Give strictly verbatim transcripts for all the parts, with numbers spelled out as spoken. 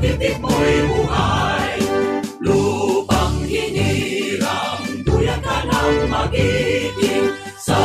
Titipon mo'y buhay, lupang hinirang, duyan ka ng magiting. Sa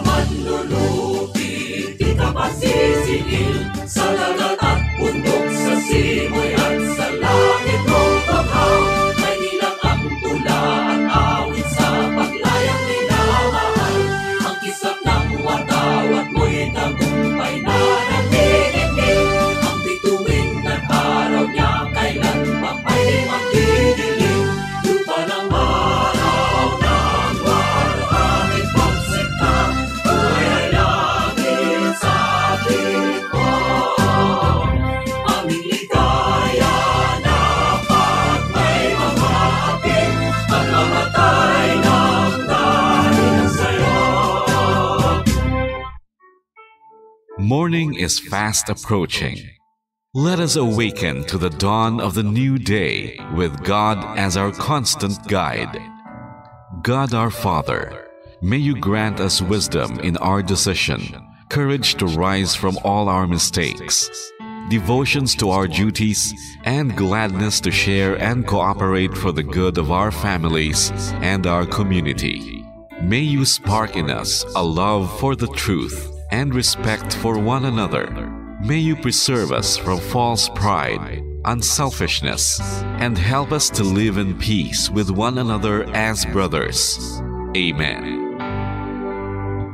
manlulupi, di ka pasisingil. Sa dagat at bundok, sa simoy at sa langit, lubak ka. Maynila ang tula at awit sa paglayang minamahal. Ang kisap ng watawat mo'y tagumpay na nagdidikit. Ang bituin at araw niya kailan pa may magdidilim. Lupa ng araw ng walang ipagsikap, buhay ay langit sa atin. Aming ligaya na pag may mga ating pagmamatay ng dahil sa'yo. Morning is fast approaching. Let us awaken to the dawn of the new day with God as our constant guide. God our Father, may you grant us wisdom in our decision, courage to rise from all our mistakes, devotions to our duties, and gladness to share and cooperate for the good of our families and our community. May you spark in us a love for the truth and respect for one another. May you preserve us from false pride, unselfishness, and help us to live in peace with one another as brothers. Amen.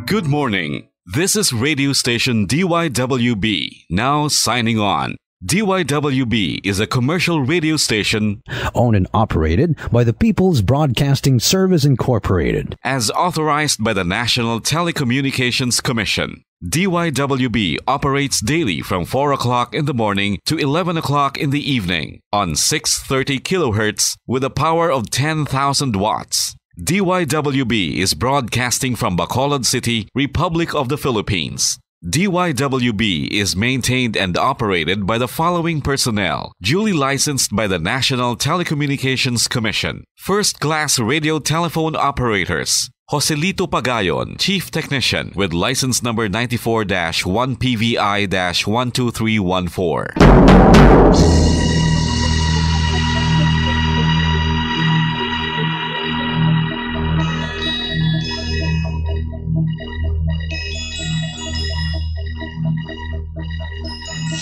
Good morning. This is radio station D Y W B, now signing on. D Y W B is a commercial radio station owned and operated by the People's Broadcasting Service Incorporated. As authorized by the National Telecommunications Commission. D Y W B operates daily from four o'clock in the morning to eleven o'clock in the evening on six thirty kilohertz with a power of ten thousand watts. D Y W B is broadcasting from Bacolod City, Republic of the Philippines. D Y W B is maintained and operated by the following personnel, duly licensed by the National Telecommunications Commission. First class radio telephone operators, Joselito Pagayon, Chief Technician, with license number ninety-four dash one P V I dash one two three one four.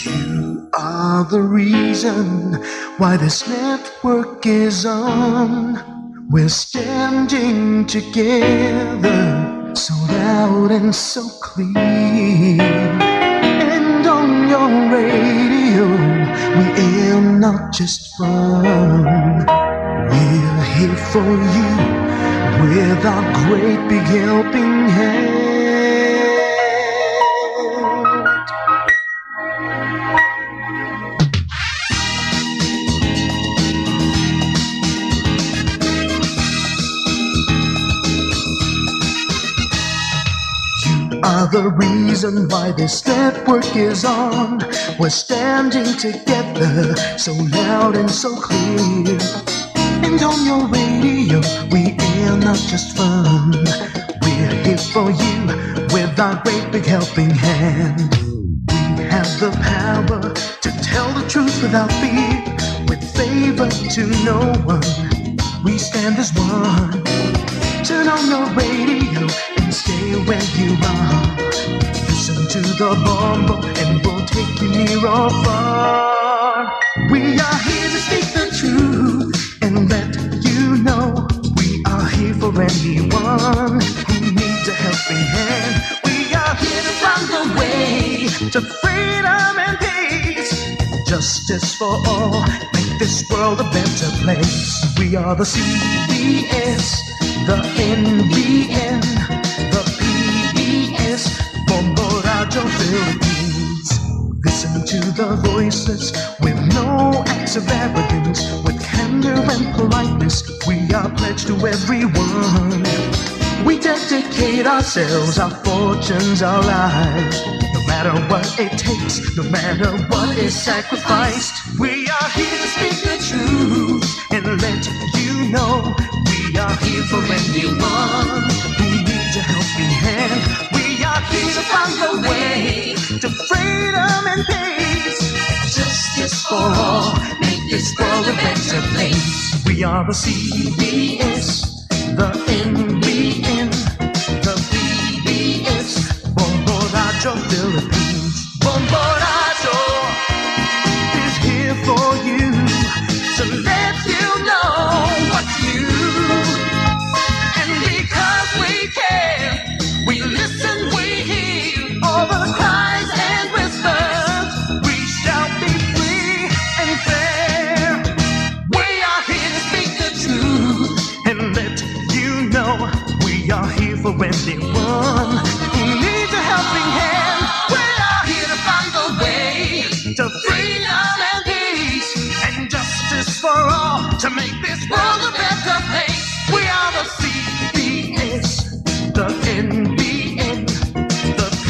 You are the reason why this network is on. We're standing together, so loud and so clear. And on your radio, we air not just fun. We're here for you with our great big helping hand. You are the reason why this network is on. We're standing together, so loud and so clear. And on your radio, we air not just fun. We're here for you with our great big helping hand. We have the power to tell the truth without fear, with favor to no one. We stand as one. Turn on your radio and stay where you are. Listen to the bombo and we'll take you near or far. We are here to speak the truth and let you know we are here for anyone who needs a helping hand. We are here to find a way to freedom and peace. Justice for all, make this world a better place. We are the C B S, the N B N, the P B S, Bombo Radio Philippines. Listen to the voices with no acts of arrogance, with candor and politeness. We are pledged to everyone. We dedicate ourselves, our fortunes, our lives. No matter what it takes, no matter what is sacrificed, we are here to speak the truth and let you know we are here for anyone who needs a helping hand. We are here to find a way to freedom and peace. Just Just for all, make this world a better place. We are the C B S, the N B N, the P B S, Bombo Radyo Philippines. Bombo Radyo is here for you to let you know what's new. And because we care, we listen, we hear all the cries and whispers. We shall be free and fair. We are here to speak the truth and let you know we are here for anyone who needs a helping hand. We are here to find the way to freedom and peace and justice for all, to make this world a better place. We are the C B S, the N B N, the P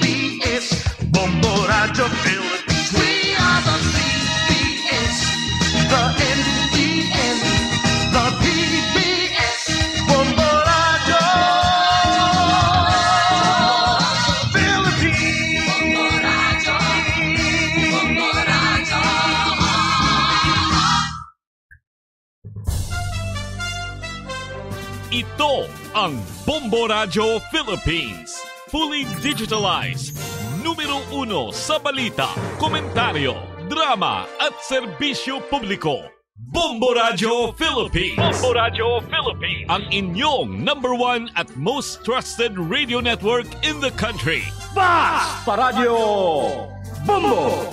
B S, Bombo Radyo Philippines. We are the C B S, the N B N, the P B S, Bombo Radyo Philippines. Ito ang Bombo Radyo Philippines. Fully digitalized. Numero uno sa balita, komentaryo, drama, at serbisyo publiko. Bombo Radyo Philippines. Bombo Radyo Philippines. Ang inyong number one at most trusted radio network in the country. Basta Radyo Bombo!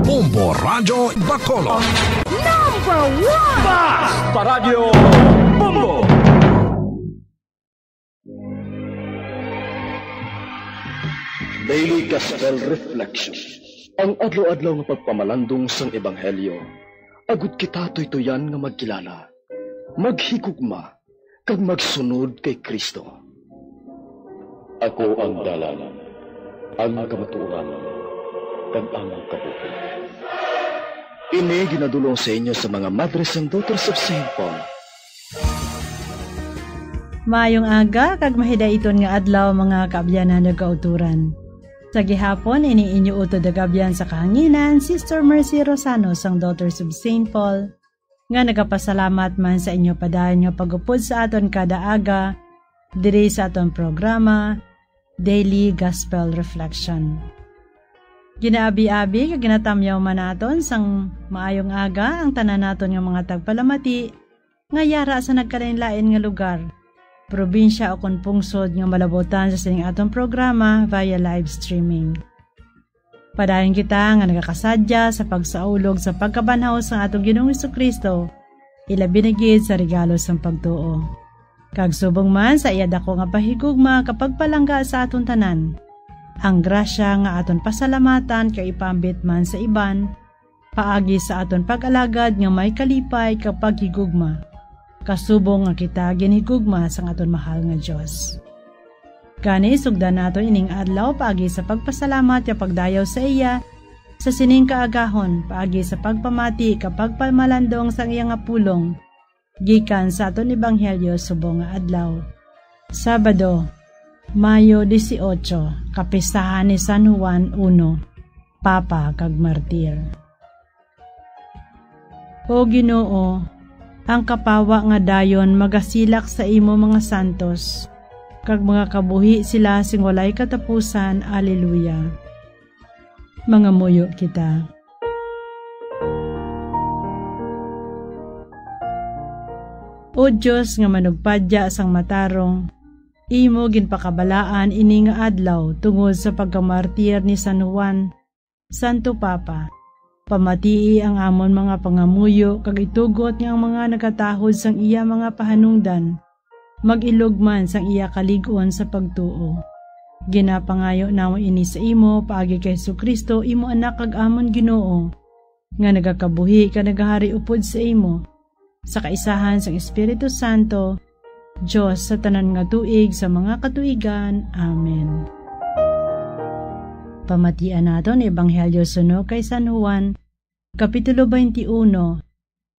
Bombo Radyo Bacolod. Number one! Basta Radyo Bombo! Daily Gospel Reflection. Ang adlaw-adlaw nga pagpamalandong sang Ebanghelyo, agud kita tuytuyan nga magkilala, maghigugma, kag magsunod kay Cristo. Ako ang dalan, ang kamatuoran, kag ang kabuhi. Ini ginadul-ong sa inyo sa mga Madres and Daughters of Saint Paul. Maayong aga kag mahidaiton nga adlaw, mga kaabyanan ug kauturan. Sa gihapon, ini inyo utod ug abyan sa kahanginan, Sister Mercy Rosano sang Daughters of Saint Paul, nga nagapasalamat man sa inyo padayon nga pag-upod sa aton kada aga diri sa aton programa, Daily Gospel Reflection. Ginaabi-abi kag ginatamyaw man naton sang maayong aga ang tanan naton nga mga tagpalamati nga yara sa nagkalainlain nga lugar, probinsya, o kon pungsod nga malabutan sa sining aton programa via live streaming. Padayon kita nga nagakasadya sa pagsaulog sa pagkabanhaw sang aton Ginoong Jesu-Cristo, ilabi na gid sa regalo sang pagtuo. Kag subong man sa iya dako nga pahigugma kag pagpalangga sa aton tanan, ang grasya nga aton pasalamatan kag ipaambit man sa iban, paagi sa aton pag-alagad nga may kalipay kag paghigugma, kasubong nga kita ginhigugma sang aton mahal nga Dios. Gani, sugdan naton ining adlaw paagi sa pagpasalamat kag pagdayaw sa iya sa sining kaagahon, paagi sa pagpamati kag pagpamalandong sang iya nga pulong gikan sa aton ebanghelyo subong nga adlaw, Sabado, Mayo dieciocho, kapistahan ni San Juan uno, Papa kag Martir. O Ginoo, ang kapawa nga dayon magasilak sa imo mga santos, kag magakabuhi sila sing walay katapusan. Aleluya. Mangamuyo kita. O Dios nga manugpadya sang matarong, imo ginpakabalaan ini nga adlaw tungod sa pagkamartir ni San Juan, Santo Papa. Pamatii ang amon mga pangamuyo kag itugot nga ang mga nagatahod sang iya mga pahanungdan mag-ilog man sang iya kalig-on sa pagtuo. Ginapangayo namon ini sa imo paagi kay Jesu-Cristo, imo Anak kag amon Ginoo, nga nagakabuhi kag nagahari upod sa imo, sa kaisahan sang Espiritu Santo, Dios sa tanan nga tuig sa mga katuigan. Amen. Pamatian naton ang Ebanghelyo suno kay San Juan, Kapitulo twenty-one,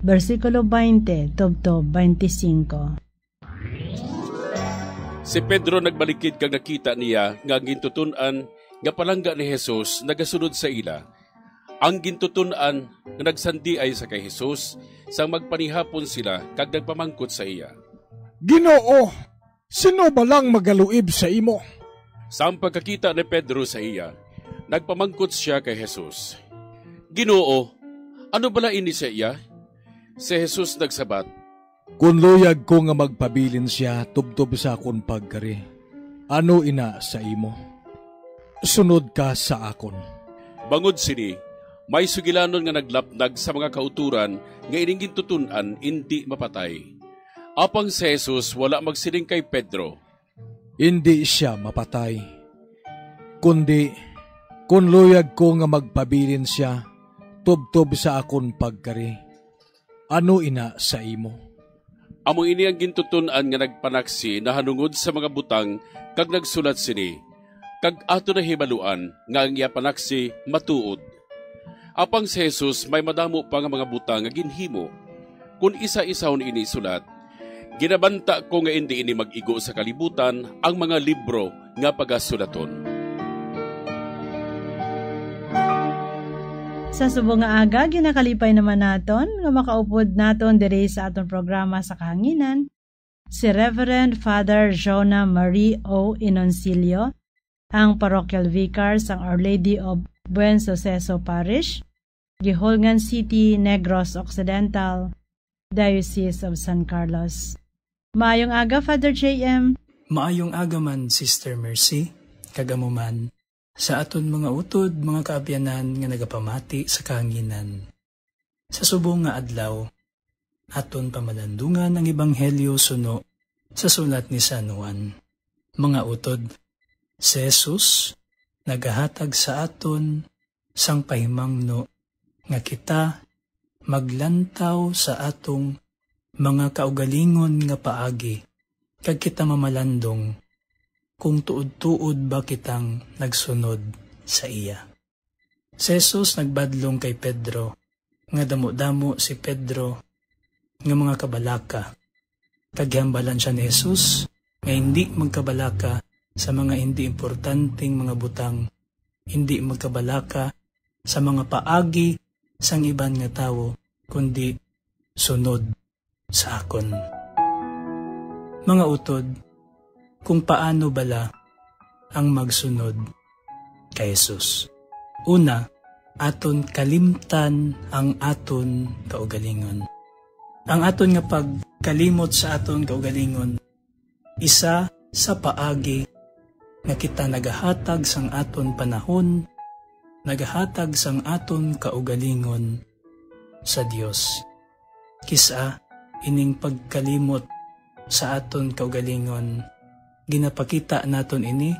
bersikulo twenty tubtob twenty-cinco. Si Pedro nagbalikid kag nakita niya nga ang gintuton-an nga palangga ni Jesus nagasunod sa ila, ang gintuton-an nga nagsandiay sa kay Jesus sang magpanihapon sila kag nagpamangkot sa iya, "Ginoo, sino bala ang magaluib sa imo?" Sang pagkakita ni Pedro sa iya, nagpamangkot sia kay Jesus, "Ginoo, ano bala ini sa iya?" Si Jesus nagsabat, "Kon luyag ko nga magpabilin sia tubtob sa akon pagkari, ano ina sa imo? Sunod ka sa akon." Bangod sini, may sugilanon nga naglapnag sa mga kautoran nga ining gintuton-an indi mapatay. Apang si Jesus wala magsiling kay Pedro, "Indi sia mapatay, kundi kon luyag ko nga magpabilin sia tubtob sa akon pagkari, ano ina sa imo?" Amo ini ang gintuton-an nga nagpanaksi nahanungod sa mga butang kag nagsulat sini, kag ato nahibaluan nga ang iya panaksi matuod. Apang si Jesus may madamo pa nga mga butang nga ginhimo. Kon isa-isahon ini sulat, ginabanta ko nga indi ini mag-igo sa kalibutan ang mga libro nga pagasulaton. Sa subong nga aga, ginakalipay naman naton nga makaupod naton diri sa aton programa sa kahanginan si Reverend Father Jonah Marie O. Inoncilio, ang parochial vicar sang Our Lady of Buen Suceso Parish, Guihulngan City, Negros Occidental, Diocese of San Carlos. Maayong aga, Father J M. Maayong aga man, Sister Mercy, kag amo man sa aton mga utod, mga kaabyanan nga nagapamati sa kahanginan. Sa subong nga adlaw, aton pamalandungan ang ebanghelyo suno sa sulat ni San Juan. Mga utod, si Jesus nagahatag sa aton sang pahimangno nga kita maglantaw sa atong mga kaugalingon nga paagi, kag kita mamalandong kung tuod-tuod ba kitang nagsunod sa iya. Si Jesus nagbadlong kay Pedro nga damo-damo si Pedro nga mga kabalaka, kag gihambalan sia ni Jesus nga hindi magkabalaka sa mga hindi importanteng mga butang, hindi magkabalaka sa mga paagi sang iban nga tawo, kundi sunod sa akon. Mga utod, kung paano bala ang magsunod kay Jesus? Una, aton kalimtan ang aton kaugalingon. Ang aton nga pagkalimot sa aton kaugalingon, isa sa paagi nga kita nagahatag sang aton panahon, nagahatag sang aton kaugalingon sa Dios. Kis-a ining pagkalimot sa aton kaugalingon, ginapakita naton ini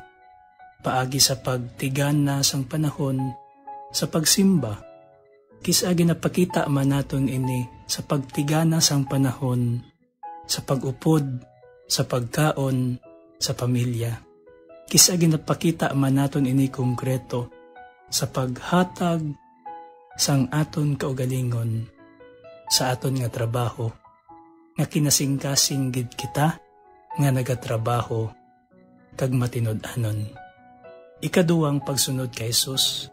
paagi sa pagtigana sang panahon sa pagsimba. Kis-a ginapakita man naton ini sa pagtigana sang panahon sa pag-upod, sa pagkaon, sa pamilya. Kis-a ginapakita man naton ini konkreto sa paghatag sang aton kaugalingon sa aton nga trabaho, nga kinasingkasing gid kita nga nagatrabaho kag matinud-anon. Ikaduhang pagsunod kay Jesus,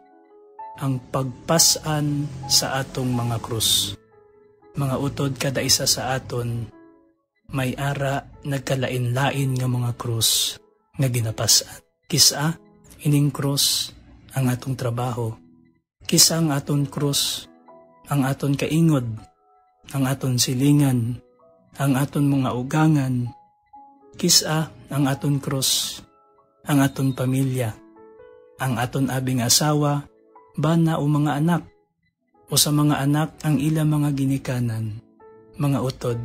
ang pagpas-an sa atong mga krus. Mga utod, kada isa sa aton may ara nagkalain-lain nga mga krus nga ginapas-an. Kis-a ining krus ang atong trabaho. Kis-a ang aton krus ang aton kaingod, ang aton silingan, ang aton mga ugangan. Kis-a ang aton krus ang aton pamilya, ang aton abing asawa, bana o mga anak, o sa mga anak ang ila mga ginikanan. Mga utod,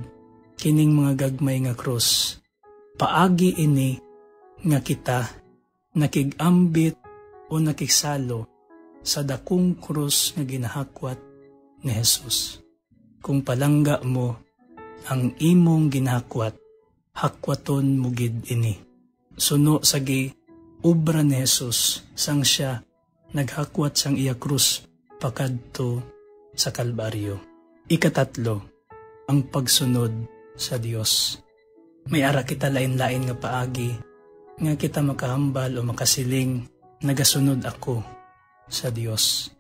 kining mga gagmay nga krus, paagi ini nga kita nakig-ambit o nakigsalo sa dakong krus nga ginahakwat ni Jesus. Kung palangga mo ang imong ginahakwat, hakwaton mo gid ini. Suno sa giobra ni Jesus sang sia naghakwat sang iya krus pakadto sa Kalbaryo. Ikatatlo, ang pagsunod sa Dios. May ara kita lain-lain nga paagi nga kita makahambal o makasiling nagasunod ako sa Dios.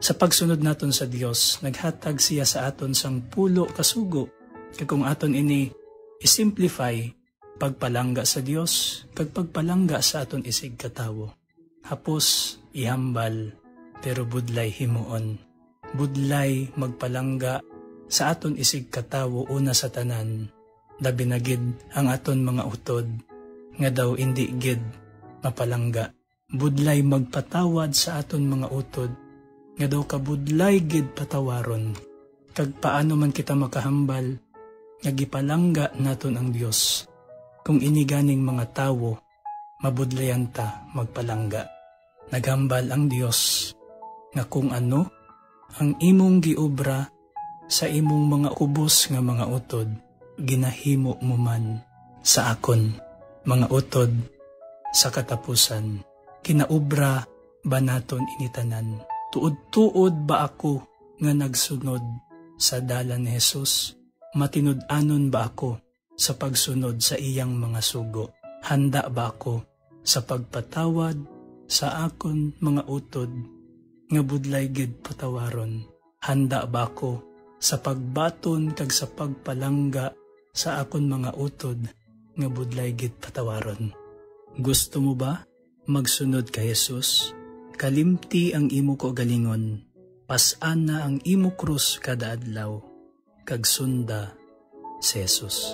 Sa pagsunod naton sa Dios, naghatag siya sa aton sang pulo ka sugo, kag kung aton ini i-simplify, pagpalangga sa Dios kag pagpalangga sa aton isigkatawo. Hapos ihambal, pero budlay himuon. Budlay magpalangga sa aton isigkatawo una sa tanan, labi na gid ang aton mga utod, nga daw indi gid mapalangga. Budlay magpatawad sa aton mga utod, nga daw kabudlay gid patawaron. Kag paano man kita makahambal nga gipalangga naton ang Dios, kung ini ganing mga tawo mabudlayan ta magpalangga? Naghambal ang Dios nga kung ano ang imong giobra sa imong mga ubos nga mga utod, ginahimo mo man sa akon mga utod sa katapusan. Kinaobra ba naton ini tanan? Tuod-tuod ba ako nga nagsunod sa dalan ni Jesus? Matinud-anon ba ako sa pagsunod sa iyang mga sugo? Handa ba ako sa pagpatawad sa akon mga utod nga budlay gid patawaron? Handa ba ako sa pagbaton kag sa pagpalangga sa akon mga utod nga budlay gid patawaron? Gusto mo ba magsunod kay Jesus? Kalimti ang imo kaugalingon, pas-an na ang imo krus kada adlaw, kag sunda si Jesus.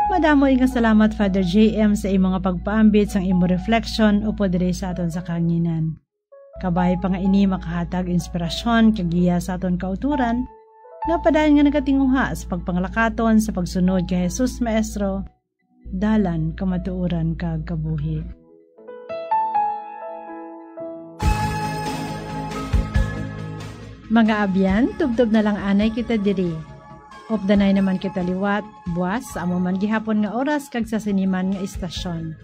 Madamo nga salamat, Father J M, sa imo nga pagpaambit sang imo reflection upod diri sa aton sa kahanginan. Kabay pa nga ini makahatag inspirasyon kag giya sa aton kautoran, nga padayon nga nagatinguha sa pagpanglakaton sa pagsunod kay Jesus Maestro, dalan, kamatuoran, kag kabuhi. Mga abyan, tubtob na lang anay kita diri. Updanay naman kita liwat, buas, sa amo man gihapon nga oras kag sa sini man nga istasyon.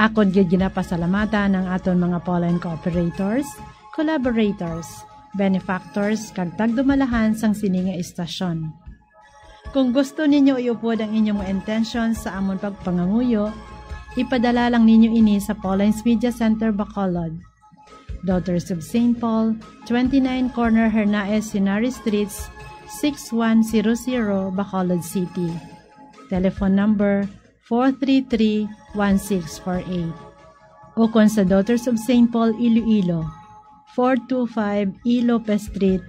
Akon gid ginapasalamatan ang aton mga Pauline cooperators, collaborators, benefactors, kag tagdumalahan sang sini nga istasyon. Kung gusto ninyo iupod ang inyong mga intensyon sa amon pagpanganguyo, ipadala lang ninyo ini sa Pauline's Media Center, Bacolod, Daughters of Saint Paul, twenty-nine Corner Hernaez Henares Streets, six one zero zero, Bacolod City. Telephone number four three three, one six four eight. Ukon sa Daughters of Saint Paul, Iloilo, four two five E Lopez Street,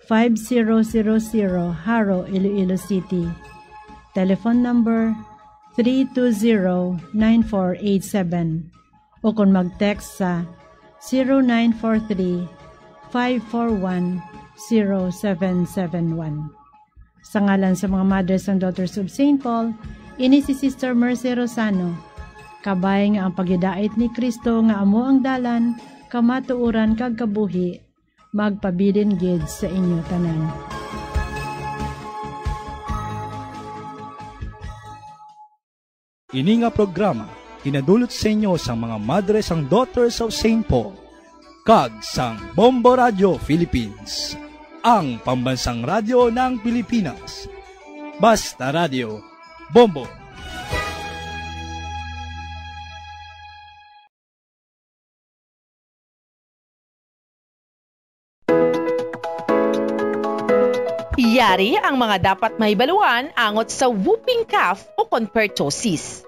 five zero zero zero, Jaro, Iloilo City. Telephone number three two zero, nine four eight seven. Ukon mag-text sa zero nine four three, five four one, zero seven seven one. Sa ngalan sa mga Mothers and Daughters of Saint Paul, ini si Sister Mercy Rosano. Kabay nga ang paghidait ni Cristo nga amo ang dalan, kamatuoran, kag kabuhi, magpabilin gid sa inyo tanan. Ini nga programa ginadulot sa inyo sang mga Madres and Daughters of Saint Paul kag sang Bombo Radio Philippines, ang pambansang radyo ng Pilipinas. Basta Radio, Bombo. Yari ang mga dapat mahibaluan angot sa whooping cough o kon pertussis.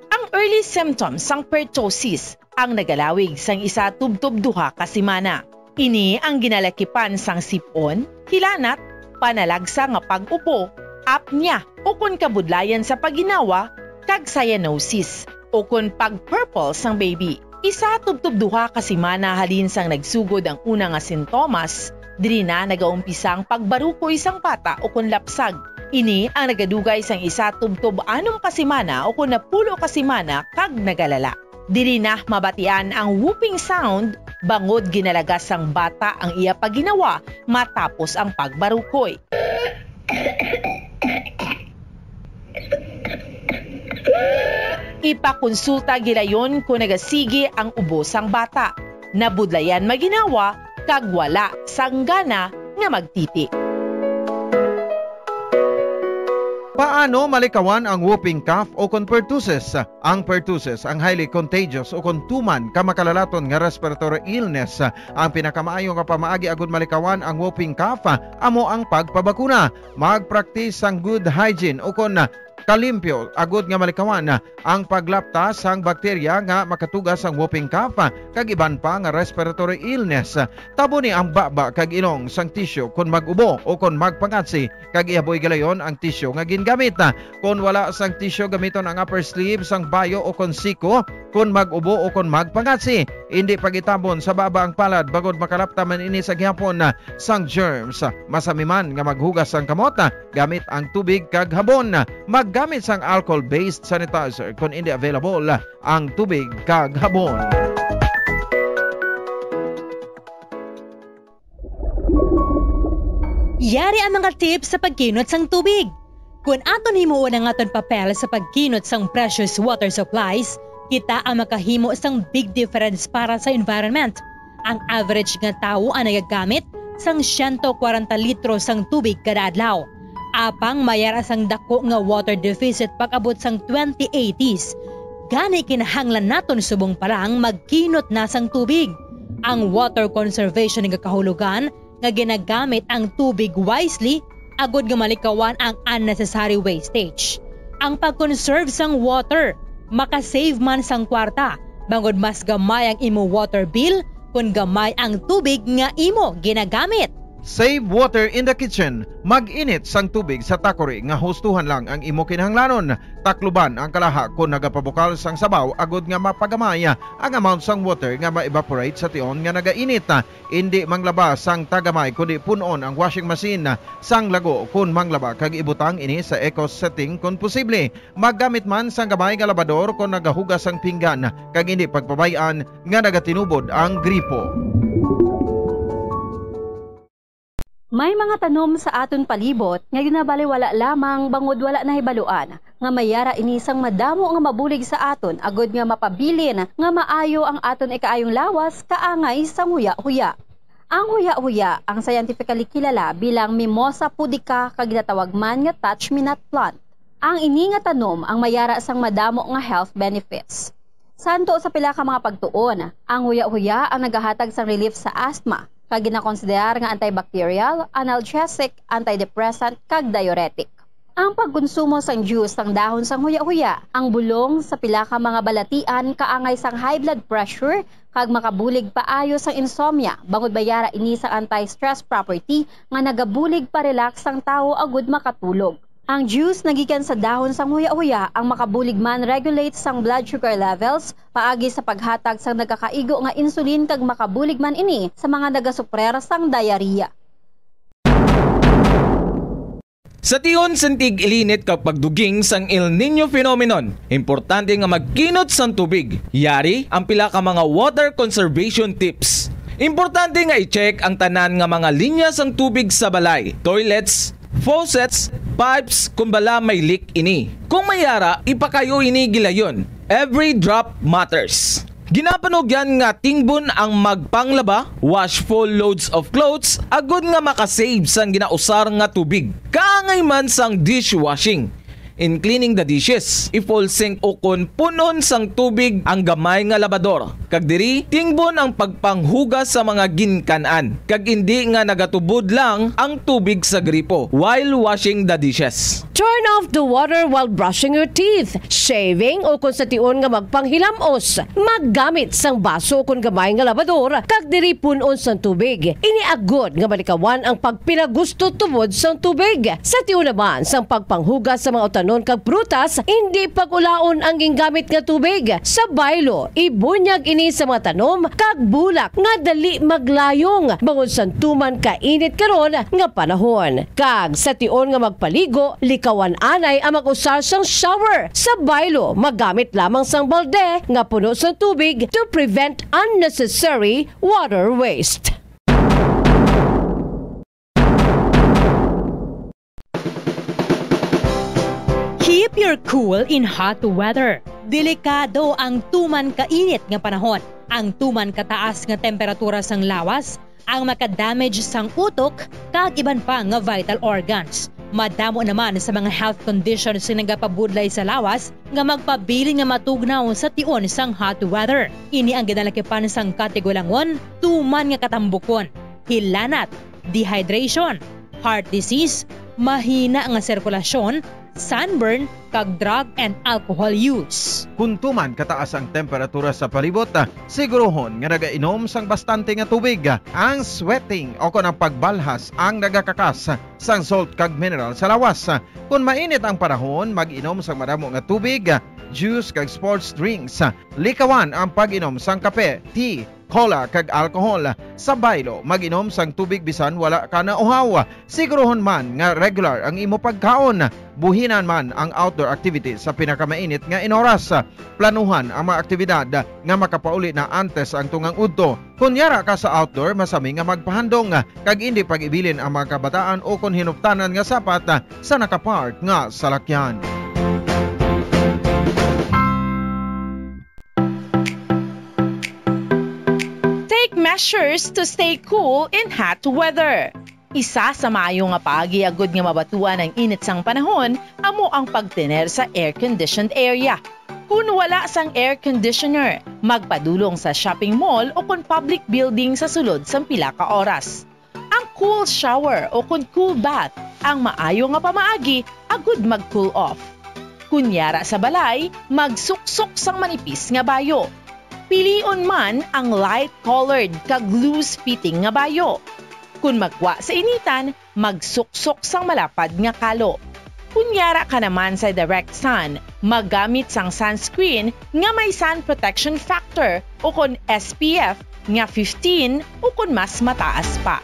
Ang early symptoms sang pertussis ang nagalawig sang isa tubtob duha ka semana. Ini ang ginalakipan sang sip-on, hilanat, panalagsa nga pag-ubo, apnea, ukon kabudlayan sa pagginawa, kag cyanosis, ukon pag-purple sang baby. Isa tubtob duha ka semana halin sang nagsugod ang una nga sintomas, diri na nagaumpisa ang pagbarukoy sang bata ukon lapsag. Ini ang nagadugay sang isa tubtob anom ka semana ukon napulo ka semana kag nagalala. Diri na mabatian ang whooping sound bangod ginalagas sang bata ang iya pagginawa matapos ang pagbarukoy. Ipakonsulta gilayon kon nagasigi ang ubo sang bata, nabudlayan maginawa, kag wala sang gana nga magtiti. Paano malikawan ang whooping cough o kon pertussis? Ang pertussis ang highly contagious o kon tuman ka makalalaton nga respiratory illness. Ang pinakamaayo nga pamaagi agud malikawan ang whooping cough amo ang pagpabakuna. Mag-practice sang good hygiene o kon kalimpyo agud nga malikawan ang paglapta sang bakterya nga makatuga sang whooping cough kag iban pa nga respiratory illness. Taboni ang baba kag ilong sang tissue kon mag-ubo o kon magpangatsi, kag ihaboy galayon ang tissue nga gingamit. Kon wala sang tissue, gamiton ang upper sleeve sang bayo o kon siko kon mag-ubo o kon magpangatsi. Indi pagitabon sa baba ang palad bangod makalapta man ini sa gihapon sang germs. Masami man nga maghugas sang kamot gamit ang tubig kag habon. Maggamit sang alcohol-based sanitizer kon indi available ang tubig kag habon. Yari ang mga tips sa pagkinot sang tubig. Kon aton himuon ang aton papel sa pagkinot sang precious water supplies, kita ang makahimo sang big difference para sa environment. Ang average nga tawo ang nagagamit sang siyento kwarenta litro sang tubig kada adlaw. Apang may ara sang dako nga water deficit pag-abot sang twenty eighties. Gani kinahanglan naton subong pa lang magkinot na sang tubig. Ang water conservation nga kahulogan nga ginagamit ang tubig wisely agud nga malikawan ang unnecessary wastage. Ang pag-conserve sang water makasave man sang kwarta, bangod mas gamay ang imo water bill kon gamay ang tubig nga imo ginagamit. Save water in the kitchen. Mag-init sang tubig sa takori nga hustuhan lang ang imo kinahanglanon. Takluban ang kalaha kon nagapabukal sang sabaw agud nga mapagamay ang amount sang water nga ma-evaporate sa tion nga nagainit. Indi manglaba sang tagamay, kundi pun-on ang washing machine sang lago kon manglaba kag ibutang ini sa eco setting kon posible. Maggamit man sang gamay nga labador kon nagahugas sang pinggan, kag indi pagpabay-an nga nagatinubod ang gripo. May mga tanom sa aton palibot nga ginabaliwala lamang bangod wala nahibaluan nga may ara ini sang madamo nga mabulig sa aton agud nga mapabilin nga maayo ang aton ikaayong lawas kaangay sang huya-huya. Ang huya-huya ang scientifically kilala bilang Mimosa pudica kag ginatawag man nga touch-me-not plant. Ang ini nga tanom ang may ara sang madamo nga health benefits. Santo sa pila ka mga pagtuon, ang huya-huya ang nagahatag sang relief sa asthma, kag ginakonsiderar nga antibacterial, analgesic, antidepressant, kag diuretic. Ang pagkonsumo sang juice sang dahon sang huya-huya, ang bulong sa pila ka mga balatian kaangay sang high blood pressure, kag makabulig paayo sang insomnia, bangod may ara ini sang anti-stress property nga nagabulig pa-relax sang tawo agud makatulog. Ang juice nga gikan sa dahon sang huya-huya ang makabulig man regulate sang blood sugar levels paagi sa paghatag sang nagakaigo nga insulin, kag makabulig man ini sa mga nagasuprer sang diarrhea. Sa tion sang tig-ilinit kag pagduging sang El Niño phenomenon, importante nga magkinot sang tubig. Yari ang pila ka mga water conservation tips. Importante nga i-check ang tanan nga mga linya sang tubig sa balay, toilets, faucets, pipes, kon bala may leak ini. Kung may ara, ipakayo ini gilayon. Every drop matters. Ginapanugyan nga tingbon ang magpanglaba, wash full loads of clothes, agud nga makasave sang ginausar nga tubig. Kaangay man sang dishwashing. In cleaning the dishes, i-full sink ukon punon sang tubig ang gamay nga labador, kag diri tingbon ang pagpanghugas sa mga ginkan-an, kag indi nga nagatubod lang ang tubig sa gripo while washing the dishes. Turn off the water while brushing your teeth, shaving, o kon sa tion nga magpanghilamos. Maggamit sang baso kon gamay nga labador, kag diri pun-on sang tubig. Ini agod nga malikawan ang pagpinagusto tubod sang tubig. Sa tion naman sang pagpanghugas sa mga utanon kag prutas, indi pag-ulaon ang gingamit nga tubig. Sa baylo, ibunyag ini sa mga tanom kag bulak nga dali maglayong bangod sang tuman kainit karon nga panahon. Kag sa tion nga magpaligo, likawan anay ang mag-usar sang shower. Sa baylo, magamit lamang sang balde nga puno sang tubig to prevent unnecessary water waste. Keep your cool in hot weather. Delikado ang tuman kainit nga panahon. Ang tuman kataas nga temperatura sang lawas ang makadamage sang utok kag iban pa nga vital organs. Madamo naman sa mga health conditions nga nagapabudlay sa lawas nga magpabilin nga matugnaw sa tion sang hot weather. Ini ang ginalakipan sang katigulangon tuman nga katambukon, hilanat, dehydration, heart disease, mahina nga sirkulasyon, sunburn, kag drug and alcohol use. Kon tuman kataas ang temperatura sa palibot, siguruhon nga nagainom sang bastante nga tubig. Ang sweating o kon ang pagbalhas ang nagakakas sang salt kag mineral sa lawas. Kon mainit ang panahon, mag-inom sang madamo nga tubig, juice kag sports drinks. Likawan ang pag-inom sang kape, tea, cola, kag alcohol. Sa baylo, mag-inom sang tubig bisan wala ka nauhaw. Siguruhon man nga regular ang imo pagkaon. Buhinan man ang outdoor activities sa pinakamainit nga inoras. Planuhan ang mga aktibidad nga makapauli na antes ang tungang udto. Kon yara ka sa outdoor, masami nga magpahandong kag indi pag-ibilin ang mga kabataan o kon hinuptanan nga sapat sa nakapark nga salakyan. Take measures to stay cool in hot weather. Isa sa maayo nga paagi agud nga mabatuan ang init sang panahon amo ang pagtener sa air-conditioned area. Kon wala sang air conditioner, magpadulong sa shopping mall o kon public building sa sulod sang pila ka oras. Ang cool shower o kon cool bath ang maayo nga pamaagi agud mag-cool off. Kon yara sa balay, magsuksok sang manipis nga bayo. Pilion man ang light-colored kag loose-fitting nga bayo. Kon magwa sa initan, magsuksok sang malapad nga kalo. Kon yara ka naman sa direct sun, maggamit sang sunscreen nga may sun protection factor o kon S P F nga fifteen o kon mas mataas pa.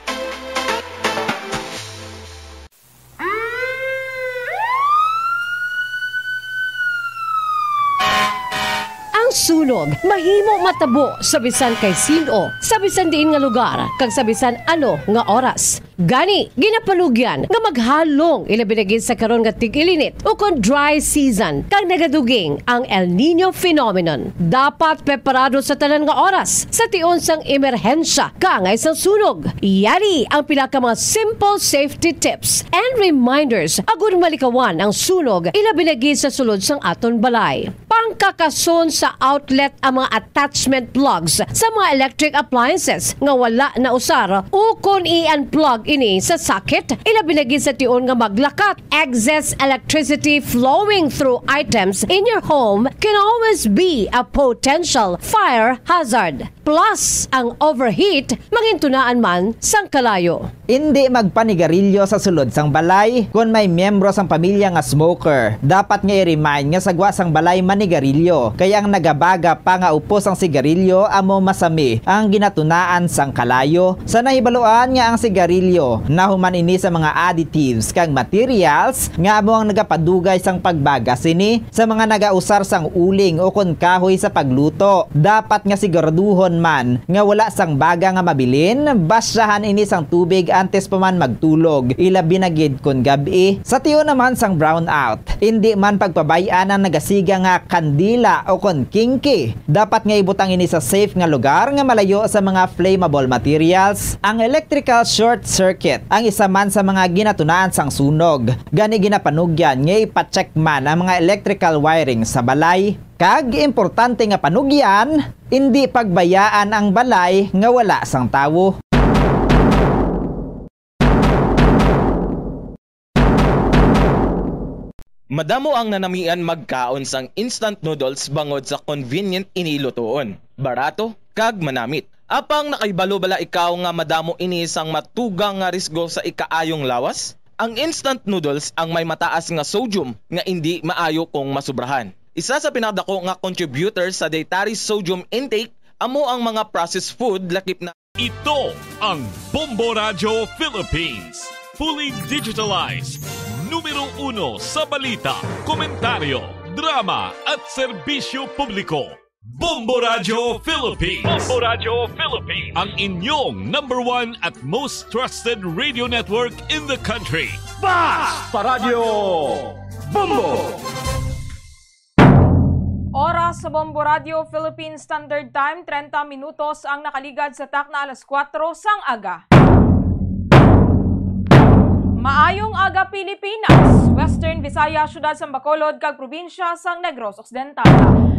Ang sunog mahimo matabo sa bisan kay sin-o, sa bisan diin nga lugar, kag sa bisan ano nga oras. Gani, ginapanugyan nga maghalong, ilabi na gid sa karon nga tig-ilinit ukon dry season, kag nagaduging ang El Niño phenomenon. Dapat preparado sa tanan nga oras sa tion sang emerhensya kaangay sang sunog. Yari ang pila ka mga simple safety tips and reminders agud malikawan ang sunog, ilabi na gid sa sulod sang aton balay. Pangkakason sa outlet ang mga attachment plugs sa mga electric appliances nga wala nausar, ukon i-unplug ini sa socket, ilabi na gid sa tion nga maglakat. Excess electricity flowing through items in your home can always be a potential fire hazard. Plus, ang overheat mangintunaan man sang kalayo. Indi magpanigarilyo sa sulod sang balay kon may miyembro sang pamilya nga smoker. Dapat nga i-remind nga sa gwa sang balay manigarilyo, kay ang nagabaga pa nga upos sang sigarilyo amo masami ang ginatunaan sang kalayo. Sa nahibaluan nga ang sigarilyo nahuman ini sa mga additives kag materials nga amo ang nagapadugay sang pagbaga sini. Sa mga nagausar sang uling ukon kahoy sa pagluto, dapat nga siguraduhon man nga wala sang baga nga mabilin. Basyahan ini sang tubig antes pa man magtulog, ilabi na gid kon gab-i. Sa tion naman sang brownout, indi man pagpabay-an ang nagasiga nga kandila ukon kingki. Dapat nga ibutang ini sa safe nga lugar nga malayo sa mga flammable materials. Ang electrical short circuit ang isa man sa mga ginatunaan sang sunog. Gani, ginapanugyan nga ipa-check man ang mga electrical wiring sa balay. Kag importante nga panugyan, indi pagbayaan ang balay nga wala sang tawo. Madamo ang nanamian magkaon sang instant noodles bangod sa convenient ini lutoon, barato, kag manamit. Apang nakahibalo bala ikaw nga madamo ini sang matugang nga risgo sa ikaayong lawas? Ang instant noodles ang may mataas nga sodium nga indi maayo kung masubrahan. Isa sa pinakadako nga contributor sa dietary sodium intake amo ang mga processed food, lakip na Ito ang Bombo Radyo Philippines. Fully digitalized. Numero uno sa balita, komentaryo, drama, at serbisyo publiko. Bombo Radyo Philippines. Bombo Radyo Philippines. Ang inyong number one at most trusted radio network in the country. Basta Radyo Bombo! Oras sa Bombo Radyo Philippine Standard Time, treinta minutos ang nakaligad sa takna alas kuwatro sang aga. Maayong aga, Pilipinas! Western Visayas, siyudad sang Bacolod, kag probinsya sang Negros Occidental.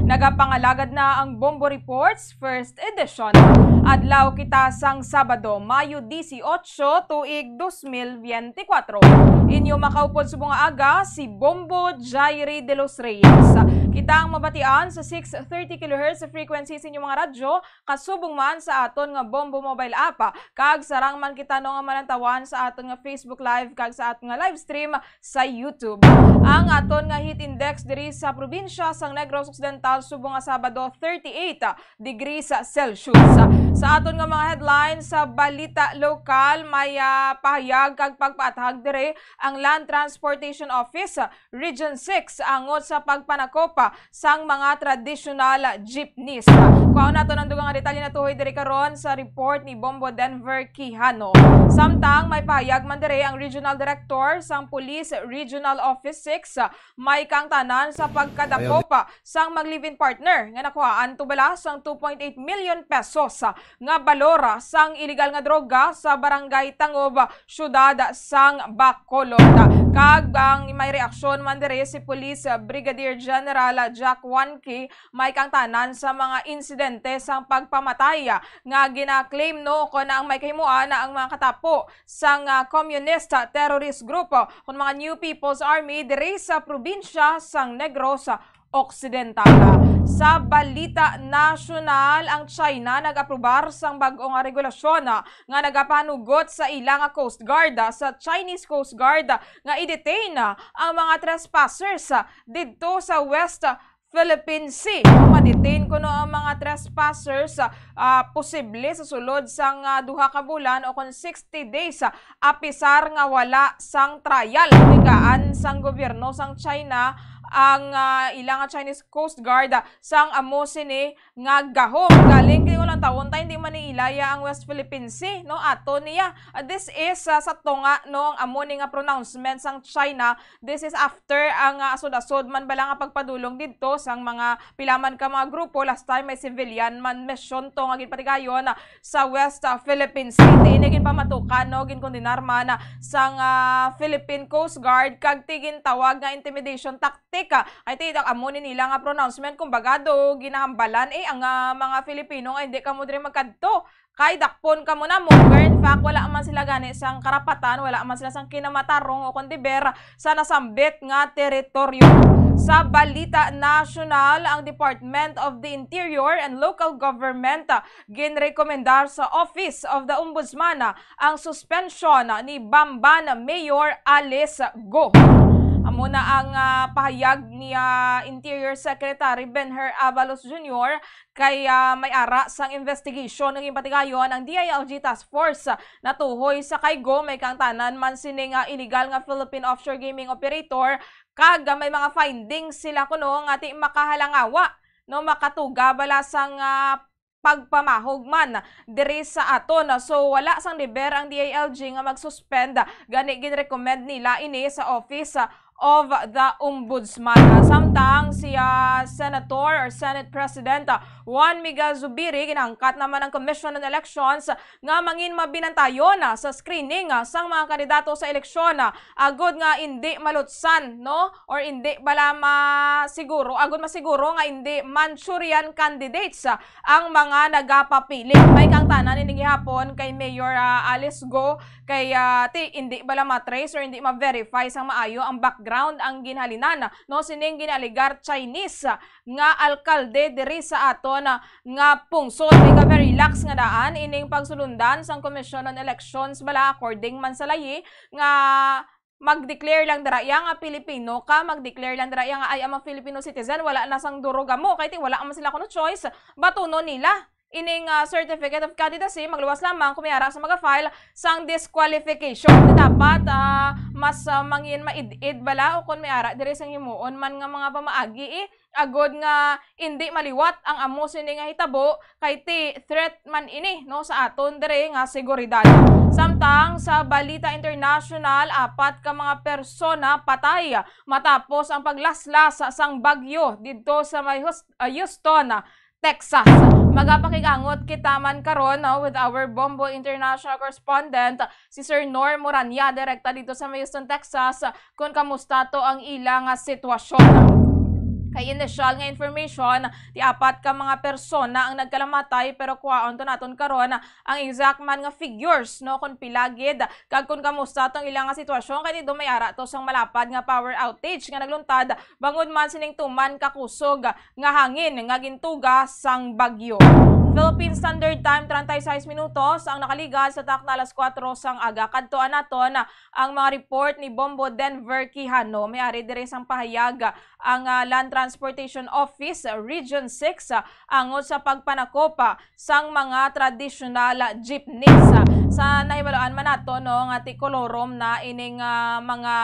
Nagapangalagad na ang Bombo Reports First Edition. Adlaw kita sang Sabado, Mayo dieciocho, tuig dos mil biyente kuwatro. Inyo makaupod subong nga aga, si Bombo Jairi de los Reyes. Kita ang mabatian sa six thirty kilohertz frequency sa inyong mga radyo, kasubong man sa aton nga Bombo mobile app, kag sarang man kita, no, nga malantawan sa aton nga Facebook Live kag sa aton nga live stream sa YouTube. Ang aton nga heat index diri sa probinsya sang Negros Occidental subong nga Sabado, thirty-eight degrees Celsius. Sa aton nga mga headlines sa balita lokal, may, ah, pahayag kag pagpaathag diri ang Land Transportation Office Region six angot sa pagpanakop sang mga traditional jeepneys. Kuhaon naton ang dugang nga detalye natuhoy diri karon sa report ni Bombo Denver Quijano. Samtang may pahayag man diri ang Regional Director sang Police Regional Office six, may kaangtanan sa pagkadakop sang mag-live-in partner nga nakuhaan to bala sang two point eight million pesos nga balor sang iligal nga droga sa Barangay Tangob, siyudad sang Bacolod. Kag ang may reaksyon man diri si Police Brigadier General Jack Wanki, may kaangtanan sa mga insidente sang pagpamatay nga gina-claim, no, kon ang may kahimuan na ang mga katapo sang, ah, communist terrorist group, kon mga New People's Army diri sa probinsya sang Negros Occidental. Sa balita nasyonal, ang China nag-aprobar sang bag-o nga regulasyon, ah, nga nagapanugot sa ila nga Coast Guard, ah, sa Chinese Coast Guard, ah, nga i-detain, ah, ang mga trespassers, ah, didto sa West Philippine Sea. Ma-detain kuno ang mga trespassers, ah, posible sa sulod sang, ah, duha ka bulan o kon sixty days, ah, apisar nga wala sang trial. Tigaan sang gobyerno sang China ang, ah, ila nga Chinese Coast Guard, ah, sang amo sini nga gahom. Galing kay walang taon tayo, hindi man ni ilaya ang West Philippine Sea, no? Ato niya. Ah, this is, ah, sa tunga, no, ang amo ni nga pronouncement sang China. This is after ang, ah, asod-asod man bala nga pagpadulong didto sang mga pila man ka mga grupo. Last time may civilian man mission to nga ginpatigayon, ah, sa West, ah, Philippine Sea. Ini ginpamatukan, no, ginkondenar man, ah, sang, ah, Philippine Coast Guard kag ti gintawag nga intimidation tactic, ah. Ay ti, amo ni nila nga pronouncement, kumbaga do ginahambalan, eh, ang, ah, mga Filipino nga hindi kamo diri magkadto. Kay dakpon kamo namo. Where in fact, wala man sila gani sang karapatan, wala man sila sang kinamatarong o kon deber sa nasambit nga teritoryo. Sa balita nasyonal, ang Department of the Interior and Local Government, ah, ginrekomendar sa Office of the Ombudsman, ah, ang suspension ni Bamban Mayor Alice Go. Amo na ang, ah, pahayag ni, ah, Interior Secretary Benhur Avalos Junior. Kay, ah, may ara sang investigation nga ginpatigayon ang D I L G Task Force, ah, natuhoy sa kay Go may kaangtanan man sini nga illegal nga Philippine offshore gaming operator, kag, ah, may mga findings sila kuno nga ti makahalangawa, no, makatuga bala sang, ah, pagpamahog man diri sa aton. So, wala sang deber ang D I L G nga mag-suspend, gani ginrecommend nila ini sa Office of the Ombudsman. Samtang si, ah, Senator or Senate President, ah, Juan Miguel Zubiri, ginahangkat naman ang Commission on Elections nga mangin mabinantayon, ah, sa screening, ah, sang mga kandidato sa eleksyon, ah, agud nga indi malutsan, no? Or indi bala masiguro, agud masiguro nga indi Manchurian candidates, ah, ang mga nagapapili. May kaangtanan ini gihapon kay Mayor, ah, Alice Go, kay, ah, ti, indi bala ma-trace or indi ma-verify sang maayo ang background, ang ginhalinan, no, sining ginaalegar Chinese, ah, nga alkalde diri sa aton, ah, nga pungsod. May ka very lax nga daan ining pagsulundan sang Commission on Elections bala, according man sa layi nga mag-declare lang dira iya nga Pilipino ka, mag-declare lang dira iya nga I am a Filipino citizen, wala na sang duro gamo, kay ti wala man sila kuno choice, batunon nila ining, ah, certificate of candidacy, magluwas lamang kung may ara sa maga-file sang disqualification. Ti dapat, ah, mas, ah, mangin maid-id bala o kung may ara diri sang himuon man nga mga pamaagi, eh, agod nga indi maliwat ang amo sini nga hitabo, kay ti threat man ini, no, sa aton diri nga seguridad. Samtang sa balita international, apat ka mga persona patay matapos ang paglaslas sang bagyo didto sa may Hus-, ah, Houston, Texas. Magapakig-angot kita man karon, no, with our Bombo International Correspondent, si Sir Nor Morania, direkta dito sa may Houston, Texas, kung kamusta to ang ila nga sitwasyon. Kay initial nga information, ti apat ka mga persona ang nagkalamatay, pero kuhaon to naton karon ang exact man nga figures, no, kung pila gid kag kung kamusta tong ila nga sitwasyon, kay dito may ara to sang malapad nga power outage nga nagluntad bangod man sining tuman ka kusog nga hangin nga gintuga sang bagyo. Philippine Standard Time, treinta y seis minutos ang nakaligad sa takna alas kuwatro sang aga. Kadtuan naton ang mga report ni Bombo Denver Quijano. May ari diri sang pahayag ang, ah, Land Transportation Office, Region six, ah, angot sa pagpanakop, ah, sang mga traditional jeepneys. Ah, sa nahibaluan man nato, no, nga ti kolorom na ining, ah, mga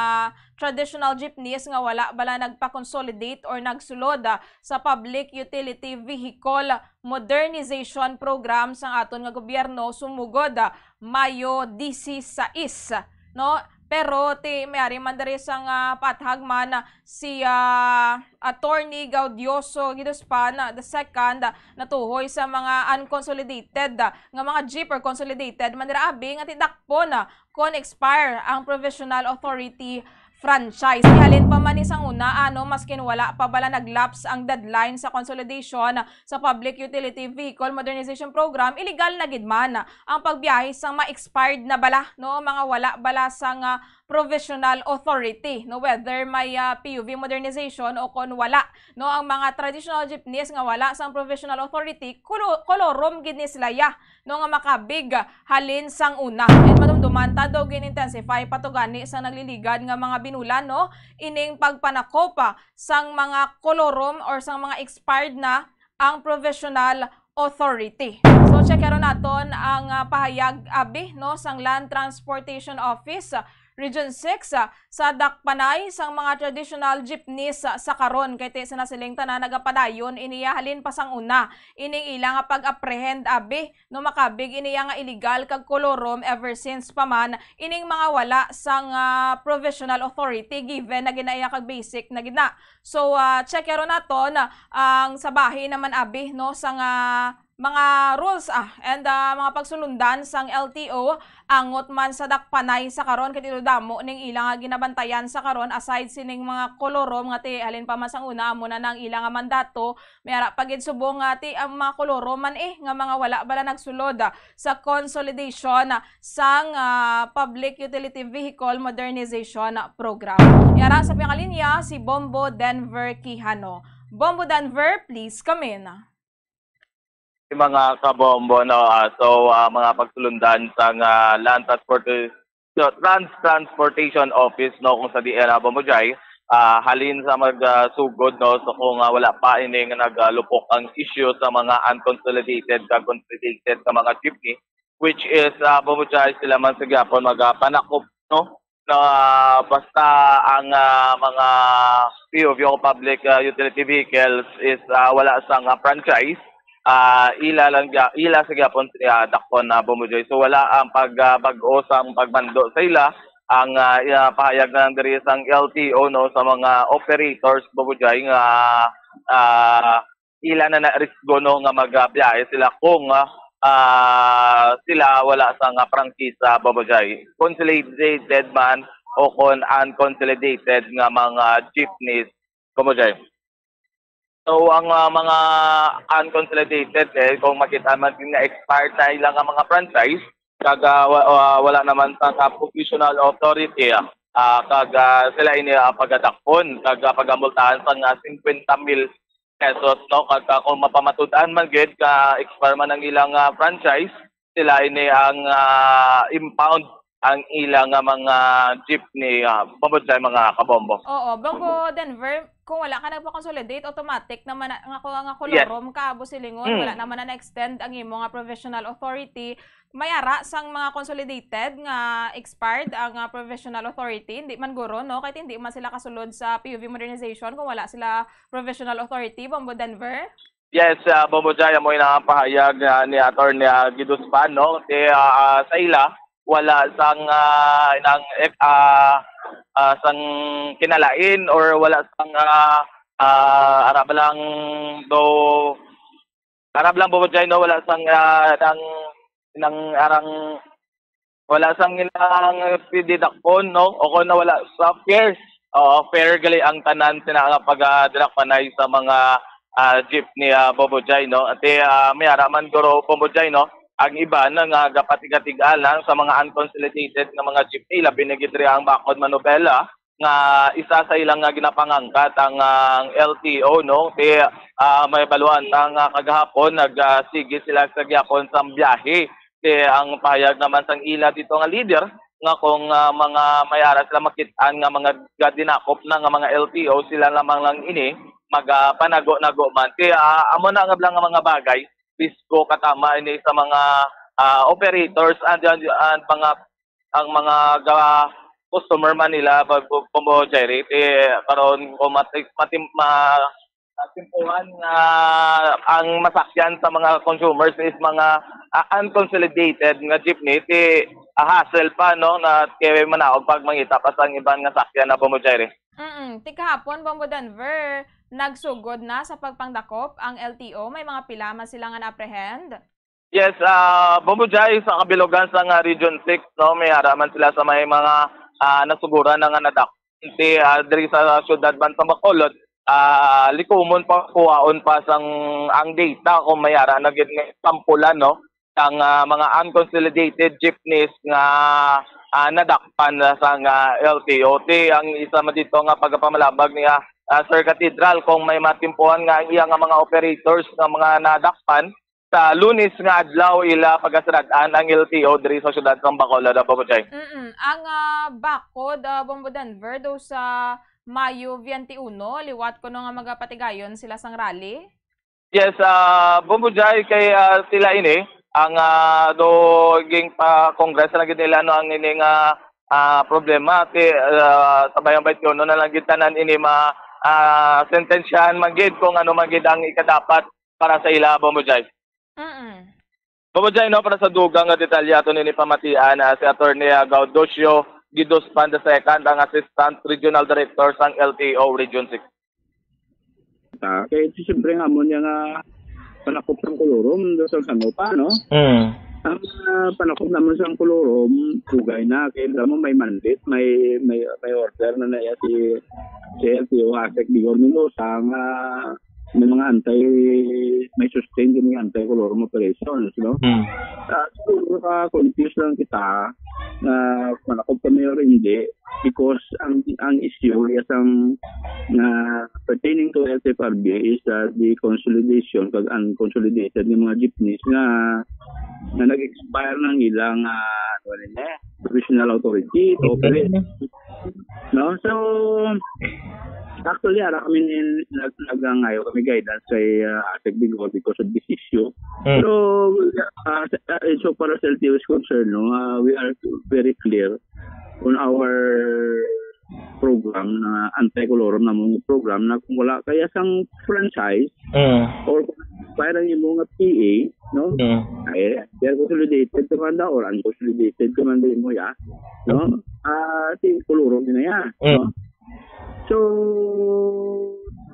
traditional jeepneys nga wala bala nagpa-consolidate or nagsulod, ah, sa Public Utility Vehicle Modernization Program sang aton nga gobyerno sumugod, ah, Mayo disisais, no? Pero ti may ari man diri sang, ah, paathag man, ah, si, ah, Attorney Gaudioso Giduspan, ah, the second, ah, natuhoy sa mga unconsolidated, ah, nga mga jeep or consolidated man dira abi nga ti dakpon, ah, kon expire ang provisional authority franchise. Halin pa man ni sang una, ano, maskin wala pa bala nag-lapse ang deadline sa consolidation sa Public Utility Vehicle Modernization Program, illegal na gid man ang pagbiyahe sang ma-expired na bala, no, mga wala bala sang, ah, provisional authority, no, whether may, ah, P U V modernization o kon wala, no, ang mga traditional jeepneys nga wala sang provisional authority, kulo-, kolorom gid ni sila ya, no, nga makabig halin sang una. And madumduman ta daw gin-intensify pa to gani sa nagliligad nga mga binulan, no, ining pagpanakopa sang mga kolorom or sang mga expired na ang provisional authority. So, check karon naton ang, ah, pahayag abi, no, sang Land Transportation Office, ah, Region six, ah, sa dakpanay sang mga traditional jeepneys, ah, sa karon. Kay ti sa nasiling tanan nagapadayon iniya halin pa sang una ining ila nga pag-apprehend abi, no, makabig iniya nga illegal kag kolorom ever since pa man ining mga wala sang, ah, provisional authority, given na ginaiya kag basic na gid na. So, ah, check karon naton, ah, ang sa bahin naman abi, no, sang, ah, mga rules, ah, and, ah, mga pagsulundan sang L T O angot man sa dakpanay sa karon, kay dito damo ning ila nga ginabantayan sa karon, aside sining mga kolorom nga ti halin pa man sang una, amo na nang ila nga mandato, may ara pa gid subong nga ti ang mga kolorom man, eh, nga mga wala bala nagsulod, ah, sa consolidation, ah, sang, ah, Public Utility Vehicle Modernization Program. Yara sa pangalinya si Bombo Denver Quijano. Bombo Denver, please come in. Mga kabombo, no, ah, so, ah, mga pagsulundan sang, ah, Land Transportation, Trans Transportation Office, no, kung sa diin, ah, Bombo Jai, ah, halin sa mag, ah, sugod, no, so kung, ah, wala pa ini nga nagalupok ang issue sa mga unconsolidated kag consolidated nga mga jeepney, which is, ah, Bombo Jai, sila man sa gyapon magapanakop, no, na basta ang, ah, mga P U V o public, ah, utility vehicles is, ah, wala sang, ah, franchise, ah, ila lang gya-, ila sa gyapon, ah, dakpon na, Bombo Jai. So wala ang pag, ah, bag-o sang pagmando sa ila. Ang, ah, iya, pahayag na lang diri sang L T O, no, sa mga operators, Bombo Jai, nga, ah, ila na na-risgo, no, nga magabiyahe sila kung, ah, ah, sila wala sang, ah, prangkisa, Bombo Jai. Consolidated man o kon unconsolidated nga mga jeepneys, Bombo Jai. So, ang, ah, mga unconsolidated, eh, kung makita man nga expired na ilang nga mga franchise, kag, ah, wa-, wa-, wala naman sa, sa provisional authority, ah, ah, kag, ah, sila ini, ah, pagadakpon, kag, ah, pagamultahan sa nga fifty mil pesos, no? Kag, ah, kung mapamatud-an man gid nga expire man ang ilang, ah, franchise, sila ini ang, ah, impound ang ila nga mga jeepney, ah, Bombo Jai, mga kabombo. Oo, Bombo Denver, kung wala ka nagpa-consolidate, automatic naman na, nga, nga Yes. kolorom ka, Boss Silingon, Mm. wala naman na na-extend ang imo nga provisional authority. May ara sang mga consolidated nga expired ang, ah, provisional authority, hindi man guro, no? Kahit hindi man sila kasulod sa P U V modernization kung wala sila provisional authority, Bombo Denver? Yes, ah, Bombo Jai, amo na ang pahayag, ah, ni Attorney, ah, Giduspan, no? Ti, ah, ah, sa ila, wala sang, ah, inang, eh, ah, ah, sang kinalain or wala sang, ah, ah, ara ba lang do Arab lang, Bobo Jai, no, wala sang, ah, nang, nang arang, wala sang ilang pididakpon, no, o kung na wala sa fair. Oo, fair gali ang tanan sina nga pag-, ah, dinakpanay sa mga, ah, jeepney, ah, Bobo Jai, no. Ate, ah, may ara man guro, Bobo Jai, no, ang iba na nga gapatigatig-alang sa mga unconsolidated nga mga jeepney, labi na gid diri ang Bacod Manobela, nga isa sa ilang nga ginapangangkat ang, ah, ang L T O, no? Kay, ah, may baluan ta nga kagahapon nag, ah, sige sila sa gyapon sang biyahe. Kay ang pahayag naman sang ila dito nga leader nga kung, ah, mga may ara sila makit-an nga mga gadinakop na nga mga L T O, sila lamang lang ini mag, ah, panago-nago man. Kay, ah, amo na nga lang nga mga bagay, pisko katama ini sa mga, ah, operators and, and, and mga ang mga ga-, customer man nila, ba-, bu-, Bombo Jerry, eh, karon kung mati-, matim-, ma-, matimpuhan nga ang masakyan sa mga consumers is mga, ah, unconsolidated nga jeepney, ti, ah, hassle pa, no, na kay manaog pag mangita pa sa iban nga sakyan na, Bombo Jerry. Mm, ti kahapon, Bombo Denver, nagsugod na sa pagpangdakop ang L T O. May mga pila man sila nga na-apprehend? Yes, ah, Bombo Jai, sa kabilugan sa nga Region six, no, may ara man sila sa may mga, ah, nasuguran na nga nadak-, ti, ah, diri sa siyudad man sa Bacolod, ah, likumon pa, kuhaon pa sang ang data kung may ara na gid nga sampulan, no, ang, ah, mga unconsolidated jeepneys nga, ah, nadakpan na sa nga L T O. Ti, ang isa man dito nga pagpamalabag niya, ah, Sir Cathedral, kung may matimpuhan nga ang iya nga mga operators nga mga nadakpan, sa Lunes nga adlaw ila pagasarad-an ang L T O diri sa siyudad sang Bacolod, Bombo Jai. Mm-mm. Ang, ah, bakod, ah, Bombo Denver, do sa Mayo twenty-one, liwat kuno nga magapatigayon sila sang rally? Yes, ah, Bombo Jai, kay, ah, sila ini, ang, ah, do ging pa Congress na gid nila, no, ang ini nga, ah, problema, ti, ah, sa Bayang twenty-one na lang gid tanan ini ma, ah, sentensyahan man gid kung ano man gid ang ikadapat para sa ila, Bombo Jai. Mm. Bombo Jai, no, para sa dugang nga detalye ato nini pamatian, ah, si Attorney, ah, Gaudocio Gidospan the second, ang Assistant Regional Director sang L T O Region six. Ah, kay siyempre nga mo niya nga panakop sang kolorum do sa Sanupa, no? Mm. Ang, ah, panakop naman sang kolorum, dugay na. Kay alam mo, may mandate, may, may, may order na na si, si L T O Asek Vigor Mendoza nga may mga anti, may sustain yung anti-colorum operations, no? Mm. Ah, siguro ka-confuse lang kita na panakop kami or hindi, because ang, ang issue, yes, ang, ah, pertaining to L T F R B is, ah, the consolidation kag unconsolidated nga mga jeepneys nga, nga nag-expire na ang ilang, ah, ano rin eh, provisional authority to operate. No? So, actually, ara kami nin-, nag-, nagangayo kami guidance kay, ah, Asek Vigor because of this issue. Mm. Pero, ah, sa, ah, so far as L T O is concerned, no, ah, we are very clear on our program na anti-colorum na mong program na kung wala kaya sang franchise, mm, or kung expire ang imo nga P A, no? Mm. Ay, either consolidated ka man da or unconsolidated ka man da imo ya, no? Ah, ti kolorum na ya, mm, no? So,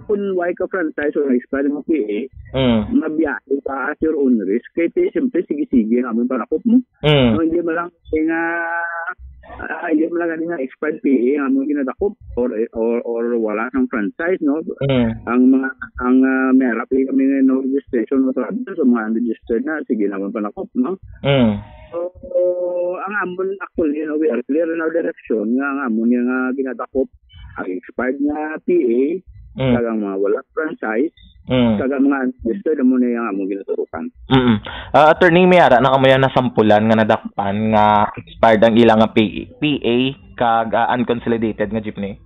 kung wala ka franchise or expire mo P A, mm, mabiyahe ka at your own risk. Kaya ti, siyempre, sige-sige ang among panakop mo. Mm. No, hindi mo lang, eh, nga, ah, hindi mo lang gani nga expired P A ang among ginadakop or, or, or wala kang franchise, no? Mm. Ang mga, ang, ah, may harap kami nga no registration mo sa, sa mga unregistered na, sige naman panakop, no? Mm. So, ang amon, actually, no, we are clear in our direction nga ang amon nga ginadakop ang expired nga P A, mm, kag ang mga wala franchise, mm, kag ang mga unregistered, amo na yung among ginaturukan. Mm. Ah, attorney, may ara na kamo yung nasampulan nga nadakpan nga expired ang ilang nga P-, P A kag, ah, unconsolidated nga jeepney?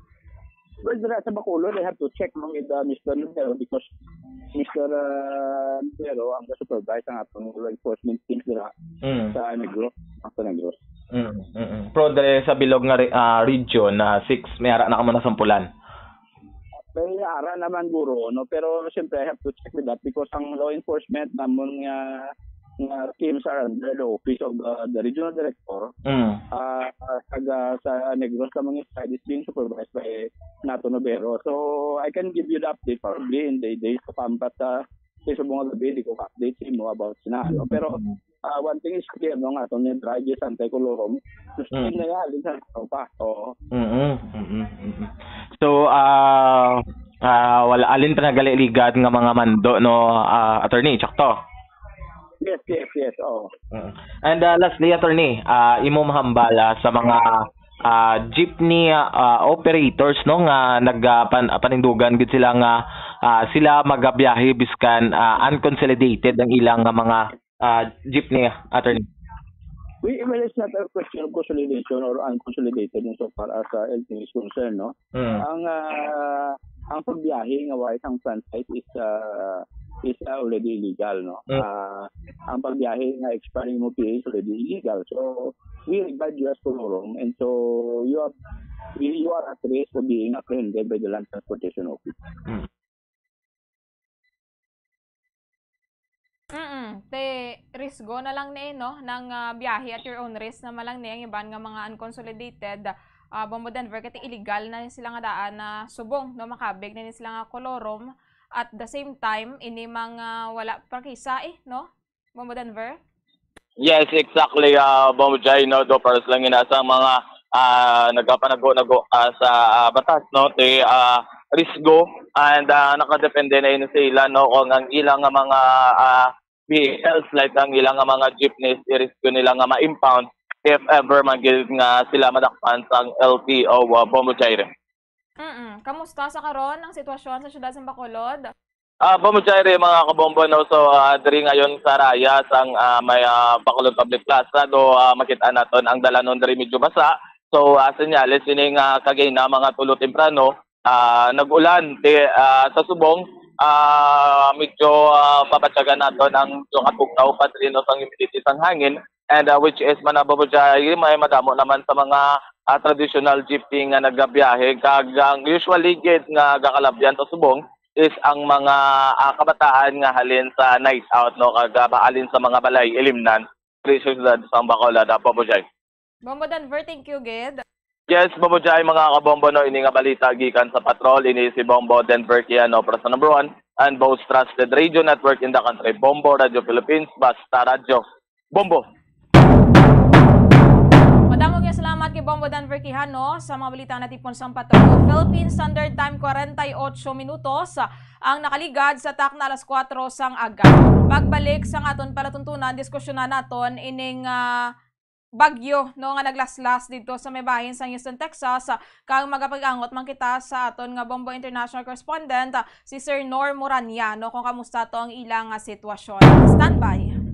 Well, dira sa Bacolod, I have to check no, with, uh, Mister Lucero because Mister, uh, Lucero ang ga-supervise ang atong law enforcement teams dira, mm, sa Negros, sa Negros. Mm, mm, mm. Pero diri sa bilog nga re-, ah, region na six, may ara na kamo nasampulan? May ara naman guro, no? Pero siyempre, I have to check with that because ang law enforcement namon nga, nga teams are under the office of, uh, the regional director. Mm. Ah, taga sa Negros sa mga side is being supervised by Nato Novero. So, I can give you the update probably in the days to come, but, uh, Kasi subong nga gabi, di ko ka-update sa imo about sina, ano. Pero, ah, one thing is clear, no, nga atong ni Dry J Santa Colorum, gusto Mm. na yan, din sa tropa. Oo. Mm-mm, mm-mm, mm-mm. So, ah, ah, wala, alin pa nagaliligad nga mga mando, no, ah, attorney, tsakto? Yes, yes, yes, oo. Mm. And, ah, lastly, attorney, ah, imo mahambal, ah, sa mga, ah, jeepney, ah, operators, no, nga nag, ah, pan-, panindugan gid sila nga, ah, sila magabiyahe biskan, ah, unconsolidated ang ilang nga mga, ah, jeepney, attorney. We, well, it's not a question of consolidation or unconsolidated insofar as, uh, L T O is concerned, no? Mm. Ang, ah, ang pagbiyahe nga wala sang franchise is, ah, is, ah, already illegal, no? Mm. Ah, ang pagbiyahe nga expiring mo P A is already illegal. So, we regard you as colorum, and so you are, you are at risk of being apprehended by the Land Transportation Office. Mm. Mm, te, risgo na lang ni, no, nang, ah, biyahe at your own risk na malang ni ang iban nga mga unconsolidated, ah, Bombo Denver, kay illegal na ni sila nga daan na subong, no, makabig na ni sila nga colorum. At the same time, ini mga wala prangkisa, eh, no, Bombo Denver? Yes, exactly, ah, Bombo Jai, no, do pares lang ina sa mga, ah, nagapanago-nago, ah, sa, ah, batas, no, ti, ah, risgo, and, ah, nakadepende na ini sa ila, no, kung ang ilang nga mga, ah, vehicles, like ang ilang nga mga jeepneys, i-risgo nila nga ma-impound if ever man gid nga sila madakpan sang L T O, ah, Bombo Jai. Mm-mm. Kamusta sa karon ang sitwasyon sa siyudad sa Bacolod? Ah, Bombo Jai, mga kabombo, no? So, ah, diri ngayon sa raya sang, ah, may, ah, Bacolod Public Plaza, do, ah, makita naton ang dalanon diri medyo basa. So, ah, senyales ini nga kagina mga tulo temprano, ah, nag-ulan ti, ah, sa subong, ah, medyo, ah, pabatyagan naton ang medyo katugnaw pa diri, no, sang humidity sang hangin. And, ah, which is, mga Bombo Jai, may madamo naman sa mga, ah, traditional jeepney nga nagabiyahe. Kag ang usually gid nga gakalabyan sa subong is ang mga, ah, kabataan nga halin sa night out, no, kag, ah, halin sa mga balay ilimnan diri sa siyudad sa Bacolod, ah, Bombo Jai. Bombo Denver, thank you gid. Yes, Bombo Jai, mga kabombo, no, ini nga balita gikan sa Patrol, ini si Bombo Denver Kiano para sa number one and most trusted radio network in the country, Bombo Radio Philippines, basta radyo. Bombo. Madamo nga salamat kay Bombo Denver Quijano sa mga balita nga natipon sang Patrol. Philippine Standard Time, kwarenta y ocho minutos ang nakaligad sa takna alas kuwatro sang aga. Pagbalik sang aton palatuntunan, diskusyonan naton ining, ah, bagyo, no, nga naglaslas didto sa may bahin sang Houston, Texas, ah, kag magapag-angot man kita sa aton nga Bombo International correspondent, ah, si Sir Nor Morania, no, kung kamusta to ang ilang, ah, sitwasyon. Standby.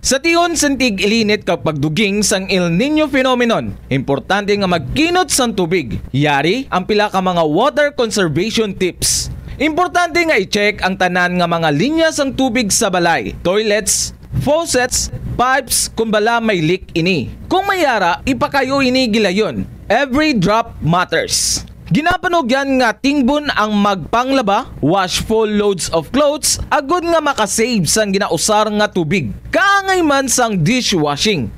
Sa tion sang tig-ilinit kag pagduging sang El Niño phenomenon, importante nga magkinot sang tubig. Yari ang pila ka mga water conservation tips. Importante nga i-check ang tanan nga mga linya sang tubig sa balay, toilets, faucets, pipes, kon bala may leak ini. Kung may yara, ipakayo ini gilayon. Every drop matters. Ginapanugyan nga tingbon ang magpanglaba, wash full loads of clothes, agod nga makasave sang ginausar nga tubig. Kaangay man sang dishwashing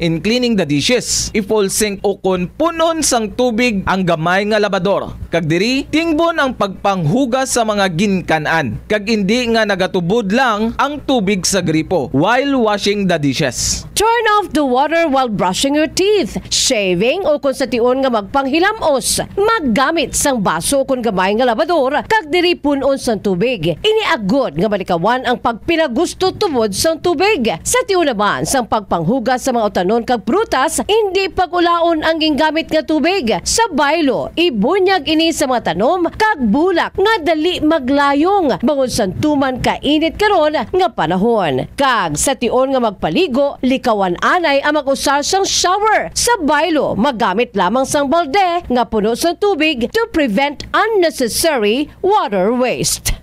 in cleaning the dishes, i-full sink ukon pun-on sang tubig ang gamay nga labador. Kag diri, tingbon ang pagpanghugas sa mga ginkan-an, kag indi nga nagatubod lang ang tubig sa gripo while washing the dishes. Turn off the water while brushing your teeth, shaving, o kon sa tion nga magpanghilam-os. Maggamit sang baso kon gamay nga labador, kag diri pun-on sang tubig. Ini agod nga malikawan ang pagpinagusto tubod sang tubig. Sa tion naman sang pagpanghugas sa mga utanon kag prutas, indi pag-ulaon ang gingamit nga tubig. Sa baylo, ibunyag ini sa mga tanom kag bulak nga dali maglayong bangod sang tuman kainit karon nga panahon. Kag sa tion nga magpaligo, likawan anay ang mag-usar sang shower. Sa baylo, magamit lamang sang balde nga puno sang tubig to prevent unnecessary water waste.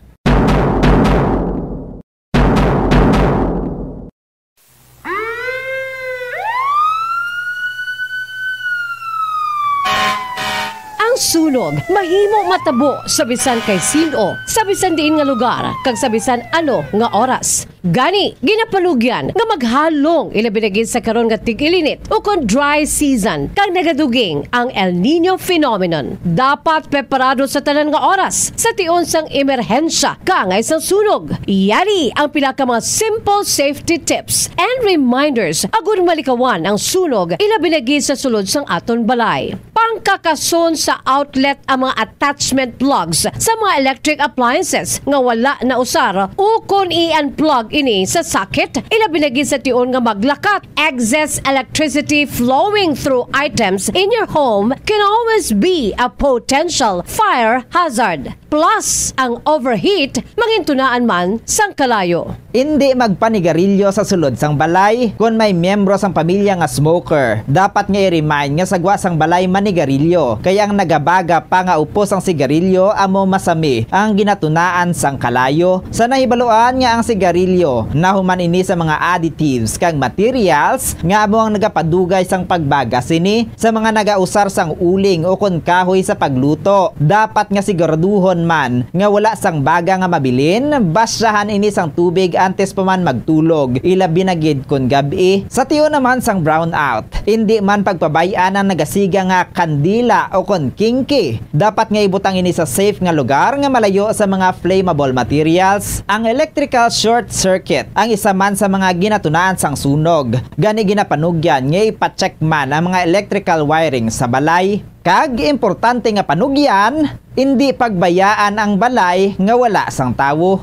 Ang sunog mahimo matabo sa bisan kay sin-o, sa bisan diin nga lugar, kag sa bisan ano nga oras. Gani, ginapanugyan nga maghalong, ilabi na gid sa karon nga tig-ilinit ukon dry season, kag nagaduging ang El Niño phenomenon. Dapat preparado sa tanan nga oras sa tion sang emerhensya kaangay sang sunog. Yari ang pila ka mga simple safety tips and reminders agud malikawan ang sunog, ilabi na gid sa sulod sang aton balay. Pangkakason sa outlet ang mga attachment plugs sa mga electric appliances nga wala nausar, ukon i-unplug ini sa socket, ilabi na gid sa tion nga maglakat. Excess electricity flowing through items in your home can always be a potential fire hazard. Plus, ang overheat mangintunaan man sang kalayo. Indi magpanigarilyo sa sulod sang balay. Kon may miyembro sang pamilya nga smoker, dapat nga i-remind nga sa gwa sang balay manigarilyo, kay ang nagabaga pa nga upos sang sigarilyo amo masami ang ginatunaan sang kalayo. Sa nahibaluan nga ang sigarilyo nahuman ini sa mga additives kag materials nga amo ang nagapadugay sang pagbaga sini, sa mga nagausar sang uling ukon kahoy sa pagluto, dapat nga siguraduhon man nga wala sang baga nga mabilin. Basyahan ini sang tubig antes pa man magtulog, ilabi na gid kon gab-i. Sa tion naman sang brownout, indi man pagpabay-an ang nagasiga nga kandila ukon kingki. Dapat nga ibutang ini sa safe nga lugar nga malayo sa mga flammable materials. Ang electrical short circuit ang isa man sa mga ginatunaan sang sunog. Gani, ginapanugyan nga ipa-check man ang mga electrical wiring sa balay. Kag importante nga panugyan, indi pagbayaan ang balay nga wala sang tawo.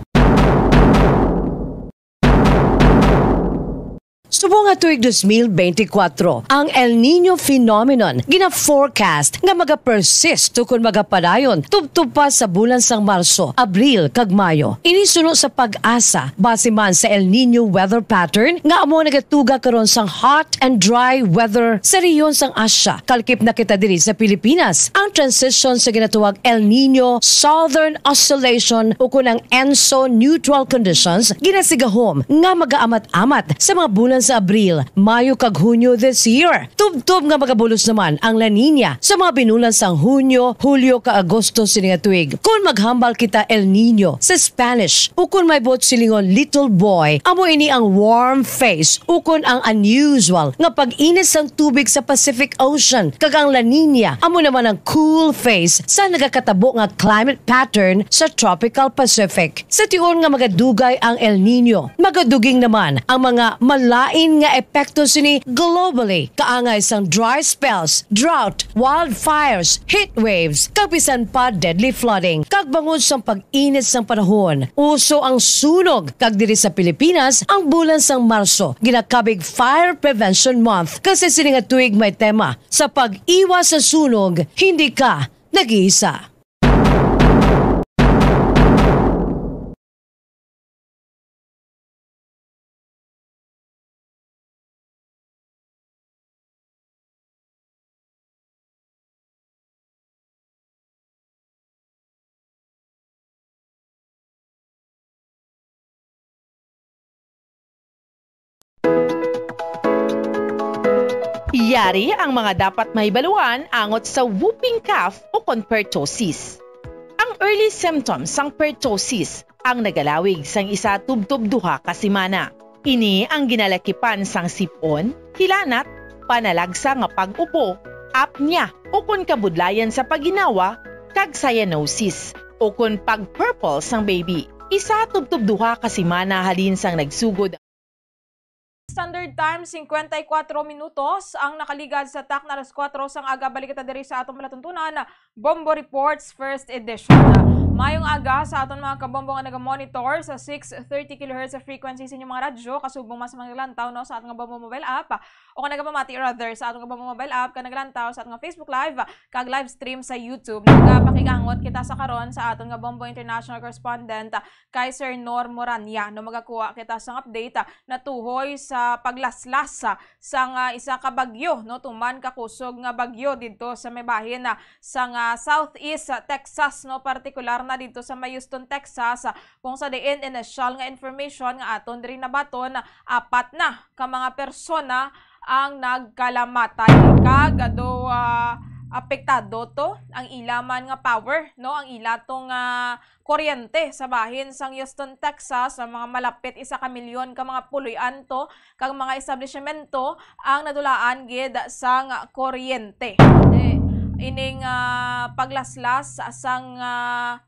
Subong nga tuig dos mil benti kwatro, ang El Niño phenomenon gina-forecast nga magapersist ukon magapadayon tubtob pa sa bulan sang Marso, Abril, kag Mayo. Ini suno sa PAGASA, base man sa El Niño weather pattern nga amo nagatuga karon sang hot and dry weather sa rehiyon sang Asia. Kalkip na kita diri sa Pilipinas. Ang transition sa ginatawag El Niño Southern Oscillation ukon ang ENSO neutral conditions ginasigahom nga magaamat-amat sa mga bulan sa Abril, Mayo, kag Hunyo this year. Tubtob nga magabulos naman ang La Niña sa mga binulan sang Hunyo, Hulyo, kag Agosto sini nga tuig. Kon maghambal kita El Niño sa Spanish, ukon may buot silingon little boy, amo ini ang warm phase ukon ang unusual nga pag-init sang tubig sa Pacific Ocean, kag ang La Niña amo naman ang cool phase sa nagakatabo nga climate pattern sa tropical Pacific. Sa tion nga magadugay ang El Niño, magaduging naman ang mga malain nga epekto sini globally, kaangay sang dry spells, drought, wildfires, heat waves, kag bisan pa deadly flooding. Kag bangod sang pag-init sang panahon, uso ang sunog, kag diri sa Pilipinas, ang bulan sang Marso ginakabig Fire Prevention Month, kag sa sini nga tuig may tema, "Sa pag-iwas sa sunog, hindi ka nag-iisa." Yari ang mga dapat mahibaluan angot sa whooping cough o kon pertussis. Ang early symptoms sang pertussis ang nagalawig sang isa tubtob duha ka semana. Ini ang ginalakipan sang sip-on, hilanat, panalagsa nga pag-upo, apnea, ukon kabudlayan sa paginawa, kag cyanosis, ukon pag-purple sang baby. Isa tubtob duha ka semana halin sang nagsugod. Standard Time, cincuenta y cuatro minutos ang nakaligad sa takna alas kuwatro sang aga. Balik kita diri sa atong palatuntunan, Bombo Reports First Edition. Mayong aga sa aton mga kabombo nga naga-monitor sa six thirty kilohertz frequency sa inyong mga radyo, kasubong man sa mga naglantaw, no, sa aton nga Bombo Mobile App, o kung nagapamati, rather, sa aton nga Bombo Mobile App, kag naglantaw sa aton nga Facebook Live, kag live stream sa YouTube. Nagapakigangot kita sa karon sa aton nga Bombo International Correspondent, kay Sir Nor Morania, no, magakuha kita sang update, ah, natuhoy sa paglaslas, ah, sang, ah, isa ka bagyo, no, tuman ka kusog nga bagyo didto sa may bahin, ah, sang, ah, Southeast, ah, Texas, no, partikular na didto sa may Houston, Texas, ah, kung sa diin inisyal nga information nga aton diri nabaton, ah, apat na ka mga persona ang nagkalamatay. Kag do, ah, Apektado to ang ila man nga power, no, ang ila to nga kuryente sa bahin sang Houston, Texas. Ang mga malapit isa ka milyon ka mga puloy-anto kag mga establishmento ang nadulaan gid sang kuryente. Di, ining, ah, paglaslas sang, ah,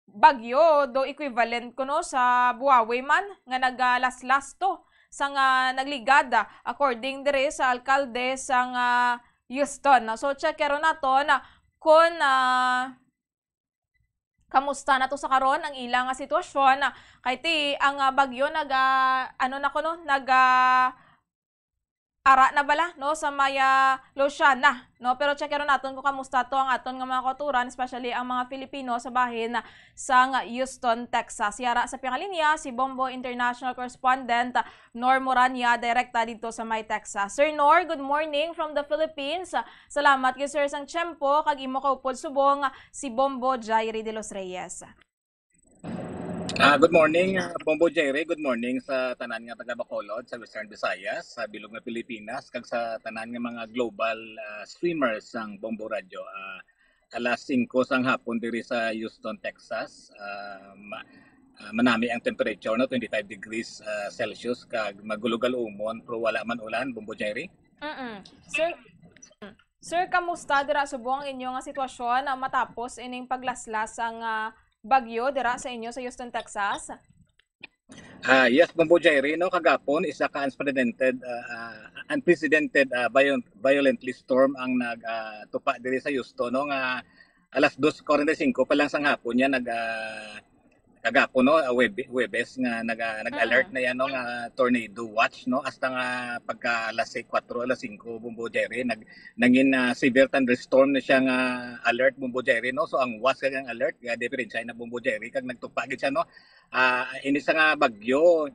bagyo, do equivalent kuno sa buhawi man nga nagalaslas to sang, ah, nagligad, ah, according diri sa alkalde sang, ah, Houston. So, check karon naton, ah, kung, ah, kamusta na to sa karon ang ila nga sitwasyon, ah, kay ti ang, ah, bagyo naga, ano na kuno, naga, ara na bala, no, sa may, ah, Luciana, no? Pero check naton kung kamusta to ang aton nga mga kauturan, especially ang mga Filipino sa bahin sang Houston, Texas. Yara sa pangalinya si Bombo International Correspondent Nor Morania, direkta dito sa may Texas. Sir Nor, good morning from the Philippines. Salamat gid, sir, sang tiyempo kag imo kaupod subong si Bombo Jairi de los Reyes. Ah, good morning, ah, Bombo Jairi. Good morning sa tanan nga taga Bacolod, sa Western Visayas, sa bilog nga Pilipinas, kag sa tanan nga mga global, ah, streamers sang Bombo Radio. Ah, alas singko sang hapon diri sa Houston, Texas. Ah, ma-, ah, manami ang temperature, no, twenty-five degrees, ah, Celsius, kag magulogal umon, pero wala man ulan, Bombo Jairi. Mm-mm. Sir, sir, kamusta dira subong ang inyo nga sitwasyon, ah, matapos ining paglaslas sang, ah, bagyo dira sa inyo sa Houston, Texas? Ah, yes, Bombo Jairi, no, kagapon isa ka unprecedented, ah, ah, unprecedented, ah, viol-, violently storm ang nag, ah, tupa diri sa Houston, no, nga alas dos forty-five pa lang sang hapon niya nag, ah, kagapon, no, ah, Web-, Webes nga nag, ah, nag-alert Mm. na yan, no, nga tornado watch, no, hasta nga pagka alas kwatro, alas singko, Bombo Jairi, nag, nangin, ah, severe thunderstorm na siya nga alert, Bombo Jairi, no. So ang was kag ang alert, ga diferensya na, Bombo Jairi, kag nagtupa gid siya, no. Ah, ini sa nga bagyo,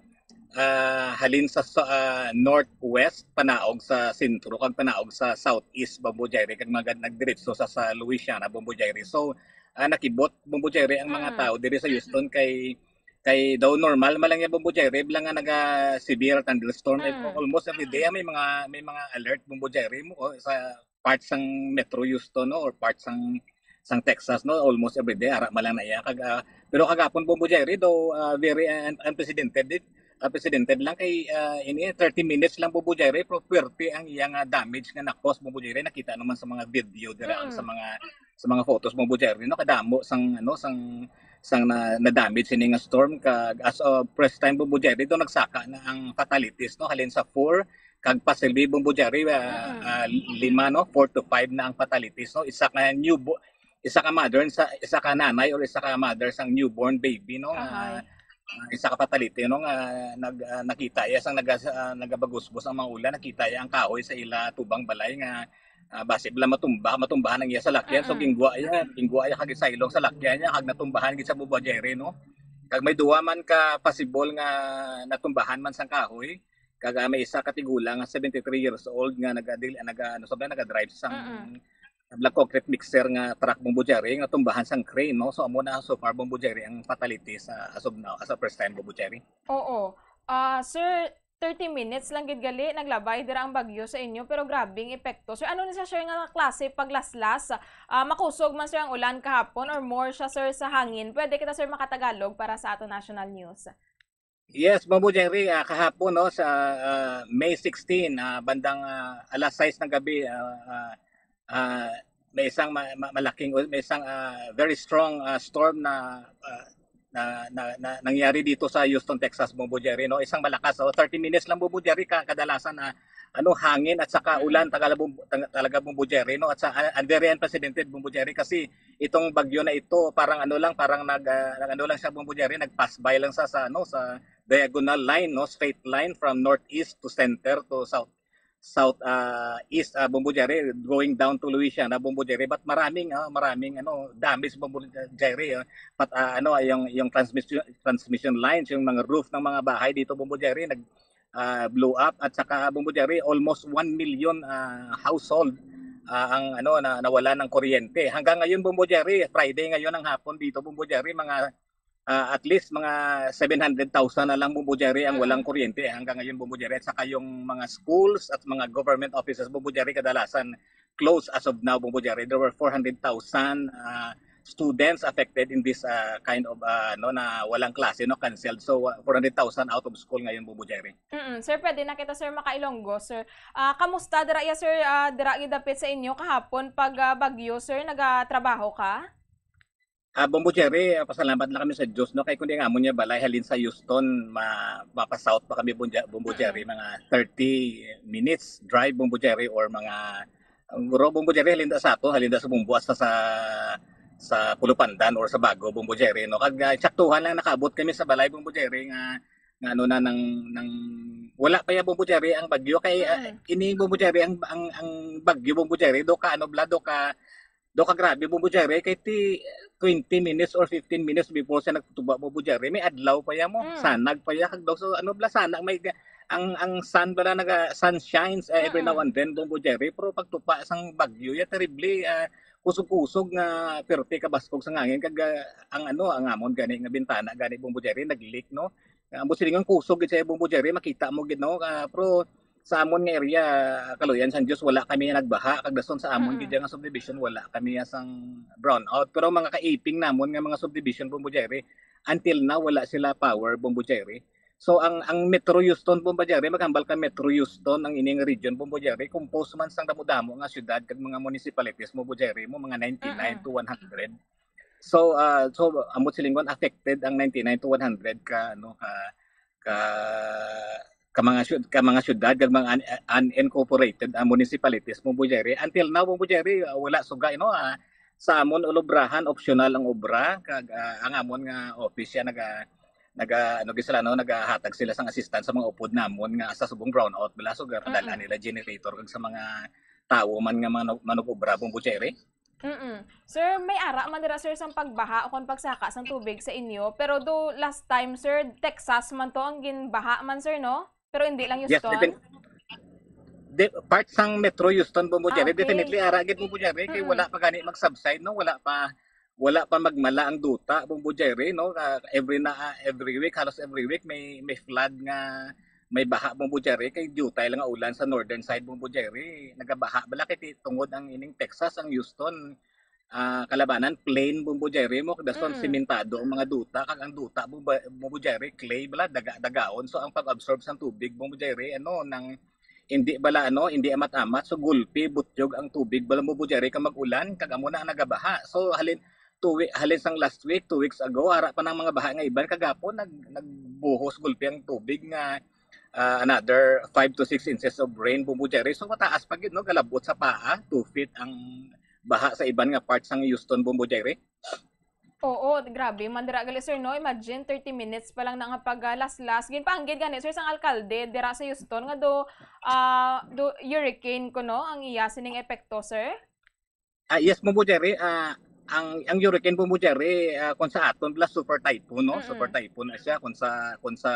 ah, halin sa, sa, ah, northwest, panaog sa sentro kag panaog sa southeast, Bombo Jairi, kag magad nagdiretso sa, sa Louisiana, Bombo Jairi. So, ah, nakibot, Bombo Jairi, ang mga Mm. tao diri sa Houston kay, kay daw normal man lang yan, Bombo Jairi, lang nga naga severe thunderstorm. Eh, Mm. almost every day, ah, may mga, may mga alert, Bombo Jairi, mo, oh, sa parts sang Metro Houston, no, or parts sang, sang Texas, no, almost every day ara man lang na iya. Kag, ah, pero kagapon, Bombo Jairi, daw, ah, very un-, unprecedented it, unprecedented lang kay, ah, ini thirty minutes lang, Bombo Jairi, pero puwerte ang iya nga damage nga na-cause, Bombo Jairi. Nakita naman sa mga video dira, ang sa Mm. mga, sa mga photos, Bombo Jairi, no, kadamo sang, ano, sang, sang na, na-damage ini nga storm. Kag as of press time, Bombo Jairi, daw nagsaka na ang fatalities, no, halin sa four kag possibly, Bombo Jairi, ah, Mm-mm. ah, lima, no, four to five na ang fatalities, no. Isa ka newbo-, isa ka mother sa, isa ka nanay or isa ka mother sang newborn baby, no, nga, Ahay. ah, isa ka fatality, no, nga nag, ah, nakita iya sang naga-, ah, nagabagusbos ang mga ulan, nakita iya ang kahoy sa ila tubang balay nga, ah, basi bala matumba, matumbahan ang iya salakyan. So, Mm-mm. gingwa iya, gingwa iya kag isaylong salakyan niya, kag natumbahan gid sa, Bombo Jairi, no. Kag may duha man ka possible nga natumbahan man sang kahoy, kag, ah, may isa ka tigulang nga seventy-three years old nga naga-, naga, ano, sabay naga-drive sang Mm-mm. black concrete mixer nga truck, Bombo Jairi, nga tumbahan sang crane, no. So, amo na so far, Bombo Jairi, ang fatality sa, as of now, as of press time, Bombo Jairi. Oo. Ah, sir, thirty minutes lang gid gali naglabay dira ang bagyo sa inyo, pero grabe ang epekto. Sir, ano ni siya, sir, nga klase paglaslas? Ah, makusog man, sir, ang ulan kahapon or more siya, sir, sa hangin? Pwede kita, sir, makatagalog para sa ato national news? Yes, Bombo Jairi, ah, kahapon, no, sa, ah, May sixteen, ah, bandang, ah, alas sais ng gabi, ah, ah, ah, may isang ma-, ma-, malaking, may isang, ah, very strong, ah, storm na, ah, na, na, na nangyari dito sa Houston, Texas, Bombo Jairi, no? Isang malakas, oh, thirty minutes lang, Bombo Jairi, ka-, kadalasan na, ano, hangin at saka Mm. ulan, talaga, Bombo, tang-, talaga, Bombo Jairi, no? At sa, ah, very unprecedented, Bombo Jairi, kasi itong bagyo na ito, parang ano lang, parang nag, ah, nag-, ano lang siya, Bombo Jairi, nag-pass by lang sa, sa, ano, sa diagonal line, no? Straight line from northeast to center to south, south, ah, east, ah, Bombo Jairi, going down to Louisiana, Bombo Jairi. But maraming, ah, maraming, ano, damage, Bombo Jairi, ah. But, ah, ano, yung, yung transmission, transmission lines, yung mga roof ng mga bahay dito, Bombo Jairi, nag, ah, blew up, at saka, Bombo Jairi, almost one million, ah, household, ah, ang, ano, na, nawala ng kuryente. Hanggang ngayon, Bombo Jairi, Friday ngayon ng hapon dito, Bombo Jairi, mga, ah, at least mga seven hundred thousand na lang, Bombo Jairi, ang walang Mm. kuryente hanggang ngayon, Bombo Jairi. At saka yung mga schools at mga government offices, Bombo Jairi, kadalasan closed as of now, Bombo Jerry. There were four hundred thousand uh, students affected in this uh, kind of uh, no na walang klase, no, canceled. So uh, four hundred thousand out of school ngayon, Bombo Jerry. Mm, sir, pwede na kita, sir, makailonggo, sir. Ah, kamusta dira iya, sir? Ah, dira gidapit sa inyo kahapon pag ah, bagyo, sir, nagatrabaho ka? Ah, Bombo Jerry, ah, pasalamat lang kami sa Diyos, no? Kay kundi nga mo niya balay halin sa Houston, ma mapa-south pa kami, Bombo Jerry, mga thirty minutes drive, Bombo Jerry, or mga ang guro, Bombo Jerry, halin sa ato, halin sa Bombo, hasta sa sa Pulupandan or sa Bago, Bombo Jerry, no? Kag uh, saktuhan lang nakaabot kami sa balay, Bombo Jerry, nga nga ano na nang nang wala pa ya, Bombo Jerry, ang bagyo kay uh, ini, Bombo Jerry, ang ang, ang bagyo, Bombo Jerry, do ka ano bla do ka do ka grabe, Bombo Jerry, kay ti twenty minutes or fifteen minutes before siya nagtuba, Bombo Jerry, may adlaw pa ya mo, mm. Sanag pa ya kag daw so ano bla sanag may ang ang sun bala naga sun shines uh, every uh-uh. now and then, Bombo Jerry, pero pagtupa sang bagyo ya terrible uh, kusog-kusog nga perti kabaskog sa hangin kag uh, ang ano ang amon gani nga bintana gani, Bombo Jerry, nag-leak, no? Ang busilingon kusog gid sa Bombo Jerry, makita mo gid, no? Uh, pero sa amon nga area, kaluyan sang Dios, wala kami nagbaha kag dason sa amon gid nga subdivision wala kami sang brown out. Pero mga kaiping namon nga mga subdivision, Bombo Jerry, until now wala sila power, Bombo Jerry. So ang ang Metro Houston, Bombo Jerry, maghambal ka Metro Houston ang ining region, Bombo Jerry, composed man sang damo-damo nga syudad kag mga municipalities, Bombo Jerry, mo mga ninety-nine to one hundred. So uh, so amot silingon affected ang ninety-nine to one hundred ka ano ka ka ka mga syud, ka mga syudad kag mga un, unincorporated uh, municipalities, Bombo Jerry. Until now, Bombo Jerry, uh, wala suga, you know, uh, sa amon ulobrahan optional ang obra kag uh, ang amon nga office siya naga naga ano gid sila no nagahatag sila sang assistance sa mga upod namon nga sa subong brownout bala so gadalan nila generator kag sa mga tawo man nga manug-obra, Bombo Jerry. Mm. Sir, may ara man dira, sir, sang pagbaha o kon pagsaka sang tubig sa inyo. Pero do last time, sir, Texas man to ang ginbaha man, sir, no? Pero hindi lang Houston. Yes, de, part sang Metro Houston, Bombo Jerry, ah, okay. Definitely ara gid, Bombo Jerry, kay mm-hmm. Wala pa gani mag-subside, no? Wala pa wala pa magmala ang duta, Bombo Jerry, no? Uh, every na uh, every week, halos every week may may flood nga may baha, Bombo Jerry, kay diutay lang nga ulan sa northern side, Bombo Jerry. Nagabaha bala kay tungod ang ining Texas, ang Houston, uh, kalabanan plain, Bombo Jerry, mo kada son mm. Simentado ang mga duta kag ang duta, Bombo Jerry, clay bala, daga-dagaon. So ang pag-absorb sang tubig, Bombo Jerry, ano nang hindi bala ano, hindi amat-amat, so gulpi, butyog ang tubig bala, Bombo Jerry, kag mag-ulan kag amo na ang nagabaha. So halin two week, halin sang last week, two weeks ago, ara pa nang mga baha nga iban, kagapon nag nagbuhos gulpi ang tubig nga uh, another five to six inches of rain, Bombo Jerry. So mataas pa gid, no, galabot sa paa, two feet ang baha sa iban nga parts sang Houston, Bombo Jerry. Oo, grabe man dira gali, sir, no? Imagine thirty minutes pa lang na nga paglaslas. Ginpanggid gani, sir, sang alkalde dira sa Houston nga do uh, do hurricane ko, no, ang iya sining epekto, sir? Ah, yes, Bombo Jerry. Ah, ang ang hurricane, Bombo Jerry, ah, kung sa aton bala super typhoon, no? Mm-mm. Super typhoon na siya kung sa kung sa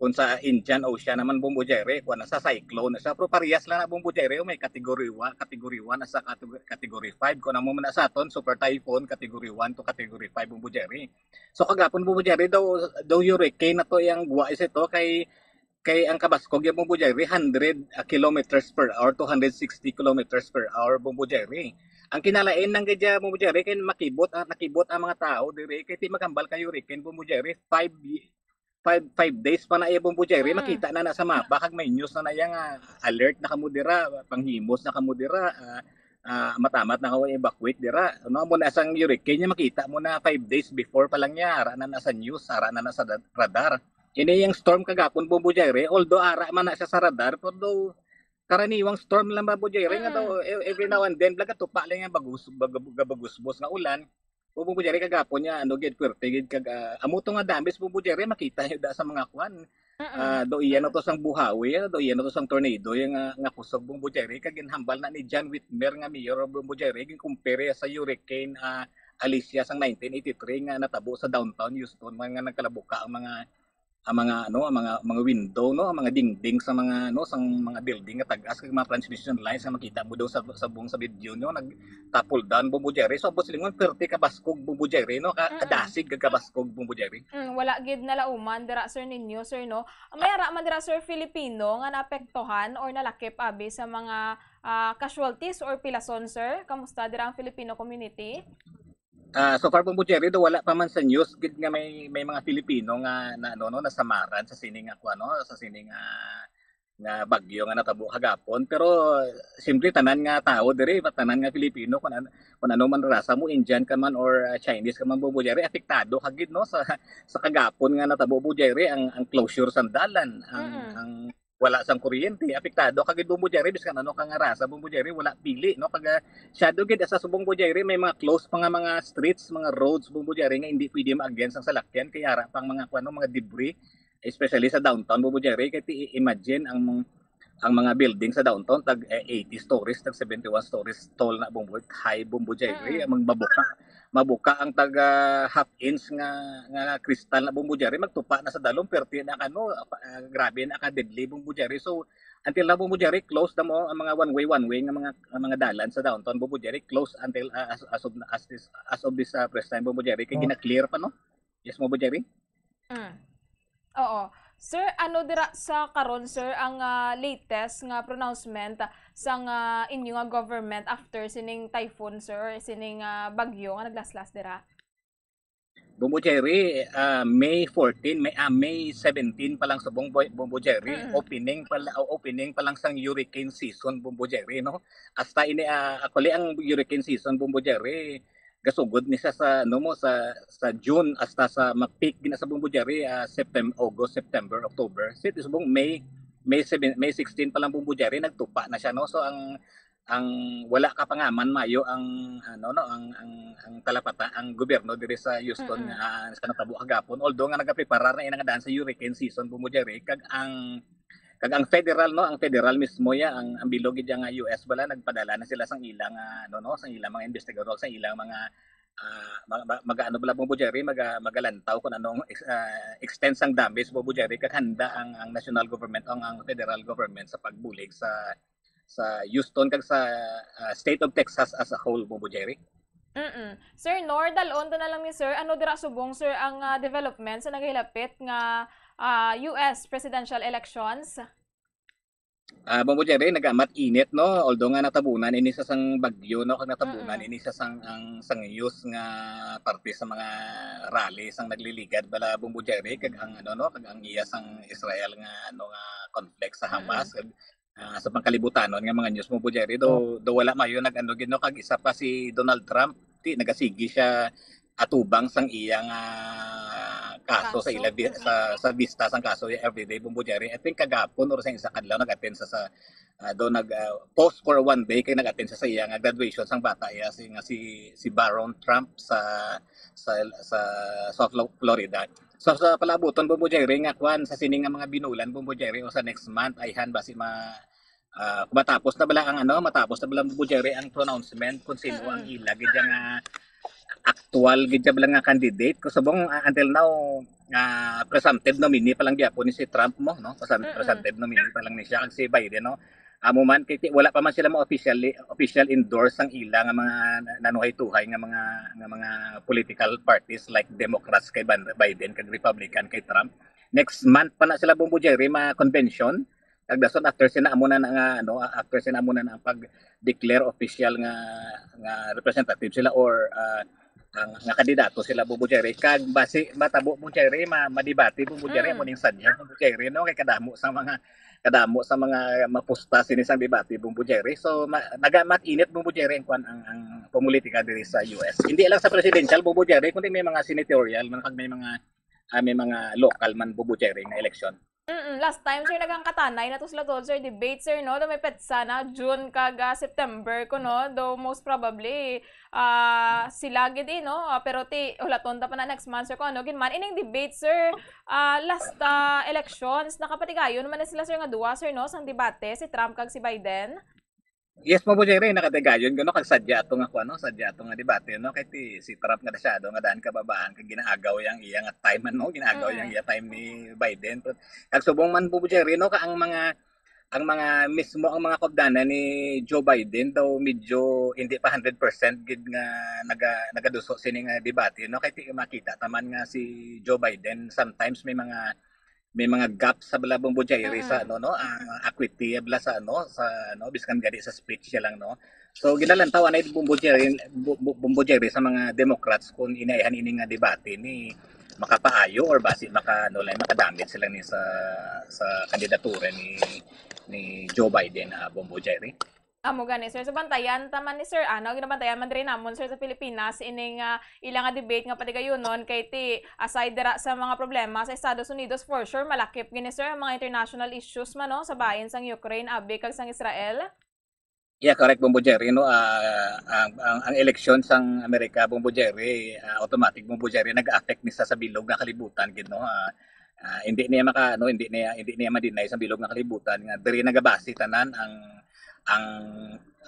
kung sa Indian Ocean naman, Bombo Jerry, kung na sa cyclone na siya. Pero parehas lang na, Bombo Jerry, may category one, category one na sa category, category five. Kung naman na sa aton, super typhoon, category one to category five, Bombo Jerry. So kagapon, Bombo Jerry, daw daw hurricane na to yang guwa isa to kay kay ang kabaskog ya, Bombo Jerry, hundred kilometers per hour to hundred sixty kilometers per hour, Bombo Jerry. Ang kinalain lang gid ya, Bombo Jerry, kay makibot ang nakibot ang mga tawo diri kay ti magambal kayo rikin, Bombo Jerry, five five five days pa na iya, Bombo Jerry, mm. Makita na na sa mapa kag may news na na iya nga alert na kamo dira, panghimos na kamo dira, uh, uh, matamat na kamo evacuate dira. Ano mo na sang hurricane niya makita mo na five days before pa lang niya ara na na sa news, ara na na sa radar. Ini yung storm kagapon, Bombo Jerry, although ara man na siya sa radar, pero karaniwang storm lang ba, Bombo Jerry, mm. Nga daw e-, every now and then bala gatupa lang yung bagus, bag, bagusbos nga ulan. Bombo Jerry, kagapon niya ano gid, puwerte gid kag uh, amo to nga damis, Bombo Jerry, makita niyo da sa mga kwan. Uh, do iya na to sang buhawi, do iya na to sang tornado yung uh, nga kusog, Bombo Jerry, kag ginhambal na ni John Whitmer nga mayor, Bombo Jerry, ginkumpare sa hurricane uh, Alicia sang nineteen eighty-three nga natabo sa downtown Houston, mga nagkalabuka ang mga ang mga, ano, ang mga, mga window, no, ang mga dingding sa mga, ano, sa mga building nga tag-as kag mga transmission lines nga makita mo daw sa, sa buong sa video nyo, nag-topple down, Bombo Jerry. So, abot silingon, perte ka baskog, Bombo Jerry, no, ka, Mm-mm. kadasig kag kabaskog, Bombo Jerry. Mm, wala gid nalauman dira, Sir, ninyo, sir, no? May ara man dira, Sir, Filipino nga naapektuhan or nalakip abi sa mga, ah, casualties or pilason, sir? Kamusta dira ang Filipino community? Ah, so far, Bombo Jerry, do wala pa man sa news gid nga may, may mga Filipino nga na, ano, no, nasamaran sa sini nga kuan, no, sa sini nga, nga bagyo nga natabo kagapon. Pero siyempre, tanan nga tawo diri, tanan nga Filipino, kung ano, kung ano man rasa mo, Indian ka man or, ah, Chinese ka man, Bombo Jerry, apektado ka gid, no, sa, sa kagapon nga natabo, Bombo Jerry, ang, ang closure sang dalan, ang, Mm-mm. ang wala sang kuryente, apektado ka gid, Bombo Jerry, biskan ano ka nga rasa, Bombo Jerry, wala pili, no? Kag, ah, shadow gid sa subong, Bombo Jerry, may mga closed pa nga mga streets, mga roads, Bombo Jerry, nga hindi pwede maagyan sang salakyan kay ara pang mga kuan, no, mga debris, especially sa downtown, Bombo Jerry, kay ti-, imagine ang, ang mga building sa downtown, tag, eh, eighty stories, tag seventy-one stories tall na, Bombo, high, Bombo Jerry, Mm. ang mabuka, mabuka ang taga half inch nga, nga kristal na, Bombo Jerry, magtupa na sa dalom, perte na ka, no, pa-, ah, grabe na ka deadly, Bombo Jerry. So, until now, Bombo Jerry, closed na mo ang mga one way, one way nga mga, nga mga dalan sa downtown, Bombo Jerry, closed until, ah, as, as of, as this, as of this, ah, press time, Bombo Jerry, kay Oh. gina-clear pa, no? Yes, Bombo Jerry? Mm. Oo. Sir, ano dira sa karon, sir, ang, ah, latest nga pronouncement sang, ah, inyo nga government after sining typhoon, sir, or sining, ah, bagyo nga naglaslas dira? Bombo Jerry, ah, May fourteen, May, ah, May seventeen pa lang subong, Boy-, Bombo Jerry, Mm. opening pa la-, opening pa lang sang hurricane season, Bombo Jerry, no? Hasta ini, ah, actually, ang hurricane season, Bombo Jerry, gasugod ni siya sa, ano mo, sa, sa June hasta sa ma-peak gina sa, Bombo Jerry, ah, Septem-, August, September, October. Sa subong May, May seven, May sixteen pa lang, Bombo Jerry, nagtupa na siya, no? So, ang, ang wala ka pa nga man mayo ang, ano, no, ang, ang, ang talapata, ang gobyerno diri sa Houston Mm-mm. nga, ah, sa natabo kagapon. Although nga nagapreparar na ina nga daan sa hurricane season, Bombo Jerry, kag ang, kag ang federal, no, ang federal mismo ya, ang, ang bilog gid ya nga U S bala, nagpadala na sila sang ilang, ah, ano, no, sang ilang mga investigador, sa ilang mga, ah, ma-, ma-, mag-ano bala, Bombo Jerry, maga-, magalantaw kung anong ex-, ah, extent sang damage, Bombo Jerry, kag handa ang, ang national government, ang, ang federal government sa pagbulig sa, sa Houston kag sa, ah, state of Texas as a whole, Bombo Jerry. Mm-mm. Sir Nor, dalon ta na lang ni sir. Ano dira subong, sir, ang, ah, development sa nagahilapit nga, ah, U S presidential elections? Ah, Bombo Jerry, nagamat init, no? Although nga natabunan ini sa sang bagyo, no? Kag natabunan Mm-mm. ini sa sang, ang sang news nga parte sa mga rally sang nagliligad bala, Bombo Jerry, kag ang, ano, no? Kag ang iya sang Israel nga, ano, nga conflict sa Mm-mm. Hamas, kag, ah, sa pangkalibutanon nga mga news, Bombo Jerry, do, Oh. do wala mayo nag-ano gid, no? Kag isa pa si Donald Trump, ti, nagasigi siya atubang sang iyang, ah, kaso sa Kaso? ila bi-, Mm. sa, sa vista sang kaso ya everyday, Bombo Jerry. I think kagapon or sa isa kadlaw nag-attend sa, sa, ah, do nag, ah, post for one day kay nag-attend sa, sa iya nga graduation sang bata iya si, nga si, si Barron Trump sa, sa, sa, sa Flo-, Florida. So, sa palabuton, Bombo Jerry, nga kwan, sa sini nga mga binulan, Bombo Jerry, o sa next month, ayhan ba si ma-, ah, kung matapos na bala ang ano, matapos na bala, Bombo Jerry, ang pronouncement kung sino ang Mm-mm. ila gid nga aktual gid bala nga candidate. Kung subong, ah, until now, ah, presumptive nominee pa lang gyapon ni si Trump mo, no? Presum-, Mm-mm. presumptive nominee pa lang ni siya kag si Biden, no? Amo man kay ti-, wala pa man sila mo officially, official endorse ang ila nga mga na-, nanuhay-tuhay nga mga, nga mga political parties like Democrats kay Ban-, Biden kag Republican kay Trump. Next month pa na sila, Bombo Jerry, ma-convention. Kag dason after sina amo na, na nga, ano, after sina amo na, na pag-declare official nga, nga representative sila or, ah, ang, nga kandidato sila, Bombo Jerry. Kag basi matabo, Bombo Jerry, ma-, madebate, Bombo Jerry, Mm. amo ning sadya, Bombo Jerry, no? Kay kadamo sa mga, kadamo sa mga mapusta sini sang debate, Bombo Jerry. So, ma-, nagamat init, Bombo Jerry, ang kwan, ang, ang politika diri sa U S. Hindi lang sa presidential, Bombo Jerry, kundi may mga senatorial man, kag may mga, ah, may mga local man, Bombo Jerry, nga eleksyon. Mm, last time, sir, naghangkatanay na to sila tod, sir, debate, sir, no? Do may petsa na, June kag, ah, September ko, no? Do most probably, ah, sila gid, eh, no? Ah, pero ti, hulaton ta pa na next month, sir, kung ano gid man. Ining debate, sir, ah, last, ah, elections, nakapatigayon naman na sila, sir, nga duwa, sir, no? Sang debate, si Trump kag si Biden. Yes, Bombo Jerry, nakadagayon ko, no, kag sadya ato nga kuan, no, sadya ato nga debate, no, kay ti, si Trump nga masyado nga daan kababaan kag ginaagaw yang iya nga time, ano, ginaagaw yang Mm. iya time ni Biden. Pero, kag subong man, Bombo Jerry, no, ka ang mga, ang mga mismo, ang mga kaupdanan ni Joe Biden daw medyo hindi pa hundred percent gid nga naga-, nagaduso sini nga debate, no, kay ti, makita ta man nga si Joe Biden sometimes may mga, may mga gap sa bala, Bombo Jerry, sa Mm-mm. ano, no, ah, equity bala sa ano, sa ano, biskan gani sa speech siya lang, no. So ginalantaw anay, Bombo Jerry, Bu-, Bu-, Bombo Jerry, sa mga Democrats kung inaihan ini nga debate ni makapaayo or basi maka, ano lang, makadamit sila ni sa, sa kandidatura ni, ni Joe Biden, ah, Bombo Jerry. Amo gani, sir. So, bantayan ta man ni sir, ano, ginabantayan man diri namon, sir, sa Pilipinas, ining, ah, ila nga debate nga patigayunon kay ti aside dira sa mga problema sa Estados Unidos, for sure, malakip gini, sir, ang mga international issues man, no, sa bahin sang Ukraine, abi, kag sang Israel. Yeah, correct, Bombo Jerry, no? Ah, ang, ang, ang eleksyon sang Amerika, Bombo Jerry, ah, automatic, Bombo Jerry, nag-affect ni sa, sa bilog nga kalibutan gid, no? Ah, ah, hindi niya maka, ano, hindi niya, hindi niya ma-deny sa bilog nga kalibutan nga diri nagabase tanan ang, ang,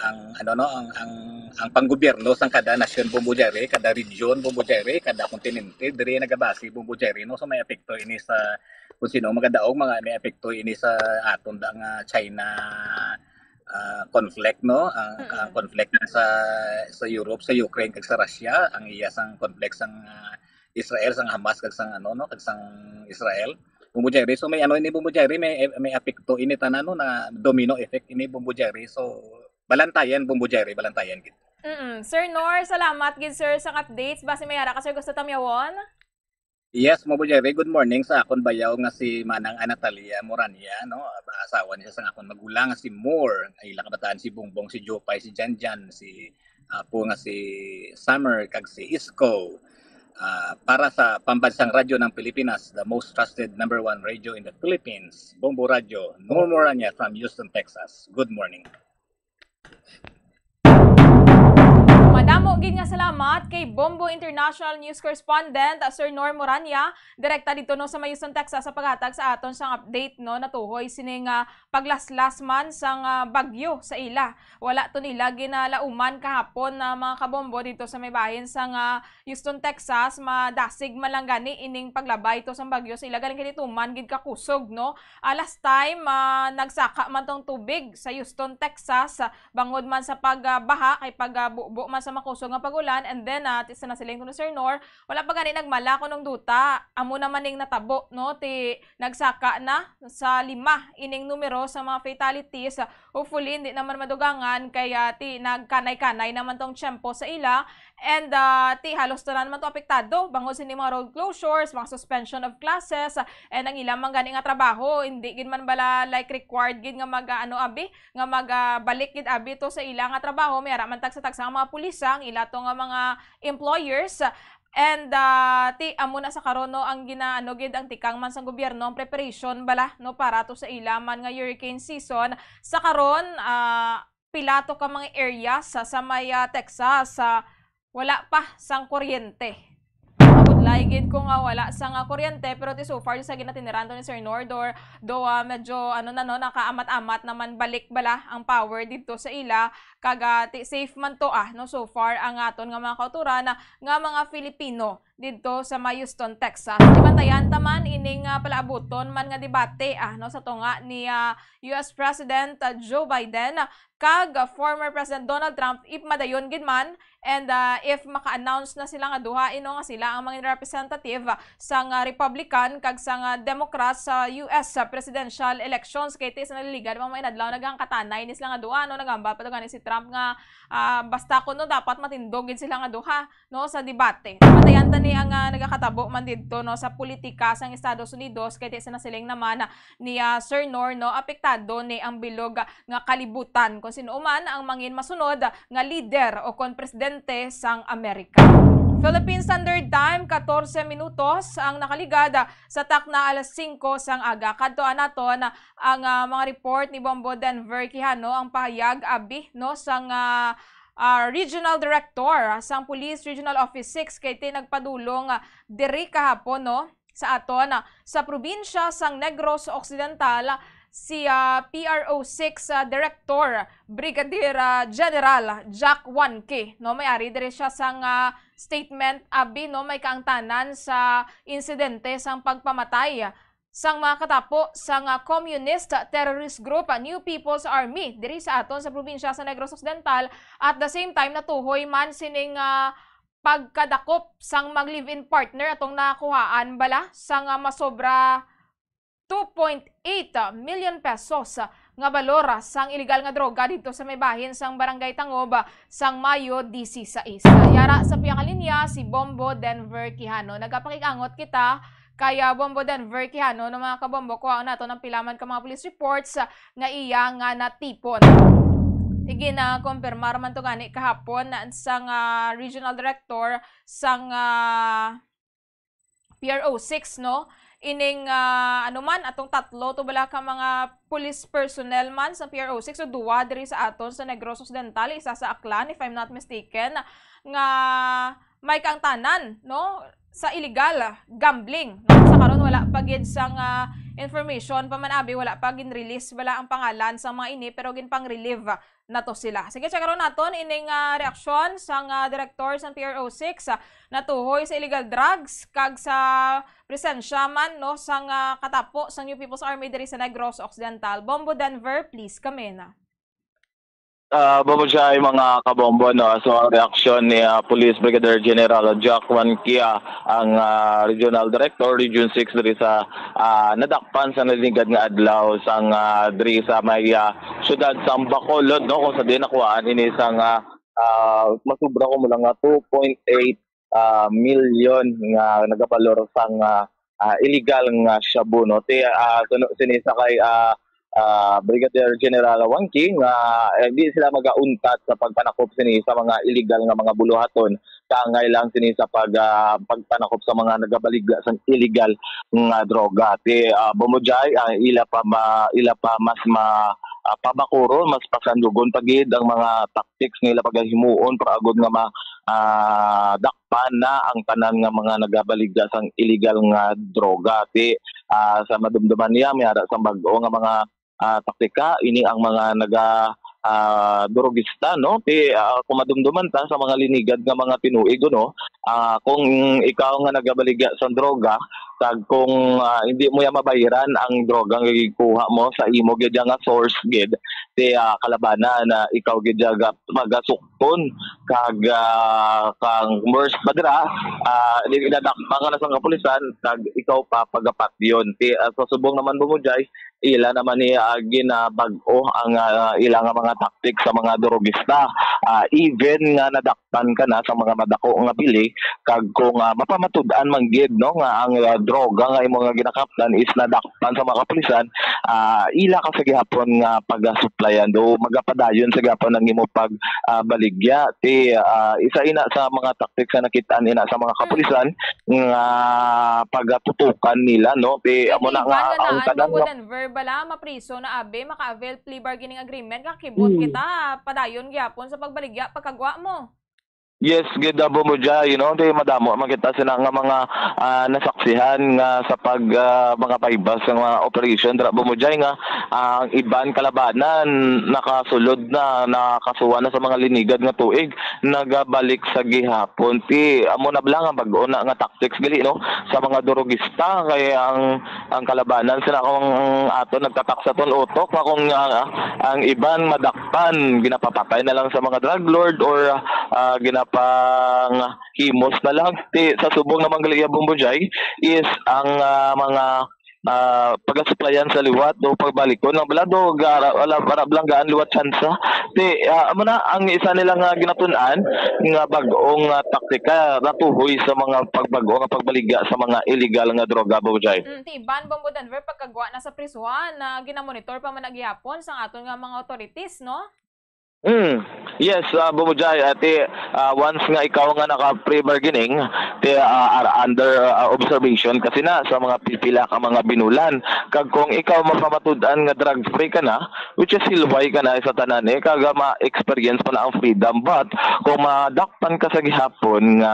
ang, ano, no, ang, ang, ang panggobyerno sang kada nasyon, Bombo Jerry, kada region, Bombo Jerry, kada kontinente, diri nagabase, Bombo Jerry, no? So may epekto ini sa kung sino magadaog, mga may epekto ini sa aton da nga China, ah, conflict, no? Ang, ang Mm-mm. conflict na sa, sa Europe, sa Ukraine, kag sa Russia, ang iya sang conflict sang, ah, Israel, sang Hamas, kag sang, ano, no, kag sang Israel. Bombo Jerry, so may ano ini, Bombo Jerry, may, may epekto ini tanan, no, na domino effect ini, Bombo Jerry. So balantayan, Bombo Jerry, balantayan gid. Mm-mm. Sir Nor, salamat gid, sir, sa updates. Basi may ara ka, sir, gusto tamyawon? Yes, Bombo Jerry, good morning sa akon bayaw nga si Manang Anatalia Morania, no? Asawa niya sang akon magulang nga si Moore. Ang ila kabataan si Bongbong, si Jopay, si Janjan, si apo nga si Summer, kag si Isko. Ah, para sa Pambansang Radyo ng Pilipinas, the most trusted number one radio in the Philippines, Bombo Radyo, Nor Morania from Houston, Texas. Good morning. Madamo gid nga salamat kay Bombo International News Correspondent, uh, Sir Nor Morania, direkta dito, no, sa may Houston, Texas, sa paghatag sa aton sang update, no, natuhoy sini nga paglaslas man sang, ah, bagyo sa ila. Wala to nila ginalauman kahapon na mga kabombo dito sa may bahin sang, ah, Houston, Texas, madasig man lang gani ining paglabay to sang bagyo sa ila, galing kay tuman gid kakusog, no? Ah, last time, ah, nagsaka man tong tubig sa Houston, Texas, ah, bangod man sa pagbaha, kay pagbubo man sa makusog nga pag-ulan, and then, ah, ti sa nasiling ko ni Sir Nor, wala pa gani nagmala kuno ang duta. Amo naman ning natabo, no? Ti nagsaka na sa lima ining numero sa mga fatalities. Hopefully, hindi naman madugangan, kay, ah, ti nagkanay-kanay naman tong tiyempo sa ila. And, ah, ti halos tanan naman to apektado, bangod sini mga road closures, mga suspension of classes, ah, and ang ila man gani nga trabaho, hindi gid man bala, like, required gid nga mag, ah, ano, abi, nga mag, ah, balik gid abi to sa ila nga trabaho. May ara man tagsa-tagsa nga mga pulisa ang ila to nga mga employers. And, ah, ti amo na sa karon, no, ang ginaano gid ang tikang man sang gobyerno, ang preparation bala, no, para to sa ila man nga hurricane season. Sa karon, ah, pila to ka mga areas sa, sa may, ah, Texas, ah, wala pa sang kuryente. Mabudlay gid ko nga wala sang, ah, kuryente, pero ti so far sa ginatiniran to ni Sir Nor, do, do, ah, medyo ano na, no, nakaamat-amat naman balik bala ang power dito sa ila, kag, ah, ti safe man to, ah, no, so far ang aton nga mga kauturan, ah, nga mga Filipino didto sa may Houston, Texas. Ibantayan ta man ining, ah, palaabuton man nga debate, ah, no, sa tunga ni, ah, U S President, ah, Joe Biden, ah, kag, ah, former President Donald Trump, if madayon gid man, and, ah, if maka-announce na sila nga duha, ino nga sila ang mga representative, ah, sang, ah, Republican kag sang, ah, Democrat sa U S, ah, presidential elections. Kay ti sa naliligad, mga inadlaw, naghangkatanay ni sila nga duha, no, naghambal pa to gani si Trump nga, ah, basta kuno dapat matindog gid sila nga duha, no, sa debate. Patayan ta ni ang, ah, nagakatabo man didto, no, sa politika sang Estados Unidos, kay ti sa nasiling naman, ah, ni, ah, Sir Nor, no, apektado ni ang bilog, ah, nga kalibutan. Kung sino man ang mangin masunod, ah, nga lider o kon presidente sang Amerika. Philippine Standard Time, katorse minutos ang nakaligad, ah, sa takna alas singko sang aga. Kadto naton, ah, ang, ah, mga report ni Bombo Denver Quijano, ang pahayag abi, no, sang, ah, ah, Regional Director sang Police Regional Office six, kay ti nagpadulong, ah, diri kahapon, no, sa aton, ah, sa probinsya sang Negros Occidental, si, ah, P R O six, ah, Director Brigadier, ah, General Jack Wanke, no? May ari diri siya sang, ah, statement, abi, no? May kaangtanan sa insidente sang pagpamatay sang mga katapo sang, ah, communist terrorist group, ah, New People's Army, diri sa aton sa probinsya sa Negros Occidental. At the same time, natuhoy man sining, ah, pagkadakop sang mag-live-in partner atong nakuhaan bala sang, ah, masobra two point eight million pesos nga balor sang iligal nga droga didto sa may bahin sang Barangay Tangob sang Mayo disisais. Yara sa pihak nga linya si Bombo Denver Quijano. Nagapakig-angot kita kay, ah, Bombo Denver Quijano, no, mga kabombo, kuhaon naton ang pila man ka mga police reports, ah, nga iya nga natipon. Sige, na-confirmar man to gani kahapon na sang, ah, regional director sang, ah, P R O six, no? Ining, ah, ano man, atong tatlo to bala ka mga police personnel man sa P R O six, so duwa diri sa aton sa Negros Occidental, isa sa Aklan, if I'm not mistaken, nga may kaangtanan, no, sa illegal gambling, no? Sa karon, wala pa gid sang, ah, information pa man, abi, wala pa gin-release bala ang pangalan sa mga ini, pero ginpang-relieve na to sila. Sige, check karon naton ining, ah, reaksyon sang, ah, direktor sang P R O six, ah, natuhoy sa illegal drugs kag sa presensya man, no, sang, ah, katapo sang New People's Army diri sa Negros Occidental. Bombo Denver, please, kami na. Ah, Bombo Jai, mga kabombo, no? So, ang reaksyon ni, ah, Police Brigadier General Jack Juan Kia, ang, ah, Regional Director, Region six, diri sa, ah, nadakpan sa nalingkad nga adlaw sang, ah, diri sa may, ah, siyudad sang Bacolod, no? Kung sa diin nakuhaan ini sang, ah, ah, masubra ko mo lang nga two point eight, ah, milyon nga nagabalor sang, ah, ah, illegal nga shabu, no? Ti, ah, suno-, sini sa kay, ah, ah, Brigadier General Wangki nga, eh, di sila magauntat sa pagpanakop sini sa mga illegal nga mga buluhaton, kaangay lang sini sa pag, ah, pagpanakop sa mga nagabaligya sa illegal nga droga. Ti, ah, Bombo Jai, ah, ila pa ma-, ila pa mas ma-, ah, pabakuro, mas pasandugon pa gid ang mga tactics nga ila pagahimuon para agud nga ma-, ah, dakpan na ang tanan nga mga nagabaligya sang illegal nga droga. Ti, ah, sa madumduman niya, may ara sang bag-o nga mga, ah, taktika, ini ang mga naga, ah, durogista, no? Ti, ah, kung madumduman ta sa mga linigad nga mga tinuig, no? Ah, kung ikaw nga nagabaligya sang droga, kag kung, ah, hindi mo ya mabayaran ang droga nga gikuha mo sa imo gid nga source gid, ti, ah, kalabanan na ikaw gid ya ga-, magasukton, kag, ah, kang worst pa dira, ah, di, nadakpan ka na sa kapulisan, kag ikaw pa pagapatyon. Ti, ah, sa subong naman, Bombo Jai, ila naman ni, ah, ginabag-o ang, ah, ila nga mga tactics sa mga durogista. Ah, even nga nadakpan ka na sa mga madako nga bili, kag kung, ah, mapamatud-an man gid, no, nga ang, ah, droga nga imo nga ginakaptan is nadakpan sa mga kapulisan, ah, ila ka sa gihapon nga pagasuplayan, do magapadayon sa gihapon ang imo pag, ah, baligya. Ti, ah, isa ina sa mga tactics nga nakit-an ina sa mga kapulisan nga pagatutukan nila, no? Ti, amo na nga ang tanan nga Denver bala, mapriso na, abi, maka-avail plea bargaining agreement, kakibot Mm. kita, padayon gyapon sa pagbaligya, pagkagwa mo. Yes, gid, ah, Bombo Jai, you know, ti madamo man kita sina nga mga, ah, nasaksihan nga sa pag, ah, mga paybas sa mga operation dira, Bombo Jai, nga ang iban kalabanan nakasulod na, nakasuwa na sa mga linigad nga tuig, nagabalik sa gihapon. Ti, amo na bala nga bag-o na nga tactics gali, no, sa mga durogista, kay ang, ang kalabanan sila kung ato nagtatak sa aton utok nga kung, ah, ang iban madakpan, ginapapatay na lang sa mga drug lord or, ah, ginapang himos na lang. Ti, sa subong naman gali, Bombo Jai, is ang, ah, mga, ah, pagasuplayan sa liwat o pagbalikon ng balado, ga-, wala, wala lang gaan liwat tsansa. Ti, ah, amo na ang isa nila nga ginatun-an nga bag-ong, ah, taktika natuhoy sa mga pagbag-o nga pagbaligya sa mga illegal nga droga, Bombo Jai. Mm, ti iban, Bombo Denver, pagkagwa na sa prisuhan na ginamonitor pa man na gihapon sang aton nga mga authorities, no? Mm. Yes, ah, Bobo Jai, ati, ah, once nga ikaw nga naka-pre-bargaining, ti, ah, are under, ah, observation kasi na sa mga pipila ka mga binulan. Kag kung ikaw mapamatud-an nga drug-free ka na, which is hilway ka na sa tanan, eh, kag, ah, ma-experience pa na ang freedom. But kung madakpan ka sa gihapon nga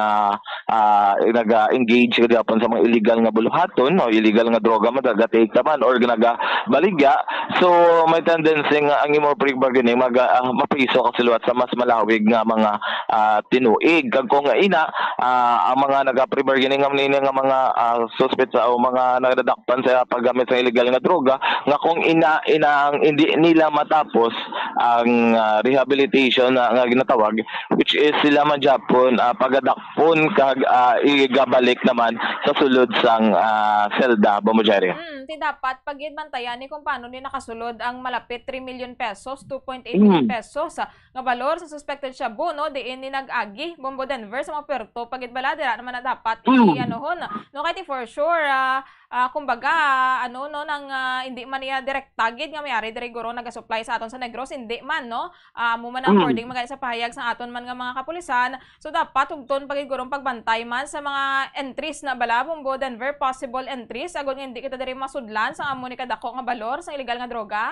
ah, naga-engage ka gihapon sa mga illegal nga buluhaton o illegal nga droga, magagatake ka man or nagabaligya. So, may tendency nga ang imo pre-bargaining mag, ah, mapriso ka sa liwat sa mas malawig nga mga, ah, tinuig. Kag kung ina, ah, ang mga naga-pre-bargaining nga nini nga mga, ah, suspect sa, o mga nadadakpan sa paggamit sa illegal nga droga, nga kung ina, ina ang hindi nila matapos ang, ah, rehabilitation na, nga ginatawag, which is sila man gyapon, ah, pagadakpon kag, ah, igabalik naman sa sulod sang, ah, selda, Bombo Jerry. Hmm, ti dapat pagid bantayan ni kung paano ni nakasulod ang malapit three million pesos, two point eight million Mm. pesos, ah, nga balor sa suspected shabu, no, diin ni nag-agi, Bombo Denver, sa mga puerto. Pagid bala, dira naman na dapat Mm. i-, ano, ho, no? No, kay ti for sure, ah, ah, kumbaga, ano, no, nang, ah, hindi man niya direkta gid nga may ari diri guro nagasupply sa aton sa Negros, hindi man, no? Ah, amo man ang Mm. according man gani sa pahayag sa aton man nga mga kapulisan. So, dapat hugton pa gid guro ang pagbantay man sa mga entries na bala, Bombo Denver, possible entries, agod nga hindi kita diri masudlan sa amo ni kadako nga balor sa illegal nga droga.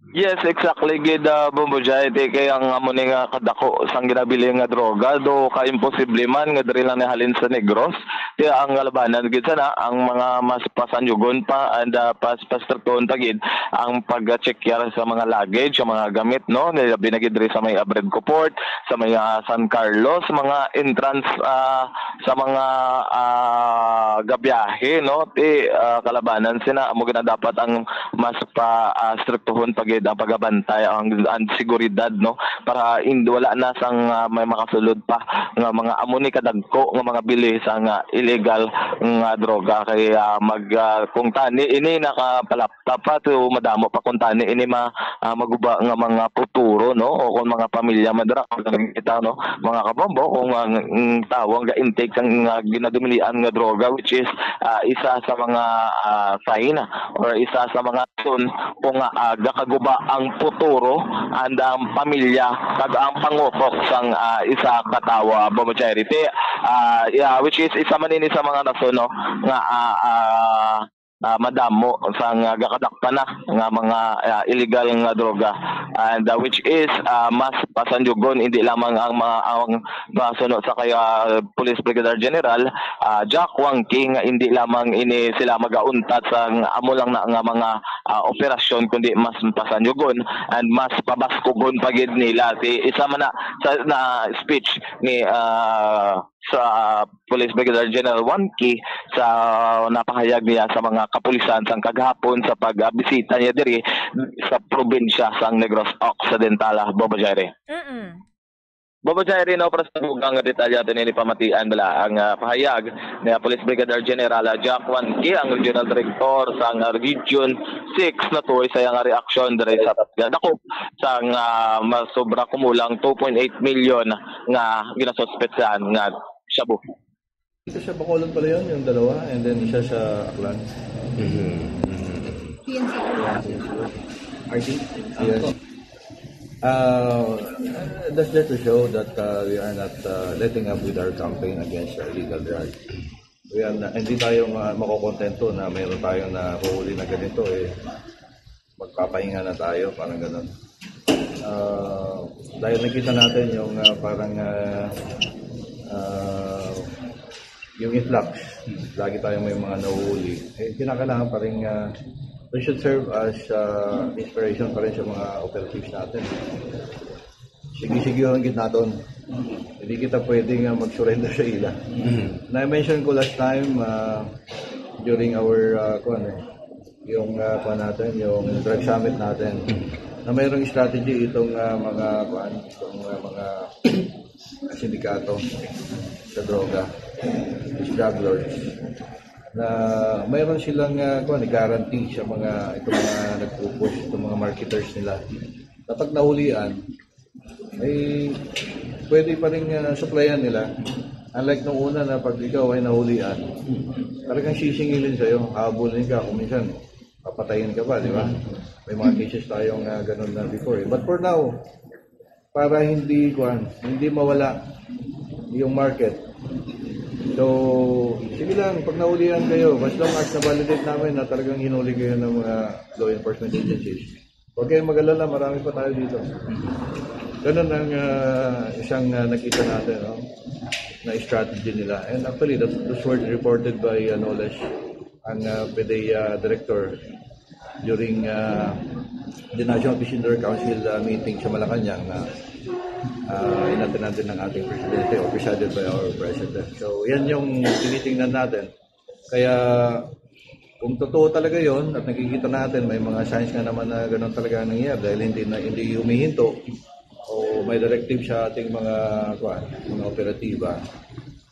Yes, exactly gid, ah, Bombo Jai, ti kay ang amo ni nga kadako sang ginabilin nga droga, do ka imposible man nga diri lang ni halin sa Negros. Ti ang kalabanan gid sana ang mga mas pasanyugon pa and, ah, pas pastriktuhon pa gid ang pag-check sa mga luggage, sa mga gamit, no? Labi na gid diri sa may Abred Coport, sa may, ah, San Carlos, mga entrance, ah, sa mga, ah, gabiyahe, no? Ti, ah, kalabanan sina, amo gid na dapat ang mas pa, ah, striktuhon pa gid ang pagabantay ang, ang seguridad, no? Para in, wala na sang, ah, may makasulod pa nga mga amo ni kadagko nga mga bili sa nga illegal nga droga. Kay, ah, mag, ah, kung tani ini nakapalapta pa, to madamo pa kung tani ini ma, ah, maguba nga mga puturo, no? O kung mga pamilya man dira, kita, no? Mga kabombo, kung ang, ang tawo ang ga-intake sang, ah, ginadumilian nga droga, which is, ah, isa sa mga, ah, sign or isa sa mga rason kung, ah, gakaguba ang puturo and ang pamilya kag ang pangutok sang, ah, isa ka tawo, ah, Bombo Charity. Ah, yeah, which is isa man ini sa mga rason, no, nga, ah, ah, ah, madamo sang, ah, gakadakpan na nga mga, ah, illegal nga droga, and, ah, which is, ah, mas pasanyugon, hindi lamang ang mga, ang masuno sa kay, ah, Police Brigadier General, ah, Jack Wangki, nga hindi lamang ini sila magauntat sa amo lang na nga mga, ah, operasyon, kundi mas pasanyugon and mas pabaskugon pa gid nila. Ti isa man na sa, na speech ni, ah, sa Police Brigadier General Wangki sa napahayag niya sa mga kapulisan sang kaghapon sa pagbisita niya diri sa probinsya sang Negros Occidental, ah, Bombo Jerry. Mm-mm. Bombo Jerry, no, para sa dugang nga detalye ato ni pamatian bala ang, ah, pahayag ni, ah, Police Brigadier General, ah, Jack Wangki, ang Regional Director sang, ah, Region six, natuoy sa iyang reaksyon diri sa pagdakop sang, ah, mas sobra kumulang two point eight million nga ginasuspetsahan nga shabu. Isa sa Bacolod pala yun, yung dalawa, and then isa sa Aklan. Mhm. Mhm. P N C. R T? Yes. Uh, that's just to show that, uh, we are not, uh, letting up with our campaign against, uh, illegal drugs. We are not, hindi tayo ma-, makokontento na mayroon tayong nahuhuli na ganito, eh. Magpapahinga na tayo, parang ganun. Ah, dahil nakita natin yung, ah, parang, ah, ah, yung influx, lagi tayong may mga nahuhuli. Eh, kinakailangan pa rin, ah, we should serve as, ah, inspiration pa rin sa mga operatives natin. Sige-sige lang gid naton. Hindi kita pwede nga mag-surrender sa ila. Mhm. Na-mention ko last time, ah, during our, ah, kuwan eh, yung, ah, kuwan natin, yung drug summit natin, na mayroong strategy itong, ah, mga kuwan, itong, ah, mga sindikato sa droga, smugglers, na mayroon silang, ah, kuwan, guarantee sa mga, itong mga nagpo-push, itong mga marketers nila. Kapag nahulian, eh, pwede pa rin, ah, supplyan nila. Unlike nung una na pag ikaw ay nahulian, talagang sisingilin sa'yo, hahabulin ka, kung minsan, papatayin ka pa, di ba? May mga cases tayong, ah, ganun na before, eh. But for now, para hindi, kuwan, hindi mawala yung market. So, sige lang, pag naulian kayo, as long as na-validate namin na talagang hinuli kayo ng mga law enforcement agencies, huwag kayong mag-alala, marami pa tayo dito. Ganun ang ah, isang ah, nakita natin, no? Na strategy nila. And actually, that, those were reported by uh, Knowledge, ang uh, PDEA director, during uh, the National Peace and Order Council uh, meeting sa Malacanang na uh, inatinan din ng ating presidente or presided by our president. So, yan yung tinitingnan natin. Kaya kung totoo talaga yon at nakikita natin, may mga signs nga naman na ganun talaga ang nangyayari dahil hindi na hindi humihinto o may directive sa ating mga kuwan, mga operatiba,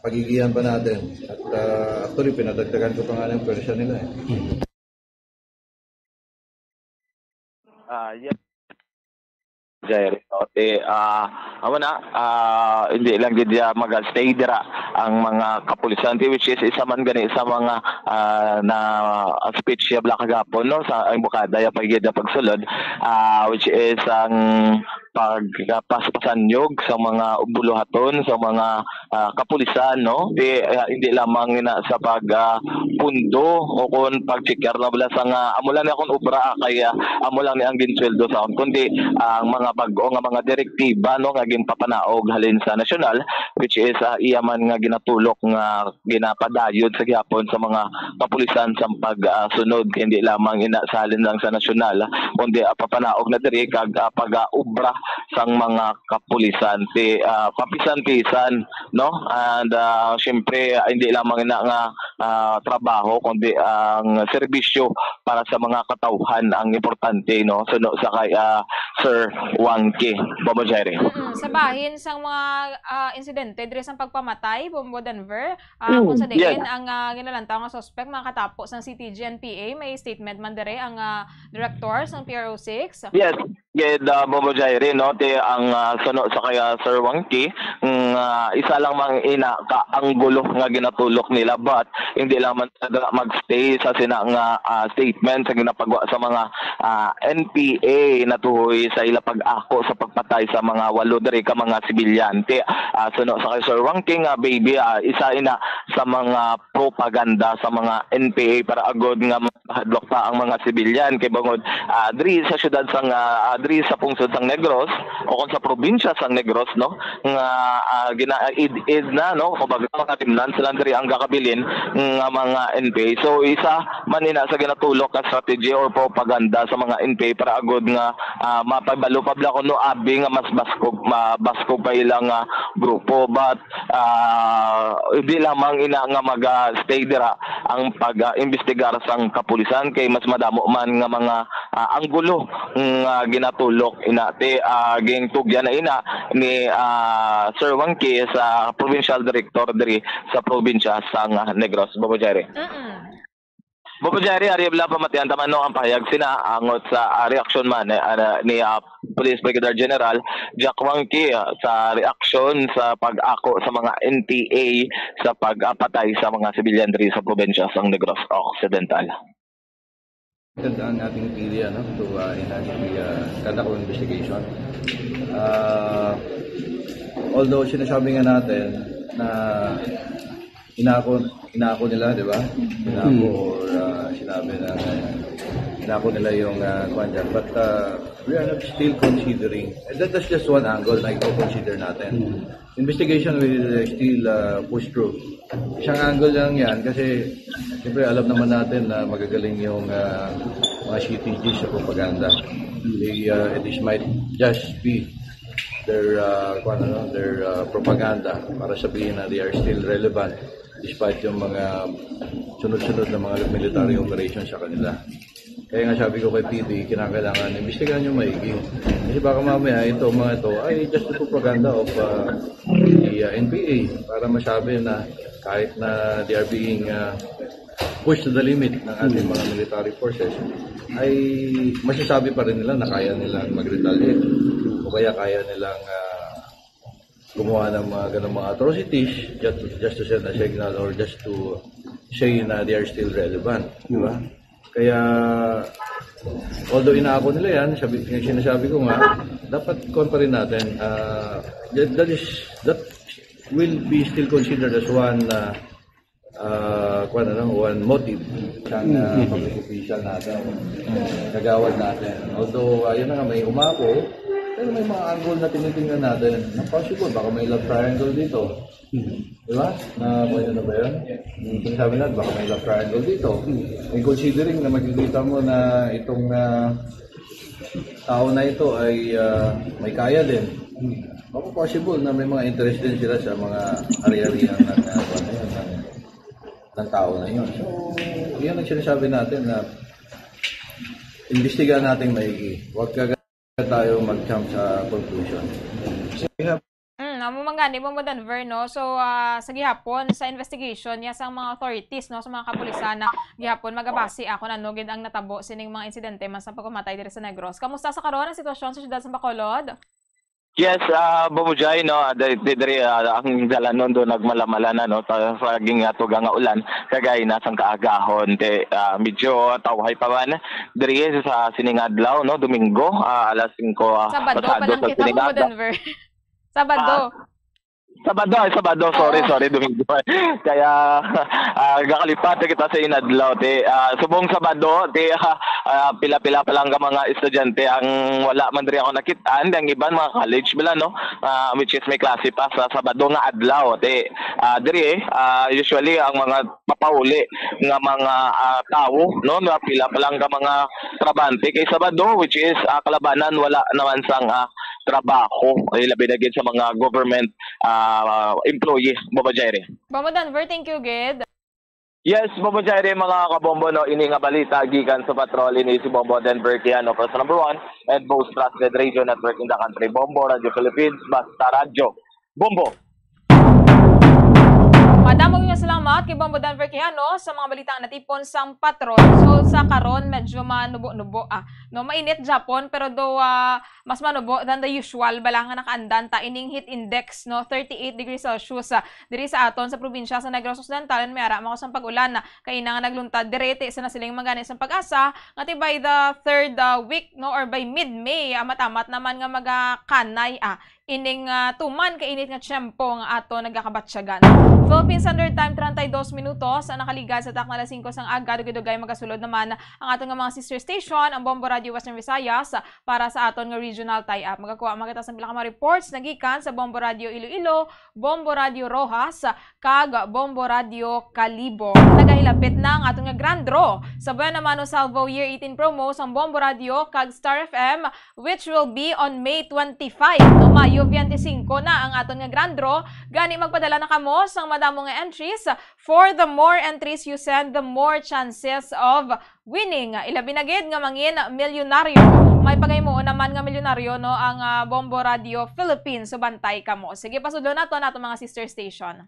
pagigihan pa natin. At uh, actually, pinadagdagan ko pa nga ng pwersa nila eh. Ah, yeah. Jair, no? Ti, ah, amo na, ah, hindi lang gid ya mag-stay dira ang mga kapulisan, ti, which is isa man gani sa mga ah, na speech ya bala kagapon, no, sa embokada ya pagid na pagsulod, ah, which is ang pagpaspasanyog sa mga buluhaton sa mga ah, kapulisan, no? Di, ah, hindi lamang na sa pag ah, pundo o kung pag-check na bala sa nga amo lang ni akong obra ah, kay ah, amo lang ni ang ginsweldo sa kundi ang mga bag-o nga mga direktiba, no, nga ginpapanaog halin sa nasyonal, which is ah, iya man nga ginatulok nga ginapadayon sa gihapon sa mga kapulisan sa pagsunod kay hindi lamang ina sa halin lang sa nasyonal kundi ah, papanaog na diri kag ah, pag-obra sang mga kapulisan ti ah, papisan-pisan, no? And ah, siyempre ah, hindi lamang ina nga ah, trabaho kundi ang serbisyo para sa mga katawhan ang importante, no? Suno sa kay ah, Sir Wangki, Bombo Jerry. Mm, sa bahin sang mga ah, insidente diri sang pagpamatay, Bombo Denver, ah, kung sa diin ang ah, ginalantaw nga suspect makatapo sang C T G and P A, may statement man diri ang ah, director sang P R O six. Yes, gid uh, Bobo Jairi, no, ti ang uh, suno sa kaya Sir Wangki, nga isa lang mang ina ka anggulo nga ginatulok nila, but hindi lang man talaga mag-stay sa sina nga ah, statement sa ginapagwa sa mga ah, N P A natuhoy sa ila pag-ako sa pagpatay sa mga walo diri ka mga sibilyante. Ah, suno sa kay Sir Wang King, ah, baby, ah, isa ina sa mga propaganda sa mga N P A para agod nga mahadlok pa ang mga sibilyan kay bangod ah, diri sa syudad sang ah, ah, diri sa pungsod sang Negros o kung sa probinsya sang Negros, no, nga ah, gina-id-id na, no, kumbaga mga remnants lang diri ang gakabilin nga mga N P A. So isa man ina sa ginatulok ka strategy or propaganda sa mga N P A para agud nga ah, mapabalo pa bala kuno abi nga mas baskog, mabaskog pa ila nga grupo. But ah, hindi lamang ina nga maga-stay dira ang pag-imbestigar sang kapulisan kay mas madamo man nga mga ah, anggulo nga ginatulok ina ti ah, gintugyan na ina ni ah, Sir Wangki sa provincial director diri sa probinsya sang Negros. Bobo Jerry. Mm-mm. Bobo Jerry, ari bala pamatian ta man, no, ang pahayag sina angot sa ah, reaksyon man eh, ah, ni ah, Police Brigadier General Jack Wangki ah, sa reaksyon sa pag-ako sa mga N P A sa pagpatay sa mga sibilyan diri sa probinsya sang Negros Occidental. Ang ating P D ano, to uh, enhance the uh, conduct of investigation. Uh, although sinasabi nga natin na inako inako nila, di ba? Inako or uh, sinabi na uh, inako nila yung uh, kwan dyan. But uh, we are not still considering. And that, that's just one angle na i-consider natin. Investigation will uh, still uh, push through. Isang angle lang yan kasi siyempre alam naman natin na magagaling yung uh, mga C T G sa propaganda. They, uh, this might just be their uh, kung ano, their uh, propaganda para sabihin na they are still relevant despite yung mga sunod-sunod na mga military operations sa kanila. Kaya nga sabi ko kay P D, kinakailangan imbestigahan nyo maigi. Kasi baka mamaya ito, mga ito, ay just the propaganda of uh, the uh, N P A para masabi na kahit na they are being uh, pushed to the limit ng ating mga military forces, ay masasabi pa rin nila na kaya nilang mag-retaliate o kaya kaya nilang uh, gumawa ng mga ganong mga atrocities just, just to send a signal or just to say na they are still relevant, di ba? Kaya Although inaako nila yan, sabi, yung sinasabi ko nga, dapat kuwan pa rin natin, ah, that, that is, that will be still considered as one, ah, ah, kuwan, ano, one motive sa, ah, Mm. public official natin, kagawad natin. Although, ah, yun na nga, may umako, pero may mga angle na tinitingnan natin na possible, baka may love triangle dito. Di ba? Na, ano na ba yun? Yung sinasabi natin, baka may love triangle dito. And considering na makikita mo na itong, ah, tao na ito ay, ah, may kaya din. Baka possible na may mga interest din sila sa mga ari-arian ng, ah, ano yun, ng, ng tao na yun. So, yun ang sinasabi natin na imbestigahan natin maigi. Huwag ka tayo mag-jump sa conclusion. We have Mm, amo man gani, Bombo Denver, no? So, ah, sa gihapon, sa investigation niya sang mga authorities, no, sa mga kapulisan na gihapon, magabase ako na, no, gid ang natabo sining mga insidente man sa pagkamatay diri sa Negros. Kamusta sa karon ang sitwasyon sa siyudad sa Bacolod? Yes, ah, Bombo Jai, no, ah, di, di, diri, ah, ang dalanon do nagmalamala na, no, sa, sa ginatuga nga ulan, kagay na sang kaagahon, te, ah, medyo tawhay pa man diri sa sining adlaw, no, Domingo, ah, alas singko, ah, Sabado pasado pa lang sa kita, sining Bombo adlaw. Denver. Sabado. Ah, Sabado, ay, Sabado, sorry, Oo. sorry, Domingo. Kaya, ah, gakalipat na kita sa inadlaw, te. Ah, subong Sabado, te, ah, ah, pila-pila pa lang ka mga estudyante ang wala man diri ako nakit-an. Ang iban, mga college bala, no? Ah, which is may klase pa sa Sabado nga adlaw, te. Ah, diri, eh, ah, usually, ang mga mapauli nga mga, ah, tawo, no, na pila pa lang ka mga trabante kay Sabado, which is, ah, kalabanan, wala naman sang, ah, trabaho, ay labi na gid sa mga government, ah, employee, Bombo Jaire. Bombo Denver, thank you gid. Yes, Bombo Jaire, mga kabombo, no, ini nga balita gikan sa patrol, ini si Bombo Denver Kiano, for sa number one and most trusted radio network in the country, Bombo Radio Philippines, basta radyo. Bombo. Madamo nga salamat kay Bombo Denver Quijano sa mga balita nga natipon sang patrol. So, sa karon, medyo manubo-nubo, ah. No, mainit gihapon, pero do, ah, mas manubo than the usual, bala nga nakaandan ta ining heat index, no, thirty-eight degrees Celsius, ah, diri sa aton sa probinsya sa Negros Occidental, and may ara man sang pag-ulan, ah, kay ina nga nagluntad diri, ti sa nasiling man gani sang PAGASA, nga ti by the third, ah, week, no, or by mid-May, amat-amat naman nga magakanay, ah, ining, ah, tuman ka init nga tiyempo nga ato nagakabatyagan. Philippine Standard Time, treinta y dos minutos ang nakaligad sa takna alas singko sang aga. Dugay-dugay magasulod naman ang aton nga mga sister station, ang Bombo Radio Western Visayas, para sa aton nga regional tie-up. Magakuha man kita sa pila ka mga reports nagikan sa Bombo Radio Iloilo, Bombo Radio Roxas, kag Bombo Radio Kalibo. Nagahilapit na ang aton nga grand draw sa Buena Mano Salvo Year eighteen promo sang Bombo Radio kag Star F M, which will be on May twenty-five, no, Mayo twenty-five na ang aton nga grand draw. Gani, magpadala na kamo sang madamo nga entries for the more entries you send, the more chances of winning. Ilabi na gid nga mangin milyonaryo. May pagahimoon naman nga milyonaryo, no, ang, ah, Bombo Radio Philippines. So, bantay kamo. Sige, pasudlon nato nato mga sister station.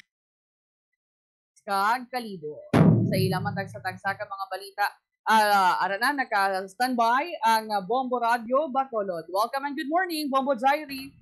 Kag Kalibo. Sa ilang matagsa-tagsa ka mga balita, ah, ara na, naka-standby ang, ah, Bombo Radio Bacolod. Welcome and good morning, Bombo Jairi.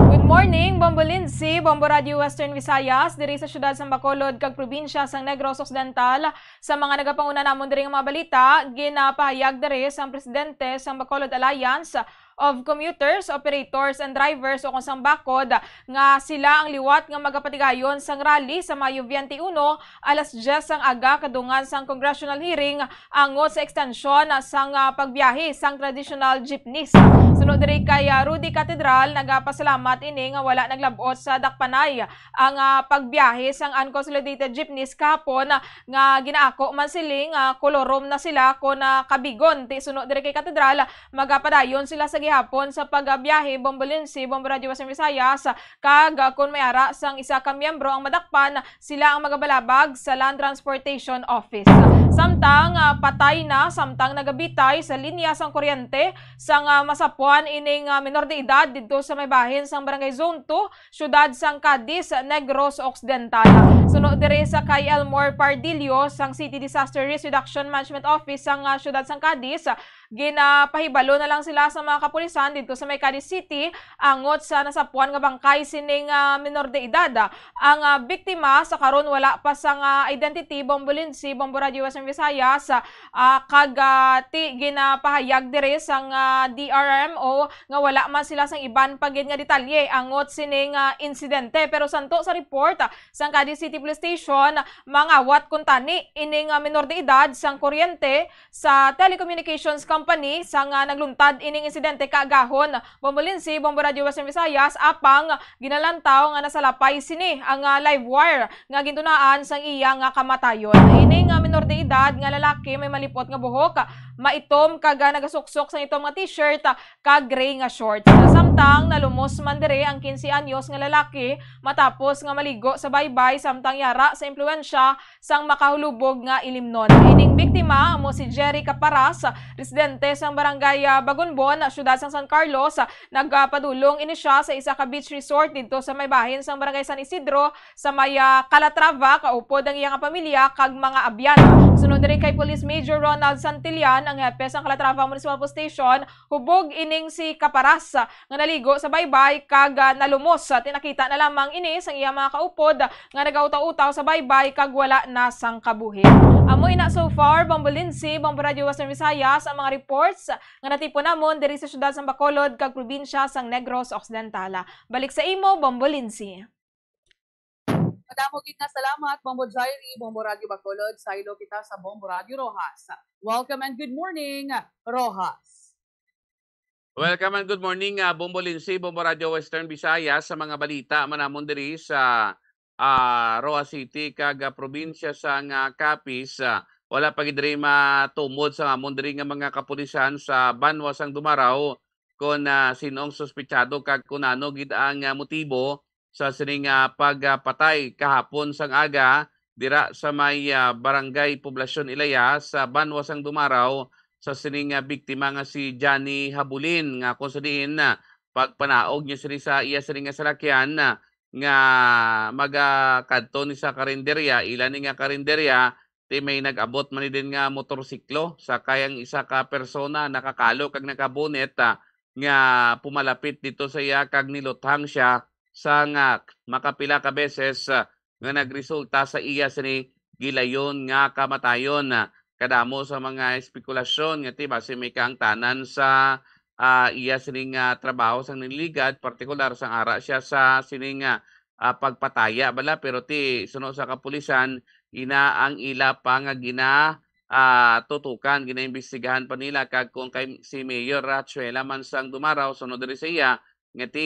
Good morning, Bombo Lindsay, Bombo Radio Western Visayas, diri sa siyudad sang Bacolod kag probinsya sang Negros Occidental. Sa mga nagapanguna namon diri nga mga balita, ginapahayag diri sang presidente sang Bacolod Alliance of Commuters, Operators, and Drivers, o kon sang BACOD, nga sila ang liwat nga magapatigayon sang rally sa Mayo twenty-one, alas diyes sang aga, kadungan sang congressional hearing angot sa ekstensyon sang, ah, pagbiyahe sang traditional jeepneys. Suno diri kay, ah, Rudy Catedral, nagapasalamat ini nga wala naglab-ot sa dakpanay ang, ah, pagbiyahe sang unconsolidated jeepneys kahapon, ah, nga ginaako man siling, ah, kolorom na sila kon, ah, kabigon. Ti suno diri kay Katedral, magapadayon sila sa gihapon sa pagbiyahe, Bombo Lindsay, Bombo Radio Western Visayas, kag, ah, kon may ara sang isa ka miyembro ang madakpan, sila ang magabalabag sa Land Transportation Office. Samtang, ah, patay na, samtang nagabitay sa linya sang kuryente sang, ah, masapuan ining, ah, menor de edad didto sa may bahin sang Barangay Zone two, siyudad sang Cadiz, Negros Occidental. Suno diri sa kay Elmore Pardillo sang City Disaster Risk Reduction Management Office sang, ah, siyudad sang Cadiz, ginapahibalo na lang sila sa mga kapulisan didto sa may Cadiz City angot sa nasapuan nga bangkay sining, ah, menor de edad. Ang, ah, biktima sa karon wala pa sang, ah, identity, Bombo Lindsay, Bombo Radio Western Visayas, ah, kag, ah, ti ginapahayag diri sang, ah, D R R M O nga wala man sila sang iban pa gid nga detalye angot sining, ah, insidente. Pero santo sa report, ah, sang Cadiz City Police Station, mangawat kuntani ining, ah, minor de edad sang kuryente sa telecommunications company sang, ah, nagluntad ining insidente kaagahon. Bombo Lindsay, Bombo Radio Western Visayas, apang ginalantaw nga nasalapay sini ang, ah, live wire nga gintunaan sang iya nga kamatayon. Ini nga minor de edad nga lalaki may malipot nga buhok, maitom kag, ah, nagasuksok sang itom nga t-shirt, ah, kag gray nga shorts. Samtang nalumos man diri ang quince anyos nga lalaki matapos nga maligo sa baybay samtang yara sa impluwensya sang makahulubog nga ilimnon. Ining biktima amo si Jerry Caparas, residente sang barangay, ah, Bagunbon, siyudad sang San Carlos. Nagpadulong ini siya sa isa ka beach resort didto sa may bahin sang barangay San Isidro sa may, ah, Calatrava, kaupod ang iya nga pamilya kag mga abyan. Sunod diri kay Police Major Ronald Santillan, ang hepe sang Calatrava Municipal Police Station, hubog ining si Caparas nga naligo sa baybay kag, ah, nalumos. Ti nakita na lamang ini sang iya mga kaupod nga nagautaw-utaw sa baybay kag wala na sang kabuhi. Amo ina so far, Bombo Lindsay, Bombo Radio Western Visayas, ang mga reports nga natipon namon diri sa siyudad sang Bacolod kag probinsya sang Negros Occidental. Balik sa imo, Bombo Lindsay. Madamo gid nga salamat, Bombo Jairi, Bombo Radio Bacolod. Saylo kita sa Bombo Radio Roxas. Welcome and good morning, Roxas. Welcome and good morning, ah, Bombo Lindsay, Bombo Radio Western Visayas, sa mga balita man namon diri sa, ah, Roxas City kag, ah, probinsya sang, ah, Capiz. Ah, wala pa gid diri matumod sa amon diri nga mga kapulisan sa banwa sang Dumarao kon, ah, sin-ong suspetsado kag kon ano gid ang, ah, motibo sa sining, ah, pagpatay kahapon sang aga dira sa may, ah, Barangay Poblacion Ilaya sa banwa sang Dumarao sa sining, ah, biktima nga si Johnny Habulin, nga kung sa diin, ah, pagpanaog niya sini sa iya sining nga salakyan, ah, nga magakadto ni sa karinderya, ila ni nga karinderya, ti may nag-abot man ni din nga motorsiklo, sakay ang isa ka persona, nakakalo kag nakabonet, ah, nga pumalapit dito sa iya kag niluthang siya sa nga makapila ka beses, ah, nga nagresulta sa iya sini gilayon nga kamatayon. Ah, kadamo sa mga espekulasyon nga ti basi may kaangtanan sa, ah, iya sini nga trabaho sang nililigad, partikular sang ara siya sa sini nga, ah, pagpataya bala, pero ti suno sa kapulisan, ina ang ila pa nga gina, ah, tutukan, ginaimbestigahan pa nila kag kung kay si Mayor Rachuela man sang Dumarao, sunod diri sa iya, nga ti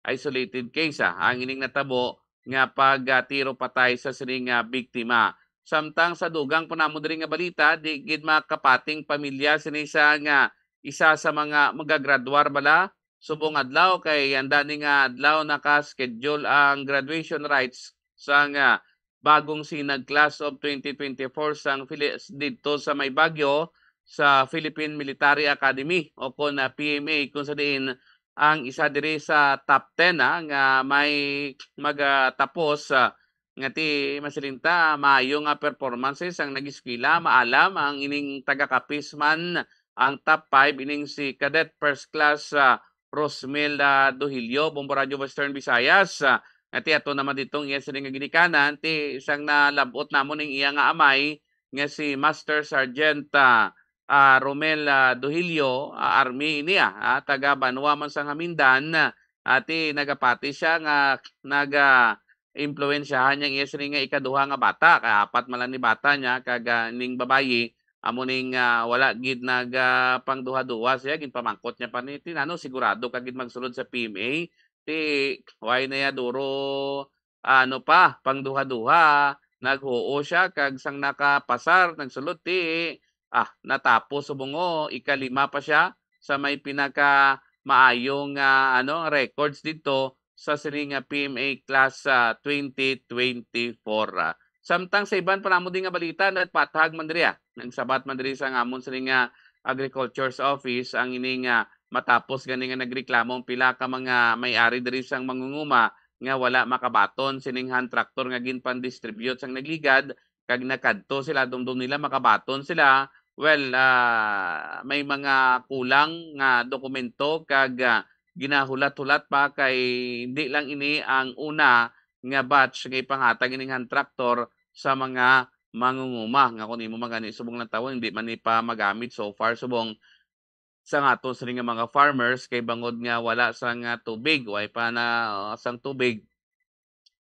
isolated case, ah, ang ining natabo nga pag, ah, tiro patay sa sining, ah, biktima. Samtang sa dugang pa namon diri nga balita, di gid makapating pamilya sini sa nga isa sa mga magagraduar bala subong adlaw, kay anda ni nga adlaw naka-schedule ang graduation rites sang, ah, bagong sinag class of twenty twenty-four sang Phili-, didto sa may Baguio sa Philippine Military Academy o kon, ah, P M A, kung sa diin ang isa diri sa top ten, ah, nga may magatapos, ah, nga ti masiling ta maayo nga performances ang nag-eskwela. Maalam ang ining taga-Capiz man ang top five, ining si Cadet First Class, ah, Rosmel, ah, Dohilio, Bombo Radyo Western Visayas. Ah, nga ti ato naman ditong iya sini nga ginikanan, ti sang nalab-ot namon ning iya nga amay nga si Master Sergeant, ah, ah, Romel, ah, Dohilio, ah, Army niya, ah, taga banwa man sang Hamindan, ah, ti nagapati siya nga naga-impluwensyahan niya ang iya sini nga ikaduha nga bata, kay apat man lang ni bata niya, kag, ah, ning babayi, amo ning, ah, wala gid nag, ah, pangduha-duha siya, ginpamangkot niya pa ni, "Ti nano, sigurado ka gid magsulod sa P M A?" Ti, why na ya duro ano pa, pangduha-duha, naghuo siya, kag sang nakapasar, nagsulod ti, ah, natapos subong, o, ikalima pa siya sa may pinaka maayo nga, ano, records didto sa sini nga P M A class, ah, twenty twenty-four, ah. Samtang sa iban pa namo di nga balita, nagpathag man diri, ah, nagsabat man diri sa amon sini nga Agriculture's Office ang ini nga matapos gani nga nagreklamo ang pila ka mga may-ari diri sang mangunguma nga wala makabaton sining hand tractor nga ginpandistribute sang nagligad, kag nakadto sila, dumdum nila makabaton sila. Well, ah, may mga kulang nga dokumento kag, ah, ginahulat-hulat pa, kay hindi lang ini ang una nga batch nga ipanghatag ining hand tractor sa mga mangunguma nga kung imo man gani subong lantawon, hindi man ni pa magamit so far subong sa nga aton sini nga mga farmers kay bangod nga wala sang tubig, way pa na sang tubig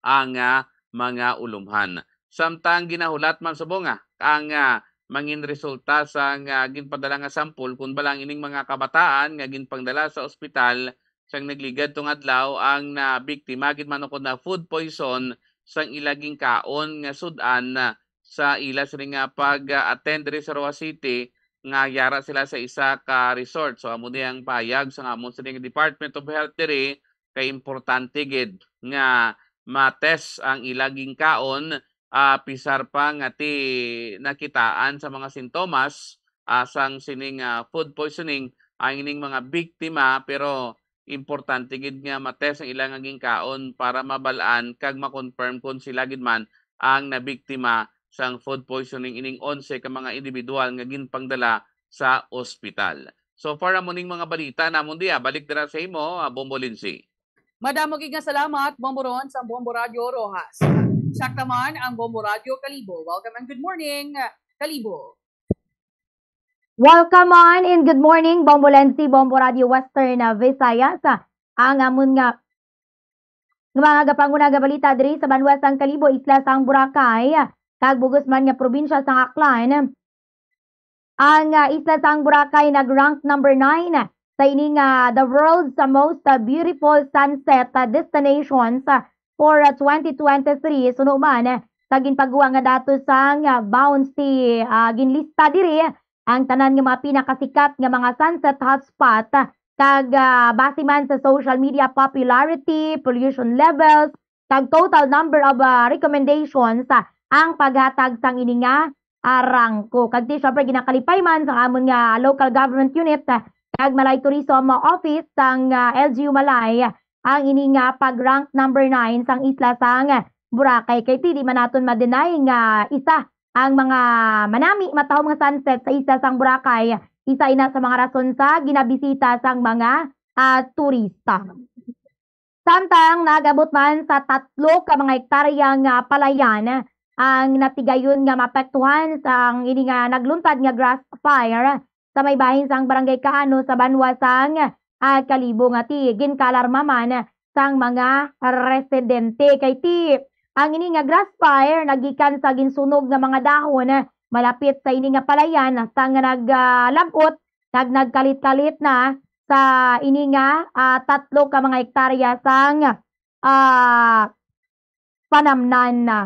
ang ah, mga ulumhan. Samtang ginahulat man subong ah, ang ah, mangin resulta sang ah, ginpadala nga sampol kun balang ining mga kabataan nga ginpangdala sa ospital sang nagligad tong adlaw ang nabiktima gid man ukon na food poison sang ila ginkaon nga sud-an sa ila sini nga pag-attend diri sa Roxas City nga yara sila sa isa ka resort. So amo ni ang pahayag sang amon sini nga Department of Health diri kay importante gid nga ma-test ang ila ginkaon, ah, pisar pa nga ti nakitaan sa mga sintomas ah, sang sining ah, food poisoning ang ining mga biktima, pero importante gid nga ma-test ang ila nga ginkaon para mabal-an kag ma-confirm kon sila gid man ang nabiktima sang food poisoning ining onse ka mga individual nga ginpangdala sa ospital. So far amo ning mga balita namon diya. Balik dira sa imo, ah, Bombo Lindsay. Madamo gid nga salamat, Bombo Ron, sa Bombo Radio Roxas. Siak naman ang Bombo Radio Kalibo. Welcome and good morning, Kalibo. Welcome on and good morning, Bombo Lensi, Bombo Radio Western uh, Visayas. Ang amon nga nga mga gapanguna nga balita diri sa banwa sang Kalibo, isla sang Boracay, kag bugos man nga probinsya sang Aklan. Ang ah, isla sang Boracay nag-rank number nine sa ini nga the world's most ah, beautiful sunset ah, destinations ah, for ah, twenty twenty-three. Suno man ah, sa ginpagwa nga datos sang ah, Bounty, ah, ginlista diri ang tanan nga mga pinakasikat nga mga sunset hotspot ah, kag ah, base man sa social media popularity, pollution levels, kag total number of ah, recommendations ah, ang paghatag sang ini nga ah, rangko. Kag ti, syempre, ginakalipay man sang amon nga local government unit ah, kag Malay Tourism Office sang ah, L G U Malay ang ini nga pag-rank number nine sang isla sang Boracay. Kay ti, di man naton ma-deny nga isa ang mga manami matahom nga sunset sa isla sang Boracay, isa ina sa mga rason sa ginabisita sang mga ah, turista. Samtang nag-abot man sa tatlo ka mga hektarya nga palayan ang natigayon nga maapektuhan sang ini nga nagluntad nga grass fire sa may bahin sang Barangay Kaano sa banwa sang ah, Kalibo nga ti ginkalarma man sang mga residente. Kay ti ang ini nga grass fire nagikan sa ginsunog nga mga dahon malapit sa ini nga palayan sang nagalab-ot kag nagkalit-kalit na sa ini nga ah, tatlo ka mga hektarya sang ah, panamnan na.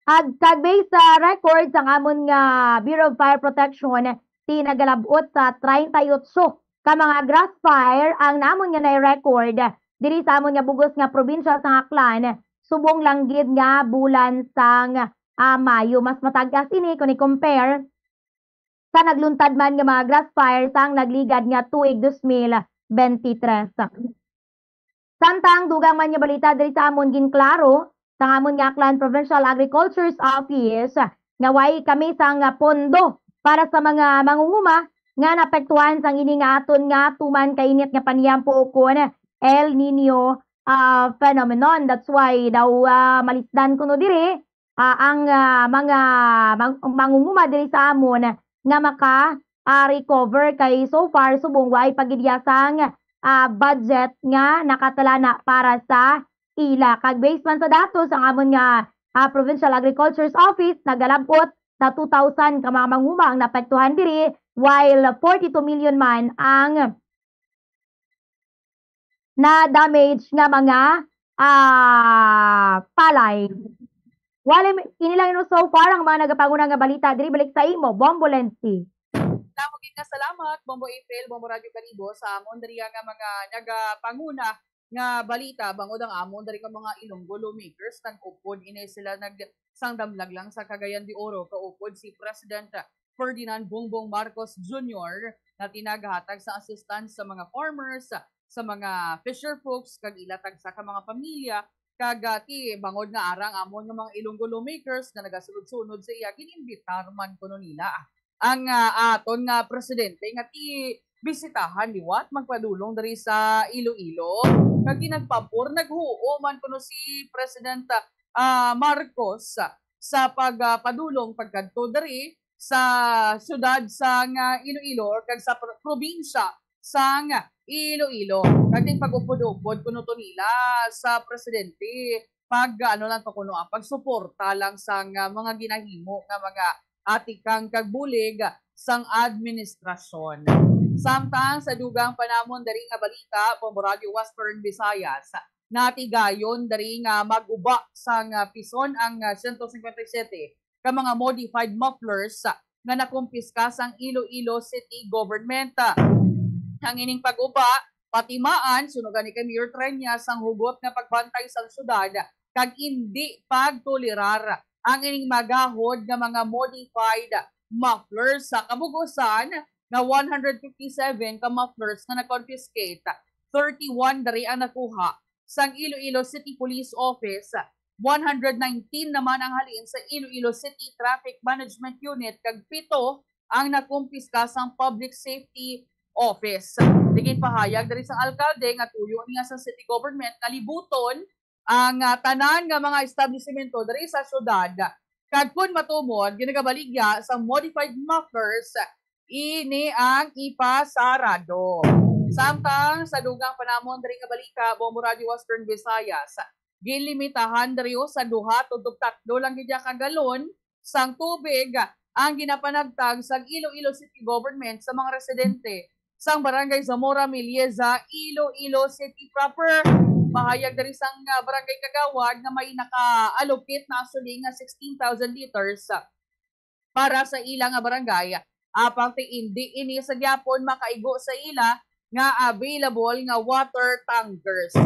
Ag kag based sa record sang amon nga Bureau of Fire Protection, ti nagalab-ot sa treinta y ocho ka mga grass fire ang namon nga na-record diri sa amon nga bugos nga probinsya sang Aklan, subong lang gid nga bulan sang ah, Mayo. Mas matag-as ini kung i-compare sa nagluntad man nga mga grass fire sang nagligad nga tuig dos mil bente tres. Samtang dugang man nga balita diri sa amon, ginklaro sang amon nga Aklan Provincial Agriculture's Office nga way kami sang pondo para sa mga mangunguma nga naapektuhan sang ini nga aton nga tuman kainit nga paniyampo ukon El Nino ah, phenomenon. That's why daw ah, malisdan kuno diri ah, ang ah, mga mang- mangunguma diri sa amon nga maka ah, recover kay so far subong waay pa gid iya sang ah, budget nga nakatala na para sa ila. Kag based man sa datos ang amon nga ah, Provincial Agriculture's Office nagalab-ot sa two thousand ka mga mangunguma ang naapektuhan diri, while forty-two million man ang na-damage nga mga ah, palay. Wala, ini lang yun so far ang mga nagapanguna nga balita diri. Balik sa imo, Bombo Lensi. Damo gid nga salamat, Bombo April, Bombo Radyo Kalibo, sa amon diri nga mga nagapanguna nga balita bangod ang amon diri nga mga Ilonggo lawmakers nag-upod ini sila nag sangdamlag lang sa Cagayan de Oro, kaupod si President Ferdinand Bongbong Marcos Junior na tinagahatag sa assistance sa mga farmers, sa mga fisher folks, kag ila tagsa ka mga pamilya, kag ah, ti bangod nga arang amon nga mga Ilonggo lawmakers nga nagasunod-sunod sa iya, ginimbitar man kuno nila ang ah, aton nga presidente nga ti bisitahan liwat magpadulong diri sa Iloilo. Kag ginagpabor, naghuo man kuno si President ah, Marcos sa pagpadulong pagkadto diri sa siyudad sang, ah, Iloilo kag sa pro-, probinsya sang Iloilo. Kag ting pag-upod-upod kuno to nila sa presidente pag, ano lang to kuno, ah, pagsuporta lang sang, ah, mga ginahimo nga mga atikang kag bulig sang administrasyon. Samtang sa dugang pa namon diri nga balita, Bombo Radyo Western Visayas, natigayon diri nga mag-uba sang, ah, pison ang, ah, siyento cincuenta y siete ka mga modified mufflers, ah, nga nakumpiska sang Iloilo City Government. Ang ining pag-uba, patimaan, suno gani kay Mayor Treñas, ang hugot nga pagbantay sang syudad kag indi pagtolerar ang ining magahod nga mga modified mufflers. Sa kabug-usan nga one hundred fifty-seven ka mufflers nga na-confiscate, thirty-one diri ang nakuha sang Iloilo City Police Office, one hundred nineteen naman ang halin sa Iloilo City Traffic Management Unit, kag pito ang nakumpiska sang Public Safety Office. Ginpahayag diri sang alkalde nga tuyo niya sa city government nga libuton ang, ah, tanan nga mga establisimento diri sa syudad, kag kon matumod, ginagabaligya sa modified mufflers ini ang ipasarado. Samtang sa dugang pa namon diri nga balita, Bombo Radyo Western Visayas, ginlimitahan diri sa duha tubtob tatlo lang gid ka galon sang tubig ang ginapanagtag sang Iloilo City Government sa mga residente sang Barangay Zamora Milieza, Iloilo City proper. Pahayag diri sang, ah, barangay kagawad nga may naka-allocate na actually nga sixteen thousand liters para sa ila nga barangay, apang ti indi ini sa gyapon makaigo sa ila nga available nga water tankers.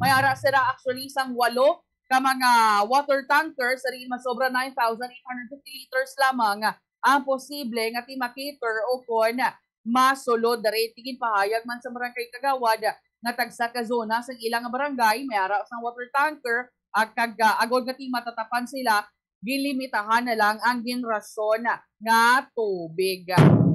May ara sila actually sang walo ka mga water tankers, sa diin masobra nine thousand eight hundred fifty liters lamang ang posible nga ti ma-cater o kon masulod diri. Ti ginpahayag man sa barangay kagawad nga tagsa ka zona sang ila nga barangay may ara sang water tanker, ag kag, ah, agod nga ti matatapan sila, gilimitahan na lang ang ginrason nga tubig.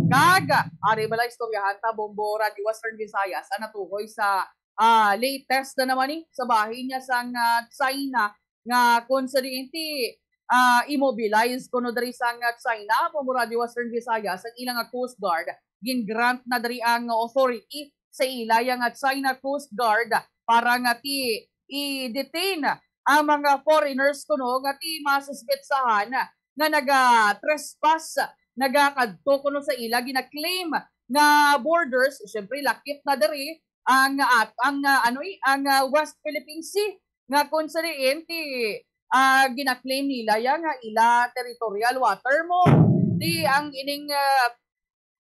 Kag ari bala istoryahan ta, Bombo Radyo Western Visayas, ang natuhoy sa, ah, latest na naman ni sa bahin niya sang, ah, China nga kung sa diin ti, ah, immobilize kuno diri sang, ah, China, Bombo Radyo Western Visayas, ang ilang, ah, Coast Guard, gin-grant na diri ang authority sa ila yang, ah, China Coast Guard para nga ti i-detain ang mga foreigners kuno nga ti masuspetsahan nga naga-trespass, nagakadto kuno sa ila, gina-claim nga borders. Siyempre, lakip na diri ang, at, ang, ah, ano, eh, ang, ah, West Philippine Sea, nga kung sa diin ti, ah, gina-claim nila ya nga ila territorial water mo. Di ang ining, ah,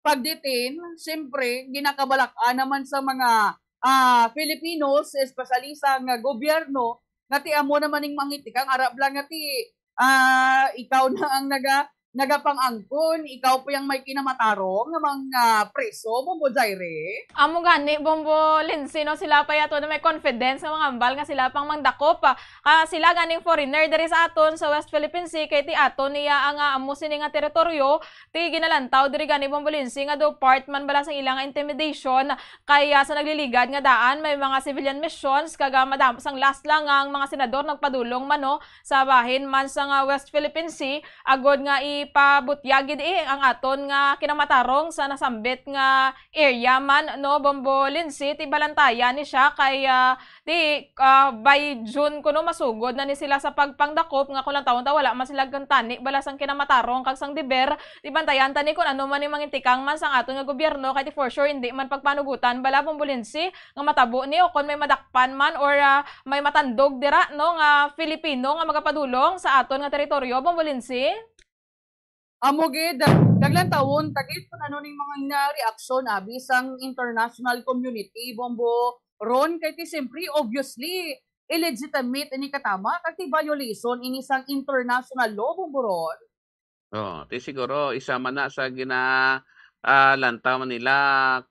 pag-detain, siyempre, ginakabalak-an naman sa mga, ah, Filipinos, especially sa nga gobyerno, nga ti amo naman ning mangitikang arab lang nga ti, ah, ikaw na ang naga-, nagapang-angkon, ikaw pa yang may kinamatarong nga mga preso, Bombo Jaire. Amo gani, Bombo Lindsay, no, sila pa yato na may confidence nga mangambal nga sila pang mangdakop. Ah, sila ganing foreigner diri sa aton sa West Philippine Sea, kay ti aton niya ang, ah, amo sini nga teritoryo, ti ginalantaw diri gani, Bombo Lindsay, nga daw part man bala sang ila nga intimidation, kay, ah, sa nagliligad nga daan may mga civilian missions, kag, ah, madam-, sang last lang nga ang mga senador nagpadulong man, no, sa bahin man sa nga West Philippine Sea, agod nga ipabutyag gid, eh, ang aton nga kinamatarong sa nasambit nga area man, no, Bombo Lindsay, ti balantayan ni siya kay, ah, ti, ah, by June kuno masugod na ni sila sa pagpangdakop, nga kung lantawon ta wala man sila gantani bala sang kinamatarong kag sang deber. Ti bantayan ta ni kung ano man ni mangintikang man sang aton nga gobyerno, kay ti for sure hindi man pagpanugutan bala, Bombo Lindsay, nga matabo ni o kon may madakpan man or, ah, may matandog dira, no, nga Filipino nga magapadulong sa aton nga teritoryo, Bombo Lindsay. Amo gid, kag lantawon ta gid kung ano ning mga nga reaksyon abi sang international community, Bombo Ron, kay ti siyempre, obviously, illegitimate ini katama, kag ti violation ini sang international law, Bombo Ron. Oo, ti siguro isa man na sa gina-, ah, lantaw man nila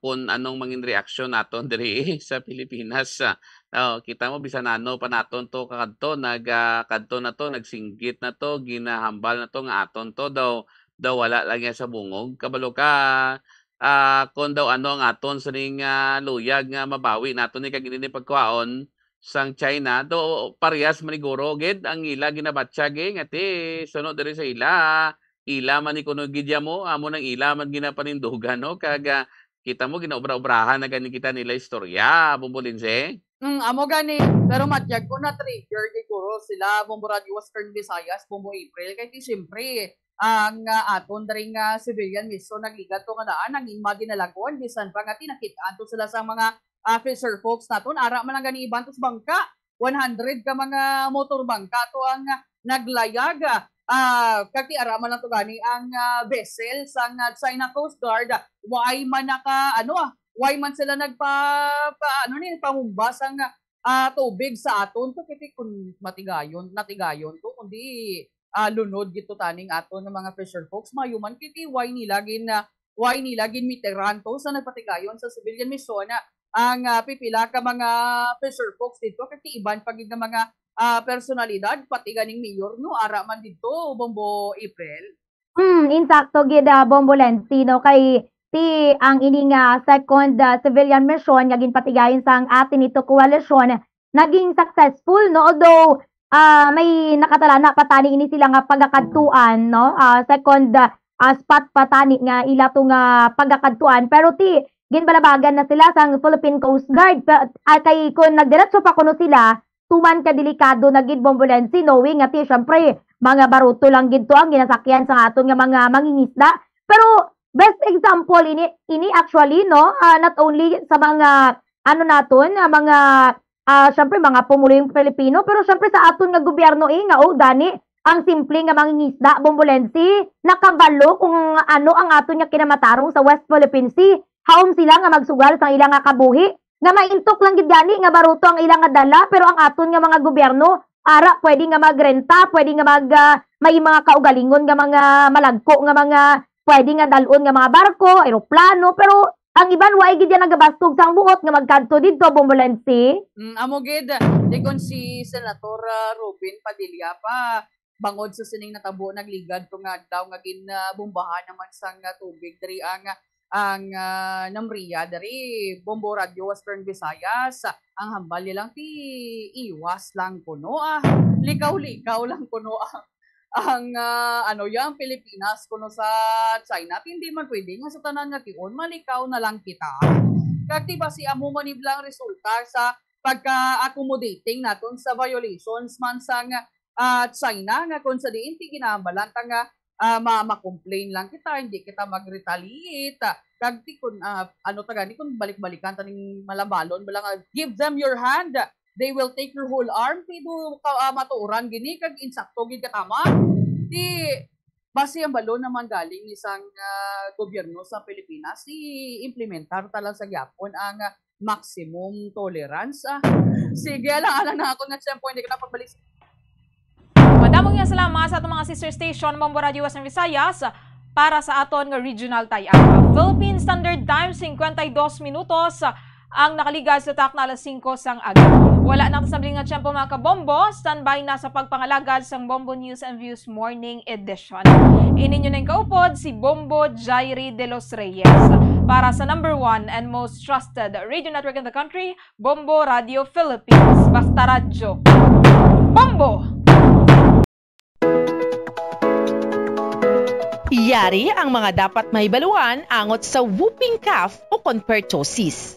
kung anong mangin reaksyon naton diri sa Pilipinas. Oh, kita mo, bisan ano pa naton to kadto, nag, ah, kadto na to, nagsinggit na to, ginahambal na to nga aton to, daw, daw wala lang yan sa bungog. Kabalo ka, ah, kung daw ano ang aton sining, ah, luyag nga mabawi naton ni kag hindi ni pagkuhaon, sang China, do parehas man ni guro gid ang ila ginabatyag, eh, nga ti suno diri sa ila, ila man ni kuno gid ya mo, amo nang ila man ginapanindugan, no? Kag, ah, kita mo, ginaobra-obrahan na gani kita nila istorya, Bombo Lindsay. Mm, amo gani, pero matyag ko na-trigger gid guro sila, Bombo Radio Western Visayas, Bombo April, kay ti siyempre, ang, ah, aton diri nga civilian mission nagligad to nga daan, ang imo ginalagon, bisan pa nga tinakit-an to sila sa mga, ah, fisher folks naton, ara man lang gani iban to sa bangka, one hundred ka mga motor bangka to ang, ah, naglayag, ah, kag ti ara man lang to gani ang, ah, vessel sang, ah, China Coast Guard, way man naka, ano, ah, way man sila nagpa-, pa-, ano ni, pahumba sang, ah, tubig sa aton to, kay ti kun matigayon, natigayon to, kundi, ah, lunod gid to taning aton nga mga fisher folks. Mayo man kay ti way nila gin, ah, way nila ginmitiran to sa nagpatigayon sa civilian mission, ah, ang, ah, pipila ka mga fisher folks didto, kag ti iban pa gid nga mga, ah, personalidad, pati ganing mayor, no, ara man didto, Bombo April. Hmm, insakto gid, ah, Bombo Lensi, no, kay ti ang ini nga second, ah, civilian mission nga ginpatigayon sang atin ito koalisyon naging successful, no, although, ah, may nakatalana pa tani ini sila nga pagakadtuan, no, ah, second, ah, ah, spot pa tani nga ila to nga pagakadtuan, pero ti ginbalabagan na sila sang Philippine Coast Guard. Pe-, ah, kay kun nagdiretso pa kuno sila, tuman ka delikado na gid, Bombo Lensi, knowing nga ti, syempre, mga baruto lang gid to ang ginasakyan sa aton nga mga mangingisda. Pero best example ini, ini actually, no, ah, not only sa mga, ano naton, ah, mga, ah, syempre, mga pumulong Pilipino, pero syempre sa aton nga gobyerno, eh, nga, oh, gani, ang simple nga mangingisda, Bombo Lensi, nakabalo kung ano ang aton nga kinamatarong sa West Philippine Sea. Haom sila nga magsugal sang ila nga kabuhi, nga maintok lang gid gani nga baruto ang ila nga dala, pero ang aton nga mga gobyerno, ara, pwede nga magrenta, pwede nga mag, ah, may mga kaugalingon nga mga malagko nga mga pwede nga dal-on nga mga barko, eroplano, pero ang iban wa gid yan nagabaskog sang buot nga magkadto didto, Bombo Lensi. Mm, amo gid, di kon si Senator, ah, Robin Padilla pa, bangod sa sining natabo, nagligad to nga adlaw nga ginabombahan naman sang, ah, tubig diri ang, ang, ah, Namria diri, Bombo Radio Western Visayas. Ang hambal niya lang ti iwas lang kuno, ah, likaw-likaw lang kuno ang, ang, ah, ano, yang Pilipinas kuno sa China. Ti hindi man pwede nga sa tanan nga tion malikaw na lang kita. Kag ti basi amo man ni lang resulta sa pagka-accommodating naton sa violations man sang, ah, China, nga kung sa diin ti ginahambalan ta nga, ah, ma-, ma-complain lang kita, hindi kita mag-retaliate. Kag ti kun, ah, ano ta gani, kung balik-balikan ta ning malambalon, bala nga, "Give them your hand, they will take your whole arm." Ti do ka, ah, matuoran gini, kag insakto gid katama. Ti basi ang balon naman galing ni sang, ah, gobyerno sa Pilipinas, i-implementar ta lang sa gyapon ang, ah, maximum tolerance. Ah, sige, alang-alang na ako nga tiyempo, hindi ka na pagbalik. Madamo nga salamat sa atong mga sister station, Bombo Radio Western Visayas, para sa aton nga regional tie-up. Philippine Standard Time, cincuenta y dos minutos ang nakaligad sa takna alas singko sang aga. Wala na ang tasambling nga tiyempo, mga kabombo. Standby na sa pagpangalagad sang Bombo News and Views Morning Edition. Ini inyo nang kaupod, si Bombo Jairi de los Reyes. Para sa number one and most trusted radio network in the country, Bombo Radio Philippines. Basta radyo, Bombo! Yari ang mga dapat mahibaluan angot sa whooping cough o kon pertussis.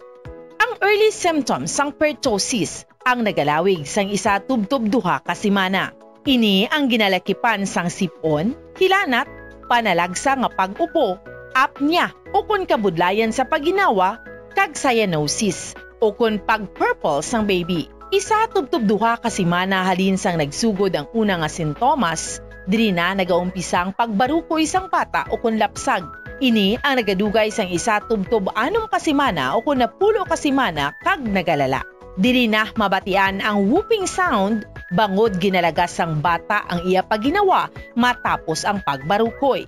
Ang early symptoms sang pertussis ang nagalawig sang isa tubtob duha ka semana. Ini ang ginalakipan sang sip-on, hilanat, panalagsa nga pag-upo, apnea, o kon kabudlayan sa pagginawa, kag cyanosis, o kon pag-purple sang baby. Isa tubtob duha ka semana halin sang nagsugod ang una nga sintomas, diri na nagaumpisa ang pagbarukoy sang bata o kon lapsag. Ini ang nagadugay sang isa tubtob anom ka semana o kon napulo ka semana kag nagalala. Diri na mabatian ang whooping sound bangod ginalagas sang bata ang iya pagginawa matapos ang pagbarukoy.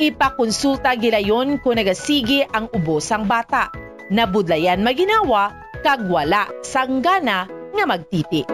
Ipakonsulta gilayon kon nagasigi ang ubo sang bata, nabudlayan maginawa, kag wala sang gana nga magtiti.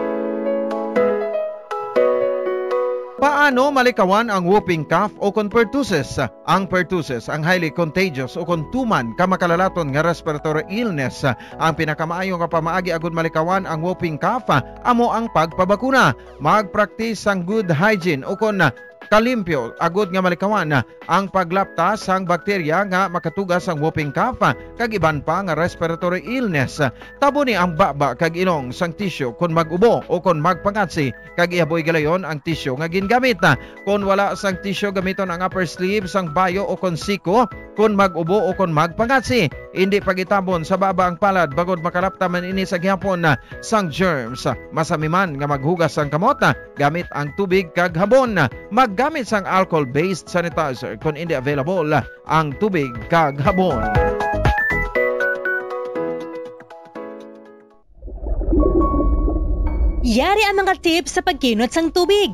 Paano malikawan ang whooping cough o kon pertussis? Ang pertussis ang highly contagious o kon tuman ka makalalaton nga respiratory illness. Ang pinakamaayo nga pamaagi agud malikawan ang whooping cough amo ang pagpabakuna. Magpraktis sang good hygiene o kon kalimpyo agud nga malikawan ang paglapta sang bakterya nga makatuga sang whooping cough kag iban pa nga respiratory illness. Taboni ang baba kag ilong sang tisyu kon mag-ubo o kon magpangatsi, kag ihaboy gilayon ang tisyu nga gingamit. Kon wala sang tisyu, gamiton ang upper sleeve sang bayo o kon siko kon mag-ubo o kon magpangatsi. Indi pag-itabon sa baba ang palad bangod makalapta man ini sa gihapon sang germs. Masami man nga maghugas sang kamot gamit ang tubig kag habon. Maggamit sang alcohol-based sanitizer kon indi available ang tubig kag habon. Yari ang mga tips sa pagkinot sang tubig.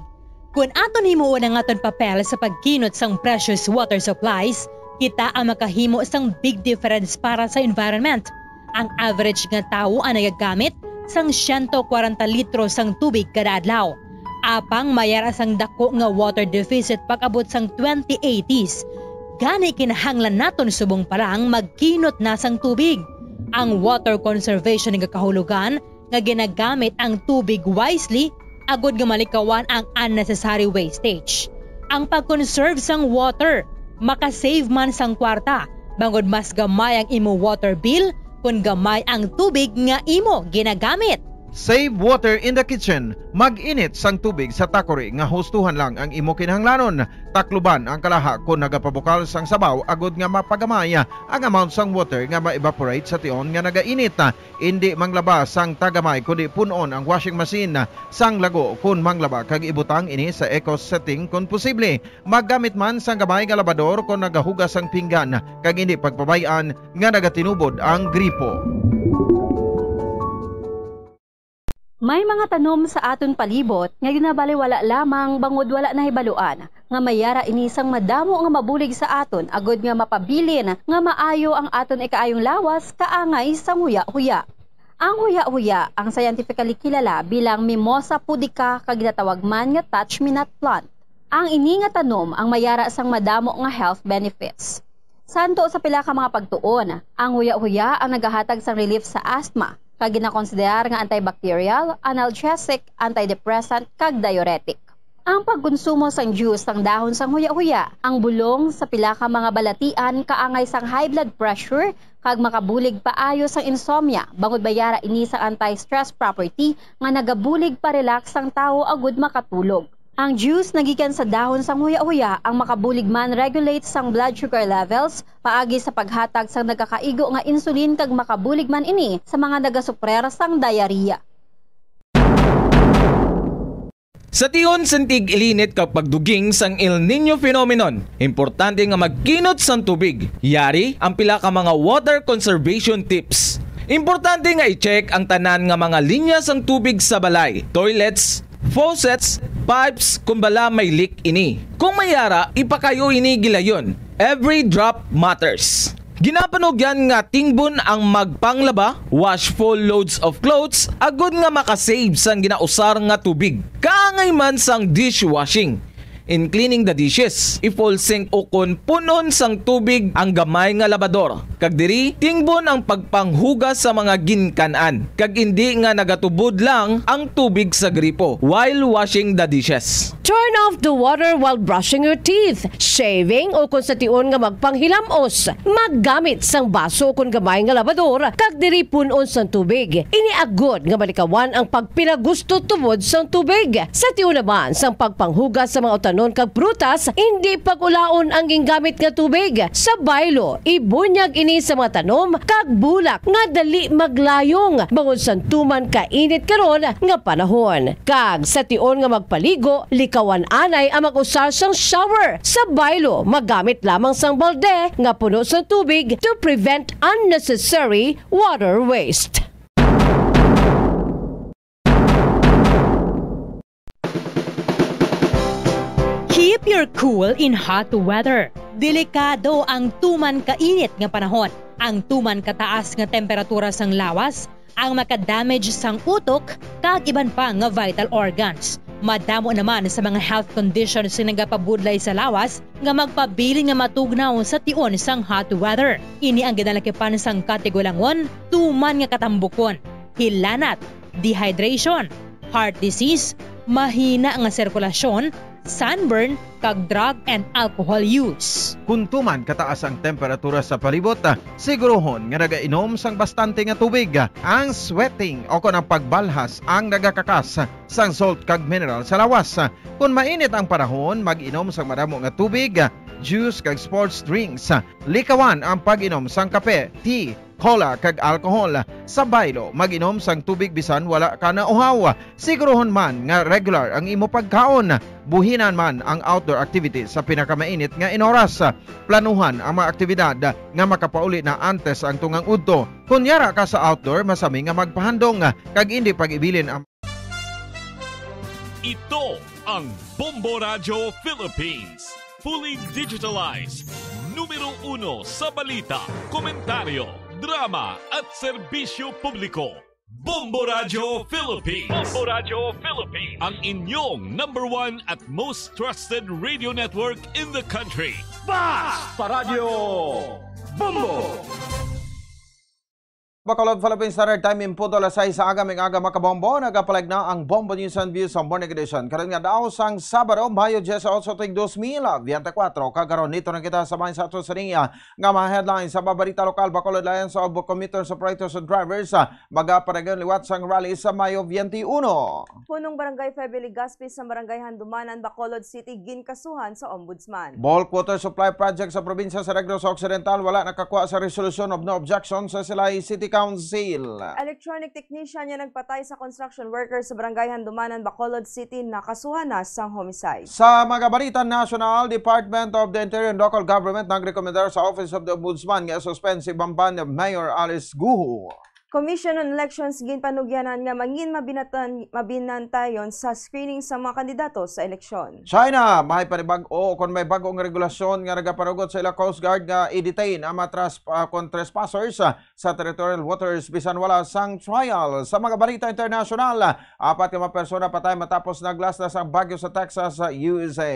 Kon aton himuon ang aton papel sa pagkinot sang precious water supplies, kita ang makahimo sang big difference para sa environment. Ang average nga tawo ang nagagamit sang siyento kwarenta litro sang tubig kada adlaw. Apang may ara sang dako nga water deficit pag-abot sang twenty eighties. Gani kinahanglan naton subong pa lang magkinot na sang tubig. Ang water conservation nagakahulugan nga ginagamit ang tubig wisely agud nga malikawan ang unnecessary wastage. Ang pag-conserve sang water makasave man sang kwarta, bangod mas gamay ang imo water bill kon gamay ang tubig nga imo ginagamit. Save water in the kitchen. Mag-init sang tubig sa takori nga hustuhan lang ang imo kinahanglanon. Takluban ang kalaha kon nagapabukal sang sabaw agud nga mapagamay ang amount sang water nga ma-evaporate sa tion nga nagainit. Indi manglaba sang tagamay, kundi pun-on ang washing machine sang lago kon manglaba kag ibutang ini sa eco setting kon posible. Maggamit man sang gamay nga labador kon nagahugas sang pinggan, kag indi pagpabay-an nga nagatinubod ang gripo. May mga tanom sa aton palibot nga ginabaliwala lamang bangod wala nahibaluan nga may ara ini sang madamo nga mabulig sa aton agud nga mapabilin nga maayo ang aton ikaayong lawas kaangay sang huya-huya. Ang huya-huya ang scientifically kilala bilang Mimosa pudica kag ginatawag man nga touch-me-not plant. Ang ini nga tanom ang may ara sang madamo nga health benefits. Santo sa pila ka mga pagtuon, ang huya-huya ang nagahatag sang relief sa asthma, kag ginakonsiderar nga antibacterial, analgesic, antidepressant, kag diuretic. Ang pagkonsumo sang juice sang dahon sang huya-huya, ang bulong sa pila ka mga balatian kaangay sang high blood pressure, kag makabulig paayo sang insomnia, bangod may ara ini sang anti-stress property nga nagabulig pa-relax sang tawo agud makatulog. Ang juice nga gikan sa dahon sang huya-huya ang makabulig man regulate sang blood sugar levels paagi sa paghatag sang nagakaigo nga insulin, kag makabulig man ini sa mga nagasuprer sang diarrhea. Sa tion sang tig-ilinit kag pagduging sang El Niño phenomenon, importante nga magkinot sang tubig. Yari ang pila ka mga water conservation tips. Importante nga i-check ang tanan nga mga linya sang tubig sa balay, toilets, faucets, pipes, kon bala may leak ini. Kung may ara, ipakayo ini gilayon. Every drop matters. Ginapanugyan nga tingbon ang magpanglaba, wash full loads of clothes, agud nga makasave sang ginausar nga tubig. Kaangay man sang dishwashing. In cleaning the dishes, i-full sink ukon punon sang tubig ang gamay nga labador, kag diri tingbon ang pagpanghugas sa mga ginkan-an, kag indi nga nagatubod lang ang tubig sa gripo while washing the dishes. Turn off the water while brushing your teeth, shaving, o kon sa tion nga magpanghilamos. Maggamit sang baso kon gamay nga labador, kag diri pun-on sang tubig. Ini agod nga malikawan ang pagpinagusto tubod sang tubig. Sa tion naman sang pagpanghugas sa mga utanon kag prutas, indi pag-ulaon ang gingamit nga tubig. Sa baylo, ibunyag ini sa mga tanom kag bulak nga dali maglayong bangod sang tuman kainit karon nga panahon. Kag sa tion nga magpaligo, likawan anay ang mag-usar sang shower. Sa baylo, magamit lamang sang balde nga puno sang tubig to prevent unnecessary water waste. Keep your cool in hot weather. Delikado ang tuman kainit nga panahon. Ang tuman kataas nga temperatura sang lawas ang makadamage sang utok kag iban pa nga vital organs. Madamo naman sa mga health conditions nga nagapabudlay sa lawas nga magpabilin nga matugnaw sa tion sang hot weather. Ini ang ginalakipan sang katigulangon tuman nga katambukon, hilanat, dehydration, heart disease, mahina nga sirkulasyon, sunburn, kag drug and alcohol use. Kung tuman kataas ang temperatura sa palibot, siguruhon nga nagainom sang bastante nga tubig. Ang sweating o kon ang pagbalhas ang nagakakas sang salt kag mineral sa lawas. Kon mainit ang panahon, mag-inom sang madamo nga tubig, juice kag sports drinks. Likawan ang pag-inom sang kape, tea, cola kag alcohol. Sa baylo, mag-inom sang tubig bisan wala ka nauhaw. Siguruhon man nga regular ang imo pagkaon. Buhinan man ang outdoor activities sa pinakamainit nga inoras. Planuhan ang mga aktibidad nga makapauli na antes ang tungang udto. Kon yara ka sa outdoor, masami nga magpahandong kag indi pag-ibilin ang Ito ang Bombo Radyo Philippines. Fully digitalized. Numero uno sa balita, komentaryo, drama at serbisyo publiko. Bombo Radyo Philippines. Bombo Radyo Philippines. Ang inyong number one at most trusted radio network in the country. Basta Radyo Bombo! Bacolod, Philippine Standard Time, in punto alas sais sa aga, mga aga, mga kabombo. Nagapalag na ang Bombo News and Views sa Morning Edition. Karon nga daw sang Sabado, Mayo dieciocho, tuig dos mil veinticuatro. Kag karon, nito na kita sa mga sa ato sa linya nga mga headlines sa mga balita lokal. Bacolod, Alliance of Commuters, Operators, and Drivers, ah, magapadayon liwat sang rally sa Mayo twenty-one. Punong Barangay Febe Legaspi sa Barangay Handumanan, Bacolod City, ginkasuhan sa Ombudsman. Bulk water supply project sa probinsya sa Negros Occidental wala nakakuha sa resolution of no objection sa Silay City Council. Electronic technician nga nagpatay sa construction worker sa Barangay Handumanan, Bacolod City, nakasuhan na sang homicide. Sa mga balita nasyonal, Department of the Interior and Local Government nagrekomendar sa Office of the Ombudsman nga suspend si Bamban Mayor Alice Guho. Commission on Elections ginpanugyanan nga mangin mabinatan-, mabinantayon sa screening sa mga kandidato sa eleksyon. China, may panibag-o o kon may bag-ong regulasyon nga nagaparugot sa ila Coast Guard nga i-detain ang mga tras-, ah, kon trespassers, ah, sa territorial waters bisan wala sang trial. Sa mga balita internasyonal, apat ka mga persona patay matapos naglaslas ang bagyo sa Texas, sa U S A.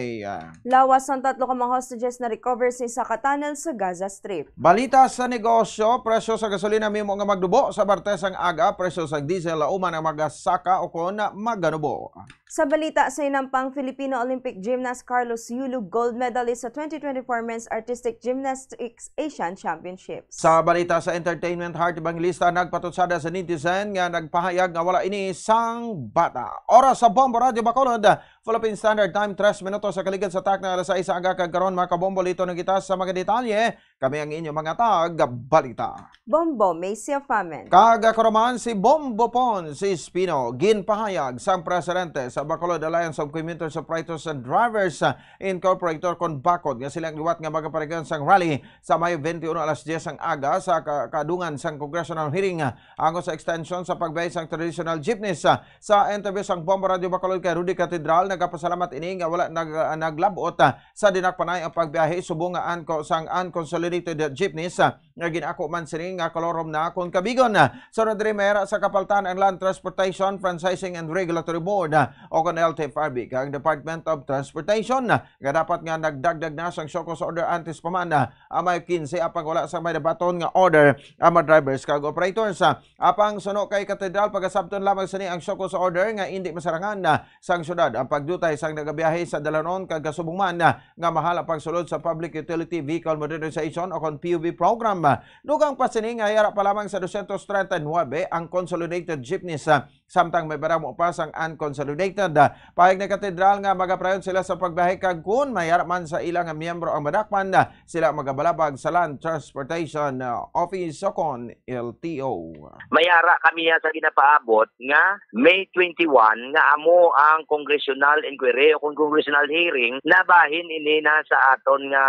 Lawas sang tatlo ka mga hostages na-recover sa isa ka tunnel sa Gaza Strip. Balita sa negosyo, presyo sa gasolina mahimo nga magdubo sa Martes ang aga, presyo sa diesel human ang magasaka o kon maganubo. Sa balita sa hinampang, Filipino Olympic gymnast Carlos Yulug, gold medalist sa twenty twenty-four Men's Artistic Gymnastics Asian Championships. Sa balita sa entertainment, heart evangelista nagpatutsada sa netizen nga nagpahayag nga wala ini sang bata. Oras sa Bombo Radyo Bacolod, Philippine Standard Time, tres minutos sa kaligid sa takna alas sais sa aga, kag karon, mga kabombo, lito na kita sa mga detalye. Kami ang inyong mga tag-balita. Bombo, Macy Famen. Kag ako naman si Bombo Pons Espino, ginpahayag sang presidente sa Bacolod Alliance of Commuters, Operators and Drivers Incorporated, kon BACOD, nga sila ang liwat nga magapadayon sang rally sa Mayo twenty-one alas diyes ang aga sa ka-, kadungan sang congressional hearing, ah, angot sa extension sa pagbiyahe sang traditional jeepneys. Ah, sa interview sang Bombo Radyo Bacolod kay Rudy Catedral, nagapasalamat ini nga wala nag-, ah, naglab-ot, ah, sa dinakpanay ang pagbiyahe subong nga anko sang unconsolidated jeepneys, ah, nga gin-ako man sini nga kolorom na kon kabigon. Sunod diri, may ara sa kapaltan ang Land Transportation Franchising and Regulatory Board, ah, o kon L T F R B, kag Department of Transportation, ah, nga dapat nga nagdagdag na sang show cause order antes pa man, ah, ang Mayo quince, apang wala sang may nabaton nga order ang mga drivers kag operators. Ah, apang suno kay Katedral, pagasabton lamang sini ang show cause order nga indi masarangan, ah, sang syudad ang pagdutay sang nagabiyahe sa dalanon kag kasubong man, ah, nga mahala pagsulod sa Public Utility Vehicle Modernization o kon P U V program. Dugang pa sini nga yara pa lamang sa dosyentos treinta y nuebe ang consolidated jeepneys, ah, samtang may madamo pa sang unconsolidated. Ah, pahayag ni Katedral nga magapadayon sila sa pagbiyahe kag kun may ara man sa ila nga miyembro ang madakpan, ah, sila magabalabag sa Land Transportation, ah, Office o kon L T O. May ara kami sa ginapaabot nga May twenty-one nga amo ang congressional inquiry o kon congressional hearing, nabahin ini na sa aton nga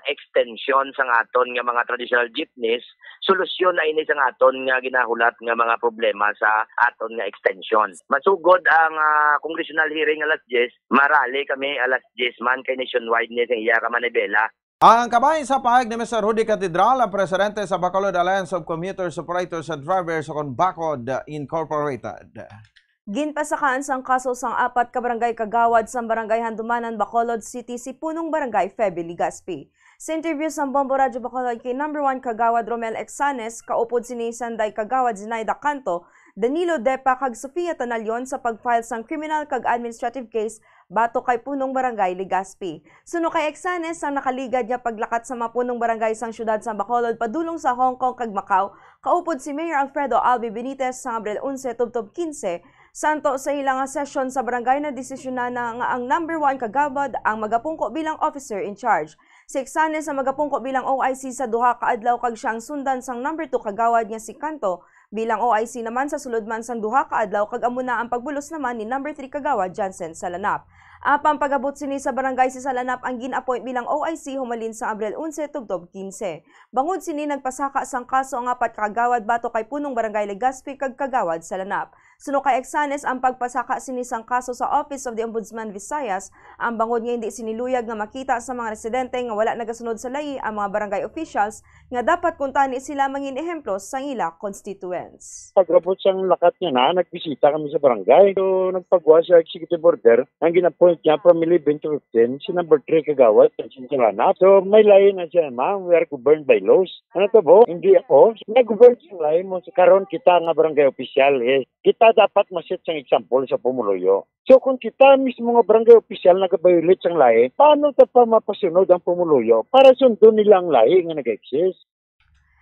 extension sa aton nga mga traditional jeepneys. Solusyon na ini sa aton nga ginahulat nga mga problema sa aton nga extension. Masugod ang, ah, congressional hearing alas diyes, marali kami alas diyes man kay nationwide ni sa iya ka manibela. Ang kabahin sa pahayag ni Mister Rudy Catedral, ang presidente sa Bacolod Alliance of Commuters, Operators and Drivers, o kon BACOD Incorporated. Ginpasakaan sang kaso sang apat ka barangay kagawad sang Barangay Handumanan, Bacolod City, si Punong Barangay Feby Legaspi. Sa interview sang Bombo Radyo Bacolod kay number one Kagawad Romel Exanes, kaupod sini sanday Kagawad Zinaida Canto, Danilo Depa kag Sofia Tanalion sa pag-file sang criminal kag administrative case batok kay Punong Barangay Legaspi. Suno kay Exanes, ang nakaligad nga paglakat sa mga punong barangay sang siyudad sang Bacolod padulong sa Hong Kong kag Macau, kaupod si Mayor Alfredo Albi Benitez sang Abril onse tubtob kinse, santo sa ila nga sesyon sa barangay, nadesisyonan na nga ang number one kagawad ang magapungko bilang officer in charge. Si Exanes ang magapungko bilang O I C sa duha ka adlaw kag siya ang sundan sang number two kagawad nga si Canto bilang O I C naman sa sulod man sang duha ka adlaw, kag amo na ang pagbulos naman ni number three kagawad Jansen Salanap. Apang pag-abot sini sa barangay si Salanap ang gin-appoint bilang O I C humalin sa Abril onse tubtob kinse. Bangod sini nagpasaka sang kaso ang apat ka kagawad batok kay Punong Barangay Legaspi kag Kagawad Salanap. Suno kay Exanes, ang pagpasaka sini sang kaso sa Office of the Ombudsman Visayas ang bangod nga hindi sini luyag nga makita sa mga residente nga wala nagasunod sa layi ang mga barangay officials nga dapat kuntani sila mangin ehemplo sang ila constituents. Pag-abot sang lakat niya na, nagbisita kami sa barangay. So, nagpagwa sa executive order, ang gin-appoint niya from eleven to fifteen, si number three kagawad, si Sarana. So, may lain na siya, "Ma'am, we are governed by laws." Ano to, bo? Hindi ako. Nag-govern sa lain mo. Karon kita nga barangay official, eh. Kita dapat ma-set sang example sa pumuluyo. So, kung kita mismo nga barangay official nag-violate sang lahi, paano ta pa mapasunod ang pumuluyo para sundon nila ang lahi nga nag-exist?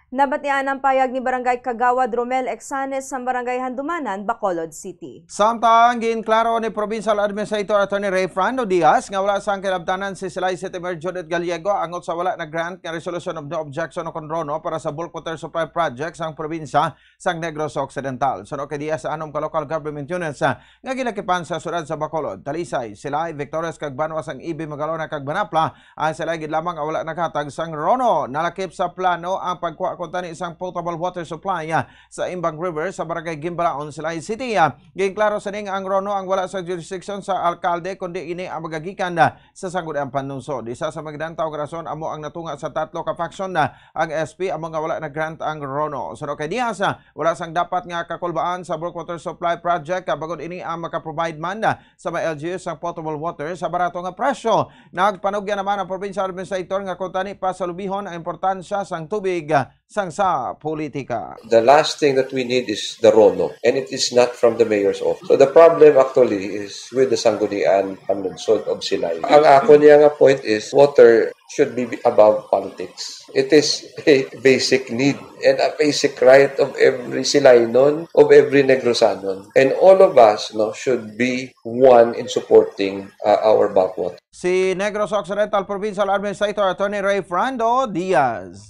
Nabatian ang payag ni Barangay Kagawad Romel Exanes sang Barangay Handumanan, Bacolod City. Samtang ginklaro ni Provincial Administrator Attorney Rayfrando Diaz nga wala sang kilabtanan si Silay City Mayor Judith Gallego angot sa wala na-grant nga Resolution of No Objection o kon RONO para sa bulk water supply project sang probinsya sang Negros Occidental. Suno kay Diaz, anom ka local government units, ah, nga ginakipan sa siyudad sa Bacolod, Talisay, Silay, Victorias kag Banwa sang Ibim, Magalona kag Manapla ang sila gid lamang nga wala naghatag sang RONO. Nalakip sa plano ang pagkuha kuntani sang potable water supply, ah, sa Imbang River sa Barangay Gimbalaon, Silay City. Ah, ginklaro sining ang RONO ang wala sa jurisdiction sa alkalde, kundi ini ang magagikan, ah, sa Sangguniang Panlungsod. Isa sa magdantaw nga rason amo ang natunga sa tatlo ka faction, ah, ang S P amo nga wala na-grant ang RONO. Suno kay Diaz, ah, wala sang dapat nga kakulbaan sa bulk water supply project, ah, bangod ini ang makaprovide man, ah, sa mga L G Us sang potable water sa barato nga presyo. Nagpanugya naman ang provincial administrator nga kuntani pasalubihon ang importansya sang tubig, ah, sang sa politika. The last thing that we need is the RONO, and it is not from the mayor's office. So the problem actually is with the Sangguniang Panlungsod of Silay. Ang ako niya nga point is water should be above politics. It is a basic need and a basic right of every Silaynon, of every Negrosanon. And all of us, no, should be one in supporting, uh, our bulk water. Si Negros Occidental Provincial Administrator Attorney Rayfrando Diaz.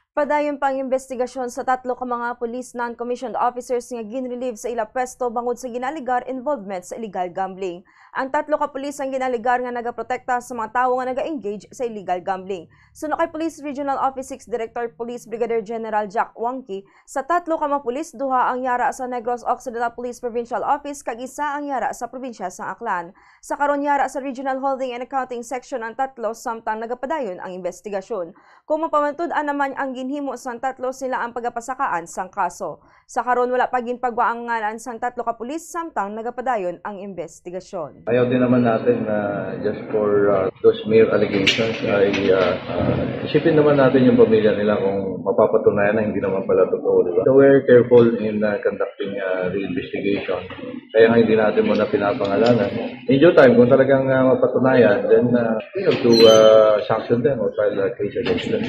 Padayon pa ang imbestigasyon sa tatlo ka mga police non-commissioned officers nga ginrelieve sa ila pwesto bangod sa ginaalegar involvement sa illegal gambling. Ang tatlo ka pulis ang ginaalegar nga nagaprotekta sa mga tawo nga naga-engage sa illegal gambling. Suno kay Police Regional Office six Director Police Brigadier General Jack Wangki, sa tatlo ka mga pulis, duha ang yara sa Negros Occidental Police Provincial Office kag isa ang yara sa probinsya sang Aklan. Sa karon, yara sa Regional Holding and Accounting Section ang tatlo, samtang nagapadayon ang imbestigasyon. Kung mapamatud-an naman ang ginhimo sang tatlo, sila ang pagapasakaan sang kaso. Sa karon, wala pa ginpagwa ang ngalan sang tatlo ka pulis, samtang nagapadayon ang imbestigasyon. Ayaw din naman natin na just for, uh, those mere allegations ay, uh, uh, isipin naman natin yung pamilya nila kung mapapatunayan na hindi naman pala totoo, di ba? So we're careful in, uh, conducting, uh, the investigation. Kaya nga hindi natin muna pinapangalanan. In due time, kung talagang, uh, mapatunayan, then, uh, we have to, uh, sanction them or file a case against them.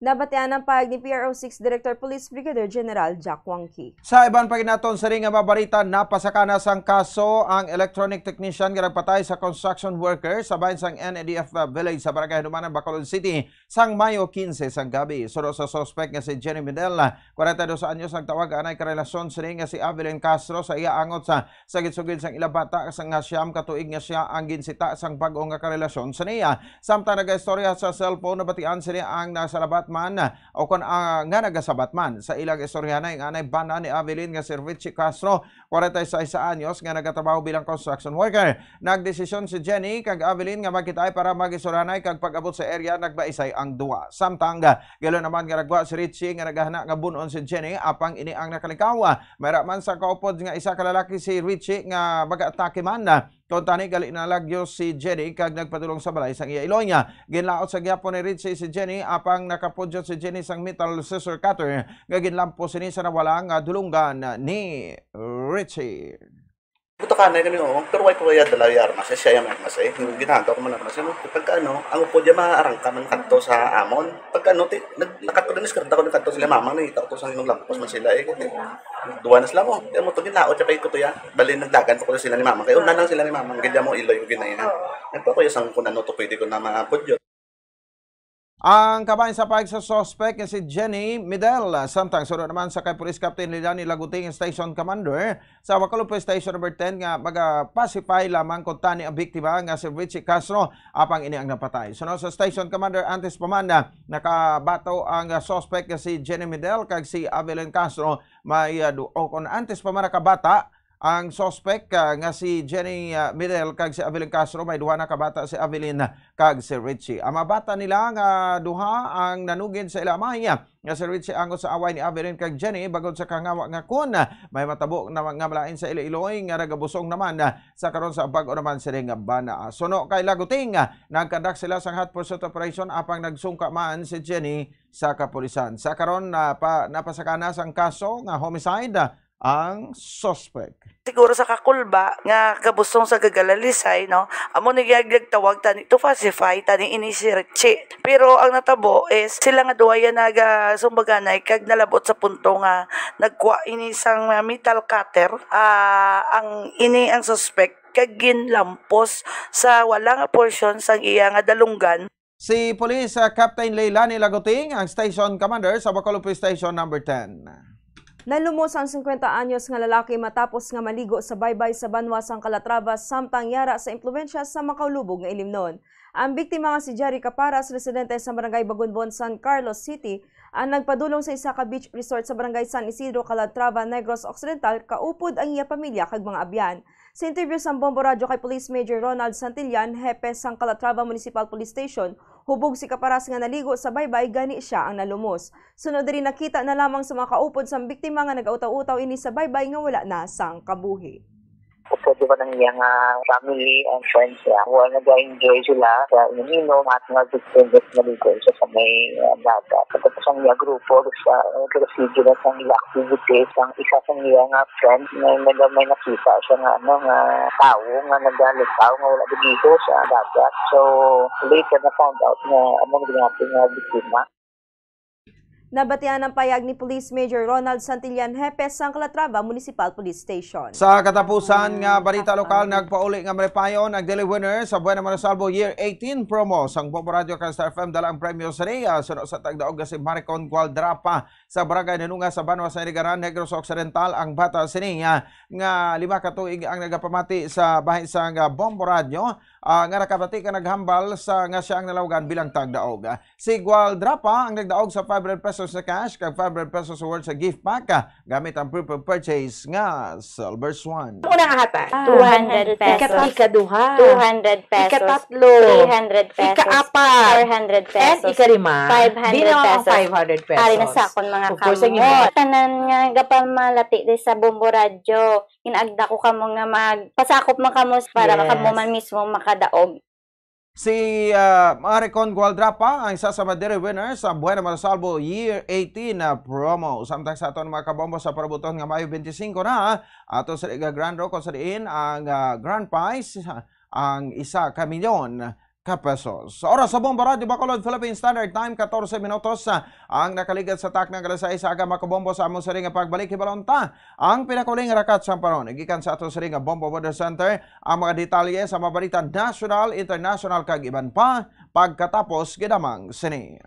Nabatian ang pahayag ni P R O six Director Police Brigadier General Jack Wangki. Sa iban pa gid naton siring nga mga balita, napasaka na sang kaso ang electronic technician nga nagpatay sa construction worker sa bahin sang N A D F village sa Barangay Hanumanan, Bacolod City, sang Mayo quince sang gabi. Suno sa suspek nga si Jenny Medel, kwarenta y dos anyos, nagtawag anay karelasyon sini nga si Avelin Castro sa iya angot sa sa ginsugid sang ila bata sa nga siyam ka tuig nga siya ang ginsita sang bag-o nga karelasyon sa niya. Samtang nagaistorya sa cellphone, nabatian sini ang nasalabat man, o kon, ah, nga nagasabat man. Sa ilang istoryahanay, ang anay bana ni Avelin nga si Richie Castro, kwarenta y seis anyos, nga nagatrabaho bilang construction worker. Nagdesisyon si Jenny kag Avelin nga magkitaay para mag-istoryahanay, kag pag-abot sa area, nagbaisay ang duwa. Samtang, ah, galo naman nga nagwa si Richie nga nagahana nga bun-on si Jenny, apang ini ang nakalikaw. Mayra man sa kaupod nga isa ka lalaki si Richie nga mag-atake man. Kuntani, gali nalagyo si Jenny kag nagpadulong sa balay sang iya iloy. Ginlaot sa gihapon ni Richie si Jenny, apang nakapudyot si Jenny sang metal scissor cutter nga ginlampos sini sa nawala nga dulonggan ni Richie. Buta ka na kami, oh. Pero why ko kaya dala yung armas? Eh, siya yung armas, eh. Yung ginagawa ko man armas. Yung pagka ano, ang upod niya maarang ka man kanto sa amon. Pagka ano, ti, nag, nakat ko din, skrenta ko din kanto sila, mama, nakita ko to sa inyong lampos man sila, eh. Kasi, duwa na sila mo. Kaya mo to, ginaot siya pa ito, ya. Bali, nagdagan pa ko sila ni mama. Kaya una lang sila ni mama. Ang ganyan mo, iloy ko ginaya. Nagpa ko yung sang kung ano to, pwede ko na mapudyo. Ang kabahin sa pahayag sa suspect nga si Jenny Midel, samtang suno naman sa kay Police Captain Lilani Laguting, Station Commander sa Bacolod Police Station Number ten, nga maga-pacify lamang kuntani ang biktima nga si Richie Castro, apang ini ang napatay. Suno sa Station Commander, antes pa man, ah, nakabato ang, ah, suspect nga si Jenny Midel kag si Avelin Castro. May, ah, du-, o kon antes pa man nakabata, ang suspect, ah, nga si Jenny, ah, Midel kag si Avelin Castro, may duha na ka bata, si Avelin kag si Richie. Ang mga bata nila nga duha ang nanugid sa ila amay, ah, nga si Richie angot sa away ni Avelin kag Jenny, bangod sa kangawa nga kun, ah, may matabo na nga malain sa ila iloy nga nagabusong naman, ah, sa karon sa bag-o naman sini nga bana. Suno kay Laguting, ah, nagkandak sila sang hot pursuit operation, apang nagsungka man si Jenny sa kapulisan. Sa karon, napa-, napasakana sang kaso nga homicide, ah, ang suspect. Siguro sa kakulba nga gabusong sa gagalalisay, no? Amo ni gyud nagtawag tani to pacify tani ini si Richie. Pero ang natabo is sila nga duha yan nagasumbaganay kag nalabot sa punto nga nagkuha ini sang, ah, metal cutter. Ah, ang ini ang suspect kag ginlampos sa wala nga porsyon sang iya nga dalunggan. Si Police, ah, Captain Leilani Laguting, ang station commander sa Bacolod Police Station Number ten. Nalumos ang singkwenta anyos nga lalaki matapos nga maligo sa baybay sa banwa sang Calatrava, samtang yara sa impluwensya sa makaulubog nga ilimnon. Ang biktima nga si Jerry Caparas, residente sa Barangay Bagunbon, San Carlos City, ang nagpadulong sa isa ka beach resort sa Barangay San Isidro, Calatrava, Negros Occidental, kaupod ang iya pamilya kag mga abyan. Sa interview sang Bombo Radyo kay Police Major Ronald Santillan, hepe sang Calatrava Municipal Police Station, hubog si Caparas nga naligo sa baybay, gani sia ang nalumos. Sunod diri, nakita na lamang sa mga kaupod sang biktima nga nagautaw-utaw ini sa baybay nga wala na sang kabuhi. Upod man ang iya nga family and friends niya. Wala, nag-enjoy sila sa inom-inom at nga gusto naligo sa may, ah, dagat. Tapos ang iya grupo, sa, uh, sa sige na sang ila activities, ang isa sa iya nga friend, may, may, may nakita siya nga, ano, nga tawo nga nagalikaw, nga wala naligo sa dagat. So, later na found out na amo ang ginapin nga biktima. Nabatian ang payag ni Police Major Ronald Santillan, hepe sang Calatrava Municipal Police Station. Sa katapusan nga balita lokal, nagpauli nga malipayon ang Daily Winner sa Buena Manosalvo Year eighteen promo sang Bombo Radio kag Star F M. Dala ang premyo sa niya, suno sa tagdaog nga si Maricon Gualdrapa sa Barangay Nanunga sa Banwa sa Iligaran, Negros Occidental, ang bata sini nga, nga lima ka tuig ang nagapamati sa bahin sang Bombo Radio, ah, nga nakabati ka naghambal sa nga siya ang nalawagan bilang tagdaog. Si Gualdrapa ang nagdaog sa five hundred pesos na cash kag five hundred pesos worth sa gift pack, ah, gamit ang proof of purchase nga Silver Swan. Una nga hatan. Ah. Two hundred pesos. Ika-, ikaduha. Two hundred pesos. Ikatatlo. Three hundred pesos. Ikaapat. Four hundred pesos. And ikalima. Five hundred pesos. Di na lang ang five hundred pesos. Ari na sa akon mga kamot. Of course, ang imo. Tanan nga nagapamalati di sa Bombo Radyo, ginaagda ko kamo nga magpasakop man kamo para kamo man mismo makadaog. Yes. Si, ah, Maricon Gualdrapa ang isa sa mga dairy winner sa Buena Manosalvo Year eighteen na promo. Samtang sa aton mga kabombo, sa parabuton nga Mayo twenty-five na, ato sa Liga Grand Draw, kung sa diin ang, ah, grand prize, ah, ang isa ka milyon ka pesos. Sa oras sa Bombo Radyo Bacolod, Philippine Standard Time, katorse minutos, ah, ang nakaligad sa takna nga alas sais sa aga, mga kabombo, sa among sari nga pagbalik. Hibalon ta ang pinakauli nga rakat sa paron. Gikan sa ato sari nga Bombo Weather Center, ang mga detalye sa mga balita nasyonal, internasyonal, kag iban pa, pagkatapos gid lamang sini.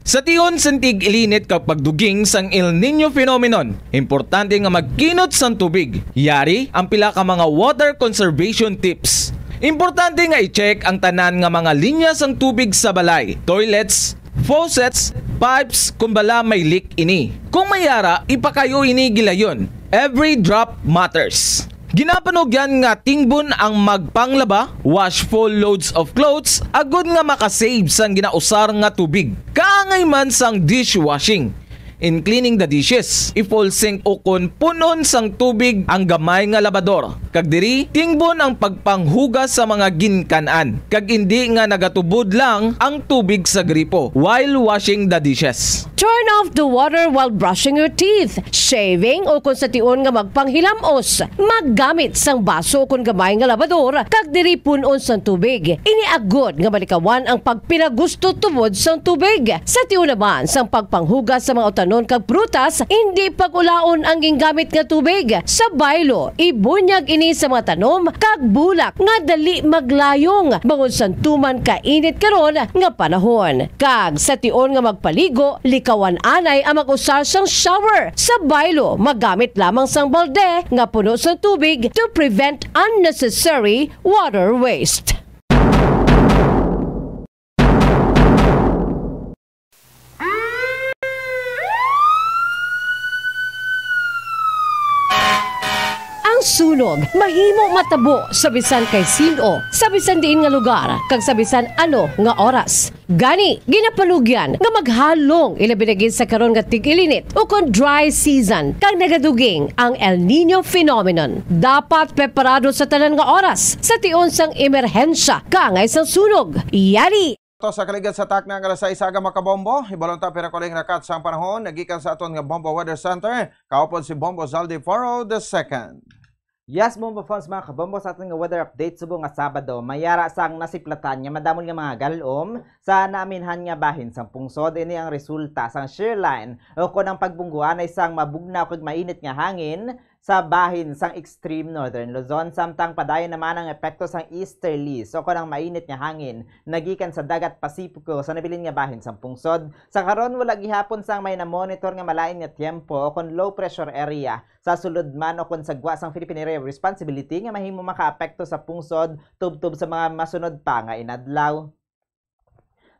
Sa tion sang tig-ilinit kag pagduging sang El Niño phenomenon, importante nga magkinot sang tubig. Yari ang pila ka mga water conservation tips. Importante nga i-check ang tanan nga mga linya sang tubig sa balay, toilets, faucets, pipes, kung bala may leak ini. Kung may ara, ipakayo ini gilayon. Every drop matters. Ginapanugyan nga tingbon ang magpanglaba, wash full loads of clothes, agod nga makasave sang ginausar nga tubig. Kaangay man sang dishwashing. In cleaning the dishes, i-full sink ukon punon sang tubig ang gamay nga labador. Kag diri, tingbon ang pagpanghugas sa mga ginkan-an, kag indi nga nagatubod lang ang tubig sa gripo while washing the dishes. Turn off the water while brushing your teeth, shaving, o kung sa tion nga magpanghilamos. Maggamit sang baso o kon gamay nga labador, kag diri pun-on sang tubig. Ini agod nga malikawan ang pagpinagusto tubod sang tubig. Sa tion naman sang pagpanghugas sa mga utanon kag prutas, indi pag-ulaon ang gingamit nga tubig. Sa baylo, ibunyag ini sa mga tanom kag bulak nga dali maglayong bangod sang tuman ka init karon nga panahon. Kag sa tion nga magpaligo, likawan anay ang mag-usar sang shower. Sa baylo, magamit lamang sang balde nga puno sang tubig to prevent unnecessary water waste. Ang sunog mahimo matabo sa bisan kay sin-o, sa bisan diin nga lugar, kag sa bisan ano nga oras. Gani, ginapanugyan nga maghalong, ilabi na gid sa karon nga tig-ilinit ukon dry season, kag nagaduging ang El Niño phenomenon. Dapat preparado sa tanan nga oras sa tion sang emerhensya kaangay sang sunog. Yari! To sa kaligan sa takna nga alas sais aga, mga kabombo, hibalon ta pira kuling rakat sang panahon nagikan sa aton nga Bombo Weather Center, kaupod si Bombo Zaldi Faro the second. Yes, Bombo fans, mga kabombo, sa aton nga weather update subong nga Sabado, may ara sang nasiplatan nga madamol nga mga galom sa naaminhan nga bahin sang pungsod. Ini ang resulta sang shear line o kon ang pagbungguanay sang mabugnaw kag mainit nga hangin sa bahin sang extreme northern Luzon, samtang padayon naman ang epekto sang easterlies o kon ang mainit nga hangin nagikan sa dagat Pasipiko sa nabilin nga bahin sang pungsod. Sa karon, wala gihapon sang may namonitor nga malain nga tiyempo o kon low pressure area sa sulod man o kon sa gwa sang Philippine Area of Responsibility nga mahimo makaapekto sa pungsod tubtob sa mga masunod pa nga inadlaw.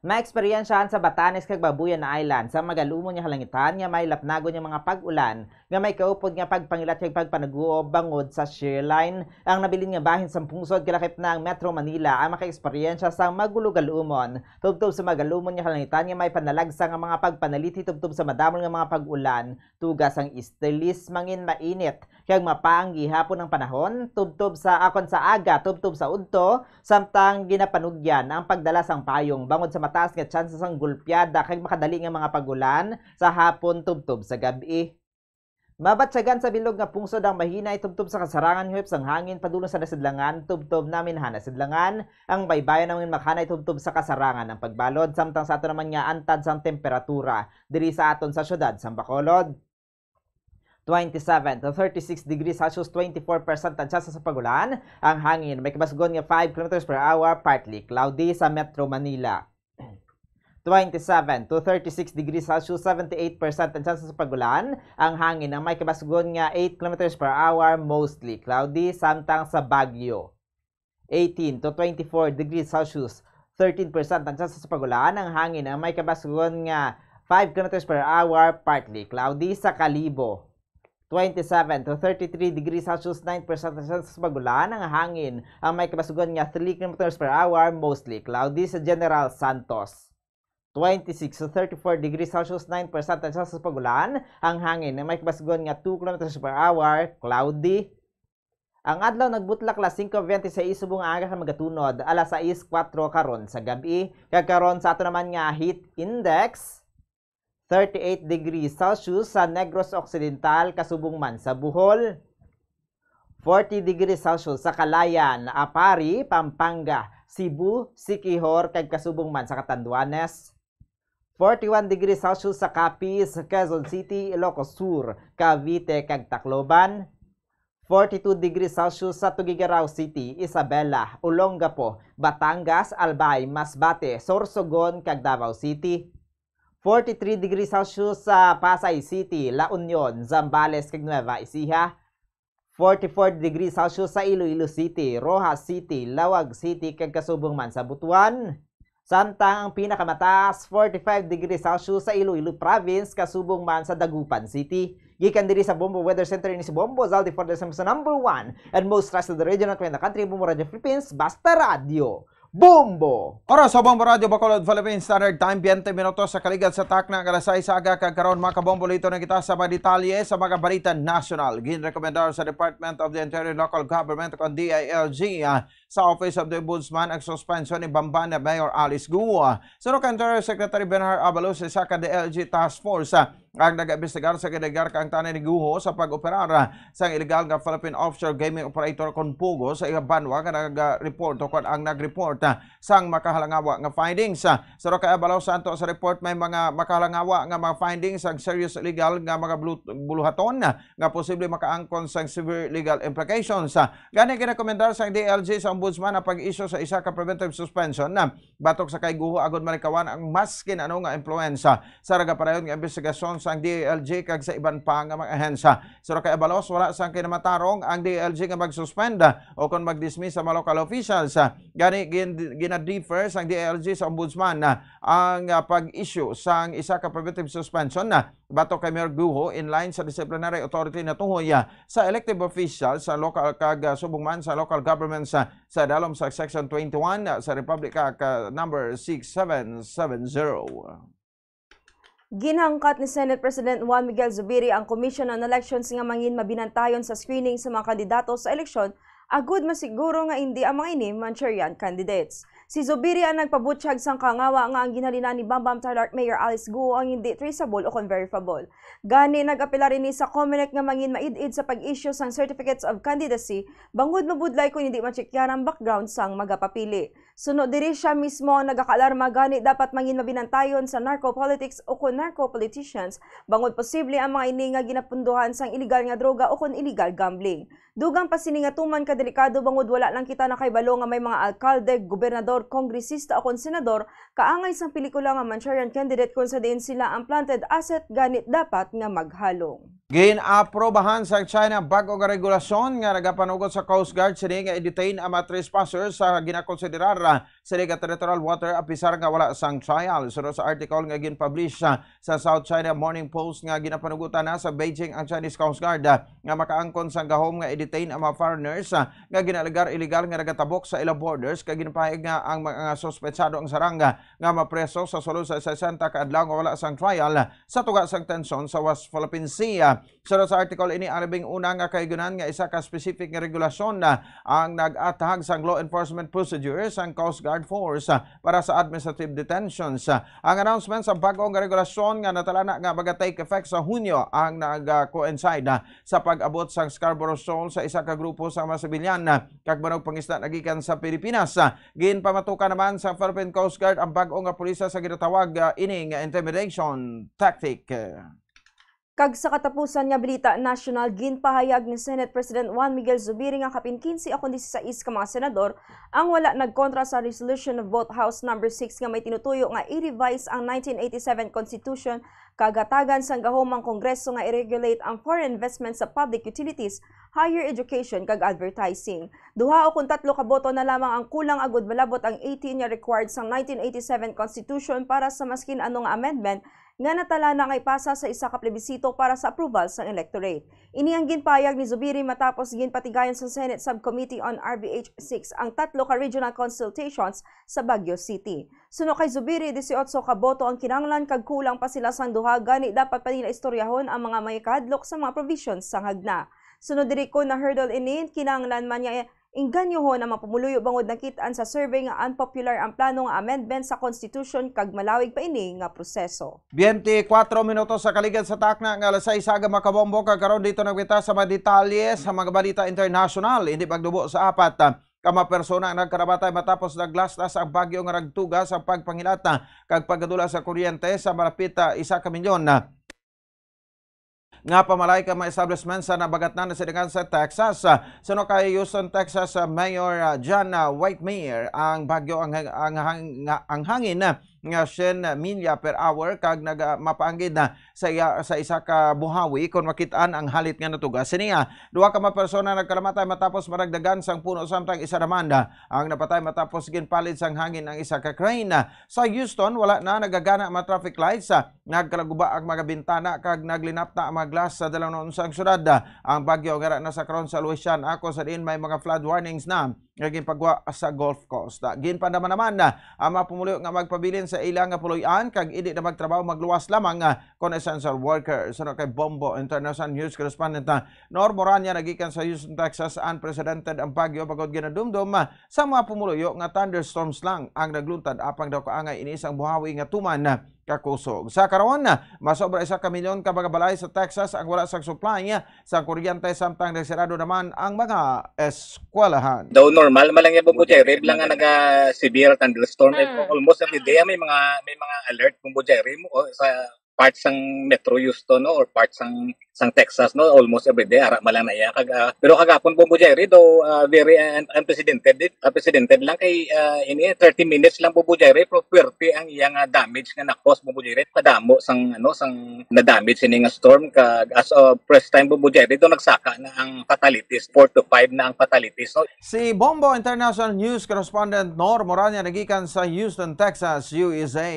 Maeksperyensyahan sa Batanes kag Babuyan Island sang magalumon nga kalangitan nga may lapnagon nga mga pag-ulan nga may kaupod nga pagpangilat kag pagpanaguob bangod sa shear line. Ang nabilin nga bahin sang pungsod, kalakip na ang Metro Manila, ang makaeksperyensya sang magulo-galumon tubtob sa magalumon nga kalangitan nga may panalagsa nga mga pagpanalithi tubtob sa madamol nga mga pag-ulan. Tuga sang easterlies, mangin mainit kag mapaang gihapon ang panahon tubtob sa, akon sa aga tubtob sa udto, samtang ginapanugyan ang pagdala sang payong bangod sa mataas nga tsansa sang gulpiada kag makadali nga mga pag-ulan sa hapon tubtob sa gab-i. Mabatyagan sa bilog nga pungsod ang mahinay tubtob sa kasarangan nga huyop sang hangin padulong sa nasidlangan tubtob naminhan na sidlangan. Ang baybayon naman makahanay tubtob sa kasarangan ang pagbalod, samtang sa ato naman nga antad sang temperatura diri sa aton sa siyudad sang Bacolod. Twenty-seven to thirty-six degrees Celsius, twenty-four percent ang tsansa sa pag-ulan. Ang hangin may kabasgon nga five kilometers per hour, partly cloudy sa Metro Manila. Twenty-seven to thirty-six degrees Celsius, seventy-eight percent ang tsansa sa pag-ulan. Ang hangin ang may kabasgon nga eight kilometers per hour, mostly cloudy, samtang sa Baguio, eighteen to twenty-four degrees Celsius, thirteen percent ang tsansa sa pag-ulan. Ang hangin ang may kabasgon nga five kilometers per hour, partly cloudy sa Kalibo. Twenty-seven to thirty-three degrees Celsius, nine percent ang tsansa sa pag-ulan. Ang hangin ang may kabasgon nga three kilometers per hour, mostly cloudy sa General Santos. Twenty-six to thirty-four degrees Celsius, nine percent ang tsansa sa pag-ulan. Ang hangin ang may kabasgon nga two kilometers per hour, cloudy. Ang adlaw nagbutlak alas singko bente seis subong nga aga kag magatunod alas sais kuwatro karon sa gab-i. Kag karon sa ato naman nga heat index, thirty-eight degrees Celsius sa Negros Occidental kasubong man sa Bohol, forty degrees Celsius sa Calayan, Aparri, Pampanga, Cebu, Siquijor, kag kasubong man sa Catanduanes, forty-one degrees Celsius sa Capiz, Quezon City, Ilocos Sur, Cavite, kag Tacloban, forty-two degrees Celsius sa Tuguegarao City, Isabela, Olongapo, Batangas, Albay, Masbate, Sorsogon, kag Davao City, forty-three degrees Celsius sa Pasay City, La Union, Zambales, kag Nueva Ecija, forty-four degrees Celsius sa Iloilo City, Roxas City, Laoag City, kag kasubong man sa Butuan. Samtang ang pinakamataas, forty-five degrees Celsius sa Iloilo Province, kasubong man sa Dagupan City. Gikan diri sa Bombo Weather Center, ini si Bombo Zaldi for the sa number one and most trusted regional in the country, Bombo Radio Philippines, basta radyo. Bombo! Oras sa Bombo Radio Bacolod, Philippine Standard Time, twenty minutos sa kaligad sa takna nga alas sais sa aga, kag karon, mga kabombo, lito na kita sa mga detalye sa mga balita nasyonal. Ginrekomendar sa Department of the Interior and Local Government, kon D I L G, ah, sa Office of the Ombudsman ang suspensyon ni Bamban na Mayor Alice Guo. Suno kay Interior Secretary Benhur Abalos, isa ka D L G task force, ah, ang nag-imbestigar sa ginaligar kang tanan ni Guo sa pag-operar, ah, sang illegal nga Philippine offshore gaming operator kon POGO sa iya banwa nga nag-report o kon ang nag-report, ah, sang makahalangawa nga findings. Ah, suno kay Abalos, santo sa report may mga makahalangawa nga mga findings sang serious illegal nga mga bulu-, buluhaton, ah, nga posible makaangkon sang severe legal implications. Ah, gani, ginakomendar sang D L G sa Ombudsman ang pag-issue sa isa ka preventive suspension, ah, batok sa kay Guo agod malikawan ang maskin ano nga impluwensya sa nagapadayon nga imbestigasyon sang D I L G kag sa iban pa nga mga ahensya. Suno kay Abalos, wala sang kinamatarong ang D I L G nga mag-suspend o kon mag-dismiss sa mga local officials. Gani, gin-, gina-defer sang D I L G sa Ombudsman ang, ah, pag-issue sang isa ka preventive suspension batok kay Mayor Guo, in line sa disciplinary authority natuhoy, ah, sa elective officials sa local kag, ah, subong man sa local governments, ah, sa dalom sa Section twenty-one, ah, sa Republic Act, ah, number six seven seven zero. Ginhangkat ni Senate President Juan Miguel Zubiri ang Commission on Elections nga mangin mabinantayon sa screening sa mga kandidato sa eleksyon agud masiguro nga indi ang mga ini Manchurian candidates. Si Zubiri ang nagpabutyag sang kangawa nga ang ginhalinan ni Bambam Tarlac Mayor Alice Guo ang indi traceable o kon verifiable. Gani, nag-apelar ini sa Comelec nga mangin maid-id sa pag-issue sang certificates of candidacy bangod mabudlay kon indi matsikyaran ang background sang magapapili. Suno diri, sia mismo ang nagakaalarma, gani dapat mangin mabinantayon sa narco politics o kon narco politicians, bangod posible ang mga ini nga ginapunduhan sang iligal nga droga o kon iligal gambling. Dugang pa sini nga tuman ka delikado bangod wala lang kita nakahibalo nga may mga alkalde, gobernador, kongresista o kon senador kaangay sang pelikula nga Manchurian candidate kon sa diin sila ang planted asset, gani dapat nga maghalong. Gin-aprobahan sa China ang bag-o nga regulasyon nga nagapanugot sa Coast Guard sini nga i-detain ang mga trespassers sa ginakonsiderar, ah, sini nga territorial water apisar nga wala sang trial. Suno sa article nga gin-publish, ah, sa South China Morning Post nga ginapanugutan na sa Beijing ang Chinese Coast Guard, ah, nga makaangkon sang gahom nga i-detain ang mga foreigners, ah, nga ginaalegar illegal nga nagatabok sa ilang borders, kag ginpahayag nga ang mga suspetsado ang sarang, ah, nga mapreso sa sulod sa sesenta ka adlaw nga wala sang trial sa tunga sang tensyon sa West Philippine Sea. Suno sa article ini, ang labing una nga kahigayonan nga isa ka specific nga regulasyon, ah, ang nag-athag sang law enforcement procedure sang Coast Guard Force, ah, para sa administrative detentions. Ah, ang announcement sa bag-o nga regulasyon nga natalana nga maga-take effect sa Hunyo ang nag-coincide, ah, sa pag-abot sang Scarborough Shoal sa isa ka grupo sa mga sibilyan, ah, kag manugpangisda nagikan sa Pilipinas. Ah, ginpamatukan naman sa Philippine Coast Guard ang bag-o nga pulisya sa ginatawag, ah, ini nga intimidation tactic. Kag sa katapusan nga balita nasyonal, ginpahayag ni Senate President Juan Miguel Zubiri nga kapin kinse akon disisais ka mga senador ang wala nagkontra sa resolution of both House Number six nga may tinutuyo nga i-revise ang nineteen eighty-seven Constitution kag hatagan sang gahom ang Kongreso nga i-regulate ang foreign investment sa public utilities, higher education, kag advertising. Duha o kon tatlo ka boto na lamang ang kulang agud malabot ang eighteen nga required sang nineteen eighty-seven Constitution para sa maskin ano nga amendment nga natalana nga ipasa sa isa ka plebisito para sa approval sang electorate. Ini ang ginpahayag ni Zubiri matapos ginpatigayon sa Senate Subcommittee on R B H six ang tatlo ka regional consultations sa Baguio City. Suno kay Zubiri, dieciocho ka boto ang kinahanglan kag kulang pa sila sang duha, gani dapat pa nila istoryahon ang mga may kahadlok sa mga provisions sang hagna. Sunod diri, kon na-hurdle ini, kinahanglan man nga engganyohon ang mga pumuluyo bangod nakit-an sa survey nga unpopular ang plano nga amendment sa Constitution kag malawig pa ini nga proseso. Twenty-four minutos sa kaligad sa takna nga alas sais sa aga, mga kabombo, kag karon dito na kita sa mga detalye sa mga balita internasyonal. Hindi magdubo sa apat, ah, ka mga persona ang nagkaramatay matapos naglastas ang bagyo nga nagtuga sa pagpangilata kag pagkadula sa kuryente sa malapit, ah, isa ka milyon, ah, nga pamalaay kag mga establishment sa nabagatnan nga silingan sa Texas. Ah, suno kay Houston, Texas, ah, Mayor, ah, John, ah, Whitmer, ang bagyo ang, ang, hang-, nga, ang hangin, ah, nga siyam milya per hour kag naga-, mapaanggid na sa iya, sa isa ka buhawi kon makit-an ang halit nga natuga sini. Duha ka mga persona nagkalamatay matapos maragdagan sang puno, samtang isa naman ang napatay matapos ginpalid sang hangin ang isa ka crane. Sa Houston, wala na nagagana ang mga traffic lights. Nagkalaguba ang mga bintana kag naglinapta ang mga glass sa dalawon sang syudad. Ang bagyo nga na sa karon sa Luisiana, ako sa diin may mga flood warnings na nga ginpagwa sa Gulf Coast. Ginpandama naman ang mga pumuluyo nga magpabilin sa ila nga puloy-an kag indi na magtrabaho, magluwas lamang, ah, kon essential workers. Suno kay Bombo International News Correspondent, ah, Nor Morania nagikan sa Houston, Texas, unprecedented ang bagyo, bangod ginadumdom, ah, sa mga pumuluyo nga thunderstorms lang ang nagluntad, apang daw kaangay ini sang buhawi nga tuman, ah, kakusog. Sa karon, masobra isa ka milyon ka mga balay sa Texas ang wala sang supply sa kuryente, samtang nagsirado naman ang mga eskwelahan. Daw normal man lang yan, Bombo Jerry, lang nga naga-severe thunderstorm. Eh, Mm. Almost every day, ah, may mga, may mga alert, Bombo Jerry, mo, o, sa part sang Metro Houston, no, or part sang, sang Texas, no, almost every day, ara man lang na iya. Kag, ah, pero kagapon, Bombo Jerry, daw, ah, very, ah, un-, unprecedented, unprecedented lang kay, ah, ini, thirty minutes lang, Bombo Jerry, pero puwerte ang iyang, ah, damage nga na-cause, Bombo Jerry, kadamo sang, ano, sang na-damage ini nga storm, kag as of first time, Bombo Jerry, daw nagsaka na ang fatalities, four to five na ang fatalities, no? Si Bombo International News Correspondent Nor Morania nagikan sa Houston, Texas, U S A.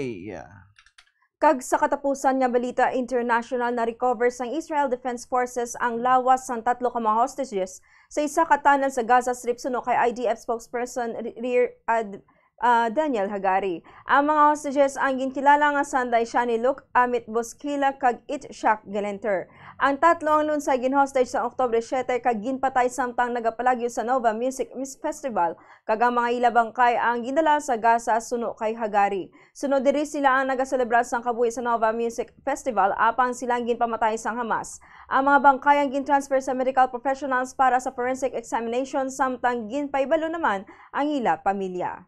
Kag sa katapusan nga balita international, na-recover sang Israel Defense Forces ang lawas sang tatlo ka mga hostages sa isa ka tunnel sa Gaza Strip, suno kay I D F spokesperson Re-, Rear Ad-, ah, Daniel Hagari. Ang mga hostages ang ginkilala nga sanday Shani Luk, Amit Boskila, kag Itshak Gelenter. Ang tatlo ang lunsay gin-hostage sa Oktubre siete kag ginpatay samtang nagapalagyo sa Nova Music Mis-, Festival, kag ang mga ila bangkay ang gindala sa Gaza, suno kay Hagari. Sunod diri, sila ang nagaselebrar sang kabuhi sa Nova Music Festival, apang sila ang ginpamatay sang Hamas. Ang mga bangkay ang gin-transfer sa medical professionals para sa forensic examination, samtang ginpahibalo naman ang ila pamilya.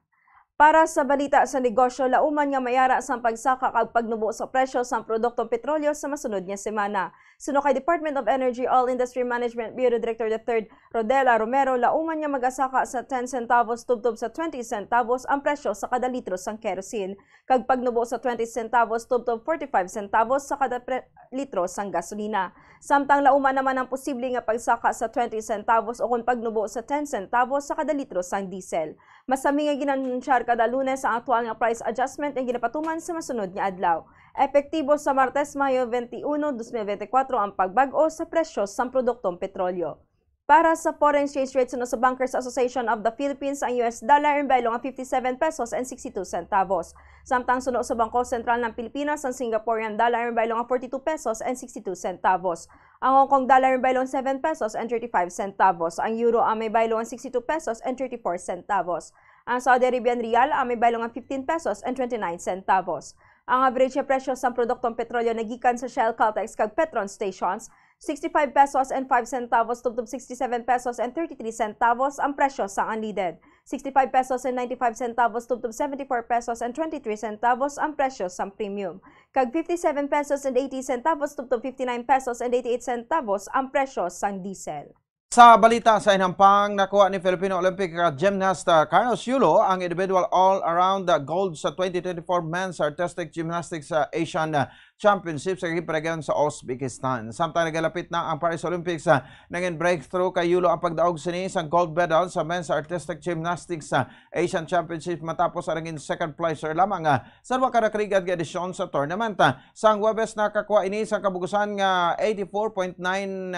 Para sa balita sa negosyo, lauman nga mayara sang pagsaka kag pagnubo sa presyo sang produktong petrolyo sa masunod nga semana. Suno kay Department of Energy Oil Industry Management Bureau Director the third Rodela Romero, lauman nga magasaka sa ten centavos tubtob sa twenty centavos ang presyo sa kada litro sang kerosene, kag pagnubo sa twenty centavos tubtob forty-five centavos sa kada pre-, litro sang gasolina. Samtang lauman naman ang posible nga pagsaka sa twenty centavos ukon pagnubo sa ten centavos sa kada litro sang diesel. Masami nga gin-anunsyar kada Lunes ang aktual nga price adjustment nga ginapatuman sa masunod nga adlaw. Epektibo sa Martes, Mayo twenty-one, twenty twenty-four ang pagbag-o sa presyo sang produktong petrolyo. Para sa foreign exchange rate, suno sa Bankers Association of the Philippines, ang U S dollar ang baylo nga fifty-seven pesos and sixty-two centavos. Samtang suno sa Bangko Sentral ng Pilipinas, ang Singaporean dollar ang baylo nga forty-two pesos and sixty-two centavos. Ang Hong Kong dollar ang baylo nga seven pesos and thirty-five centavos. Ang euro ang may baylo nga sixty-two pesos and thirty-four centavos. Ang Saudi Arabian riyal ang may baylo nga fifteen pesos and twenty-nine centavos. Ang average nga presyo sang produktong petrolyo nagikan sa Shell, Caltex, kag Petron stations, sixty-five pesos and five centavos tubtob sixty-seven pesos and thirty-three centavos ang presyo sang unleaded. Sixty-five pesos and ninety-five centavos tubtob seventy-four pesos and twenty-three centavos ang presyo sang premium, kag fifty-seven pesos and eighty centavos tubtob fifty-nine pesos and eighty-eight centavos ang presyo sang diesel. Sa balita sa inhampang, nakuha ni Filipino Olympic, uh, gymnast, uh, Carlos Yulo ang individual all-around, uh, gold sa twenty twenty-four Men's Artistic Gymnastics, uh, Asian, uh, Championship sa Giparegan sa Uzbekistan. Samtang nagalapit na ang Paris Olympics, uh, nangin breakthrough kay Yulo ang pagdaog sini sang gold medal sa Men's Artistic Gymnastics, uh, Asian Championship matapos ang nangin second placer lamang, uh, sa duha ka nakaligad nga edisyon sa tournament. Sang Huwebes, nakakuha ini sang kabugusan nga eighty-four point nine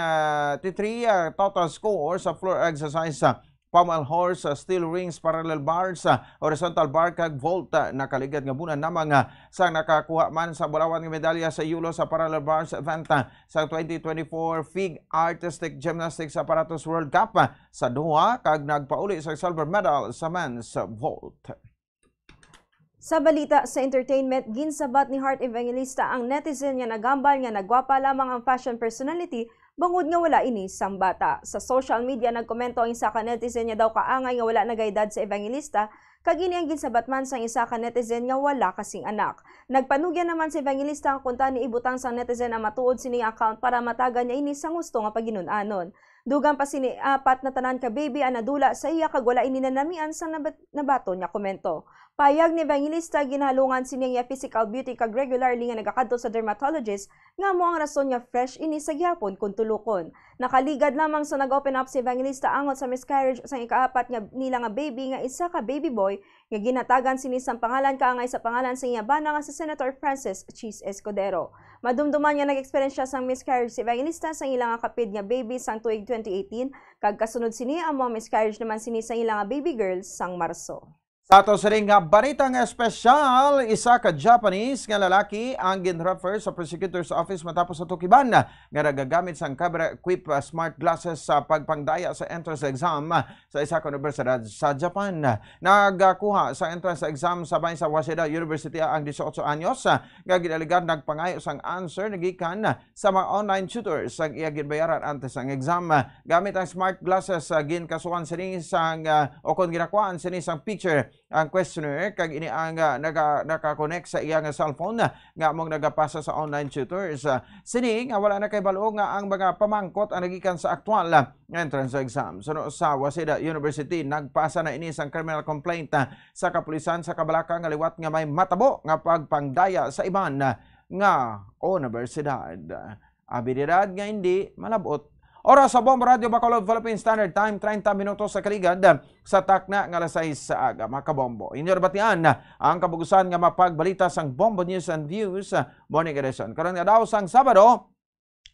three, ah, total score sa floor exercise, ah, pommel horse, ah, steel rings, parallel bars, ah, horizontal bar, kag vault. Ah, nakaligad nga bunan lamang, ah, sang nakakuha man sa bulawan nga medalya sa Yulo sa parallel bars event, ah, sa twenty twenty-four FIG Artistic Gymnastics Apparatus World Cup, ah, sa Doha, kag nagpauli sa silver medal sa men's vault. Sa balita sa entertainment, ginsabat ni Heart Evangelista ang netizen nga nagambal nga nagwapa lamang ang fashion personality bangod nga wala ini sang bata. Sa social media, nagkomento ang isa ka netizen nga daw kaangay nga wala nagaedad sa Evangelista, kag ini ang ginsabat man sang isa ka netizen nga wala kasing anak. Nagpanugyan naman si Evangelista nga kuntani ibutang sang netizen ang matuod sini nga account para matagan niya ini sang husto nga paginun-anon. Dugang pa sini, apat na tanan ka baby ang nadula sa iya kag wala ini nanamian sang nabat-, nabaton nga komento. Pahayag ni Evangelista, ginahalungan sini ang iya physical beauty kag regularly nga nagakadto sa dermatologist, nga amo ang rason nga fresh ini sa gihapon kon tulokon. Nakaligad lamang sa nag-open up si Evangelista angot sa miscarriage sang ikaapat nga nila nga baby nga isa ka baby boy nga ginhatagan sini sang pangalan kaangay sa pangalan sa iya bana nga si Senator Francis Chiz Escudero. Madumduman nga nag-eksperyensya sang miscarriage si Evangelista sang ila nga kapid nga baby sang tuig twenty eighteen, kag kasunod sini amo ang miscarriage naman sini sa ila nga baby girl sang Marso. Sa ato sining nga balita nga espesyal, isa ka Japanese nga lalaki ang gin-refer sa prosecutor's office matapos sa tukiban nga nagagamit sang camera-equipped, ah, smart glasses sa pagpangdaya sa entrance exam sa isa ka unibersidad sa Japan. Nagakuha sa entrance exam sa bahin sa Waseda University ang dieciocho anyos, ah, nga ginaaligar nagpangayo sang answer nagikan sa mga online tutors ang iya ginbayaran antes ang exam. Gamit ang smart glasses, ah, ginkasuhan sini sang, ah, o kon ginakuhaan sini sang picture ang questionnaire, kag ini ang, ah, naga-, naka-connect sa iya nga cellphone, ah, nga among nagapasa sa online tutors. Ah, sini nga wala nakahibalo nga ang mga pamangkot ang nagikan sa aktual, ah, nga entrance exam. Suno sa Waseda University, nagpasa na ini sang criminal complaint, ah, sa kapulisan sa kabalaka nga liwat nga may matabo nga pagpangdaya sa iban, ah, nga unibersidad. Abilidad nga hindi malab-ot. Oras sa Bombo Radio Bacolod, Philippine Standard Time, treinta minutos sa kaligad sa takna nga alas sais sa aga. Mga kabombo, inyo nabatian ang kabug-usan nga mapagbalita sang Bombo News and Views. Morning edition. Karon nga daw sang Sabado,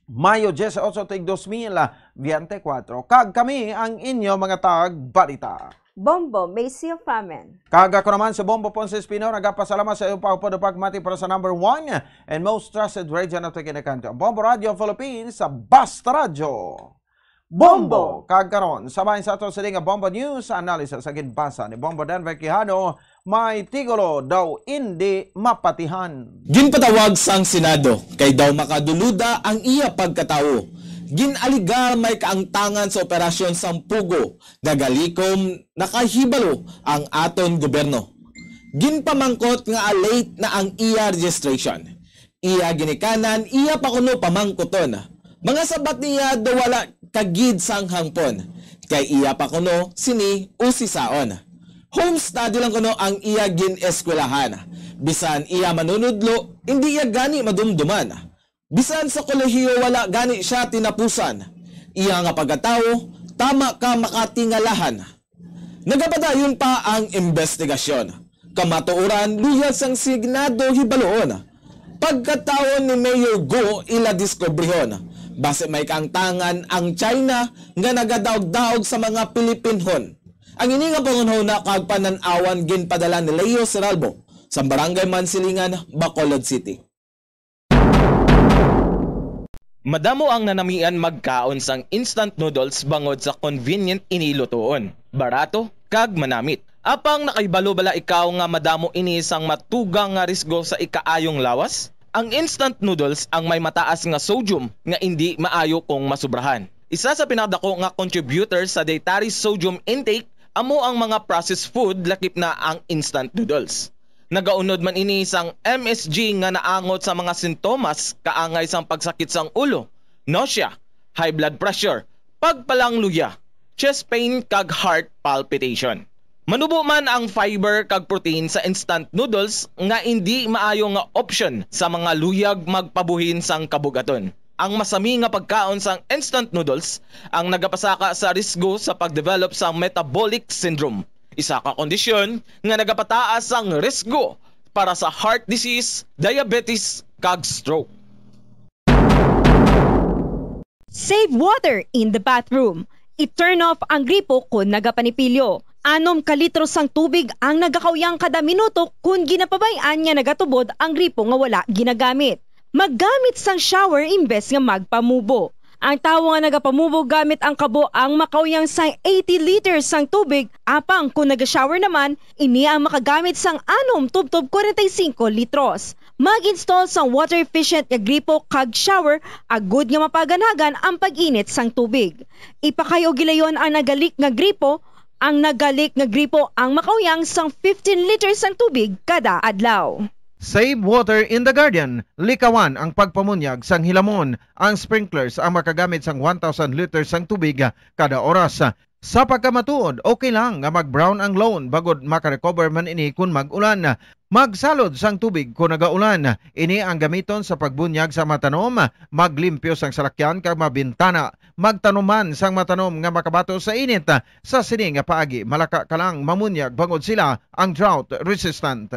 Mayo dieciocho, tuig dos mil veinticuatro. Kag kami ang inyo mga tagbalita. Bombo, Macy of Amen. Kag ako naman si Bombo Ponce Espino, nagapasalamat sa iyo pa upod pagmati para sa number one and most trusted radio na taga Canton. Bombo Radio Philippines, sa Basta Radyo. Bombo! Bombo! Kag karon, sa bahin sa ato sini nga Bombo News, analysis sa ginbasa ni Bombo Denver Quijano, may titulo daw, Indi Mapatihan. Ginpatawag sang Senado kay daw makaduluda ang iya pagkatawo. Gin-alegar may kaangtangan sa operasyon sang Pogo, nagalikom nakahibalo ang aton gobyerno. Ginpamangkot nga late na ang iya registration. Iya ginikanan, iya pa kuno pamangkuton. Mga sabat niya daw wala ka gid sang hangpon, kay iya pa kuno sini usisaon. Home study lang kuno ang iya gin-eskwelahan. Bisan iya manunudlo, indi iya gani madumduman. Bisan sa kolehiyo, wala gani sia tinapusan. Iya nga pagkatawo, tama ka makatingalahan. Nagapadayon pa ang imbestigasyon. Kamatuoran, luyag sang Senado hibaluon. Pagkatawo ni Mayor Go ila diskubrihon. Basi may kaangtangan ang China nga nagadaog-daog sa mga Pilipinhon. Ang ini nga panghunahuna kag panan-awan ginpadala ni Leo Seralbo sa Barangay Mansilingan, Bacolod City. Madamo ang nanamian magkaon sang instant noodles bangod sa convenient ini lutoon, barato, kag manamit. Apang nakahibalo bala ikaw nga madamo ini sang matugang nga risgo sa ikaayong lawas? Ang instant noodles ang may mataas nga sodium nga indi maayo kung masubrahan. Isa sa pinakadako nga contributor sa dietary sodium intake amo ang mga processed food, lakip na ang instant noodles. Nagaunod man ini sang M S G nga naangot sa mga sintomas kaangay sang pagsakit sang ulo, nausea, high blood pressure, pagpalangluya, chest pain, kag heart palpitation. Manubo man ang fiber kag protein sa instant noodles nga indi maayo nga option sa mga luyag magpabuhin sang kabugaton. Ang masami nga pagkaon sang instant noodles ang nagapasaka sa risgo sa pag-develop sang metabolic syndrome, isa ka kondisyon nga nagapataas sang risgo para sa heart disease, diabetes, kag stroke. Save water in the bathroom. I-turn off ang gripo kon nagapanipilyo. Anom ka litro sang tubig ang nagakauyang kada minuto kon ginapabay-an nga nagatubod ang gripo nga wala ginagamit. Maggamit sang shower imbes nga magpamubo. Ang tawo nga nagapamubo gamit ang kabo ang makauyang sang eighty liters sang tubig, apang kon naga-shower naman, ini ang makagamit sang anom tubtob kwarenta y singko litros. Mag-install sang water-efficient nga gripo kag shower agud nga mapaganagan ang pag-init sang tubig. Ipakay-o gilayon ang nagalik nga gripo. Ang nagalik nga gripo ang makauyang sang fifteen liters sang tubig kada adlaw. Save water in the garden. Likawan ang pagpamunyag sang hilamon. Ang sprinklers ang makagamit sang one thousand liters sang tubig kada oras. Sa pagkamatuod, okay lang nga mag-brown ang lawn bangod makarecover man ini kon mag-ulan. Magsalod sang tubig kon nagaulan. Ini ang gamiton sa pagbunyag sa mga tanom, maglimpyo sang salakyan kag mga bintana. Magtanom man sang mga tanom nga makabato sa init. Sa sini nga paagi, malaka ka lang mamunyag bangod sila ang drought resistant.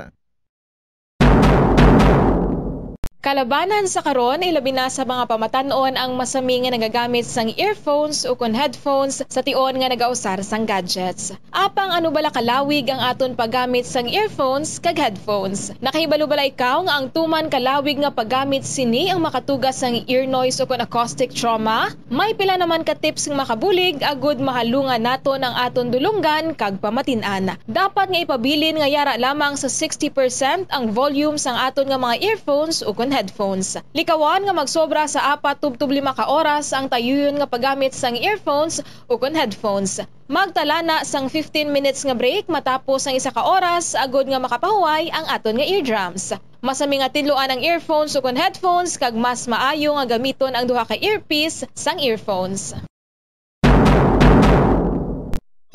Kalabanan sa karon, ilabi na sa mga pamatan-on ang masami nga nagagamit sang earphones ukon headphones sa tion nga nagausar sang gadgets. Apang ano bala kalawig ang aton paggamit sang earphones kag headphones? Nakahibalo bala ikaw nga ang tuman kalawig nga paggamit sini ang makatuga sang ear noise ukon acoustic trauma? May pila naman ka tips nga makabulig agud mahalungan naton ang aton dulonggan kag pamatin-an. Dapat nga ipabilin nga yara lamang sa sixty percent ang volume sang aton nga mga earphones ukon headphones. Likawan nga magsobra sa apat tubtob lima ka oras ang tayuyon nga paggamit sang earphones ukon headphones. Magtala na sang fifteen minutes nga break matapos ang isa ka oras agud nga makapahuway ang aton nga eardrums. Masami nga tinluan ang earphones ukon headphones kag mas maayo nga gamiton ang duha ka earpiece sang earphones.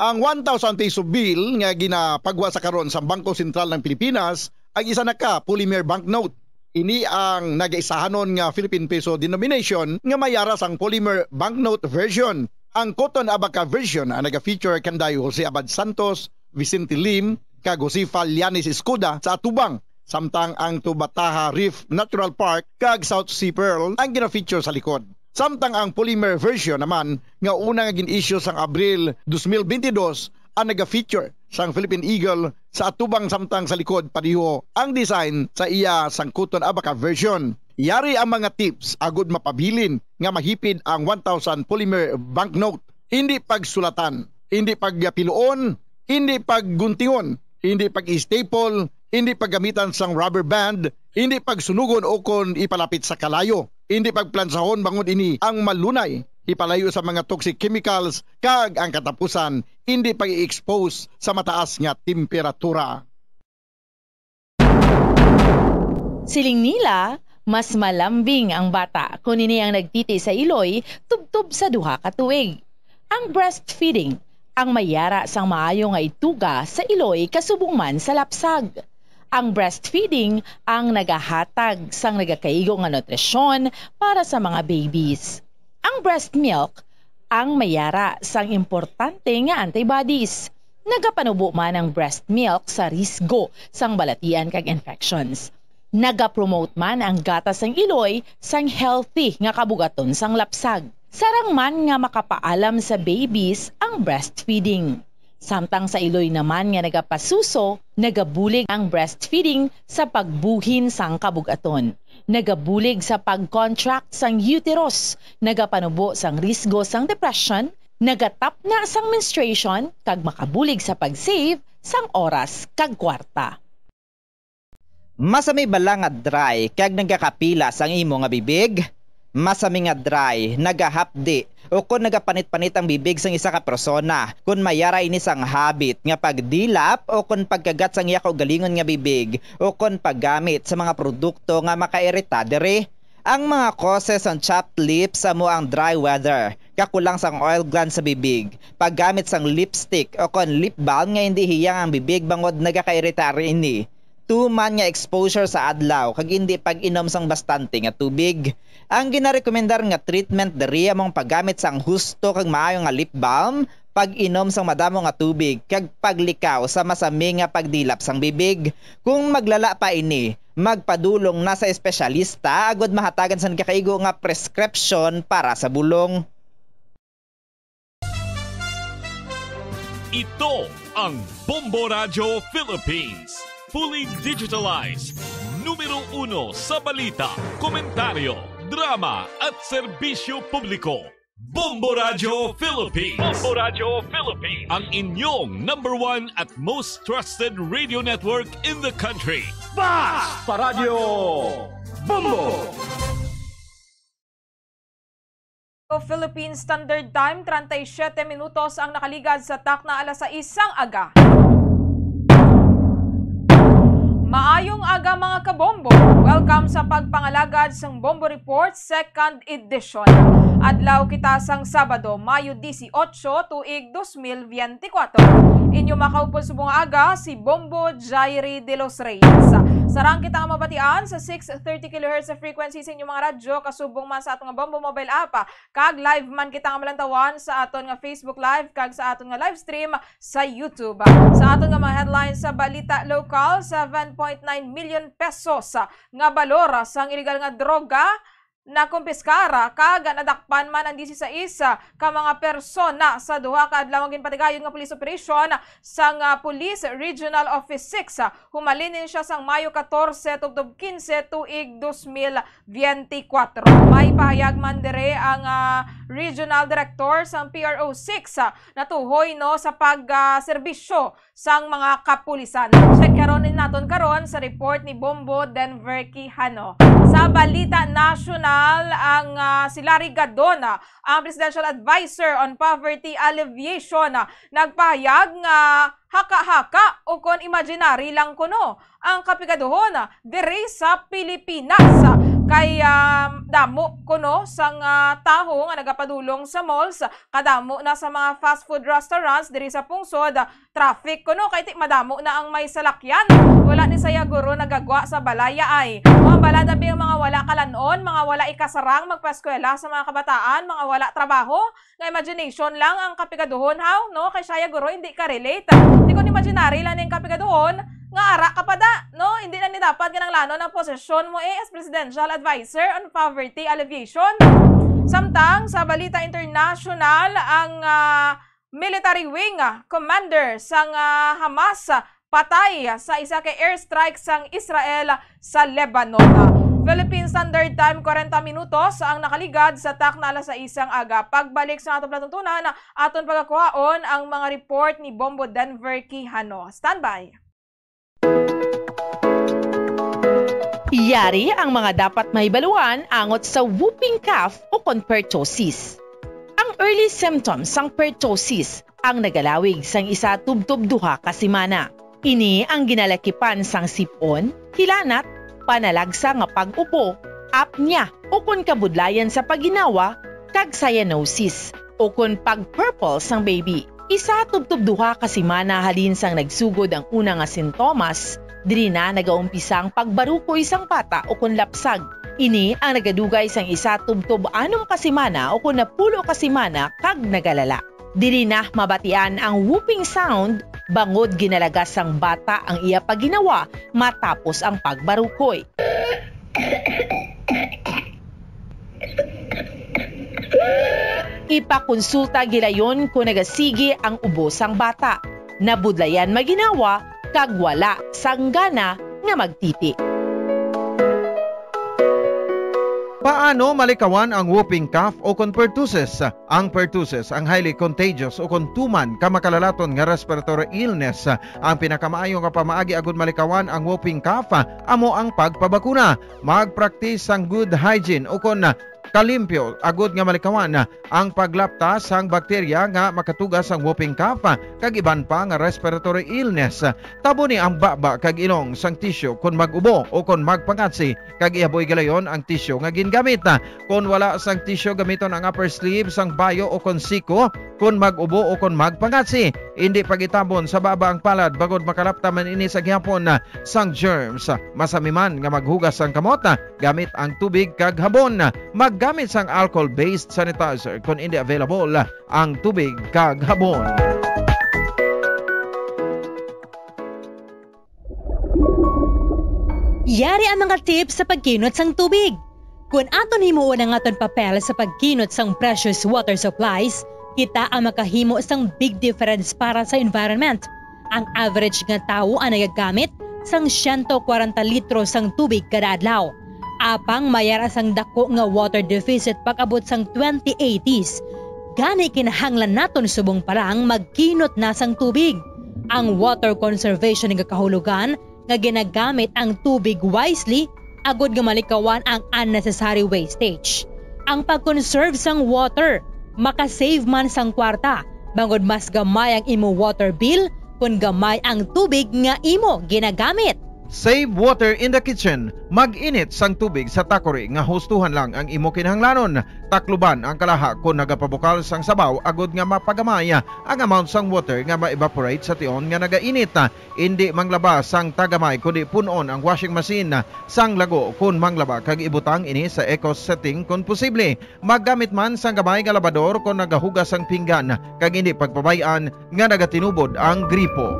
Ang one thousand peso bill nga ginapagwa sa karon sa Bangko Sentral ng Pilipinas ang isa na ka polymer banknote. Ini ang nagaisahanon nga Philippine peso denomination nga may yara sang polymer banknote version. Ang Cotton Abaca version ang naga-feature kanday Jose Abad Santos, Vicente Lim, kag Josefa Llanes Escuda sa atubang, samtang ang Tubataha Reef Natural Park kag South Sea Pearl ang gina-feature sa likod. Samtang ang polymer version naman nga una nga gin-issue sang Abril dos mil bentidós ang naga-feature sang Philippine Eagle sa atubang, samtang sa likod pareho ang design sa iya sang Cotton Abaca version. Yari ang mga tips agud mapabilin nga mahipid ang one thousand polymer banknote. Hindi pagsulatan, hindi pagpiluon, hindi pagguntingon, hindi pag-staple, hindi paggamitan sang rubber band, hindi pagsunugon o kon ipalapit sa kalayo, hindi pagplansahon bangod ini ang malunay ipalayo sa mga toxic chemicals, kag ang katapusan, hindi pag-i-expose sa mataas nga temperatura. Siling nila, mas malambing ang bata kon ini ang nagtiti sa iloy tubtob sa duha ka tuig. Ang breastfeeding ang may yara sang maayo nga ituga sa iloy kasubong man sa lapsag. Ang breastfeeding ang nagahatag sang nagakaigo nga nutrisyon para sa mga babies. Ang breast milk ang may yara sang importante nga antibodies. Nagapanubo man ang breast milk sa risgo sang balatian kag infections. Nagapromote man ang gatas sang iloy sang healthy nga kabugaton sang lapsag. Sarang man nga makapaalam sa babies ang breastfeeding. Samtang sa iloy naman nga nagapasuso, nagabulig ang breastfeeding sa pagbuhin sang kabugaton. Nagabulig sa pag-contract sang uterus, nagapanubo sang risgo sang depression, nagatapna sang menstruation, kag makabulig sa pag-save sang oras kag kwarta. Masami bala nga dry kag nagakapilas ang imo nga bibig? Masami nga dry, nagahapdi, o kon nagapanit-panit ang bibig sang isa ka persona. Kon may yara ini sang habit nga pagdilap o kon pagkagat sang iya kaugalingon nga bibig o kon paggamit sa mga produkto nga makairita diri. Ang mga causes sang chapped lips amo ang dry weather, kakulang sang oil glands sa bibig, paggamit sang lipstick o kon lip balm nga hindi hiyang ang bibig bangod nagakairita ini. Tuman nga exposure sa adlaw kag indi pag-inom sang bastante nga tubig. Ang ginarekomendar nga treatment diri amo ang paggamit sang husto kag maayo nga lip balm, pag-inom sang madamo nga tubig, kag paglikaw sa masami nga pagdilap sang bibig. Kung maglala pa ini, magpadulong na sa espesyalista agud mahatagan sang nagakaigo nga prescription para sa bulong. Ito ang Bombo Radyo Philippines. Fully digitalized. Numero uno sa balita, komentaryo, drama at serbisyo publiko. Bombo Radyo Philippines. Bombo Radyo Philippines. Ang inyong number one at most trusted radio network in the country. Basta Radyo Bombo! Philippine Standard Time, treinta y siete minutos ang nakaligad sa takna alas sais sang aga. Maayong aga. Ka mga kabombo, welcome sa pagpangalagad sang Bombo Report Second Edition. Adlaw kita sang Sabado, Mayo dieciocho, tuig dos mil veinticuatro. Inyo makaupod subong nga aga si Bombo Jairi de los Reyes. Sarang kita nga mabatian sa six thirty kilohertz sa frequency sa inyong mga radyo, kasubong man sa aton nga Bombo mobile app, kag live man kita nga malantawan sa aton nga Facebook Live kag sa aton nga live stream sa YouTube. Sa aton nga mga headlines sa balita lokal, seven point nine million pesos nga balor sang iligal nga droga nakumpiskar kag nadakpan man ang dieciséis ka mga persona sa duha ka adlaw nga ginpatigayon nga police operation sang, ah, Police Regional Office six. Humalin ini siya sang Mayo catorce tubtob quince tuig dos mil veinticuatro. May pahayag man dire ang, ah, Regional Director sang P R O six, ah, natuhoy, no, sa pag, ah, serbisyo sang mga kapulisan. Check karon ni naton karon sa report ni Bombo Denver Quijano. Sa balita nasyonal, ang, ah, si Larry Gadon, ah, ang Presidential Advisor on Poverty Alleviation, ah, nagpahayag nga haka-haka o kon imaginary lang kuno ang kapigaduhon, ah, diri sa Pilipinas. Kay, ah, damo kuno sang, ah, tawo nga nagapadulong sa malls, kadamo na sa mga fast food restaurants diri sa pungsod, ah, traffic kuno kay ti madamo na ang may salakyan. Wala ni saya guro nagagwa sa balay ay. Mga balada bi ang mga wala kalan-on, mga wala ikasarang magpaeskwela sa mga kabataan, mga wala trabaho, nga imagination lang ang kapigaduhon, haw, no? Kay siya guro, hindi ka relate. Ti kon imaginary lang ning kapigaduhon, nga ara ka pa da, no? Hindi na ni dapat kinahanglanon ang posisyon mo, eh, as Presidential Advisor on Poverty Alleviation. Samtang sa balita international, ang, ah, military wing, ah, commander sang, ah, Hamas, ah, patay sa isa ka airstrike sang Israel sa Lebanon. Philippine Standard Time, kwarenta minutos ang nakaligad sa takna alas sais sang aga. Pagbalik sa atong palatuntunan, aton pagakuhaon ang mga report ni Bombo Denver Quijano. Standby! Yari ang mga dapat mahibaluan angot sa whooping cough o kon pertussis. Ang early symptoms sang pertussis ang nagalawig sang isa tubtob duha ka semana. Ini ang ginalakipan sang sip-on, hilanat, panalagsa nga pag-upo, apnea, ukon kabudlayan sa pagginawa, kag cyanosis, ukon pag-purple sang baby. Isa tubtob duha ka semana halin sang nagsugod ang una nga sintomas, diri na nagaumpisa ang pagbarukoy sang bata ukon lapsag. Ini ang nagadugay sang isa tubtob anom ka semana ukon napulo ka semana kag nagalala. Diri na mabatian ang whooping sound bangod ginalagas sang bata ang iya pagginawa matapos ang pagbarukoy. Ipakonsulta gilayon kon nagasigi ang ubo sang bata, nabudlayan maginawa, kag wala sang gana nga magtiti. Paano malikawan ang whooping cough o kon pertussis? Ang pertussis ang highly contagious o kon tuman ka makalalaton nga respiratory illness. Ang pinakamaayo nga pamaagi agud malikawan ang whooping cough amo ang pagpabakuna. Magpraktis sang good hygiene o kon kalimpyo agud nga malikawan ang paglapta sang bakterya nga makatuga sang whooping cough kag iban pa nga respiratory illness. Taboni ang baba kag ilong sang tisyu kon mag-ubo o kon magpangatsi, kag ihaboy gilayon ang tisyu nga gingamit. Kon wala sang tisyu, gamiton ang upper sleeve sang bayo o kon siko kon mag-ubo o kon magpangatsi. Indi pag-itabon sa baba ang palad bangod makalapta man ini sa gihapon sang germs. Masami man nga maghugas sang kamot gamit ang tubig kag habon. Maggamit sang alcohol-based sanitizer kon indi available ang tubig kag habon. Yari ang mga tips sa pagkinot sang tubig. Kon aton himuon ang aton papel sa pagkinot sang precious water supplies, kita ang makahimo sang big difference para sa environment. Ang average nga tawo ang nagagamit sang siyento kwarenta litro sang tubig kada adlaw. Apang may ara sang dako nga water deficit pag-abot sang twenty eighties. Gani kinahanglan naton subong pa lang magkinot na sang tubig. Ang water conservation nagakahulugan nga ginagamit ang tubig wisely agud nga malikawan ang unnecessary wastage. Ang pag-conserve sang water maka-save man sang kwarta, bangod mas gamay ang imo water bill kon gamay ang tubig nga imo ginagamit. Save water in the kitchen. Mag-init sang tubig sa takori nga hustuhan lang ang imo kinahanglanon. Takluban ang kalaha kon nagapabukal sang sabaw agod nga mapagamay ang amount sang water nga ma-evaporate sa tion nga nagainit. Indi manglaba sang tagamay kundi pun-on ang washing machine sang lago kon manglaba kag ibutang ini sa eco setting kon posible. Maggamit man sang gamay nga labador kon nagahugas ang pinggan kag indi pagpabay-an nga nagatinubod ang gripo.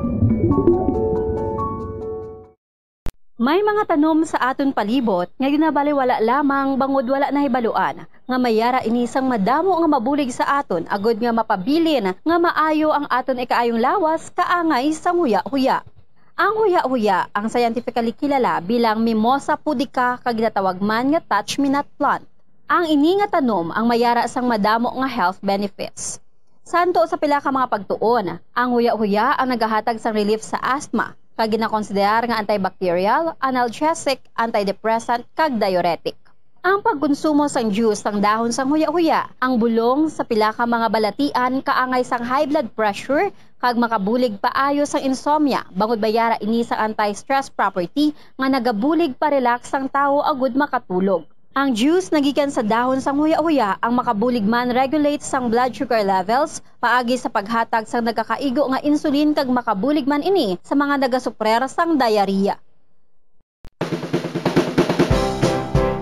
May mga tanom sa aton palibot nga ginabaliwala lamang bangod wala nahibaluan nga may yara ini sang madamo nga mabulig sa aton agud nga mapabilin nga maayo ang aton ikaayong lawas kaangay sang huya-huya. Ang huya-huya ang scientifically kilala bilang Mimosa pudica kag ginatawag man nga touch-me-not plant. Ang ini nga tanom ang may yara sang madamo nga health benefits. Santo sa pila ka mga pagtuon, ang huya-huya ang nagahatag sang relief sa asthma, kag ginakonsiderar nga antibacterial, analgesic, antidepressant, kag diuretic. Ang pagkonsumo sang juice sang dahon sang huya-huya, ang bulong sa pila ka mga balatian kaangay sang high blood pressure kag makabulig paayo sang insomnia, bangod may yara ini sang anti-stress property nga nagabulig pa-relax sang tawo agud makatulog. Ang juice nagikan sa dahon sang huya-huya ang makabulig man regulate sang blood sugar levels paagi sa paghatag sang nagakaigo nga insulin kag makabulig man ini sa mga nagasuprer sang diarrhea.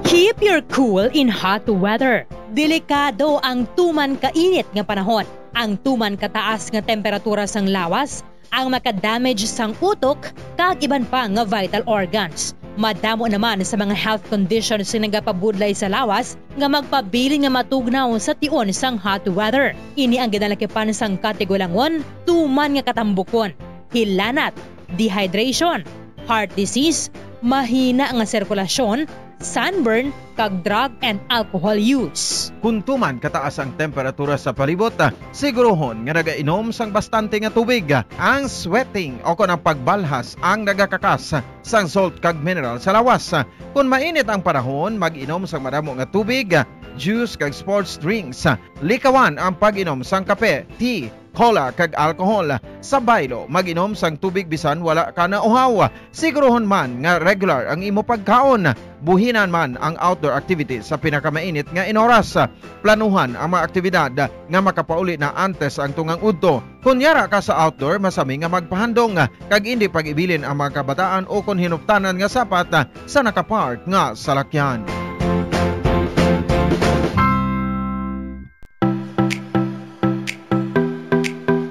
Keep your cool in hot weather. Delikado ang tuman kainit nga panahon. Ang tuman kataas nga temperatura sang lawas ang maka-damage sang utok kag iban pa nga vital organs. Madamo naman sa mga health conditions nga nagapabudlay sa lawas nga magpabilin nga matugnaw sa tion sang hot weather. Ini ang ginalakipan sang katigulangon, tuman nga katambukon, hilanat, dehydration, heart disease, mahina nga sirkulasyon, sunburn, kag drug and alcohol use. Kon tuman kataas ang temperatura sa palibot, ah, sigurohon nga nagainom sang bastante nga tubig. Ang sweating o kon ang pagbalhas ang nagakakas sang salt kag mineral sa lawas. Kon mainit ang panahon, mag-inom sang madamo nga tubig, juice kag sports drinks. Likawan ang pag-inom sang kape, tea, cola, kag alcohol. Sa baylo, mag-inom sang tubig bisan wala ka nauhaw. Sigurohon man nga regular ang imo pagkaon. Buhinan man ang outdoor activities sa pinakamainit nga inoras. Planuhan ang mga aktibidad nga makapauli na antes ang tungang udto. Kon yara ka sa outdoor, masami nga magpahandong kag indi pag-ibilin ang mga kabataan o kon hinuptanan nga sapat sa nakapark nga salakyan.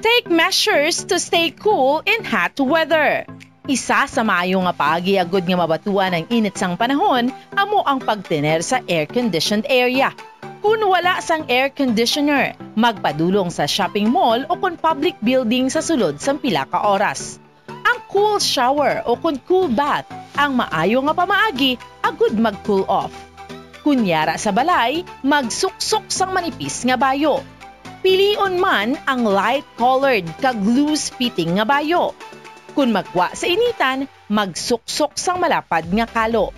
Take measures to stay cool in hot weather. Isa sa maayo nga paagi agud nga mabatuan ang init sang panahon amo ang pagtener sa air-conditioned area. Kon wala sang air conditioner, magpadulong sa shopping mall o kon public building sa sulod sang pila ka oras. Ang cool shower o kon cool bath ang maayo nga pamaagi agud mag-cool off. Kon yara sa balay, magsuksok sang manipis nga bayo. Pilion man ang light-colored kag loose-fitting nga bayo. Kon magwa sa initan, magsuksok sang malapad nga kalo.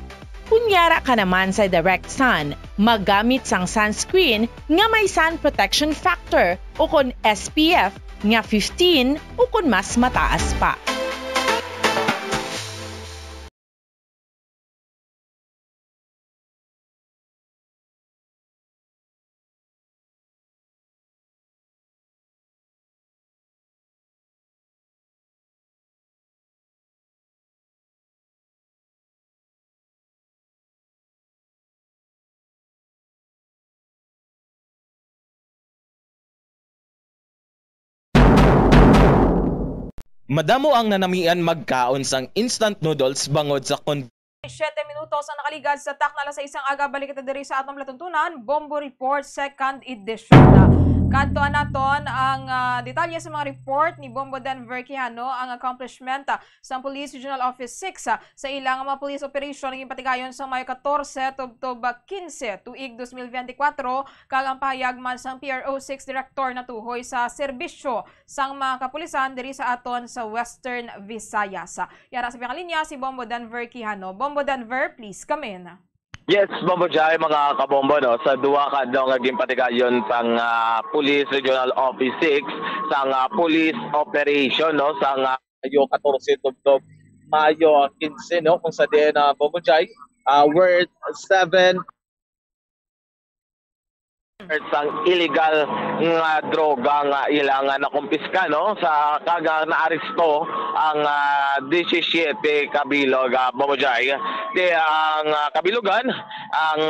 Kon yara ka naman sa direct sun, maggamit sang sunscreen nga may sun protection factor o kon S P F nga fifteen o kon mas mataas pa. Madamo ang nanamian magkaon sang instant noodles bangod sa kon- Siyete minutos ang nakaligad sa takna alas sais sang aga. Balik kita diri sa atong palatuntunan, Bombo Report, second edition. Kadtuan naton ang, ah, detalye sa mga report ni Bombo Denver Quijano, ang accomplishment, ah, sa Police Regional Office six, ah, sa ilang mga police operation nga ginpatigayon sa Mayo katorse tubtob kinse tuig dos mil biyente kwatro, kag ang pahayag man sang P R O six Director natuhoy sa serbisyo sang mga kapulisan diri sa aton sa Western Visayas. Yara sa pangalinya si Bombo Denver Quijano. Bombo Denver, please come in. Yes, Bombo Jai, mga kabombo, no, sa duha ka adlaw nga ginpatigayon sang, ah, Police Regional Office six sang, ah, police operation, no, sang, ah, Mayo katorse tubtob Mayo quince, no, kung sa diin na Bombo Jai, ah, worth seven sang illegal nga droga nga ila nga nakumpiska, no, sa kaga naaresto ang, ah, disisiete ka bilog, ah, Bombo Jai. Ti ang, ah, kabilugan, ang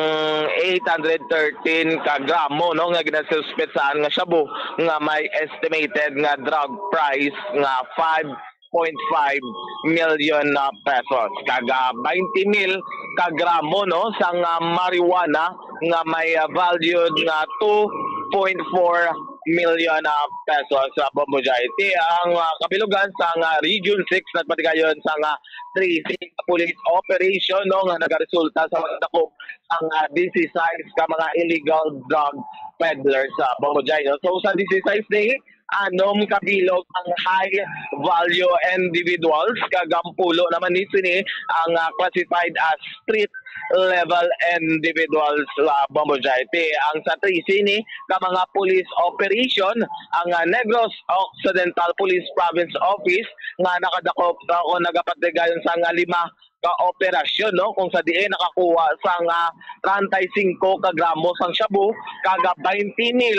eight hundred thirteen ka gramo, no, nga ginasuspetsahan nga shabu nga may estimated nga drug price nga five point five million, ah, pesos, kag, ah, twenty mil ka gramo, no, sang, ah, marijuana nga may, ah, valued nga two point four million, ah, pesos sa Bombo Jai. Ti ang, ah, kabilugan sang, ah, Region six nagpatigayon sang, ah, tracing police operation, no, nga nagaresulta sa pagdakop sang, ah, disisais ka mga illegal drug peddlers sa Bombo Jai, no. So sa disisais ni anom ka bilog ang high value individuals, kag ang pulo naman ni sini ang, ah, classified as street level individuals, ah, Bombo Jai. Ti ang sa tracing ni ka mga police operation, ang, ah, Negros Occidental Police Province Office nga nakadakop, ah, o nagapatigayon sang, ah, lima ka operasyon, no, kung sa diin nakakuha sang, ah, treinta y cinco ka gramo sang shabu kag twenty mil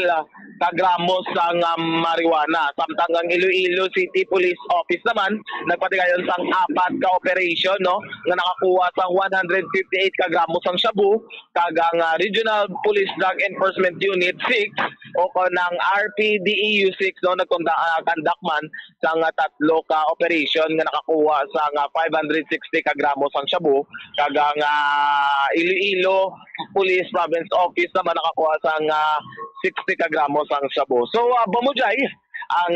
ka gramo sang, ah, marijuana. Samtang ang Iloilo City Police Office naman nagpatigayon sang apat ka operasyon, no, nga nakakuha sang one hundred fifty-eight ka gramo sang shabu, kag ang, ah, Regional Police Drug Enforcement Unit six o kon ang R P D E U six, no, nagkunda-, ah, conduct man sang, ah, tatlo ka operation nga nakakuha sang, ah, five hundred sixty ka gramo sang shabu, kag ang, ah, Iloilo Police Province Office naman nakakuha sang, ah, sixty ka gramo sang shabu. So, ah, Bombo Jai, ang,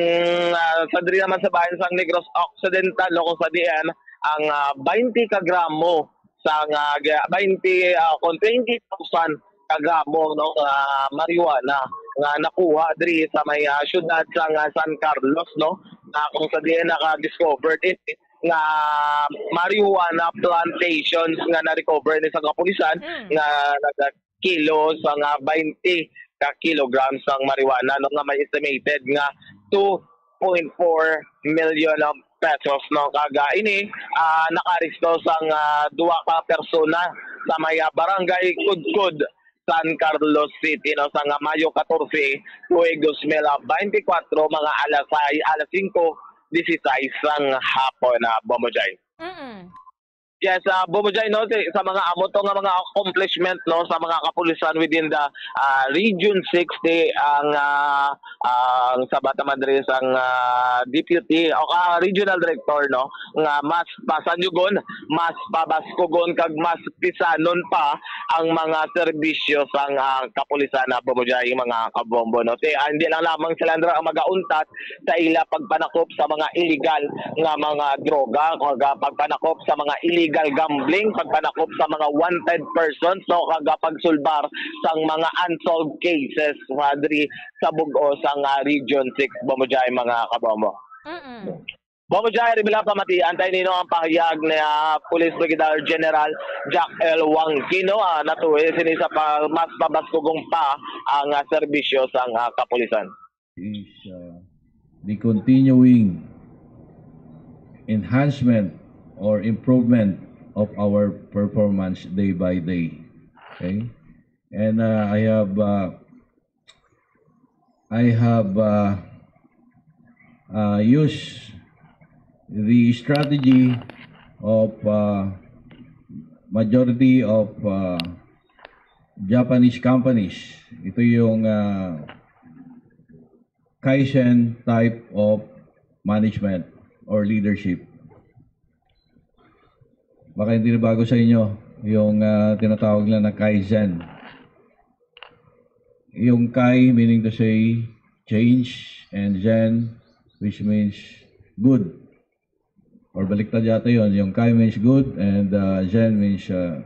ah, sa diri naman sa bahin sang Negros Occidental, no, kung sa diin ang, ah, twenty ka gramo sang, ah, ga-, twenty, ah, kon twenty thousand ka gramo, no, nga marijuana nga nakuha diri sa may, ah, siyudad sang, ah, San Carlos, no, nga kung sa diin naka-discovered ini nga marijuana plantations nga na-recover ni sa kapulisan Mm. nga nagakilo sang, ah, twenty ka kilograms sang marijuana, no, nga may estimated nga two point four million pesos, no. Kag, ah, ini, ah, nakaaresto sang, ah, duha ka persona sa may, ah, Barangay Kudkod, San Carlos City, no, sang, ah, Mayo katorse, tuig dos mil beintikwatro, mga alas sais, alas singko disisais sang hapon, ah, Bombo Jai. Mm. Yes, ah, Bombo Jai, no, si-, sa mga amo to nga mga accomplishment, no, sa mga kapulisan within the, ah, Region six, ti ang, ah, ang sabat naman diri sang, ah, Deputy o, ah, Regional Director, no, nga mas pasanyugon, mas pabaskugon kag mas pisanon pa ang mga serbisyo sang, ah, kapulisan na, Bombo Jai, mga kabombo, no. Ti, ah, hindi lang lamang sila, Andra, ang magauntat sa ila pagpanakop sa mga illegal nga mga droga, kag pagpanakop sa mga illegal gambling, pagpanakop sa mga wanted persons, no, kag pagsulbar sang mga unsolved cases, ah, diri sa bug-os sang, ah, Region six, Bombo Jai, mga kabombo. Mm-mm. Bombo Jai, Rivela, pamatian tayo nino ang pahayag ni, ah, Police Brigadier General Jack L. Wangkino, ah, natuhi sini sa pa-, mas pabaskugong pa ang, ah, serbisyo sang, ah, kapulisan. Is, uh, the continuing enhancement or improvement of our performance day by day. Okay? And, uh, I have, uh, I have, uh, uh, used the strategy of, uh, majority of, uh, Japanese companies. Ito yung, uh, Kaizen type of management or leadership. Baka hindi na bago sa inyo yung, ah, tinatawag nila na Kaizen. Yung Kai meaning to say change, and Zen, which means good. Or baliktad yata yun. Yung Kai means good and, uh, Zen means, uh,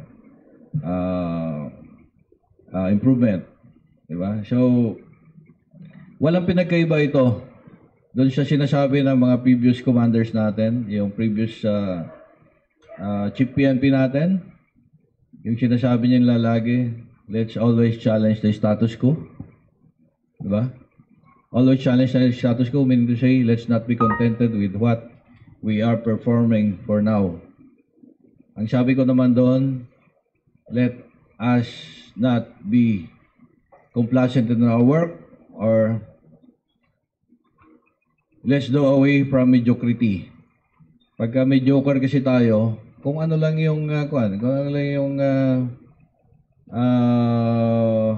uh, uh, improvement. Diba? So, walang pinagkaiba ito doon sa sinasabi ng mga previous commanders natin, yung previous, uh, uh, chief P N P natin, yung sinasabi niya nila lagi, "Let's always challenge the status quo." Diba? "Always challenge the status quo," meaning to say, let's not be contented with what we are performing for now. Ang sabi ko naman doon, let us not be complacent in our work, or let's do away from mediocrity. Pagka mediocre kasi tayo, kung ano lang yung, ah, kuwan, kung ano lang yung, ah, ah,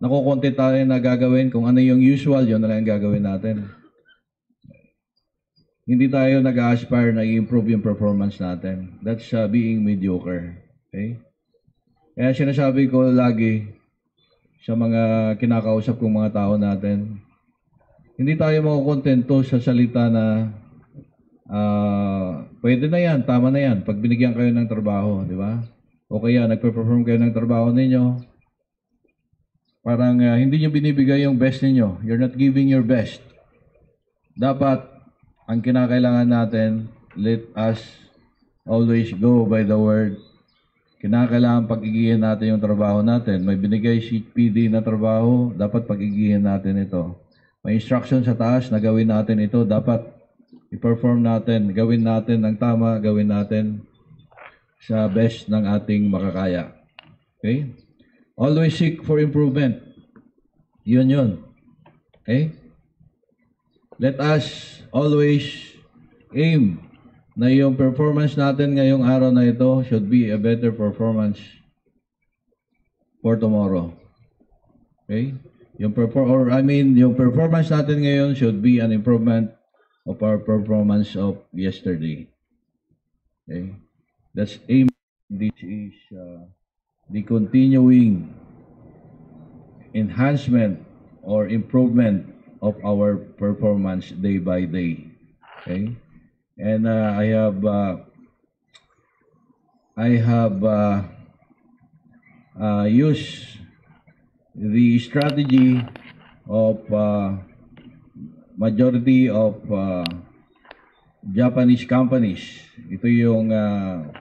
nakukontent tayo na gagawin, kung ano yung usual, yun na lang ang gagawin natin. Hindi tayo nag-a-aspire na i-improve yung performance natin. That's, ah, being mediocre. Okay? Kaya sinasabi ko lagi sa mga kinakausap kong mga tao natin, hindi tayo makukontento sa salita na, ah, "Pwede na yan, tama na yan, pag binigyan kayo ng trabaho," di ba? O kaya, nagpe-perform kayo ng trabaho ninyo, parang, ah, hindi nyo binibigay yung best ninyo. You're not giving your best. Dapat, ang kinakailangan natin, let us always go by the word. Kinakailangan pag-igihin natin yung trabaho natin. May binigay si P D na trabaho, dapat pag-igihin natin ito. May instruction sa taas na gawin natin ito, dapat i-perform natin, gawin natin ng tama, gawin natin sa best ng ating makakaya. Okay? Always seek for improvement. Yun yun. Okay? Let us always aim na yung performance natin ngayong araw na ito should be a better performance for tomorrow. Okay? Yung perfor-, or I mean, yung performance natin ngayon should be an improvement of our performance of yesterday. Okay? That's aim. This is, uh, the continuing enhancement or improvement of our performance day by day. Okay? And, uh, I have, uh, I have, uh, uh, used the strategy of, uh, majority of, uh, Japanese companies. Ito yung, uh,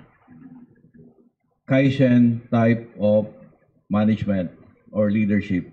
Kaizen type of management or leadership.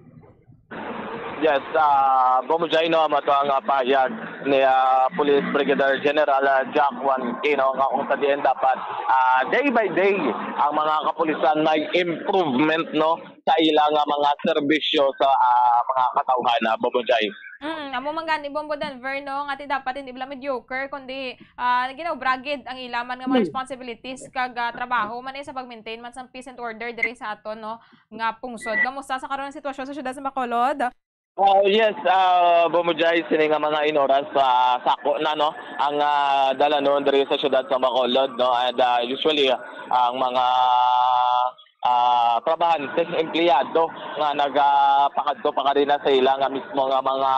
Yes, uh, Bombo Jai, no, amo to ang, uh, pahayag ni, uh, Police Brigadier General, uh, Jack Juan Quino, nga kung sa diin dapat, uh, day by day ang mga kapulisan may improvement, no, sa ila nga mga serbisyo sa, uh, mga katawhan, uh, Bombo Jai. Mm, amo man gani, Bombo Denver, no, nga ti dapat hindi bala mediocre, kundi, ah, ginaobragid ang ila man nga mga responsibilities kag, ah, trabaho man eh sa pag-maintain man sang peace and order diri sa aton, no, nga pungsod. Kamusta sa karon ang sitwasyon sa siyudad sa Bacolod? Oh, yes, uh, Bombo Jai, sini nga mga inoras sa sako na, no, ang, uh, dalanon diri sa siyudad sa Bacolod, no, and, uh, usually, uh, ang mga, uh, trabahante, empleyado nga nagapakadto pa kanina sa ila nga mismo nga mga,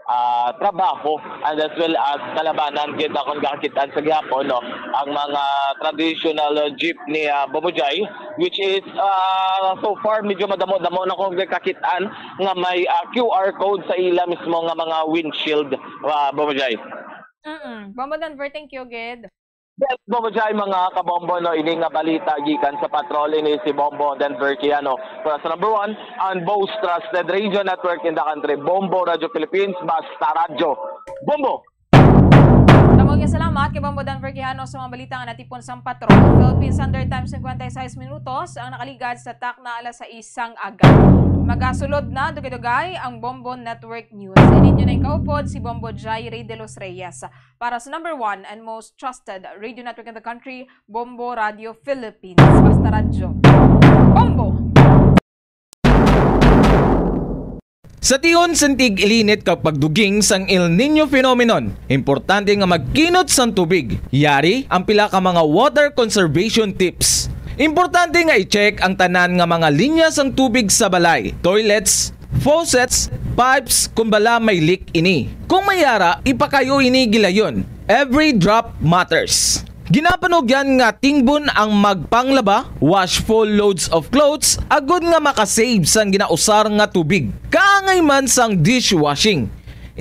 uh, trabaho, and as well as kalabanan gid akong gakit-an sa gihapon, no, ang mga traditional jeepney, uh, Bombo Jai, which is, uh, so far medyo madamo-damo na kong kakit-an nga may, uh, Q R code sa ila mismo nga mga windshield, uh, Bombo Jai. Mm-mm. Bombo Denver, thank you gid. Yes, Bombo Jai, mga kabombo, no, ini nga balita gikan sa patrol, ini si Bombo Denver Kiano. Para sa number one, ang most trusted radio network in the country, Bombo Radio Philippines, basta radyo. Bombo! Damo nga salamat kay Bombo Denver Quijano sa mga balita nga natipon sang patrol. Philippine Standard Time, cincuenta y seis minutos ang nakaligad sa takna alas sais sang aga. Magasulod na dugay-dugay ang Bombo Network News. Ini inyo na ikaupod si Bombo Jaire de los Reyes para sa number one and most trusted radio network in the country, Bombo Radio Philippines. Basta Radyo. Bombo! Sa tion sang tig-ilinit kag pagduging sang El Niño phenomenon, importante nga magkinot sang tubig. Yari ang pila ka mga water conservation tips. Importante nga i-check ang tanan nga mga linya sang tubig sa balay, toilets, faucets, pipes, kon bala may leak ini. Kung may yara, ipakayo ini gilayon. Every drop matters. Ginapanugyan nga tingbon ang magpanglaba, wash full loads of clothes, agod nga makasave sang ginausar nga tubig. Kaangay man sang dishwashing.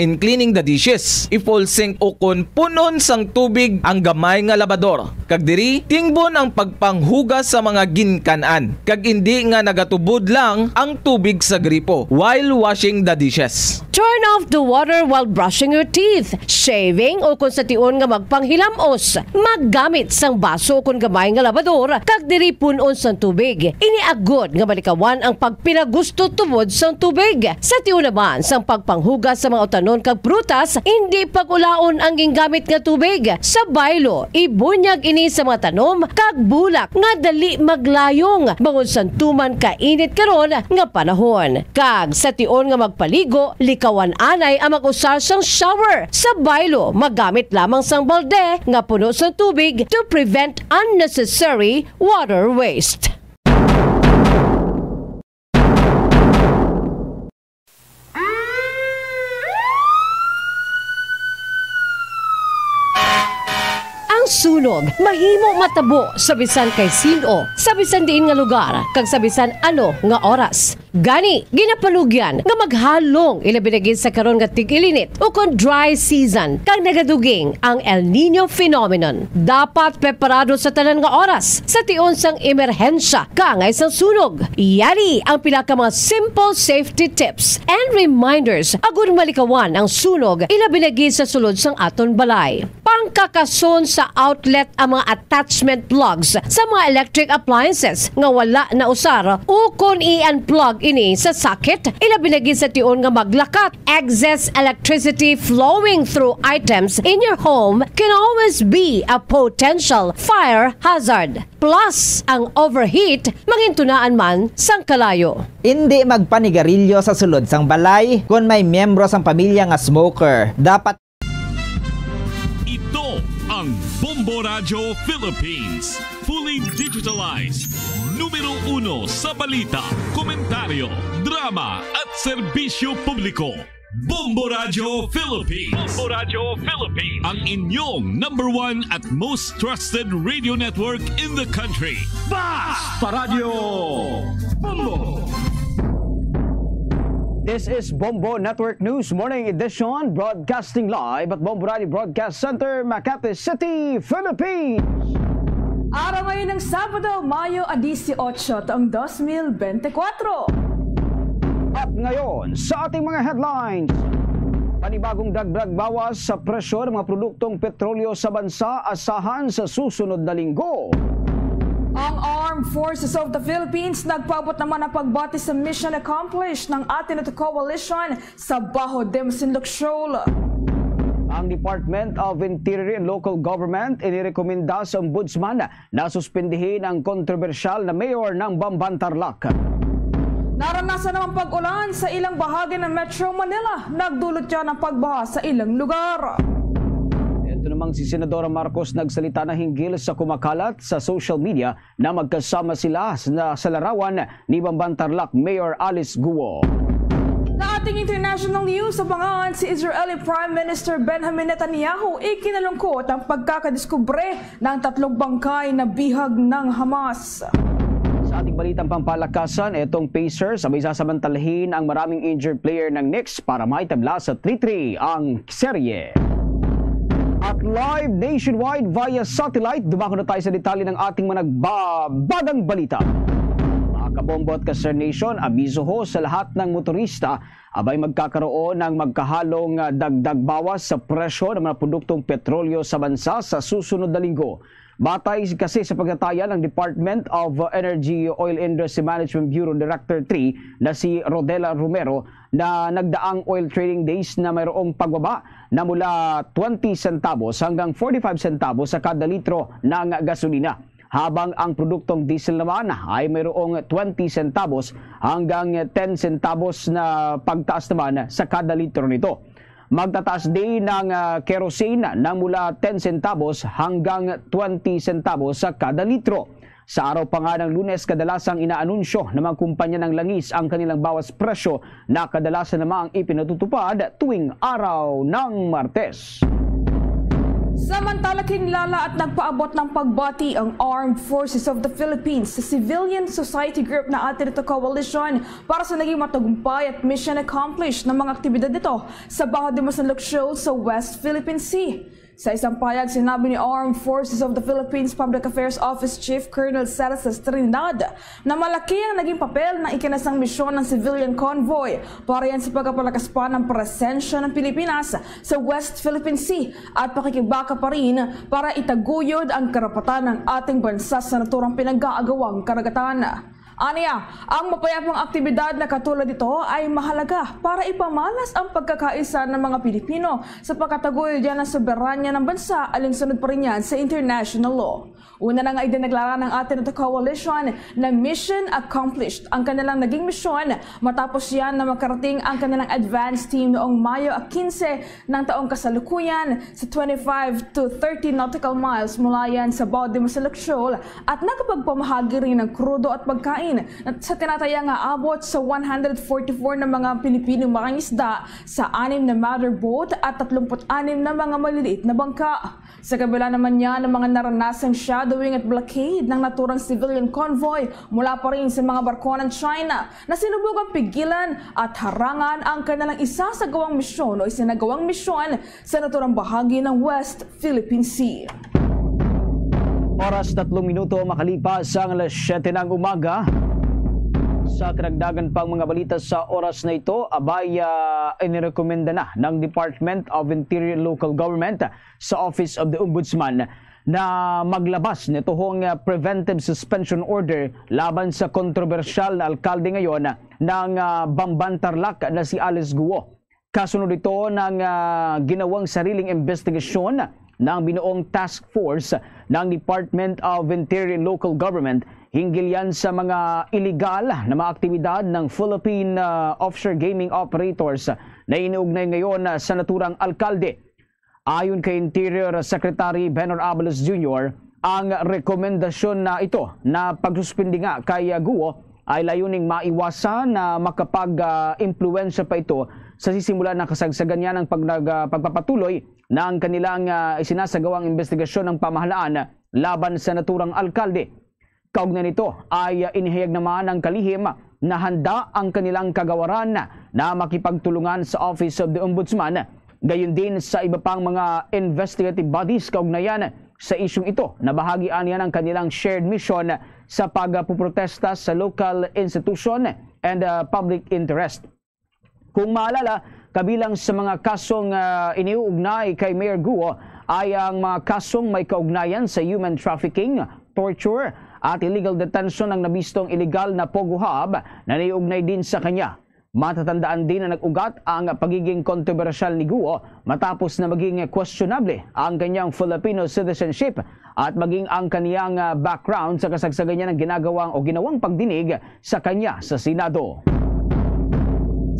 in cleaning the dishes. I-full sink ukon pun-on sang tubig ang gamay nga labador, kag diri tingbon ang pagpanghugas sa mga ginkan-an, kag indi nga nagatubod lang ang tubig sa gripo while washing the dishes. Turn off the water while brushing your teeth, shaving, o kung sa tion nga magpanghilam-os, maggamit sang baso o kon gamay nga labador kag diri pun-on sang tubig. Ini agod nga malikawan ang pagpinagusto tubod sang tubig. Sa tion naman sang pagpanghugas sa mga utanon kag prutas, indi pag-ulaon ang gingamit nga tubig. Sa baylo, ibunyag ini sa mga tanom kag bulak nga dali maglayong bangod sang tuman kainit karon nga panahon. Kag sa tion nga magpaligo, likawan anay ang mag-usar sang shower. Sa baylo, magamit lamang sang balde nga puno sang tubig to prevent unnecessary water waste. Ang sunog mahimo matabo sa bisan kay sin-o, sa bisan diin nga lugar, kag sa bisan ano nga oras. Gani, ginapanugyan nga maghalong, ilabi na gid sa karon nga tig-ilinit ukon dry season, kag nagaduging ang El Niño phenomenon. Dapat preparado sa tanan nga oras sa tion sang emerhensya kaangay sang sunog. Yari ang pila ka mga simple safety tips and reminders agud malikawan ang sunog, ilabi na gid sa sulod sang aton balay. Pangkakason sa outlet ang mga attachment plugs sa mga electric appliances nga wala nausar, ukon i-unplug ini sa socket, ilabi na gid sa tion nga maglakat. Excess electricity flowing through items in your home can always be a potential fire hazard. Plus, ang overheat mangintunaan man sang kalayo. Indi magpanigarilyo sa sulod sang balay kon may miyembro sang pamilya nga smoker. Dapat Ito ang Bombo Radyo Philippines. Fully digitalized. Numero uno sa balita, komentaryo, drama, at serbisyo publiko. Bombo Radyo Philippines. Bombo Radyo Philippines. Ang inyong number one at most trusted radio network in the country. Basta Radyo Bombo! This is Bombo Network News Morning Edition, broadcasting live at Bombo Radio Broadcast Center, Makati City, Philippines. Araw ngayon ng Sabado, Mayo a dieciocho, taong dos mil bente kwatro. At ngayon, sa ating mga headlines, panibagong dagdag bawas sa presyo ng mga produktong petrolyo sa bansa asahan sa susunod na linggo. Ang Armed Forces of the Philippines nagpaabot naman ng pagbati sa mission accomplished ng Ateneo Coalition sa Baho de Masinloc Shoal. Ang Department of Interior and Local Government inirekomenda sa Ombudsman na suspindihin ang kontrobersyal na mayor ng Bamban, Tarlac. Naranasan naman pag-ulan sa ilang bahagi ng Metro Manila. Nagdulot yan ng pagbaha sa ilang lugar. Ito namang si Senadora Marcos nagsalita na hinggil sa kumakalat sa social media na magkasama sila sa, sa larawan ni Bamban, Tarlac Mayor Alice Guo. Sa ating international news, abangan si Israeli Prime Minister Benjamin Netanyahu, ikinalungkot ang pagkakadiskubre ng tatlong bangkay na bihag ng Hamas. Sa ating balitang pampalakasan, itong Pacers sabay sasamantalahin ang maraming injured player ng Knicks para maitabla sa three three ang serye. At live nationwide via satellite, dumako na tayo sa detalye ng ating mga nagbabadang balita. Mga kabombo at ka-Star Nation, abiso ho sa lahat ng motorista, abay magkakaroon ng magkahalong, ah, dagdag bawas sa presyo ng mga produktong petrolyo sa bansa sa susunod na linggo. Batay kasi sa pagtataya ng Department of Energy Oil Industry Management Bureau Director three na si Rodela Romero, na nagdaang oil trading days na mayroong pagbaba na mula twenty centavos hanggang forty-five centavos sa kada litro ng gasolina, habang ang produktong diesel naman ay mayroong twenty centavos hanggang ten centavos na pagtaas naman sa kada litro nito. Magtataas din ang, ah, kerosene ng mula ten centavos hanggang twenty centavos sa kada litro. Sa araw pa nga ng Lunes, kadalasang inaanunsyo ng mga kumpanya ng langis ang kanilang bawas presyo na kadalasan namang ipinatutupad tuwing araw ng Martes. Samantala, kinlala at nagpaabot ng pagbati ang Armed Forces of the Philippines sa Civilian Society Group na Ateneo Coalition para sa naging matagumpay at mission accomplished na mga aktibidad nito sa Baho de Masinloc Shoal sa West Philippine Sea. Sa isang payag, sinabi ni Armed Forces of the Philippines Public Affairs Office Chief Colonel Sarasas Trinidad na malaki ang naging papel ng ikinasang misyon ng civilian convoy para yan sa pagpapalakas pa ng presensya ng Pilipinas sa West Philippine Sea at pakikibaka pa rin para itaguyod ang karapatan ng ating bansa sa naturang pinag-aagawang karagatan. Aniya, ang mapayapang aktibidad na katulad nito ay mahalaga para ipamalas ang pagkakaisa ng mga Pilipino sa pagkataguyod yan ng soberanya ng bansa, alinsunod pa rin yan sa international law. Una na nga idineklara ng Ateneo Coalition na mission accomplished ang kanilang naging misyon matapos yan na makarating ang kanilang advance team noong Mayo quince ng taong kasalukuyan sa twenty-five to thirty nautical miles mula yan sa Baho de Masinloc Shoal at nakapagpamahagi rin ng krudo at pagkain sa tinataya nga abot sa one hundred forty-four na mga Pilipino mangingisda sa anim na mother boat at tatlumpu't anim na mga maliliit na bangka. Sa kabila naman niya ng mga naranasang shadowing at blockade ng naturang civilian convoy mula pa rin sa mga barko ng China na sinubugang pigilan at harangan ang kanilang isasagawang misyon o isinagawang misyon sa naturang bahagi ng West Philippine Sea. Oras tatlong minuto makalipas ang alas siyete ng umaga. Sa karagdagan pang mga balita sa oras na ito, abay, ah, inirekomenda na ng Department of Interior and Local Government sa Office of the Ombudsman na maglabas nituhong, ah, preventive suspension order laban sa kontrobersyal na alkalde ngayon ng, ah, Bamban Tarlac na si Alice Guo. Kasunod ito ng, ah, ginawang sariling investigasyon ng binuong task force ng Department of Interior and Local Government hinggil yan sa mga iligal na mga aktibidad ng Philippine, ah, offshore gaming operators na iniugnay ngayon, ah, sa naturang alkalde. Ayon kay Interior Secretary Benhur Abalos Junior, ang rekomendasyon na ito na pagsuspindi nga kay, ah, Guo ay layuning maiwasan na makapag, ah, impluwensya pa ito sa sisimulan ng kasagsagan niya ng pag-, nag-, ah, pagpapatuloy ng kanilang, ah, isinasagawang investigasyon ng pamahalaan laban sa naturang alkalde. Kaugnay nito ay, ah, inihayag naman ang kalihim na handa ang kanilang kagawaran na makipagtulungan sa Office of the Ombudsman, gayon din sa iba pang mga investigative bodies kaugnayan sa isyung ito na bahagi aniya ng kanilang shared mission sa pagpuprotesta sa local institution and, ah, public interest. Kung maalala, kabilang sa mga kasong, ah, iniuugnay kay Mayor Guo ay ang mga kasong may kaugnayan sa human trafficking, torture, at illegal detention ng nabistong illegal na POGO hub na naiugnay din sa kanya. Matatandaan din na nag-ugat ang pagiging kontrobersyal ni Guo matapos na maging questionable ang kanyang Filipino citizenship at maging ang kaniyang, ah, background sa kasagsagan niya ng ginagawang o ginawang pagdinig sa kanya sa Senado.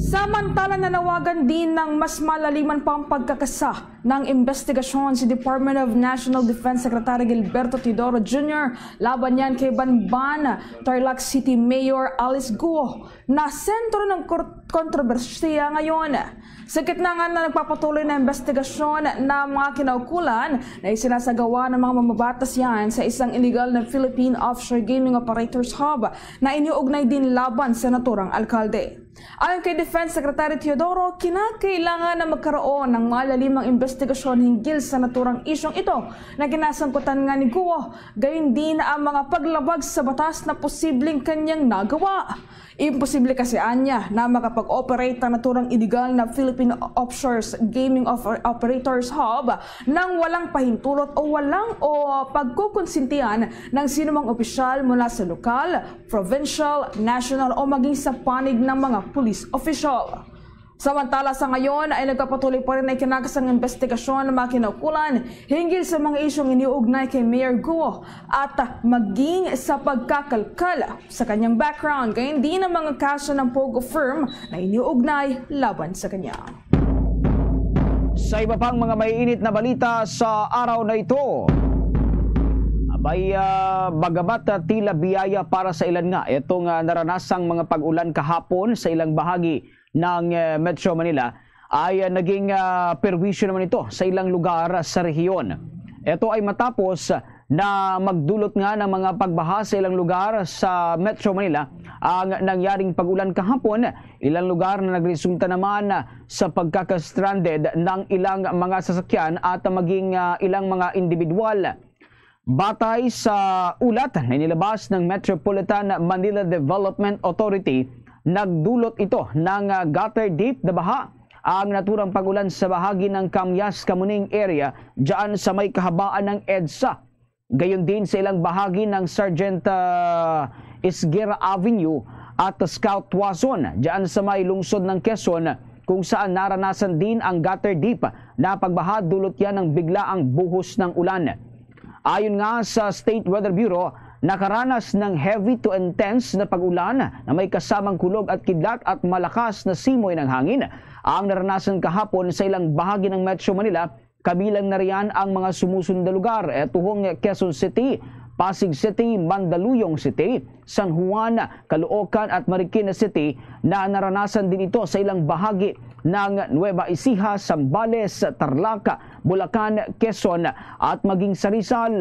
Samantala, nanawagan din ng mas malaliman pang pagkakasa ng investigasyon si Department of National Defense Secretary Gilberto Teodoro Junior laban niyan kay Banban, Tarlac City Mayor Alice Guo na sentro ng kor-, kontrobersiya ngayon. Sa gitna nga na nagpapatuloy na investigasyon na mga kinaukulan na isinasagawa ng mga mamabatas yan sa isang illegal na Philippine offshore gaming operators hub na iniugnay din laban sa naturang alkalde. Ayon kay Defense Secretary Teodoro, kinakailangan na magkaroon ng malalimang investigasyon hinggil sa naturang isyong ito na kinasangkutan nga ni Guo, gayon din ang mga paglabag sa batas na posibleng kanyang nagawa. Imposible kasi anya na makapag-operate ang naturang iligal na Philippine Offshore Gaming Oper-, Operators Hub nang walang pahintulot o walang o pagkukonsintihan ng sinumang opisyal mula sa lokal, provincial, national o maging sa panig ng mga police official. Samantala, sa ngayon ay nagpapatuloy pa rin ang kinakasang investigasyon ng mga kinaukulan hinggil sa mga isyong iniuugnay kay Mayor Guo at maging sa pagkakalkal sa kanyang background, gayon din ang mga kaso ng POGO firm na iniuugnay laban sa kanya. Sa iba pang mga maiinit na balita sa araw na ito, abay, ah, bagamat, ah, tila biyaya para sa ilan nga itong, ah, naranasang mga pag-ulan kahapon sa ilang bahagi ng, eh, Metro Manila, ay, ah, naging, ah, perwisyo naman ito sa ilang lugar sa rehiyon. Ito ay matapos na magdulot nga ng mga pagbaha sa ilang lugar sa Metro Manila ang nangyaring pag-ulan kahapon. Ilang lugar na nagresulta naman sa pagkaka-stranded ng ilang mga sasakyan at maging, ah, ilang mga individual. Batay sa ulat na inilabas ng Metropolitan Manila Development Authority, nagdulot ito ng, ah, gutter deep na baha ang naturang pag-ulan sa bahagi ng Camyas Camuning area dyan sa may kahabaan ng EDSA. Gayon din sa ilang bahagi ng Sergeant, ah, Esguerra Avenue at Scout Tuason dyan sa may lungsod ng Quezon, kung saan naranasan din ang gutter deep na pagbaha dulot yan ng biglaang buhos ng ulan. Ayon nga sa State Weather Bureau, nakaranas ng heavy to intense na pag-ulan na may kasamang kulog at kidlat at malakas na simoy ng hangin ang naranasan kahapon sa ilang bahagi ng Metro Manila, kabilang na riyan ang mga sumusunod na lugar, eh, tuhong Quezon City, Pasig City, Mandaluyong City, San Juan, Caloocan at Marikina City, na naranasan din ito sa ilang bahagi ng Nueva Ecija, Zambales, Tarlac, Bulacan, Quezon at maging sa Rizal.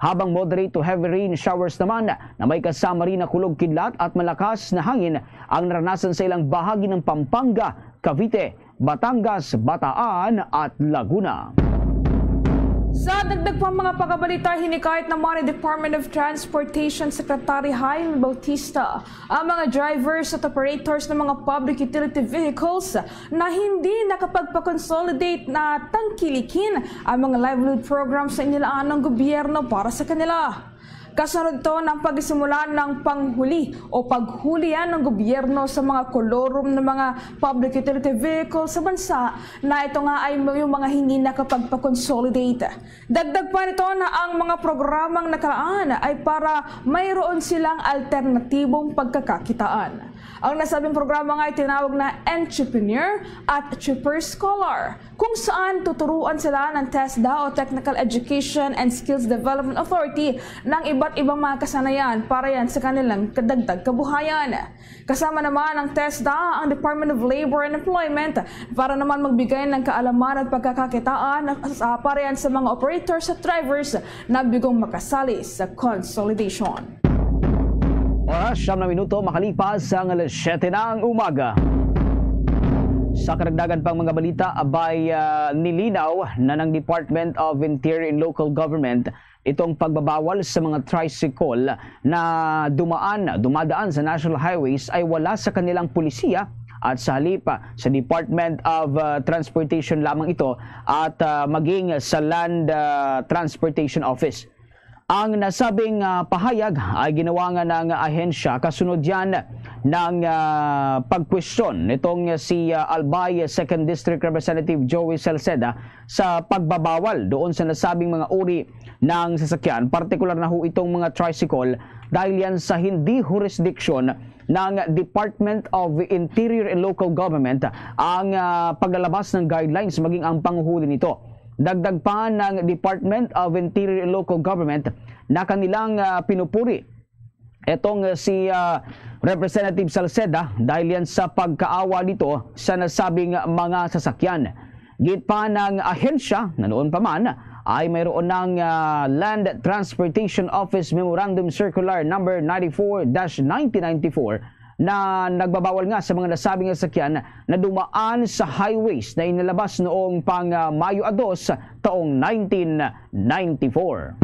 Habang moderate to heavy rain showers naman na may kasama rin na kulog kidlat at malakas na hangin ang naranasan sa ilang bahagi ng Pampanga, Cavite, Batangas, Bataan at Laguna. Sa dagdag pang mga pagkabalita, hinikayat naman ni Department of Transportation Secretary Jaime Bautista ang mga drivers at operators ng mga public utility vehicles na hindi nakapagpa-consolidate na tangkilikin ang mga livelihood programs na inilaan ng gobyerno para sa kanila. Kasunod ito ng pagsisimula ng panghuli o paghulihan ng gobyerno sa mga kolorum ng mga public utility vehicles sa bansa na ito nga ay may mga hindi nakapagpa-consolidate. Dagdag pa nito na ang mga programang nakalaan ay para mayroon silang alternatibong pagkakakitaan. Ang nasabing programa nga ay tinawag na Entrepreneur at Cheaper Scholar, kung saan tuturuan sila ng TESDA o Technical Education and Skills Development Authority ng iba't ibang mga kasanayan para yan sa kanilang kadagdag kabuhayan. Kasama naman ang TESDA, ang Department of Labor and Employment, para naman magbigay ng kaalaman at pagkakakitaan sa, para yan sa mga operators at drivers na bigong makasali sa consolidation. Oras, siyam na minuto makalipas ang alas siyete ng umaga. Sa karagdagan pang mga balita, abay, ah, nilinaw na ng Department of Interior and Local Government itong pagbabawal sa mga tricycle na dumaan, dumadaan sa national highways ay wala sa kanilang pulisiya at sa halip, ah, sa Department of, ah, Transportation lamang ito at, ah, maging sa Land, ah, Transportation Office. Ang nasabing, ah, pahayag ay ginawa nga ng ahensya kasunod yan ng, ah, pagkwestiyon nitong si, ah, Albay Second District Representative Joey Salceda sa pagbabawal doon sa nasabing mga uri ng sasakyan, partikular na ho itong mga tricycle, dahil yan sa hindi jurisdiction ng Department of Interior and Local Government ang, ah, paglalabas ng guidelines maging ang panguhuli nito. Dagdag pa ng Department of Interior and Local Government na kanilang, ah, pinupuri etong, ah, si, ah, Representative Salceda dahil yan sa pagkaawa nito sa nasabing mga sasakyan. Gid pa ng ahensya na noon pa man ay mayroon ng, ah, Land Transportation Office Memorandum Circular Number ninety-four dash nineteen ninety-four na nagbabawal nga sa mga nasabing sasakyan na dumaan sa highways na inilabas noong pang, ah, Mayo a dos taong nineteen ninety-four.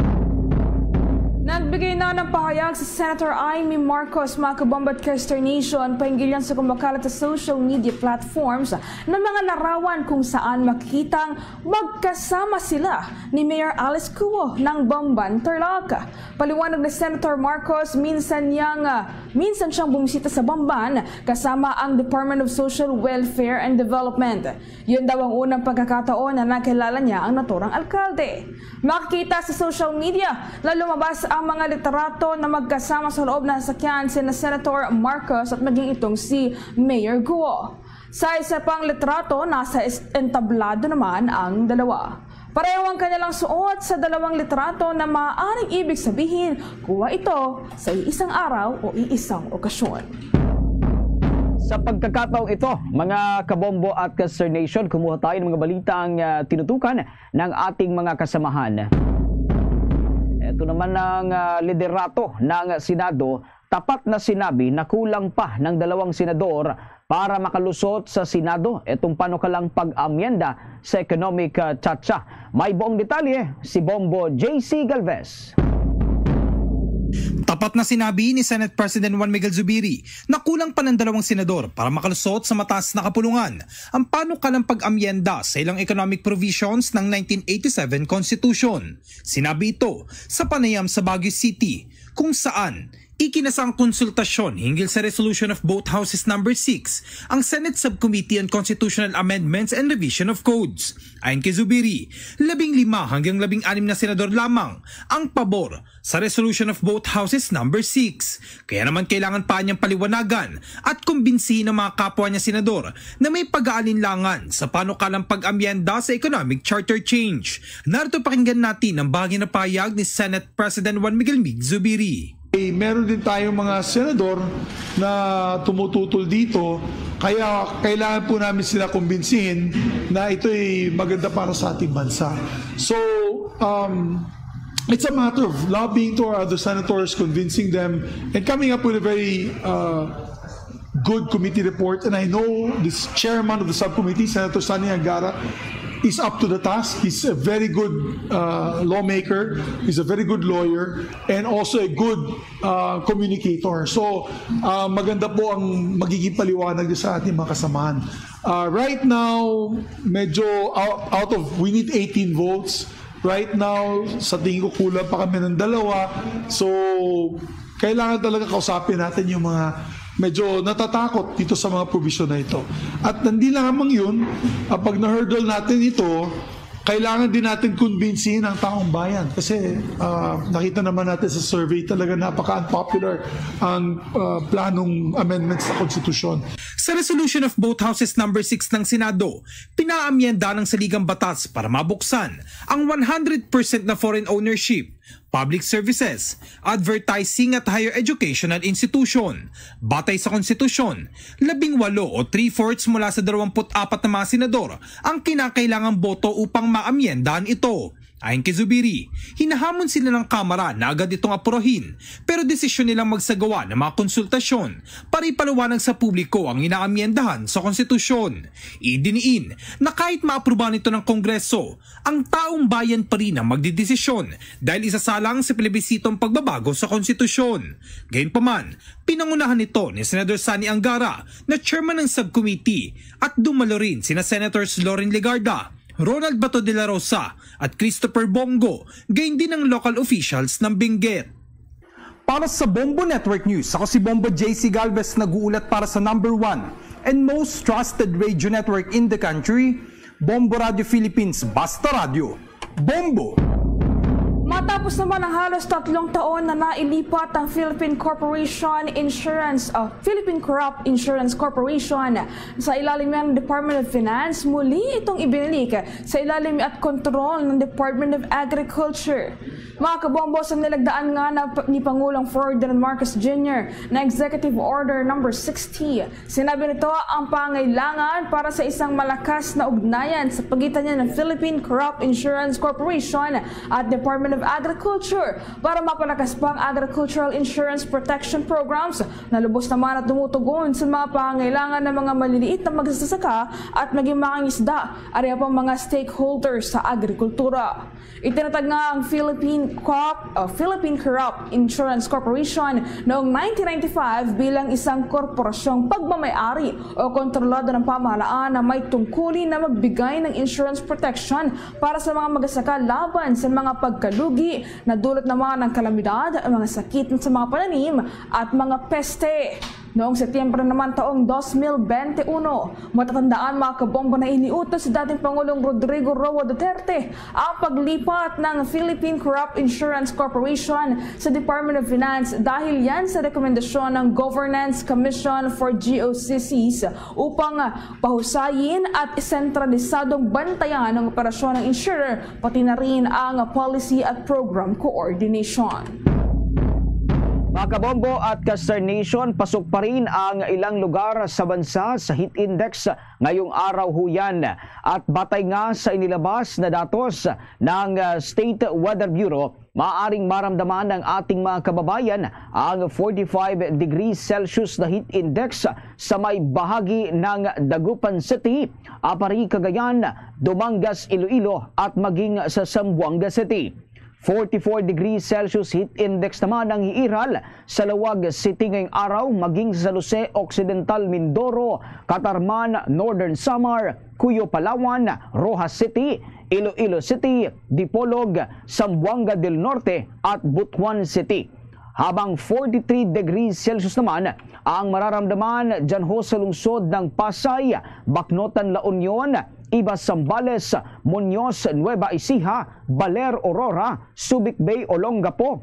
Nagbigay na ng pahayag si Senator Imee Marcos, mga kabombat consternation, pahinggil yan sa kumakalat sa social media platforms ng mga larawan kung saan makikitang magkasama sila ni Mayor Alice Guo ng Bamban, Tarlac. Paliwanag ni Senator Marcos, minsan niyang, ah, minsan siyang bumisita sa Bamban kasama ang Department of Social Welfare and Development. Yun daw ang unang pagkakataon na nakilala niya ang naturang alkalde. Makikita sa social media na lumabas ang mga litrato na magkasama sa loob ng sasakyan sina Senator Marcos at maging itong si Mayor Guo. Sa isa pang litrato, nasa es-, entablado naman ang dalawa. Pareho ang kanilang suot sa dalawang litrato na maaaring ibig sabihin, kuha ito sa iisang araw o iisang okasyon. Sa pagkakataong ito, mga kabombo at ka-Star Nation, kumuha tayo ng mga balitang, ah, tinutukan ng ating mga kasamahan. Ito naman ang, ah, liderato ng Senado, tapat na sinabi na kulang pa ng dalawang senador para makalusot sa Senado itong panukalang pag-amyenda sa economic, ah, tsatsa. May buong detalye si Bombo J C Galvez. Tapat na sinabi ni Senate President Juan Miguel Zubiri na kulang pa ng dalawang senador para makalusot sa mataas na kapulungan ang panukalang pag-amyenda sa ilang economic provisions ng nineteen eighty-seven Constitution. Sinabi ito sa panayam sa Baguio City, kung saan ikinasa ang konsultasyon hinggil sa Resolution of Both Houses Number six, ang Senate Subcommittee on Constitutional Amendments and Revision of Codes. Ayon kay Zubiri, labing lima hanggang labing anim na senador lamang ang pabor sa Resolution of Both Houses Number six. Kaya naman kailangan pa niyang paliwanagan at kumbinsihin ang mga kapwa niya senador na may pag-aalinlangan sa panukalang pag-amyenda sa economic charter change. Narito, pakinggan natin ang bahagi na pahayag ni Senate President Juan Miguel Mig Zubiri. Eh, meron din tayong mga senador na tumututol dito, kaya kailangan po namin sila kumbinsihin na ito'y maganda para sa ating bansa. So, um, it's a matter of lobbying to our other senators, convincing them, and coming up with a very, uh, good committee report. And I know this chairman of the subcommittee, Senator Sonny Angara, is up to the task. He's a very good, uh, lawmaker. He's a very good lawyer and also a good, uh, communicator. So, uh, maganda po ang magiging paliwanag sa ating mga kasamahan. Uh, right now, medyo out, out of, we need eighteen votes. Right now, sa tingin ko, kulang pa kami ng dalawa. So, kailangan talaga kausapin natin yung mga medyo natatakot dito sa mga provision na ito. At hindi lamang yun, ah, pag na-hurdle natin ito, kailangan din natin kumbinsihin ang taong bayan. Kasi, ah, nakita naman natin sa survey, talaga napaka-unpopular ang, ah, planong amendments sa konstitusyon. Sa Resolution of Both Houses Number six ng Senado, pinaamyenda ng saligang batas para mabuksan ang one hundred percent na foreign ownership, public services, advertising at higher educational institution. Batay sa konstitusyon, labing walo o three-fourths mula sa dalawampu't apat na mga senador ang kinakailangang boto upang maamyendahan ito. Ayon kay Zubiri, hinahamon sila ng Kamara na agad itong aprubahin, pero desisyon nilang magsagawa ng mga konsultasyon para ipaliwanag sa publiko ang inaamyendahan sa konstitusyon. Idiniin na kahit maaprubahan ito ng Kongreso, ang taong bayan pa rin ang magdedesisyon dahil isasalang sa plebisito ang pagbabago sa konstitusyon. Gayunpaman, pinangunahan ito ni Senador Sonny Angara na chairman ng subcommittee at dumalo rin sina Senators Loren Legarda, Ronald Bato de la Rosa at Christopher Bong Go, gayon din ang local officials ng Benguet. Para sa Bombo Network News, ako si Bombo J C Galvez, nag-uulat para sa number one and most trusted radio network in the country, Bombo Radio Philippines, Basta Radyo, Bombo! Matapos naman ang halos tatlong taon na nailipat ang Philippine Corporation Insurance, ah, Philippine Crop Insurance Corporation sa ilalim ng Department of Finance, muli itong ibinalik sa ilalim at kontrol ng Department of Agriculture. Mga kabombo, sa nilagdaan nga na p-, ni Pangulong Ferdinand Marcos Junior na Executive Order Number sixty, sinabi nito ang pangailangan para sa isang malakas na ugnayan sa pagitan niya ng Philippine Crop Insurance Corporation at Department of Agriculture para mapalakas pa ang agricultural insurance protection programs na lubos naman at tumutugon sa mga pangangailangan ng mga maliliit na magsasaka at maging mangingisda, ari pa ang mga stakeholders sa agrikultura. Itinatag nga ang Philippine Crop, uh, Philippine Crop Insurance Corporation noong nineteen ninety-five bilang isang korporasyong pagmamayari o kontrolado ng pamahalaan na may tungkulin na magbigay ng insurance protection para sa mga magsasaka laban sa mga pagkalugi na dulot naman ng kalamidad, mga sakit sa mga pananim at mga peste. Noong Setyembre naman taong dos mil bente uno, matatandaan, mga kabombo, na iniutos si dating Pangulong Rodrigo Roa Duterte ang paglipat ng Philippine Crop Insurance Corporation sa Department of Finance dahil yan sa rekomendasyon ng Governance Commission for G O C Cs upang pahusayin at sentralisadong bantayan ang operasyon ng insurer, pati na rin ang policy at program coordination. Mga kabombo at ka-Star Nation, pasok pa rin ang ilang lugar sa bansa sa heat index ngayong araw, huyan. At batay nga sa inilabas na datos ng, ah, State Weather Bureau, maaring maramdaman ng ating mga kababayan ang forty-five degrees Celsius na heat index sa may bahagi ng Dagupan City, Aparri, Cagayan, Dumangas, Iloilo at maging sa Zamboanga City. Forty-four degrees Celsius heat index naman ang hiiral sa Laoag City ngayong araw, maging sa San Jose Occidental, Mindoro, Catarman, Northern Samar, Cuyo, Palawan, Roxas City, Iloilo City, Dipolog, Zamboanga del Norte at Butuan City. Habang forty-three degrees Celsius naman ang mararamdaman dyan ho sa lungsod ng Pasay, Baknotan, La Union, Ibas, Zambales, Muñoz, Nueva Ecija, Baler, Aurora, Subic Bay, Olongapo,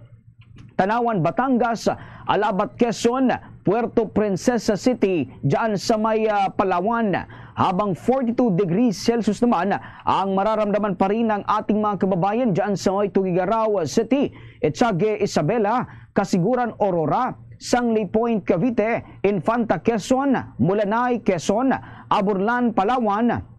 Tanauan, Batangas, Alabat, Quezon, Puerto Princesa City, dyan sa may, ah, Palawan. Habang forty-two degrees Celsius naman ang mararamdaman pa rin ng ating mga kababayan dyan sa may Tuguegarao City, Echagüe, Isabela, Casiguran, Aurora, Sangley Point, Cavite, Infanta, Quezon, Mulanay, Quezon, Aburlan, Palawan,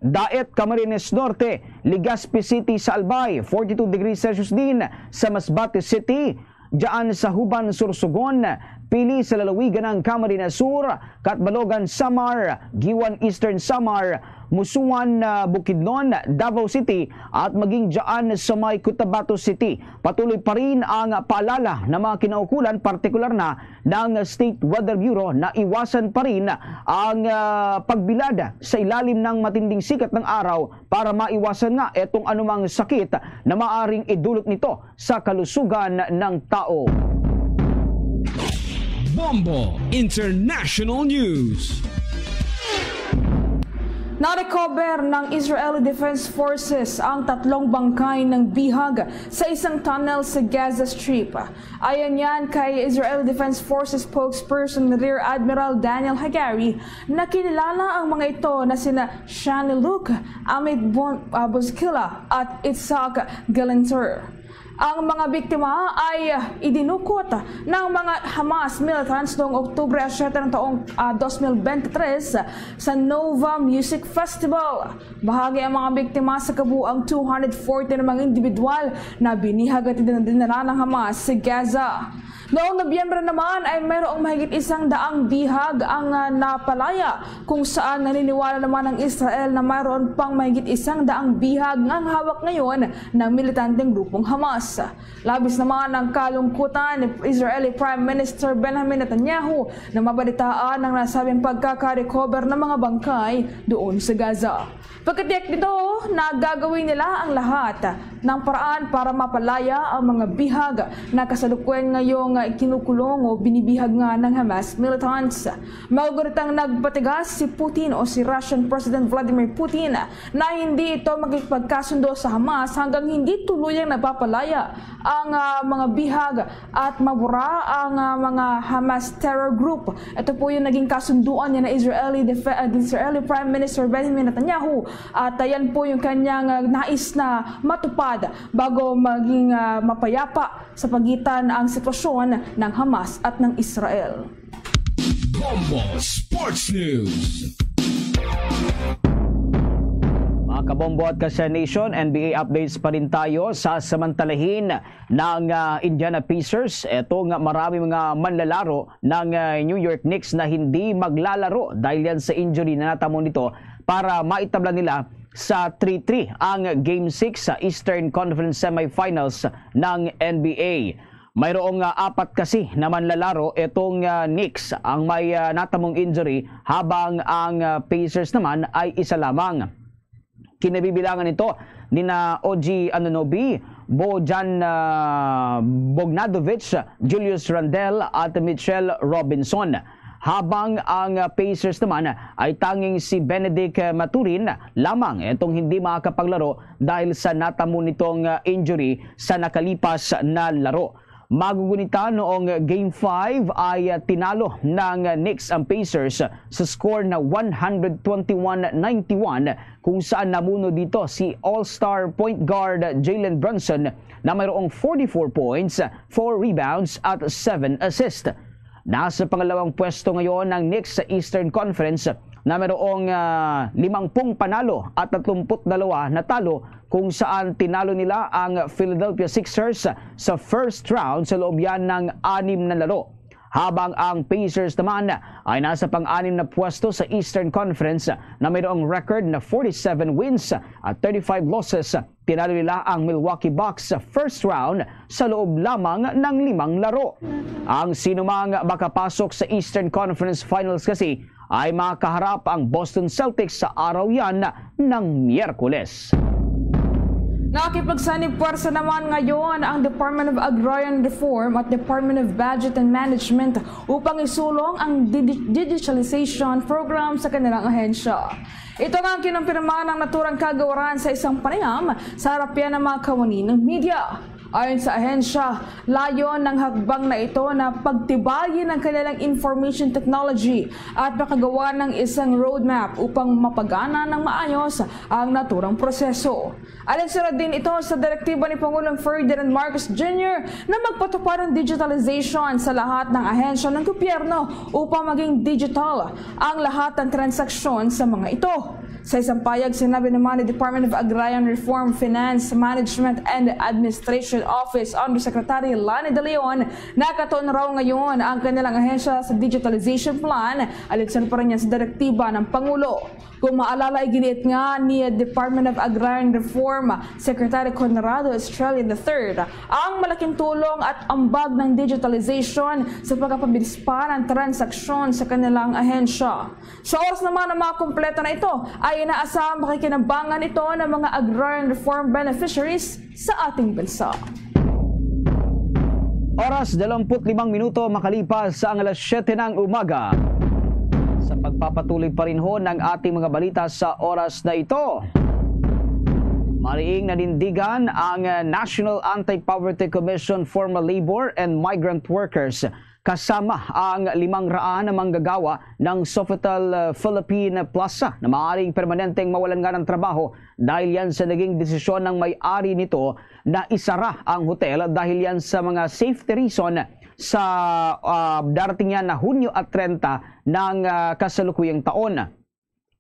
Daet, Camarines Norte, Legazpi City sa Albay, forty-two degrees Celsius din sa Masbate City, dyan sa Huban, Sorsogon, pili sa lalawigan ng Camarines Sur, Catbalogan, Samar, Guiuan, Eastern Samar, Musuan, ah, Bukidnon, Davao City, at maging dyan sa may Cotabato City. Patuloy pa rin ang paalala ng mga kinaukulan, partikular na ng State Weather Bureau, na iwasan pa rin ang, ah, pagbilad sa ilalim ng matinding sikat ng araw para maiwasan nga itong anumang sakit na maaring idulot nito sa kalusugan ng tao. Bombo International News. Na-recover ng Israeli Defense Forces ang tatlong bangkay ng bihag sa isang tunnel sa Gaza Strip. Ayon yan kay Israel Defense Forces spokesperson Rear Admiral Daniel Hagari, na kinilala ang mga ito na sina Shani Luke, Amit Bon-, ah, Bozkila at Itzhak Gelinter. Ang mga biktima ay idinukot ng mga Hamas militants noong Oktubre siyete ng taong, ah, dos mil bente tres sa Nova Music Festival. Bahagi ang mga biktima sa kabuang two hundred forty na mga individual na binihag at din-, dinala ng Hamas sa Gaza. Noong Nobyembre naman ay mayroong mahigit isang daang bihag ang, ah, napalaya, kung saan naniniwala naman ang Israel na mayroon pang mahigit isang daang bihag nga ang hawak ngayon ng militanteng grupong Hamas. Labis naman ang kalungkutan ni Israeli Prime Minister Benjamin Netanyahu na mabalitaan ang nasabing pagkaka-recover ng mga bangkay doon sa Gaza. Pagkatiyak nito na gagawin nila ang lahat ng paraan para mapalaya ang mga bihag na kasalukuyan ngayong kinukulong o binibihag nga ng Hamas militants. Maguguritang nagpatigas si Putin o si Russian President Vladimir Putin na hindi ito makikipagkasundo sa Hamas hanggang hindi tuluyang napapalaya ang, ah, mga bihag at mabura ang, ah, mga Hamas terror group. Ito po yung naging kasunduan niya na Israeli def-, ah, Israeli Prime Minister Benjamin Netanyahu, at, ah, yan po yung kanyang, ah, nais na matupad bago maging, ah, mapayapa sa pagitan ang sitwasyon ng Hamas at ng Israel. Bombo Sports News. Mga kabombo at ka-Star Nation, N B A updates pa rin tayo. Sa samantalahin ng, ah, Indiana Pacers, eto nga, marami mga manlalaro ng, ah, New York Knicks na hindi maglalaro dahil yan sa injury na natamo nito para maitabla nila sa three three ang Game six sa Eastern Conference Semifinals ng N B A. Mayroong, ah, apat kasi na manlalaro itong, ah, Knicks ang may, ah, natamong injury, habang ang, ah, Pacers naman ay isa lamang. Kinabibilangan nito nina O G Anunoby, Bojan, ah, Bogdanovic, Julius Randle at Mitchell Robinson. Habang ang, ah, Pacers naman ay tanging si Bennedict, ah, Mathurin lamang itong hindi makakapaglaro dahil sa natamo nitong, ah, injury sa nakalipas na laro. Magugunita noong Game five ay, ah, tinalo ng Knicks ang Pacers sa score na one hundred twenty-one ninety-one, kung saan namuno dito si All-Star point guard Jalen Brunson na mayroong forty-four points, four rebounds at seven assists. Nasa pangalawang pwesto ngayon ang Knicks sa Eastern Conference na mayroong, ah, limangpung panalo at tatlumput dalawa na talo, kung saan tinalo nila ang Philadelphia Sixers sa first round sa loob yan ng anim na laro. Habang ang Pacers naman ay nasa pang-anim na pwesto sa Eastern Conference na mayroong record na forty-seven wins at thirty-five losses. Tinalo nila ang Milwaukee Bucks sa first round sa loob lamang ng limang laro. Ang sinumang makapasok sa Eastern Conference Finals kasi ay makaharap ang Boston Celtics sa araw yan ng Miyerkules. Nakipagsanib puwersa naman ngayon ang Department of Agrarian Reform at Department of Budget and Management upang isulong ang digi-, digitalization program sa kanilang ahensya. Ito nga ang kinumpirma ng naturang kagawaran sa isang panayam sa harap yan ng mga kawani ng media. Ayon sa ahensya, layon ng hakbang na ito na pagtibayin ang kanilang information technology at makagawa ng isang roadmap upang mapagana ng maayos ang naturang proseso. Alinsunod din ito sa direktiba ni Pangulong Ferdinand Marcos Junior na magpatupad ang digitalization sa lahat ng ahensya ng gobyerno upang maging digital ang lahat ng transaksyon sa mga ito. Sa isang payag, sinabi naman ni Department of Agrarian Reform, Finance, Management, and Administration Office Undersecretary Lani De Leon na katuon raw ngayon ang kanilang ahensya sa digitalization plan, alinsunod pa rin yan sa direktiba ng Pangulo. Kung maalala, iginiit nga ni Department of Agrarian Reform Secretary Conrado Estrella the third ang malaking tulong at ambag ng digitalization sa pagpapabilis pa ng transaksyon sa kanilang ahensya. Sa oras naman na makumpleto na ito, ay inaasahang makikinabangan ito ng mga agrarian reform beneficiaries sa ating bansa. Oras, dalawampu't limang minuto makalipas sa ang alas siyete ng umaga. Sa pagpapatuloy pa rin ho ng ating mga balita sa oras na ito, mariing nanindigan ang National Anti-Poverty Commission former labor and migrant workers kasama ang limang raan na manggagawa ng Sofitel, uh, Philippine Plaza na maaaring permanenteng mawalan nga ng trabaho dahil yan sa naging desisyon ng may-ari nito na isara ang hotel dahil yan sa mga safety reason sa, uh, darating yan na Hunyo at trenta ng, uh, kasalukuyang taon.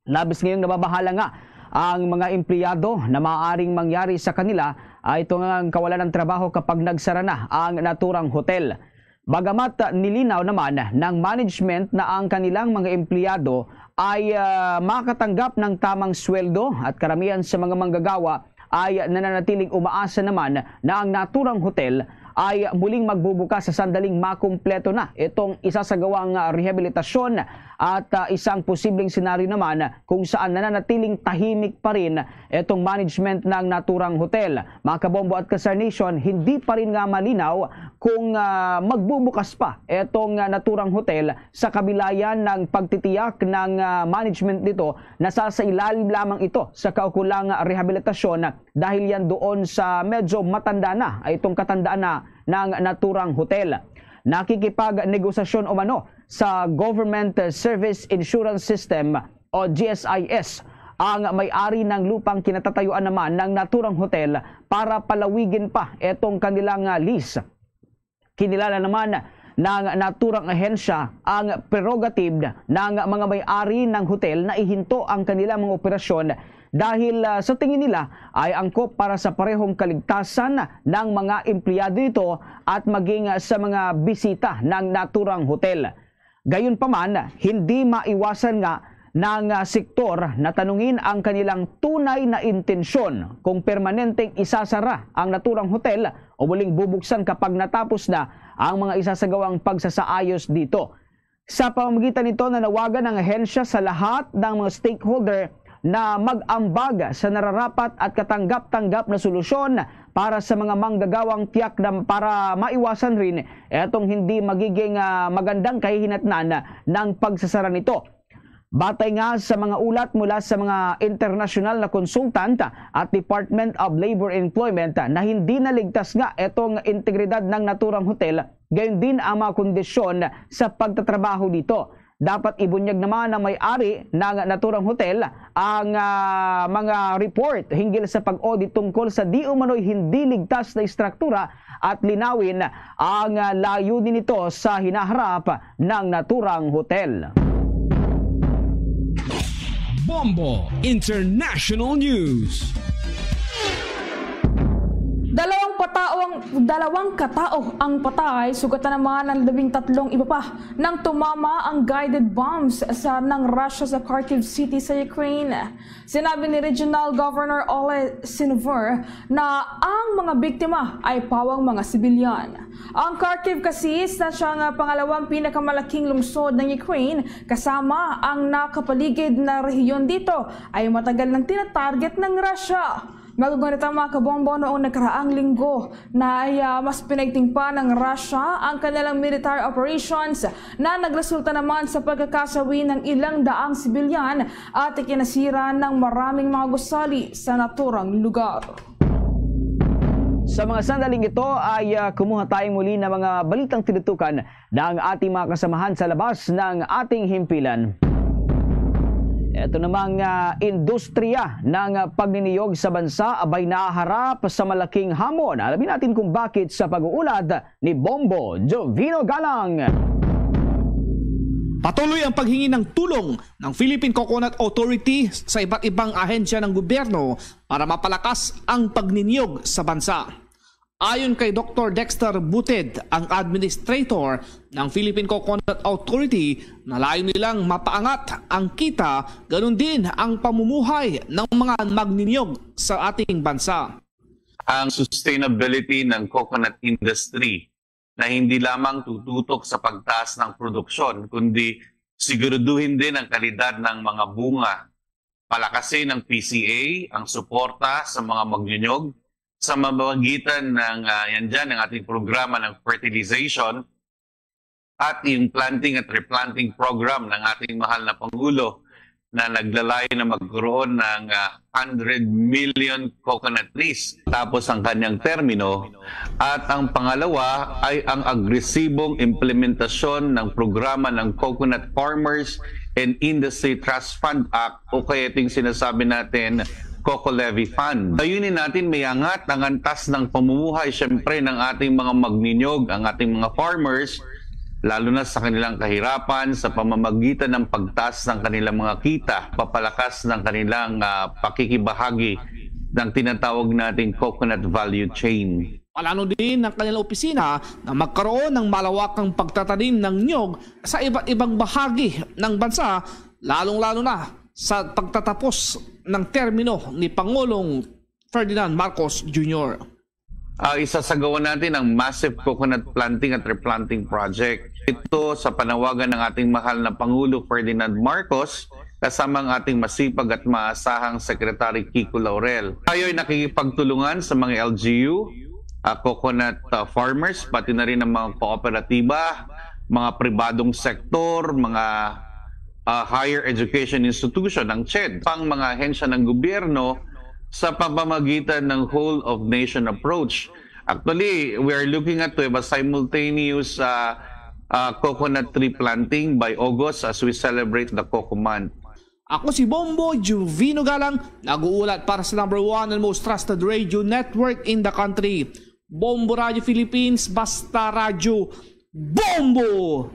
Labis ngayong nababahala nga ang mga empleyado na maaaring mangyari sa kanila ay ito nga ang kawalan ng trabaho kapag nagsara na ang naturang hotel. Bagamat nilinaw naman ng management na ang kanilang mga empleyado ay, ah, makatanggap ng tamang sweldo at karamihan sa mga manggagawa ay nananatiling umaasa naman na ang naturang hotel ay muling magbubukas sa sandaling makumpleto na itong isasagawang, ah, rehabilitasyon at, ah, isang posibleng senaryo naman kung saan nananatiling tahimik pa rin itong management ng naturang hotel. Mga kabombo at ka-Star Nation, hindi pa rin nga malinaw kung, ah, magbubukas pa itong, ah, naturang hotel sa kabila yan ng pagtitiyak ng, ah, management nito na sa, sa ilalim lamang ito sa kaukulang rehabilitasyon dahil yan doon sa medyo matanda na, ay itong katandaan na ng naturang hotel. Nakikipagnegosasyon umano sa Government Service Insurance System o G S I S ang may-ari ng lupang kinatatayuan naman ng naturang hotel para palawigin pa itong kanilang, ah, lease. Kinilala naman ng naturang ahensya ang prerogative ng mga may-ari ng hotel na ihinto ang kanilang mga operasyon dahil, ah, sa tingin nila ay angkop para sa parehong kaligtasan ng mga empleyado nito at maging, ah, sa mga bisita ng naturang hotel. Gayunpaman, hindi maiwasan nga ng, ah, sektor na tanungin ang kanilang tunay na intensyon kung permanenteng isasara ang naturang hotel o muling bubuksan kapag natapos na ang mga isasagawang pagsasaayos dito. Sa pamamagitan nito, nanawagan ang ahensya sa lahat ng mga stakeholder na mag-ambag sa nararapat at katanggap-tanggap na solusyon para sa mga manggagawang tiyak na para maiwasan rin etong hindi magiging, ah, magandang kahihinatnan ng pagsasara nito. Batay nga sa mga ulat mula sa mga internasyonal na consultant at Department of Labor and Employment na hindi naligtas nga etong integridad ng naturang hotel, gayon din ang mga kondisyon sa pagtatrabaho dito. Dapat ibunyag naman ng may-ari ng naturang hotel ang, ah, mga report hinggil sa pag-audit tungkol sa di umano'y hindi ligtas na istruktura at linawin ang, ah, layunin nito sa hinaharap ng naturang hotel. Bombo International News. Dalawang patao ang, dalawang katao ang patay, sugatan naman ang labing tatlong iba pa nang tumama ang guided bombs sa, ng Russia sa Kharkiv City sa Ukraine. Sinabi ni Regional Governor Oleh Sinevor na ang mga biktima ay pawang mga sibilyan. Ang Kharkiv kasi na siya nga pangalawang pinakamalaking lungsod ng Ukraine, kasama ang nakapaligid na rehiyon dito, ay matagal nang tinatarget ng Russia. Magugunit ang mga kabombo noong nakaraang linggo na ay, ah, mas pinaigting pa ng Russia ang kanilang military operations na nagresulta naman sa pagkakasawi ng ilang daang sibilyan at ikinasira ng maraming mga gusali sa naturang lugar. Sa mga sandaling ito ay, ah, kumuha tayo muli ng mga balitang tinutukan ng ating mga kasamahan sa labas ng ating himpilan. Ito namang, ah, industriya ng pagniniyog sa bansa abay naharap sa malaking hamon. Alamin natin kung bakit sa pag-uulad ni Bombo Jovino Galang. Patuloy ang paghingi ng tulong ng Philippine Coconut Authority sa iba't ibang ahensya ng gobyerno para mapalakas ang pagniniyog sa bansa. Ayon kay Doktor Dexter Buted, ang administrator ng Philippine Coconut Authority, na layunin nilang mapaangat ang kita, ganun din ang pamumuhay ng mga magniniyog sa ating bansa. Ang sustainability ng coconut industry na hindi lamang tututok sa pagtaas ng produksyon, kundi siguraduhin din ang kalidad ng mga bunga. Palakasin ng P C A ang suporta sa mga magnyunyog sa pamamagitan ng, ah, yan dyan, ng ating programa ng fertilization at yung planting at replanting program ng ating mahal na Pangulo na naglalayon na magkaroon ng, ah, hundred million coconut trees tapos ang kanyang termino. At ang pangalawa ay ang agresibong implementasyon ng programa ng Coconut Farmers and Industry Trust Fund Act, o kaya ito yung sinasabi natin, Coco Levy Fund. Layunin natin may angat ang antas ng pamumuhay, syempre, ng ating mga magninyog, ang ating mga farmers, lalo na sa kanilang kahirapan sa pamamagitan ng pagtaas ng kanilang mga kita, papalakas ng kanilang, ah, pakikibahagi ng tinatawag nating coconut value chain. Plano din ng kanilang opisina na magkaroon ng malawakang pagtatanim ng niyog sa iba't ibang bahagi ng bansa, lalong-lalo na sa pagtatapos ng termino ni Pangulong Ferdinand Marcos Junior. Ah, isasagawa natin ang massive coconut planting at replanting project. Ito sa panawagan ng ating mahal na Pangulo Ferdinand Marcos kasama ang ating masipag at maasahang Secretary Kiko Laurel. Tayo ay nakikipagtulungan sa mga L G U, ah, coconut, ah, farmers, pati na rin ang mga kooperatiba, mga pribadong sektor, mga, ah, higher education institution, ang CHED, pang mga ahensya ng gobyerno sa pamamagitan ng whole of nation approach. Actually, we are looking at to have a simultaneous, ah, ah, coconut tree planting by August as we celebrate the Coco Month. Ako si Bombo Juvino Galang, nag-uulat para sa number one and most trusted radio network in the country, Bombo Radio Philippines, basta radyo, Bombo!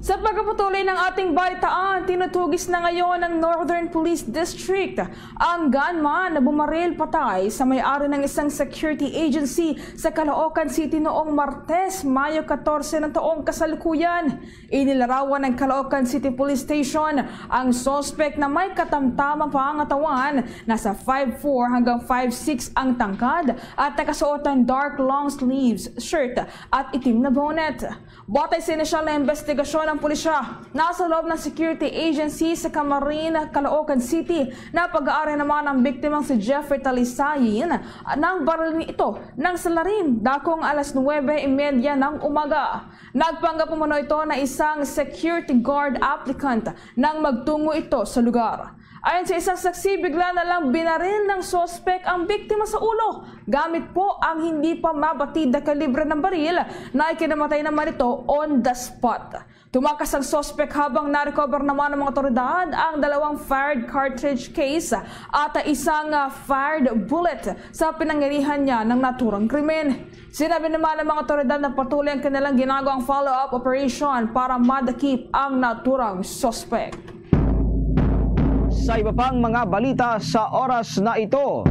Sa pagpapatuloy ng ating balitaan, tinutugis na ngayon ng Northern Police District ang gunman na bumaril patay sa may-ari ng isang security agency sa Caloocan City noong Martes, Mayo katorse ng taong kasalukuyan. Inilarawan ng Caloocan City Police Station ang suspect na may katamtamang pangatawan, nasa five four hanggang five six ang tangkad at nakasuot ng dark long sleeves shirt at itim na bonnet. Batay sa inisyal na investigasyon ng pulisya, nasa loob ng security agency sa Camarin, Caloocan City, na pag-aari naman ang biktimang si Jeffrey Talisayin nang barilin ito ng salarin dakong alas nuwebe y media ng umaga. Nagpanggap umano ito na isang security guard applicant nang magtungo ito sa lugar. Ayon sa isang saksi, bigla na lang binaril ng suspek ang biktima sa ulo gamit po ang hindi pa mabatid na kalibre ng baril na ikinamatay naman ito on the spot. Tumakas ang suspek habang na-recover naman ng mga otoridad ang dalawang fired cartridge case at isang, ah, fired bullet sa pinangyarihan niya ng naturang krimen. Sinabi naman ng mga otoridad na patuloy ang kanilang ginagawang follow-up operation para madakip ang naturang suspek. Sa iba pang mga balita sa oras na ito,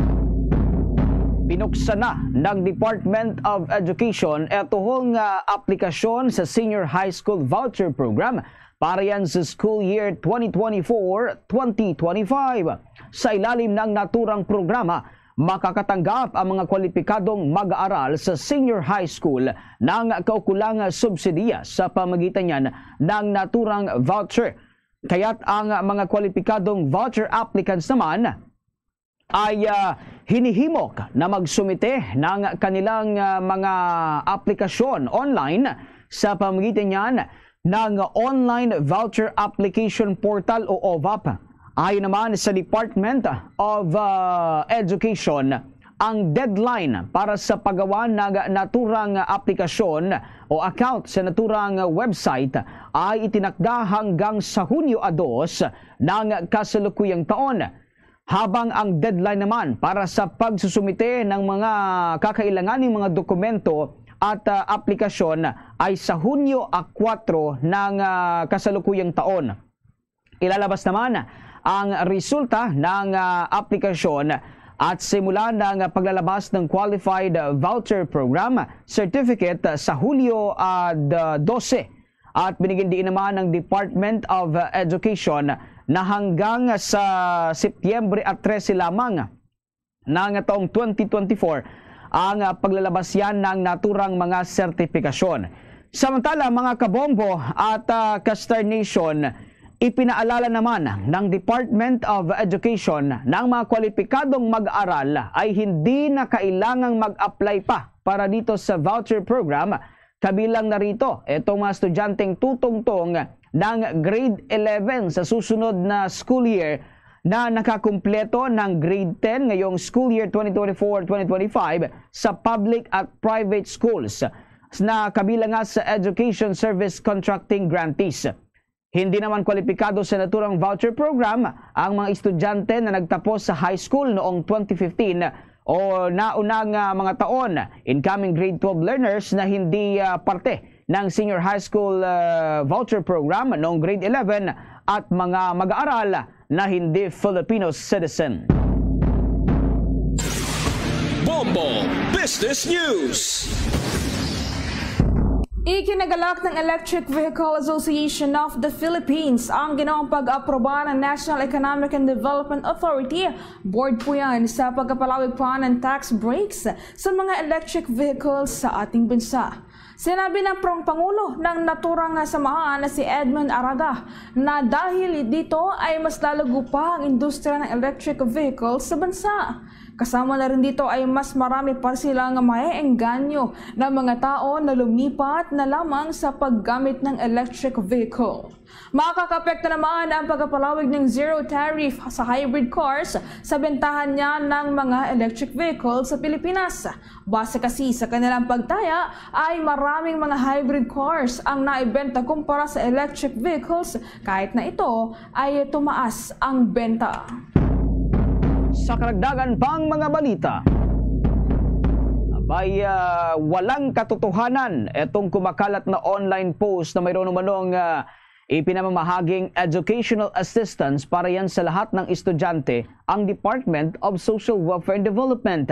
binuksan na ng Department of Education ituhong, ah, aplikasyon sa Senior High School Voucher Program para yan sa school year twenty twenty-four, twenty twenty-five. Sa ilalim ng naturang programa, makakatanggap ang mga kwalipikadong mag-aaral sa senior high school ng kaukulang subsidiya sa pamagitan niyan ng naturang voucher. Kaya't ang mga kwalipikadong voucher applicants naman ay, ah, hinihimok na magsumite ng kanilang, ah, mga aplikasyon online sa pamagitan niyan ng Online Voucher Application Portal o ovap. Ayon naman sa Department of, ah, Education, ang deadline para sa paggawa ng naturang aplikasyon o account sa naturang website ay itinakda hanggang sa Hunyo a dos ng kasalukuyang taon, habang ang deadline naman para sa pagsusumite ng mga kakailanganing mga dokumento at, ah, aplikasyon ay sa Hunyo a kuwatro ng, ah, kasalukuyang taon. Ilalabas naman ang resulta ng, ah, aplikasyon at simula ng paglalabas ng qualified voucher program certificate sa Hulyo, ah, d-, dose. At binigyan diin naman ng Department of Education na hanggang sa Setyembre a trese lamang ng taong twenty twenty-four ang, ah, paglalabas yan ng naturang mga sertipikasyon. Samantala, mga kabombo at, ah, ka-Star Nation, ipinaalala naman ng Department of Education na ang mga kwalipikadong mag-aral ay hindi na kailangang mag-apply pa para dito sa voucher program. Kabilang na rito itong mga estudyanteng tutungtong ng grade eleven sa susunod na school year na nakakumpleto ng grade ten ngayong school year twenty twenty-four, twenty twenty-five sa public at private schools, na kabilang nga sa Education Service Contracting grantees. Hindi naman kwalipikado sa naturang voucher program ang mga estudyante na nagtapos sa high school noong twenty fifteen o nauna nga mga taon, incoming grade twelve learners na hindi, ah, parte ng Senior High School, ah, Voucher Program noong grade eleven, at mga mag-aaral na hindi Filipino citizen. Bombo Business News. Ikinagalak ng Electric Vehicle Association of the Philippines ang ginawang pag-aproba ng National Economic and Development Authority, board po yan, sa pagkapalawig pa ng tax breaks sa mga electric vehicles sa ating bansa. Sinabi ng prong pangulo ng naturang samahan na si Edmund Araga na dahil dito ay mas lalago pa ang industriya ng electric vehicles sa bansa. Kasama na rin dito ay mas marami pa silang maeengganyo ng mga tao na lumipat na lamang sa paggamit ng electric vehicle. Makakapekto naman ang pagpapalawig ng zero tariff sa hybrid cars sa bentahan niya ng mga electric vehicles sa Pilipinas. Base kasi sa kanilang pagtaya ay maraming mga hybrid cars ang naibenta kumpara sa electric vehicles, kahit na ito ay tumaas ang benta. Sa karagdagan pang mga balita, abay, ah, walang katotohanan itong kumakalat na online post na mayroon umanong, ah, ipinamamahaging educational assistance para yan sa lahat ng estudyante ang Department of Social Welfare and Development.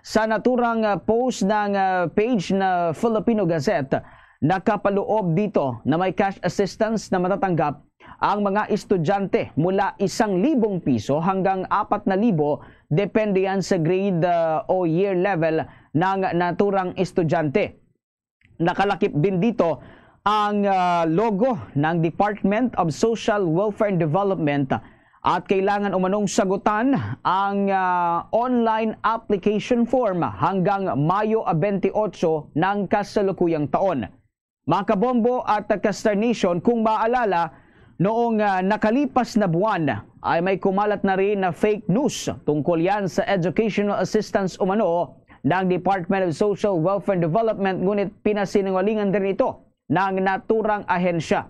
Sa naturang, ah, post ng, ah, page na Filipino Gazette, nakapaloob dito na may cash assistance na matatanggap ang mga estudyante mula isang libong piso hanggang apat na libo, depende yan sa grade, ah, o year level ng naturang estudyante. Nakalakip din dito ang, ah, logo ng Department of Social Welfare and Development at kailangan umanong sagutan ang, ah, online application form hanggang Mayo, ah, twenty-eight ng kasalukuyang taon. Mga kabombo at ka-Star Nation, kung maalala, noong, ah, nakalipas na buwan ay may kumalat na rin na fake news tungkol yan sa educational assistance umano ng Department of Social Welfare and Development, ngunit pinasinungalingan din ito ng naturang ahensya.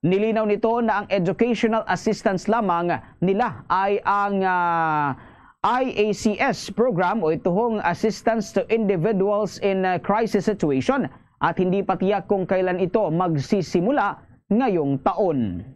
Nilinaw nito na ang educational assistance lamang nila ay ang, ah, I A C S program o ituhong Assistance to Individuals in, ah, Crisis Situation at hindi pa tiyak kung kailan ito magsisimula ngayong taon.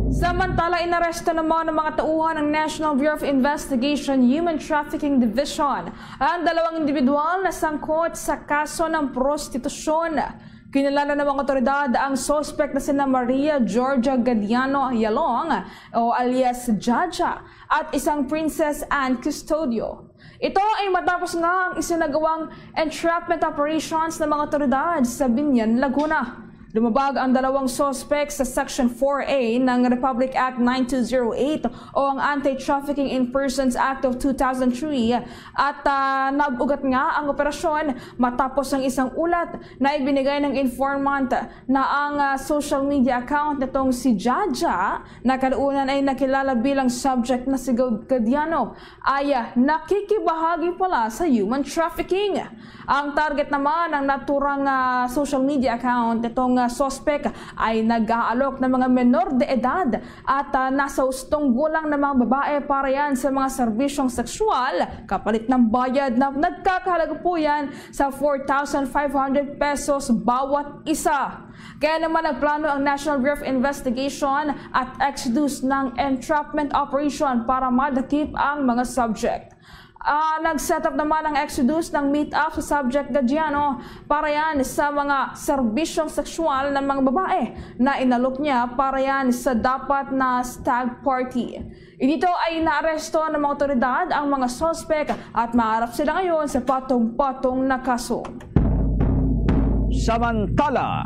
Samantala, inaresto naman ng mga tauhan ng National Bureau of Investigation Human Trafficking Division ang dalawang individual na sangkot sa kaso ng prostitusyon. Kinilala ng mga otoridad ang suspect na sina Maria Georgia Gadiano Yalong o alias Jaja at isang Princess Anne Custodio. Ito ay matapos nga ang isinagawang entrapment operations ng mga otoridad sa Binyan, Laguna. Lumabag ang dalawang suspek sa Section four A ng Republic Act nine two zero eight o ang Anti-Trafficking in Persons Act of two thousand three at, ah, nag-ugat nga ang operasyon matapos ang isang ulat na ibinigay ng informant na ang, ah, social media account nitong si Jaja na kalaunan ay nakilala bilang subject na si Gad-, Gadiano ay, ah, nakikibahagi pala sa human trafficking. Ang target naman ng naturang, ah, social media account nitong, ah, suspek ay nag-aalok ng mga menor de edad at, ah, nasa hustong gulang na mga babae para yan sa mga serbisyong sexual kapalit ng bayad na nagkakahalaga po yan sa four thousand five hundred pesos bawat isa. Kaya naman nagplano ang National Bureau of Investigation at Exodus ng entrapment operation para madakip ang mga subject. Ah, nag-set up naman ang Exodus ng meet-up sa subject Gadiano para yan sa mga serbisyong sexual ng mga babae na inalok niya para yan sa dapat na stag party. Dito ay naaresto ng mga otoridad ang mga suspek at maharap sila ngayon sa patong-patong na kaso. Samantala,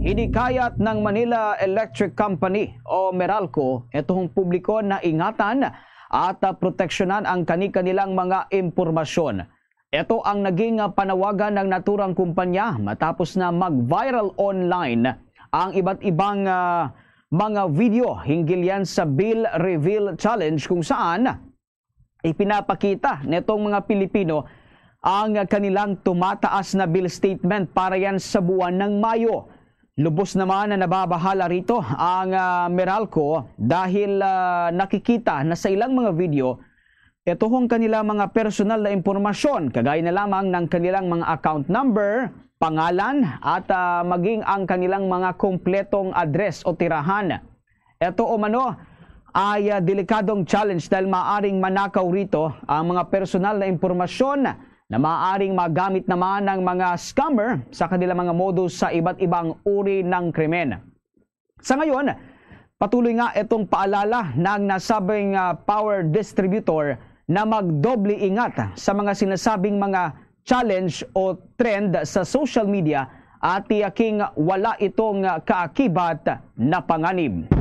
hinikayat ng Manila Electric Company o Meralco itong publiko na ingatan at, ah, proteksyonan ang kani-kanilang mga impormasyon. Ito ang naging, ah, panawagan ng naturang kumpanya matapos na mag-viral online ang iba't ibang, ah, mga video hinggil yan sa Bill Reveal Challenge, kung saan ipinapakita nitong mga Pilipino ang kanilang tumataas na bill statement para yan sa buwan ng Mayo. Lubos naman na nababahala rito ang, ah, Meralco dahil, ah, nakikita na sa ilang mga video ito hong kanila mga personal na impormasyon, kagaya na lamang ng kanilang mga account number, pangalan, at, ah, maging ang kanilang mga kompletong address o tirahan. Ito umano ay, ah, delikadong challenge dahil maaaring manakaw rito ang mga personal na impormasyon na maaaring magamit naman ng mga scammer sa kanilang mga modus sa iba't ibang uri ng krimen. Sa ngayon, patuloy nga itong paalala ng nasabing, ah, power distributor na magdoble ingat sa mga sinasabing mga challenge o trend sa social media at tiyaking wala itong kaakibat na panganib.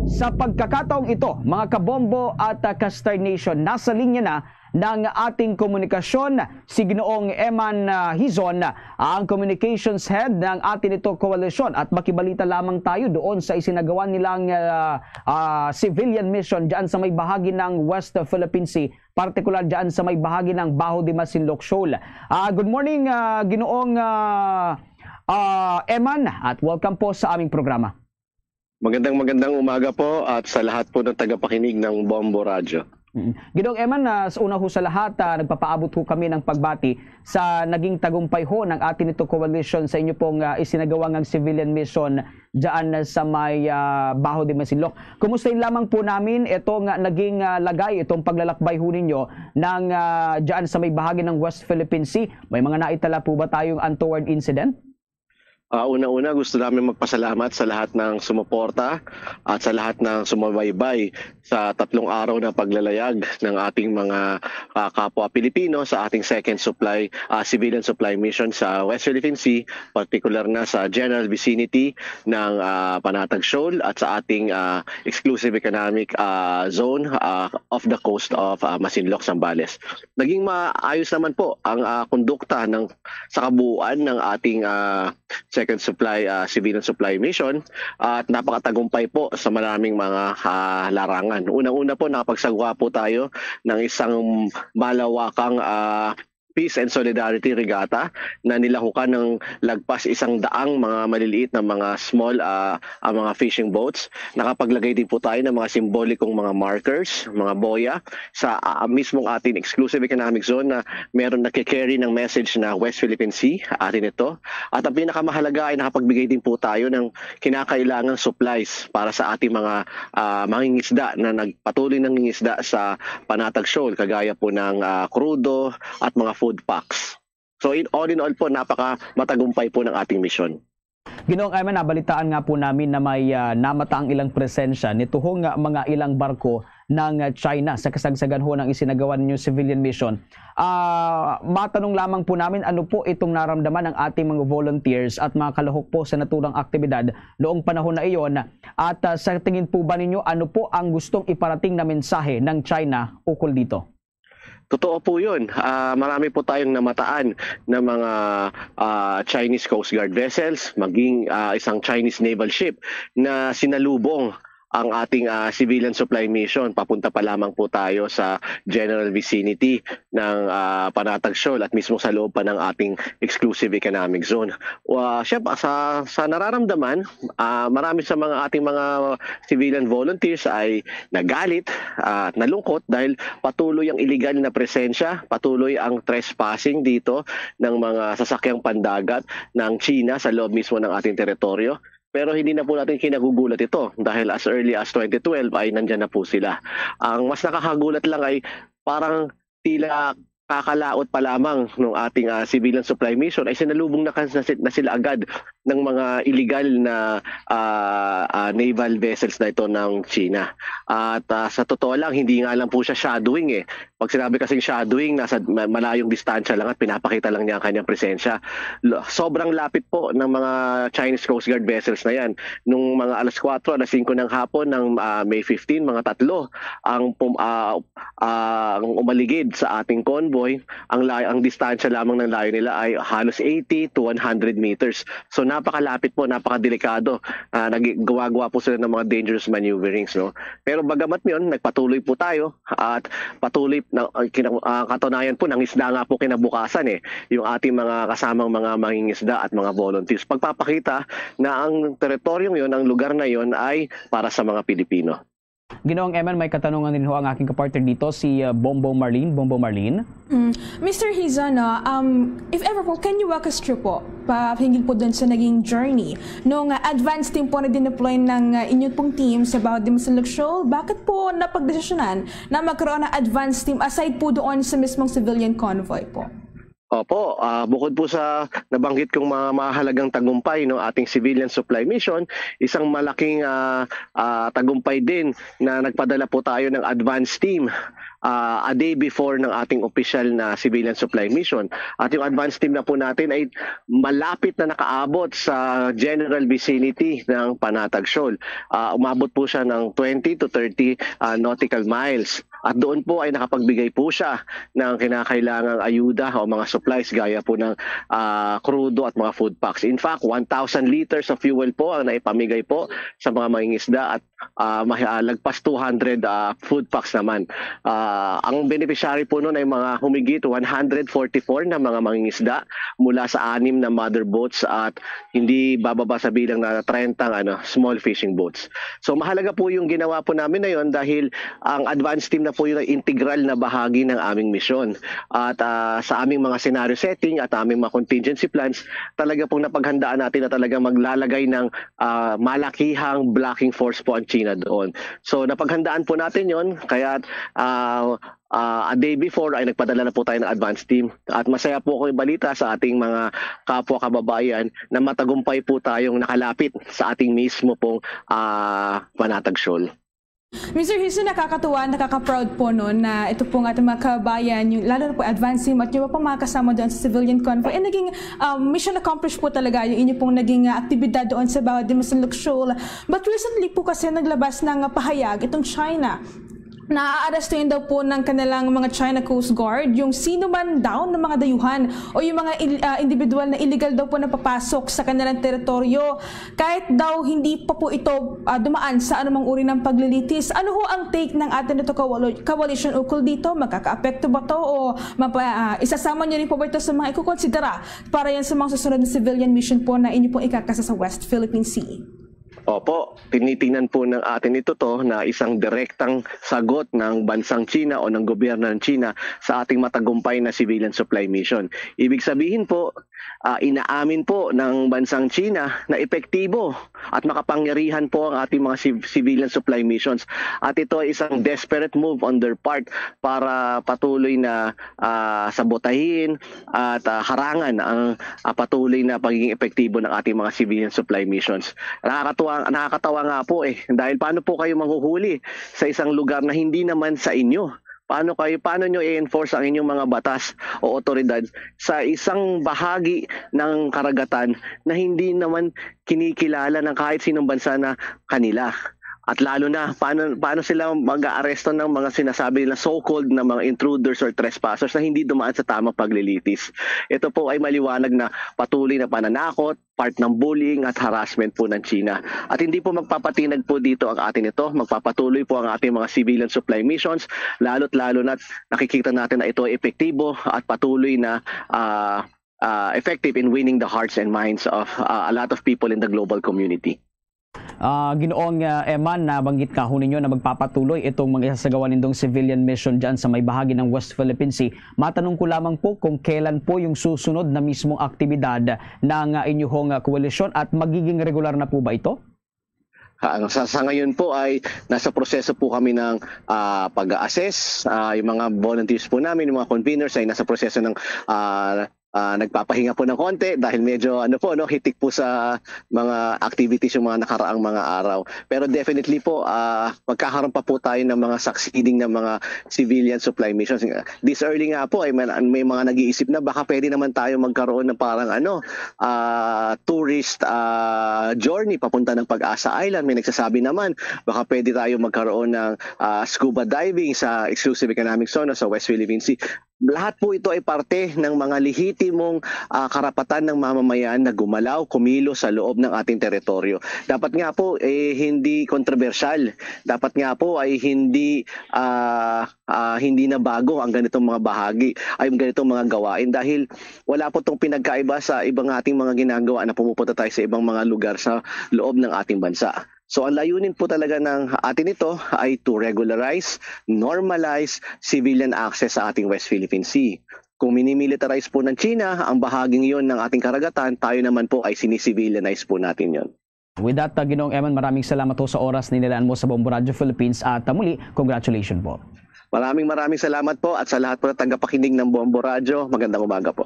Sa pagkakataong ito, mga kabombo at, ah, ka-Star Nation, nasa linya na ng ating komunikasyon si Ginoong Eman, ah, Hizon, ang communications head ng atin ito koalisyon, at makibalita lamang tayo doon sa isinagawa nilang, ah, ah, civilian mission dyan sa may bahagi ng West Philippine Sea, partikular dyan sa may bahagi ng Bajo de Masinloc Shoal. Ah, good morning, ah, Ginoong, ah, ah, Eman, at welcome po sa aming programa. Magandang, magandang umaga po at sa lahat po ng tagapakinig ng Bombo Radyo. Mm. Ginoong Eman, ah, sa una ho sa lahat, ah, nagpapaabot ho kami ng pagbati sa naging tagumpay ho ng atin ito coalition sa inyo pong, ah, isinagawa ngang civilian mission dyan sa may, ah, Bajo de Masinloc. Kumustahin lamang po namin itong, ah, naging, ah, lagay, itong paglalakbay ho ninyo ng, ah, dyan sa may bahagi ng West Philippine Sea. May mga naitala po ba tayong untoward incident? Ah, una-una, gusto namin magpasalamat sa lahat ng sumuporta at sa lahat ng sumabaybay sa tatlong araw na paglalayag ng ating mga, ah, kapwa Pilipino sa ating second supply, ah, civilian supply mission sa West Philippine Sea, partikular na sa general vicinity ng, ah, Panatag Shoal at sa ating, ah, exclusive economic, ah, zone, ah, off the coast of, ah, Masinloc, Zambales. Naging maayos naman po ang, ah, kondukta ng sa kabuuan ng ating, ah, second supply, ah, civilian supply mission at napakatagumpay po sa maraming mga, ah, larangan. Unang-una po, nakapagsagawa po tayo ng isang malawakang, ah, Peace and Solidarity Regatta na nilahukan ng lagpas isang daang mga maliliit na mga small, ah, ah, mga fishing boats. Nakapaglagay din po tayo ng mga simbolikong mga markers, mga boya, sa, ah, mismong ating exclusive economic zone na meron nagke-carry ng message na West Philippine Sea, atin ito. At ang pinakamahalaga ay nakapagbigay din po tayo ng kinakailangang supplies para sa ating mga, ah, mangingisda na nagpatuloy nangingisda sa Panatag Shoal, kagaya po ng, ah, krudo at mga food packs. So, in, all in all po, napaka matagumpay po ng ating misyon. Ginoong Eman, nabalitaan nga po namin na may, ah, namata ang ilang presensya nituhong nga mga ilang barko ng China sa kasagsagan ho ng isinagawa ninyong civilian mission. Ah, matanong lamang po namin, ano po itong naramdaman ng ating mga volunteers at mga kalahok po sa naturang aktibidad noong panahon na iyon? At, ah, sa tingin po ba ninyo, ano po ang gustong iparating na mensahe ng China ukol dito? Totoo po yun. Ah, marami po tayong namataan ng mga, ah, Chinese Coast Guard vessels, maging, ah, isang Chinese naval ship na sinalubong ang ating, ah, civilian supply mission. Papunta pa lamang po tayo sa general vicinity ng, ah, Panatag Shoal at mismo sa loob pa ng ating exclusive economic zone. Wa-, siyempre, sa, sa nararamdaman, ah, marami sa mga ating mga civilian volunteers ay nagalit at nalungkot dahil patuloy ang iligal na presensya, patuloy ang trespassing dito ng mga sasakyang pandagat ng China sa loob mismo ng ating teritoryo. Pero hindi na po natin kinagugulat ito dahil as early as twenty twelve ay nandyan na po sila. Ang mas nakakagulat lang ay parang tila kakalaot pa lamang ng ating, ah, civilian supply mission ay sinalubong na, kan-, na si-, na sila agad ng mga illegal na, ah, ah, naval vessels na ito ng China. At, ah, sa totoo lang, hindi nga lang po siya shadowing eh. Pag sinabi kasing shadowing, nasa ma-, malayong distansya lang at pinapakita lang niya ang kanyang presensya. Lo-, sobrang lapit po ng mga Chinese Coast Guard vessels na yan. Nung mga alas kwatro, alas singko ng hapon ng, ah, May fifteen, mga tatlo ang pum-, ah, ah, ang umaligid sa ating convoy. Ang lay-, ang distansya lamang ng layo nila ay halos eighty to one hundred meters. So, napakalapit po, napakadelikado. Ah, nag-, gumagawa po sila ng mga dangerous maneuverings, no? Pero bagamat yun, nagpatuloy po tayo at patuloy na, ah, kina-, ah, katunayan po, nangisda nga po kinabukasan eh, yung ating mga kasamang mga mangingisda at mga volunteers. Pagpapakita na ang teritoryong yon, ang lugar na yon ay para sa mga Pilipino. Ginoong Eman, may katanungan din ho ang aking kapartner dito, si, uh, Bombo Marlene. Bombo Marlene? Mm. Mister Hizon, no, um, if ever po, can you walk us through po, pa hinggil po dun sa naging journey nung, uh, advance team po na dineploy ng, uh, inyo pong team sa Bawat Dimasalog Shoal? Bakit po napagdesisyonan na magkaroon ng advance team aside po doon sa mismong civilian convoy po? Opo, ah, bukod po sa nabanggit kong mga mahalagang tagumpay, no, ating civilian supply mission, isang malaking, ah, ah, tagumpay din na nagpadala po tayo ng advance team, ah, a day before ng ating official na civilian supply mission. At yung advance team na po natin ay malapit na nakaabot sa general vicinity ng Panatag Shoal. Ah, umabot po siya ng twenty to thirty, ah, nautical miles. At doon po ay nakapagbigay po siya ng kinakailangang ayuda o mga supplies gaya po ng, ah, krudo at mga food packs. In fact, one thousand liters of fuel po ang naipamigay po sa mga mangingisda at, ah, mahi-, ah, lagpas two hundred, ah, food packs naman. Ah, ang beneficiary po nun ay mga humigit one hundred forty-four na mga mangingisda mula sa anim na mother boats at hindi bababa sa bilang na trenta, ano, small fishing boats. So, mahalaga po yung ginawa po namin na yon dahil ang advance team na po yun ay integral na bahagi ng aming misyon. At, ah, sa aming mga scenario setting at aming mga contingency plans, talaga pong napaghandaan natin na talagang maglalagay ng, ah, malakihang blocking force po ang China doon. So, napaghandaan po natin yon, kaya, ah, ah, a day before ay nagpadala na po tayo ng advance team. At masaya po ako ibalita sa ating mga kapwa kababayan na matagumpay po tayong nakalapit sa ating mismo pong, ah, Panatag Shoal. Mister Hizon, nakakatuwa, nakaka-proud po, no, na ito pong ating mga kababayan, yung, lalo na po advance team at yung iba pang mga kasama doon sa civilian convoy, eh, naging, um, mission accomplished po talaga yung inyo pong naging, ah, aktibidad doon sa Bawat Dimasalog Shoal. But recently po kasi naglabas ng, ah, pahayag itong China Naaarestuhin daw po ng kanilang mga China Coast Guard yung sino man daw ng mga dayuhan o yung mga il- ah, individual na illegal daw po na papasok sa kanilang teritoryo, kahit daw hindi pa po ito ah, dumaan sa anumang uri ng paglilitis. Ano ho ang take ng Atin Ito Coali- Coalition ukol dito? Magkakaapekto ba to o mapa- ah, isasama nyo rin po ba ito sa mga ikukonsidera para yan sa mga susunod na civilian mission po na inyo pong ikakasa sa West Philippine Sea? Opo, tinitingnan po ng Atin Ito to na isang direktang sagot ng bansang China o ng gobyerno ng China sa ating matagumpay na civilian supply mission. Ibig sabihin po, ah, inaamin po ng bansang China na epektibo at makapangyarihan po ang ating mga civ- civilian supply missions. At ito ay isang desperate move on their part para patuloy na ah, sabotahin at ah, harangan ang ah, patuloy na pagiging epektibo ng ating mga civilian supply missions. Nakakatuwa, nakakatawa nga po eh, dahil paano po kayo manghuhuli sa isang lugar na hindi naman sa inyo? Paano kayo, paano nyo i-enforce ang inyong mga batas o otoridad sa isang bahagi ng karagatan na hindi naman kinikilala ng kahit sinong bansa na kanila? At lalo na, paano, paano sila mag-aaresto ng mga sinasabi nila so-called na mga intruders or trespassers na hindi dumaan sa tamang paglilitis? Ito po ay maliwanag na patuloy na pananakot, part ng bullying at harassment po ng China. At hindi po magpapatinag po dito ang Atin Ito. Magpapatuloy po ang ating mga civilian supply missions, lalo't lalo na nakikita natin na ito ay epektibo at patuloy na ah, ah, effective in winning the hearts and minds of ah, a lot of people in the global community. Ah, Ginoong ah, Eman, nabanggit nga ho ninyo na magpapatuloy itong mga isasagawa nindong civilian mission dyan sa may bahagi ng West Philippine Sea. Matanong ko lamang po kung kailan po yung susunod na mismong aktibidad ng ah, inyuhong ah, koalisyon at magiging regular na po ba ito? Ah, sa, sa ngayon po ay nasa proseso po kami ng ah, pag-assess. Ah, yung mga volunteers po namin, yung mga conveners ay nasa proseso ng ah, ah, nagpapahinga po ng konti dahil medyo ano po, no, hitik po sa mga activities yung mga nakaraang mga araw. Pero definitely po, ah, magkakaroon pa po tayo ng mga succeeding na mga civilian supply missions. This early nga po ay may, may mga nag-iisip na baka pwede naman tayo magkaroon ng parang ano, ah, tourist ah, journey papunta ng Pag-asa Island. May nagsasabi naman baka pwede tayo magkaroon ng ah, scuba diving sa exclusive economic zone o sa West Philippine Sea. Lahat po ito ay parte ng mga lehitimong ah, karapatan ng mamamayan na gumalaw, kumilos sa loob ng ating teritoryo. Dapat nga po eh, hindi kontrobersyal. Dapat nga po ay hindi ah, ah, hindi na bago ang ganitong mga bahagi, ay ang ganitong mga gawain dahil wala po itong pinagkaiba sa ibang ating mga ginagawa na pumupunta tayo sa ibang mga lugar sa loob ng ating bansa. So ang layunin po talaga ng Atin Ito ay to regularize, normalize civilian access sa ating West Philippine Sea. Kung minimilitarize po ng China ang bahaging yon ng ating karagatan, tayo naman po ay sinicivilianize po natin yon. With that, uh, Ginoong Eman, maraming salamat ho sa oras na inilaan mo sa Bombo Radio Philippines at uh, muli, congratulations po. Maraming maraming salamat po at sa lahat po ng tagapakinig ng Bombo Radio, magandang umaga po.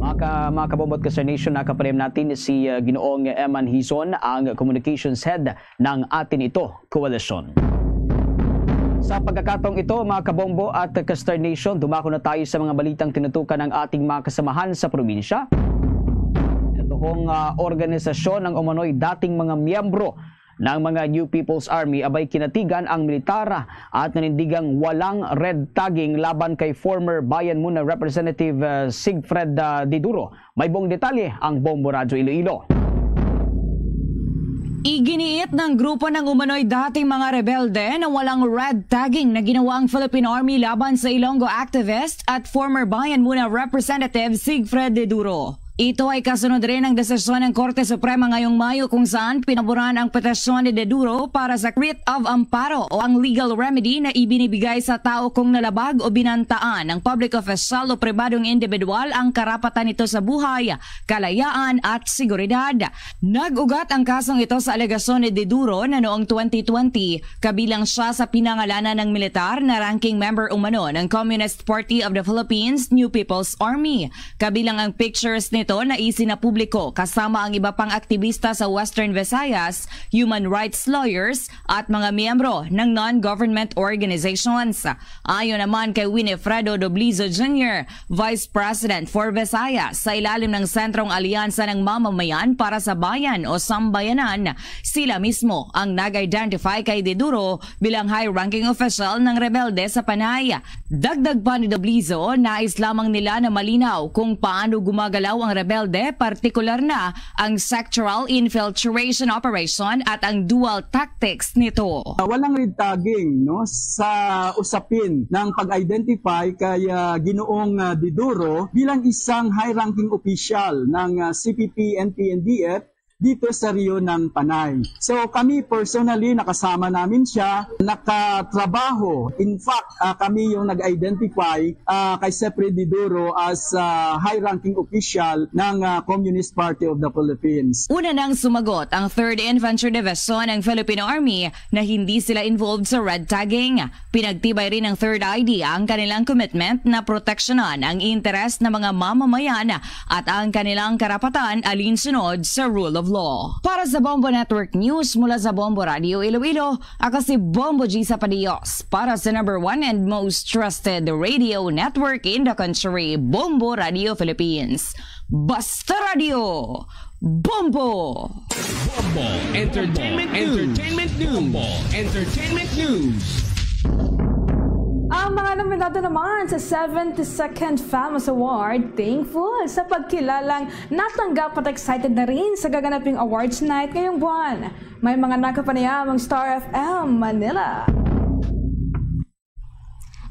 Mga, ka, mga kabombo at ka-Star Nation, nakapanayam natin si uh, Ginoong Eman Hizon, ang communications head ng Atin Ito Coalition. Sa pagkakataong ito, mga kabombo at ka-Star Nation, dumako na tayo sa mga balitang tinutukan ng ating mga kasamahan sa probinsya. Ito hong uh, organisasyon ng umano'y dating mga miyembro ng mga New People's Army abay kinatigan ang militar at nanindigang walang red tagging laban kay former Bayan Muna Representative uh, Siegfried uh, Diduro. May buong detalye ang Bombo Radyo Iloilo. Iginiit ng grupo ng umano'y dating mga rebelde na walang red tagging na ginawa ang Philippine Army laban sa Ilonggo activist at former Bayan Muna Representative Siegfried De Duro. Ito ay kasunod rin ng desisyon ng Korte Suprema ngayong Mayo kung saan pinaboran ang petisyon ni De Duro para sa writ of amparo o ang legal remedy na ibinibigay sa tao kung nalabag o binantaan ng public official o pribadong individual ang karapatan nito sa buhay, kalayaan at seguridad. Nag-ugat ang kasong ito sa alegasyon ni De Duro na noong twenty twenty, kabilang siya sa pinangalanan ng militar na ranking member umano ng Communist Party of the Philippines, New People's Army. Kabilang ang pictures ni Ito na isinapubliko kasama ang iba pang aktibista sa Western Visayas, human rights lawyers, at mga miyembro ng non-government organizations. Ayon naman kay Winifredo Doblizo Junior, Vice President for Visayas sa ilalim ng Sentrong Alyansa ng Mamamayan para sa Bayan o Sambayanan, sila mismo ang nag-identify kay Diduro bilang high-ranking official ng rebelde sa Panay. Dagdag pa ni Doblizo, nais lamang nila na malinaw kung paano gumagalaw ang rebelde, partikular na ang sectoral infiltration operation at ang dual tactics nito. Uh, walang red tagging, no, sa usapin ng pag-identify kay uh, Ginoong uh, Diduro bilang isang high-ranking official ng uh, C P P, N P, N D F dito sa Rio ng Panay. So kami personally, nakasama namin siya, nakatrabaho. In fact, uh, kami yung nag-identify uh, kay Sir Fred Diduro as uh, high-ranking official ng uh, Communist Party of the Philippines. Una nang sumagot ang Third Infantry Division ng Philippine Army na hindi sila involved sa red tagging. Pinagtibay rin ng Third I D ang kanilang commitment na proteksyonan ang interes ng mga mamamayan at ang kanilang karapatan alinsunod sa rule of law. Para sa Bombo Network News mula sa Bombo Radio Iloilo, ako si Bombo G Sapadios para sa number one and most trusted radio network in the country, Bombo Radio Philippines. Basta Radio, Bombo! Bombo Entertainment News. Entertainment News. Bombo Entertainment News. Ang mga nominado naman sa seventy-second FAMAS Award, thankful sa pagkilalang natanggap at excited na rin sa gaganaping awards night ngayong buwan. May mga nakapanayam ang Star F M Manila.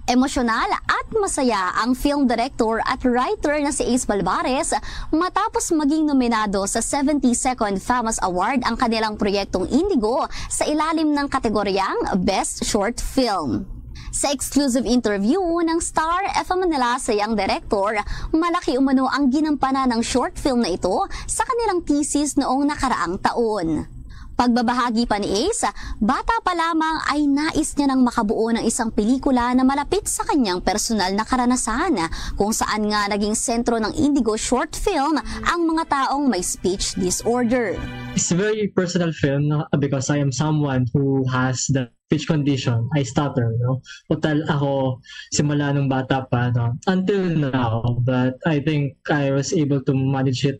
Emosyonal at masaya ang film director at writer na si Ace Balbares matapos maging nominado sa seventy-second FAMAS Award ang kanilang proyektong Indigo sa ilalim ng kategoryang Best Short Film. Sa exclusive interview ng Star F M Manila sa iyang direktor, malaki umano ang ginampanan ng short film na ito sa kanilang thesis noong nakaraang taon. Pagbabahagi pa ni Ace, bata pa lamang ay nais niya nang makabuo ng isang pelikula na malapit sa kanyang personal na karanasan, kung saan nga naging sentro ng Indigo short film ang mga taong may speech disorder. It's a very personal film, no? Because I am someone who has the speech condition. I stutter, no? Total ako simula nung bata pa, no? Until now, but I think I was able to manage it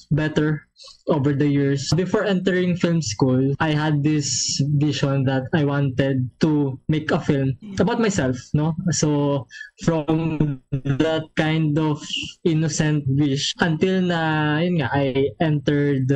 better over the years. Before entering film school, I had this vision that I wanted to make a film about myself, no? So from that kind of innocent wish until na, yun nga, I entered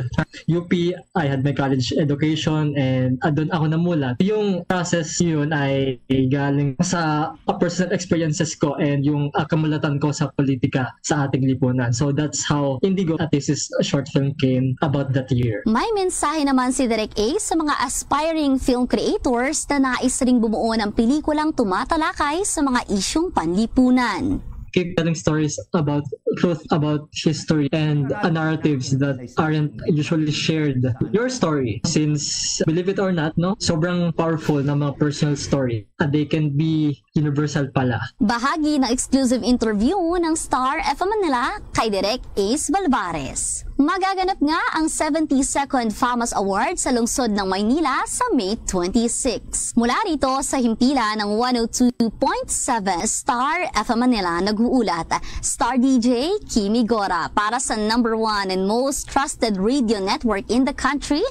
U P, I had my college education and doon ako namulat. Yung process yun ay galing sa a personal experiences ko and yung uh, kamulatan ko sa politika sa ating lipunan. So that's how Indigo, a thesis short film, came about that year. May mensahe naman si Direk Ace sa mga aspiring film creators na nais ring bumuo ng pelikulang tumatalakay sa mga isyung panlipunan. Keep telling stories about truth about history and uh, narratives that aren't usually shared. Your story, since believe it or not, no, sobrang powerful na mga personal story. Uh, they can be universal pala. Bahagi ng exclusive interview ng Star F M Manila kay Direk Ace Balvares. Magaganap nga ang seventy-second FAMAS Award sa lungsod ng Maynila sa May twenty-six. Mula rito sa himpilan ng one oh two point seven Star F M Manila, nag-uulat Star D J Kimi Gora para sa number one and most trusted radio network in the country,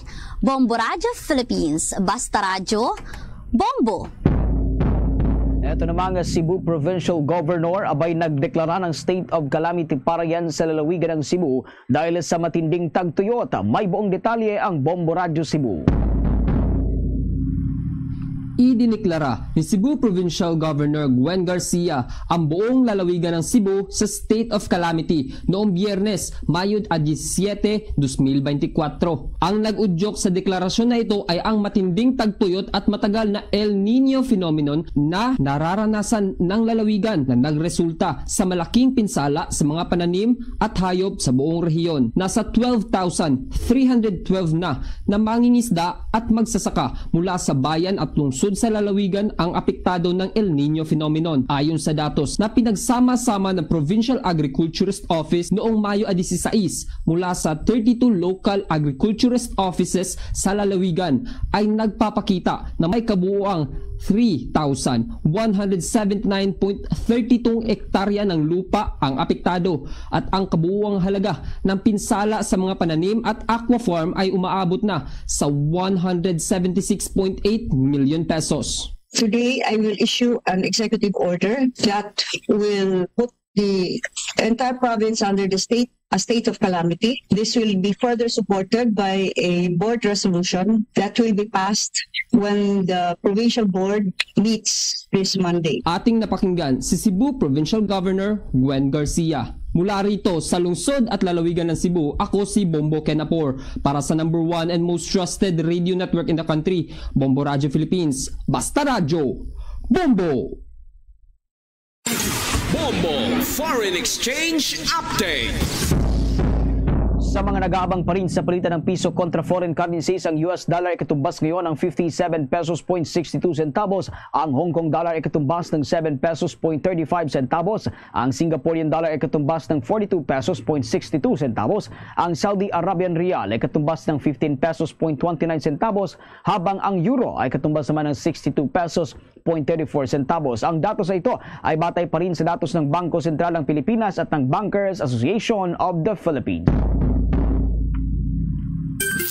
Bombo Radio Philippines. Basta Radyo, Bombo! Eto namang Cebu Provincial Governor abay nagdeklara ng state of calamity para yan sa lalawigan ng Cebu dahil sa matinding tagtuyot. May buong detalye ang Bombo Radyo Cebu. Idineklara ni Cebu Provincial Governor Gwen Garcia ang buong lalawigan ng Cebu sa state of calamity noong Biyernes, Mayo disisyete, dos mil beintikwatro. Ang nag-udyok sa deklarasyon na ito ay ang matinding tagtuyot at matagal na El Niño phenomenon na nararanasan ng lalawigan na nagresulta sa malaking pinsala sa mga pananim at hayop sa buong rehiyon. Nasa twelve thousand three hundred twelve na na mangingisda at magsasaka mula sa bayan at lungsod Tud sa lalawigan ang apektado ng El Niño phenomenon. Ayon sa datos na pinagsama-sama ng Provincial Agriculturist Office noong Mayo a dieciséis, mula sa thirty-two local agriculturist offices sa lalawigan ay nagpapakita na may kabuuang three thousand one hundred seventy-nine point thirty-two hektarya ng lupa ang apektado at ang kabuuang halaga ng pinsala sa mga pananim at aqua farm ay umaabot na sa one hundred seventy-six point eight million pesos. Today, I will issue an executive order that will put the entire province under the state, a state of calamity. This will be further supported by a board resolution that will be passed when the provincial board meets this Monday. Ating napakinggan si Cebu Provincial Governor Gwen Garcia. Mula rito sa lungsod at lalawigan ng Cebu, ako si Bombo Kenapor para sa number one and most trusted radio network in the country, Bombo Radio Philippines. Basta Radyo, Bombo! Bombo Foreign Exchange Update. Sa mga nag-aabang pa rin sa palitan ng piso kontra foreign currencies, ang U S dollar ikatumbas ngayon ang fifty-seven pesos point sixty-two centavos, ang Hong Kong dollar ikatumbas ng seven pesos point thirty-five centavos, ang Singaporean dollar ikatumbas ng forty-two pesos point sixty-two centavos, ang Saudi Arabian riyal ikatumbas ng fifteen pesos point twenty-nine centavos, habang ang euro ay katumbas naman ng sixty-two pesos point thirty-four centavos. Ang datos na ito ay batay pa rin sa datos ng Bangko Sentral ng Pilipinas at ng Bankers Association of the Philippines.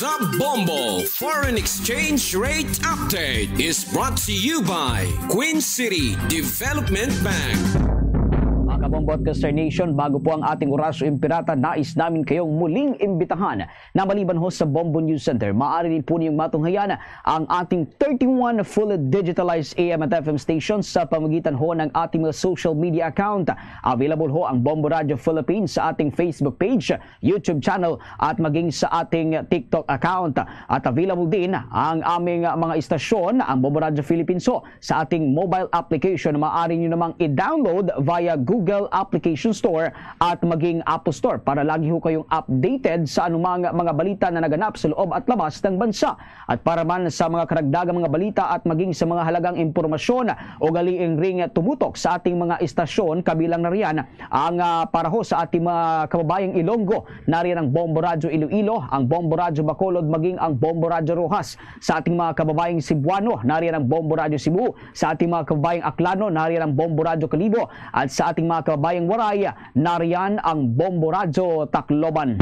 The Bombo Foreign Exchange Rate Update is brought to you by Queen City Development Bank. Mga kabombo at ka-Star Nation, bago po ang ating Orasyo Imperata, nais namin kayong muling imbitahan na maliban ho sa Bombo News Center, maaari din po niyong matunghayan ang ating thirty-one fully digitalized A M at F M stations sa pamagitan ho ng ating mga social media account. Available ho ang Bombo Radio Philippines sa ating Facebook page, YouTube channel, at maging sa ating TikTok account. At available din ang aming mga istasyon, ang Bombo Radio Philippines ho, sa ating mobile application na maaari nyo namang i-download via Google Application Store at maging Apple Store para lagi ho kayong updated sa anumang mga balita na naganap sa loob at labas ng bansa. At para man sa mga karagdagang mga balita at maging sa mga halagang impormasyon, ugaliing ring tumutok sa ating mga istasyon, kabilang na riyan ang, ah, para ho sa ating mga kababayang Ilonggo, nariyan ang Bombo Radyo Iloilo, ang Bombo Radyo Bacolod, maging ang Bombo Radyo Roxas. Sa ating mga kababayang Cebuano, nariyan ang Bombo Radyo Cebu. Sa ating mga kababayang Aklano, nariyan ang Bombo Radyo Kalibo. At sa ating mga kababayang Waray, nariyan ang Bombo Radyo Tacloban.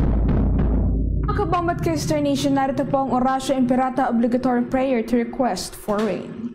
Mga kabombo at ka-Star Nation, narito po ang Orasyo Imperata Obligatory Prayer to Request for Rain.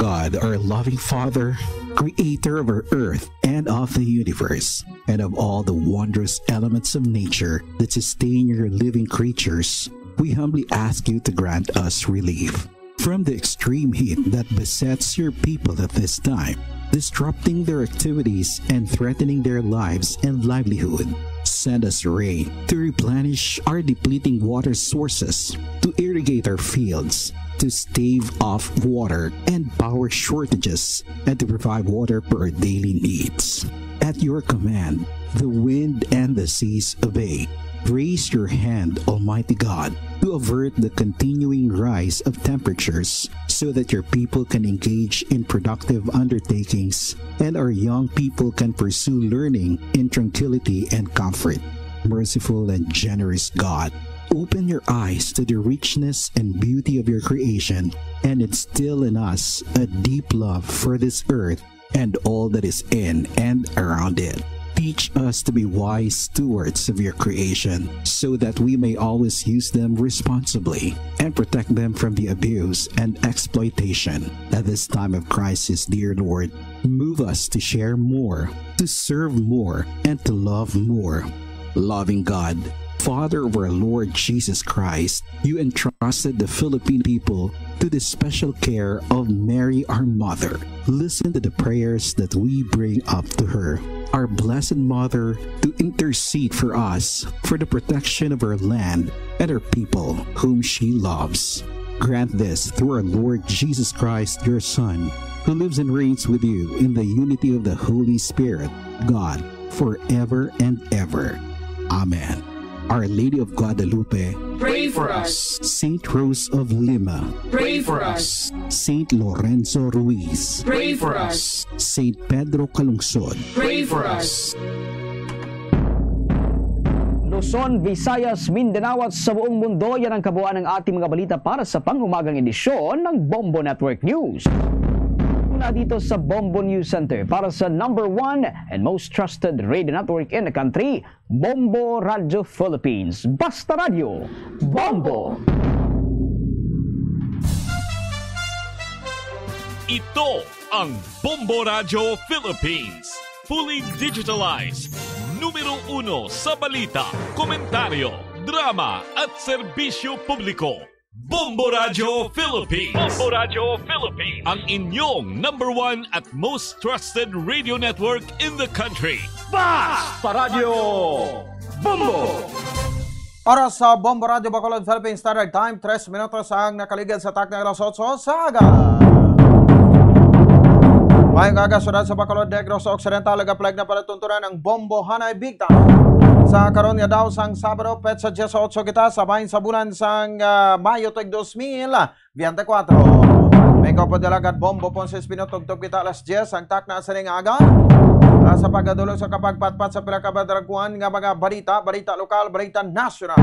God, our loving Father, creator of our earth and of the universe, and of all the wondrous elements of nature that sustain your living creatures, we humbly ask you to grant us relief from the extreme heat that besets your people at this time, disrupting their activities and threatening their lives and livelihood. Send us rain to replenish our depleting water sources, to irrigate our fields, to stave off water and power shortages, and to provide water for our daily needs. At your command, the wind and the seas obey. Raise your hand, Almighty God, to avert the continuing rise of temperatures so that your people can engage in productive undertakings and our young people can pursue learning in tranquility and comfort. Merciful and generous God, open your eyes to the richness and beauty of your creation and instill in us a deep love for this earth and all that is in and around it. Teach us to be wise stewards of your creation so that we may always use them responsibly and protect them from the abuse and exploitation. At this time of crisis, dear Lord, move us to share more, to serve more, and to love more. Loving God, Father of our Lord Jesus Christ, you entrusted the Philippine people to the special care of Mary, our Mother. Listen to the prayers that we bring up to her. Our Blessed Mother, to intercede for us for the protection of our land and our people whom she loves. Grant this through our Lord Jesus Christ, your Son, who lives and reigns with you in the unity of the Holy Spirit, God, forever and ever. Amen. Our Lady of Guadalupe, pray for us. Saint Rose of Lima, pray for us. Saint Lorenzo Ruiz, pray for us. Saint Pedro Calungsod, pray for us. Luzon, Visayas, Mindanao at sa buong mundo, yan ang kabuuan ng ating mga balita para sa pang-umagang edisyon ng Bombo Network News. Mula dito sa Bombo News Center para sa number one and most trusted radio network in the country, Bombo Radio Philippines. Basta Radyo, Bombo! Ito ang Bombo Radio Philippines. Fully digitalized. Numero uno sa balita, komentaryo, drama at serbisyo publiko. Bombo Radio Philippines. Bombo Radio Philippines. Ang inyong number one at most trusted radio network in the country. Basta Radyo Bombo! Para sa Bombo Radio Bacolod Philippine Standard Time, tres minutos ang nakaligid sa takna alas otso sa aga. Maayong aga, syudad sa Bacolod, Negros Occidental, nagapalag na palatuntunan ang Bombo Hanay Big Time. Sa karon nga daw sang Sabado, petsa diyesotso kita sa bahin sa bulan sang, ah, Mayo, tuig dos mil biyente kwatro. May kaupod alagad Bombo Ponce Espino, tubtob kita alas diyes ang takna sa ning aga. Ah, sa pagkadulog sa kapagpatpat sa pila ka madalagkuan nga mga balita, balita lokal, balita nasyonal,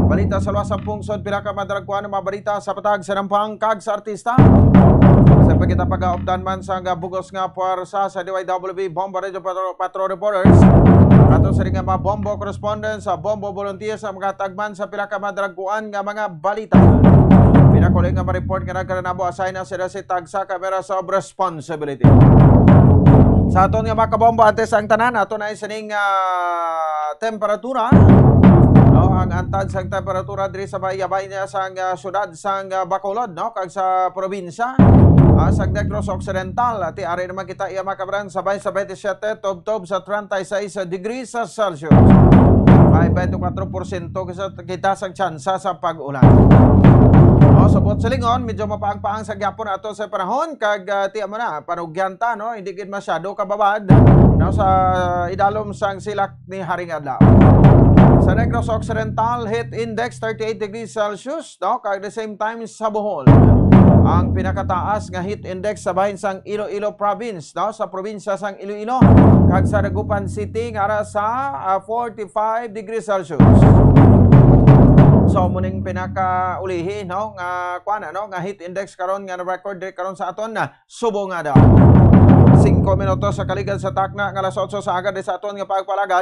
balita sa luwas sa pungsod, pila ka madalagkuan nga mga balita sa patag, sa nampang, kag sa artista. Sa pagkita pag-aupdan man sa nga bugos nga puwersa sa D Y W B, Bombo Radio Patro, Patro Reporters, ato sa ring nga mga Bombo correspondents, sa Bombo volunteers, sa mga tagman sa pila ka madalagkuan nga mga balita. Pinakuli nga ma-report nga nagkaranabo, assign na sila si tagsa ka measures of responsibility. Sa aton nga mga kabombo, antes ang tanan, ato na sining, ah, temperatura. No, ang antad sang temperatura diri sa bayabay niya sang, ah, syudad sang, ah, Bacolod, no, kag sa probinsya, ah, sang Negros Occidental. Ati ari naman kita iya makabaran sa bay sa twenty-seven, tubtob sa treinta y seis degrees Celsius. May twenty-four percent kita, kita sa tsansa sa pag-ulan. O, subot silingon, medyo mapaang-paang sa gyapon ato sa panahon, kag, ah, ti amo na, panugyan ta, no? Hindi gid masyado kababad, no, sa idalom sang silak ni Haring Adlaw. Sa Negros Occidental, heat index thirty-eight degrees Celsius, no? Kag the same time sa Bohol, ang pinakataas nga heat index sa bahin sang Iloilo Province, no? Sa probinsya sang Iloilo, kag sa Dagupan City nga ara sa, ah, forty-five degrees Celsius. So, muning pinakaulihi, no, nga kuan, no, nga heat index karon nga na-record diri karon sa aton na subong nga adlaw. Singko minutos sa kaligad sa takna nga alas otso sa aga diri sa aton nga pagpalagad.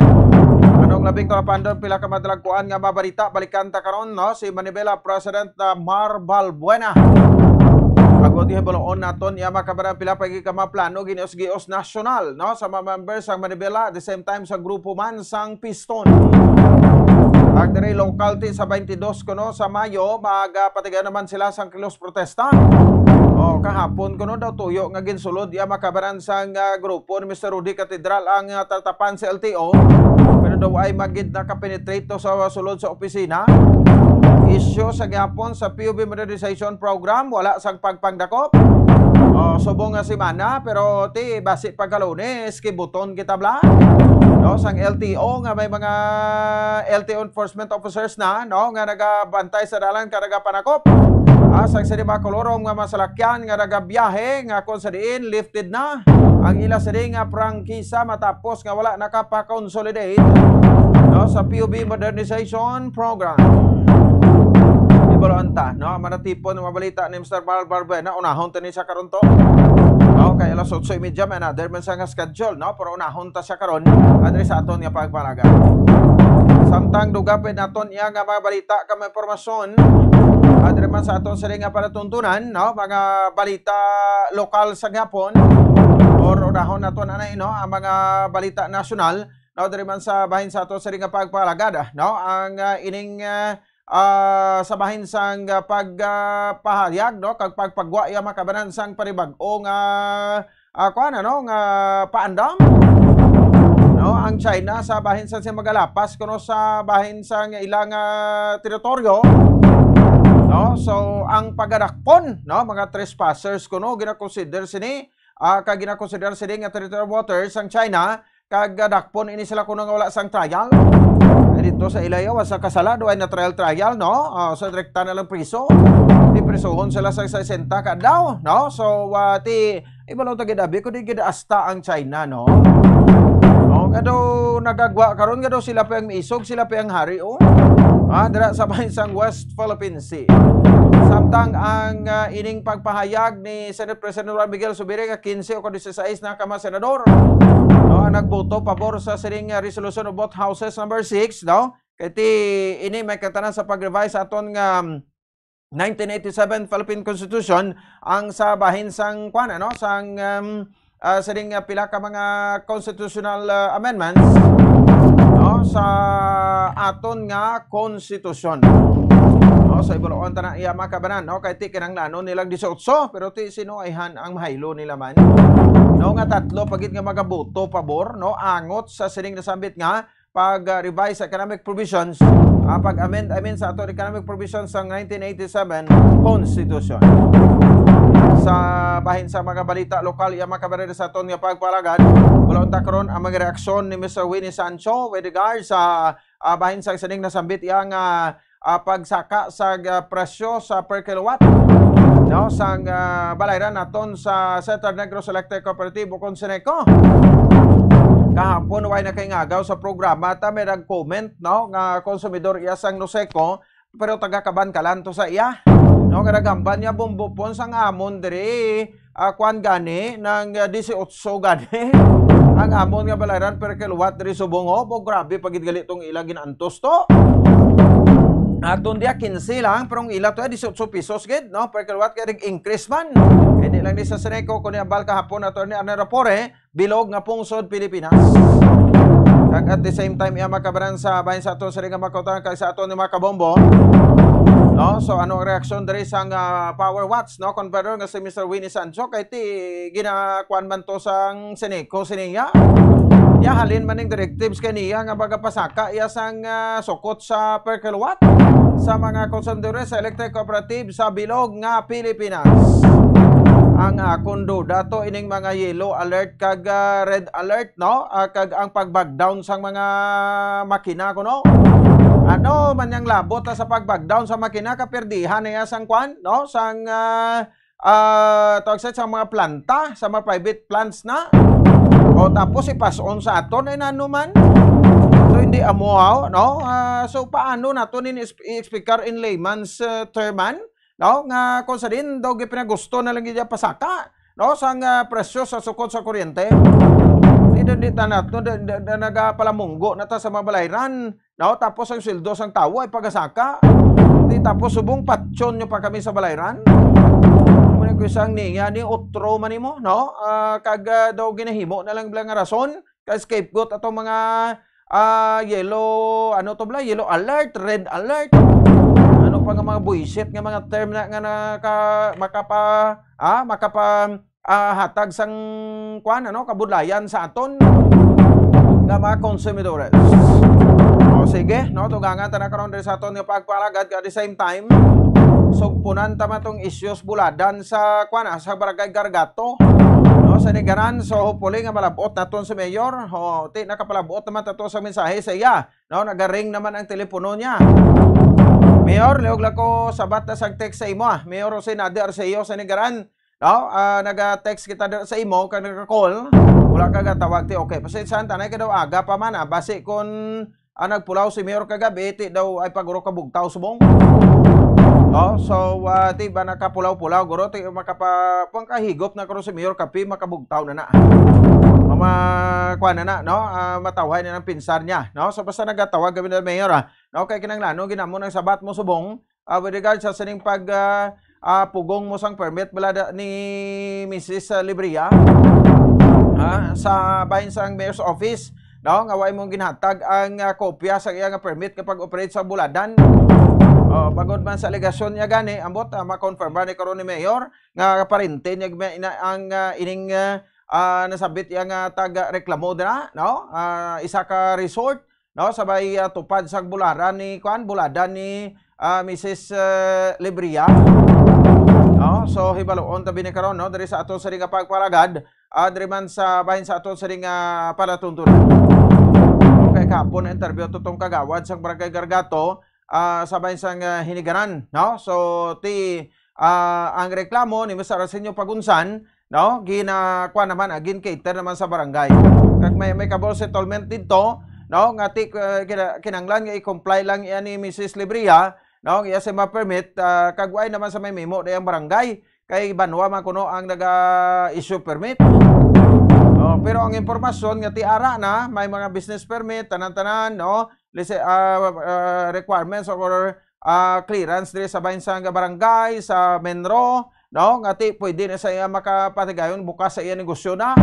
Anong labing kalapandon, pila ka madalagkuan nga mabalita, balikan ta karon, no, si Manibela President na Mar Balbuena. Agod hibaluon naton iya makabaran pila pa gid ka mga plano ginios-gios nasyonal, no, sa mga members sang Manibela, at the same time sa grupo man sang Piston. Ang diri local ti sa twenty-dos kuno sa Mayo, magapatigayon naman sila sang kilos protesta. O, kahapon kuno daw tuyo nga ginsulod iya makabaran sang, ah, grupo ni Mister Rudy Catedral ang, ah, tatapan sa L T O. Pero daw ay magid nakapenetrate to sa sulod sa opisina. Isyu sa gyapon sa P U B modernization program, wala sang pagpangdakop. O, subong nga semana, pero ti basi pagka Lunes, kibuton kita bla. No, sang L T O nga may mga L T O enforcement officers na, no, nga nagabantay sa dalan ka nagapanakop. Ah, sang sini mga kolorom nga masalakyan nga nagabiyahe nga kung sa diin lifted na ang ila sini nga prangkisa matapos nga wala nakapakonsolidate, no, sa P U B modernization program. Ibaluan ta, no, manatipon ang mga balita ni Mister Mal Balbuena, unahon tani sa karon to. Okay, alas otso y media, may another man sa nga schedule, no, pero unahon ta siya karon, adre sa aton nga pagpalaga. Samtang dugapin naton iya nga mga balita kag impormasyon, adre man sa aton sini nga palatuntunan, no, mga balita lokal sa gyapon, or unahon naton anay, no, ang mga balita nasyonal, no, diri man sa bahin sa ato sini nga pagpalagad, no, ang, ah, ining, ah, ah, sa bahin sang, ah, pag, ah, pahayag, no, kag pagpagwa iya makabanan sang panibag-o nga, ah, kuan, ano, nga paandam, no, ang China sa bahin sa siyang magalapas kuno sa bahin sang ilang, ah, teritoryo, no. So ang pagadakpon, no, mga trespassers kuno ginakonsider sini, ah, kag ginakonsider sini nga territorial waters ang China, kag, ah, dakpon ini sila kuno nga wala sang trial. Kay dito sa ilayaw sa kasala, do ay na trial trial, no? Ah, sa direkta na lang priso. Di prisuhon sila sa sesenta ka adlaw, no? So, ah, ti, ibalo ta gid abi ko di gid asta ang China, no? No, nga daw nagagwa karon nga daw sila pa ang miisog, sila pa ang hari, oh. Ah, dira sa bahin sang West Philippine Sea. Samtang ang, ah, ining pagpahayag ni Senate President Juan Miguel Zubiri nga quince o ka dieciséis na ka mga senador, no, ang nagboto pabor sa sining, ah, resolution of both houses number six, no? Kay ti ini may katanan sa pag-revise sa aton nga, um, nineteen eighty-seven Philippine Constitution, ang sa bahin sang kwan, ano, sang, um, ah, sining, ah, pila ka mga constitutional, ah, amendments, no, sa aton nga konstitusyon. No, sa ibuloon ta na iya makabanan, no, kay ti kinanglanon nilang dieciocho, pero ti sino ayhan ang mahaylo nila man, no, nga tatlo pa gid nga magaboto pabor, no, angot sa sining nasambit nga pag-revise sa economic provisions, ah, pag-amend, I mean, sa aton economic provisions sa nineteen eighty-seven Constitution. Sa bahin sa mga balita lokal, iya makabaril sa aton nga pagpalagad, wala unta karon ang mga reaksyon ni Mister Winnie Sancho with regards sa, ah, bahin sa sining nasambit iya nga, ah, pagsaka sa, ah, presyo sa per kilowatt, no, sang, ah, balayran naton sa Central Negros Electric Cooperative o kon Seneco. Kahapon, way na kay ngagaw sa programa, ta may nag-comment, no, nga konsumidor iya sang Noseco, pero taga Kabankalan to sa iya. No, nga naghamban niya, bumbupon sang amon diri, ah, kwan gani, nang, ah, dieciocho gani. Ang amon nga balayran per kilowatt diri subong, oh, bo, grabe pa gid gali tong ila gin-antos to. Aton diya, quince lang, pero ang ila to, eh, dieciocho pesos gid, no, per kilowatt, kaya nag-increase man. Kaya di lang ni sa Seneco, kundi ang bal kahapon, Attorney Arnel Rapore, bilog nga pungsod Pilipinas. Kag at the same time, iya makabaran sa bahin sa aton sa Riga Makotan, kag sa aton ni Makabombo. No? So, ano ang reaksyon diri sang, ah, Power Watch, no? Converter nga si Mister Winnie Sancho, kay ti ginakuan man to sang Seneco, siniya. Ya, halin man ning directives kay niya nga magapasaka iya sang, ah, sukot sa per kilowatt sa mga konsumidores sa electric cooperative sa bilog nga Pilipinas. Ang akon duda to ining mga yellow alert kag, ah, red alert, no? Ah, kag ang pag-back down sang mga makina ko, no? Ano man yang labot, ah, sa pag-back down sa makina, kapirdihan na iya sang kwan, no? Sang, ah, ah, tawag sa, sa mga planta, sa mga private plants na. O, tapos ipas-on sa aton, ay nano man. So, hindi amo, aw, no? Ah, so, paano nato nin is-, i-explicar in layman's, uh, term, man? No? Nga kung sa din, daw gipinagusto na lang gid pasaka, no? Sang, ah, presyo sa sukod sa kuryente. Hindi, hindi ta nato, da, da, da, nagapalamunggo na ta sa mga balayran. No? Tapos ang sweldo sang tawo ay pagasaka. Di tapos subong patyon nyo pa kami sa balayran. Muna ko isang niya ni otro man nimo, no? Ah, kag, ah, daw ginahimo na lang bala nga rason, kay scapegoat atong mga, ah, yellow, ano to bala, yellow alert, red alert. Ano pa nga mga buisit nga mga term na nga naka-, makapa-, ah, makapa-, ah, hatag sang, kwan, ano, kabudlayan sa aton nga mga konsumidores. O, sige, no, tugangan ta na karon diri sa aton nga pagpalagad, at the same time, sugpunan ta man tong issues buladan sa, kwan, ah, sa Barangay Gargato, no, sa Nigaran. So, hopefully nga malabot naton si Mayor. O, ti, nakapalabot naman tato sa mensahe sa iya, no, nagaring naman ang telepono niya. Mayor, liog lang ko sabat na sa text sa imo, ah. Mayor Jose Nader Arceo sa Nigaran. No? Ah, naga-text kita dira sa imo, kag naga-call. Wala ka gatawag, ti, okay. Pasensya, tanay ka daw aga pa man, ah. Basi kun, ah, nagpulaw si Mayor kagabi, ti daw ay paguro ka bugtaw subong. No? So, ah, ti ba nakapulaw-pulaw, guro, ti makapa-, pangkahigop na guro si Mayor, kapi, makabugtaw na na. Mama, kuha na na, no? Ah, matawhay na ng pinsar niya, no? So, basta nagatawag kami na Mayor, ah. No? Kay kinanglanon, ginamo ng sabat mo subong, ah, with regard sa sining pag, ah, ah, pugong mo sang permit bala da, ni Missus, ah, Libria, ah, sa bahin sang Mayor's Office, no, nga wa imong ginhatag ang, ah, kopya sa iya nga permit nga pag-operate sa buladan. Oh, bangod man sa alegasyon niya gani, ambot, ah, makonfirma ni karon ni Mayor nga parente niya gma-, ina-, ang, ah, ining, ah, ah, nasabit iya nga taga-reklamo dira, no? Ah, isa ka resort, no, sabay, ah, tupad sa bularan ni, kuan, buladan ni, ah, Missus, eh, Lebria. No? So, hibaluon tabi ni karon, no, diri sa ato sa nga pagpalagad, ah, diri man sa bahin sa aton sining, ah, palatuntunan. Okay, kahapon na-interview to tong kagawad sang Barangay Gargato, ah, sa bahin sang, ah, Hinigaran, no? So, ti, ah, ang reklamo ni Mister Arsenio Pagunsan, no? Gina-, kuwan naman, ah, gin-cater naman sa barangay. Kag may, may kabol settlement didto, no? Nga ti, ah, kina-, kinahanglan nga i-comply lang iya ni Missus Libria, no? Ang iya sa mga permit, ah, kag way naman sa may memo di ang barangay. Kay banwa man kuno ang naga-issue permit. Oh, pero ang impormasyon nga ti ara na, may mga business permit, tanan-tanan, no? Lise-, ah, ah, requirements or, ah, clearance diri sa bahin sang barangay, sa menro, no? Nga ti pwede na sa iya makapatigayon, bukas sa iya negosyo na.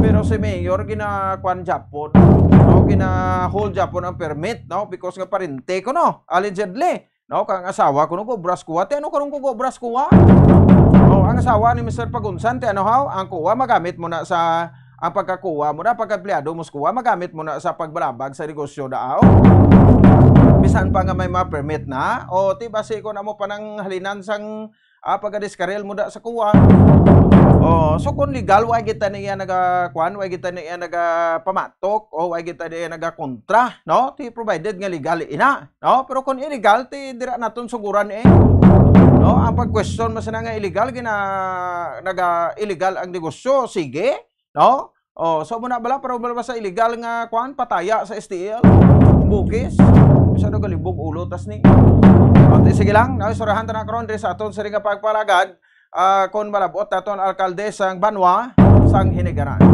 Pero si mayor ginakuan japon, no? Gina-hold japon ang permit, no? Because nga parente ko, no? Allegedly. No, kang asawa ko nung obras kuha. Ti ano karong ko obras kuha? Oh, ang asawa ni Mister Pagunsan, ti ano haw? Ang kuha, magamit mo na sa, ang pagkakuha mo na, pagka-empleyado mo sa kuha, magamit mo na sa pagbalabag sa negosyo na, aw. Bisan pa nga may mga permit na, o ti basi ko na mo pananghalinan sang, ah, pagkadiskaril mo da sa kuha. Oh, so kung legal, why kita na iya naga, kuan, why kita na iya naga pamatok, o why kita na iya naga kontra, no? Ti provided nga legal ina. No? Pero kung illegal, ti dira naton suguran eh. No? Ang pag-question mo sana nga illegal, gina, naga illegal ang negosyo, sige, no? Oh, so mo na bala, pero bala sa illegal nga kuan, pataya sa S T L, bukis. Bisa daw galibog ulo tas ni. O, ti, sige lang, no? Istoryahan ta na karon diri sa aton sining nga pagpalagad, ah, kon malabot naton alkalde sang banwa sang Hinigaran.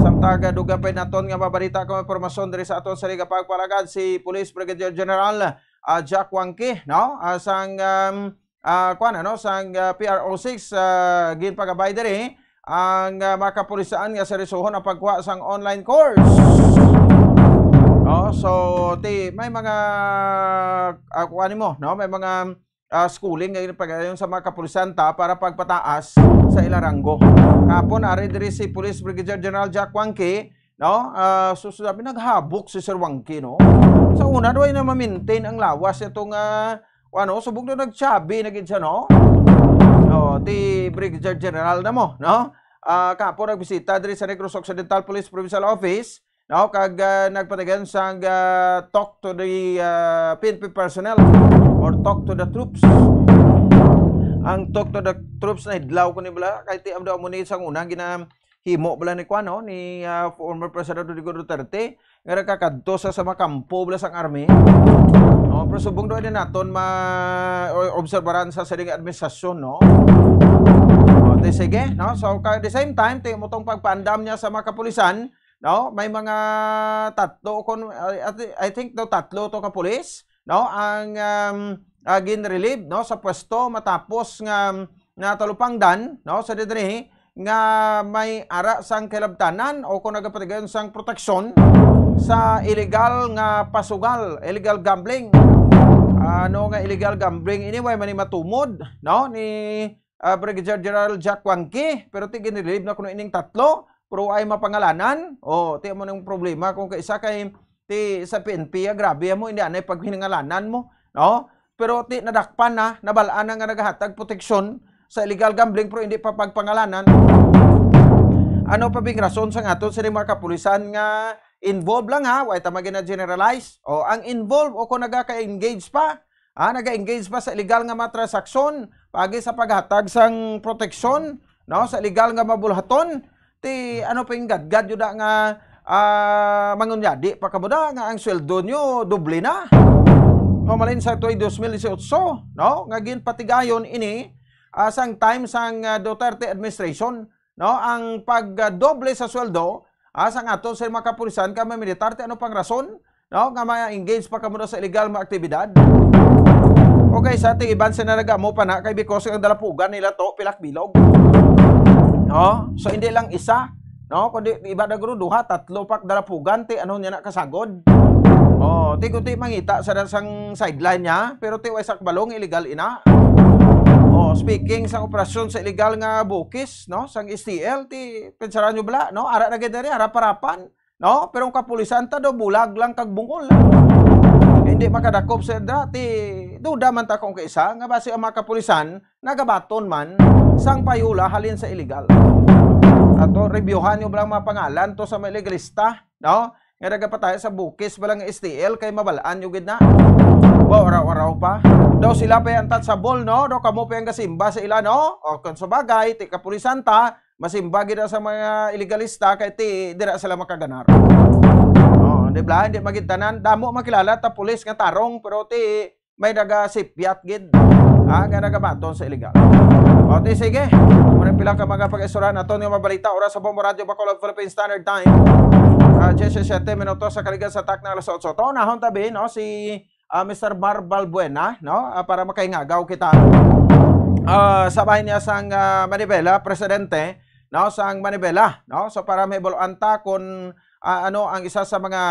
Samtang, ah, dugay pa naton nga mabalita kung impormasyon diri sa aton sining nga pagpalagad, si Police Brigadier General, ah, Jack Wangki, no? Ah, sang, um, ah, kuwan, ano, sang, ah, P R O six, ah, ginpagabay diri ang, ah, mga kapulisan nga seryosohon ang pagkuha sang online course. No? So, ti, may mga, ah, kuwan nimo, no? May mga, ah, schooling nga ginapagayon sa mga kapulisan ta para pagpataas sa ila ranggo. Kahapon, ari diri si Police Brigadier General Jack Wangki, no? Ah, so, sabi, naghabok si Sir Wangki, no? Sa una, daw ay na ma-maintain ang lawas itong, ah, ano, subog na nagtsabi na gid siya, no? No, ti Brigadier General na mo, no? Ah, kahapon nagbisita diri sa Negros Occidental Police Provincial Office, no? Kag, ah, nagpatigayon sang, ah, talk to the, ah, P N P personnel or talk to the troops. Ang talk to the troops na hidlaw ko ni bala, kay ti, amo ni sang una, gina-, himo bala ni kuan, no, ni, ah, former President Rodrigo Duterte, nga nakakadto sa, sa mga kampo bala sang army. No, pero subong daw din naton ma-, o-, obserbaran sa sining administrasyon, no? O, di sige, no? So, ka-, at the same time, ti mo tong pagpaandam niya sa mga kapulisan, no? May mga tatlo, kon, I, I think daw tatlo to ka pulis, no? Ang, um, ah, ginrelieve, no, sa pwesto matapos nga natalupangdan, no, sa diri nga may ara sang kalabtanan o kung nagapatigayon sang proteksyon sa illegal nga pasugal, illegal gambling. Ano nga illegal gambling ini, way man ni matumod, no, ni, ah, Brigadier General Jack Wangki, pero ti ginrelieve na kuno ining tatlo, pero ay mapangalanan. O, ti mo nang problema kung kaisa kay ti sa P N P, ah, grabe mo, hindi anay paghinangalanan mo, no? Pero ti nadakpan na, nabal-an na nga nagahatag proteksyon sa illegal gambling pero hindi pa pagpangalanan. Ano pa bing rason sa aton sini mga kapulisan nga involved lang ha, way ta magina-generalize? O ang involved o kung nagaka-engage pa, ah, naga-engage pa sa illegal nga mga transaksyon, pagi sa paghatag sang proteksyon, no, sa illegal nga mabulhaton, ti ano pa yung gadgad yun na nga, ah, mangunyadi pa kamo na nga ang sweldo nyo doble na. Mamalin sa tuig dos mil dieciocho, no, nga ginpatigayon ini, ah, sang time sang, ah, Duterte administration, no, ang pagdoble sa sweldo, ah, sang ato sa mga kapulisan kag mga militar, ti ano pang rason, no, nga ma-engage pa kamo sa illegal nga aktibidad. Okay, sa ti iban sa nalagamo pa na kay because ang dalapugan nila to pilak bilog. No? So hindi lang isa, no, kundi iba na guro duha, tatlo pak dalapugan ti ano niya na kasagod. Oh, ti kundi mangita sa sang sideline niya, pero ti way sakbalong illegal ina. Oh, speaking sa operasyon sa illegal nga bukis, no, sang S T L, ti pensaran nyo bala, no, ara na gid diri, harap-harapan. No? Pero ang kapulisan ta daw bulag lang kag bungol. Hindi makadakop sa dati. Duda man ta kung kaisa nga basi ang mga kapulisan nagabaton man sang payola halin sa illegal. Ato, reviewhan nyo ba lang mga pangalan to sa mga legalista, no? Nga nagapatay sa bukis ba lang S T L kay mabalaan nyo gid na. Ba, araw-araw pa. Daw sila pa yung untouchable, no? Daw kamo pa yung gasimba sa ila, no? O, kung sa bagay, ti kapulisan ta, masimba gid sa mga ilegalista kay ti dira sila makaganar. Oh, di ba? Hindi magitanan. Damo makilala ta pulis nga tarong, pero ti may nagasipyat gid. Ha, nga nagabaton sa iligal. O, ti sige. Muna pila ka mga pag-istorya naton nga mabalita. Oras sa Bombo Radyo Bacolod, Philippine Standard Time. Ah, diyes siyete minutos sa kaligan sa tak na alas otso. To, nahon tabi, no, si, ah, Mister Mar Balbuena, no, ah, para makahingagaw kita. Ah, sa bahin niya sang, ah, Manibela, presidente, no, sang Manibela, no. So, para may buluan ta kung, ah, ano ang isa sa mga,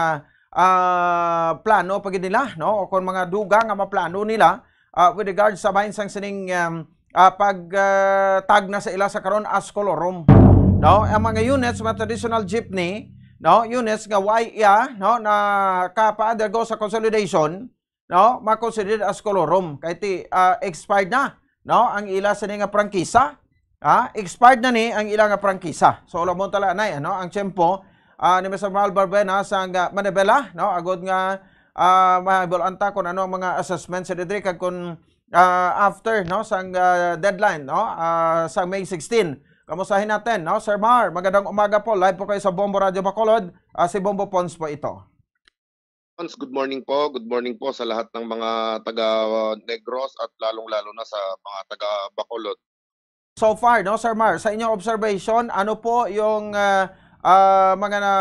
ah, plano pa gid nila, no, o kung mga dugang nga maplano nila, ah, with regards sa bahin sang sining, um, ah, pag, ah, tag na sa ila sa karon as colorum, no? Ang mga units, mga traditional jeepney, no, units nga way iya, no, na kapa-undergo sa consolidation, no, ma-consider as colorum kay ti, ah, expired na, no, ang ila sini nga prangkisa. Ha, expired na ni ang ila nga prangkisa. So, alam mo tala na, ano, ang tiyempo, ah, ni Mister Mal Barbena sa nga Manibela, no, agod nga, ah, mahibaluan ta kung ano ang mga assessment sa didri kag kung, ah, after, no, sang, ah, deadline, no, ah, sa May sixteen. Kamustahin natin, no? Sir Mar, magandang umaga po. Live po kayo sa Bombo Radyo Bacolod. Ah, si Bombo Pons po ito. Pons, good morning po. Good morning po sa lahat ng mga taga Negros at lalong-lalo na sa mga taga Bacolod. So far, no, Sir Mar, sa inyong observation, ano po yung, ah, ah, mga na,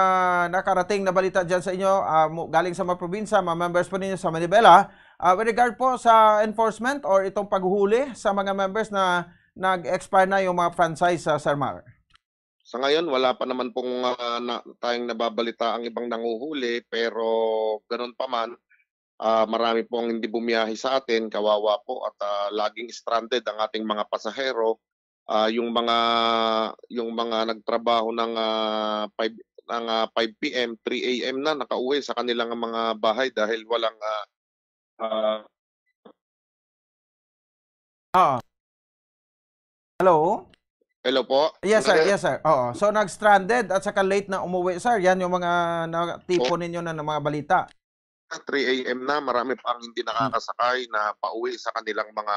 nakarating na balita dyan sa inyo, ah, mu-, galing sa mga probinsya, mga members po ninyo sa Manibela, ah, with regard po sa enforcement or itong paghuhuli sa mga members na nag-expire na yung mga franchise, ah, Sir Mar? Sa ngayon, wala pa naman pong, ah, na, tayong nababalita ang ibang nanguhuli, pero ganun pa man, ah, marami po ang hindi bumiyahe sa atin, kawawa po, at, ah, laging stranded ang ating mga pasahero. Ah, yung mga, yung mga nagtrabaho ng, ah, five, ng, ah, five P M, three A M na nakauwi sa kanilang mga bahay dahil walang, ah, ah, Oo. Hello? Hello po? Yes, sir. Yes, sir. Oo. So, nag-stranded at saka late na umuwi, sir. Yan yung mga natipon ninyo na, na mga balita. Three A M na, marami pa ang hindi nakakasakay na pauwi sa kanilang mga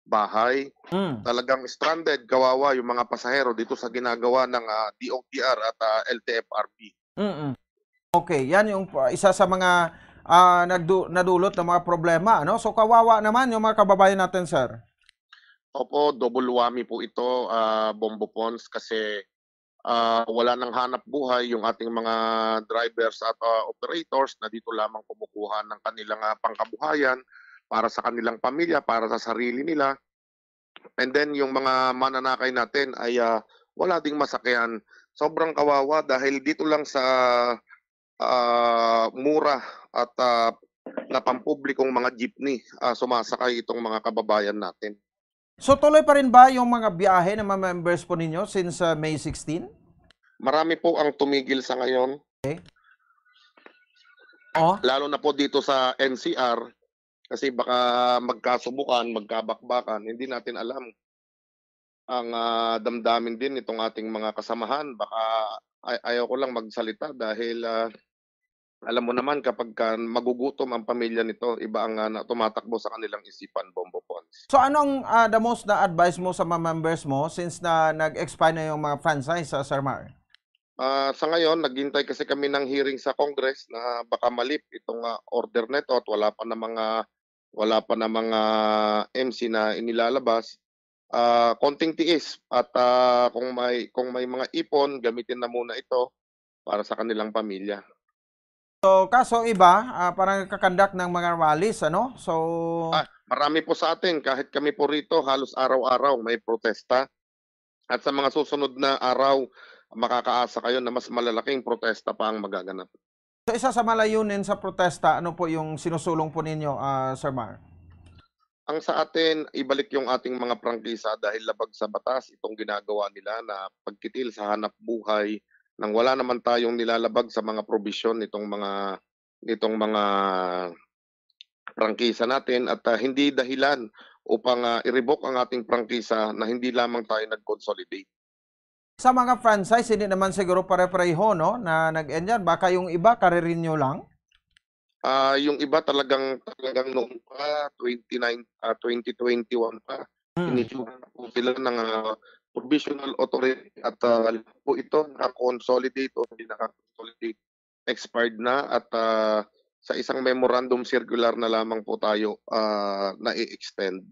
bahay. Mm. Talagang stranded, kawawa yung mga pasahero dito sa ginagawa ng, ah, D O T R at, ah, L T F R B. Mm-mm. Okay, yan yung, uh, isa sa mga, ah, nagdu-, nadulot ng mga problema, ano? So, kawawa naman yung mga kababayan natin, sir. Opo, double whammy po ito, ah, Bombo Pons, kasi, ah, wala nang hanap buhay yung ating mga drivers at, ah, operators na dito lamang kumukuha ng kanilang, ah, pangkabuhayan para sa kanilang pamilya, para sa sarili nila. And then yung mga mananakay natin ay, ah, wala ding masakyan. Sobrang kawawa dahil dito lang sa, ah, mura at, ah, na pampublikong mga jeepney, ah, sumasakay itong mga kababayan natin. So, tuloy pa rin ba yung mga biyahe ng mga members po ninyo since, ah, May sixteen? Marami po ang tumigil sa ngayon. Oh, Lalo na po dito sa N C R, kasi baka magkasubukan, magkabakbakan, hindi natin alam ang, ah, damdamin din nitong ating mga kasamahan. Baka ay-, ayaw ko lang magsalita dahil, ah, alam mo naman kapag ka magugutom ang pamilya nito, iba ang, ah, na tumatakbo sa kanilang isipan, Bombo Pons. So, anong, ah, the most na advice mo sa mga members mo since na nag-expire na yung mga franchise, ah, Sir Mar? Ah, sa ngayon, naghintay kasi kami ng hearing sa Congress na baka malip itong, ah, order na ito at wala pa na mga, wala pa na mga M C na inilalabas. Ah, konting tiis at, ah, kung may, kung may mga ipon, gamitin na muna ito para sa kanilang pamilya. So, kaso iba, ah, parang kakandak ng mga rallies, ano? So, Ah, marami po sa atin, kahit kami po rito, halos araw-araw may protesta. At sa mga susunod na araw, makakaasa kayo na mas malalaking protesta pa ang magaganap. So, isa sa malayunin sa protesta, ano po yung sinusulong po ninyo, ah, Sir Mar? Ang sa atin, ibalik yung ating mga prangkisa dahil labag sa batas itong ginagawa nila na pagkitil sa hanap buhay nang wala naman tayong nilalabag sa mga probisyon nitong mga, nitong mga prangkisa natin at, ah, hindi dahilan upang, ah, i-revoke ang ating prangkisa na hindi lamang tayo nag-consolidate. Sa mga franchise, hindi naman siguro pare-pareho, no, na nag-end yan. Baka yung iba, kare-renew lang. Ah, yung iba talagang, talagang noon pa, twenty-nine, ah, twenty twenty-one pa, Hmm. inisyu na po sila ng, ah, provisional authority at, ah, alam po ito, naka-consolidate o hindi naka-consolidate, expired na at, ah, sa isang memorandum circular na lamang po tayo, ah, nai-extend.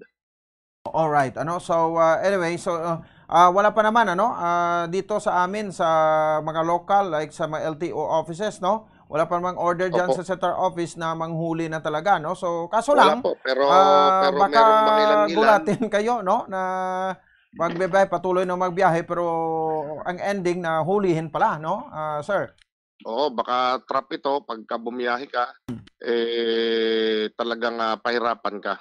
Alright, ano, so, ah, anyway, so, ah, ah, wala pa naman, ano, ah, dito sa amin, sa mga local, like sa mga L T O offices, no? Wala pa namang order dyan Opo. sa central office na manghuli na talaga, no? So, kaso Wala lang, po, pero, ah, pero baka merong mangilan-ngilan. gulatin kayo, no? Na magbibiyahe, patuloy na magbiyahe, pero ang ending na hulihin pala, no? Ah, sir. Oo, baka trap ito, pagka bumiyahe ka, Hmm. eh, talagang, ah, pahirapan ka.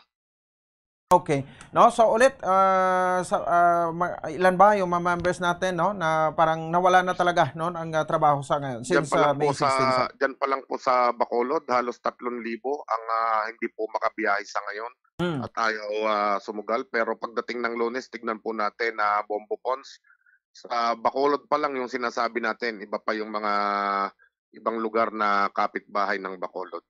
Okay. No, so ulit, ah, sa, ah, ma-, ilan ba yung mga members natin, no, na parang nawala na talaga, no, ang, ah, trabaho sa ngayon, Diyan since, pa ah, lang May po sa, sixteen sa diyan pa lang po sa Bacolod, halos tatlong libo ang, ah, hindi po makabiyahe sa ngayon. Hmm. At ayaw, ah, sumugal. Pero pagdating ng Lunes, tignan po natin na Bombo Pons. Sa Bacolod pa lang yung sinasabi natin, iba pa yung mga ibang lugar na kapitbahay ng Bacolod.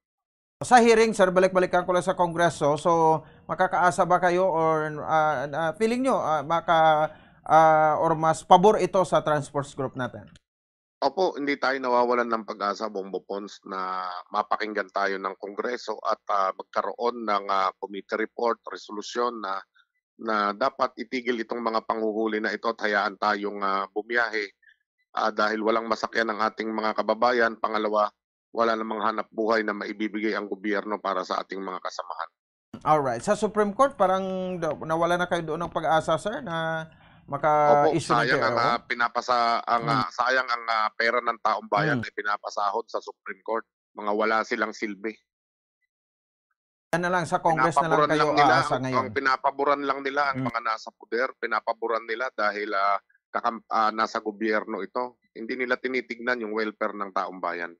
Sa hearing, sir, balik-balikan ko lang sa Kongreso. So, makakaasa ba kayo or, ah, ah, feeling nyo, ah, maka-, ah, or mas pabor ito sa Transports Group natin? Opo, hindi tayo nawawalan ng pag-asa, Bombo Pons, na mapakinggan tayo ng Kongreso at, ah, magkaroon ng, ah, committee report, resolusyon na, na dapat itigil itong mga panghuhuli na ito at hayaan tayong, ah, bumiyahe, ah, dahil walang masakyan ang ating mga kababayan. Pangalawa, wala namang hanap buhay na maibibigay ang gobyerno para sa ating mga kasamahan. Alright. Sa Supreme Court, parang da-, nawala na kayo doon ng pag-asa, sir, na Opo, maka-issue ng sayang ang, T R O? ah, pinapasa-, ang, Hmm. ah, sayang ang, ah, pera ng taong bayan Hmm. na pinapasahod sa Supreme Court. Mga wala silang silbi. Yan na lang, sa Congress na lang Pinapaboran kayo lang nila aasa ang, ngayon. ang pinapaboran lang nila ang Hmm. mga nasa poder, pinapaboran nila dahil, ah, kakam-, ah, nasa gobyerno ito. Hindi nila tinitignan yung welfare ng taong bayan.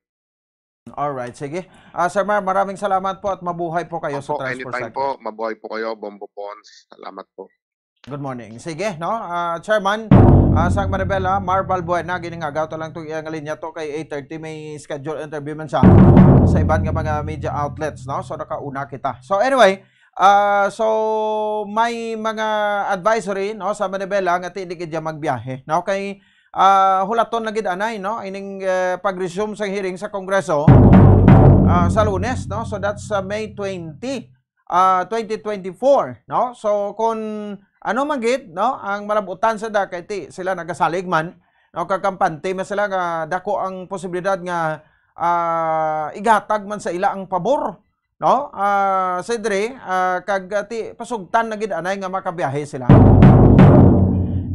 Alright, sige. Ah, Sir Mar, maraming salamat po at mabuhay po kayo sa Opo, Transport anytime Sector. po. Mabuhay po kayo, Bombo Pons. Salamat po. Good morning. Sige, no? Ah, Chairman, ah, sang Manibela, Mar Balbuena, giningaga to lang tong iyang linya to kay eight thirty, may schedule interview man siya sa iban nga mga media outlets, no? So, nakauna kita. So, anyway, ah, so, may mga advisory, no, sa Manibela nga ti di gid magbiyahe, no? Kay ah, hulaton na gid anay, no? Ining, eh, pag-resume sang hearing sa Kongreso, ah, sa Lunes, no? So that's, uh, May twenty, ah, twenty twenty-four, no? So kung ano man gid, no, ang malabutan sa da kay ti sila nagasalig man, no, kag kampante man sila nga dako ang posibilidad nga, ah, igatag man sa ila ang pabor, no? Ah, Cedre, ah, kag, ah, ti-, pasugtan na gid anay nga makabiyahe sila.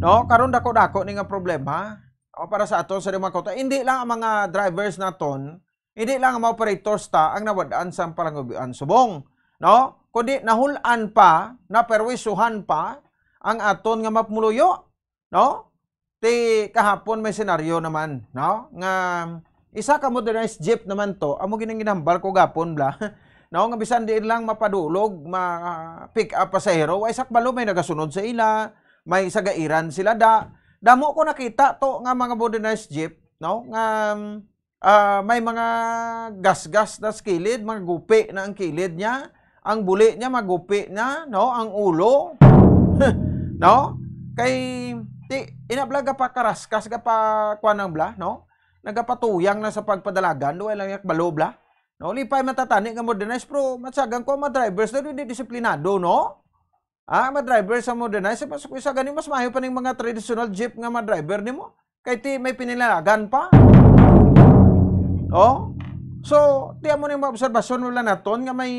No? Karon dako-dako ni nga problema, no, para sa aton sa mga kota. Hindi lang ang mga drivers naton, hindi lang ang mga operators ta ang nawad-an sang palangubuan subong, no? Kundi nahul-an pa, naperwisuhan pa ang aton nga mapumuluyo. No? Ti kahapon may senaryo naman, no? Nga isa ka modernized jeep naman to, amo gid ang ginhambal ko gapon bla. No, nga bisan diin lang mapadulog, ma pick up pasahero, way sakbalo may nagasunod sa ila, may sagairan sila da. Damo ko nakita to nga mga modernized jeep, no? Nga ah, may mga gasgas na sa kilid, mga gupi na ang kilid niya, ang buli niya magupi na, no, ang ulo. No? Kay, ti, ina bla, gapakaraskas, gapa, kuwan ang bla, no? Nagapatuyang na sa pagpadalagan, duwa lang yak balo bla. No, lipay matatani nga modernized, pero matsagan ko ang mga drivers na di disiplinado, no? Ah, mga driver sa modernized, mas, isa gani, mas maayo pa ning mga traditional jeep nga mga driver nimo. Kay ti may pinilalagan pa. Oh? So, ti amo ning mga obserbasyon wala naton nga may,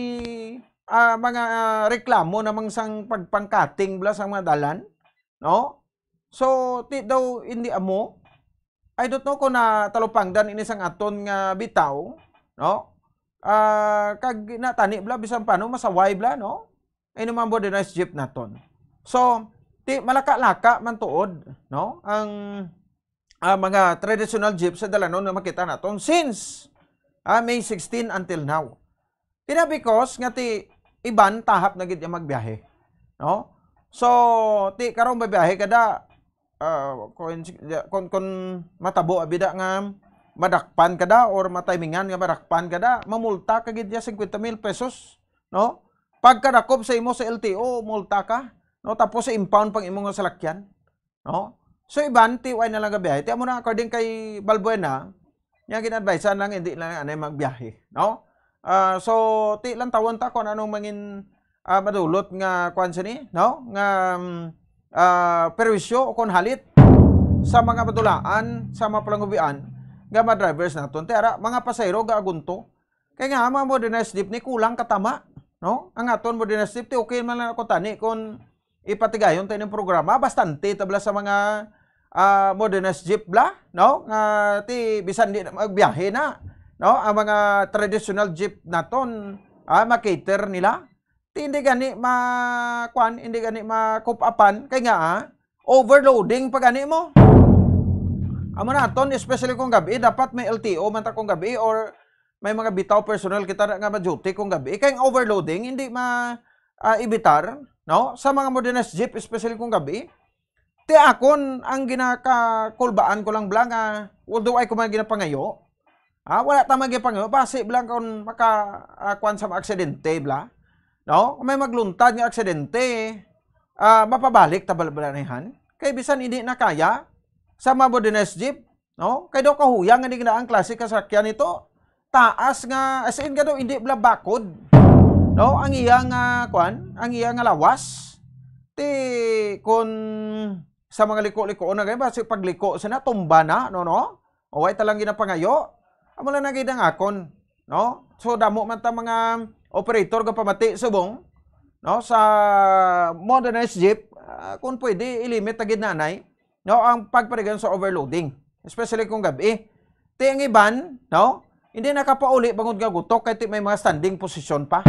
ah, mga, ah, reklamo namang sang pagpangkating bla sa mga dalan, no? So, ti daw hindi amo. I don't know kung natalupangdan ini sang aton nga bitaw, no? Ah, kag natani bla, bisan paano, masaway bla, no? Ini mga modernized jeep naton. So, ti, malaka-laka man tuod, no? Ang, ah, mga traditional jeep sa dalanon nga makita naton since, ah, May sixteen until now. Ti na because nga ti iban tahap na gid ang magbiyahe, no? So, ti karong mabiyahe ka da, ah, kung, kung, kung matabo abida nga madakpan ka da or matimingan nga madakpan ka da, mamulta ka gid niya fifty mil pesos, no? Pagkadakop sa imo sa L T O, multa ka, no? Tapos i-impound pang imo nga salakyan, no? So, iban, ti way na lang gabiyahe. Ti amo na, according kay Balbuena, niya gin-advisean lang, hindi lang anay magbiyahe, no? Ah, so, ti lang tawon ta kung anong mangin, ah, madulot nga kwan sini, no? Nga, mm, ah, perwisyo o kon halit sa mga madulaan, sa mga palangubian nga mga drivers naton. Ti ara, mga pasahero gaagunto. Kay nga, ang mga modernized jeepney kulang katama, no? Ang aton modernized jeep, ti okay man lang ako tani kung ipatigayon ta ining programa, bastante ta bala sa mga, ah, modernized jeep bala, no? Nga ti bisan di na magbiyahe na, no? Ang mga traditional jeep naton, ah, ma-cater nila. Ti hindi gani ma-, kwan, hindi gani makup-apan. Kay nga, ah, overloading pa gani mo. Amo naton, especially kung gabi, dapat may L T O man ta kung gabi or may mga bitaw personnel kita na nga ma-duty kung gabi. Kay ang overloading, hindi ma-, ah, evitar, no? Sa mga modernized jeep, especially kung gabi. Ti akon, ang ginakakulbaan ko lang bala nga, although ay ko man ginapangayo, ah, wala ta man ginapangayo, basi bala kung maka, ah, kwan sa mga aksidente bala, no? Kung may magluntad nga aksidente, ah, mapabalik ta bala, bala nihan? Kay bisan hindi na kaya sa mga modernized jeep, no? Kay daw kahuyang nga di na ang klase ka sakyan nito. Taas nga, as in nga daw, hindi bala bakod, no? Ang iya nga, kwan, ang iya nga lawas. Ti, kun sa mga liko-liko na gani, basi pagliko sina, tumba na, no, no? O, way ta lang ginapangayo. Amo lang na gid ang akon, no? So, damo man ta mga operator nga pamati subong, no, sa modernized jeep, ah, kung pwede, i-limit ta gid nanay, no, ang pagparigan sa overloading, especially kung gabi. Ti ang iban, no, hindi nakapauli bangod nga gutok kay ti may mga standing position pa.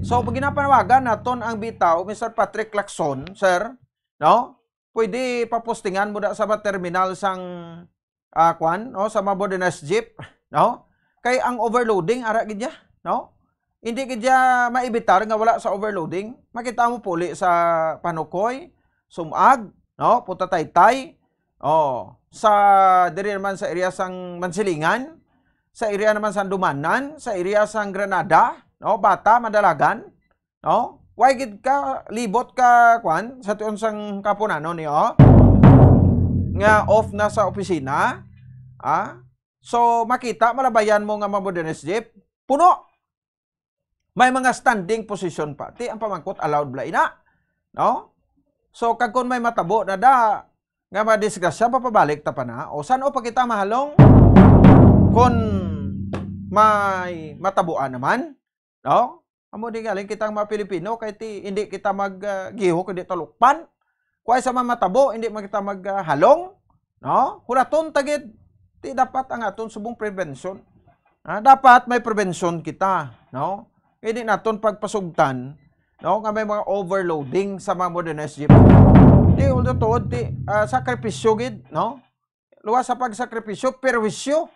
So, pag ginapanawagan naton ang bitaw, Mister Patrick Lacson, sir, no, pwede papostingan mo da sa mga terminal sang, ah, kwan, no, sa mga modernized jeep, no? Kay ang overloading, ara gid ya, no? Hindi gid ya maibitar nga wala sa overloading. Makita mo puli sa Panukoy, Sumag, no? Punta Taytay, oh, sa, diri naman sa area sang Mansilingan, sa area naman sang Dumanan, sa area sang Granada, no? Bata, Madalagan, no? Why gid ka libot ka, kwan, sa tion sang kapunanon niyo? Nga off na sa opisina, ah? So, makita, malabayan mo nga mga modernized jeep, puno. May mga standing position pa. Ti, ang pamangkot, allowed bala ina, no? So, kag kung may matabo na da, nga madisgrasya, papabalik ta pa na. O, san-o pa kita mahalong kung may matabuan naman, no? Amo di galing kitang mga Pilipino, kay ti, hindi kita mag, ah, gihok, hindi talukpan. Kuway sa mga matabo, hindi man kita mag, ah, halong, no? Hulaton ta gid. Ti dapat ang aton subong prevention. Ah, dapat may prevention kita, no? Hindi naton pagpasugtan, no, nga may mga overloading sa mga modernized jeep. Ti, although tuod, ti, ah, sakripisyo gid, no? Luwas sa pagsakripisyo, perwisyo,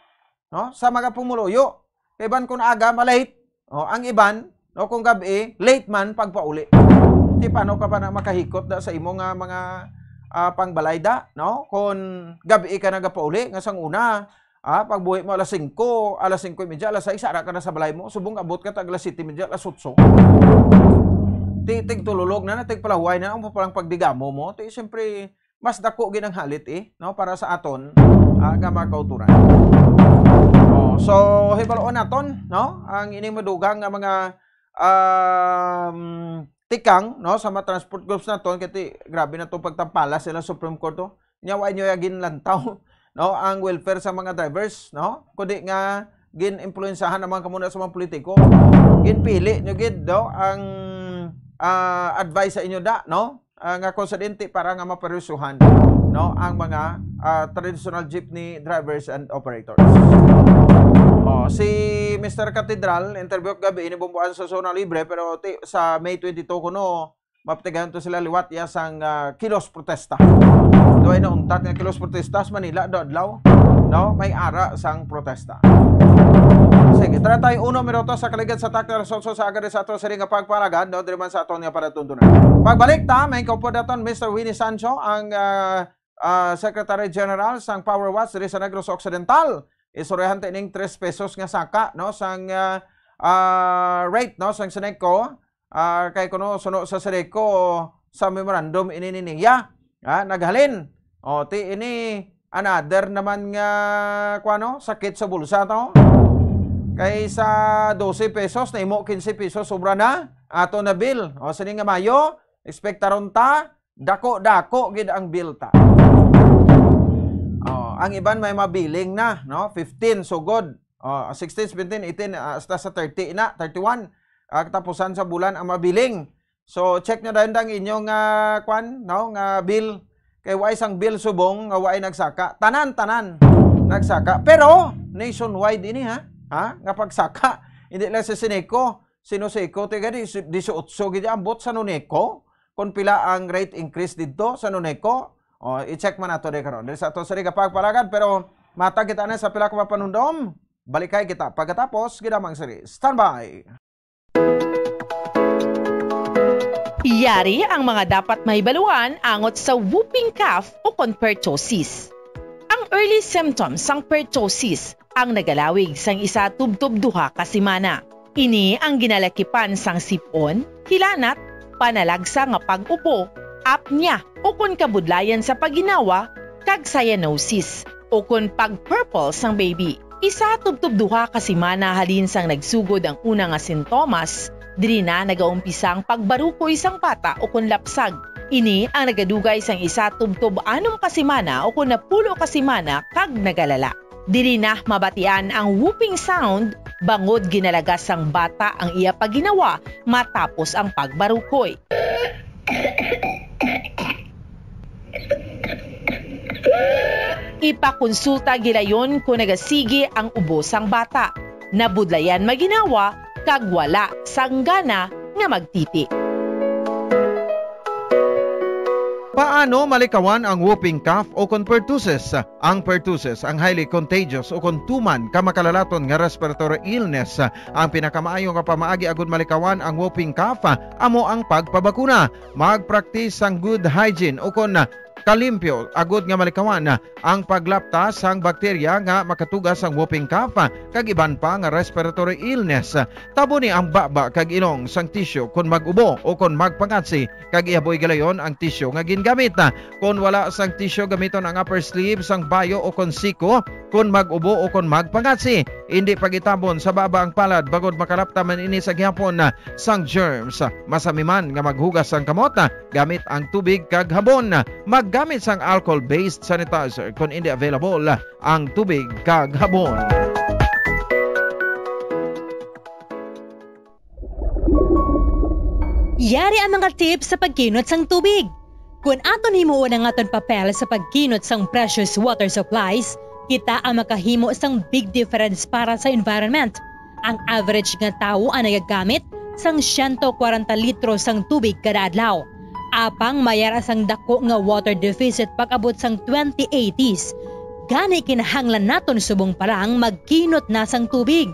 no, sa mga pumuluyo. Iban kung aga, malate. O, ang iban, no, kung gabi, late man pagpauli. Ti paano ka pa na makahikot da sa imo nga mga, ah, pangbalay da, no? Kung gabi ka nagapauli, nga sang una, ah, pagbuhi mo alas singko, alas singko y media, alas sais, ara ka na sa balay mo. Subong abot ka ta alas siyete y media, alas otso. Ti, tigtululog na, na, tigpalahuway na, ang palang pagdigamo mo. Ti, siyempre, mas dako gid ang halit, eh, no, para sa aton, ah, nga mga kauturan. Oh, so, hibaloon naton, no, ang ining madugang nga mga, um, tikang, no, sa mga transport groups naton, kay ti, grabe na tong pagtampala sila Supreme Court, oh. Nya, wa nyo ya ginlantaw, no, ang welfare sa mga drivers, no, kundi nga gin-impluwensyahan naman kamo na sa mga politiko. Ginpili nyo gid, no, ang, ah, advice sa inyo da, no? Ah, nga konsidente para nga maperwisyohan, no, ang mga, ah, traditional jeepney drivers and operators. Oh, si Mister Catedral, interview kagabi, ini bumbuan sa Zona Libre, pero ti-, sa May twenty-two kuno, mapatigayon to sila liwat iya sang, ah, kilos protesta. Doon ay nauntat nga kilos protesta sa Manila, do adlaw, no? May ara sang protesta. Sige, treinta y uno minutos sa kaligid sa takna alas otso sa aga sa ato sini nga pagpalagad, no, diri man sa aton nga palatuntunan. Pagbalik ta, may kaupod naton, Mister Winnie Sancho, ang, ah, ah, Secretary General sang Power Watch diri sa Negros Occidental. Istoryahan ta ining tres pesos nga saka, no, sang, ah, ah, rate, no, sang Seneco. Ah, kay kuno suno sa Seneco, sa memorandum ini ni niya, ah, naghalin. O, ti ini another naman nga, kuwano, sakit sa bulsa to. Kay sa dose pesos, nahimo quince pesos, sobra na. Ato na bill. O, sini nga Mayo, ekspektaron ta, dako-dako gid ang bill ta. O, ang iban may mabiling na, no? Fifteen, sugod. O, sixteen, seventeen, eighteen, ah, hasta sa thirty na, thirty-one. Ah, katapusan sa bulan ang mabiling. So, check nyo dayon ang inyong, ah, kwan, no, nga bill. Kay wa isang bill subong nga wa ay nagsaka. Tanan, tanan nagsaka. Pero, nationwide ini, ha? Ha? Nga pagsaka. Hindi lang sa Seneco. Sino Seco? Tiga di-, dieciocho gid ambot sa Noneco. Kung pila ang rate increase dito sa Noneco. O, i-check man nato di karon. Diri sa ato sa Riga Pagpalagan, pero matag kita na sa pila ka mapanundom. Balikay kita pagkatapos, gidamang siri. Standby! Yari ang mga dapat mahibaluan angot sa whooping cough o kon pertussis. Ang early symptoms sang pertussis ang nagalawig sang isa tubtob duha ka semana. Ini ang ginalakipan sang sip-on, hilanat, panalagsa nga pag-upo, apnea, ukon kabudlayan sa pagginawa, kag cyanosis, ukon pag-purple sang baby. Isa tubtob duha ka semana halin sang nagsugod ang una nga sintomas, diri na nagaumpisa ang pagbarukoy sang bata ukon lapsag. Ini ang nagadugay sang isa tubtob anom ka semana ukon napulo ka semana kag nagalala. Diri na mabatian ang whooping sound bangod ginalagas sang bata ang iya pagginawa matapos ang pagbarukoy. Ipakonsulta gilayon kon nagasigi ang ubo sang bata, nabudlayan maginawa, kag wala sang gana nga magtiti. Paano malikawan ang whooping cough o kon pertussis? Ang pertussis ang highly contagious o kon tuman ka makalalaton nga respiratory illness. Ang pinakamaayo nga pamaagi agud malikawan ang whooping cough amo ang pagpabakuna. Magpraktis sang good hygiene o kon kalimpyo agud nga malikawan ang paglapta sang bakterya nga makatuga sang whooping cough kag iban pa nga respiratory illness. Taboni ang baba kag ilong sang tissue kon mag-ubo o kon magpangatsi, kag ihaboy galayon ang tissue nga gingamit. Kon wala sang tissue, gamiton ang upper sleeve sang bayo o kon siko kon mag-ubo o kon magpangatsi. Indi pagitabon sa baba ang palad bangod makalapta man ini sa gihapon sang germs. Masami man nga maghugas sang kamot gamit ang tubig kag habon. Maggamit sang alcohol-based sanitizer kon indi available ang tubig kag habon. Yari ang mga tips sa pagkinot sang tubig. Kon aton himuon ang aton papel sa pagkinot sang precious water supplies, kita ang makahimo sang big difference para sa environment. Ang average nga tawo ang nagagamit sang siyento kwarenta litro sang tubig kada adlaw. Apang may ara sang dako nga water deficit pag-abot sang twenty eighties. Gani, kinahanglan naton subong pa lang magkinot na sang tubig.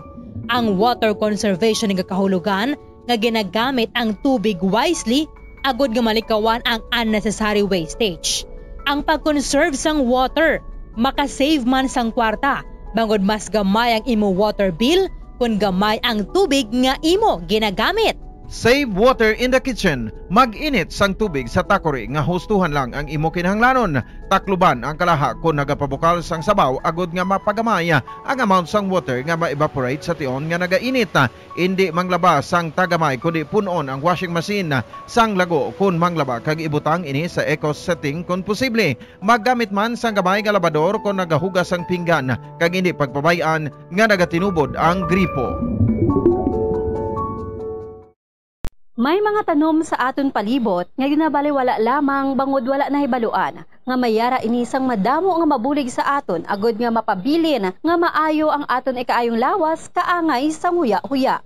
Ang water conservation nga kahulogan nga ginagamit ang tubig wisely agud nga malikawan ang unnecessary wastage. Ang pag-conserve sang water makasave man sang kwarta, bangod mas gamay ang imo water bill kon gamay ang tubig nga imo ginagamit. Save water in the kitchen. Mag-init sang tubig sa takori nga hustuhan lang ang imo kinahanglanon. Takluban ang kalaha kon nagapabukal sang sabaw agud nga mapagamay ang amount sang water nga ma-evaporate sa tion nga nagainit. Indi manglaba sang tagamay, kundi pun-on ang washing machine sang lago kon manglaba kag ibutang ini sa eco setting kon posible. Maggamit man sang gamay nga labador kon nagahugas sang pinggan, kag indi pagpabay-an nga nagatinubod ang gripo. May mga tanom sa aton palibot nga ginabaliwala lamang bangod wala nahibaluan nga may ara ini sang madamo nga mabulig sa aton agud nga mapabilin nga maayo ang aton ikaayong lawas kaangay sang huya-huya.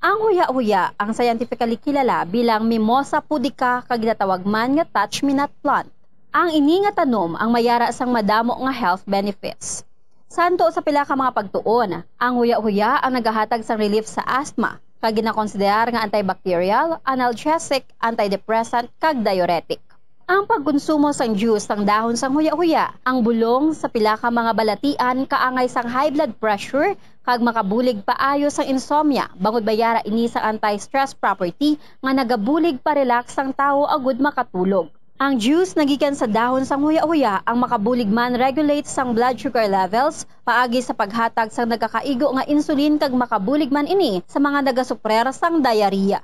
Ang huya-huya, ang scientifically kilala bilang Mimosa pudica kag ginatawag man nga touch-me-not plant. Ang ini nga tanom ang may ara sang madamo nga health benefits. Santo sa pila ka mga pagtuon, ang huya-huya ang nagahatag sang relief sa asthma, kag ginakonsiderar nga antibacterial, analgesic, antidepressant, kag diuretic. Ang pagkonsumo sang juice sang dahon sang huya-huya, ang bulong sa pila ka mga balatian kaangay sang high blood pressure kag makabulig paayo sang insomnia, bangod may ara ini sang anti-stress property nga nagabulig pa-relax sang tawo agud makatulog. Ang juice nga gikan sa dahon sang huya-huya ang makabulig man regulate sang blood sugar levels paagi sa paghatag sang nagakaigo nga insulin, kag makabulig man ini sa mga nagasuprer sang diarrhea.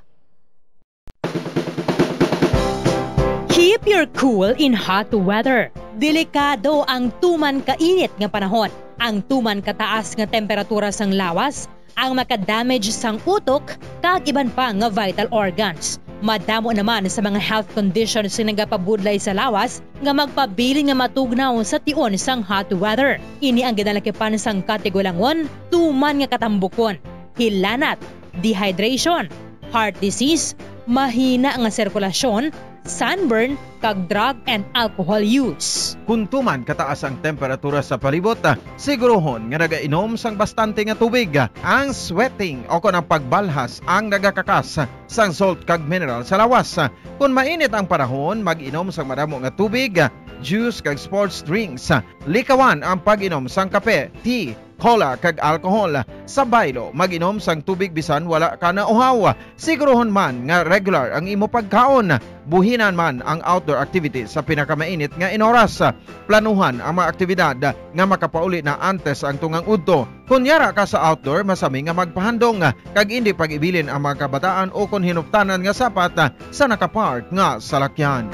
Keep your cool in hot weather. Delikado ang tuman kainit nga panahon. Ang tuman kataas nga temperatura sang lawas ang makadamage sang utok kag iban pa nga vital organs. Madamo naman sa mga health conditions nga nagapabudlay sa lawas nga magpabilin nga matugnaw sa tion sang hot weather. Ini ang ginalakipan sang katigulangon, tuman nga katambukon, hilanat, dehydration, heart disease, mahina nga sirkulasyon, sunburn, kag drug and alcohol use. Kon tuman kataas ang temperatura sa palibot, siguruhon nga nagainom sang bastante nga tubig. Ang sweating o kon ang pagbalhas ang nagakakas sang salt kag mineral sa lawas. Kon mainit ang panahon, mag-inom sang madamo nga tubig, juice kag sports drinks. Likawan ang pag-inom sang kape, tea, cola, kag alcohol. Sa baylo, mag-inom sang tubig bisan wala ka nauhaw. Siguruhon man nga regular ang imo pagkaon. Buhinan man ang outdoor activities sa pinakamainit nga inoras. Planuhan ang mga aktibidad nga makapauli na antes ang tungang udto. Kon yara ka sa outdoor, masami nga magpahandom kag indi pag-ibilin ang mga kabataan o kon hinuptanan nga sapat sa nakapark nga salakyan.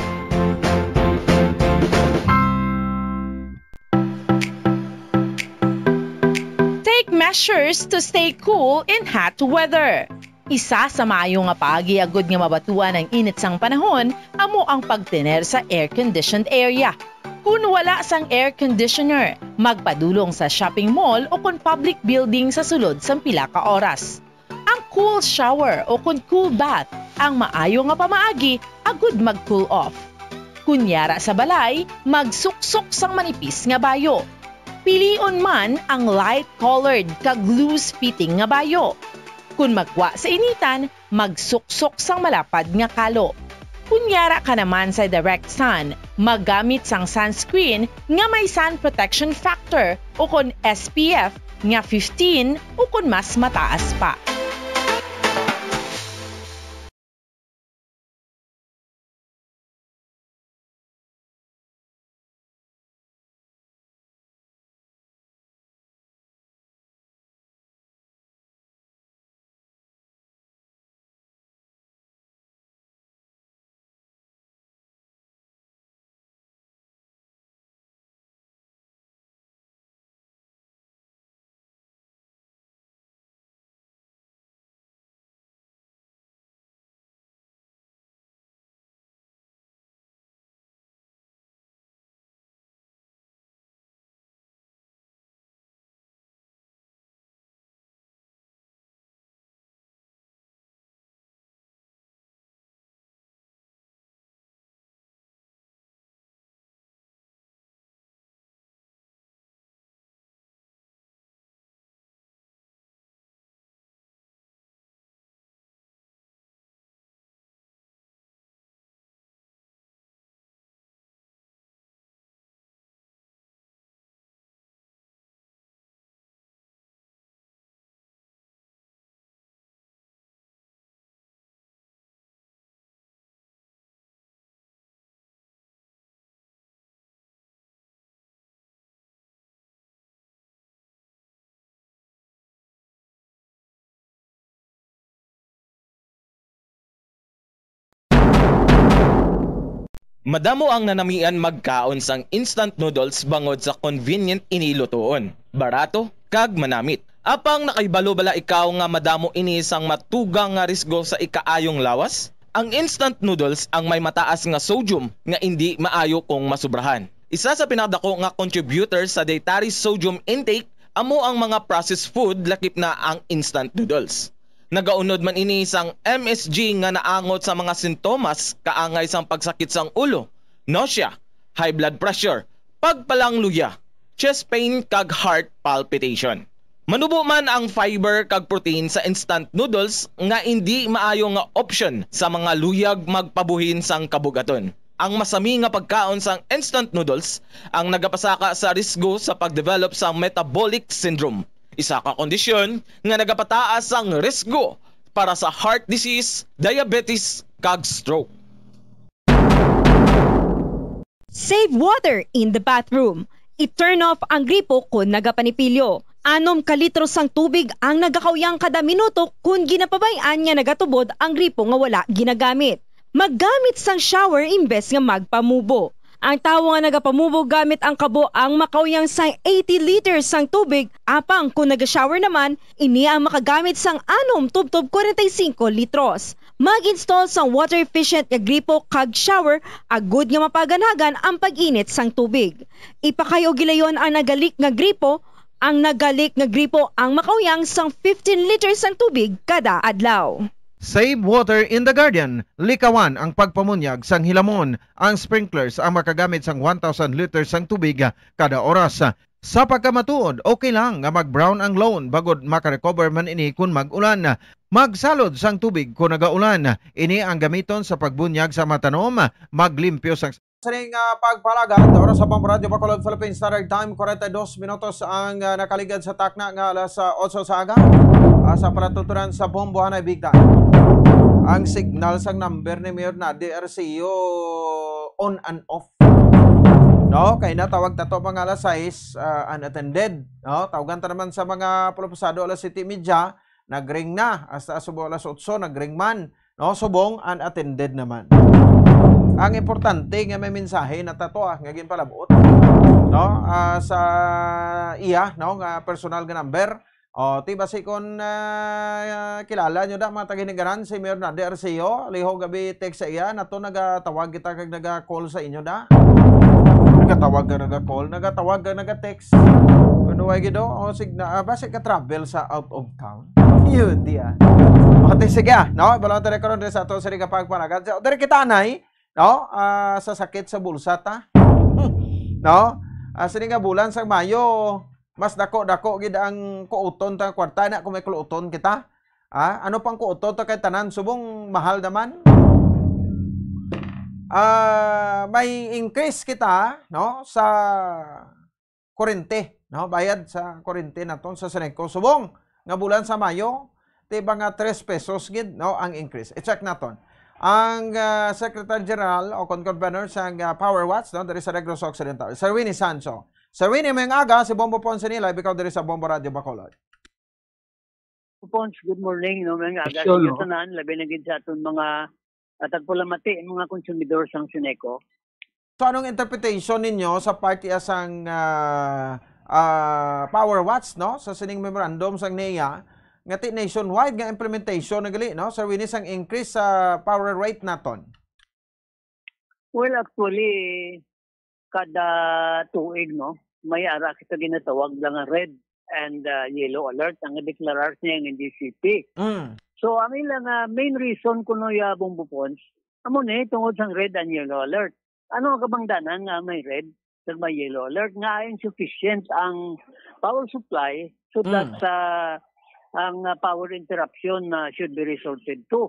Take measures to stay cool in hot weather. Isa sa maayo nga paagi agud nga mabatuan ang init sang panahon amo ang pagtener sa air-conditioned area. Kon wala sang air conditioner, magpadulong sa shopping mall o kon public building sa sulod sang pila ka oras. Ang cool shower o kon cool bath ang maayo nga pamaagi agud mag-cool off. Kon yara sa balay, magsuksok sang manipis nga bayo. Pilion man ang light-colored kag loose-fitting nga bayo. Kon magwa sa initan, magsuksok sang malapad nga kalo. Kon yara ka naman sa direct sun, maggamit sang sunscreen nga may sun protection factor o kon S P F nga fifteen o kon mas mataas pa. Madamo ang nanamian magkaon sang instant noodles bangod sa convenient ini lutoon, barato, kag manamit. Apang nakahibalo bala ikaw nga madamo ini sang matugang nga risgo sa ikaayong lawas? Ang instant noodles ang may mataas nga sodium nga indi maayo kung masubrahan. Isa sa pinakadako nga contributor sa dietary sodium intake amo ang mga processed food, lakip na ang instant noodles. Nagaunod man ini sang M S G nga naangot sa mga sintomas kaangay sang pagsakit sang ulo, nausea, high blood pressure, pagpalangluya, chest pain, kag heart palpitation. Manubo man ang fiber kag protein sa instant noodles nga indi maayo nga option sa mga luyag magpabuhin sang kabugaton. Ang masami nga pagkaon sang instant noodles ang nagapasaka sa risgo sa pag-develop sang metabolic syndrome, isa ka kondisyon nga nagapataas sang risgo para sa heart disease, diabetes, kag stroke. Save water in the bathroom. I-turn off ang gripo kon nagapanipilyo. Anom ka litro sang tubig ang nagakauyang kada minuto kon ginapabay-an nga nagatubod ang gripo nga wala ginagamit. Maggamit sang shower imbes nga magpamubo. Ang tawo nga nagapamubo gamit ang kabo ang makauyang sang eighty liters sang tubig, apang kon naga-shower naman, ini ang makagamit sang anom tubtob kwarenta y singko litros. Mag-install sang water-efficient nga gripo kag shower agud nga mapaganhagan ang pag-init sang tubig. Ipakayo gilayon ang nagalik nga gripo. Ang nagalik nga gripo ang makauyang sang fifteen liters sang tubig kada adlaw. Save water in the garden. Likawan ang pagpamunyag sang hilamon. Ang sprinklers ang makagamit sang one thousand liters sang tubig kada oras. Sa pagkamatuod, okay lang nga mag-brown ang lawn bangod maka-recover man ini kon mag-ulan. Magsalod sang tubig kon nagaulan. Ini ang gamiton sa pagbunyag sa mga tanom, maglimpyo sang Sining ah, pagpalagad, oras sa Bombo Radyo Bacolod, Philippine Standard Time, forty-two minutos ang ah, nakaligad sa takna nga alas ah, otso sa aga. Ah, sa palatuturan sa Bombo, anay bigda. Ang signal sang number ni Mayor Nadi Arceo on and off. No, kay natawag tato mga alas sais, ah, unattended. No, tawagan ta naman sa mga pulupsado alas siyete y media, nagring na. Hasta subong alas otso, nagring man. No, subong unattended naman. Ang importante nga may mensahe na tato ah, nga ginpalabot, no, ah, sa iya, no, nga personal nga number. O, ti basi kon ah, kilala nyo da mga tagihigaran si Mayor Nadi Arceo, lihog abi text sa iya, nato nagatawag kita kag naga-call sa inyo da. Nagatawag ka, naga-call, nagatawag ka, naga-text. Kuno way gido, o signa, ah, basi ka travel sa out of town. Yun, di ah. Okay, sige ah, no? Balon tayo karon diri sa ato sa nga pagpanagan. So, diri kita anay, no? Ah, sa sakit sa bulsa ta. No? Ah, sa nga bulan sa Mayo, mas dako-dako gid ang kuuton ta kwarta na kung may kuuton kita. Ah, ano pang kuuton ta kay tanan subong mahal naman. Ah, may increase kita, no, sa kurente, no, bayad sa kurente naton sa Seneco. Subong nga bulan sa Mayo, ti ba nga tres pesos gid, no, ang increase. I-check naton ang ah, Secretary General o kon Convener sang ah, Power Watch, no, diri sa Negros Occidental, Sir Winnie Sancho. Sir Winnie, may aga si Bombo Ponce ni live ikaw diri sa Bombo Radio Bacolod. Pons, good morning, no, mga aga sa inyo tanan, labi na gid sa aton mga ah, tagpalamati, mga konsumidor sang Seneco. So anong interpretation ninyo sa part iya sang ah, ah, Power Watch, no? Sa sining memorandum sang NEA nga ti nationwide nga implementation na gali, no? Sir Winnie, sang increase sa power rate naton. Well, actually, kada tuig, no, may ara kita ginatawag lang nga red and ah, yellow alert ang deklarar niya ng N D C P. Mm. So, ang ilang ah, main reason kuno ya Bombo Pons, amo ni tungod sang red and yellow alert. Ano ang kabangdanan nga may red kag may yellow alert? Nga insufficient ang power supply so that Mm. ah, ang ah, power interruption ah, should be resorted to.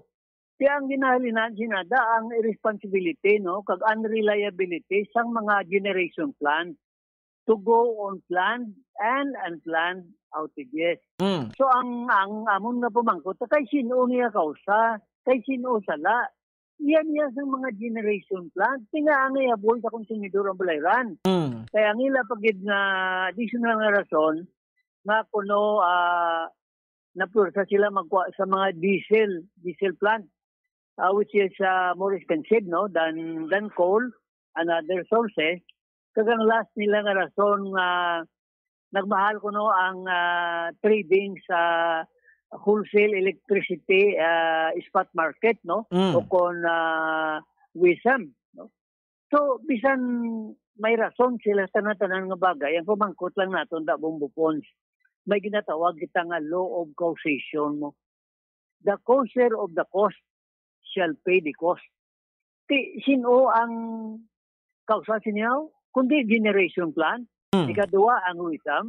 Kaya ang ginahalinan sinada ang irresponsibility, no, kag unreliability sang mga generation plant to go on planned and unplanned outages. Mm. So ang ang amon nga pamangkot kay sino niya kausa, kay sino sala. Iya niya sa mga generation plant, tinga ang ihabol sa konsumidor ang balayran. Mm. Kaya ang ila pa gid nga additional nga rason nga kuno ah, napwersa sila magkuha sa mga diesel, diesel plant, ah, which is ah, more expensive, no, than than coal and other sources. Kag ang last nila nga rason nga nagmahal kuno ang ah, trading sa wholesale electricity ah, spot market, no, Mm. o kon ah, WESM, no. So bisan may rason sila sa tanan-tanan nga bagay, ang pamangkot lang naton da Bombo Pons, may ginatawag kita nga law of causation mo. The causer of the cause shall pay the cost. Ti sino ang kausa siniya? Kundi generation plant. Mm. Ikaduha ang Huisam,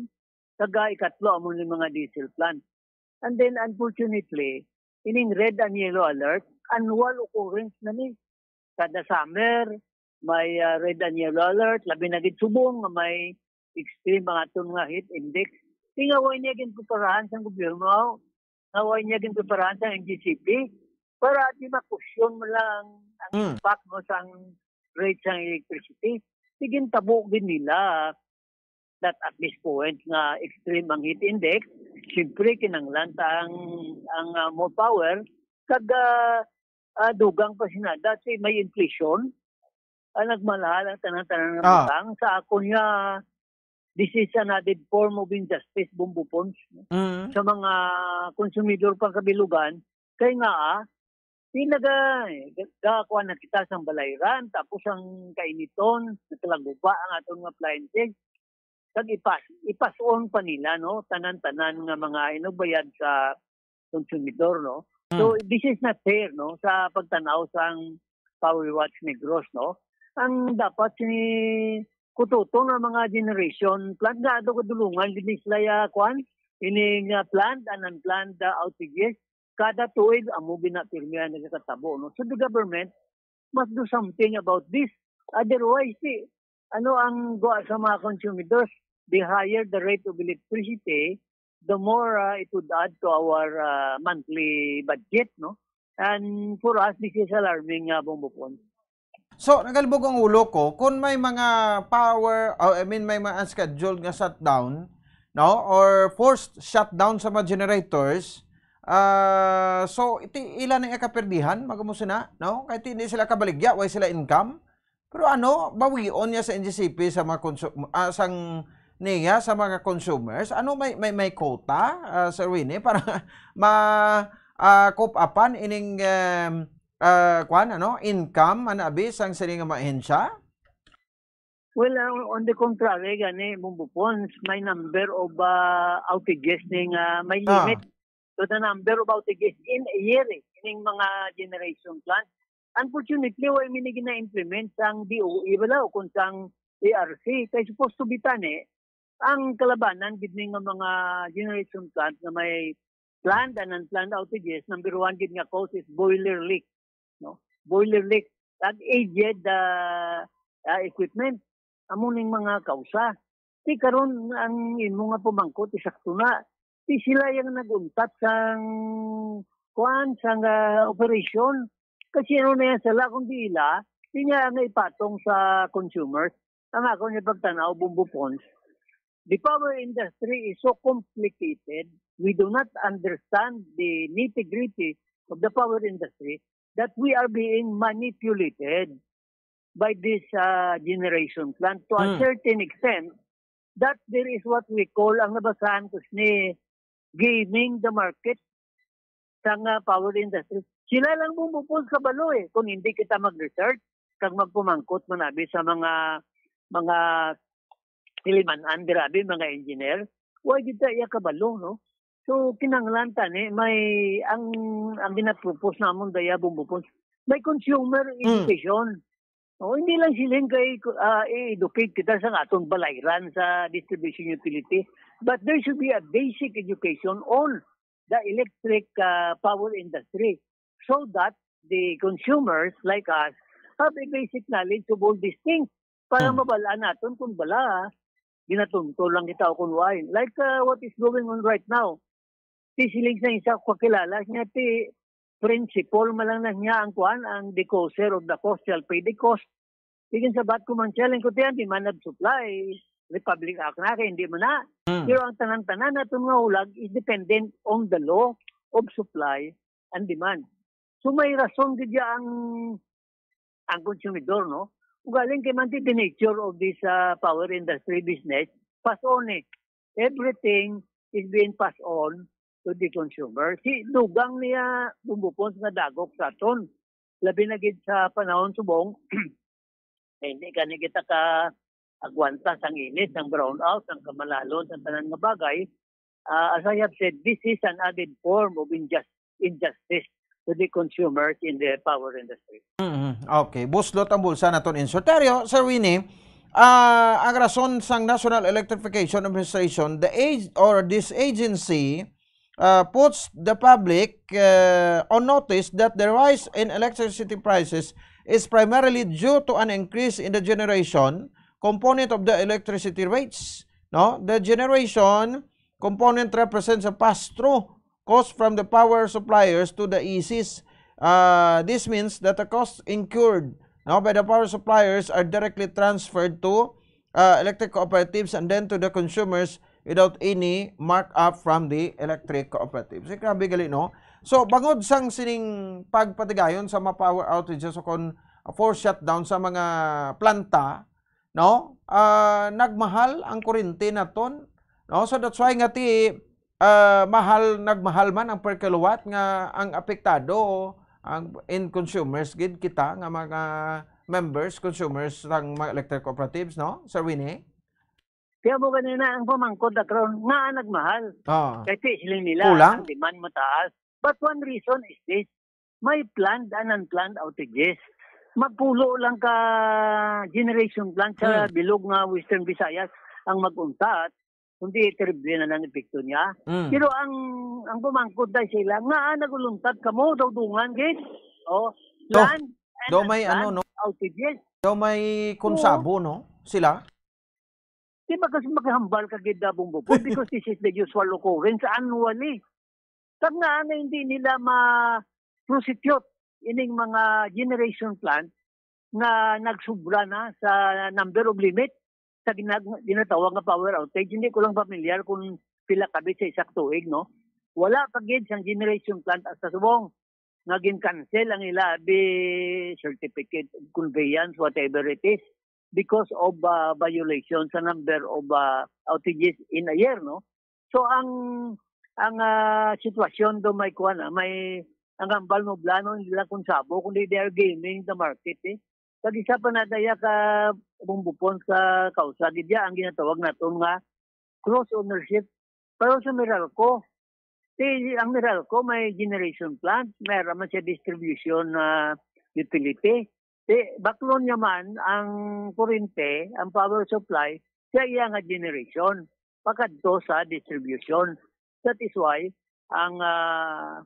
kag, ah, ikatlo amo ni mga diesel plant. And then, unfortunately, ining red and yellow alert, annual occurrence na ni. Kada summer, may, ah, red and yellow alert, labi na gid subong nga may extreme ang aton nga heat index. Di nga way niya ginpreparahan sang gobyerno, nga way niya ginpreparahan sang N G C P, para di makusyon mo lang ang Mm. impact mo sang rate sang electricity. Di gintabo gid nila that at this point nga extreme ang heat index, siyempre kinahanglan ta ang, ang, ah, more power, kag, ah, ah, dugang pa sinada si may inflation, ah, nagmalahal ang tanan-tanan nga Ah. butang. Sa akon nga, this is an added form of injustice, Bombo Pons, no? Mm. Sa mga konsumidor pang kabilugan, kay nga, ah, di naga-, ga-, gakuha na kita sang balayran, tapos ang kainiton, nagkalaguba ang aton nga appliances. Kag ipas-, ipas-on pa nila, no, tanan-tanan nga mga inugbayad sa konsumidor, no? So, Mm. this is not fair, no, sa pagtanaw sang Power Watch Negros, no? Ang dapat sini kutoton ang mga generation plant nga ato kadulungan gid ni sila ya, kwan, ining, ah, planned and unplanned, ah, outages. Kada tuig, amo gina pirmi ang nagakatabo, no? So, the government must do something about this. Otherwise, di, ano ang gawa sa mga consumidors? The higher the rate of electricity, the more, ah, it would add to our, ah, monthly budget, no? And for us, this is alarming, ah, Bombo Pons. So, nagalibog ang ulo ko, kung may mga power, oh, I mean, may mga unscheduled nga shutdown, no? Or forced shutdown sa mga generators, ah, so, iti, ila na ikaperdihan, magamuso na, no? Kay ti, hindi sila kabaligya, way sila income. Pero ano, bawion niya sa N G C P sa mga konsu-, ah, sang niya sa mga consumers? Ano, may, may, may quota, ah, Sir Winnie, para ma, ah, cope upan ining, em, ah, kwan, ano, income, ano, abi, sang sini nga mga ahensya? Well, uh, on the contrary, gani, Bombo Pons, may number of, uh, outages ning, uh, may Ah. limit to the number of outages in a year, eh, ining mga generation plant. Unfortunately, wa mi ni gina-implement sang D O E bala o kung sang A R C. Kay supposed to be tani, ang kalabanan gid ni nga mga generation plant nga may planned and unplanned outages, number one gid nga cause is boiler leak, no? Boiler leak, kag aged, ah, ah, equipment, amo ning mga kausa. Ti karon ang imo nga pamangkot, isakto na. Ti sila yang nag-untat sang, kuan, sang, ah, operasyon. Kasi ano na yan sala kung di ila, di niya nga ipatong sa consumers. Ang ako nga pagtanaw, Bombo Pons, the power industry is so complicated. We do not understand the nitty-gritty of the power industry that we are being manipulated by this, uh, generation plant to a Hmm. certain extent that there is what we call, ang nabasahan ko sini, gaming the market sang, uh, power industry. Sila lang mo mupon sa balo, eh. Kung hindi kita mag-research, kag magpumangkot man abi sa mga, mga tiliman-an dira abi, mga engineer, wa gid ta iya kabalo, no? So, kinahanglan tani may, ang, ang ginapropose namon daya, Bombo Pons, may consumer Mm. education. O, hindi lang siling kay, ah, i-educate kita sa aton balayran sa distribution utility, but there should be a basic education on the electric, ah, power industry so that the consumers like us have a basic knowledge of all these things para Hmm. mabal-an naton kung bala ginatuntol lang kita o kung why. Like, ah, what is going on right now. Ti siling sa isa ko kakilala, niya ti principal man lang na niya ang kuan, ang the causer of the cost shall pay the cost. Tigin sa bat ko man siya, lang ko tiyan, demand and supply, Republic Act na, kaya hindi man na. Hmm. Pero ang tanan-tanan naton nga hulag is dependent on the law of supply and demand. So may rason gid ya ang, ang konsumidor, no? Ugaling kay man ti the nature of this, ah, power industry business, pass on eh. Everything is being passed on to the consumer. Si dugang niya, Bombo Pons, nga dagok sa aton. Labi na gid sa panahon subong, eh, hindi gani kita ka agwanta sang init, sang brownout, sang kamalalon, sang tanan nga bagay. Ah, as I have said, this is an added form of injus-, injustice to the consumers in the power industry. Mm-hmm. Okay. Buslot ang bulsa naton, Insurterio. Sir Winnie, Ah, ang rason sang National Electrification Administration, the age or this agency uh, puts the public uh, on notice that the rise in electricity prices is primarily due to an increase in the generation component of the electricity rates. No, the generation component represents a pass-through cost from the power suppliers to the E Cs. Uh, this means that the costs incurred, no, by the power suppliers are directly transferred to uh, electric cooperatives and then to the consumers without any markup from the electric cooperatives. Eh, grabe gali, no? So, bangod sang sining pagpatigayon sa mga power outages o kon forced shutdown sa mga planta, no? Ah, nagmahal ang kuryente naton, no? So, that's why nga ti, ah, mahal, nagmahal man ang per kilowatt nga ang apektado ang end consumers gid kita nga mga members, consumers sang mga electric cooperatives, no, Sir Winnie? Kaya mo ganina ang pamangkot na karon nga nagmahal. Ah. Kay ti siling nila, kulang? Ang demand mataas. But one reason is this. May planned and unplanned outages. Magpulo lang ka generation plant sa Hmm. bilog nga Western Visayas ang mag-untat, kundi terrible na lang epekto niya. Hmm. Pero ang ang pamangkot dahil sila, nga naguluntat kamo daw dungan gid. Oh, Do, planned and do may unplanned ano, no? Outages. Do may Oo. Kunsabo, no? Sila? Di ba kasi makahambal ka gid, Bong Bupon? Because this is the usual occurrence annually. Kag nga, nga hindi nila ma-prosecute ining mga generation plant nga nagsubra na sa number of limit sa ginag-, ginatawag nga power outage. Hindi ko lang familiar kung pila kabit sa isa ka tuig, no? Wala pa gid sang generation plant hasta subong nga gin-cancel ang ila abi certificate of conveyance, whatever it is, because of, ah, violation sa number of, ah, outages in a year, no? So, ang, ang, ah, sitwasyon do may kuwan, ah, may, ang hambal mo, blano nila kung sabo, kundi they are gaming the market, eh. Kag isa pa na daya ka bumbupon sa kausa, gid ya ang ginatawag naton nga cross ownership. Pero sa Meralco, ti, ang Meralco may generation plant, may man siya distribution na utility. Ti, baklon niya man ang kurente, ang power supply, sa iya nga generation, pakadto sa distribution. That is why ang, ah,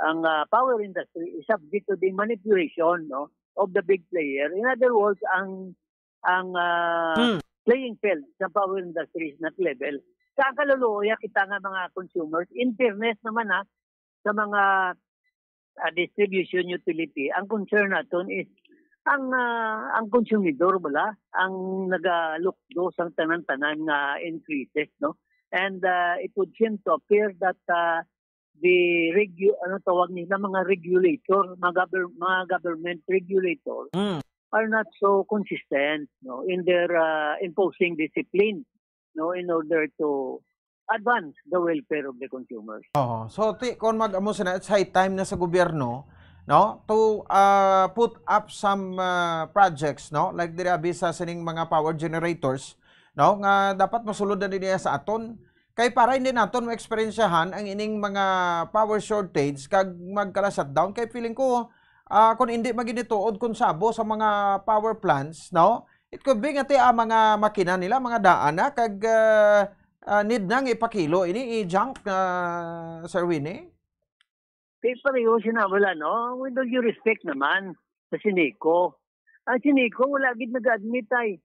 ang, ah, power industry is subject to the manipulation, no, of the big player. In other words, ang, ang, ah, Hmm. playing field sa power industry is not level. Sa ang kaluluoy, kita nga mga consumers, in fairness naman, ha, sa mga, ah, distribution utility, ang concern naton is ang, ah, ang konsumidor, wala, ang nagalukdo sang tanan-tanan nga increases, no? And, ah, it would seem to appear that, ah, the regu-, ano tawag nila, mga regulator, mga gover-, mga government regulator Mm. are not so consistent, no, in their, ah, imposing discipline, no, in order to advance the welfare of the consumers. Oo. So, ti, kung mag-amo sila, it's high time na sa gobyerno, no, to, ah, put up some, ah, projects, no, like diri abi sa sining mga power generators, no, nga dapat masulod na din sa aton. Kay para hindi naton maeksperiensyahan ang ining mga power shortage kag magkala shutdown, kay feeling ko, ah, kung hindi maginituod kung sabo sa mga power plants, no, it could be nga ti ang mga makina nila, mga daan na, kag, ah, ah, need na nga ipakilo ini, i-junk, ah, Sir Winnie? Kay pareho sina wala, no? With all due respect naman sa Sineco. Ang Sineco, wala gid nag-admit ay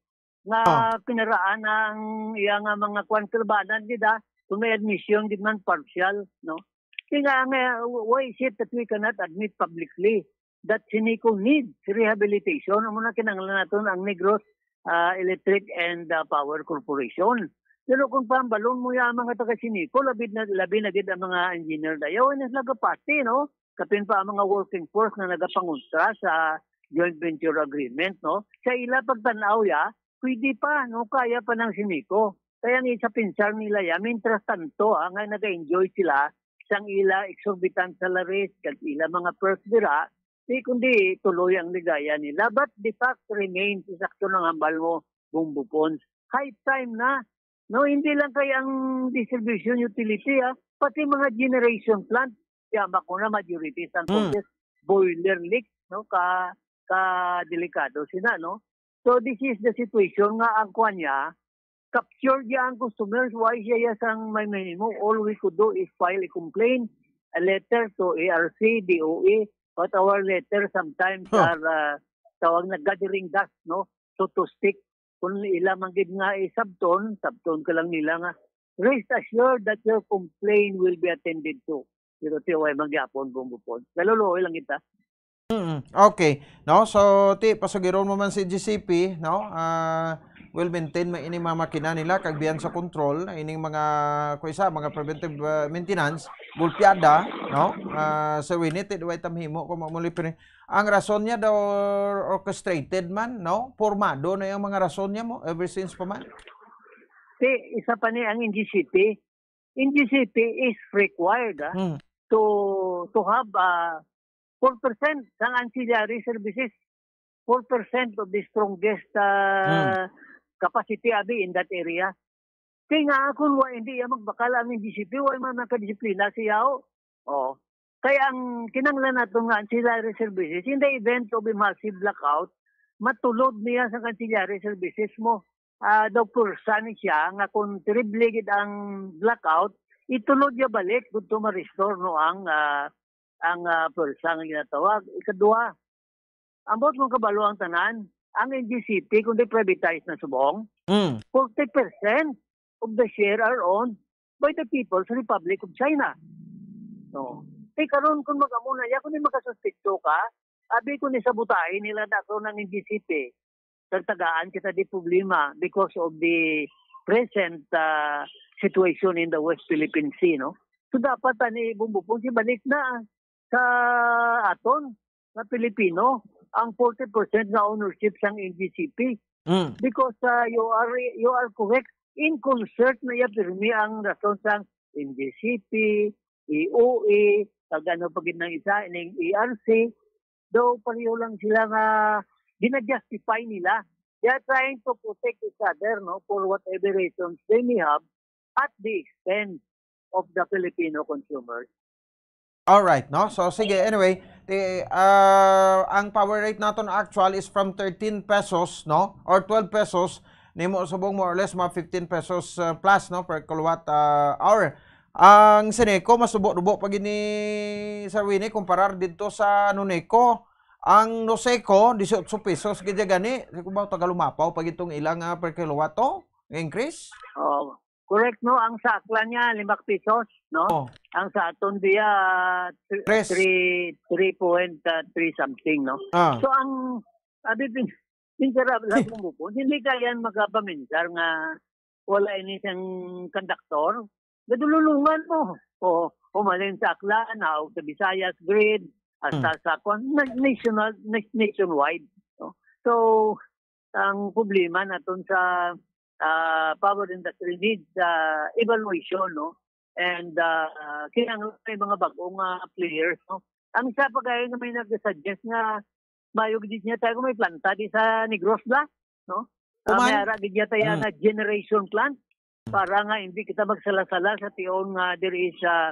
nga Ah. pinaraan ang iya nga mga kwan, kalabanan gid, ah. Kung may admission gid man, partial, no? Kaya nga, nga, why is it that we cannot admit publicly that Sineco needs rehabilitation? Amo na kinahanglan naton ang Negros, ah, Electric and, ah, Power Corporation. Pero kung pahambalon mo ya ang mga taga Sineco, labi na, labi na gid ang mga engineer dayaw, na nagapati, no? Kapin pa ang mga working force na nagapangontra sa joint venture agreement, no? Sa ila pagtan-aw ya, pwede pa, no? Kaya pa ng Sineco. Kaya ang isa pinsar nila ya, mientras tanto, ha, nga nag-enjoy sila sang ila exorbitant salaries, kag ila mga perks dira, di kundi tuloy ang ligaya nila. But the fact remains, isakto ng hambal mo, Bong Bupon. High time na, no? Hindi lang kay ang distribution utility, ah, pati mga generation plant, kaya ba ko na majority sa Hmm. Congress, boiler leak, no? Ka, ka delikado sila, no? So this is the situation nga ang kuan niya, captured niya ang customers, why siya ya sang may mahimo? All we could do is file a complaint, a letter to A R C, D O E, but our letter sometimes Huh. are uh, tawag na gathering dust, no? So to speak, kung ila man gid nga isabton, sabton ka lang nila nga rest assured that your complaint will be attended to. Pero tiway mangyapon kung bupon. Naluluoy lang kita. Mm, okay. No? So, ti, pasugiron mo man si G C P, no? Ah, will maintain man ining mga makina nila, kag beyond sa control, ining mga, kung isa, mga preventive uh, maintenance, gulpiada, no? Ah, Sir Winnie, ti, duway tamhimo kung mamuli pero ang rason niya daw orchestrated man, no? Pormado na yung mga rason niya mo, ever since pa man. Ti, isa pa ni ang N G C P. N G C P is required ah, Mm. to to have uh, four percent sang ancillary services. Four percent of the strongest uh, capacity abi in that area. Kaya nga kung wa hindi ya magbakal ang N G C P, wa man nakadisiplina siya. Oh. Kaya ang kinanglan nato nga ancillary services, in the event of a massive blackout, matulod niya sa ancillary services mo. Ah, daw kursa ni siya nga kung terrible gid ang blackout, itulod niya balik kung to ma-restore no ang ah, ang ah, pwersa nga ginatawag. Ikadua, ambot kung kabalo ang tanan, ang N G C P kung di privatized na subong, Mm. forty percent of the share are owned by the People's Republic of China. No. Kay karon kung mag-amo na ya, kung di makasuspekto ka, abi ko ni sabutahin nila na karon ang N G C P, kag tagaan kita di problema because of the present uh, situation in the West Philippine Sea, no? So dapat ani bumbupon si balik na sa aton nga Pilipino ang forty percent nga ownership sang N G C P. Mm. Because uh, you are you are correct, in concert na iya pirmi ang rason sang N G C P, E O E, kag ano pa gid nang isa, ining E R C, daw pareho lang sila nga gina-justify nila. They are trying to protect each other, no, for whatever reasons they may have at the expense of the Filipino consumers. All right, no? So sige, anyway, ti, ah, ang power rate naton actual is from thirteen pesos, no? Or twelve pesos, nimo subong more or less mga fifteen pesos uh, plus, no, per kilowatt uh, hour. Ang Seneco masubo-dubo pa gid ni Sir Winnie kumparar didto sa Noneco. Ang Noseco, dieciocho pesos gid gani. Di ko ba tagalumapaw pa gid tong ilang uh, per kilowatt to? Increase? Oh, correct, no? Ang sakla niya lima pesos, no? Oh. Ang sa aton diya three three point three something, no? Ah. So ang abi pin pinjara lang mo po. Hindi kaya yan magkapamintar nga wala ini siyang konduktor. Gadululungan mo. O umalin sa Aklan, naog sa Visayas grid, hasta sa kon na- national na- nationwide, no? So ang problema naton sa ah, power industry needs ah, evaluation, no? And ah, kinahanglan may mga bagong ah, players, no? Ang isa pa kaya nga may nag-suggest nga mayo gid niya tayo may planta di sa Negros ba, no? Ah, Kuman- may ara gid niya tayo Mm. nga generation plant para nga hindi kita magsala-sala sa tion nga there is ah,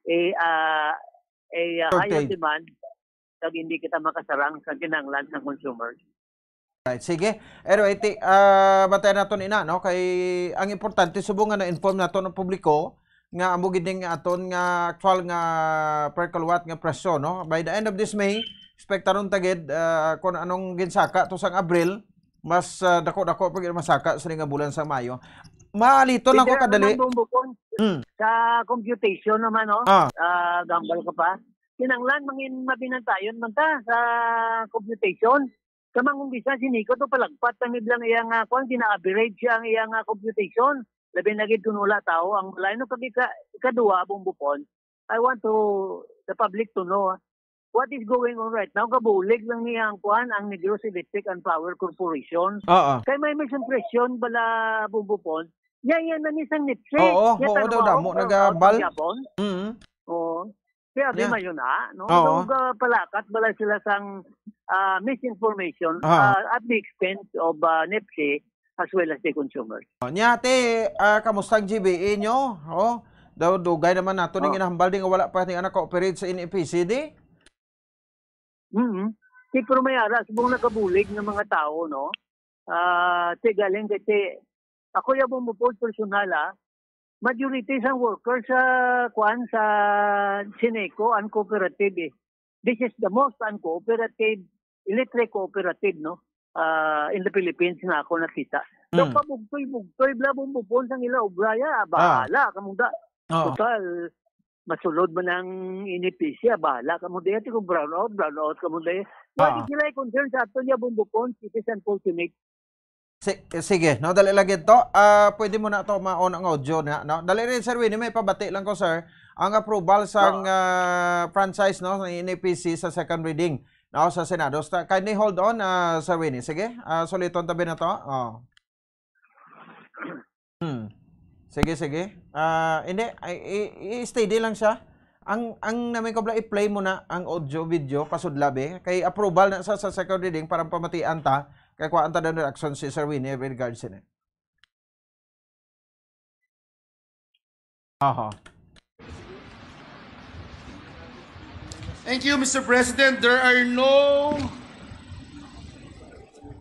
a ah, a ah, higher Shortage. Demand kag hindi kita makasarang sa kinahanglan ng consumers. Right, sige. Anyway, ti, ah, bantayan naton ina, no? Kay ang importante subong nga na-inform naton ang publiko nga amo gid ning aton nga actual nga per kilowatt nga presyo, no? By the end of this May, expectaron ta gid ah, kung anong ginsaka to sang Abril, mas ah, dako-dako pa gid masaka sa nga bulan sa Mayo. Maliton lang ko Pero kadali. Naman, Bong Bukon, Mm. sa computation naman, no? Ah. Ah, gambal ka pa. Kinanglan mangin mabinantayon man ta sa computation. Sa mangumbisa si Nico to palagpat ang iblang iyang uh, kung gina-average siya ang iyang uh, computation. Labi na gid kung wala tao ang balay, no? Kag ika, ikaduha, Bong Bukon, I want to the public to know ah, what is going on right now. Kabulig lang niya ang kuan ang Negros Electric and Power Corporation. Oo. Kay may misimpresyon bala, Bong Bukon, niya yan na ni sang NEPSI. Oo, Niya oo, tanong daw ako, damo pero nagabal. Pagkabon. Mm. Oo. Kaya di Yeah. mayo na, no? Oo. Nung uh, palakat bala sila sang uh, misinformation Ah. uh, at the expense of uh, NEPSI as well as the consumers. Nya, te, ah, kamusta ang G B E nyo? Oh, daw dugay naman nato ning Oh. inahambal din nga wala pa ni anak ka-operate sa N E P C D. Mm-hmm. Di pero may ara, subong nakabulig ng mga tao, no? Ah, ti galing kay ti, ako ya Bombo Pons personal, ah. Majority sang workers sa, kuan, sa Sineco, uncooperative, eh. This is the most uncooperative electric cooperative, no? Ah, in the Philippines na ako nakita. So, Mm. pabugtoy-bugtoy bala, Bombo Pons, ang ila obra ya. Ah, Ah. bahala kamo da. Oo. Total, masulod man ang N F P C, ah, bahala kamo da. Ti kung brown out, brown out kamo da. Wala Ah. sila concern sa aton ya, Bombo Pons. It is unfortunate. Si-, sige, no, dali lang gid to. Ah, pwede mo na to ma-on ang audio na, no? Dali rin, Sir Winnie, may pabati lang ko, sir. Ang approval sang, Oo. ah, franchise, no, ng N F P C sa second reading, no, sa Senado. Sta-, kindly hold on, ah, Sir Winnie. Sige, ah, suliton tabi na to. Oh. Hmm. Sige, sige. Ah, hindi, ay, i-, i-, steady lang siya. Ang, ang namin ko bala, i-play mo na ang audio, video, pasudla, be. Kay approval na sa, sa second reading para pamatian ta. Kay kuhaan ta daw ng action si Sir Winnie with regards sini. Aha. Thank you, Mister President. There are no,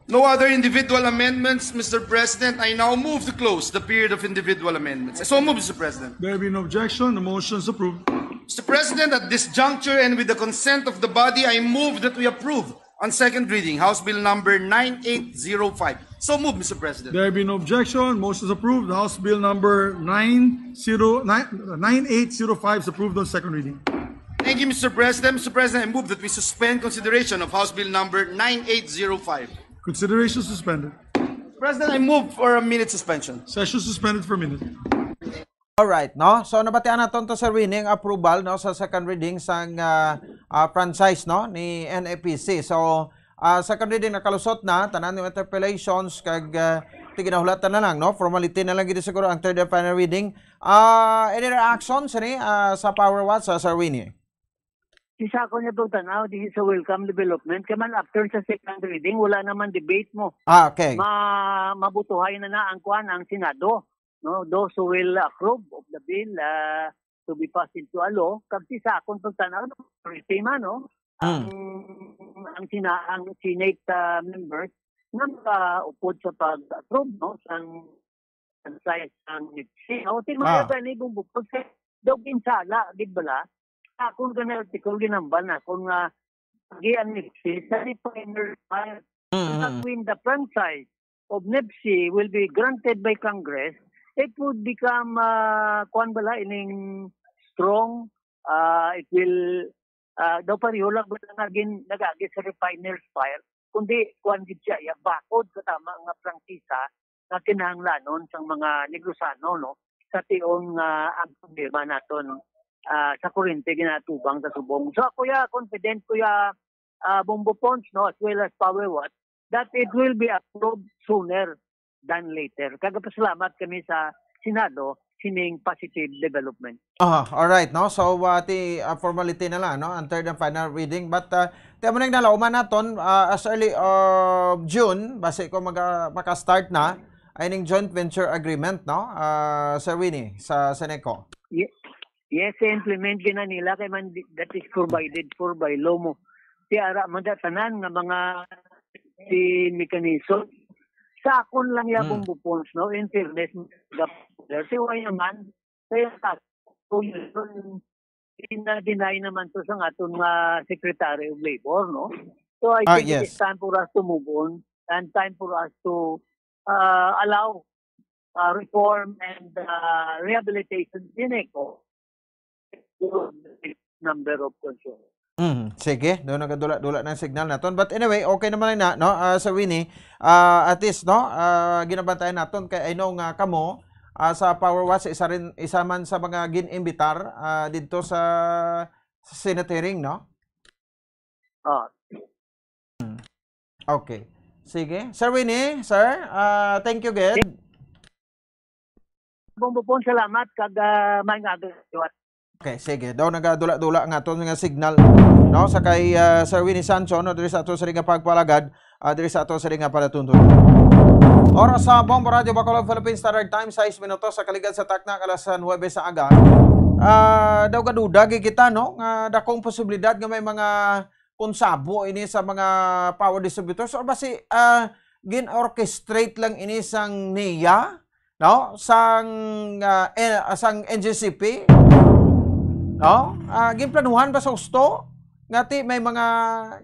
no other individual amendments, Mister President. I now move to close the period of individual amendments. So move, Mister President. There being no objection, the motion is approved. Mister President, at this juncture and with the consent of the body, I move that we approve on second reading House Bill number nine eight zero five. So move, Mister President. There being no objection, motion is approved. House Bill number nine zero, nine, nine eight zero five is approved on second reading. Thank you, Mister President. Mister President, I move that we suspend consideration of House Bill number nine eight zero five. Consideration suspended. President, I move for a minute suspension. Session suspended for a minute. Alright, no? So, nabatian naton to, Sir Winnie, ang approval, no, sa second reading sang, ah, ah, franchise, no, ni N F P C. So, ah, second reading nakalusot na, tanan yung interpellations, kag, ah, ti ginahulatan na lang, no? Formality na lang gid siguro ang third and final reading. Ah, any reaction, sini, ah, sa Power Watch, sa Sir Winnie? Di sa akon nga pagtanaw, this is a welcome development. Kay man after sa second reading, wala naman debate mo. Ah, okay. Ma-, mabutuhay na na ang kuan, ang Senado, no? Those who will approve of the bill, ah, to be passed into a law, kag si sa akon pagtanaw, majority man, no? Hmm. Ang, ang sina-, ang Senate, ah, members nga makaupod sa pag-approve, no, sang, sang size sang N F C, no? Ti Ah. mga gani, Bombo Pons, kay daw ginsala gid bala. Sa akon gani article, ginambal na akon nga agi ang N F C sa refiner fire. Mm, mm, But mm. when the franchise of N F C will be granted by Congress, it would become, ah, kuwan bala, ining strong, ah, it will, ah, daw pareho lang bala nga gin-, nagagi sa refiner's fire, kundi kuwan gid siya, ya, bakod sa tama nga prangkisa nga kinahanglanon sang mga Negrosano, no? Sa tion nga ang problema naton, ah, sa kuryente ginatubang sa subong. So, ako ya, confident ko ya, ah, Bombo Pons, no, as well as Power Watch, that it will be approved sooner than later. Kag pasalamat kami sa Senado sining positive development. Ah, alright, no? So, uh, ti, uh, formality na lang, no? Ang third and final reading. But, uh, ti amo nang nalauman naton, uh, as early of June, basi ko maga-, maka-start na, ay ning joint venture agreement, no? Uh, Sir Winnie, sa Seneco. Ye-, yes, i-implement gina nila kay man di-, that is provided for by law mo. Ti ara man da tanan nga mga si mechanism. Sa akon lang ya Hmm. Bombo Pons, no? In fairness, the, si why naman, kaya sa, kung yun, deny naman to sa aton nga Secretary of Labor, no? So, I Ah, think it yes. is time for us to move on and time for us to, uh, allow, uh, reform and, uh, rehabilitation din eh, ko. Number of consumers. Mm, sige, do nagadula-dula ng signal naton. But anyway, okay naman na, no? Ah, Sir Winnie, ah, at least, no? Ah, ginabantayan naton kay I know nga kamo, ah, sa Power Watch, isa rin, isa man sa mga gin-imbitar, ah, didto sa, sa Senate hearing, no? Ah. Mm. Okay. Sige. Sir Winnie, sir, ah, thank you, gid. Bombo Pons, salamat kag, ah, maayong aga sa liwat. Okay, sige. Daw nagadula-dula nga to nga signal, no, sa kay, ah, Sir Winnie Sancho, no, diri sa ato sa ring nga pagpalagad, ah, diri sa ato sa ring nga palatuntunan. Oras sa Bombo Radio Bacolod, Philippine Standard Time, sais minutos sa kaligad sa takna, alas nuwebe sa aga. Ah, daw gaduda gid kita, no, nga dakong posibilidad nga may mga konsabo ini sa mga power distributors, or basi, ah, gin-orchestrate lang ini sang NEA, no? Sang, ah, eh, sang N G C P, no? Ah, ginplanuhan ba sa husto nga ti may mga,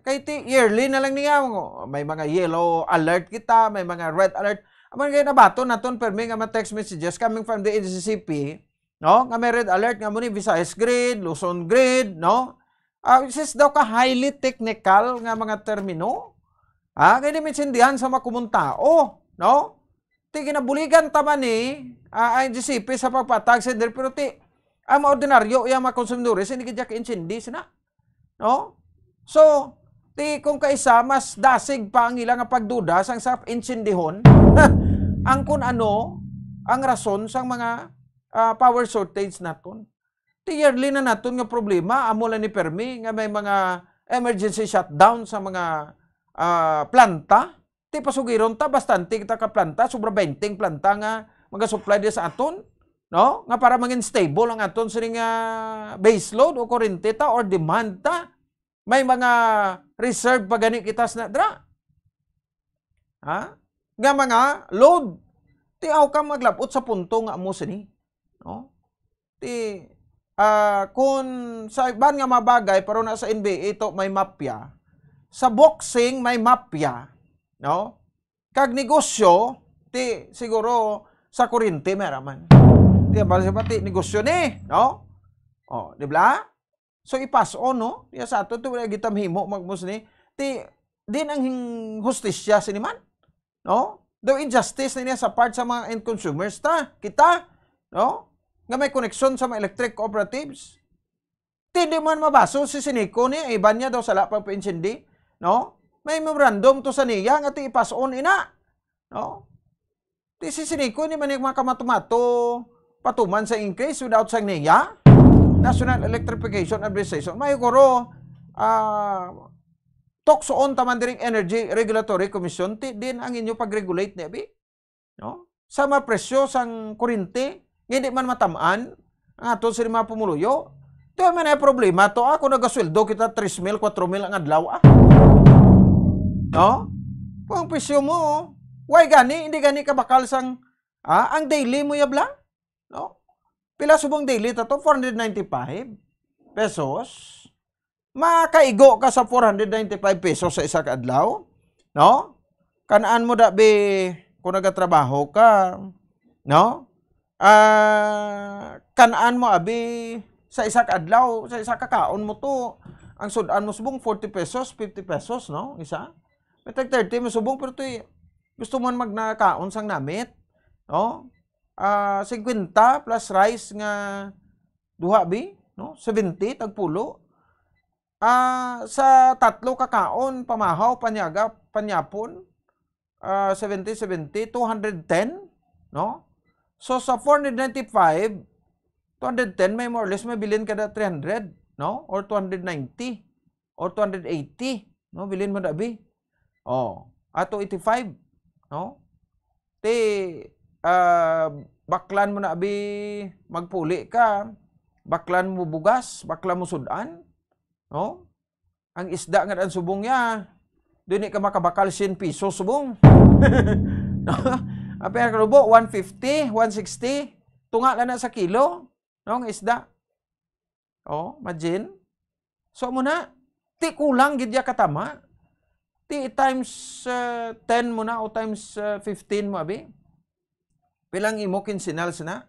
kay ti yearly na lang niya, may mga yellow alert kita, may mga red alert. Amo nga nabaton naton permi nga mga text messages coming from the N G C P, no? Nga may red alert nga mo ni Visayas Grid, Luzon Grid, no? Ah, which is daw ka highly technical nga mga termino. Ah, kay di maintindihan sa mga kumon tao, no? Ti ginabuligan ta man ni, ah, ang N G C P sa pagpatag sa, pero ti ang mga ordinaryo, ang mga konsumidores, hindi gid ka intindi sina, no? So, ti kung kaisa, mas dasig pa ang ila nga pagduda sang sa intindihon ang kun ano ang rason sang mga, ah, power shortage naton. Ti yearly na naton nga problema, amo lang ni permi nga may mga emergency shutdown sa mga, ah, planta. Ti pasugiron ta, bastante kita ka planta, sobra twenty planta nga magasupply di sa aton, no? Nga para mangin stable ang aton sining, ah, base load o kurente ta or demand ta. May mga reserve pa gani kita sa dra. Ha? Nga mga load. Ti aw ka maglabot sa punto nga amo sini, no? Ti, ah, kun sa iban nga mga bagay, pero na sa N B A to may mafia. Sa boxing may mafia, no? Kag negosyo, ti siguro sa kurente may raman. Ti abal siya ba, ti negosyo ni, no? Oh, di ba? So, i-pass on, no? Diya sa ato, ti wala kita mahimo magmus ni. Ti, din ang hing-, hustisya sini man, no? Daw injustice na niya sa part sa mga end consumers ta, kita, no? Nga may koneksyon sa mga electric cooperatives. Ti di man mabaso si Sinico ni, iban niya daw sala pagpaintindi, no? May memorandum to sa NEA nga ti i-pass on ina, no? Ti si Sinico ni man yung mga kamatumato patuman sa increase without sang NEA, National Electrification Administration. May guro, ah, tuksoon ta man diring Energy Regulatory Commission, ti din ang inyo pag-regulate ni abi, no? Sa mga presyo sang kuryente, nga hindi man matamaan ang aton sa mga pumuluyo. Di man ay problema to, ah, kung nagasweldo kita tres mil, kwatro mil ang adlaw, ah. No? Kung ang presyo mo, why gani, hindi gani kabakal sang, ah, ang daily mo yabla? No? Pila subong daily ta to? Four hundred ninety-five pesos. Makaigo ka sa four hundred ninety-five pesos sa isa ka adlaw, no? Kanaan mo da, bi, kung nagatrabaho ka, no? Ah, kanaan mo, abi, sa isa ka adlaw, sa isa ka kaon mo to, ang sudan mo subong forty pesos, fifty pesos, no? Isa. May tag thirty mo subong, pero to'y gusto mo magnakaon sang namit, no? Ah, fifty plus rice nga duha, bi, no? Seventy, tagpulo. Ah, sa tatlo ka kaon, pamahaw, panyaga, panyapon, ah, seventy, seventy, two hundred ten, no? So, sa four hundred ninety-five, two hundred ten, may more or less, may bilin ka na three hundred, no? Or two hundred ninety, or two hundred eighty, no? Bilin mo na, bi. Oh, ato eighty-five, no? Ti, ah, baklan mo na, abi, magpuli ka, baklan mo bugas, baklan mo sudan, no? Ang isda nga ang subong niya, dili ka makabakal siyam piso subong. No? Ang pinakalubo, one fifty, one sixty, tunga lang na sa kilo, no? Ang isda. Oh, imagine. So, mo na, ti kulang gid ya katama. Ti times, uh, ten mo na o times, uh, fifteen mo, abi. Pilang imo quincenals na?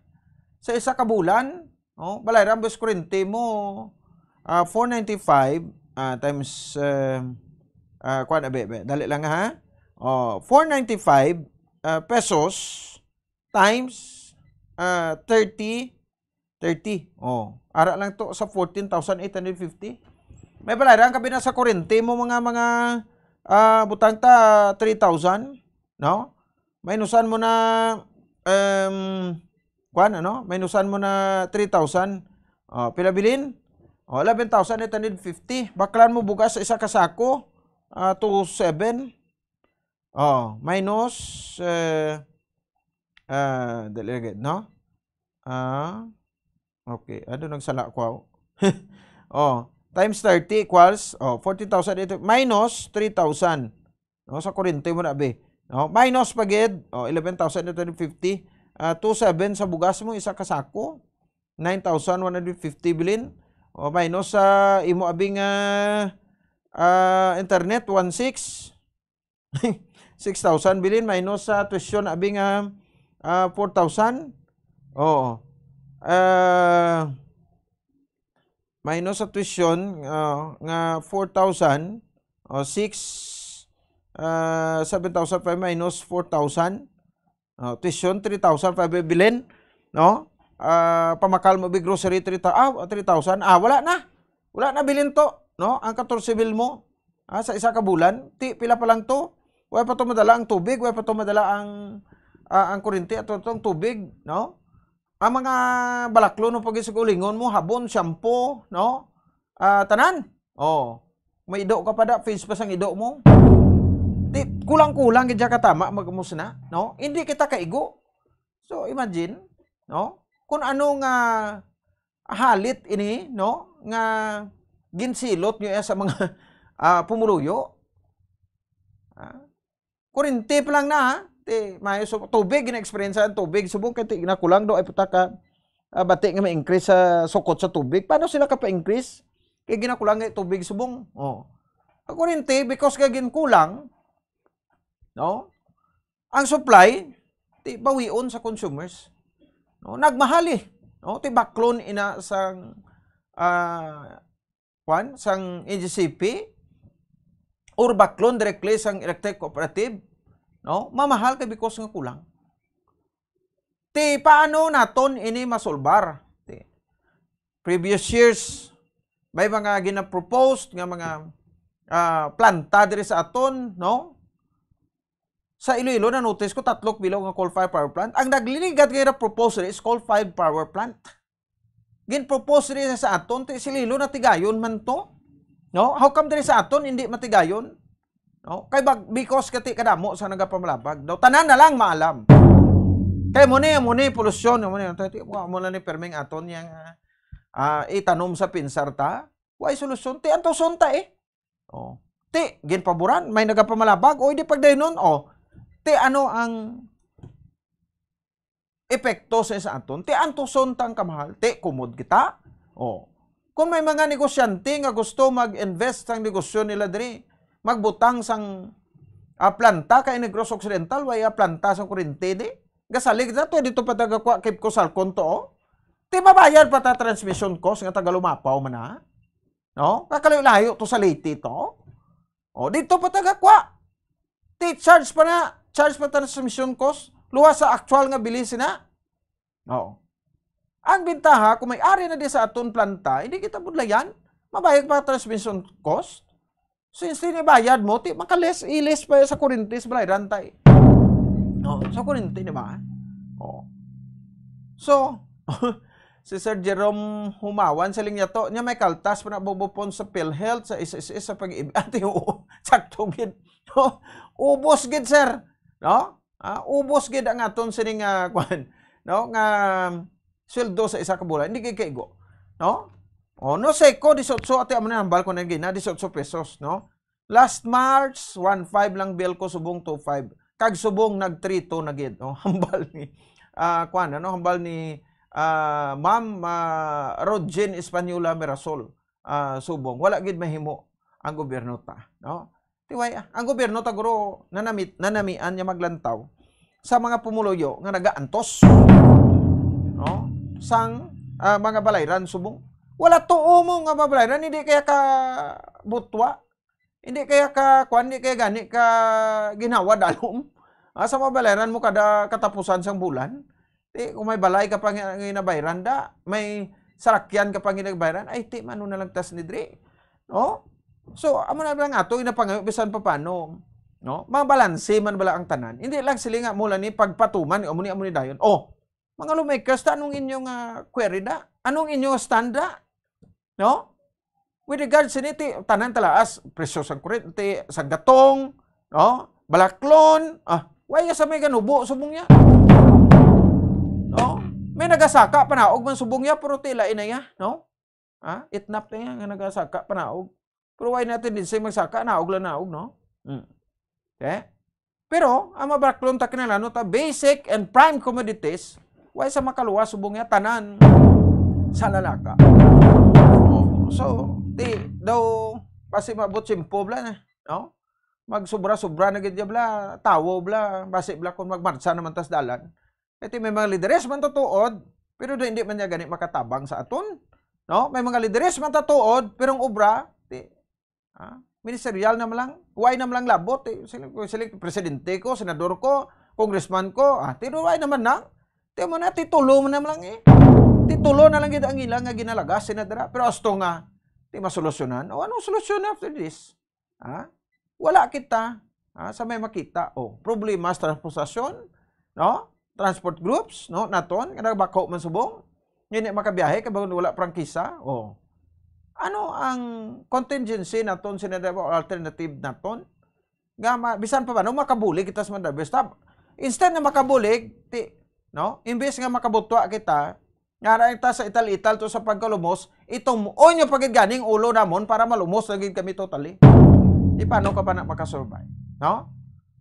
Sa isa ka bulan, oh, balay rambos kurente mo, ah, four ninety-five, ah, times, uh, ah, kuan, abi, abi. Dali lang, ha? Oh, four ninety-five, ah, pesos times, ah, thirty, thirty. Oh, ara lang to sa fourteen thousand eight hundred fifty. May balayran ka bina sa kurente mo mga, mga, ah, butang ta three thousand, no? Minusan mo na, um, kuan, ano? Minusan mo na three thousand. Oh, pila bilin? Oh, eleven thousand eight hundred fifty. Baklan mo bugas sa isa ka sako, ah, two seven. Oh, minus, eh, ah, dali lang, no? Ah, okay. Ano, nagsala ko? Oh, times thirty equals, oh, forty thousand eight hundred minus three thousand. No, sa kurente mo na, be. Oh, minus pa gid, oh, eleven thousand eight hundred fifty. Ah, two seven sa bugas mo, isa ka sako, nine thousand one hundred fifty bilin. Oh, minus sa imo abing, ah, ah, internet, one six. Six thousand bilin, minus sa tuition abing, ah, ah, four thousand. Oo. Ah, minus sa tuition, ah, nga four thousand, o six, ah, seven thousand five minus four thousand. Oh, tuition, three thousand five hundred bilin, no? Ah, pamakal mo big grocery, three thousand, ah, three thousand. Ah, wala na. Wala na bilin to, no? Ang katorse bill mo, ah, sa isa ka bulan, ti, pila pa lang to? Wala pa to madala ang tubig, wala pa to madala ang, ah, ang kuryente, ato tong tubig, no? Ang mga balaklon mo pag sa ulingon mo, habon, shampoo, no? Ah, tanan. Oh, may ido ka pa da, face pa sang ido mo. Ti, kulang-kulang gid siya katama, mag-, mus na, no? Hindi kita kaigo. So, imagine, no? Kung ano nga halit ini, no? Nga ginsilot niyo sa mga, ah, pumuluyo. Ah, kuryente pa lang na, ha? Ti, maayo, so, tubig, gina-experience ang tubig. Subong kay ti, ginakulang daw, ay puta ka, ah, bati nga may increase sa sukot sa tubig. Paano sila kapa-increase? Kay ginakulang nga tubig, subong. Oh. Ang kuryente, because kay ginkulang, no? Ang supply, ti, bawion sa consumers. No? Nagmahali. No? Ti, baklon ina sang, ah, kwan, sang N G C P or baklon directly sang electric cooperative, no? Mamahal kay because nga kulang. Ti, paano naton ini masolbar? Ti, previous years, may mga gina-propose nga mga, ah, planta diri sa aton, no? Sa Iloilo, na-notice ko, tatlo ka bilog nga coal-fired power plant. Ang nagliligad nga gina-propose diri is coal-fired power plant. Gin-propose diri sa aton, ti, sa Iloilo, natigayon man to. No? How come diri sa aton, hindi matigayon? No? Kay bag-, because kati kadamo sa nagapamalabag. Daw, tanan na lang maalam. Kay mo ni, mo ni, polusyon, mo ni, ti, mo, mo na ni perming aton yang, ah, itanom sa pinsar ta. Way solusyon. Ti, antuson ta eh. Oh. Ti, ginpaboran, may nagapamalabag, o hindi pagdaynon, oh. Ti, ano ang epekto sa, sa aton? Ti, antuson ta ang kamahal. Ti, kumod kita. Oh. Kung may mga negosyante nga gusto mag-invest sang negosyo nila diri, magbutang sang, ah, planta kay Negros Occidental, way, ah, planta sang kuryente di. Gasalig na to, dito pa tagakwa, Kip Kosalcon to, oh. Ti, mabayad pa ta transmission cost nga taga Lumapaw man na. No? Kakalayo-layo to sa Leyte to. O, dito pa tagakwa. Ti charge pa na, charge pa transmission cost. Luwas sa actual nga bili sina. Oo. Ang bintaha, kung may ari na di sa aton planta, hindi kita budlayan. Mabayad pa transmission cost. Since tinibayad mo, ti, maka-less, i-less pa sa kuryente sa balay rantay. No, sa kuryente, di ba? Oh. So, si Sir Jerome Humawan, sa linya to, niya may kaltas pa na bubupon sa PhilHealth, sa S S S, sa pag-ibig. Ate, oo, sakto gid. Ubos gid, sir. No? Ah, ubos gid ang aton sining, ah, kwan, no? Nga sweldo sa isa ka bulan. Hindi kay kaigo. No? O, no, seko, dieciocho, ate, amo na hambal ko na gina, dieciocho pesos, no? Last March, one five lang bill ko, subong two five. Kag subong nag three two na gid, no? Hambal ni, ah, kwan, ano, hambal ni, ah, Ma'am, ah, Rodjen Española Mirasol, ah, subong. Wala gid mahimo ang gobyerno ta, no? Tiway, ah, ang gobyerno ta guro nanamit, nanamian niya maglantaw sa mga pumuluyo nga nagaantos, no? Sang, ah, mga balayran subong. Wala tuo mo nga mga balayran, hindi kaya ka butwa. Hindi kaya ka, kwan, hindi kaya gani ka ginawa dalom. Ah, sa mga balayran mo kada katapusan sang bulan. Ti, kung may balay ka pa nga, nga ginabayran da, may sarakyan ka pa nga ginabayran, ay, ti, mano na lang tas ni dre. No? So, amo na lang ato, inapangayo, bisan pa paano. No? Mabalanse man bala ang tanan. Hindi lang sila nga mula ni pagpatuman, amo ni, amo ni dayon. Oh, mga lawmakers, ta, anong inyong, ah, query da? Anong inyong stand da? No? With regards sa niti, tanan talaas, presyo sa kuryente, sa gatong, no? Balaklon, ah, why sa may ganubo, subong niya? No? May nagasaka, panaog man subong niya, pero tila ina niya, no? Ah, itnap na niya nga nagasaka, panaog. Pero why natin din siya magsaka, naog lang naog, no? Hmm. Okay? Pero ang mabaklon ta kinahanglan ta basic and prime commodities, way sa makaluwas subong niya tanan sa lalaka. Oh, so, di daw basi maabot siyempo bala na, no? Magsubra-subra na gid bala, tawo bala, basi bala kung magmartsa naman tas dalan. Kay ti may mga lideres man tatuod, pero di, hindi man niya gani makatabang sa aton, no? May mga lideres man tatuod, pero ang obra, ti, ah, ministerial na man lang, way na man lang labot, eh. Sila, sila presidente ko, senador ko, congressman ko, ah, ti way naman na. Ti mo na, titulo man na man lang, eh. Titulo na lang gid ang ila nga ginalagas sina dira. Pero asto nga, ti masolusyonan. O, anong solusyon after this? Ha? Wala kita, ha, sa may makita. O, problema sa transportasyon, no? Transport groups, no? Naton, nga nagbakho man subong. Hindi makabiyahe kay wala prangkisa. O. Ano ang contingency naton, sina dira, o alternative naton? Nga ma-, bisan pa ba, no, makabulig kita sa mga, basta, instead na makabulig, ti, no? Imbes nga makabutwa kita, nga ra ta sa ital-ital to sa pagkalumos, itum-on niyo pa gid ganing ulo namon para malumos na gid kami totally. Di paano ka pa na makasurvive? No?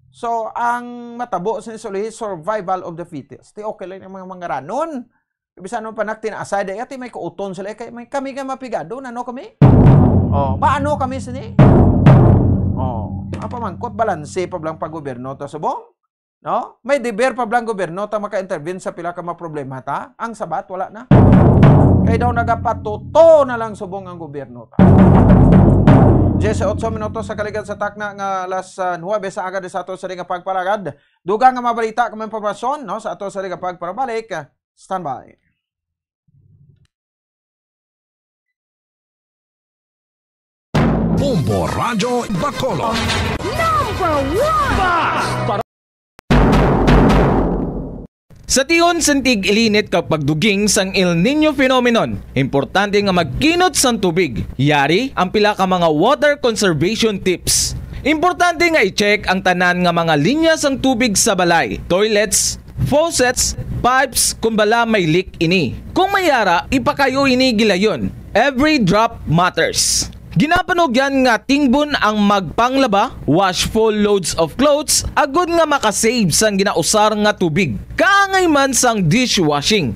So, ang matabo sa sulod, survival of the fittest. Ti okay lang ang mga mangaranon. Bisan mo pa nagtinaasay, dahil ati may kuuton sila, eh, kay may, kami nga mapigado, nano kami? Oh, paano kami sini? Oh, ang pamangkot, balanse pa lang pag-gobyerno ta subong? No? May deber pa bala ang gobyerno ta maka-intervene sa pila ka mga problema ta? Ang sabat, wala na. Kay daw nagapatuto na lang subong ang gobyerno ta. Diyesotso minutos sa kaligad sa takna nga alas, ah, nuwebe sa aga di sa ato sa nga pagpalagad. Dugang nga mabalita kung may impormasyon, no, sa ato sa nga pagparabalik. Standby. Bombo Radyo Bacolod. Number one! Sa tion sang tig-ilinit kag pagduging sang El Niño phenomenon, importante nga magkinot sang tubig. Yari ang pila ka mga water conservation tips. Importante nga i-check ang tanan nga mga linya sang tubig sa balay, toilets, faucets, pipes, kon bala may leak ini. Kung may yara, ipakayo ini gilayon. Every drop matters. Ginapanugyan nga tingbon ang magpanglaba, wash full loads of clothes, agod nga makasave sang ginausar nga tubig. Kaangay man sang dishwashing.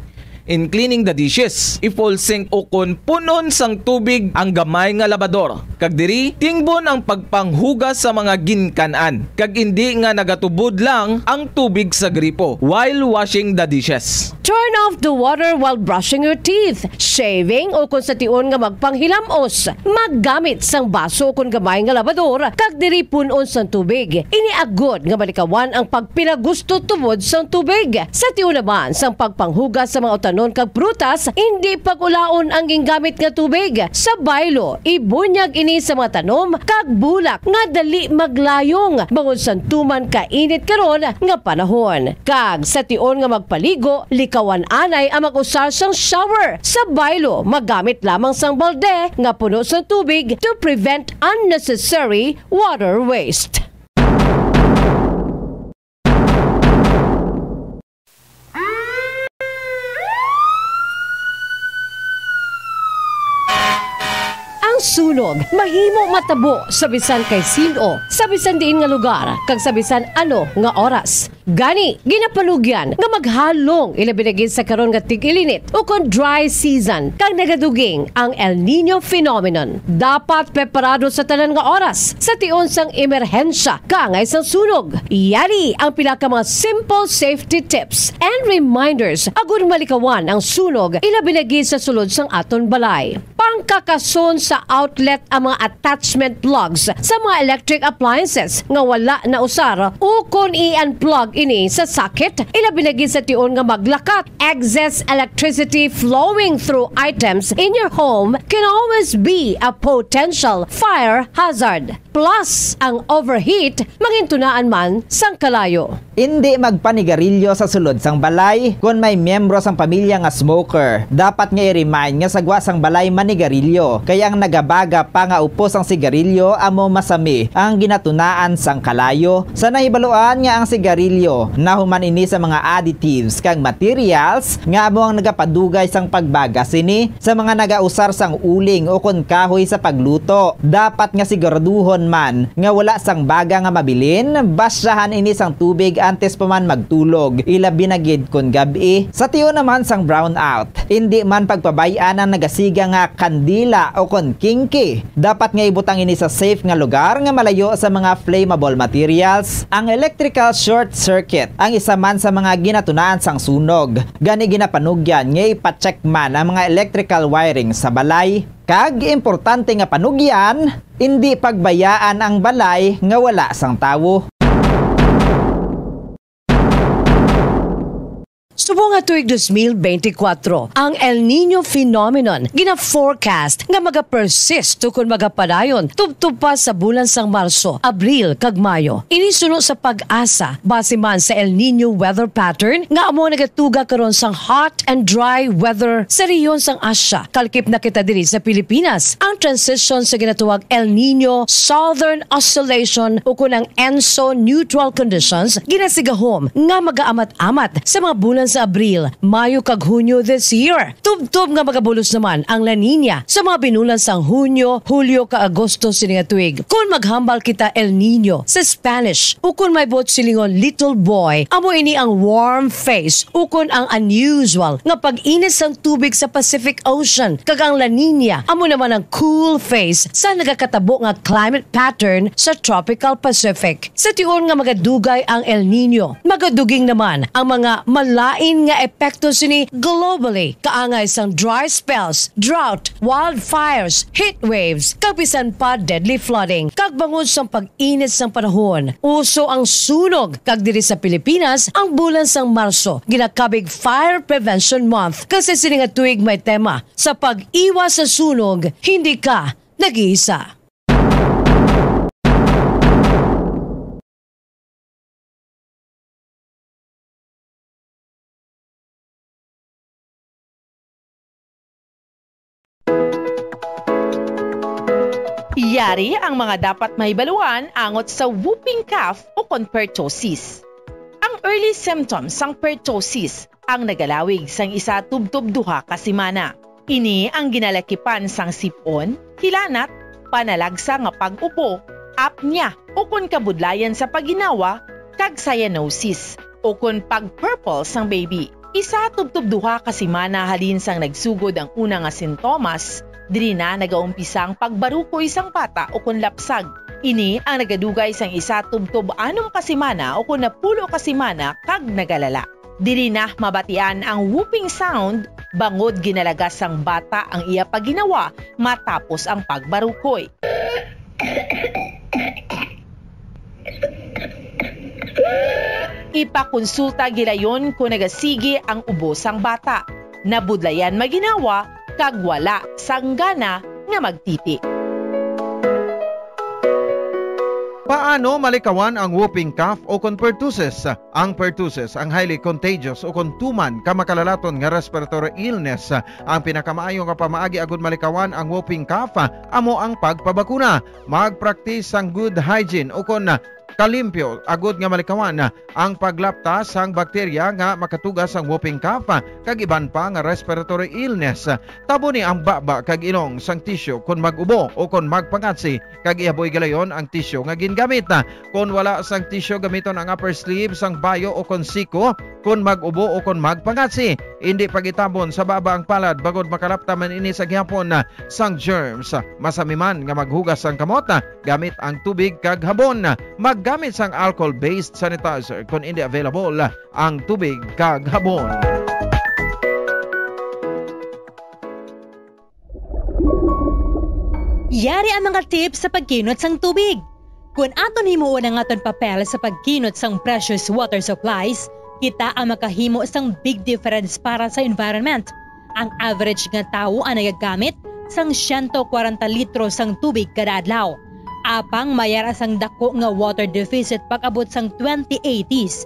In cleaning the dishes, i-full sink ukon pun-on sang tubig ang gamay nga labador. Kag diri, tingbon ang pagpanghugas sa mga ginkan-an, kag indi nga nagatubod lang ang tubig sa gripo while washing the dishes. Turn off the water while brushing your teeth, shaving, o kon sa tion nga magpanghilamos. Maggamit sang baso kon gamay nga labador, kag diri pun-on sang tubig. Ini agod nga malikawan ang pagpinagusto tubod sang tubig. Sa tion naman sang pagpanghugas sa mga utanon kag prutas, indi pag-ulaon ang gingamit nga tubig. Sa baylo, ibunyag ini sa mga tanom kag bulak nga dali maglayong bangod sang tuman ka init karon nga panahon. Kag sa tion nga magpaligo, likawan anay ang mag-usar sang shower. Sa baylo, magamit lamang sang balde nga puno sang tubig to prevent unnecessary water waste. Ang sunog mahimo matabo sa bisan kay sin-o, sa bisan diin nga lugar, kag sa bisan ano nga oras. Gani, ginapanugyan nga maghalong, ilabi na gid sa karon nga tig-ilinit ukon dry season, kag nagaduging ang El Niño phenomenon. Dapat preparado sa tanan nga oras sa tion sang emerhensya kaangay sang sunog. Yari ang pila ka mga simple safety tips and reminders agud malikawan ang sunog, ilabi na gid sa sulod sang aton balay. Pangkakason sa outlet ang mga attachment plugs sa mga electric appliances nga wala nausar, ukon i-unplug ini sa socket, ilabi na gid sa tion nga maglakat. Excess electricity flowing through items in your home can always be a potential fire hazard. Plus, ang overheat mangintunaan man sang kalayo. Indi magpanigarilyo sa sulod sang balay kon may miyembro sang pamilya nga smoker. Dapat nga i-remind nga sa gwa sang balay manigarilyo, kay ang nagabaga pa nga upos sang sigarilyo amo masami ang ginatunaan sang kalayo. Sa nahibaluan nga ang sigarilyo Nahuman ini sa mga additives kag materials nga amo ang nagapadugay sang pagbaga sini sa mga nagausar sang uling ukon kahoy sa pagluto. Dapat nga siguraduhon man nga wala sang baga nga mabilin, basyahan ini sang tubig antes pa man magtulog, ilabi na gid kon gab-i. Sa tion naman sang brownout, indi man pagpabay-an ang nagasiga nga kandila ukon kingki. Dapat nga ibutang ini sa safe nga lugar nga malayo sa mga flammable materials. Ang electrical short circuit ang isa man sa mga ginatunaan sang sunog. Gani ginapanugyan nga ipa-check man ang mga electrical wiring sa balay. Kag importante nga panugyan, indi pagbayaan ang balay nga wala sang tawo. Subong nga tuig dos mil bente kwatro, ang El Niño phenomenon gina-forecast nga magapersist ukon magapadayon tubtob pa sa bulan sang Marso, Abril, kag Mayo. Ini suno sa PAGASA, base man sa El Niño weather pattern nga amo nagatuga karon sang hot and dry weather sa rehiyon sang Asia. Kalkip na kita diri sa Pilipinas. Ang transition sa ginatawag El Niño Southern Oscillation ukon ang ENSO neutral conditions ginasigahom nga magaamat-amat sa mga bulan sa Abril, Mayo, kag Hunyo this year. Tubtob nga magabulos naman ang La Niña sa mga binulan sang Hunyo, Hulyo, kag Agosto sini nga tuig. Kon maghambal kita El Niño sa Spanish, ukon may buot silingon little boy, amo ini ang warm phase ukon ang unusual nga pag-init sang tubig sa Pacific Ocean, kag ang La Niña amo naman ang cool phase sa nagakatabo nga climate pattern sa tropical Pacific. Sa tion nga magadugay ang El Niño, magaduging naman ang mga malain nga epekto sini globally, kaangay sang dry spells, drought, wildfires, heat waves, kag bisan pa deadly flooding. Kag bangod sang pag-init sang panahon, uso ang sunog, kag diri sa Pilipinas, ang bulan sang Marso ginakabig Fire Prevention Month, kag sa sini nga tuig may tema, "Sa pag-iwas sa sunog, hindi ka nag-iisa." Yari ang mga dapat mahibaluan angot sa whooping cough o kon pertussis. Ang early symptoms sang pertussis ang nagalawig sang isa tubtob duha ka semana. Ini ang ginalakipan sang sip-on, hilanat, panalagsa nga pag-ubo, apnea, ukon kabudlayan sa pagginawa, kag cyanosis, ukon pag-purple sang baby. Isa tubtob duha ka semana halin sang nagsugod ang una nga sintomas, diri na nagaumpisa ang pagbarukoy sang bata ukon lapsag. Ini ang nagadugay sang isa tubtob anom ka semana ukon napulo ka semana kag nagalala. Diri na mabatian ang whooping sound bangod ginalagas sang bata ang iya pagginawa matapos ang pagbarukoy. Ipakonsulta gilayon kon nagasigi ang ubo sang bata, nabudlayan magginawa, kag wala sang gana nga magtiti. Paano malikawan ang whooping cough o kon pertussis? Ang pertussis ang highly contagious o kon tuman ka makalalaton nga respiratory illness. Ang pinakamaayo nga pamaagi agud malikawan ang whooping cough amo ang pagpabakuna. Mag-practice sang good hygiene o kon kalimpyo agud nga malikawan ang paglapta sang bakterya nga makatuga sang whooping cough kag iban pa nga respiratory illness. Taboni ang baba kag ilong sang tisyu kon mag-ubo o kon magpangatsi, kag ihaboy gilayon ang tisyu nga gingamit. Kon wala sang tisyu, gamiton ang upper sleeve sang bayo o kon siko kon mag-ubo o kon magpangatsi. Indi pag-itabon sa baba ang palad bangod makalapta man ini sa gihapon sang germs. Masami man nga maghugas sang kamot gamit ang tubig kag habon. Maggamit sang alcohol-based sanitizer kon indi available ang tubig kag habon. Yari ang mga tips sa pagkinot sang tubig. Kon aton himuon ang aton papel sa pagkinot sang precious water supplies, kita ang makahimo sang big difference para sa environment. Ang average nga tawo ang nagagamit sang siyento kwarenta litro sang tubig kada adlaw. Apang may ara sang dako nga water deficit pag-abot sang twenty eighties.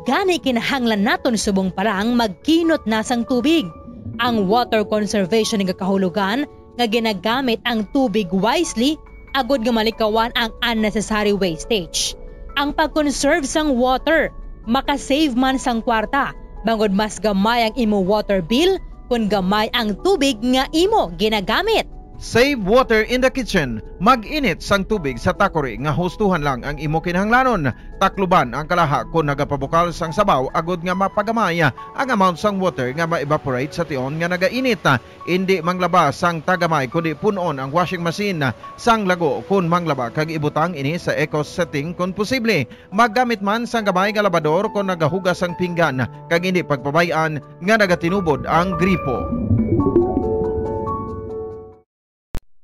Gani kinahanglan naton subong pa lang magkinot na sang tubig. Ang water conservation nagakahulugan nga ginagamit ang tubig wisely agud nga malikawan ang unnecessary wastage. Ang pag-conserve sang water Makasave man sang kwarta, bangod mas gamay ang imo water bill kon gamay ang tubig nga imo ginagamit. Save water in the kitchen. Mag-init sang tubig sa takori nga hustuhan lang ang imo kinahanglanon. Takluban ang kalaha kon nagapabukal sang sabaw agod nga mapagamay ang amount sang water nga ma-evaporate sa tion nga nagainit. Indi manglaba sang tagamay, kundi pun-on ang washing machine sang lago kon manglaba, kag ibutang ini sa eco setting kon posible. Maggamit man sang gamay nga labador kon nagahugas sang pinggan, kag indi pagpabay-an nga nagatinubod ang gripo.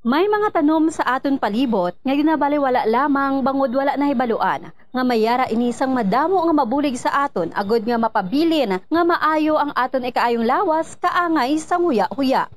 May mga tanom sa aton palibot nga ginabaliwala lamang bangod wala nahibaluan nga may yara ini sang madamo nga mabulig sa aton, agud nga mapabilin nga maayo ang aton ikaayong lawas kaangay sang huya-huya.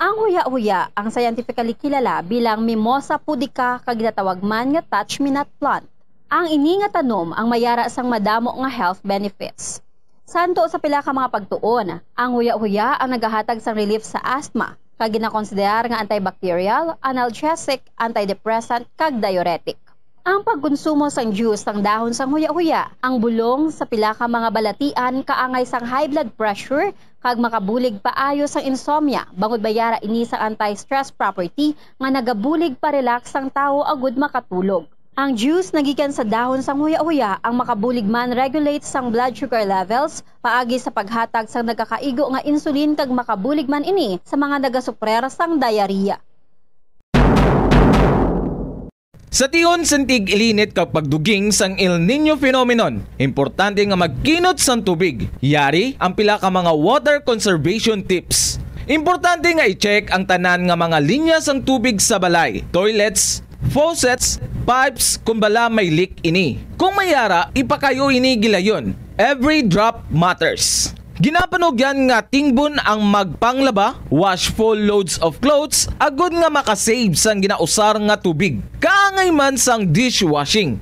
Ang huya-huya ang scientifically kilala bilang Mimosa pudica kag ginatawag man nga touch-me-not plant. Ang ini nga tanom ang may yara sang madamo nga health benefits. Santo sa pila ka mga pagtuon, ang huya-huya ang nagahatag sang relief sa asthma, kag ginakonsiderar nga antibacterial, analgesic, antidepressant, kag diuretic. Ang pagkonsumo sang juice sang dahon sang huya-huya, ang bulong sa pila ka mga balatian kaangay sang high blood pressure kag makabulig paayo sang insomnia, bangod may yara ini sang anti-stress property nga nagabulig pa-relax sang tawo agud makatulog. Ang juice nga gikan sa dahon sang huya-huya ang makabulig man-regulate sang blood sugar levels paagi sa paghatag sang nagakaigo nga insulin, kag makabulig man ini sa mga nagasuprer sang diarrhea. Sa tion sang tig-ilinit kag pagduging sang El Niño phenomenon, importante nga magkinot sang tubig. Yari ang pila ka mga water conservation tips. Importante nga i-check ang tanan nga mga linya sang tubig sa balay, toilets, faucets, pipes, kon bala may leak ini. Kung may yara, ipakayo ini gilayon. Every drop matters. Ginapanugyan nga tingbon ang magpanglaba, wash full loads of clothes, agud nga makasave sang ginausar nga tubig. Kaangay man sang dishwashing.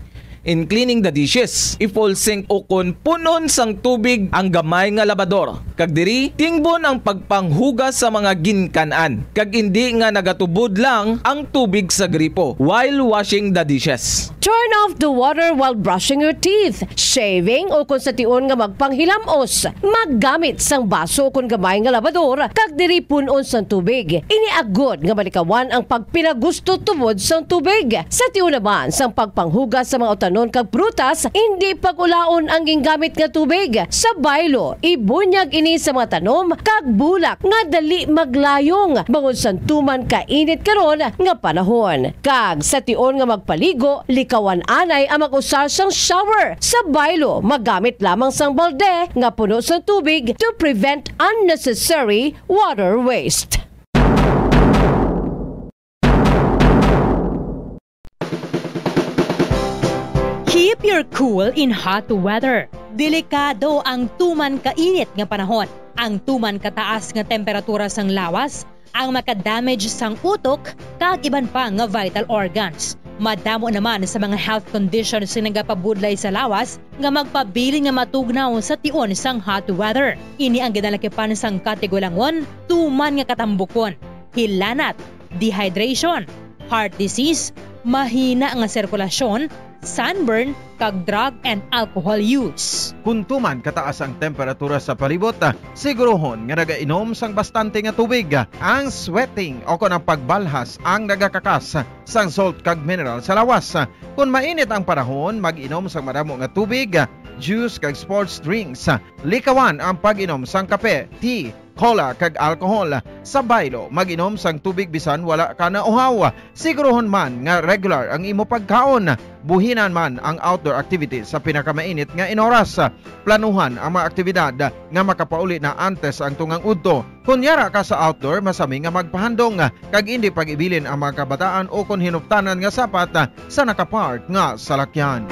In cleaning the dishes, i-full sink ukon pun-on sang tubig ang gamay nga labador, kag diri tingbon ang pagpanghugas sa mga ginkan-an, kag indi nga nagatubod lang ang tubig sa gripo while washing the dishes. Turn off the water while brushing your teeth, shaving, o kon sa tion nga magpanghilamos. Maggamit sang baso kon gamay nga labador, kag diri pun-on sang tubig. Ini agod nga malikawan ang pagpinagusto tubod sang tubig. Sa tion naman sang pagpanghugas sa mga utanon kag prutas, indi pag-ulaon ang gingamit nga tubig. Sa baylo, ibunyag ini sa mga tanom kag bulak nga dali maglayong, bangod sang tuman kainit karon nga panahon. Kag sa tion nga magpaligo, likawan anay ang mag-usar sang shower. Sa baylo, magamit lamang sang balde nga puno sang tubig to prevent unnecessary water waste. Keep your cool in hot weather. Delikado ang tuman kainit nga panahon. Ang tuman kataas nga temperatura sang lawas ang maka-damage sang utok kag iban pa nga vital organs. Madamo naman sa mga health conditions nga nagapabudlay sa lawas nga magpabilin nga matugnaw sa tion sang hot weather. Ini ang ginalakipan sang katigulangon, tuman nga katambukon, hilanat, dehydration, heart disease, mahina nga sirkulasyon, sunburn, kag drug and alcohol use. Kon tuman kataas ang temperatura sa palibot, sigurohon nga nagainom sang bastante nga tubig. Ang sweating o kon ang pagbalhas ang nagakakas sang salt kag mineral sa lawas. Kon mainit ang panahon, mag-inom sang madamo nga tubig, juice kag sports drinks. Likawan ang pag-inom sang kape, tea, cola, kag alcohol. Sa baylo, mag-inom sang tubig bisan wala ka nauhaw. Sigurohon man nga regular ang imo pagkaon. Buhinan man ang outdoor activities sa pinakamainit nga inoras. Planuhan ang mga aktibidad nga makapauli na antes ang tungang udto. Kon yara ka sa outdoor, masami nga magpahandong kag indi pag-ibilin ang mga kabataan o kon hinuptanan nga sapat sa nakapark nga salakyan.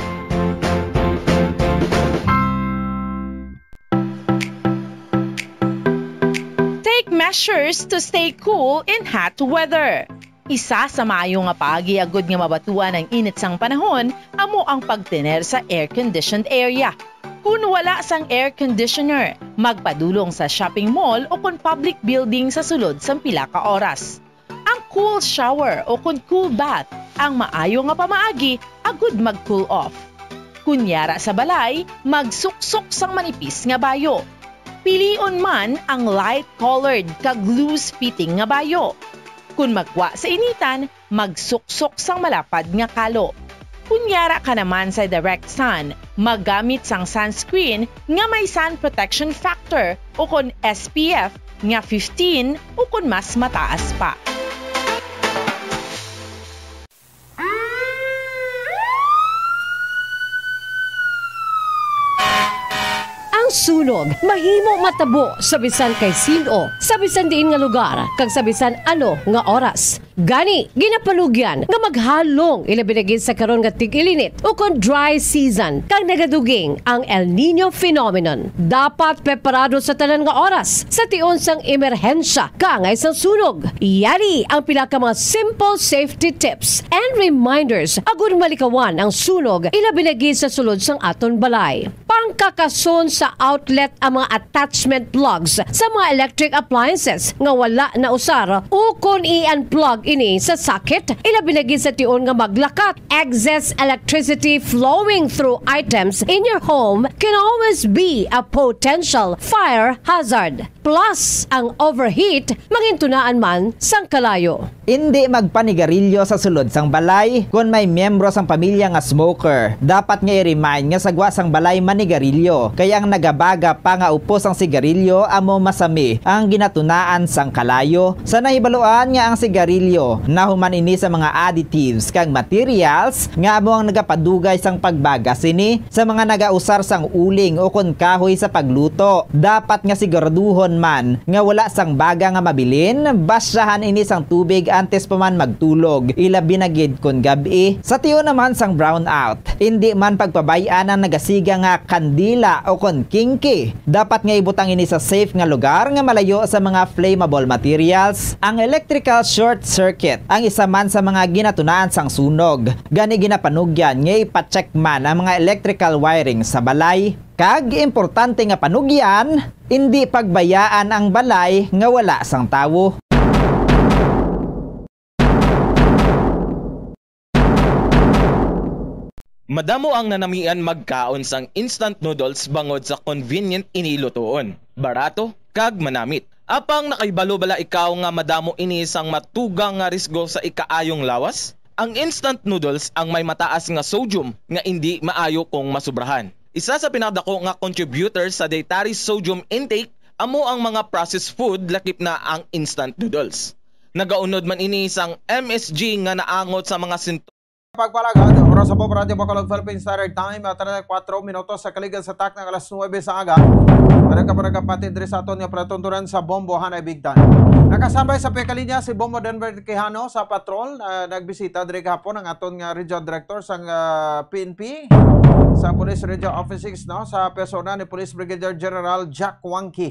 Take measures to stay cool in hot weather. Isa sa maayo nga paagi agud nga mabatuan ang init sang panahon amo ang pagtener sa air-conditioned area. Kun wala sang air conditioner, magpadulong sa shopping mall o kon public building sa sulod sang pila ka oras. Ang cool shower o kon cool bath ang maayo nga pamaagi agud mag-cool off. Kon yara sa balay, magsuksok sang manipis nga bayo. Pilion man ang light-colored kag loose-fitting nga bayo. Kon magwa sa initan, magsuksok sang malapad nga kalo. Kon yara ka naman sa direct sun, maggamit sang sunscreen nga may sun protection factor ukon S P F nga fifteen ukon mas mataas pa. Ang sunog mahimo matabo sa bisan kay sin-o, sa bisan diin nga lugar, kag sa bisan ano nga oras. Gani, ginapanugyan nga maghalong, ilabi na gid sa karon nga tig-ilinit ukon dry season, kag nagaduging ang El Niño phenomenon. Dapat preparado sa tanan nga oras sa tion sang emerhensya kaangay sang sunog. Yari ang pila ka mga simple safety tips and reminders agud malikawan ang sunog, ilabi na gid sa sulod sang aton balay. Pangkakason sa outlet ang mga attachment plugs sa mga electric appliances nga wala nausar, ukon i-unplug ini sa socket, ilabi na gid sa tion nga maglakat. Excess electricity flowing through items in your home can always be a potential fire hazard. Plus, ang overheat mangintunaan man sang kalayo. Indi magpanigarilyo sa sulod sang balay kon may miyembro sang pamilya nga smoker. Dapat nga i-remind nga sa gwa sang balay manigarilyo, kay ang nagabaga pa nga upos sang sigarilyo amo masami ang ginatunaan sang kalayo. Sa nahibaluan nga ang sigarilyo nahuman ini sa mga additives kag materials nga amo ang nagapadugay sang pagbaga sini, sa mga nagausar sang uling ukon kahoy sa pagluto. Dapat nga siguraduhon man nga wala sang baga nga mabilin, basyahan ini sang tubig antes pa man magtulog, ilabi na gid kon gab-i. Sa tion naman sang brownout, indi man pagpabay-an ang nagasiga nga kandila ukon kingki. Dapat nga ibutang ini sa safe nga lugar nga malayo sa mga flammable materials. Ang electrical short circuit ang isa man sa mga ginatunaan sang sunog. Gani ginapanugyan nga ipa-check man ang mga electrical wiring sa balay. Kag importante nga panugyan, indi pagbayaan ang balay nga wala sang tawo. Madamo ang nanamian magkaon sang instant noodles bangod sa convenient ini lutoon, barato, kag manamit. Apang nakahibalo bala ikaw nga madamo ini sang matugang nga risgo sa ikaayong lawas? Ang instant noodles ang may mataas nga sodium nga indi maayo kung masubrahan. Isa sa pinakadako nga contributor sa dietary sodium intake amo ang mga processed food, lakip na ang instant noodles. Nagaunod man ini sang M S G nga naangot sa mga sintomas. Pagpalagad, oras sa Radyo Bacolod Philippine Standard Time, at treinta y cuatro minutos sa kaligad sa takna nga alas nuebe sa aga. Para ka para kapatid diri sa aton nga palatuntunan sa Bombo Hanay Bigtan. Nakasambay sa pagkalinya si Bombo Denver Quijano sa patrol. Ah, nagbisita diri gahapon ang aton nga regional director sang, ah, P N P sa Police Region Office six, no, sa persona ni Police Brigadier General Jack Wangki.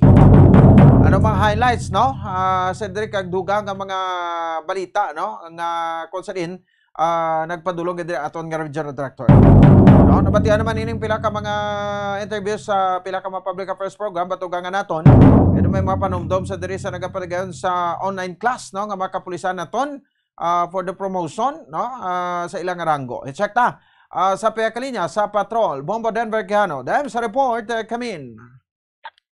Ano mga highlights, no? Ah, sa diri kag dugang nga mga balita, no, nga kung sa diin, ah, nagpadulong gid diri aton nga regional director. No, nabatian naman ining pila ka mga interviews sa pila ka mga public affairs program, batugan nga naton. Pero may mga panumdom sa diri sa nagapadayon sa online class, no, nga mga kapulisan naton, ah, for the promotion, no, ah, sa ilang ranggo. I-check ta, ah, sa pagkalinya sa patrol. Bombo Denver Quijano. Dahil sa report, eh, Kamin.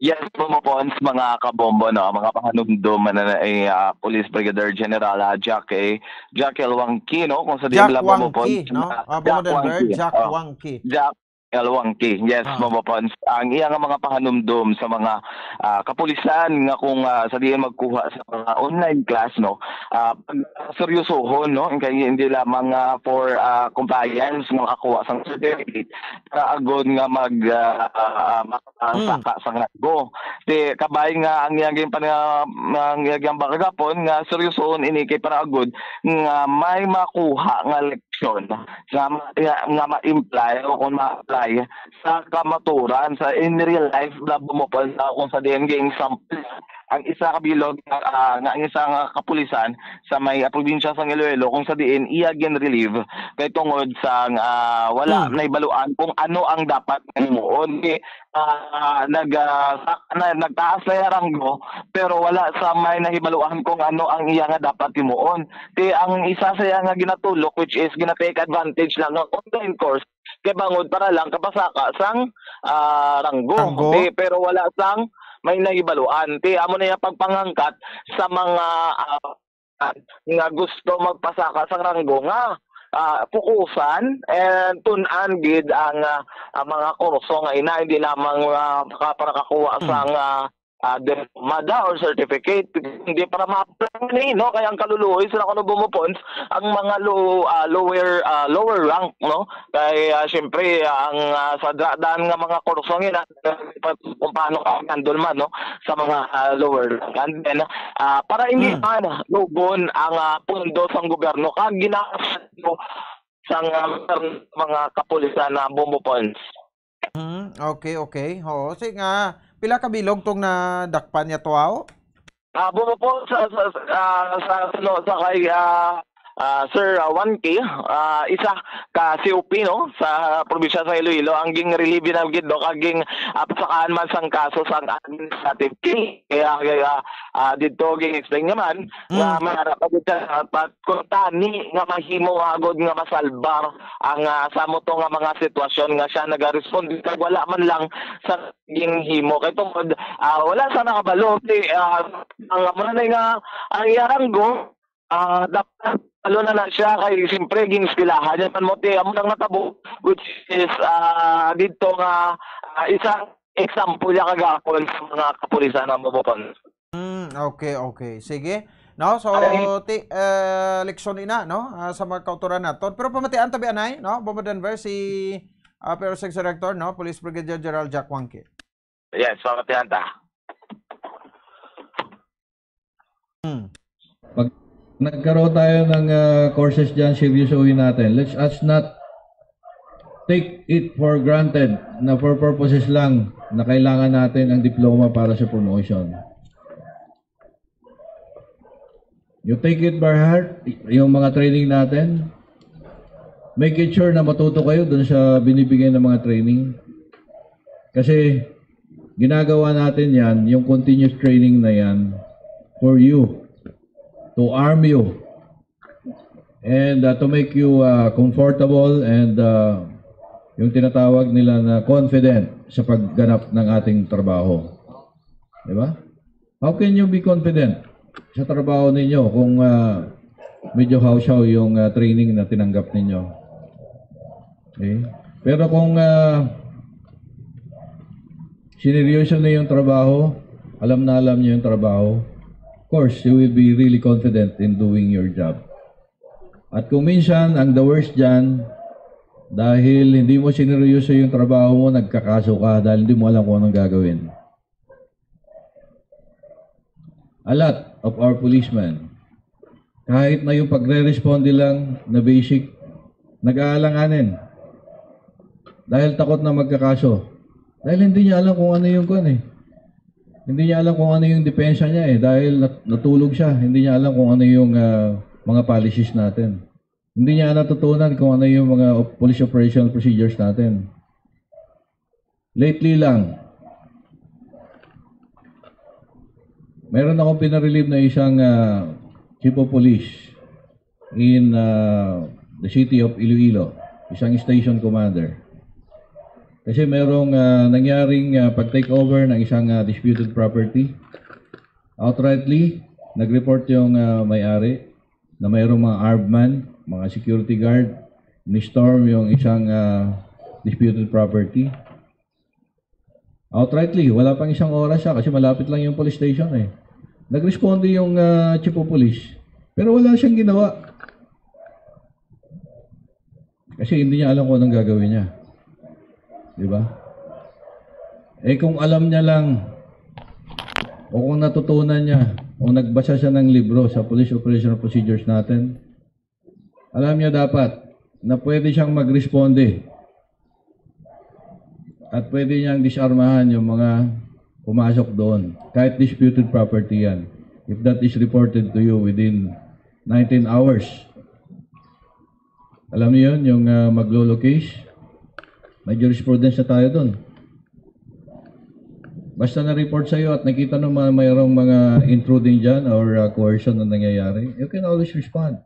Yes, Bombo Pons, mga kabombo, no? Mga pahanumdom na, na, eh, ah, Police Brigadier General, ah, Jack, eh, Jack L. Wangki, no? Kung sa Jack diin lang, Bombo Wangki, Pons, no? Ah, Bombo Jack Denver, Wangki, Jack oh. Wangki. Jack L. Wangki, yes, Ah. Bombo Pons. Ang iya nga mga pahanumdom sa mga, ah, kapulisan nga kung, ah, sa diin magkuha sa mga online class, no? Ah, pag-, seryosohon, no? Kay hindi lamang, ah, for, ah, compliance, makakuha sang certificate, para agod nga mag, ah, ah, ah, ang Hmm. saka sang ranggo. Ti kabay nga ang iyang gin-, pan-, nga, ang iyang gin-, gahapon nga seryosohon ini kay para agud nga may makuha nga leksyon nga, nga, nga ma-imply o kung ma-apply sa kamaturan sa in real life na bumupol na kung sa D M G example. Ang isa ka bilog, ah, nga ang isa nga kapulisan sa may, ah, probinsya sang Iloilo kung sa diin iya gin-relieve kay tungod sa, ah, wala Hmm. nahibaluan kung ano ang dapat nga himuon. Di, ah, nag, ah, sa-, na, nagtaas na iya ranggo, pero wala sa may nahibaluan kung ano ang iya nga dapat himuon. Ti ang isa sa iya nga ginatulok, which is gina-take advantage lang ng online course, kay bangod para lang kapasaka sang, ah, ranggo. Ranggo? Ti, pero wala sang may nahibaluan. Ti, amo na yung pagpanghangkat sa mga, ah, nga gusto magpasaka sang ranggo nga, ah, pukusan and tun-an gid ang, ah, ang mga kurso nga ina, hindi lamang, ah, maka-, para kakuha Hmm. sang, ah, ah, diploma da or certificate, hindi para ma-apply ni, no? Kaya ang kaluluoy sila kuno, Bombo Pons, ang mga low, ah, lower, ah, lower rank, no? Kay, ah, siyempre, ah, ang, ah, sa da-, daan nga mga kurso nga ina, kung paano ka handle man, no? Sa mga, ah, lower rank. And then, ah, para hindi Hmm. man lugon ang, ah, pondo sang gobyerno, kag ginaasad sang, ah, mga kapulisan na, Bombo Pons. Hmm, okay, okay. Oo, sige nga, pila ka bilog tong nadakpan niya, tuaw? Ah, Bombo Pons, sa, sa, ah, sa, ano, sa kay, ah, ah, Sir, ah, Juan K, ah, isa ka C O P, no, sa probinsya sa Iloilo, ang ging-relieve na gid, no, kag ging, ah, pasakaan man sang kaso sang administrative case. Kaya, kaya, ah, didto ging-explain niya man nga Mm. may ara pa gid siya, ah, pa-, kung tani nga mahimo agod nga masalbar ang, ah, sa mo to nga mga sitwasyon nga siya naga-respond, kag wala man lang sa ginhimo. Kay tungod, ah, wala sa nakabalo, ti, ah, ang, muna na nga, ang iya ranggo, ah, dapat talo na na siya kay siyempre gin-eskwelahan niya man mo, ti, amo nang natabo, which is, ah, dito nga, ah, isang example niya kagahapon sa mga kapulisan nga mabukon. Hmm, okay, okay. Sige. No, so, Ay. ti, eh, leksyon ina, no, ah, sa mga kautoran naton. Pero pamatian tabi anay, no, Bombo Denver, si, ah, P R O Six Director, no, Police Brigadier General Jack Wangke. Yes, pamatian ta. Hmm. Pag nagkaroon tayo ng, ah, courses dyan, seryosohin natin. Let's us not take it for granted na for purposes lang na kailangan natin ang diploma para sa promotion. You take it by heart, y-, yung mga training natin. Make it sure na matuto kayo dun sa binibigay ng mga training. Kasi ginagawa natin yan, yung continuous training na yan, for you, to arm you, and, uh, to make you, uh, comfortable and, uh, yung tinatawag nila na confident sa pagganap ng ating trabaho. Di ba? How can you be confident sa trabaho ninyo kung, ah, medyo hawsyaw yung, ah, training na tinanggap ninyo? Okay? Pero kung, ah, sineryoso niyo yung trabaho, alam na alam niyo yung trabaho, of course, you will be really confident in doing your job. At kung minsan, ang the worst dyan, dahil hindi mo sineryoso yung trabaho mo, nagkakaso ka dahil hindi mo alam kung anong gagawin. A lot of our policemen, kahit na yung pagre-responde lang na basic, nag-aalanganin. Dahil takot na magkakaso. Dahil hindi niya alam kung ano yung kwan eh. Hindi niya alam kung ano yung depensa niya eh. Dahil nat-, natulog siya, hindi niya alam kung ano yung, ah, mga policies natin. Hindi niya natutunan kung ano yung mga op-, police operational procedures natin. Lately lang, meron akong pinarelieve na isang, ah, chief of police in, ah, the city of Iloilo, isang station commander. Kasi merong, ah, nangyaring, ah, pag-take over ng isang, ah, disputed property. Outrightly, nag-report yung, ah, may-ari na mayroong mga armed man, mga security guard, ni-storm yung isang, ah, disputed property. Outrightly, wala pang isang oras siya kasi malapit lang yung police station eh. Nagresponde yung, ah, chief of police, pero wala siyang ginawa. Kasi hindi niya alam kung anong gagawin niya. Di ba? Eh, kung alam niya lang, o kung natutunan niya, o nagbasa siya ng libro sa police operational procedures natin, alam niya dapat na pwede siyang magresponde at pwede niyang disarmahan yung mga pumasok doon, kahit disputed property yan, if that is reported to you within nineteen hours. Alam niyo yun, yung, ah, maglolo case, may jurisprudence na tayo doon. Basta na-report sa'yo at nakita mo ma-, mayroong mga intruding dyan or, ah, coercion na nangyayari, you can always respond.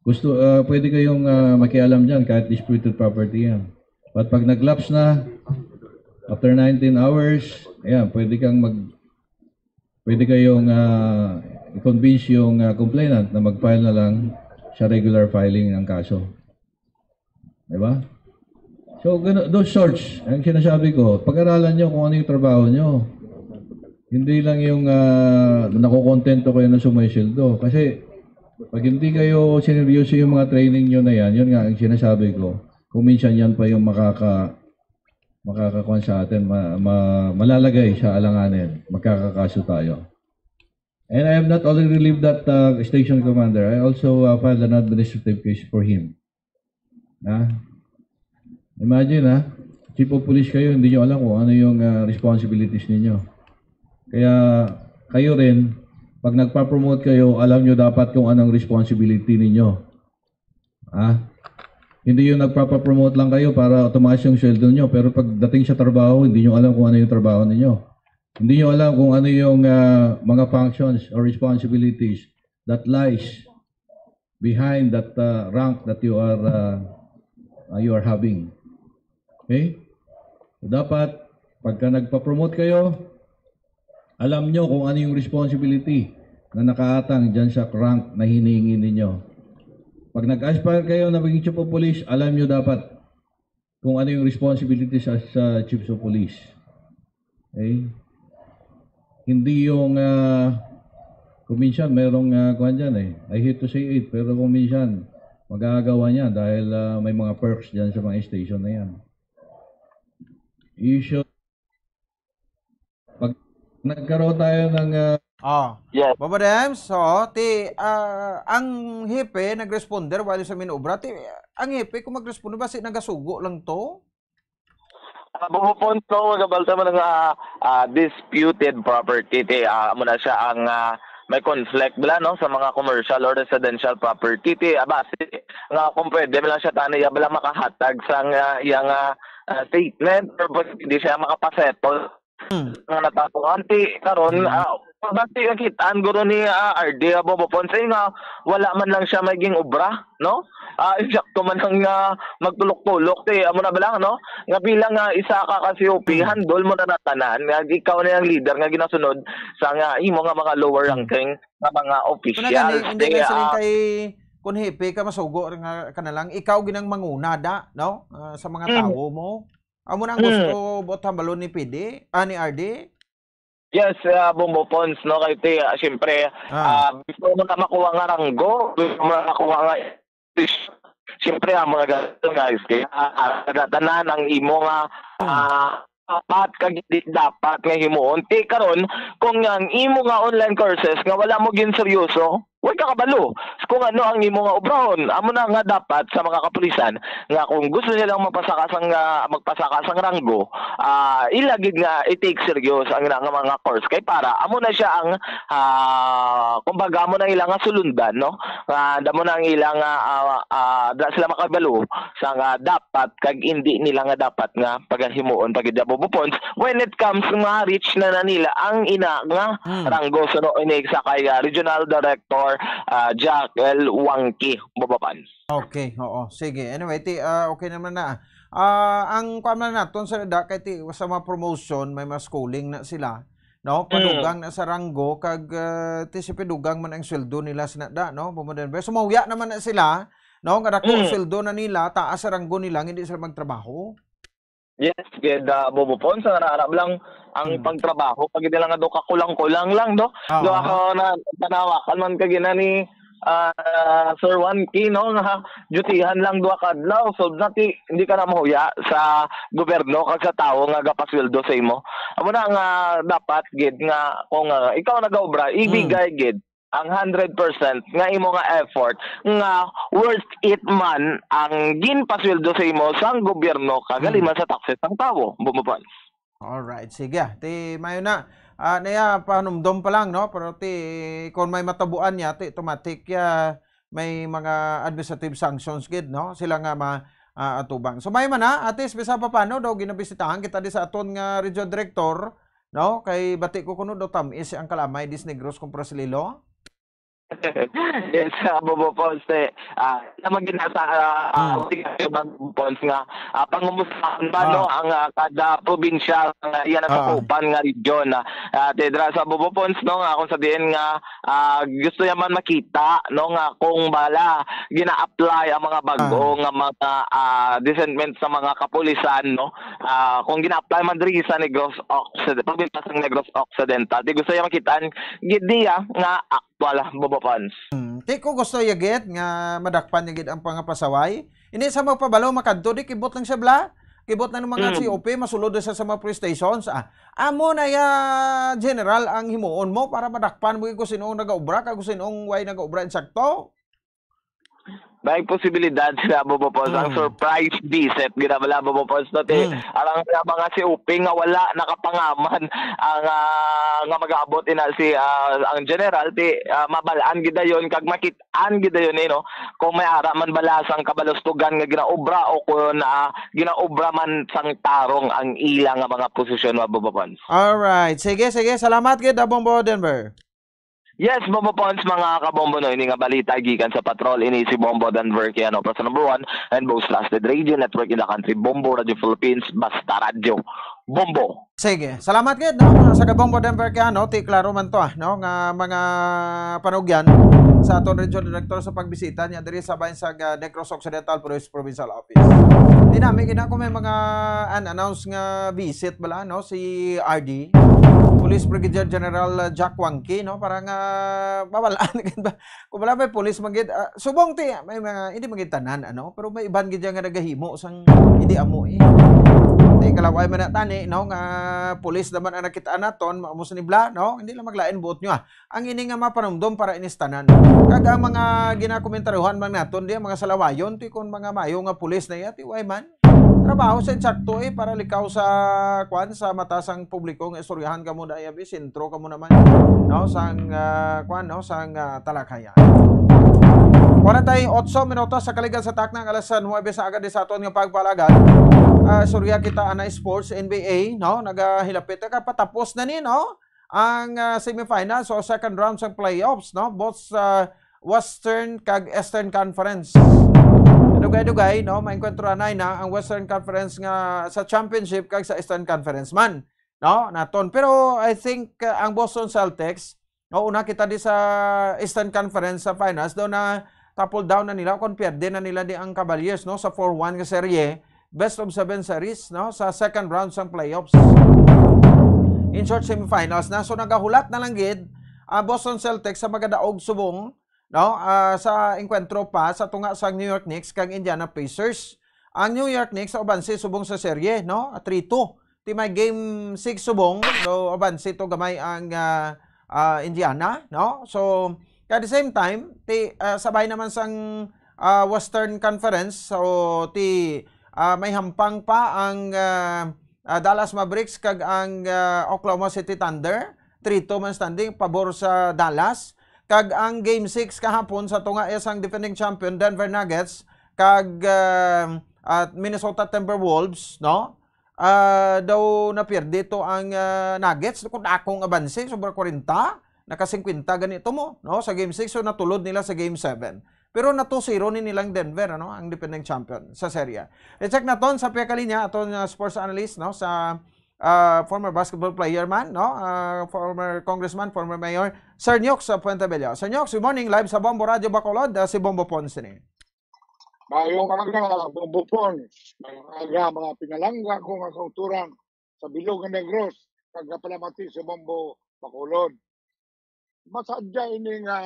Gusto, ah, pwede kayong, ah, makialam dyan kahit disputed property yan. But pag nag-lapse na, after nineteen hours, ayan, pwede kang mag, pwede kayong ah, i-convince yung ah, complainant na mag-file na lang sa regular filing ng kaso. Di ba? So, gano, those sorts, ang sinasabi ko, pag-aralan nyo kung ano yung trabaho nyo. Hindi lang yung ah, nakukontento kayo na sumisweldo. Kasi, pag hindi kayo sineryoso yung mga training nyo na yan, yun nga ang sinasabi ko, kung minsan yan pa yung makaka, makakakuan sa atin, ma, ma, malalagay sa alanganin, magkakakaso tayo. And I have not only relieved that uh, station commander, I also uh, filed an administrative case for him. Na? Imagine ha, chief of police kayo, hindi nyo alam kung ano yung uh, responsibilities ninyo. Kaya kayo rin, pag nagpa-promote kayo, alam nyo dapat kung anong responsibility ninyo. Ha? Hindi yung nagpapapromote lang kayo para tumaas yung sweldo nyo, pero pagdating sa trabaho, hindi nyo alam kung ano yung trabaho ninyo. Hindi nyo alam kung ano yung ah, mga functions or responsibilities that lies behind that ah, rank that you are ah, ah, you are having. Okay? So, dapat pagka nagpa-promote kayo, alam nyo kung ano yung responsibility na nakaatang dyan sa rank na hinihingi ninyo. Pag nag-aspire kayo na maging chief of police, alam nyo dapat kung ano yung responsibility sa, sa chiefs of police. Okay? Hindi yung, ah, kung minsan merong uh, kuhan dyan eh. I hate to say it, pero kung minsan mag-aagawan yan dahil ah, may mga perks dyan sa mga station na yan. You should, pag nagkaroon tayo ng ah, Oh. Yes. Baba Dems, so, ti, ah, ang hepe nag-responder wali sa minobra. Ti, ang hepe kung mag-responder, basi nagasugo lang to? Ah, Bubo Ponto, magabalta mo nga ah, disputed property. Ti, ah, amo na siya ang ah, may conflict bala, no, sa mga commercial or residential property. Ti, ah, basi nga kung pwede mo lang siya tani, ya bala makahatag sa nga, yang ah, ah, statement or pwede siya makapasettle Hmm. nga natatuhan. Ti karon, Hmm. ah, basi ang kitaan guro ni ah, R D Abobopon sa nga wala man lang siya may ging-obra, no? Ah, insakto man ang ah, magtulok-tulok, ti amo na ba lang, no? Nga bilang nga isa ka ka C O P, Hmm. handle mo na natanan, nga ikaw na yung leader nga ginasunod sa nga imo nga mga lower Hmm. ranking nga mga Ito na officials. gani, hindi Ti, na sila ah, kay kun hepe ka masugo nga ka na lang ikaw ginang manguna da, no? Ah, sa mga Hmm. tawo mo. Amo na ang Hmm. gusto buot hambalon ni P D, ah, ni R D? Yes, ah, Bombo Pons, no? Kay ti, ah, siyempre, Ah. ah, before mo na makuha nga ranggo, before mo na makuha nga, siyempre, ang mga ganito, guys, kaya, ah, ah, tanan ang imo nga, Hmm. ah, dapat kag di dapat nga himuon. Ti karon, kung ang imo nga online courses nga wala mo ginseryoso, way ka kabalo kung ano ang imo nga obrahon. Amo na nga dapat sa mga kapulisan nga kung gusto nilang magpasaka sang, ah, magpasaka sang ranggo, ah, ila gid nga i-take serious ang ila nga mga course. Kay para amo na siya ang, ah, kumbaga, amo na ila nga sulundan, no? Nga damo na ang ila nga, ah, ah, da sila makabalo sa nga dapat kag indi nila nga dapat nga pagahimuon pa gid, Bobo Pons, when it comes nga reach na na nila ang ina nga Hmm. ranggo. Suno ini sa kay, ah, Regional Director, ah, Jack L Wangki, Bobo Pons. Okay, oo. Sige. Anyway, ti, ah, okay naman na. Ah, ang kuwan man naton sa da kay ti sa mga promotion may mga schooling na sila, no? Mm. Padugang na sa ranggo kag ah, ti si padugang man ang sweldo nila sa da, no? Bumudan ba? So mauya naman na sila, no? Nga dako Mm. sweldo na nila, taas sa ranggo nila, hindi sila magtrabaho. Yes, gid, ah, Bobo Pons, sa nararab lang ang Hmm. pagtrabaho, pag nila nga do kakulang-kulang lang, do. Ah, Do ah. ako na tanawakan man kag ina ni ah, Sir Juan Key, no, nga dutihan lang duha ka adlaw. So, nati, hindi ka na mahuya sa gobyerno kag sa tawo nga gapasweldo sa imo. Amo na nga dapat gid nga kung ah, ikaw nagaobra, ibigay gid ang hundred percent nga imo nga effort nga worth it man ang ginpasweldo sa imo sang gobyerno kag Hmm. halin man sa taxes sang tawo, Bobo Pons. Alright, sige. Ti mayo na. Ah, naya panumdom pa lang, no? Pero ti kung may matabuan niya, ti automatic ya may mga administrative sanctions gid, no? Sila nga ma ah, atubang. So may man na, at least bisan pa paano daw ginabisitahan kita di sa aton nga region director, no? Kay bati ko kuno daw tamis ang kalamay dis Negros kumpara sa Iloilo. Yes, ah, Bobo Pons, eh, ah, naman gid na sa, ah, ah, Hmm. Bobo Pons nga, ah, pangumusta ba, no, Ah. ang, ah, kada probinsya nga iya Ah. nasakupan nga region, ah, ah, te dira sa Bobo Pons, no, nga kung sa diin nga, ah, gusto niya man makita, no, nga kung bala gina-apply ang mga bag-o Ah. nga mga, ah, resentment sa mga kapulisan, no, ah, kung gina-apply man diri sa Negros Occid-, probinsya sa Negros Occidental, di gusto niya makitaan gid niya nga aktual, Bobo Pons. Hmm. Ti ko gusto ya gid nga madakpan niya gid ang pangapasaway. Hindi sa magpabalo makadto di kibot lang siya bala. Kibot na ng mga Hmm. C O P, masulod na siya sa mga police stations. Ah, amo na ya, General, ang himuon mo para madakpan mo gid kung sino ang nagaobra, kag kung sino ang way nagaobra insakto. May posibilidad sila, Bobo Pons, ang Hmm. surprise visit, gid na bala, Bobo Pons, no? Ti, Hmm. arang sa mga C O P nga wala nakapangaman ang, ah, nga mag-aabot ina si, ah, ang general, ti, ah, mabalaan gid dayon kag makit-an gid dayon, eh, no? Kung may ara man bala sang kabalustugan nga ginaobra o kung, ah, ginaobra man sang tarong ang ila nga mga posisyon, wa, Bobo Pons. Alright. Sige, sige. Salamat gid, ah, Bombo Denver. Yes, Bombo Pons, mga kabombo, no, ini nga balita gikan sa patrol, ini si Bombo Denver Kiano, para sa number one and most trusted radio network in the country, Bombo Radio Philippines, basta radyo, Bombo. Sige, salamat gid, no, sa Kabombo Denver Kiano, ti klaro man to, ah, no, nga mga panugyan sa aton region director sa pagbisita niya diri sa bayan sa, ah, Negros Occidental Police Provincial Office. Di nami gina kung may mga unannounced nga visit bala, no, si R D, Police Brigadier General, ah, Jack Wangki, no, para nga mawalaan gid ba. Kung wala may police man gid, ah, subong ti may mga, hindi man gid tanan, ano, pero may iban gid nga nagahimo sang hindi amo, eh. Ti kalaway man na tani, no, nga police naman ang nakita naton, maamos ni bla, no, hindi lang maglain buot nyo, ah. Ang ini nga mapanumdom para inis tanan. Kag ang mga ginakomentaryuhan man naton di, ang mga salawayon, ti kon mga mayo nga pulis na iya, ti way man. Trabaho sa insakto, eh, para likaw sa, kwan, sa mata sang publiko nga istoryahan kamo na iya, bi, sentro kamo naman, no, sang, ah, kwan, no, sang, ah, talakayan. Kwarenta y otso minutos sa kaligan sa takna, ang alas nuebe sa agad di sa aton nga pagpalagad. Ah, istorya kita ana sports, N B A, no, nagahilapit na, kapatapos na ni, no? ang, ah, semifinals o second round sa playoffs, no? Both sa Western kag Eastern Conference. Dugay-dugay, no? Maengkwentro anay na ang Western Conference nga sa championship kag sa Eastern Conference man, no? Naton. Pero I think, ah, ang Boston Celtics, no, una kita di sa Eastern Conference sa finals, daw na topple down na nila, kung pierde na nila di ang Cavaliers, no, sa four one nga serye, best of seven series, no, sa second round sang playoffs. In short, semifinals na. So, nagahulat na lang gid ang Boston Celtics sa magadaog subong, no, ah, sa engkwentro pa sa tunga sang New York Knicks kag Indiana Pacers. Ang New York Knicks sa ubansi subong sa serye, no, three two. Ti may game six subong, so ubansi to gamay ang, ah, ah, Indiana, no? So, at the same time, ti, ah, sabay naman sang, ah, Western Conference, so ti, ah, may hampang pa ang, ah, ah, Dallas Mavericks kag ang, ah, Oklahoma City Thunder. Three two man standing, pabor sa Dallas. Kag ang game six kahapon sa tunga iya sang defending champion Denver Nuggets kag, ah, at Minnesota Timberwolves, no? Ah, daw napierde to ang, ah, Nuggets. Kung akong abanse, sobra kwarenta, naka singkwenta gani to mo, no? Sa game six, so natulod nila sa game seven. Pero na two zero ni nilang Denver, ano, ang defending champion sa serye. I-check naton sa piyakalinya, aton, ah, sports analyst, no, sa, ah, former basketball player man, no, ah, former congressman, former mayor, Sir Nyok sa Puente Bello. Sir Nyok, good morning, live sa Bombo Radio Bacolod, ah, si Bombo Ponce ni. Maayong aga, Bombo Pons. Maayong aga, mga pinalangga ko nga kauturan sa bilog nga Negros, kag kapalamati sa Bombo Bacolod. Masadya ini nga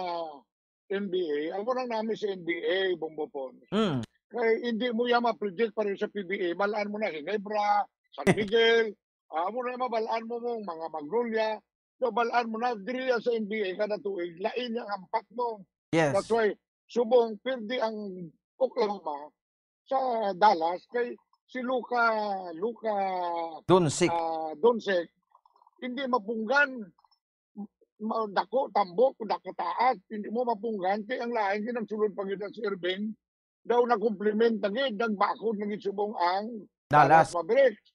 N B A, amo nang nami sa N B A, Bombo Pons. Mm. Kay hindi mo ya ma-predict pareho sa P B A, balaan mo na Ginebra, San Miguel, amo na mabalaan mo mong mga Magnolia, so balaan mo na diri sa N B A kada tuig, lain ang hampak mo. Yes. That's why, subong, pirdi ang Oklahoma sa Dallas kay si Luka, Luka, Doncic. Ah, Doncic, hindi mapunggan. Ma-, dako, tambok, dako, taas, hindi mo mapunggan. Kay ang lain, ginagsulod pa gid si Irving. Daw nakumplimenta gid, nagbakod na gid subong ang Dallas. Dallas Mavericks.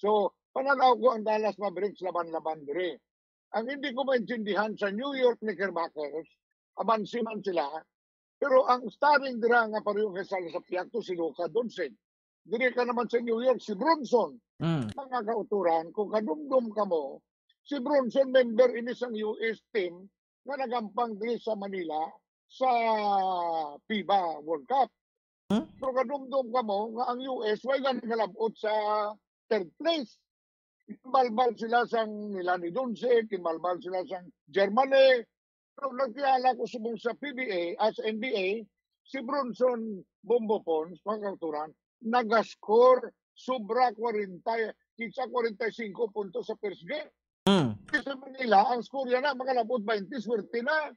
So, pananaw ko ang Dallas Mavericks laban-laban diri. Ang hindi ko maintindihan sa New York Knickerbockers, abanse man sila. Pero ang starring dira nga pareho kay Sal sa Piakto, si Luka Doncic. Diri ka naman sa New York, si Bronson. Mm. Mga kauturan, kung kadumdom ka mo, si Bronson member ini sang U S team nga nagampang diri sa Manila sa FIBA World Cup. Hmm? Pero kadumdom ka mo nga ang U S way gani nalabot sa third place. Balbal sila sang nila ni Doncic, balbal sila sang Germany. Pero nagtiala ko subong sa P B A, as N B A, si Bronson Bombo Pons, mga kauturan, nagascore sobra kwarenta, kinsa kwarenta y singko puntos sa first game. Mm. Sa Manila, ang score yan na, makalabot twenty, swerte na.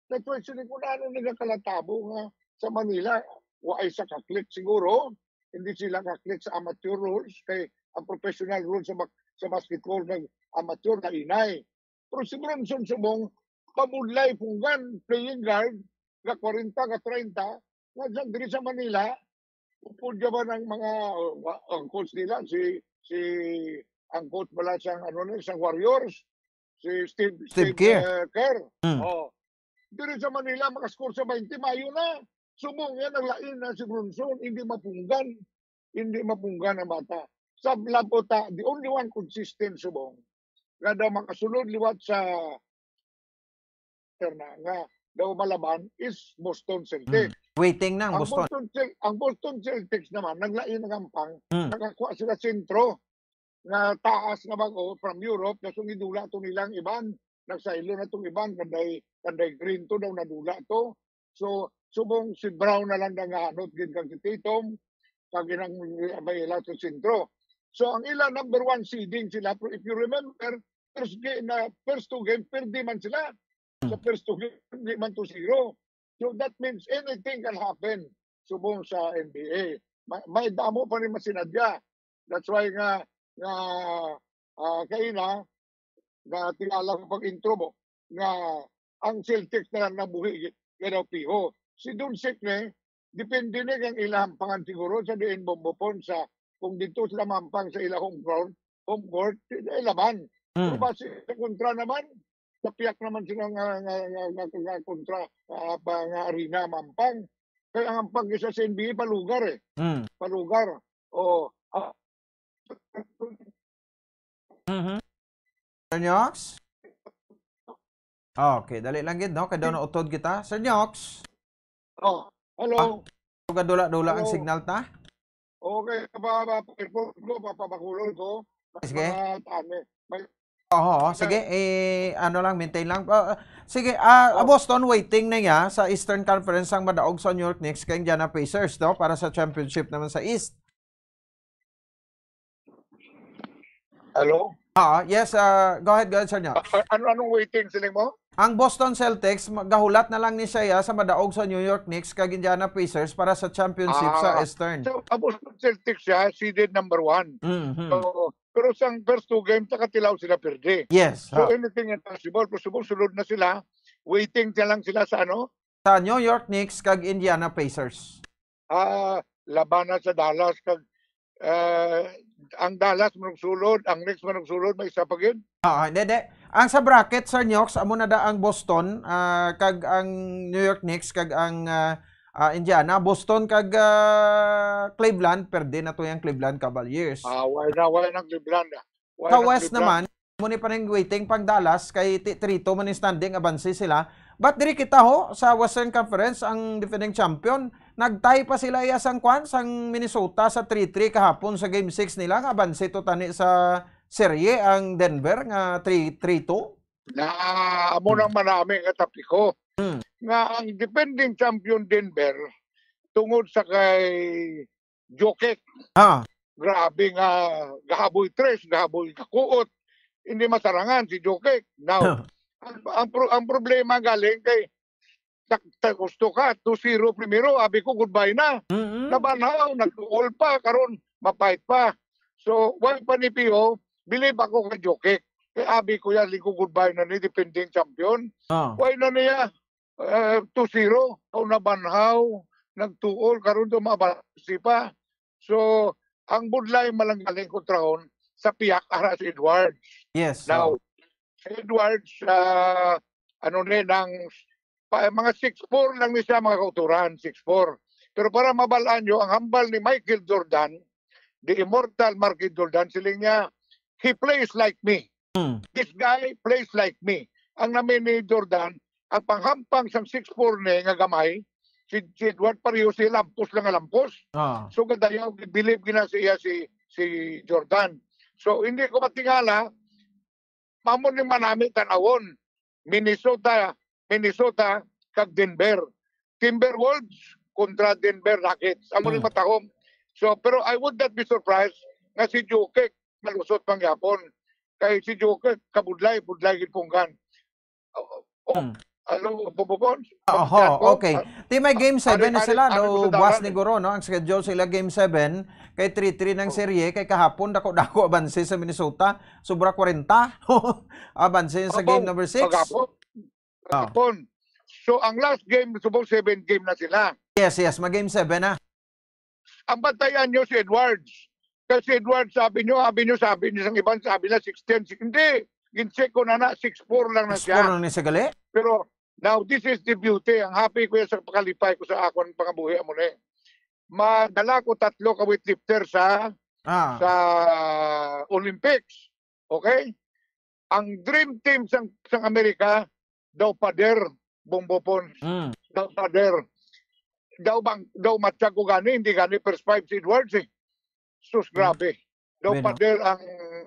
That's why, sini ko na ano nila kalatabo nga sa Manila, wa ay sa kaklik siguro, hindi sila kaklik sa amateur rules, kay ang professional rules sa bak-, sa basketball ng amateur na inay. Pero si Bronson subong, pabudlay punggan, playing guard, nga kwarenta, nga treinta, nga sa, diri sa Manila, upod ka ba ng mga, uh, ang coach nila, si, si, ang coach pala sa, ano na, sa Warriors, si Steve, Steve Steve Kerr. Uh, Kerr. Mm. Oh. Diri sa Manila, makascore sa twenty, mayo na. Subong yan, naglain na si Bronson, hindi mapunggan. Hindi mapunggan ang bata. Sa labot ta, the only one consistent subong nga daw makasulod liwat sa na nga daw malaban is Boston Celtics. Mm. Waiting na ang Ang Boston. Boston Cel-, ang Boston Celtics naman, naglain ang ampang, Mm. nakakuha sila sentro nga taas nga bag-o from Europe, kaso gidula to nilang iban, nagsaylo na tong iban, kanday, kanday green to daw nadula to. So, subong si Brown na lang nangahanot gid kag si Tatum, kag inang may ila sa sentro. So, ang ila number one seeding sila, pero if you remember, first game na, first two game, perde man sila. Sa Hmm. first two game, di man two zero. So, that means anything can happen subong sa N B A. May, may damo pa rin masinadya. That's why nga, nga, ah, kaina, nga kilala ko pag intro mo, nga ang Celtics na lang nabuhi, nga daw piho. Si Doncic ni, depende ni kang ilang pangan siguro sa diin bombopon sa, kung dito sila mampang sa ilang home court, home court, sila laban. Mm. Pero base sa kontra naman, sa piyak naman sila nga, nga, nga, nga, nga kontra, ah, pa, nga arena mampang. Kaya ang ampang isa sa N B A, palugar eh. Mm. Palugar. O, ah, Mhm. Sir Nyox? Okay, dali lang gid, no? Kay daw nautod kita. Sir Nyox? Oh, hello. Ah, gadula-dula ang Hello. signal ta? Okay, pa, pa, pa, pa, pa, papakulol ko. Sige. Mga tani. May Oo, oo, Okay. sige, eh, ano lang, maintain lang. Ah, ah, sige, ah, Oh. Boston, waiting na niya sa Eastern Conference ang madaog sa New York Knicks kay Indiana Pacers, no? Para sa championship naman sa East. Hello? Ah, yes, ah, go ahead, go ahead, Sir Nyox. Ah, ano, anong waiting siling mo? Ang Boston Celtics, ma-, gahulat na lang ni siya sa madaog sa New York Knicks kag Indiana Pacers para sa championship sa Ah, Eastern. So, ang Boston Celtics siya, seeded number one. Mhm. So, pero sa first two games, nakatilaw sila perde. Yes, So, ha. anything is possible. Pero subong sulod na sila, waiting na lang sila sa ano? Sa New York Knicks kag Indiana Pacers. Ah, labanan sa Dallas kag, ah, ang Dallas manugsulod, ang Knicks manugsulod, may isa pa gid. Ah, hindi, hindi. Ang sa bracket, Sir Nyox, amo na da ang Boston, ah, kag ang New York Knicks, kag ang, ah, ah, Indiana. Boston kag, ah, Cleveland, perde na to yung Cleveland Cavaliers. Ah, wala na, wala na ang Cleveland, ah. Wala Sa na ang West Cleveland. naman, amo ni pa ning waiting pang Dallas, kay ti-, three two man yung standing, abanse sila. But diri kita ho, sa Western Conference, ang defending champion, nag-tie pa sila iya sang kwan, sang Minnesota sa three three kahapon sa game six nila, nga abanse to tani sa serye ang Denver nga three three two. Na, amo Hmm. nang manami nga topiko. Hmm. Nga ang defending champion Denver, tungod sa kay Jokic. Ah. Grabe nga gahaboy tres, gahaboy kakuot. Hindi masarangan si Jokic. Now, ang, ang pro-, ang problema galing kay sa, sa gusto ka, two zero primero, abi ko, goodbye na. Mm-mm. Nabanhaw, nag-goal pa, karon mapait pa. So, wag pa ni Pio, believe ako kay Jokic. Kay abi ko yan, liko goodbye na ni defending champion. Ah. Why na niya? Eh, two zero, o nabanhaw, nagtuol, karon to mabansi pa. So, ang budlay malanggaling kontrahon sa piyak ara si Edwards. Yes, Now, oo. si Edwards, ah, ano ni, nang pa, mga six four lang ni siya, mga kauturan, six four. Pero para mabalaan nyo, ang hambal ni Michael Jordan, the immortal Michael Jordan, siling niya, "He plays like me. Mm. This guy plays like me." Ang nami ni Jordan, ang panghampang sang six four ni nga gamay, si, si Edward pareho si lampos lang nga lampos. Ah. So, gadayaw, bilib gina siya si, si Jordan. So, hindi ko matingala, mamo ni manami tan-awon. Minnesota, Minnesota, kag Denver. Timberwolves kontra Denver Nuggets. Amo ni Hmm. matahom. So, pero I would not be surprised nga si Jokic malusot pangyapon. Kay si Jokic, kabudlay, budlay gid punggan. Oh, oh, Hmm. Ano, Bobobon? Oho, Bobobon? Okay. Ah, Ti may game seven na sila, ano, daw buwas ni Guro, no? Ang schedule sila game seven, kay three three ng Oh. serye, kay kahapon, dako-dako abanse sa Minnesota, sobra kwarenta. Abanse sa Opo, game number six. Kahapon. Ah. Kahapon. So, ang last game, subong seven game na sila. Yes, yes, mag game seven na. Ang bantayan nyo si Edwards. Kasi si Edwards, sabi nyo, sabi nyo, sabi nyo, sang iban, sabi na six ten. Hindi. Gin-check ko na na, six four lang na siya. Six four lang ni siya gali? Pero, now, this is the beauty. Ang happy ko yan sa pakalipay ko sa akon pangabuhi, amo ni. Madala ko tatlo ka weightlifter sa, Ah. sa Olympics. Okay? Ang dream team sang, sang Amerika, daw pader, Bombo Pons. Mm. Daw pader. Daw bang, daw matchag ko gani, hindi gani first five si Edwards eh. Sus, Mm. grabe. Daw Bueno. pader ang,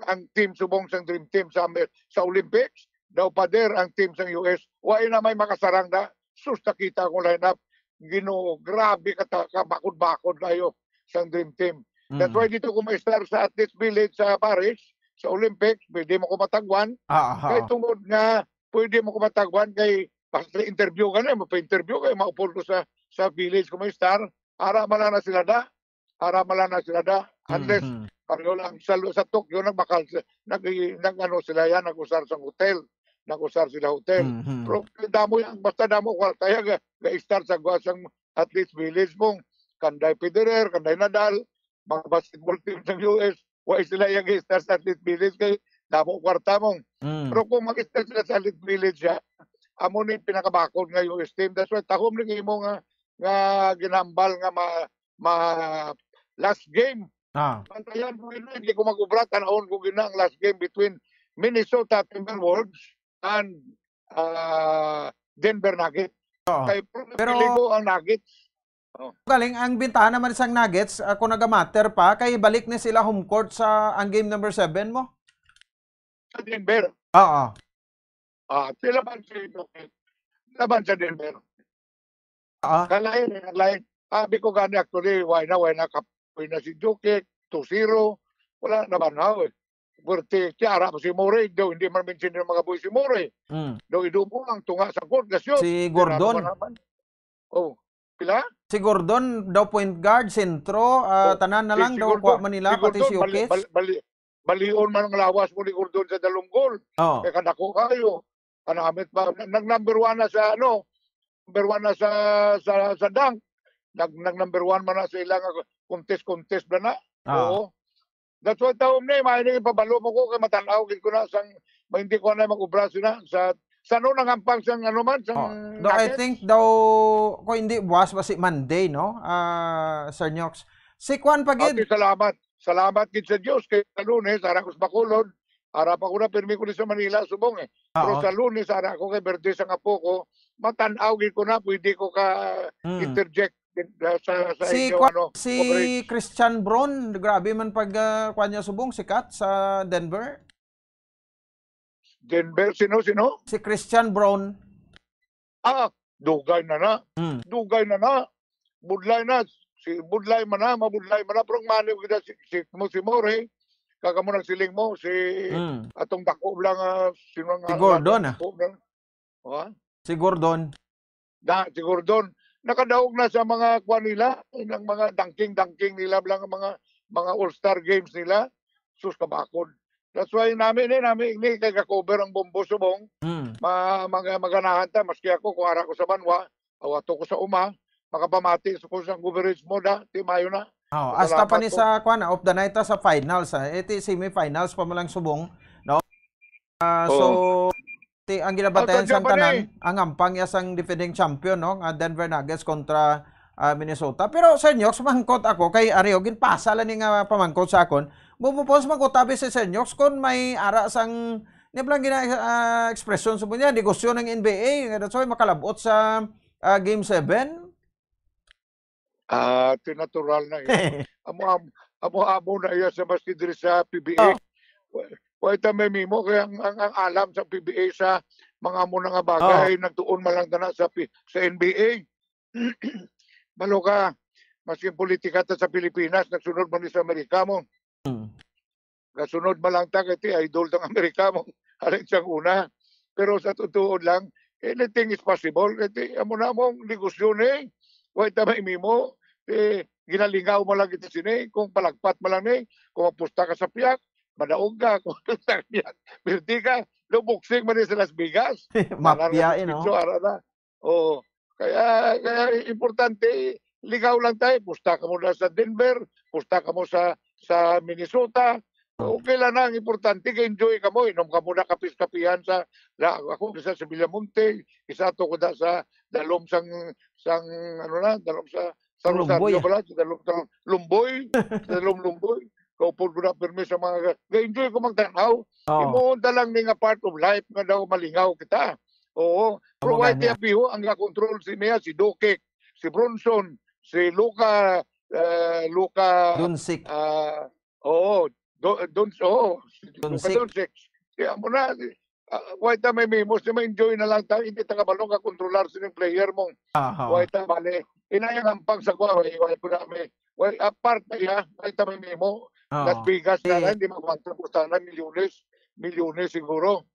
ang team subong sang dream team sa Amer-, sa Olympics. Daw pader ang team sang U S. Wa na may makasarang na. Sus, nakita ko lineup. Ginoo, grabe ka ta-, kabakod-bakod kayo sang dream team. That's Mm. why dito ko ma-star sa Athletes Village sa Paris, sa Olympics, pwede mo ko matagwan. Ah, aha. Kay tungod nga, pwede mo ko matagwan kay basta interview ka na, mapa-interview kayo, maupod ko sa, sa village ko ma-star. Ara man lang na sila da. Ara man lang na sila da. Unless, Mhm. pareho lang sa, sa Tokyo, nagbakal sa, nag, nag, ano sila yan, nag-usar sa hotel. Nag-usar sila hotel. Mhm. Pero damo yan, basta damo kwarta yan, ga, ga-star sa, sa Athletes Village mo. Kanday Federer, kanday Nadal, mga basketball team sa U S, wa sila yung stars sa Athletes Village kay damo kwarta mo. Mm. Pero kung mag-stars sila sa Athletes Village, ya, amo ni pinakabakod nga U S team. That's why tahom ni imo nga, nga ginambal nga ma, ma, last game. Ah. Bantayan ko yun, hindi ko mag-ubra, tanawon ko gina ang last game between Minnesota Timberwolves and, ah, Denver Nuggets. Oo. Kay, pero Pero pili ko ang Nuggets. Oh. Galing, ang bintana man sang Nuggets, ah, kung nagamatter pa, kay balik ni sila home court sa ang game number seven mo? Sa Denver. Oo. Ah, sila man si, laban sa Denver. Ah. Kalain, kalain. Abi ko gani actually, why na, why na, kapoy na si Jokic, two zero. Wala na ba na, eh. Pwerte, tiara pa si Murray, daw hindi man mention yung mga boy si Murray. Mm. Daw idumo ang tunga sa court, gasyon. Si Gordon. Tinalo pa naman. Oh, pila? Si Gordon daw point guard, sentro, ah, Oh, tanan na si, lang si daw Gordon, kuha man nila, si pati si Gordon, bali-, Jokic. bali-, bali-, balion man ang lawas mo ni Gordon sa dalong goal. Oh. Kaya kadako kayo. Kanamit ba? Nag-number one na sa, ano, number one na sa, sa, sa dunk. Nag, nag-number one man na sa ilang contest-contest na na. Ah. Oo. That's why taon ni, may nang ipabalo mo ko kay matanaw gid ko na sang, may hindi ko na mag-obra sila sa, sa ano nang ampang sang ano man, sang Oh, no, I Nuggets. think daw, kung hindi buwas, basi Monday, no? Ah, Sir Nyox. Si Kwan pa gid. Okay, salamat. Salamat gid sa Dios kay sa Lunes, ara ko sa Bacolod. Ara pa ko na, pirmi ko ni sa Manila, subong eh. Pero Oo. sa Lunes, ara ko kay birthday sang apo ko, matanaw gid ko na, pwede ko ka Hmm. interject din, uh, sa, sa Si inyo, Kwan, ano, si coverage. Christian Braun, grabe man pag, uh, kwan niya subong, sikat sa Denver. Denver, sino, sino? Si Christian Braun. Ah, dugay na na. Hmm. Dugay na na. Budlay na. Si budlay man na, mabudlay man na. Pero ang mani kita si, si, mo, si Murray, kag amo nagsiling mo, si Hmm. atong dako lang, ah, sino nga Si Gordon, ah. dako lang? Ha? Si Gordon. Da, si Gordon. Nakadaog na sa mga kwan nila, ilang mga dunking-dunking nila, lang mga, mga all-star games nila. Sus, kabakod. That's why nami ni, nami ni, kay ka-cover ang Bombo Subong. Hmm. Ma-, mag-, maganahan ta, maski ako, kung ara ko sa banwa, o ato ko sa uma, makapamati sa kung sa coverage mo da, ti mayo na. Oh, hasta pa Salamat ni po. sa, kwan, of the night, ah, sa finals, ah. Iti semifinals pa mo lang subong, no? Ah, Oo. so, Ang ginabantayan sang tanan, ang hampang ya sang defending champion, no, nga Denver Nuggets kontra, ah, Minnesota. Pero, Sir Nyox, mangkot ako kay Ario, ginpasa lang ni nga pamangkot sa akon. Mupupos magutabi si Sir Nyox kung may ara sang, niya lang gina, ah, ekspresyon sa niya, negosyo ng N B A. That's why makalabot sa, ah, Game seven. Ah, tinatural na iya. Amo, am-, amo, amo na iya sa, maski diri sa P B A. Oh. Wa-, wa ita may mimo, kaya ang, ang, ang alam sa P B A sa mga amo na nga bagay, Oh. nagtuon man lang tana sa P-, sa N B A. Malo ka, maski politika ta sa Pilipinas, nagsunod man ni sa Amerika mo. Hmm. Kasunod man lang ta, kay ti idol tang Amerika mo, halin sang una. Pero sa totoo lang, anything is possible. Kay ti, amo na mong negosyo ni, wa ta may mimo. Eh, ginalingaw mo lang kita sini, kung palagpat mo lang ni, kung mapusta ka sa piyak, madaog ka, kung sa piyak, birti ka, lo boxing man ni sa Las Vegas. Mafia, Parang eh, no? Ara na. Oo. Kaya, kaya importante, ligaw lang tayo. Pusta ka mo na sa Denver, pusta ka mo sa, sa Minnesota. Oh. Okay lang na, ang importante, ka-enjoy ka mo. Inom ka mo na kapis-kapihan sa, na, ako, isa sa Villamonte, isa to ko da sa dalom sang, sang, ano na, dalom sa, sa Lumboy, Rosario ah. Pala, sa dalom sa Lumboy, sa dalom Lumboy. Kaupod ko na pirmi sa mga, ka-enjoy ko magtanaw. Oh. Imo ta lang ni nga part of life nga daw malingaw kita. Oo. Amo Pero why gani. Tiya Piho ang ga-control si niya, si Doncic, si Brunson, si Luka, eh, Luka, Doncic. Ah, oo, Do-, Don-, oo, si Luka Doncic. Doncic. Kaya mo na, ah, why ta may mimos, di ma-enjoy na lang ta, hindi ta kabalo nga kontrolar sining player mong Aha. Why ta bali. Inayang ang pag sa kuha, why, why po na may, why, apart na iya, why ta may mimo, Ah. Las Vegas na Di- lang, di magwanta po sana, milyones, milyones siguro.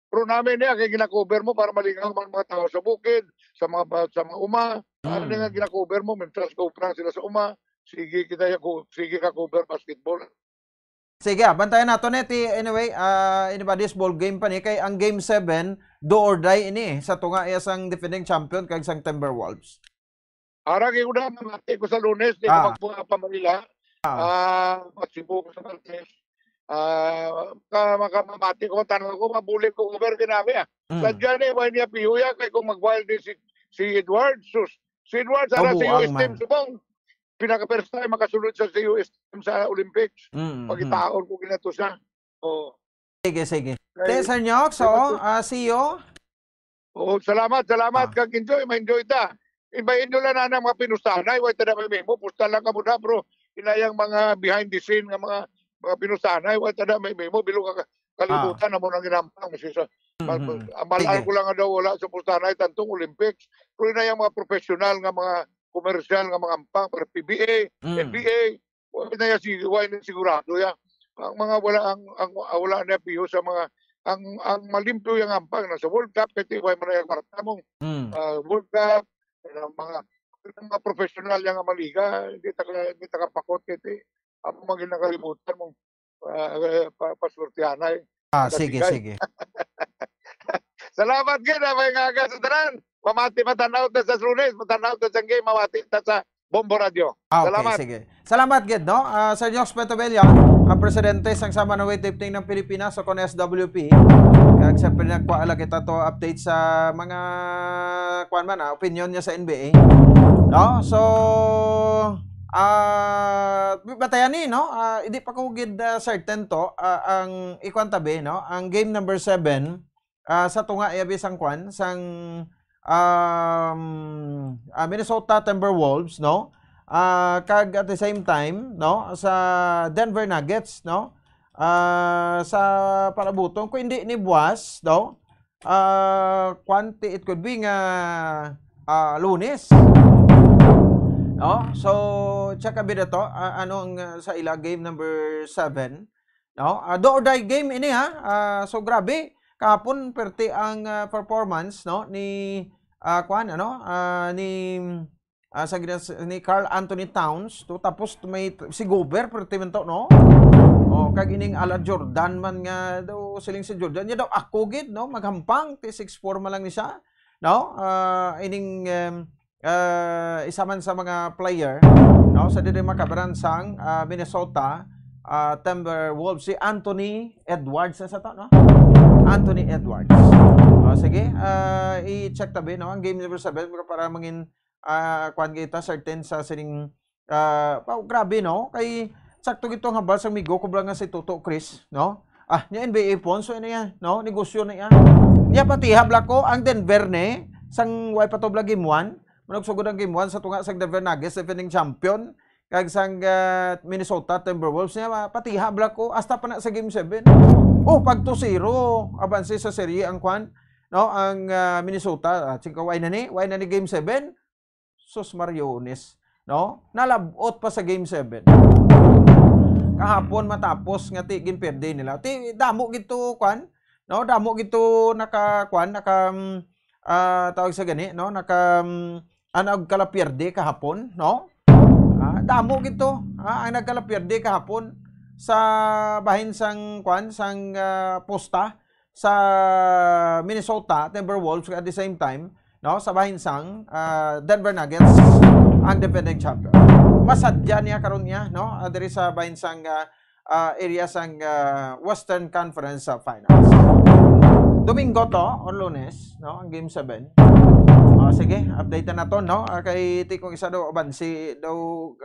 Pero namin niya, kay ginakover mo para malingaw ang mga tao sa bukid, sa mga ba-, sa mga uma. Ano Mm. na nga ginakover mo, mientras ko sila sa uma, sige kita ya ko, sige ka cover basketball. Sige, ah, bantayan nato ni ti, anyway, ah, anybody's ball game pa ni, kay ang game seven, do or die ini, sa tunga iya sang defending champion kag sang Timberwolves. Ara, kay una, mamati ko sa Lunes, di ko Ah. magbuha pa Manila. Ah. Ah, magsibo ko sa Martes. Ah, ka-, makamamati ko, tanong ko, mabulig ko, over kinami, ah. Mm. Sa dyan, eh, why niya pihuya, kay kung mag-wild din si, si Edward, sus, si Edward, sana si Kabuang U S Team man. Subong. Pinaka-first time makasulod sa, sa U S Team sa Olympics. Mm, mm. Pagitaon ko ginato siya. Oh. Sige, sige. Kay Te, Sir Nyox, di ba so, to ah, see you. Oo, salamat, salamat. Ah. Kag enjoy, ma-enjoy ta. Inbayin nyo lang na ang mga pinustanay, way tada may memo, pusta lang ka muna, bro. Inayang mga behind the scene nga mga, mga pinustanay, way tada may memo, bilo ka kalibutan Ah. na mo nang ginampang. Kasi sa, Mhm. ang malaan Sige. ko lang nga daw wala sa pustanay, tantong Olympics. Pero inayang mga professional nga mga komersyal nga mga ampang, para P B A, Mm. N B A, Wa na ya si-, wa na sigurado ya. Ang mga wala, ang, ang, ah, wala na piyo sa mga, ang, ang malimpyo yang ampang na sa World Cup, kay ti-, wa man na yung kwarta mong, Mm. ah, World Cup, ang mga, ang mga professional yang maliga, hindi taka, hindi taka pakot, kay ti-, ang mga ginakalimutan mong, ah, eh, pa-, paswertihanay. Ah, sige, sige. Salamat gid, ah, may nga aga sa tanan. Mamati, matanaw ta sa Lunes, matanaw ta sa game, mamati ta sa Bombo Radio. Ah, okay, salamat. Sige. Salamat gid, no? Ah, Sir Jox Petobella, ang presidente sang Sama Naway Taping ng Pilipinas o kon S W P. Kag siyempre nagkuha lang kita to update sa mga, kuwan man, ah, opinion niya sa N B A. No? So, ah, batayan ni, no? Ah, hindi pa ko gid, ah, certain to, ah, ang ikuan tabi, no? Ang game number seven, ah, sa tunga iya bisang kwan, sang, um, ah, Minnesota Timberwolves, no? Ah, kag at the same time, no, sa Denver Nuggets, no? Ah, sa palabuton, kung hindi ni buwas, no? Ah, kwan ti, it could be nga, ah, Lunes. No? So, check a bit ito, ah, ano ang, ah, sa ila game number seven. No? Ah, do or die game ini, ha. Ah, so grabe, kahapon perti ang, ah, performance, no, ni, ah, kuan, ano, ah, ni, ah, sa ginas-, ni Karl Anthony Towns to, tapos may t-, si Gobert perti man to, no? Oh, kag ining ala Jordan man nga daw, siling si Jordan, niya daw ako gid, no, maghampang ti six four man lang ni siya, no? Ah, ining, em, ah, isa man sa mga player, no, sa diri makabaran sang, ah, Minnesota, ah, Timberwolves, si Anthony Edwards na sa to, no? Anthony Edwards. Oh, Sige, ah, i-check tabi, no? Ang game number seven, para mangin, ah, kuwan kita, certain sa sining, ah, pa, grabe, no? Kay sakto gito ang hambal sang migo ko lang nga si Toto Chris, no? Ah, niya N B A phone, so ano yan, no? Negosyo na yan. Niya pati habla ko, ang Denver ni, sang way pa to bla game one, manugsugod ang game one sa tunga sang Denver Nuggets, defending champion, kag sang, ah, Minnesota Timberwolves niya, ma-, pati habla ko, hasta pa na sa game seven. Oh, pag two zero, abanse sa serye ang kwan, no? Ang, ah, Minnesota, ah, singko, way na ni, way na ni game seven. Sus Mariones, no? Nalabot pa sa game seven. Kahapon matapos nga ti, ginperde nila. Ti, damo gito, kwan, no? Damo gito naka, kwan, naka, mm, ah, tawag sa gani, no? Naka, mm, ang nagkalapierde kahapon, no? Ah, damo gito, ah, ang nagkalapierde kahapon sa bahin sang, kwan, sang, ah, posta sa Minnesota Timberwolves at the same time, no, sa bahin sang, ah, Denver Nuggets ang defending champion. Masadya niya karon niya, no, ah, diri sa bahin sang, ah, ah, area sang, ah, Western Conference, ah, Finals. Domingo to or Lunes, no, ang game seven. Oh, sige, update na nato, no? Ah, kay ti kung isa daw abanse daw,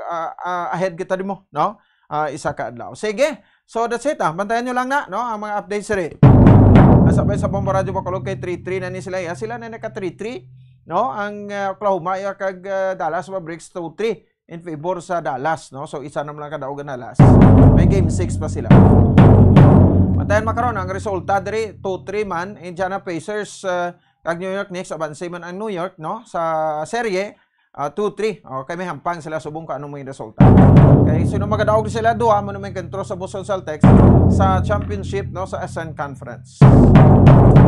ah, ah, ahead kita dimo, no? Ah, isa ka adlaw. Sige. So that's it, ah. Bantayan nyo lang na, no, ang mga updates diri. Asa pa sa Bombo Radio Bacolod kay three three na ni sila. Ya, sila na naka three three, no? Ang, ah, Oklahoma, ya, kag, ah, Dallas Mavericks two three in favor sa Dallas, no? So, isa naman lang kadaog ang Dallas. May game six pa sila. Bantayan makaron ang resulta diri, two three man, Indiana Pacers, ah, kag New York Knicks, abanse man ang New York, no? Sa serye, ah, two three. Okay, may hampang sila subong kung ano may resulta. Kay sino magadaog sila duha, mo naman kontro sa Boston Celtics sa championship, no, sa Eastern Conference.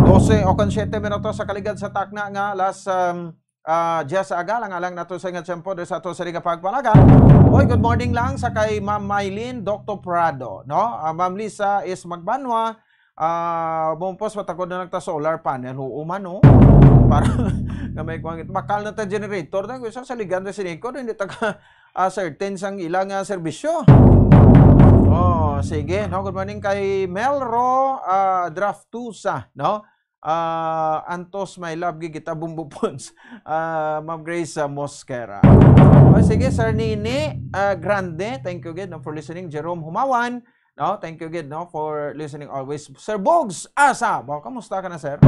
Dose o kon siyete minutos sa kaligad sa takna nga alas, um, ah, diyes sa aga, alang-alang nato sa nga tiyempo diri sa ato sa Liga Pagpalagan. Oy, good morning lang sa kay Ma'am Mylene Doctor Prado, no? Ah, Ma'am Lisa is Magbanwa, ah, bumpos, matakod na nagta solar panel. Oo man, no? Para nga may kuwang, bakal na ta generator na, gusto sa ligan na sinikod, hindi ta ka, ah, certain sang ilang, ah, serbisyo. Oh, sige, no? Good morning kay Melro, ah, Draftusa, no? Ah, antos, my love, gigita, Bumbo Pons. Ah, Ma'am Grace, ah, Mosquera. Oh, sige, Sir Nini, ah, Grande, thank you again, no, for listening. Jerome Humawan, no? Thank you again, no, for listening always. Sir Bogs Asa, ba, kamusta ka na, sir?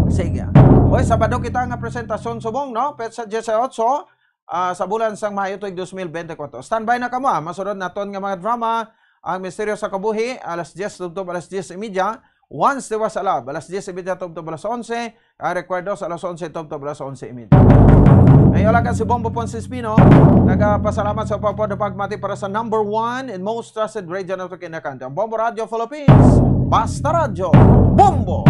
Sige. Oy, Sabado kita nga presentasyon subong, no? Petsa diyesotso, ah, sa bulan sang Mayo tuig dos mil bente kwatro. Standby na kamo, ah. Masunod naton nga mga drama, Ang Misteryo sa Kabuhi, alas diyes tubtob alas diyes y media. Once There Was a Love, alas diyes y media tubtob alas onse. Ang Recuerdos, alas onse tubtob alas onse y media. Ngayon lang si Bombo Ponce Espino, nagapasalamat sa pagpapagmati para sa number one and most trusted radio network in the country, ang Bombo Radio Philippines. Basta Radyo, Bombo!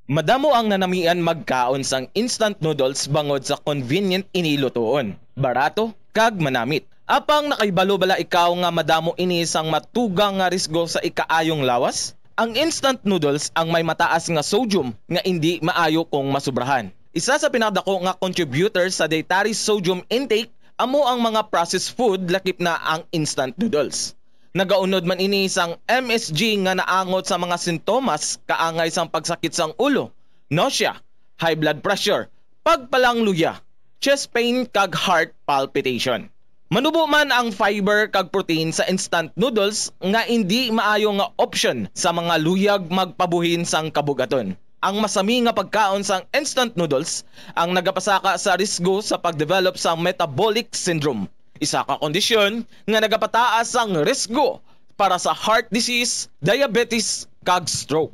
Madamo ang nanamian magkaon sang instant noodles bangod sa convenient ini lutuon, barato, kag manamit. Apang nakahibalo bala ikaw nga madamo ini sang matugang nga risgo sa ikaayong lawas? Ang instant noodles ang may mataas nga sodium nga indi maayo kung masubrahan. Isa sa pinakadako nga contributor sa dietary sodium intake amo ang mga processed food, lakip na ang instant noodles. Nagaunod man ini sang M S G nga naangot sa mga sintomas kaangay sang pagsakit sang ulo, nausea, high blood pressure, pagpalangluya, chest pain kag heart palpitation. Manubo man ang fiber kag protein sa instant noodles nga indi maayo nga option sa mga luyag magpabuhin sang kabugaton. Ang masami nga pagkaon sang instant noodles ang nagapasaka sa risgo sa pag-develop sang metabolic syndrome, isa ka kondisyon nga nagapataas sang risgo para sa heart disease, diabetes, kag stroke.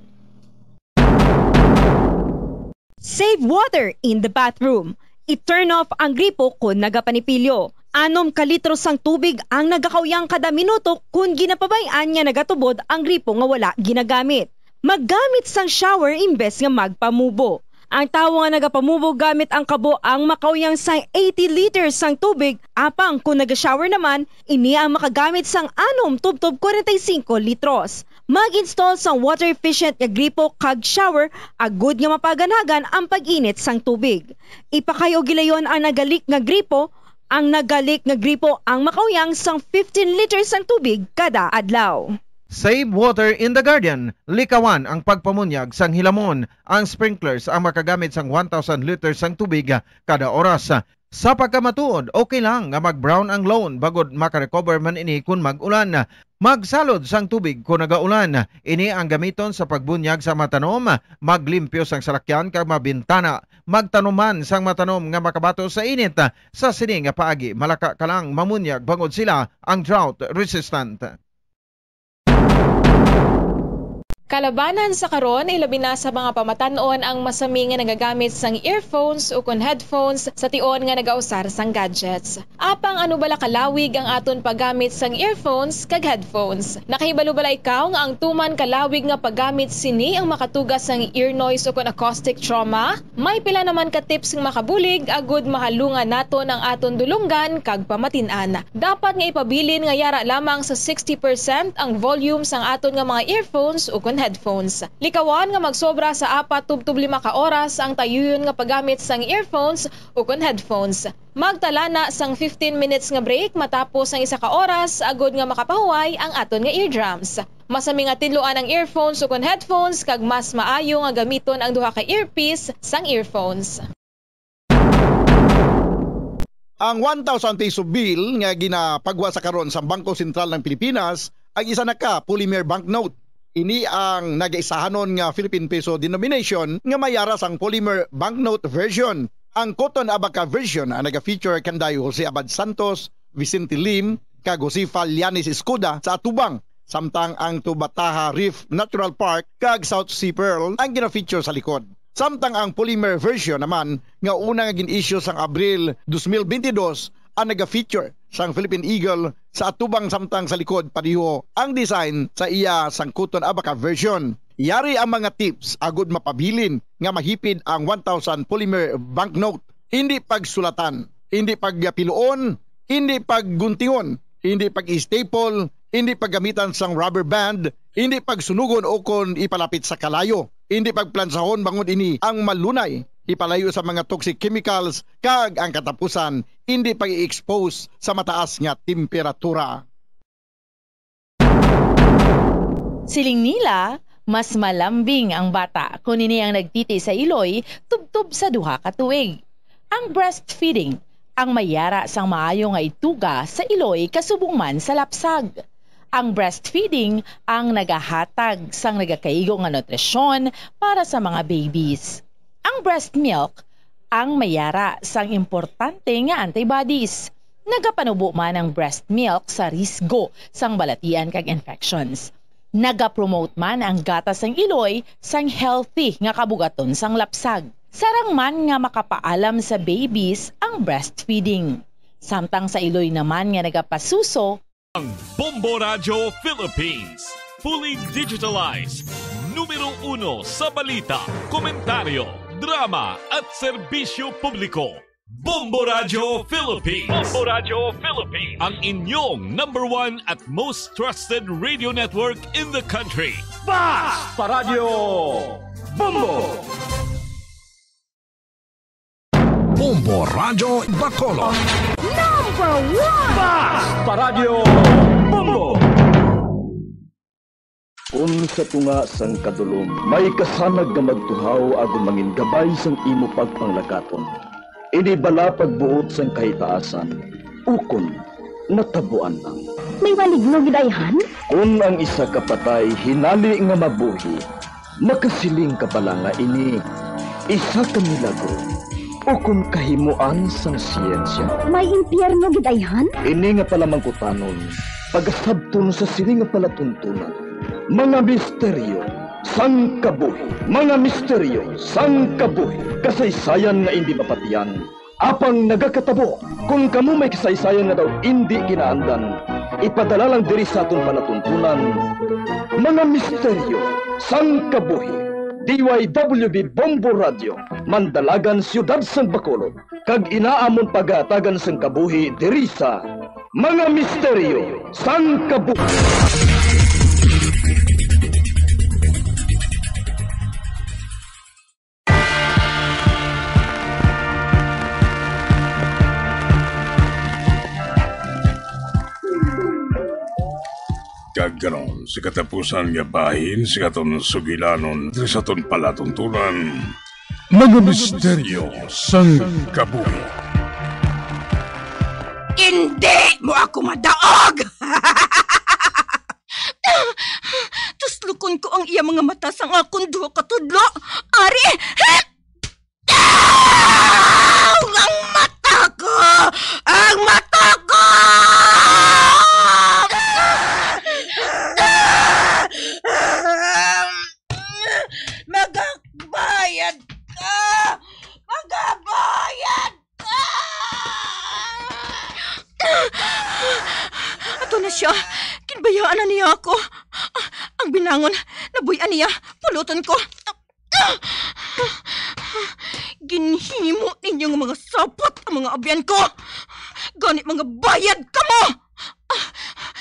Save water in the bathroom. I-turn off ang gripo kon nagapanipilyo. Anom ka litro sang tubig ang nagakauyang kada minuto kon ginapabay-an nga nagatubod ang gripo nga wala ginagamit. Maggamit sang shower imbes nga magpamubo. Ang tawo nga nagapamubo gamit ang kabo ang makauyang sang eighty liters sang tubig, apang kon naga-shower naman, ini ang makagamit sang anom tubtob kwarenta y singko litros. Mag-install sang water-efficient nga gripo kag shower agud nga mapaganhagan ang pag-init sang tubig. Ipakay-o gilayon ang nagalik nga gripo. Ang nagalik nga gripo ang makauyang sang fifteen liters sang tubig kada adlaw. Save water in the garden. Likawan ang pagpamunyag sang hilamon. Ang sprinklers ang makagamit sang one thousand liters sang tubig kada oras. Sa pagkamatuod, okay lang nga mag-brown ang lawn bangod makarecover man ini kon mag-ulan. Magsalod sang tubig kon nagaulan. Ini ang gamiton sa pagbunyag sa mga tanom, maglimpyo sang salakyan kag mga bintana. Magtanom man sang mga tanom nga makabato sa init. Sa sini nga paagi, malaka ka lang mamunyag bangod sila ang drought resistant. Kalabanan sa karon, ilabi na sa mga pamatan-on ang masami nga nagagamit sang earphones ukon headphones sa tion nga nagausar sang gadgets. Apang ano bala kalawig ang aton paggamit sang earphones kag headphones? Nakahibalo bala ikaw nga ang tuman kalawig nga paggamit sini ang makatuga sang ear noise ukon acoustic trauma? May pila naman ka tips nga makabulig agud mahalungan naton ang aton dulonggan kag pamatin-an. Dapat nga ipabilin nga yara lamang sa sixty percent ang volume sang aton nga mga earphones ukon headphones. Likawan nga magsobra sa apat tubtob lima ka oras ang tayuyon nga paggamit sang earphones ukon headphones. Magtala na sang fifteen minutes nga break matapos ang isa ka oras agud nga makapahuway ang aton nga eardrums. Masami nga tinluan ang earphones ukon headphones kag mas maayo nga gamiton ang duha ka earpiece sang earphones. Ang one thousand peso bill nga ginapagwa sa karon sa Bangko Sentral ng Pilipinas ang isa na ka polymer banknote. Ini ang nagaisahanon nga Philippine peso denomination nga may yara sang polymer banknote version. Ang Cotton Abaca version ang naga-feature kanday Jose Abad Santos, Vicente Lim, kag Josefa Llanes Escuda sa atubang, samtang ang Tubataha Reef Natural Park kag South Sea Pearl ang gina-feature sa likod. Samtang ang polymer version naman nga una nga gin-issue sang Abril dos mil bentidós ang naga-feature sang Philippine Eagle sa atubang, samtang sa likod pareho ang design sa iya sang Cotton Abaca version. Yari ang mga tips agud mapabilin nga mahipid ang one thousand polymer banknote. Hindi pagsulatan, hindi pagpiluon, hindi pagguntingon, hindi pag-staple, hindi paggamitan sang rubber band, hindi pagsunugon o kon ipalapit sa kalayo, hindi pagplansahon bangod ini ang malunay ipalayo sa mga toxic chemicals, kag ang katapusan, hindi pag-i-expose sa mataas nga temperatura. Siling nila, mas malambing ang bata kon ini ang nagtiti sa iloy tubtob sa duha ka tuig. Ang breastfeeding ang may yara sang maayo nga ituga sa iloy kasubong man sa lapsag. Ang breastfeeding ang nagahatag sang nagakaigo nga nutrisyon para sa mga babies. Ang breast milk ang may yara sang importante nga antibodies. Nagapanubo man ang breast milk sa risgo sang balatian kag infections. Nagapromote man ang gatas sang iloy sang healthy nga kabugaton sang lapsag. Sarang man nga makapaalam sa babies ang breastfeeding. Samtang sa iloy naman nga nagapasuso, Ang Bombo Radyo Philippines, fully digitalized, numero uno sa balita, komentaryo, drama, at serbisyo publiko. Bombo Radyo Philippines. Bombo Radyo Philippines. Ang inyong number one at most trusted radio network in the country. Basta Radyo Bombo! Bombo Radyo Bacolod. Number one! Basta Radyo Bombo! Kun sa tunga sang kadulom may kasanag nga magtuhaw agud mangin gabay sang imo pagpanglakaton, ini bala pagbuot sang kahitaasan, ukon natabuan lang? May maligno gid ayhan? Kun ang isa ka patay hinali nga mabuhi, makasiling ka bala nga ini isa ka milagro ukon kahimoan sang siyensya? May impyerno gid ayhan? Ini nga palamangkutanon pagasabton sa sini nga palatuntunan, mga misteryo sang kabuhi. Mga misteryo sang kabuhi, kasaysayan nga indi mapatian. Apang nagakatabo, kon kamo may kasaysayan nga daw indi kinaandan, ipadala lang diri sa aton palatuntunan, Mga Misteryo sang Kabuhi. D Y W B Bombo Radio, Mandalagan, Siyudad sang Bacolod, kag ina amon pagahatagan sang kabuhi diri sa Mga Misteryo sang Kabuhi. Kag karon, sa katapusan nga bahin sa aton sugilanon diri sa aton palatuntunan, mga misteryo sang kabuhi. Hindi mo ako madaog! Tuslukon ko ang iya mga mata sang akon duha ka tudlo. Ari! Ang mata ko! Ang mata ko! Magbayad ka! Magbayad ka! Ato na siya. Ginbayaan na niya ako. Ang binangon, nabuy-an niya. Puluton ko. Ginhimo ninyo nga mga sapat ang mga abyan ko. Gani, mga bayad kamo.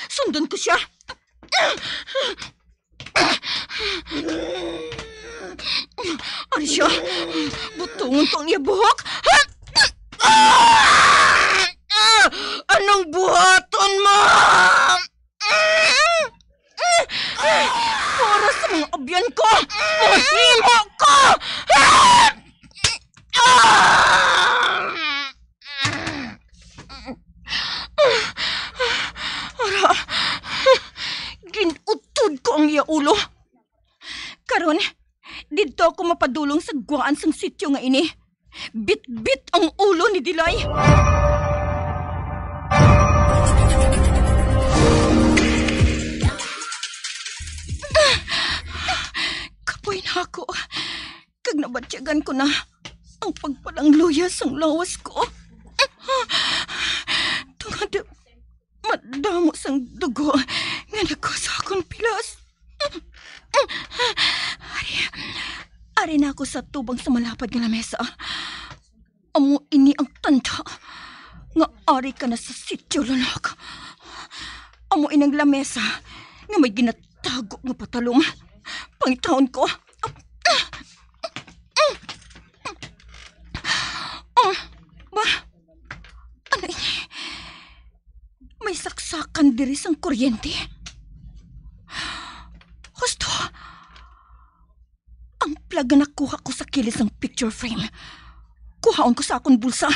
Sundon ko siya. Ari siya. Butongon ko ang iya buhok. Anong buhaton mo? Para sa mga abyan ko, mahimo ko! Ara, gin-utod ko ang iya ulo. Karon, didto ako mapadulong sa guwaan sang sityo nga ini. Bitbit ang ulo ni Dilay. Kapoy na ako, kag nabatyagan ko na ang pagpalangluya sang lawas ko. Tungod madamo sang dugo nga nagkuha sa akon pilas. Ari, ari na ako sa tubang sa malapad nga lamesa. Amo ini ang tanda nga ari ka na sa sityo, Lunok. Amo ini ang lamesa nga may ginatago nga patalom. Pangitaon ko. Um, ba? Ano ini? May saksakan diri sang kuryente. Husto. Ang plug nga nakuha ko sa kilid sang picture frame. Kuhaon ko sa akon bulsa.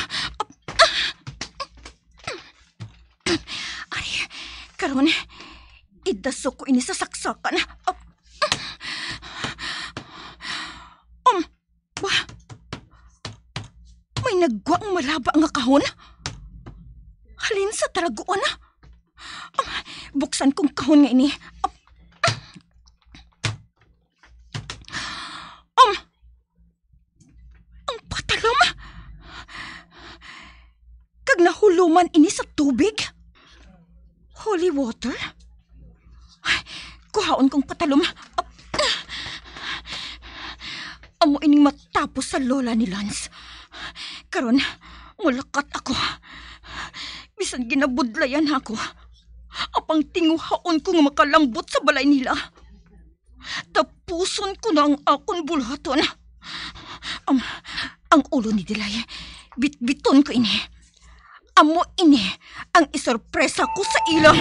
Ari, karon, idasok ko ini sa saksakan. Um, ba? May nagwa ang malaba nga kahon? Halin sa talaguan? Um, buksan kong kahon nga ini. Um, ang patalom? Kag nahuluman ini sa tubig? Holy water? Ay, kuhaon kong patalom. Amo ining matapos sa lola ni Lance. Karon, mulakat ako. Bisan ginabudlayan ako, apang tinguhaon ko nga makalambot sa balay nila. Tapuson ko na ang akon buluhaton. Am, ang ulo ni Dilay, bitbiton ko ini. Amo ini ang isorpresa ko sa ila.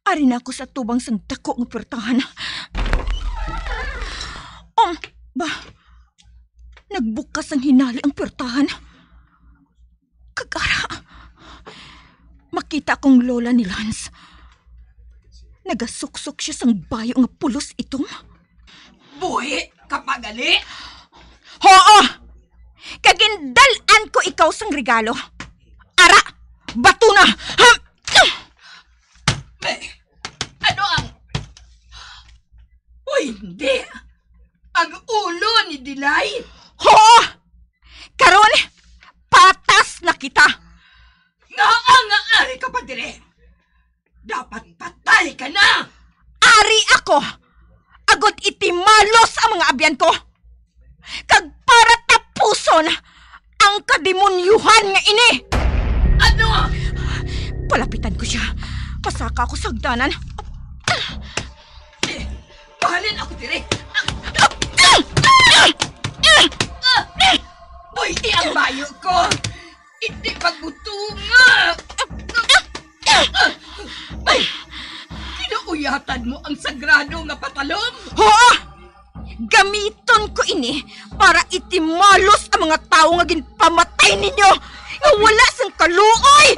Ari na ako sa tubang sang dako nga puwertahan. Um, ba? Nagbukas sang hinali ang puwertahan. Kag ara, makita ko ang lola ni Lance. Nagasuksok siya sang bayo nga pulos itom. Buhi ka pa gali? Hoo! Kag gindal-an ko ikaw sang regalo. Ara, bato na! Ham! Eh, ano ang... Uy, hindi! Ang ulo ni Dilay! Hoo! Karon, patas na kita! Ngaa nga ari ka pa diri? Dapat patay ka na! Ari ako, agod itimalos ang mga abyan ko, kag para tapuson ang kademonyuhan nga ini! Ano? Palapitan ko siya. Pasaka ako sa hagdanan. Ako dire. Ah! Ah! Buy-i ang bayo ko. Hindi magbutunga. Ay, kinauyatan mo ang sagrado nga patalom? Hoa! Gamiton ko ini para itimalos ang mga tawo nga ginpamatay ninyo, nga wala sang kaluoy!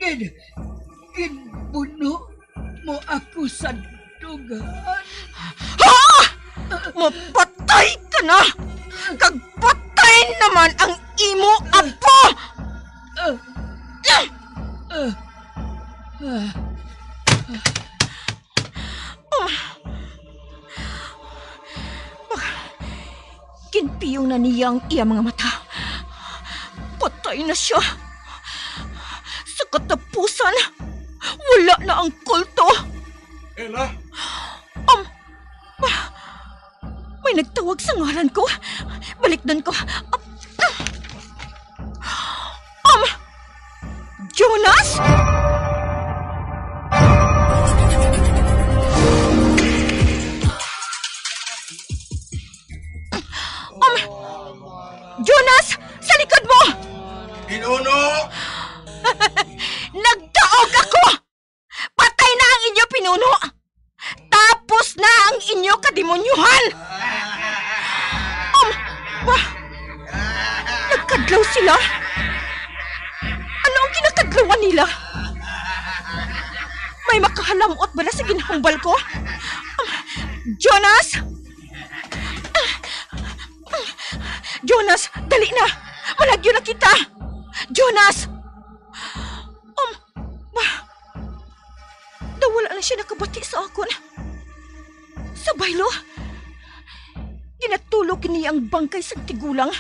Gin-, ginbuno mo ako sa dugan. Ha? Mapatay ka na! Kag patay naman ang imo apo! Ah, ah, ah. Um, ginpiyong na niya ang iya mga mata. Patay na siya. Sa katapusan, wala na ang kulto. Ella? Um, ah, may nagtawag sa ngalan ko. Balikdan ko. Um, um, Jonas? Um, Jonas, sa likod mo! Pinuno! Nagdaog ako! Patay na ang inyo pinuno! Tapos na ang inyo kadimonyohan! Um, wa-, nagkadlaw sila? Ano ang ginakadlawan nila? May makahalamot bala sa ginhambal ko? Um, Jonas! Jonas, dali na! Malagyo na kita! Jonas! Um, ba, daw wala na siya nakabati sa akon. Sa baylo, ginatulog niya ang bangkay sang tigulang.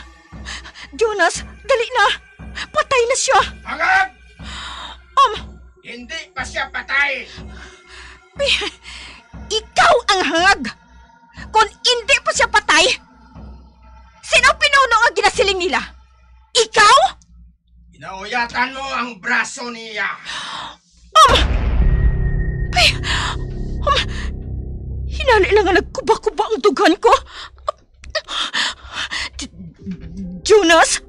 Jonas, dali na! Patay na siya! Hangag! Um, Hindi pa siya patay! Pi-, ikaw ang hangag! Kung hindi pa siya patay, sino pinuno nga ginasiling nila? Ikaw? Ginauyatan mo ang braso niya. Um, ay, um, hinali lang nga nagkuba-kuba ang dughan ko. J-, Jonas?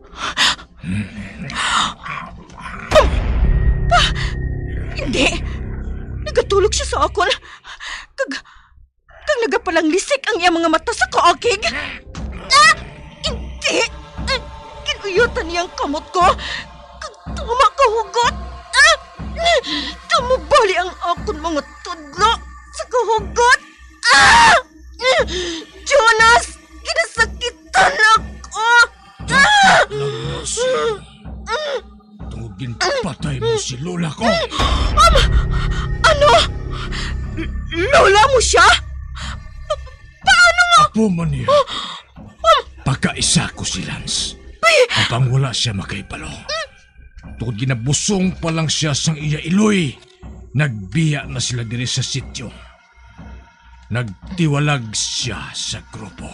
Um, pa, hindi. Nagatulog siya sa akon. Kag Kag nagapalanglisik ang iyang mga mata sa kaakig. Ah! Hindi! Ah! Ginuyutan niya ang kamot ko. Kag tama ka hugot! Ah! Tama bali ang akon mga tudlo sa kahugot! Ah! Jonas! Ginasakitan ako! Ah! Dapat lang nga siya. Tungod ginpatay mo si lola ko. Um, ano? L-, lola mo siya? Pa-, paano nga? Apo man niya. Um, pakaisa ko si Lance. Pi- Apang wala siya makahibalo. Tungod ginabusong pa lang siya sang iya iloy, nagbiya na sila diri sa sityo. Nagtiwalag sia sa grupo.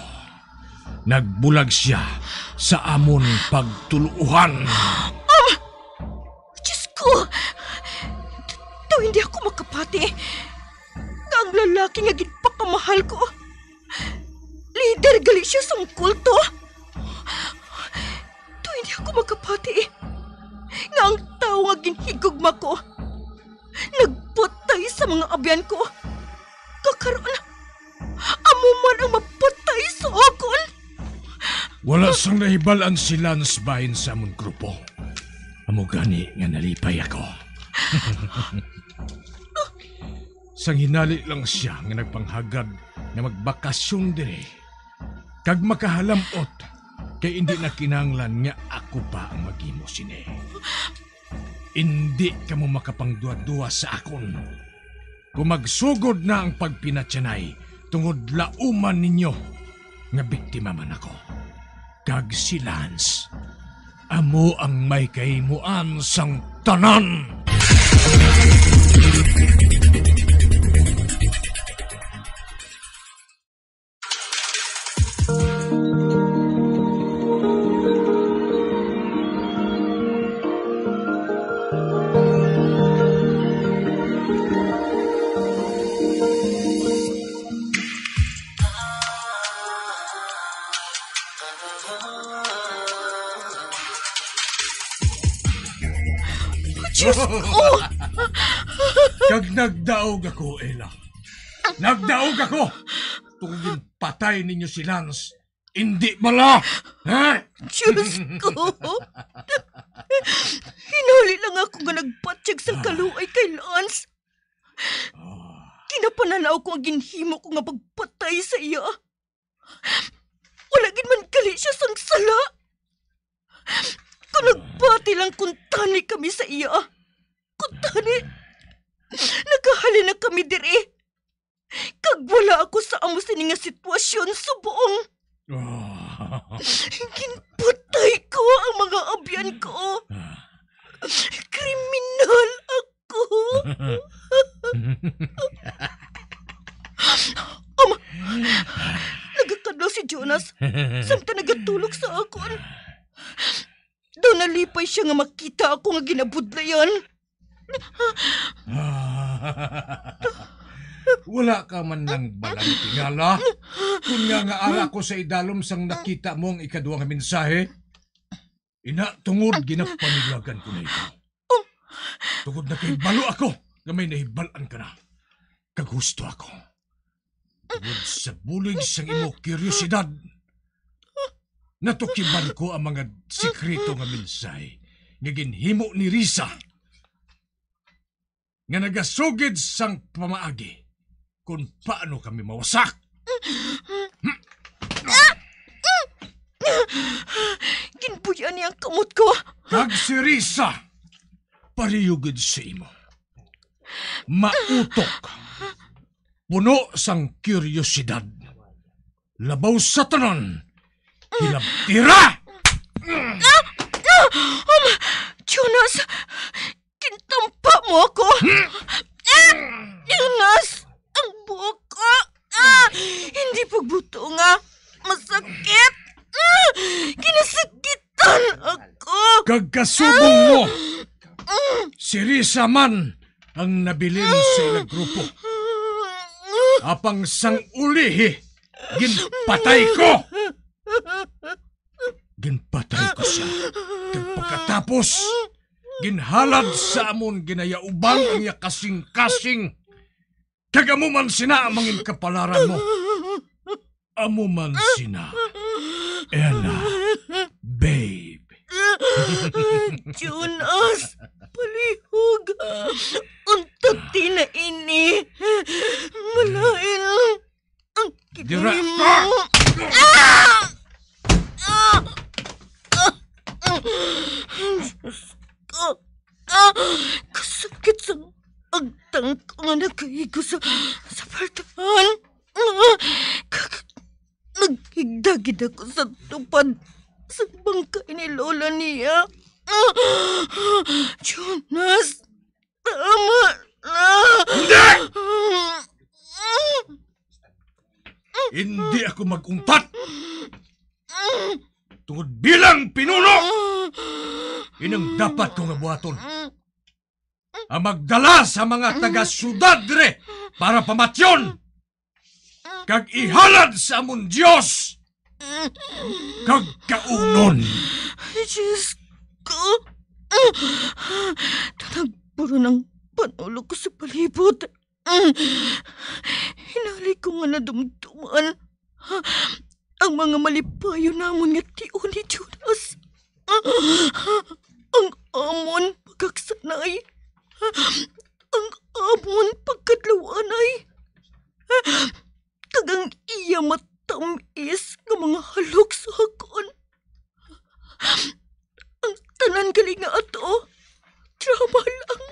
Nagbulag sia sa amon pagtuluohan. Ah! Diyos ko! Daw hindi ako makapati nga ang lalaki nga ginpakamahal ko, lider gali siya sang kulto. Daw hindi ako makapati nga ang tawo nga ginhigugma ko nagpatay sa mga abyan ko. Kag karon, amo man ang mapatay sa akon. Wala sang nahibal-an si Lance bahin sa amon grupo. Amo gani nga nalipay ako. Sang hinali lang sia nga nagpanghagad nga magbakasyon diri, kag makahalam-ot, kay indi na kinahanglan nga ako pa ang maghimo sini. Indi kamo makapangduhaduha sa akon. Kung magsugod na ang pagpinatyanay tungod lauman ninyo nga biktima man ako, kag si Lance amo ang may kahimuan sang tanan. Diyos ko! Kag nagdaog ako, Ella. Nagdaog ako! Tungod ginpatay ninyo si Lance, indi bala? Ha? Diyos ko! Hinali lang ako nga nagpatyag sang kaluoy kay Lance. Ginapananaw ko ang ginhimo ko nga pagpatay sa iya. Wala gid man gali siya sang sala. Kung nagpati lang kuntani kami sa iya, kuntani, nagahalin na kami diri. Kag wala ako sa amo sini nga sitwasyon subong. Ah. Ginpatay ko ang mga abyan ko. Ah. Kriminal ako. Ama, nagakadlaw si Jonas, samtang nagatulog sa akon. Daw nalipay siya nga makita ako nga ginabudlayan. Wala ka man lang balang tingala? Kun nga nga ara ko sa idalom sang nakita mo ang ikadua nga mensahe, ina tungod ginapanilagan ko na ikaw. Tungod nakahibalo ako nga may nahibal-an ka na, kag husto ako. Tungod sa bulig sang imo kuryosidad, natukiban ko ang mga sikreto nga mensahe nga ginhimo ni Risa, nga nagasugid sang pamaagi kon paano kami mawasak. Ginbuy-an niya ang kamot ko. Kag si Risa, pareho gid sa imo. Mautok. Puno sang kuryosidad. Labaw sa tanan, hilabtira! Ah! Ah! Um, Jonas, gintampa mo ako. Ah! Jonas, ang buhok ko. Ah! Hindi pagbuto nga. Masakit. Ah! Ginasakitan ako. Kag kasubong mo, si Risa man ang nabilin sa ilang grupo. Apang sang ulihi, ginpatay ko. Ginpatay ko siya. Kag pagkatapos, ginhalad sa amon ginayauban ang iya kasing-kasing. Kag amo man sina ang mangin kapalaran mo. Amo man sina. Ella, babe. Jonas, palihog. Untat na ini. Malain ang Dira kini ka! Mo. Ah! Ah! Ah! Ah! Diyos ko. Ah! Kasakit sa agtang ko nga nakaigo sa, sa baldahan. Ah! Kag naghigda gid ako sa tupad sa bangkay ni Lola niya. Ah! Jonas, tama na! Hindi! Hindi ako mag-untat! Tungod bilang pinuno, inang dapat ko nga buhaton. Ang magdala sa mga taga-syudad dire para pamatyon, kag ihalad sa amon Dios, kag kaunon. Diyos ko. Nagburon ang panulog ko sa palibot. Hinali ko nga nadumduman ang mga malipayon namon nga tion ni Jonas. Ang amon pagkaksanay, ang amon pagkadlawanay, kag ang iya matamis nga mga halok sa akon. Ang tanan gali nga ato, drama lang.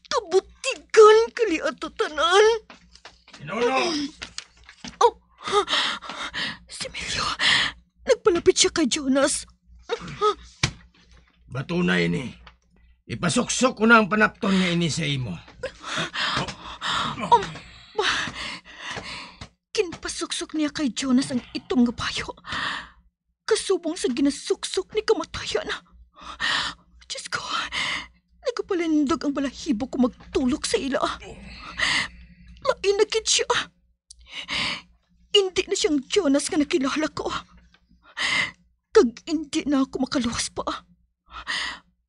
Kabutigan gali ato tanan. Pinuno! Oh, si Emilio. Nagpalapit siya kay Jonas. Batuna ini. Ipasuksok ko na ang panapton nga ini sa imo. Um, ginpasuksok niya kay Jonas ang itom nga bayo. Kasubong sa ginasuksok ni kamatayan. Diyos ko, nagapalindog ang balahibo ko magtulok sa ila. Lain na gid siya. Indi na siyang Jonas nga nakilala ko. Kag indi na ako makaluwas pa.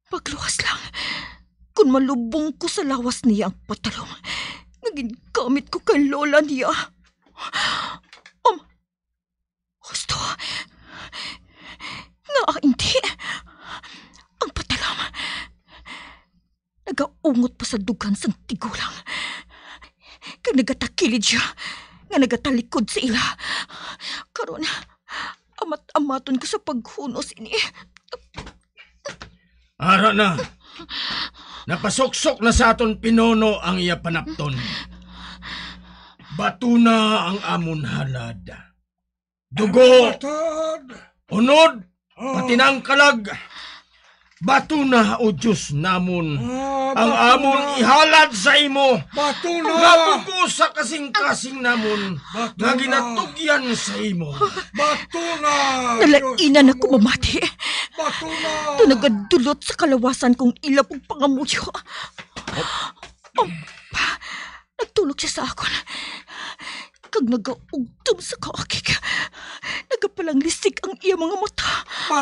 Bag luwas lang kon malubong ko sa lawas niya ang patalom nga gingamit ko kay lola niya. Um, husto. Nga hindi. Ang patalom nagaungot pa sa dughan sang tigulang, kag nagatakilid sia nga nagatalikod sa ila. Karon, amat-amaton ko sa paghunos ini. Ara na. Napasuksok na sa aton pinuno ang iya panapton. Batuna ang amon halad. Dugo, Batad! Unod, Ah. pati na ang kalag. Batuna, O Dios namon, Ah, ang batuna. amon ihalad sa imo. Batuna! Nga dugo sa kasing-kasing namon, Batuna. nga ginatugyan sa imo. Batuna! Nalainan Dios ako namon. mamati. Batuna! Ito nagadulot sa kalawasan kong ila pagpangamuyo. Nagtulog siya sa akon, kag nagaugtom sa kaakig. Nagapalanglisik ang iya mga mata.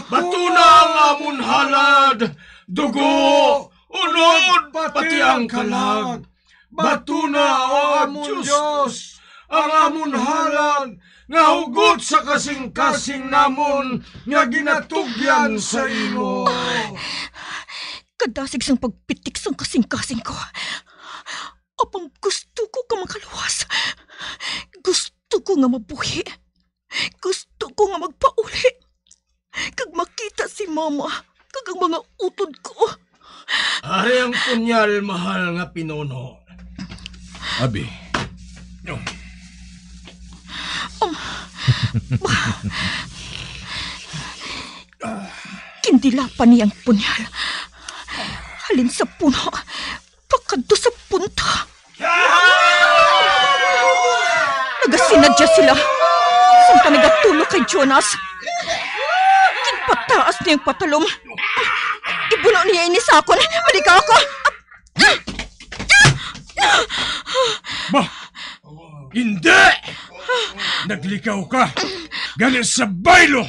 Batuna ang amon halad, dugo, unod, pati ang kalag. Batuna, O amon Dios, ang amon halad, nga hugot sa kasing-kasing namon nga ginatugyan sa imo. Kadasig sang pagpitik sang kasing-kasing ko. Apang gusto ko nga makaluwas. Gusto ko nga mabuhi. Gusto ko nga magpauli kag makita si Mama kag ang mga utod ko. Ari ang punyal, mahal nga pinuno. Abi. Um, Gindilapan niya ang punyal halin sa puno pakadto sa punta. Nagasinadya sila samtang nagatulok kay Jonas. Ginpataas niya ang patalom. Ibuno niya ini sa akon. Malikaw ako. Ba! Hindi! Naglikaw ka! Gani sa baylo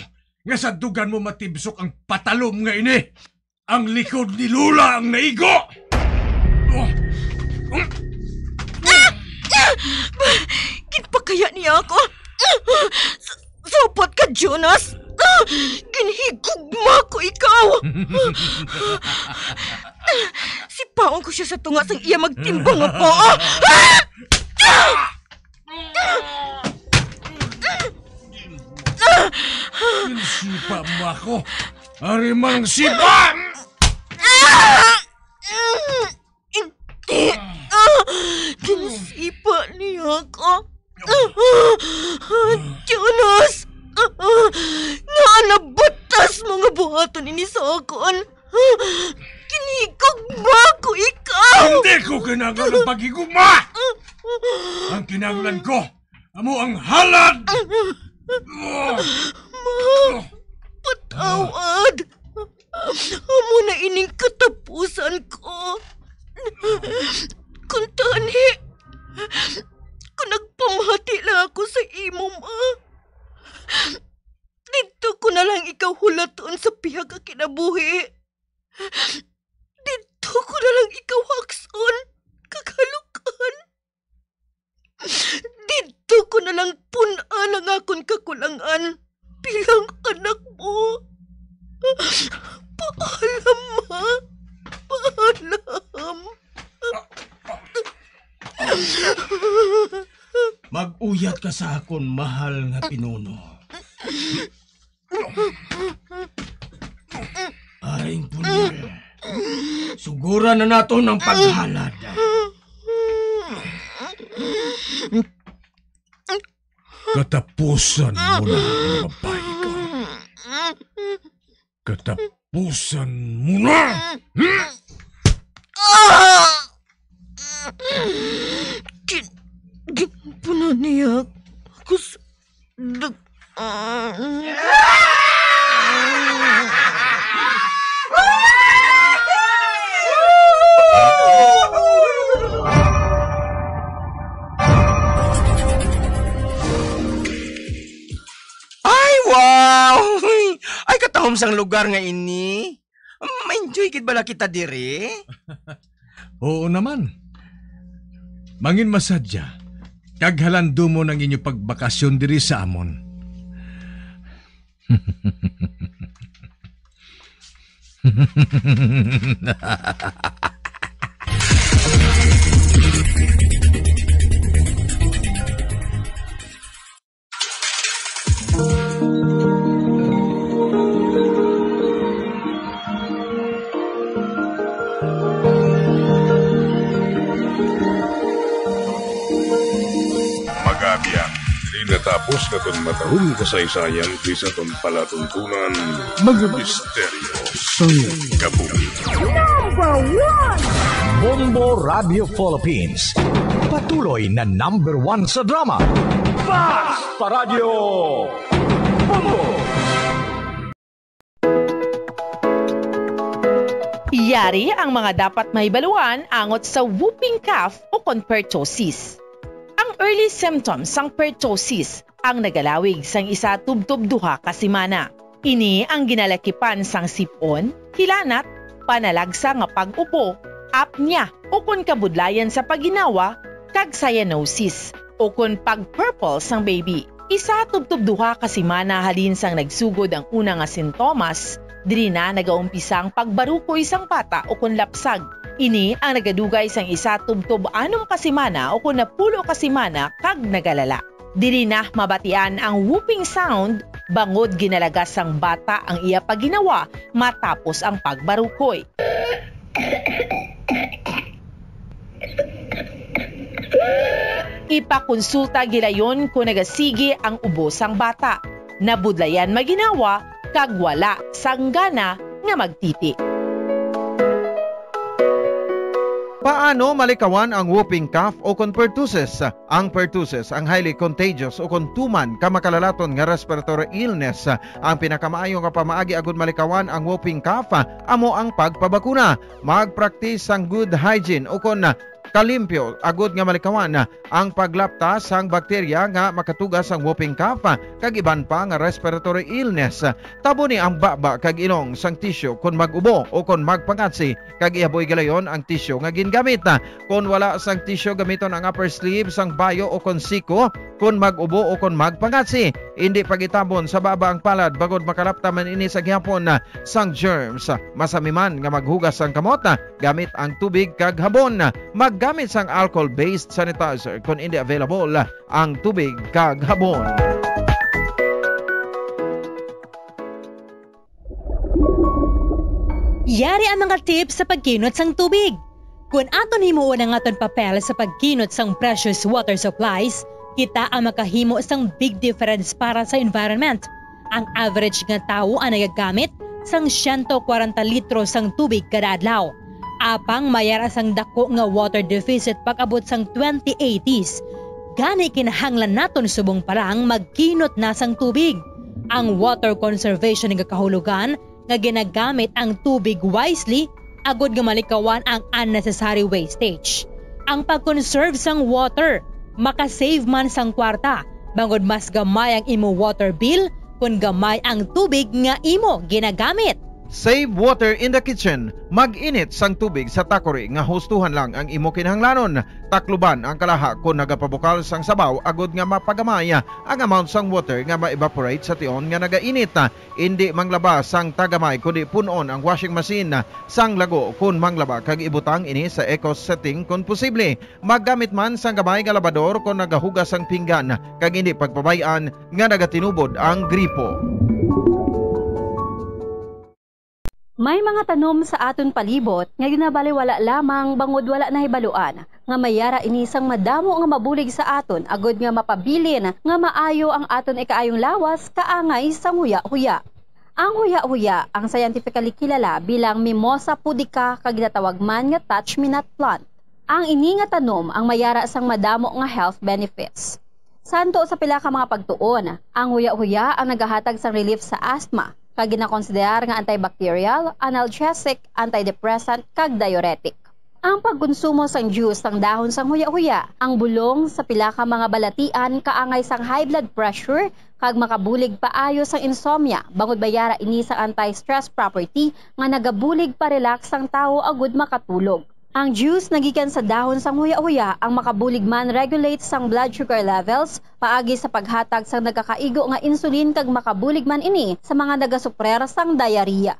nga sa dugan mo matibsok ang patalom nga ini, ang likod ni Lola ang naigo! Ginpakaya niya ako. S-, sapat ka, Jonas. Ginhigugma ko ikaw. Sipaon ko siya sa tunga sang iya magtimbang nga paa. Ginsipa mo ako. Ari man ang sipa! Hindi. Ah, ginsipa niya ako. Ah, Jonas! Ah, nga nabatas mo nga buhaton ini sa akon? Ginhigugma ko ikaw! Hindi ko kinahanglan ang paghigugma! Ang kinahanglan ko, amo ang halad! Ma, patawad! Amo na ining katapusan ko. Kuntani, kung nagpamati lang ako sa imo, Ma, didto ko na lang ikaw hulaton sa pihak nga kinabuhi. Didto ko na lang ikaw hakson kag halukan. Didto ko na lang pun-an ang akon kakulangan bilang anak mo. Paalam, Ma. Paalam. Mag-uyat ka sa akon, mahal nga pinuno. Aring punyal, suguran na naton ang paghalad. Katapusan mo na, mga babayi ka. Katapusan mo na! Gin-, ginpuna niya ako sa dag-, ah. Ay, wow! Ay, katahom sang lugar nga ini. May Enjoy gid bala kita diri? Oo naman. Mangin masadya, kag halandumon ang inyo pagbakasyon diri sa amon. Mag-abya, diri natapos naton matahong kasaysayan diri sa aton palatuntunan, mga misteryo sang kabuhi. Number one! Bombo Radio Philippines. Patuloy na number one sa drama. Fast Paradyo! Bombo! Yari ang mga dapat mahibaluan angot sa whooping cough o kon pertussis. Ang early symptoms sang pertussis ang nagalawig sang isa tubtob duha ka semana. Ini ang ginalakipan sang sip-on, hilanat, panalagsa nga pag-upo, apnea, ukon kabudlayan sa pagginawa, kag cyanosis, ukon pag-purple sang baby. Isa tubtob duha ka semana halin sang nagsugod ang una nga sintomas, diri na nagaumpisa ang pagbarukoy sang bata ukon lapsag. Ini ang nagadugay sang isa tubtob anom ka semana ukon napulo ka semana kag nagalala. Diri na mabatian ang whooping sound bangod ginalagas sang bata ang iya pagginawa matapos ang pagbarukoy. Ipakonsulta gilayon kon nagasigi ang ubo sang bata, nabudlayan maginawa, kag wala sang gana nga magtiti. Paano malikawan ang whooping cough o kon pertussis? Ang pertussis ang highly contagious o kon tuman ka makalalaton nga respiratory illness. Ang pinakamaayo nga pamaagi agud malikawan ang whooping cough amo ang pagpabakuna. Magpraktis sang good hygiene o kon kalimpyo agud nga malikawan ang paglapta sang bakterya nga makatuga sang whooping cough kag iban pa nga respiratory illness. Taboni ang baba kag ilong sang tisyu kon mag-ubo o kon magpangatsi, kag ihaboy gilayon ang tisyu nga gingamit. Kon wala sang tisyu, gamiton ang upper sleeve sang bayo o kon siko kon mag-ubo o kon magpangatsi. Indi pagitabon sa baba ang palad bangod makalapta man ini sa gihapon sang germs. Masami man nga maghugas sang kamot gamit ang tubig kag habon. Maggamit sang alcohol-based sanitizer kon indi available ang tubig kag habon. Yari ang mga tips sa pagkinot sang tubig. Kon aton himuon ang aton papel sa pagkinot sang precious water supplies, kita ang makahimo sang big difference para sa environment. Ang average nga tawo ang nagagamit sang siyento kwarenta litro sang tubig kada adlaw. Apang may ara sang dako nga water deficit pag-abot sang twenty eighties. Gani kinahanglan naton subong pa lang magkinot na sang tubig. Ang water conservation nagakahulugan nga ginagamit ang tubig wisely agud nga malikawan ang unnecessary wastage. Ang pag-conserve sang water makasave man sang kwarta, bangod mas gamay ang imo water bill kon gamay ang tubig nga imo ginagamit. Save water in the kitchen. Mag-init sang tubig sa takori nga hustuhan lang ang imo kinahanglanon. Takloban ang kalaha kon nagapabukal sang sabaw agud nga mapagamay ang amount sang water nga ma-evaporate sa tion nga nagainit. Indi manglaba sang tagamay, kundi pun-on ang washing machine sang lago kon manglaba kag ibutang ini sa eco setting kon posible. Maggamit man sang gamay nga labador kon nagahugas sang pinggan, kag indi pagpabay-an nga nagatinubod ang gripo. May mga tanom sa aton palibot nga ginabaliwala lamang bangod wala nahibaluan nga may ara ini sang madamo nga mabulig sa aton agud nga mapabilin nga maayo ang aton ikaayong lawas kaangay sang huya-huya. Ang huya-huya ang scientifically kilala bilang Mimosa pudica kag ginatawag man nga touch-me-not plant. Ang ini nga tanom ang may ara sang madamo nga health benefits. Santo sa pila ka mga pagtuon, ang huya-huya ang nagahatag sang relief sa asthma, kag ginakonsiderar nga antibacterial, analgesic, antidepressant, kag diuretic. Ang pagkonsumo sang juice sang dahon sang huya-huya, ang bulong sa pila ka mga balatian kaangay sang high blood pressure kag makabulig paayo sang insomnia, bangod may ara ini sang anti-stress property nga nagabulig pa-relax sang tawo agud makatulog. Ang juice nagikan sa dahon sang huya-huya ang makabulig man regulate sang blood sugar levels paagi sa paghatag sang nagakaigo nga insulin kag makabulig man ini sa mga nagasuprer sang diarrhea.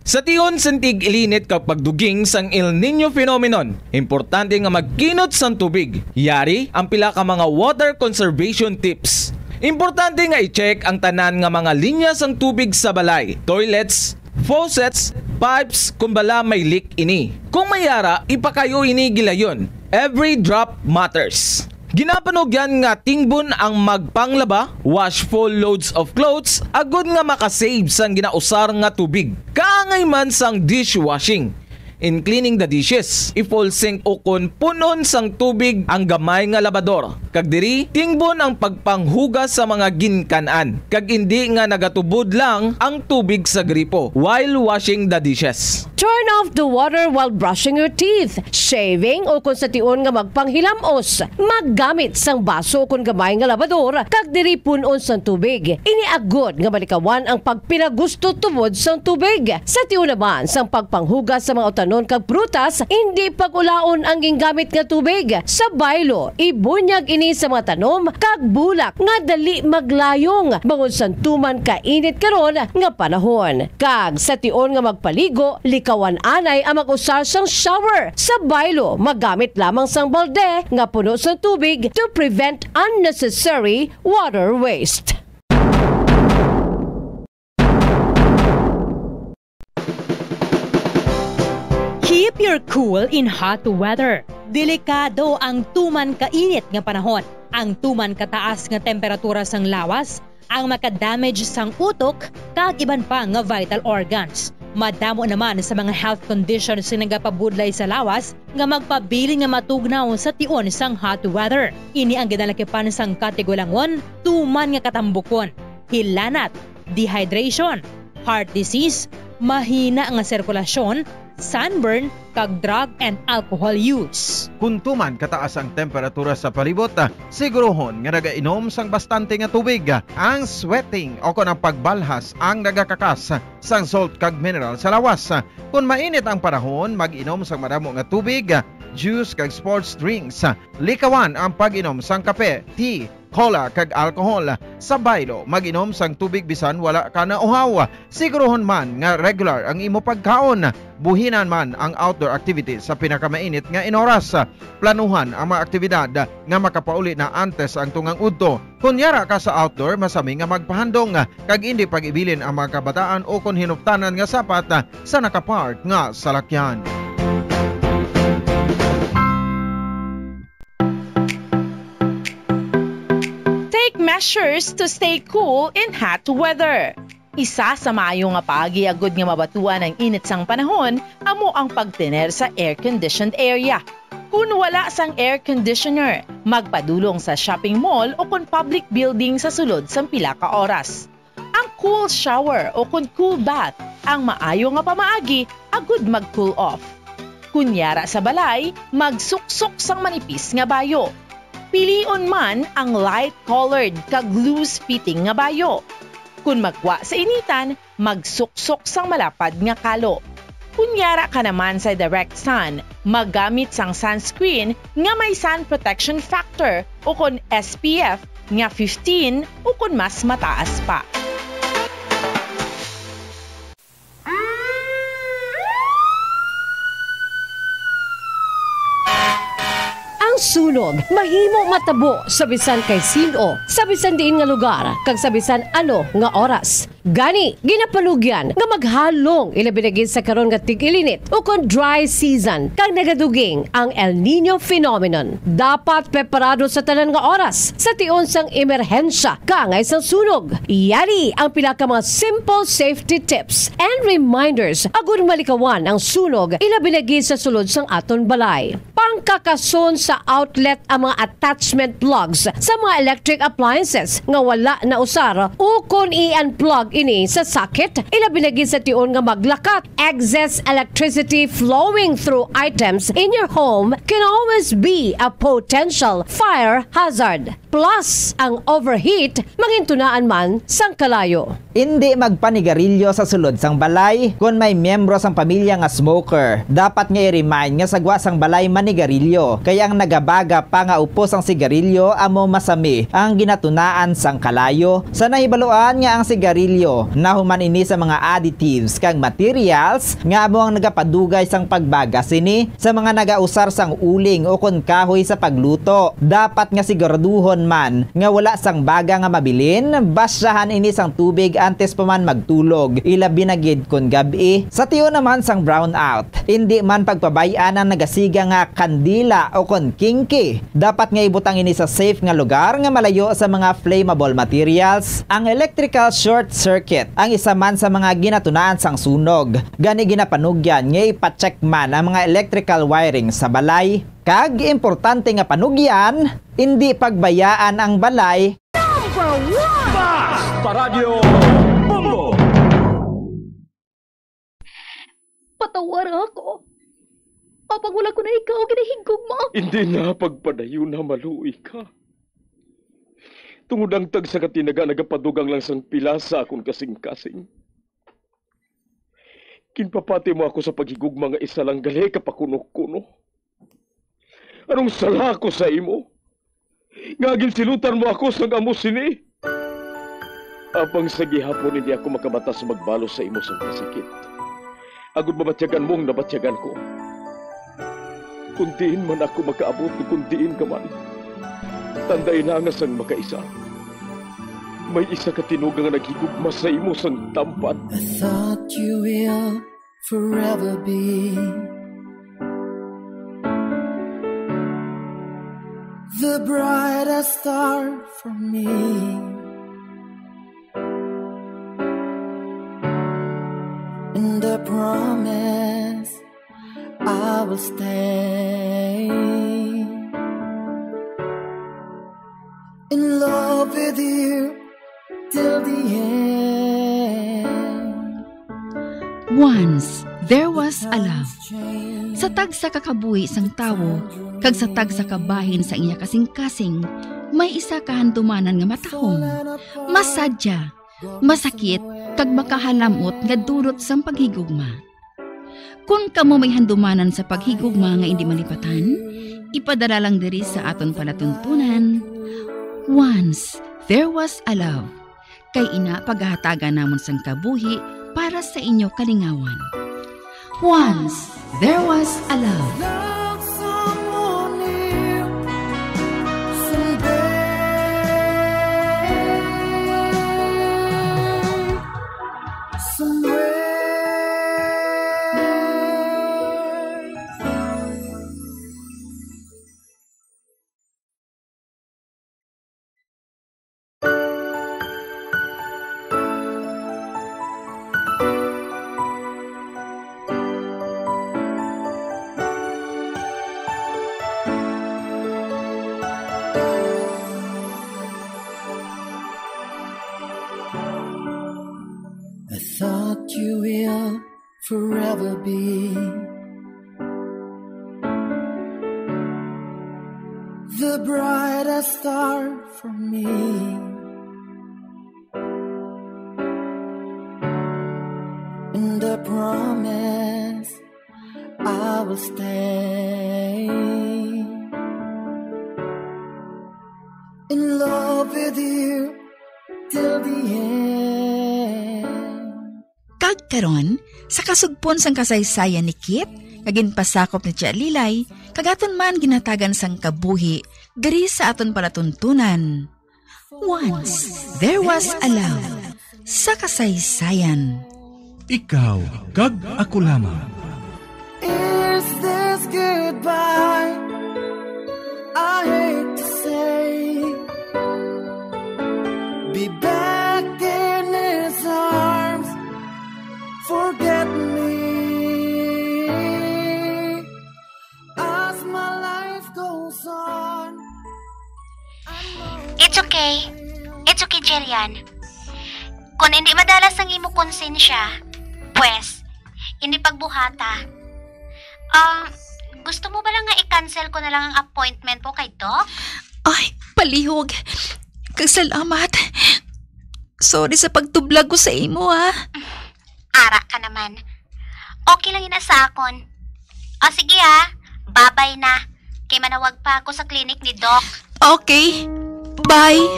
Sa tion sang tig-ilinit kag pagduging sang El Niño phenomenon, importante nga magkinot sang tubig. Yari ang pila ka mga water conservation tips. Importante nga i-check ang tanan nga mga linya sang tubig sa balay, toilets, faucets, pipes kon bala may leak ini. Kung may ara, ipakayo ini gilayon. Every drop matters. Ginapanugyan nga tingbon ang magpanglaba, wash full loads of clothes, agod nga makasave sang ginausar nga tubig. Kaangay man sang dishwashing. In cleaning the dishes, i-full sink ukon pun-on sang tubig ang gamay nga labador, kag diri tingbon ang pagpanghugas sa mga ginkan-an, kag indi nga nagatubod lang ang tubig sa gripo while washing the dishes. Turn off the water while brushing your teeth, shaving, o kon sa tion nga magpanghilam-os. Maggamit sang baso kon gamay nga labador kag diri pun-on sang tubig. Ini agod nga malikawan ang pagpinagusto tubod sang tubig. Sa tion naman sang pagpanghugas sa mga utanon kag prutas, indi pag-ulaon ang gingamit nga tubig. Sa baylo, ibunyag ini sa mga tanom kag bulak nga dali maglayong bangod sang tuman kainit karon nga panahon. Kag sa tion nga magpaligo, likawan anay ang mag-usar sang shower. Sa baylo, magamit lamang sang balde nga puno sang tubig to prevent unnecessary water waste. Keep your cool in hot weather. Delikado ang tuman kainit nga panahon. Ang tuman kataas nga temperatura sang lawas ang makadamage sang utok kag iban pa nga vital organs. Madamo naman sa mga health conditions nga nagapabudlay sa lawas nga magpabilin nga matugnaw sa tion sang hot weather. Ini ang ginalakipan sang katigulangon, tuman nga katambukon, hilanat, dehydration, heart disease, mahina nga sirkulasyon, sunburn, kag drug and alcohol use. Kon tuman kataas ang temperatura sa palibot, sigurohon nga nagainom sang bastante nga tubig. Ang sweating o kon ang pagbalhas ang nagakakas sang salt kag mineral sa lawas. Kon mainit ang panahon, mag-inom sang madamo nga tubig, juice kag sports drinks. Likawan ang pag-inom sang kape, tea, cola kag alcohol. Sa baylo, mag-inom sang tubig bisan wala ka nauhaw. Sigurohon man nga regular ang imo pagkaon. Buhinan man ang outdoor activities sa pinakamainit nga inoras. Planuhan ang mga aktibidad nga makapauli na antes ang tungang udto. Kon yara ka sa outdoor, masami nga magpahandong kag indi pag-ibilin ang mga kabataan ukon hinuptanan nga sapat sa nakapark nga salakyan. Take measures to stay cool in hot weather. Isa sa maayo nga paagi agud nga mabatuan ang init sang panahon amo ang pagtener sa air-conditioned area. Kon wala sang air conditioner, magpadulong sa shopping mall o kon public building sa sulod sang pila ka oras. Ang cool shower o kon cool bath ang maayo nga pamaagi agud mag-cool off. Kon yara sa balay, magsuksok sang manipis nga bayo. Pilion man ang light-colored kag loose-fitting nga bayo. Kon magwa sa initan, magsuksok sang malapad nga kalo. Kon yara ka naman sa direct sun, maggamit sang sunscreen nga may sun protection factor ukon S P F nga fifteen ukon mas mataas pa. Ang sunog mahimo matabo sa bisan kay sin-o, sa bisan diin nga lugar, kag sa bisan ano nga oras. Gani, ginapanugyan nga maghalong, ilabi na gid sa karon nga tig-ilinit ukon dry season, kag nagaduging ang El Niño phenomenon. Dapat preparado sa tanan nga oras sa tion sang emerhensya kaangay sang sunog. Yari ang pila ka mga simple safety tips and reminders agud malikawan ang sunog, ilabi na gid sa sulod sang aton balay. Pangkakason sa outlet ang mga attachment plugs sa mga electric appliances nga wala nausar, ukon i-unplug Ini sa sakit, ilabi na gid sa tion nga maglakat. Excess electricity flowing through items in your home can always be a potential fire hazard. Plus, ang overheat mangintunaan man sang kalayo. Indi magpanigarilyo sa sulod sang balay kon may miyembro sang pamilya nga smoker. Dapat nga i-remind nga sa gwa sang balay manigarilyo, kay ang nagabaga pa nga upos sang sigarilyo amo masami ang ginatunaan sang kalayo. Sa nahibaluan nga ang sigarilyo nahuman ini sa mga additives kag materials nga amo ang nagapadugay sang pagbaga sini, sa mga nagausar sang uling o kon kahoy sa pagluto. Dapat nga siguraduhon man nga wala sang baga nga mabilin, basyahan ini sang tubig antes pa man magtulog, ilabi na gid kon gab-i. Sa tion naman sang brownout, indi man pagpabay-an ang nagasiga nga kandila o kon kingki. Dapat nga ibutang ini sa safe nga lugar nga malayo sa mga flammable materials. Ang electrical short circuit ang isa man sa mga ginatunaan sang sunog. Gani ginapanugyan nga ipa-check man ang mga electrical wiring sa balay. Kag importante nga panugyan, indi pagbayaan ang balay. Number one! Bas! Paradyo Bombo! Patawara ako. Apang wala ko na ikaw ginahigugma. Hindi na pagpadayon na maluoy ka. Tungod ang tagsa ka tinaga nagapadugang lang sang pila sa akon kasing-kasing. Ginpapati mo ako sa paghigugma nga isa lang gali ka pakuno-kuno. Anong sala ko sa imo? Nga ginsilutan mo ako sang amo sini? Apang sa gihapon hindi ako makamata sa magbalos sa imo sang kasakit, agod mabatyagan mo ang nabatyagan ko. Kung diin man ako makaabot, kung diin ka man, tandai na nga sang makaisa, may isa ka tinuga nga naghigugma sa imo sang tampad. I thought you will forever be the brightest star for me. And I promise I will stay in love with you till the end. Once, there was a love. Sa tagsa ka kabuhi sang tawo, kag sa tagsa ka bahin sa iya kasing-kasing, may isa ka handumanan nga matahom, masadya, masakit, kag makahalamot nga dulot sang paghigugma. Kon kamo may handumanan sa paghigugma nga indi malipatan, ipadala lang diri sa aton palatuntunan. Once, there was a love. Kay ina pagahatagan namon sang kabuhi para sa inyo kalingawan. Once, there was a love. Love someone new someday. Somewhere. I thought you will forever be the brightest star for me. And I promise I will stay in love with you till the end. Kag karon, sa kasugpon sang kasaysayan ni Kit, nga ginpasakop ni Tia Lilay, kag aton man ginhatagan sang kabuhi diri sa aton palatuntunan. Once, there was a love sa kasaysayan. Ikaw kag ako lamang. Is this goodbye? I hate to say. Be back in his arms. Forget me. As my life goes on. It's okay. It's okay, Jillian. Kung hindi madalas ang imo konsensya, pwes, hindi pagbuhata. Ah, gusto mo ba lang nga i-cancel ko na lang ang appointment mo kay Doc? Ay, palihog. Kag salamat. Sorry sa pagtublag ko sa imo, ha. Ara ka naman. Okay lang yun sa akon. O sige ha, babay na. Kay manawag pa ako sa clinic ni Doc. Okay. Bye.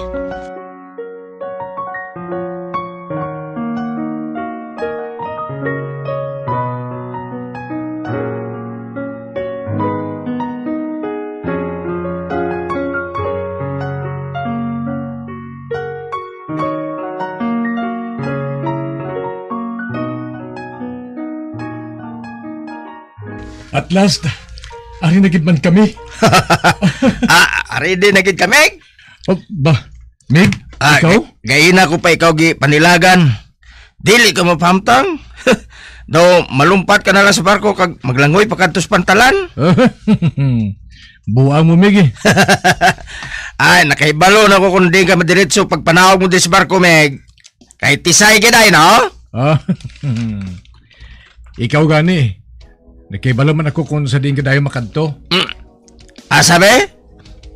At last, ari na gid man kami. Ah, ari din na gid kami. Oh, ba, Mig, Ah, ikaw? ga-, gaina ko pa ikaw gi panilagan. Dili ka mapahamtang. No, malumpat ka na lang sa barko kag maglangoy pa kadto sa pantalan. Buang mo, Mig, eh. Ay, nakahibalo na ko kung di ka madiretso pagpanaog mo di sa barko, Meg. Kay tisay gid ay, no? Ah, ikaw gani. Nakahibalo man ako kung sa diin ka dayon makadto. Mm. Asa, be?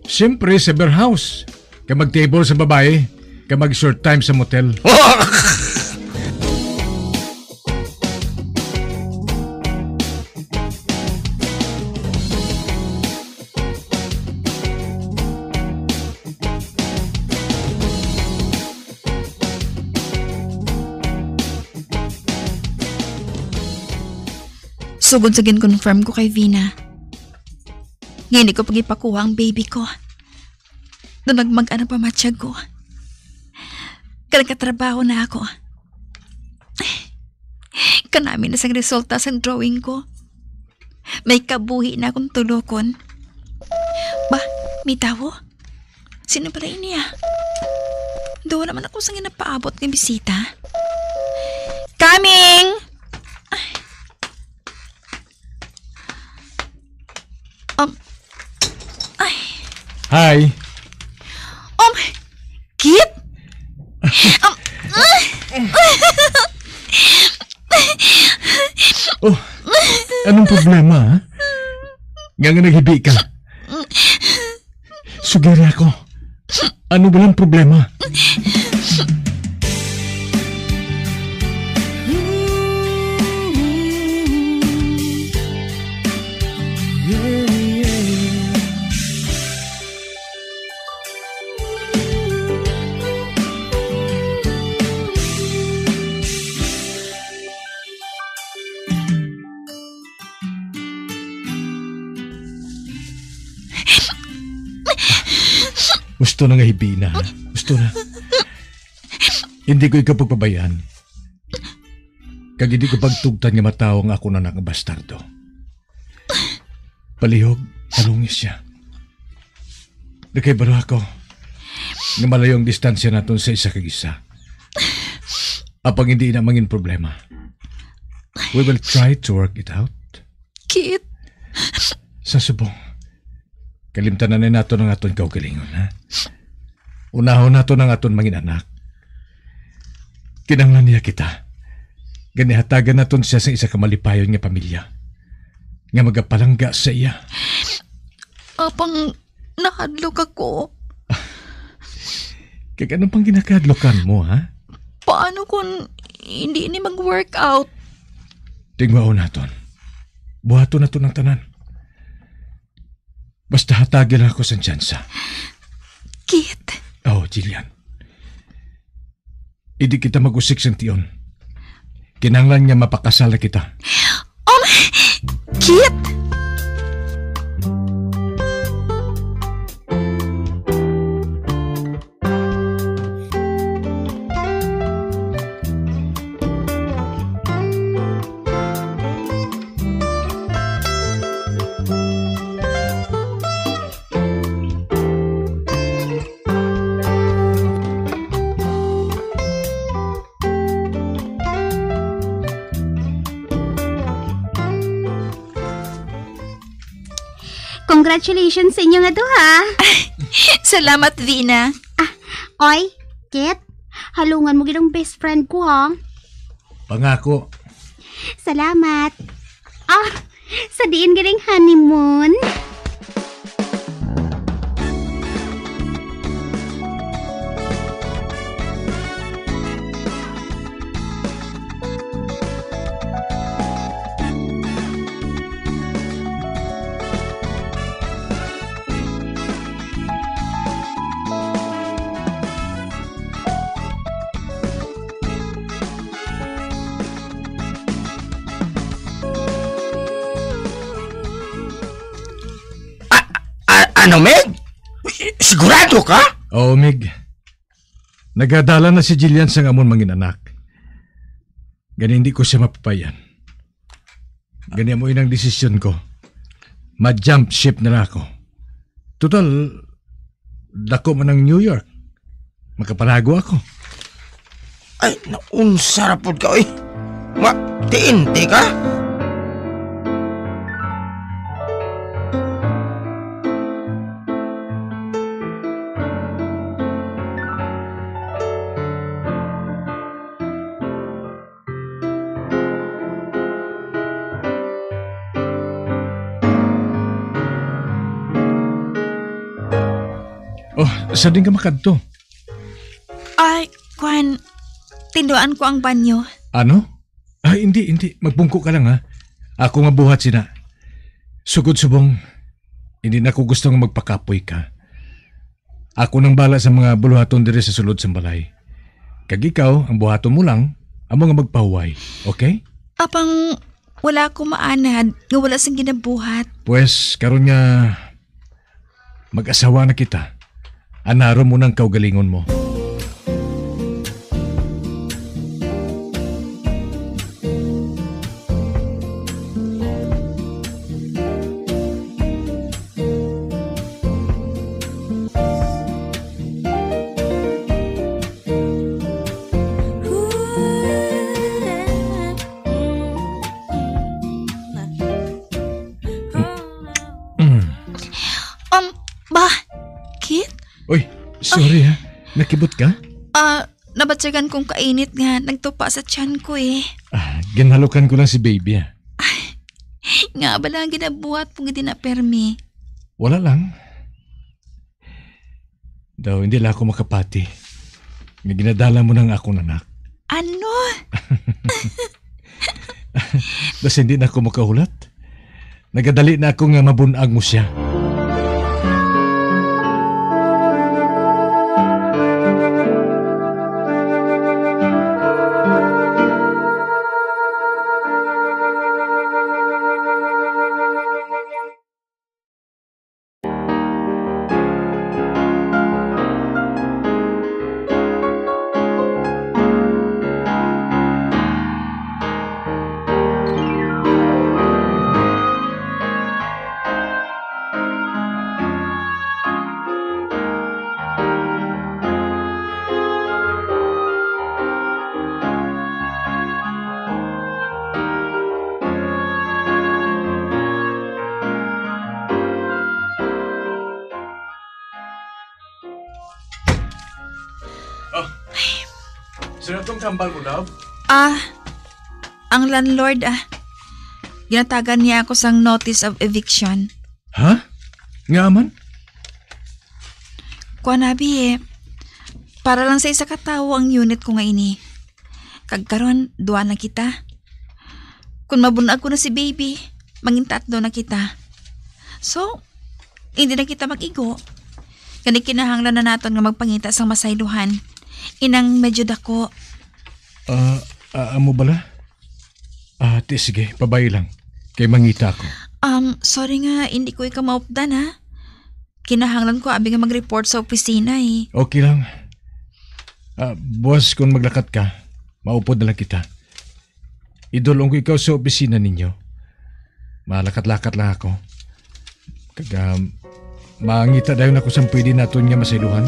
Siyempre, sa beer house. Kay mag-table sa babae, kay mag-short time sa motel. Sugod sa gin-confirm ko kay Vina, nga hindi ko pa gipakuha ang baby ko. Daw nagmag-an ang pamatyag ko. Kag nagkatrabaho na ako. Kanami na sang resulta sang drawing ko. May kabuhi na akong tulokon. Ba, may tawo? Sino pala ini, ah? Daw naman ako sa ginapaabot nga bisita. Coming! Ay. Um, ay. Hi. Um, Kit? Um, Oh, anong problema, ha? Nga nga naghibi ka? Sugiri ako. Ano ba lang problema? Gusto na nga hibi na, ha? Gusto na. Hindi ko ikaw pagpabayaan. Kag hindi ko pagtugtan nga matawo ang akon anak nga bastardo. Palihog, talungis siya. Nakahibalo ako nga malayo ang distansya naton sa isa kag isa. Apang hindi na mangin problema. We will try to work it out. Kit. Sa subong, kalimtanan na naton ang aton kaugalingon, ha? Unahon naton ang aton mangin anak. Kinahanglan niya kita. Gani hatagan naton siya sa isa ka malipayon nga pamilya nga magapalangga sa iya. Apang nahadlok ako. Kag ano pang ginakahadlokan mo, ha? Paano kung hindi ni mag-work out? Tingwaon naton. Buhaton naton ang tanan. Basta hatagi lang ako sang tsansa. Kit. Oh, Jillian. Hindi kita mag-usik sang tion. Kinahanglan nga mapakasal na kita. Um, Kit! Congratulations sa inyo nga duha. Salamat, Vina. Ah, oy, Kit, Talungan mo gid ang best friend ko, ha? Pangako. Salamat. Ah, sa diin galing honeymoon? A-, a-, ano, Mig? Sigurado ka? Oo, Mig. Nagadala na si Jillian sang amon mangin-anak. Gani hindi ko siya mapapayan. Gani amo inang desisyon ko. Ma-jump ship na lang ako. Total, dako man ang New York. Makapalago ako. Ay, naunsa ra pud ka, oy. Ma, tiinti ka? Oh, sa din ka makadto? Ay, kwan, tinduan ko ang banyo. Ano? Ah, hindi, hindi. Magpungko ka lang, ha? Ako nga buhat sina. Sugod subong, hindi na ako gusto nga magpakapoy ka. Ako nang bala sa mga buluhaton diri sa sulod sang balay. Kag ikaw, ang buhaton mo lang, amo nga magpahuway. Okay? Apang wala ako maanad nga wala sing ginabuhat. Pwes, karon nga mag-asawa na kita, anaron mo nang kaugalingon mo. Mm. Um, ba, Kit? Oy, sorry ha. Nakibot ka? Ah, nabatyagan kong kainit nga nagtupa sa tiyan ko eh. Ah, ginhalukan ko lang si baby, ah. Nga bala ang ginabuhat mo gid na permi? Wala lang. Daw, hindi lang ako makapati nga ginadala mo ng akong anak. Ano? Basta hindi na ako makahulat. Nagadali na ako nga mabunag mo siya. Oh. Sino tong tambal mo, love? Ah, ang landlord, ah. Ginatagan niya ako sang notice of eviction. Ha? Nga man? Kuan, abi, eh. Para lang sa isa ka tawo ang unit ko nga ini. Kag karon, duha na kita. Kung mabunag ko na si baby, mangin tatlo na kita. So, hindi na kita mag-igo. Gani kinahanglan na naton nga magpangita sang masaylohan. Inang medyo dako. Ah, ah, amo bala? Ah, ti, sige, pabay lang. Kay mangita ako. Um, sorry nga, hindi ko ikaw maupdan, ha? Kinahanglan ko abi nga mag-report sa opisina, eh. Okay lang. Ah, buwas kung maglakat ka, maupod na lang kita. Idulong ko ikaw sa opisina ninyo. Malakat-lakat lang ako. Kag, ah, mangita dayon ako sang pwede naton nga masaylohan.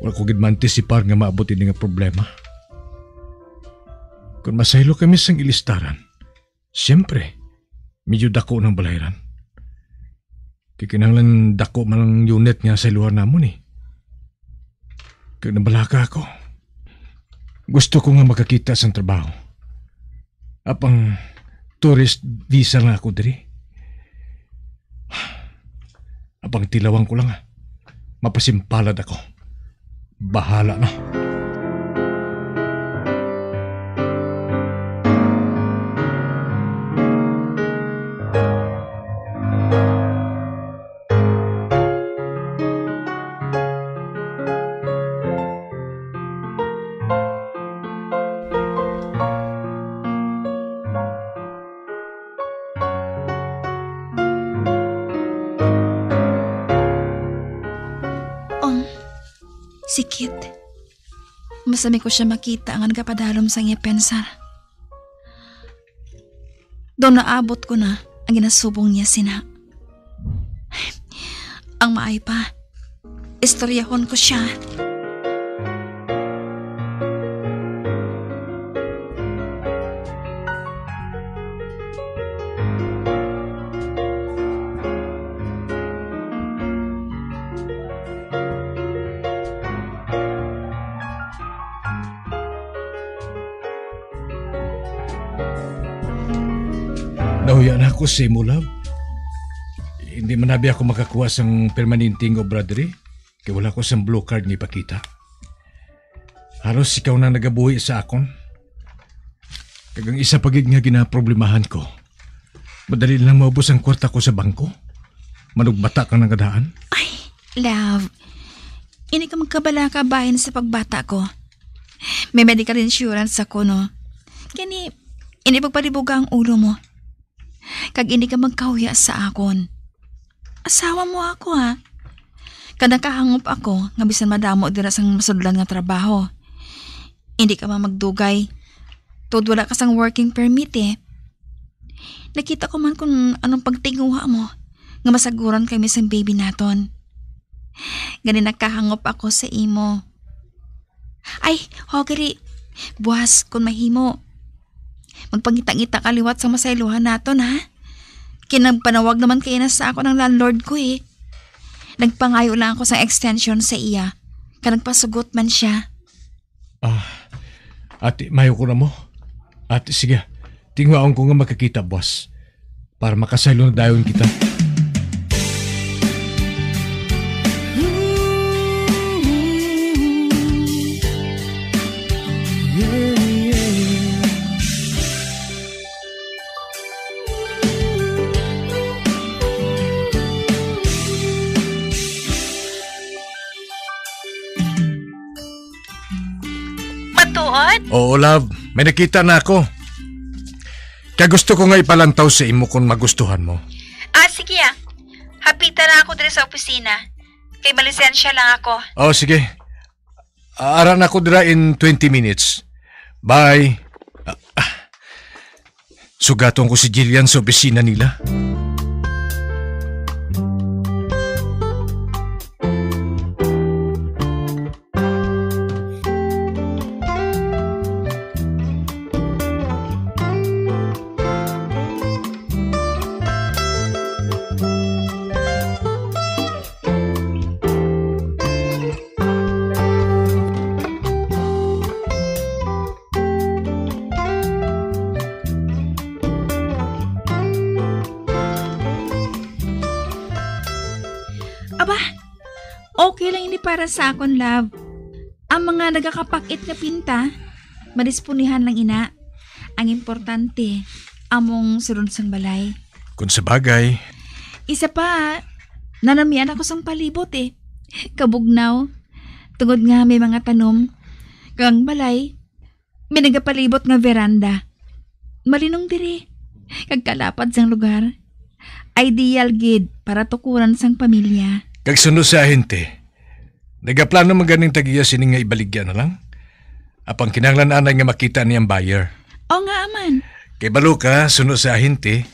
Wala ko gid maantisipar nga maabot ini nga problema. Kung masaylo kami sang ilistaran, siyempre, medyo dako ng balayran. Kay kinahanglan dako man ang unit nga sayluhan namon, eh. Kag nabalaka ako. Gusto ko nga makakita sang trabaho. Apang tourist visa lang ako diri. Apang tilawan ko lang, ah. Mapasimpalad ako. Bahala na. Um, si Kit. Masami ko siya makita nga nagapadalom sang iya pensar. Daw naabot ko na ang ginasubong niya sina. Ang maay pa, istoryahon ko siya. Nahuya na ako sa imo, love. Hindi man abi ako makakuha sang permanenteng obra diri, kay wala ko sang blue card nga ipakita. Halos ikaw na nagabuhi sa akon. Kag ang isa pa gid nga ginaproblemahan ko, madali lang maubos ang kwarta ko sa bangko. Manugbata ka na nga daan. Ay, love. Hindi ka magkabalaka bahin sa pagbata ko. May medical insurance ako, no? Kani, hindi pagpalibuga ang ulo mo. Kag hindi ka magkahuya sa akon. Asawa mo ako, ha? Kag nakahangop ako nga bisan madamo dira sang masudlan nga trabaho, hindi ka man magdugay. Tod wala ka sang working permit, eh. Nakita ko man kung anong pagtinguha mo nga masaguran kami sang baby naton. Gani nakahangop ako sa imo. Ay, ho, gali. Buwas, kung mahimo, magpangita-ngita ka liwat sa masayluhan naton, ha? Kay nagpanawag naman kaina sa ako ng landlord ko, eh. Nagpangayo lang ako sa extension sa iya, kag nagpasugot man siya. Ah, ate, mayo ko na mo. Ate, sige. Tingwaon ko nga makakita, boss, para makasaylo na dayon kita. Matuod? Oo, love. May nakita na ako. Kaya gusto ko nga ipalantaw sa imo kung magustuhan mo. Ah, sige, ah. Hapita lang ako diri sa opisina. Kay malisensya lang ako. Oh, sige. Ah, ara na ako dira in twenty minutes. Bye. Ah, ah. Sugaton ko si Jillian sa opisina nila. Aba, okay lang ini para sa akon, love. Ang mga nagakapakit nga pinta, madisponihan lang ina. Ang importante, among sulod sang balay. Kung sa bagay. Isa pa, nanamian ako sang palibot, eh. Kabugnaw. Tungod nga may mga tanom. Kag ang balay, may nagapalibot nga veranda. Malinong diri. Kag kalapad sang lugar. Ideal gid para tukuran sang pamilya. Kag suno sa ahente, nagaplano man ganing tag-iya sini nga ibaligya na lang. Apang kinahanglan anay nga makita ni ang buyer. O nga, aman. Kay balo ka, suno sa ahente,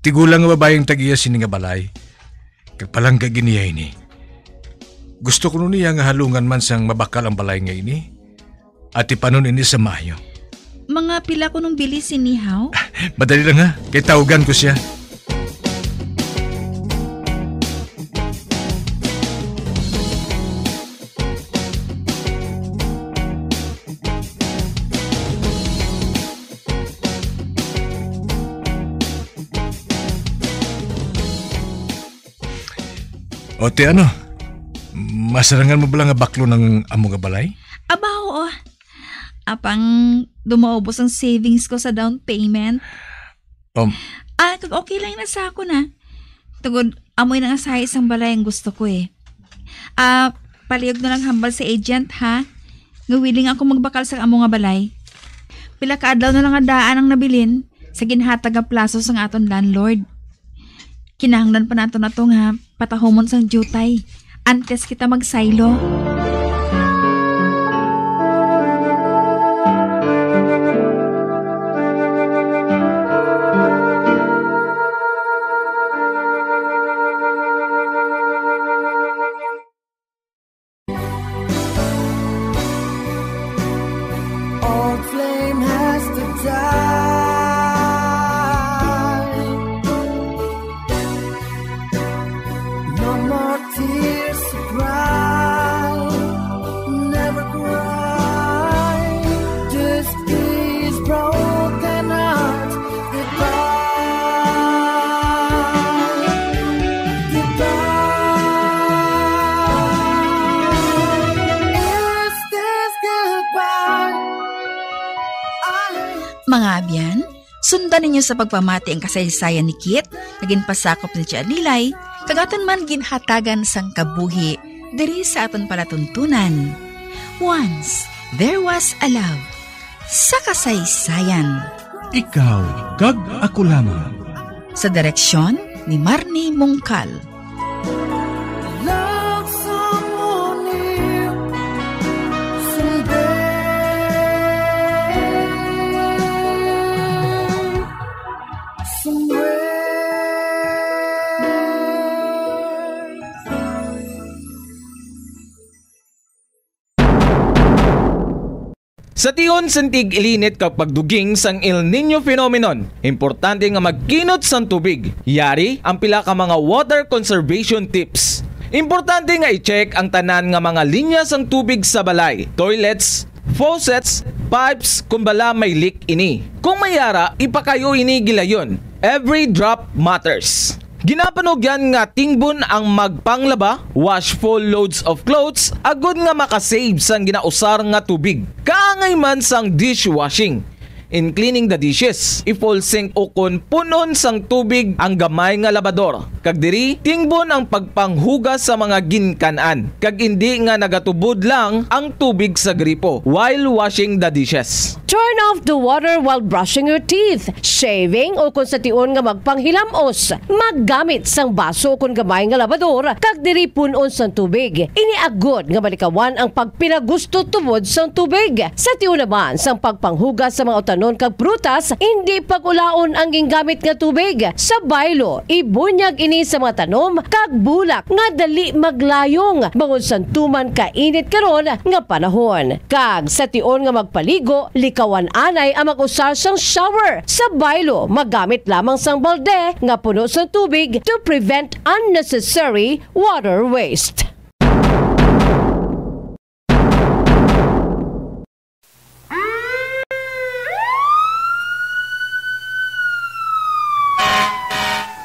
tigulang nga babayi ang tag-iya sini nga balay. Kag palangga gid niya ini. Gusto ko niya nga halungan man sang mabakal ang balay nga ini. Atipanon ini sa maayo. Mga pila kuno ang bili sini, haw? Madali lang, ha, kay tawgan ko siya. O, ti ano? Masarangan mo bala nga baklon ang amo nga balay? Aba, oo. Apang dumaubos ang savings ko sa down payment. Um, Ah, kag okay lang na sa ako na. Tungod, amoy nang asahi sang balay ang gusto ko eh. Ah, palihog na lang hambal sa agent, ha? Nga willing ako magbakal sa amo nga balay. Pila ka adlaw na lang nga daan ang nabilin sa ginhatag nga plaso sang aton landlord. Kinahanglan pa nato na to nga patahomon sang diutay antes kita magsaylo. All flame has to die. No more tears to cry. Never cry. This is broken heart. Goodbye. Goodbye. Is this goodbye? Mga abyan, sundan ninyo sa pagpamati ang kasaysayan ni Kit nga ginpasakop ni Tia Lilay, kag aton man ginhatagan sang kabuhi diri sa aton palatuntunan. Once, there was a love. Sa kasaysayan. Ikaw kag ako lamang. Sa direksyon ni Marnie Mongcal. Love someone new someday, somewhere. Sa tion sang tig-ilinit kag pagduging sang El Niño phenomenon, importante nga magkinot sang tubig. Yari ang pila ka mga water conservation tips. Importante nga i-check ang tanan nga mga linya sang tubig sa balay, toilets, faucets, pipes, kon bala may leak ini. Kung may yara, ipakayo ini gilayon. Every drop matters. Ginapanugyan nga tingbon ang magpanglaba, wash full loads of clothes, agod nga makasave sang ginausar nga tubig. Kaangay man sang dishwashing. In cleaning the dishes, i-full sink ukon pun-on sang tubig ang gamay nga labador, kag diri tingbon ang pagpanghugas sa mga ginkan-an, kag indi nga nagatubod lang ang tubig sa gripo while washing the dishes. Turn off the water while brushing your teeth, shaving, o kon sa tion nga magpanghilam-os. Maggamit sang baso kon gamay nga labador kag diri pun-on sang tubig. Ini agod nga malikawan ang pagpinagusto tubod sang tubig. Sa tion naman sang pagpanghugas sa mga utanon kag prutas, indi pag-ulaon ang gingamit nga tubig. Sa baylo, ibunyag ini sa mga tanom kag bulak nga dali maglayong bangod sang tuman kainit karon nga panahon. Kag sa tion nga magpaligo, likawan anay ang mag-usar sang shower. Sa baylo, maggamit lamang sang balde nga puno sang tubig to prevent unnecessary water waste.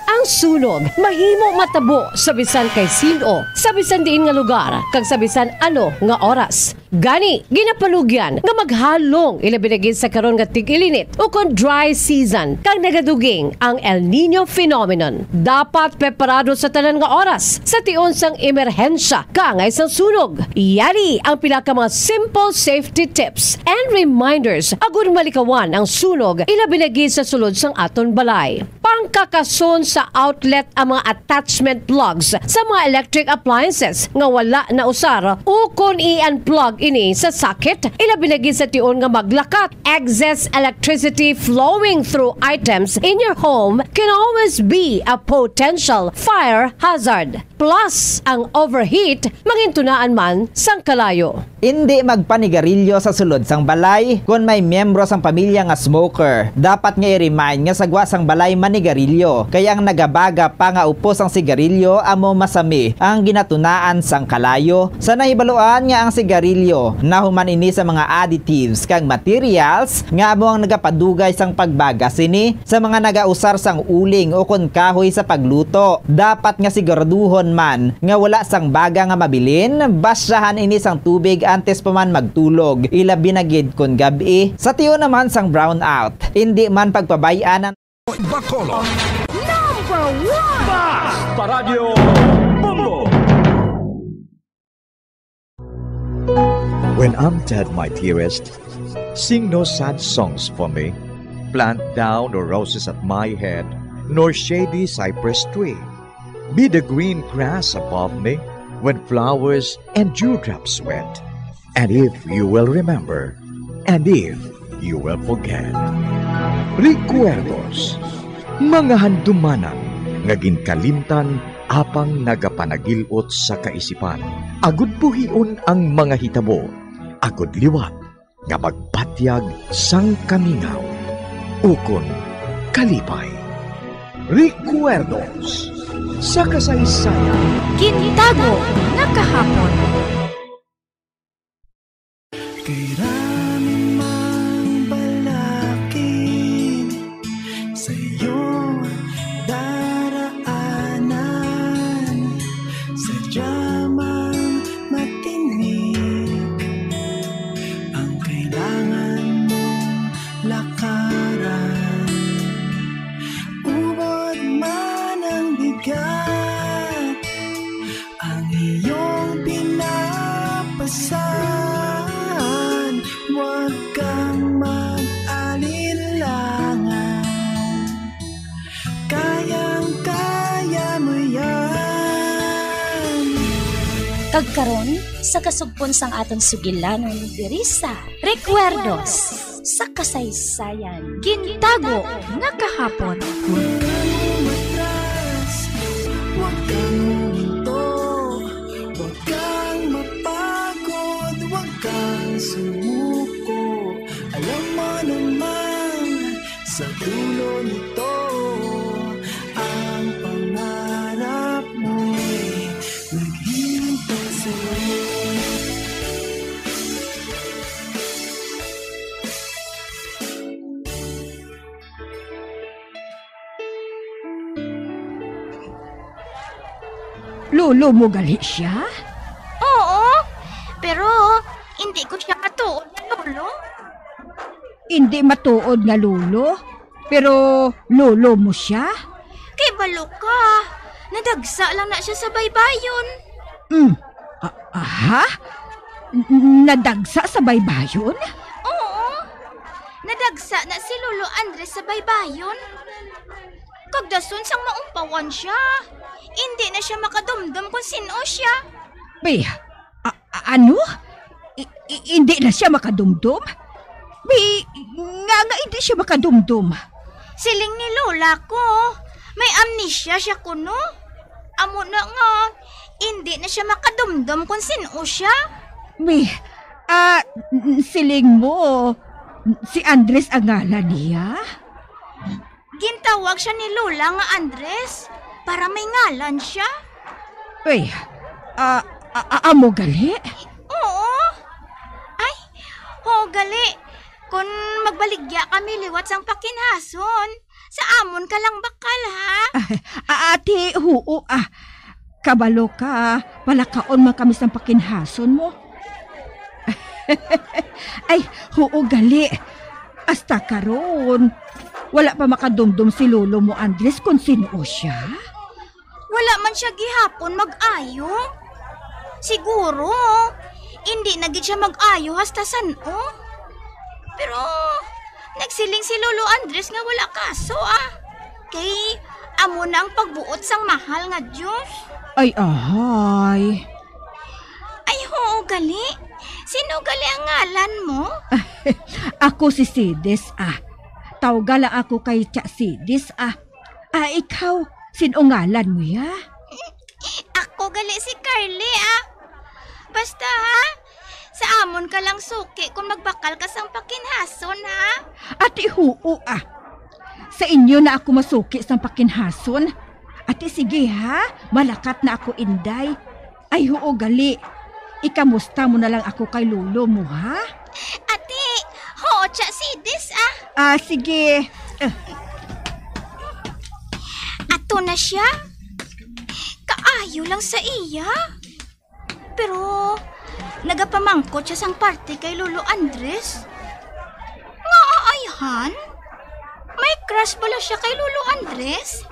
Ang sunog mahimo matabo sa bisan kay sin-o, sa bisan diin nga lugar, kag sa bisan ano nga oras. Gani, ginapanugyan nga maghalong ilabi na gid sa karon nga tig-ilinit ukon dry season kag nagaduging ang El Niño phenomenon. Dapat preparado sa tanan nga oras sa tion sang emerhensya kaangay sang sunog. Yari ang pila ka mga simple safety tips and reminders agud malikawan ang sunog ilabi na gid sa sulod sang aton balay. Pangkakason sa outlet ang mga attachment plugs sa mga electric appliances nga wala nausar, ukon i-unplug ini sa socket, ilabi na gid sa tion nga maglakat. Excess electricity flowing through items in your home can always be a potential fire hazard. Plus, ang overheat mangintunaan man sang kalayo. Indi magpanigarilyo sa sulod sang balay kon may miyembro sang pamilya nga smoker. Dapat nga i-remind nga sa gwa sang balay manigarilyo, kay ang nagabaga pa nga upos sang sigarilyo amo masami ang ginatunaan sang kalayo. Sa nahibaluan nga ang sigarilyo nahuman ini sa mga additives kag materials nga amo ang nagapadugay sang pagbaga sini sa mga nagausar sang uling ukon kahoy sa pagluto. Dapat nga siguraduhon man nga wala sang baga nga mabilin, basyahan ini sang tubig antes pa man magtulog, ilabi na gid kon gab-i. Sa tion naman sang brownout, indi man pagpabay-an ang Bacolod. Number one! Basta Radyo Bombo! When I'm dead, my dearest, sing no sad songs for me. Plant thou no roses at my head, nor shady cypress tree. Be the green grass above me when flowers and dewdrops wet. And if you will remember, and if you will forget. Recuerdos, mga handumanan nga ginkalimtan apang nagapanagil-ot sa kaisipan. Agud buhion ang mga hitabo, agud liwat nga magpatyag sang kamingaw ukon kalipay. Recuerdos sa kasaysayan. Gintago nga kahapon. Kay rami mang balakid sa iyong daraanan, sadya mang matinik ang kailangan mong lakaran. Ubod man ang bigat, ang iyong pinapasan, huwag kang mag-alinlangan. Kayang-kaya mo yan. Kag karon, sa kasugpon sang aton sugilanon diri sa Recuerdos sa Kasaysayan, Gintago nga Kahapon. Huwag kang umatras, huwag kang huminto, huwag kang mapagod, huwag kang sumuko. Alam mo naman, sa dulo nito, ang pangarap mo'y naghihintay sa'yo. Lolo mo gali siya? Oo, pero hindi ko siya matuod nga lolo. Hindi matuod nga lolo, pero lolo mo siya? Kay balo ka, nadagsa lang na siya sa baybayon. Mm. A-, aha? N-, nadagsa sa baybayon? Oo. Nadagsa na si Lolo Andres sa baybayon. Kag dason sang maumpawan siya, indi na siya makadumdom kon sin-o siya. Bi, a-, a-, ano? I-, i-, indi na siya makadumdom? Bi, nga, nga indi siya makadumdom? Siling ni Lola ko, may amnesia siya kuno. Amo na nga, indi na siya makadumdom kon sin-o siya. Bi, ah, n-, siling mo, si Andres ang ngalan niya? Gintawag siya ni Lola nga Andres para may ngalan siya. Uy, ah, a-, a-, amo gali? Oo. Ay, oo gali. Kon magbaligya kami liwat sang pakinhason, sa amon ka lang bakal, ha? Ah, ah, ati, huo, ah. Kabalo ka, palakaon man kami sang pakinhason mo. Ay, huo gali. Hasta karon, wala pa makadumdom si lolo mo, Andres, kon sin-o sia? Wala man sia gihapon mag-ayo. Siguro, indi na gid sia mag-ayo hasta san-o. Pero, nagsiling si Lolo Andres nga wala kaso, ah. Kay amo na ang pagbuot sang mahal nga Dios. Ay, ahay. Ay, oo gali. Sino gali ang ngalan mo? Ako si Sidis, ah. Tawga lang ako kay Tia Sidis, ah. Ah, ikaw, sin-o ngalan mo, ya? Ako gali si Carly, ah. Basta, ha? Sa amon ka lang suki kung magbakal ka sang pakinhason, ha? Ati, huo, ah. Sa inyo na ako masuki sang pakinhason. Ati, sige, ha? Malakat na ako, Inday. Ay, huo, gali. Ikamusta mo na lang ako kay lolo mo, ha? Ati, huo, Tia Sidis, ah. Ah, sige. Ah. Ato na siya. Kaayo lang sa iya. Pero nagapamangkot siya sang parte kay Lolo Andres. Nga aayhan? May crush bala siya kay Lolo Andres?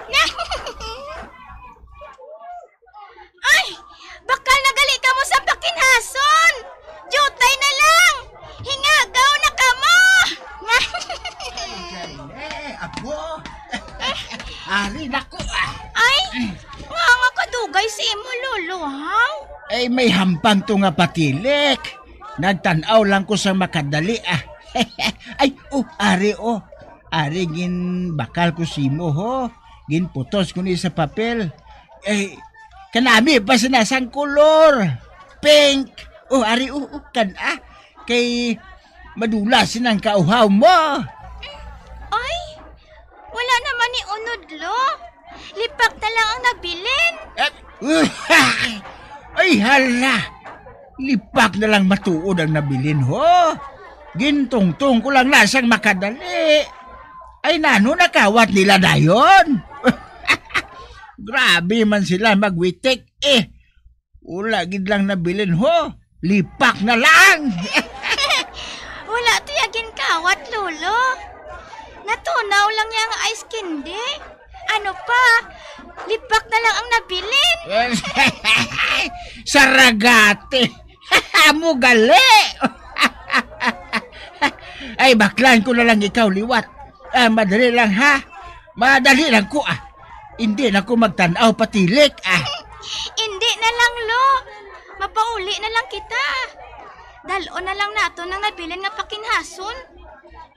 Ay! Bakal na gali kamo sa pakinhason! Diutay na lang! Hingagaw na kamo! Eh, ako? Ari na ko, ah. Ay, nga nga kadugay si imo lolo, haw? Ay, may hampang to nga patilik. Nagtan-aw lang ko sa makadali, ah. Ay, oh, ari, oh. Ari, ginbakal ko simo, ho. Ginputos ko ni sa papel. Eh, kanami pa sina sang kolor. Pink. Oh, ari, oh, oh, kan, ah. Kay madula sinang kauhaw mo. Ay, wala naman ni unod, lo. Lipak na lang ang nabilin. Eh, ay, hala. Lipak na lang matuod ang nabilin, ho. Gintungtong ko lang na sang makadali. Ay, nano nakawat nila dayon? Grabe man sila magwitik, eh. Wala gid lang nabilin, ho. Lipak na lang. Wala to ya ginkawat, lolo. Natunaw lang ya nga ice candy. Ano pa? Lipak na lang ang nabilin. Saragate. Amo gali. Ay, baklan ko na lang ikaw liwat. Ah, madali lang, ha? Madali lang ko, ah. Hindi na ko magtan-aw patilik, ah. Hindi na lang, lo. Mapauli na lang kita. Dal-on na lang nato nang nabilin nga pakinhason.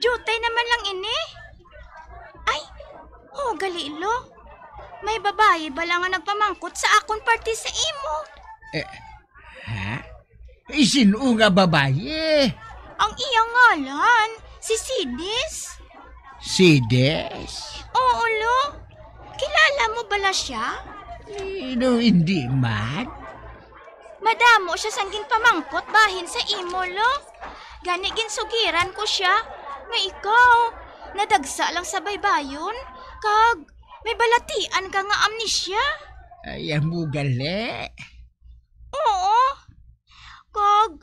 Diutay naman lang ini. Ay, oh, gali, lo. May babayi bala nga nagpamangkot sa akon parte sa imo? Eh, ha? Isin-o nga babayi? Ang iyang ngalan, si Sidis. Sidis? Oo, lo. Kilala mo bala siya? Eh, no, hindi man. Madamo siya sang ginpamangkot bahin sa imo, lo. Gani ginsugiran ko siya nga ikaw nadagsa lang sa baybayon, kag may balatian ka nga amnesia. Ay, amo gali. Oo. Kag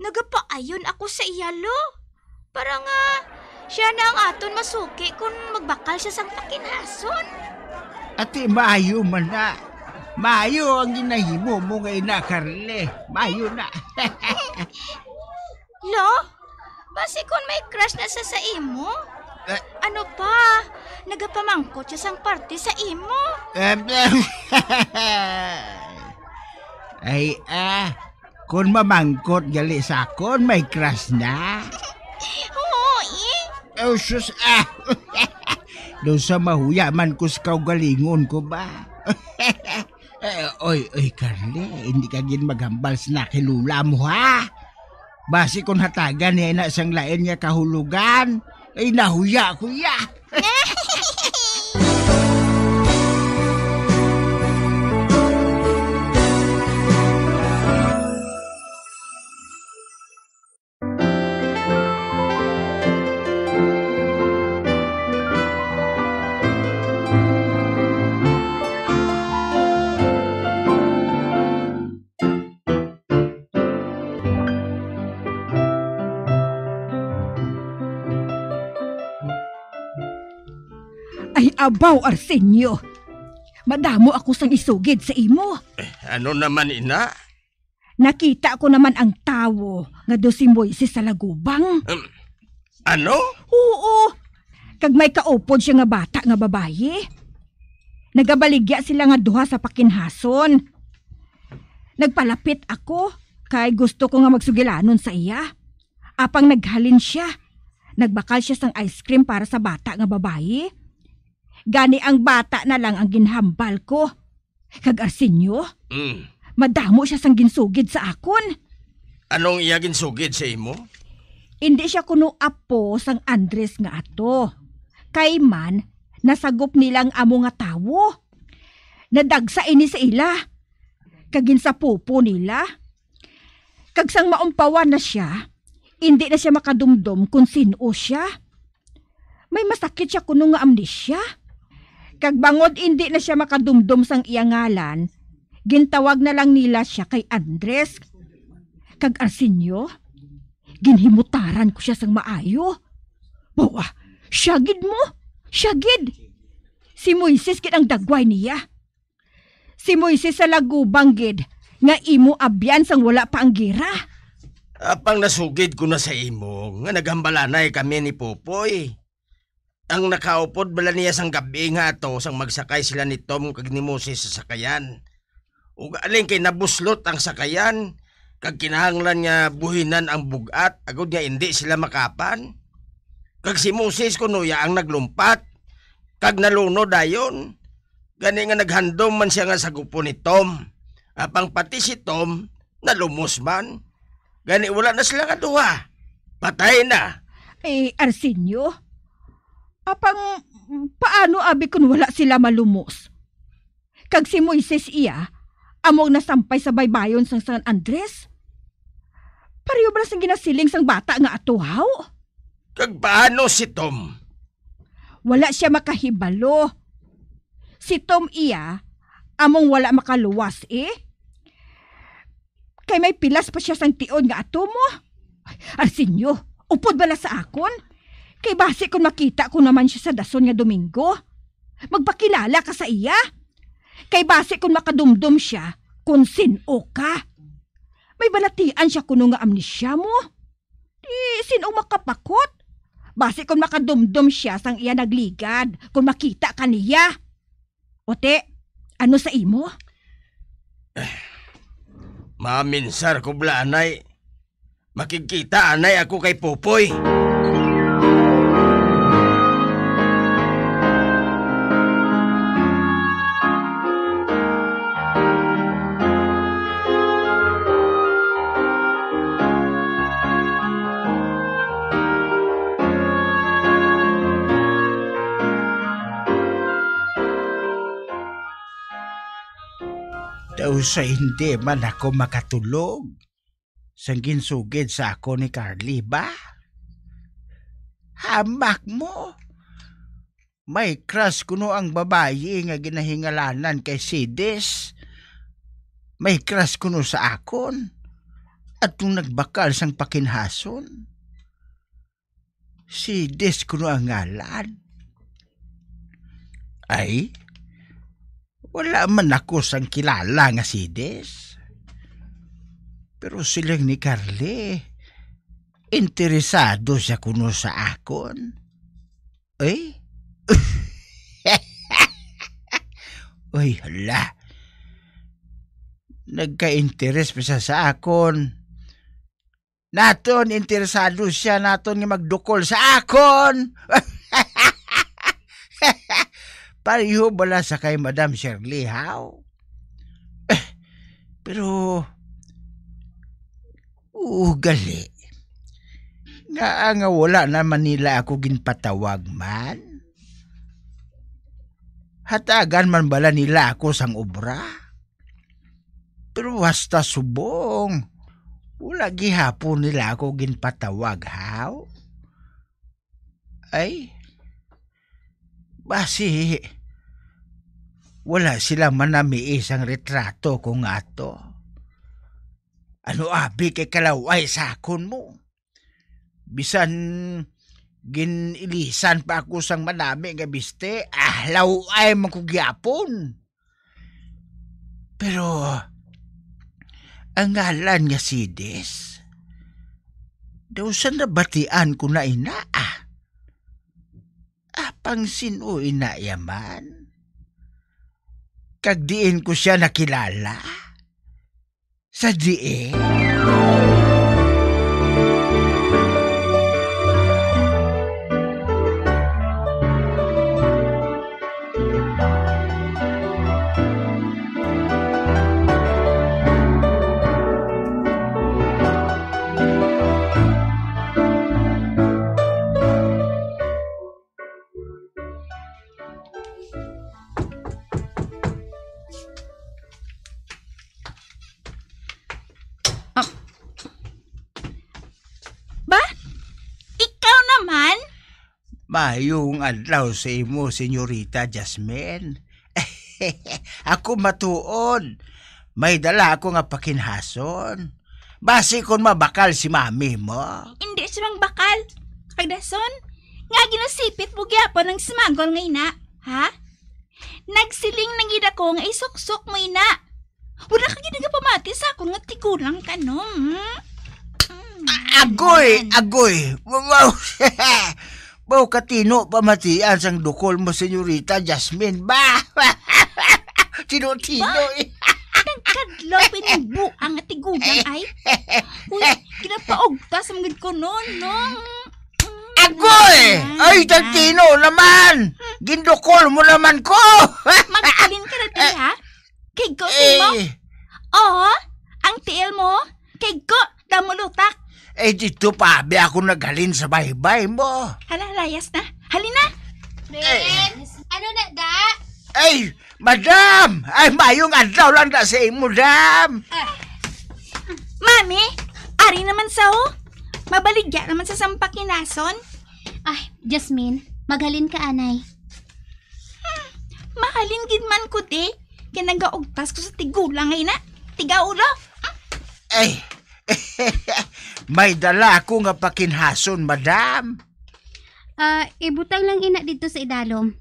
nagapaayon ako sa iya, lo. Para nga siya na ang aton masuki kon magbakal siya sang pakinhason. Ati, maayo man na. Maayo ang ginahimo mo nga ina, Carly. Maayo na. Lo, basi kon may crush na siya sa imo? Eh. Ano pa? Nagapamangkot siya sang parte sa imo. Em, ay, ah, Kon mamangkot gali sa akon, may crush na. Oo, eh. Oh, sus, ah. Daw sa mahuya man ko sa kaugalingon ko ba? Eh, oy, oy, Carly, hindi ka gid maghambal sa na kay lula mo, ha? Basi kon hatagan niya na sang lain nga kahulugan, ay nahuya ko ya. Ay, abaw, Arsenio. Madamo ako sang isugid sa imo. Eh, ano naman, ina? Nakita ko naman ang tawo nga daw si Moises sa lagubang. Um, ano? Oo. Kag may kaupod siya nga bata nga babayi. Nagabaligya sila nga duha sa pakinhason. Nagpalapit ako kay gusto ko nga magsugilanon sa iya. Apang naghalin sia. Nagbakal sia sang ice cream para sa bata nga babayi. Gani ang bata na lang ang ginhambal ko. Kag Arsenio, Mm. madamo sia sang ginsugid sa akon. Anong iya ginsugid sa imo? Indi sia kuno apo sang Andres nga ato. Kay man, nasagop nila ang amo nga tawo. Nadagsa ini sa ila, kag ginsapupo nila. Kag sang maumpawan na sia, indi na sia makadumdom kon sin-o sia. May masakit sia kuno nga amnesia. Kag bangod indi na sia makadumdom sang iya ngalan, gintawag na lang nila sia kay Andres. Kag Arsenio, ginhimutaran ko sia sang maayo. Bawa, sia gid mo, sia gid. Si Moises gid ang dagway niya. Si Moises sa lagubang gid nga imo abyan sang wala pa ang gira. Apang nasugid ko na sa imo nga naghambalanay kami ni Popoy. Ang nakaupod bala niya sang gab-i nga ato sang magsakay sila ni Tom kag ni Moses sa sakayan. Ug aling kay nabuslot ang sakayan, kag kinahanglan nga buhinan ang bug-at agod nga indi sila makapan. Kag si Moses kuno iya ang naglumpat, kag nalunod dayon. Gani nga naghandom man sia nga sagupon ni Tom. Apang pati si Tom nalumos man. Gani wala na sila nga duha. Patay na. Eh, Arsenio, apang paano abi kun wala sila malumos? Kag si Moises iya, amo ang nasampay sa baybayon sang San Andres? Pareho bala sang ginasiling sang bata nga ato, haw? Kag paano si Tom? Wala sia makahibalo. Si Tom iya, among wala makaluwas, eh. Kay may pilas pa sia sang tion nga ato mo. Ay, Arsenio, upod bala sa akon. Kay basi kon makita ko naman sia sa dason nga Domingo, magpakilala ka sa iya. Kay basi kon makadumdom sia kon sin-o ka. May balatian sia kuno nga amnesia mo. Di, sin-o makapakot? Basi kon makadumdom sia sang iya nagligad, kon makita ka niya. Ote, ano sa imo? Maminsar ko bala anay. Makigkita anay ako kay Popoy. Daw sa hindi man ako makatulog sang ginsugid sa ako ni Carly ba? Hamak mo! May crush kuno ang babayi nga ginahingalanan kay Sidis. May crush kuno sa akon. At nung nagbakal sang pakinhason, Sidis kuno ang ngalan. Ay, wala man ako sang kilala nga Sidis. Pero siling ni Carly, interesado siya kuno sa akon. Ay? Uy, hala. Nagka-interes pa siya sa akon. Naton, interesado siya naton nga magdukol sa akon. Pareho bala sa kay Madam Shirley, haw? Eh, pero, oo, gali. Nga, nga wala naman nila ako ginpatawag man. Hatagan man bala nila ako sang obra? Pero hasta subong, wala gihapon nila ako ginpatawag, haw? Ay, basi, wala sila manamii sang retrato ko nga ato. Ano abi kay kalaw-ay sa akon mo? Bisan gin-ilisan pa ako sang manami nga biste, ah, law-ay man ko gyapon. Pero ang ngalan nga Sidis, daw sa nabatian ko na ina, ah. Apang sin-o ina iya man? Kag diin ko sia nakilala? Sa diin? Ah. Ba? Ikaw naman? Maayong adlaw sa imo, Senyorita Jasmine. Ako matuod. May dala ako nga pakinhason. Basi kon mabakal si mami mo. Hindi siya mangbakal. Kagdason, nga ginasipit mo gyapon ang smuggle nga ina, ha? Nagsiling na gid ako nga isuksok mo ina. Wala ka gid nagapamati sa akon nga tigulang ka, no? Hmm? Mm, Agoy, naman. Agoy. Wow. Wow, katino pamatian sang dukol mo, Senyorita Jasmine. Ba? Tino-tino, eh. Nagkadlaw pinagbuang nga tigulang, ay. Uy, ginapaugtas ang gid ko, no, no? Agoy! Ay, tagtino naman! Gindukol mo naman ko! Maghalin ka na, te, ha? Kay ko, timo? Eh. Oo, ang tiil mo, kay ko, damulutak. Eh, dito pa, abi ako naghalin sa baybay mo. Hala, layas na. Halina. Eh. Ano na, da? Ay, Madam! Ay, mayong adlaw lang na sa imo, dam! Ah. Mami, ari naman sa, oh. Mabaligya naman sa sampakinason. Ay, Jasmine, maghalin ka, anay. Hmm, mahalin gid man ko, di. Kay nagaugtas ko sa tigulang nga ina. Tigaulo. Ay, may dala ako nga pakinhason, madam. Ah, ibutang lang ina didto sa idalom.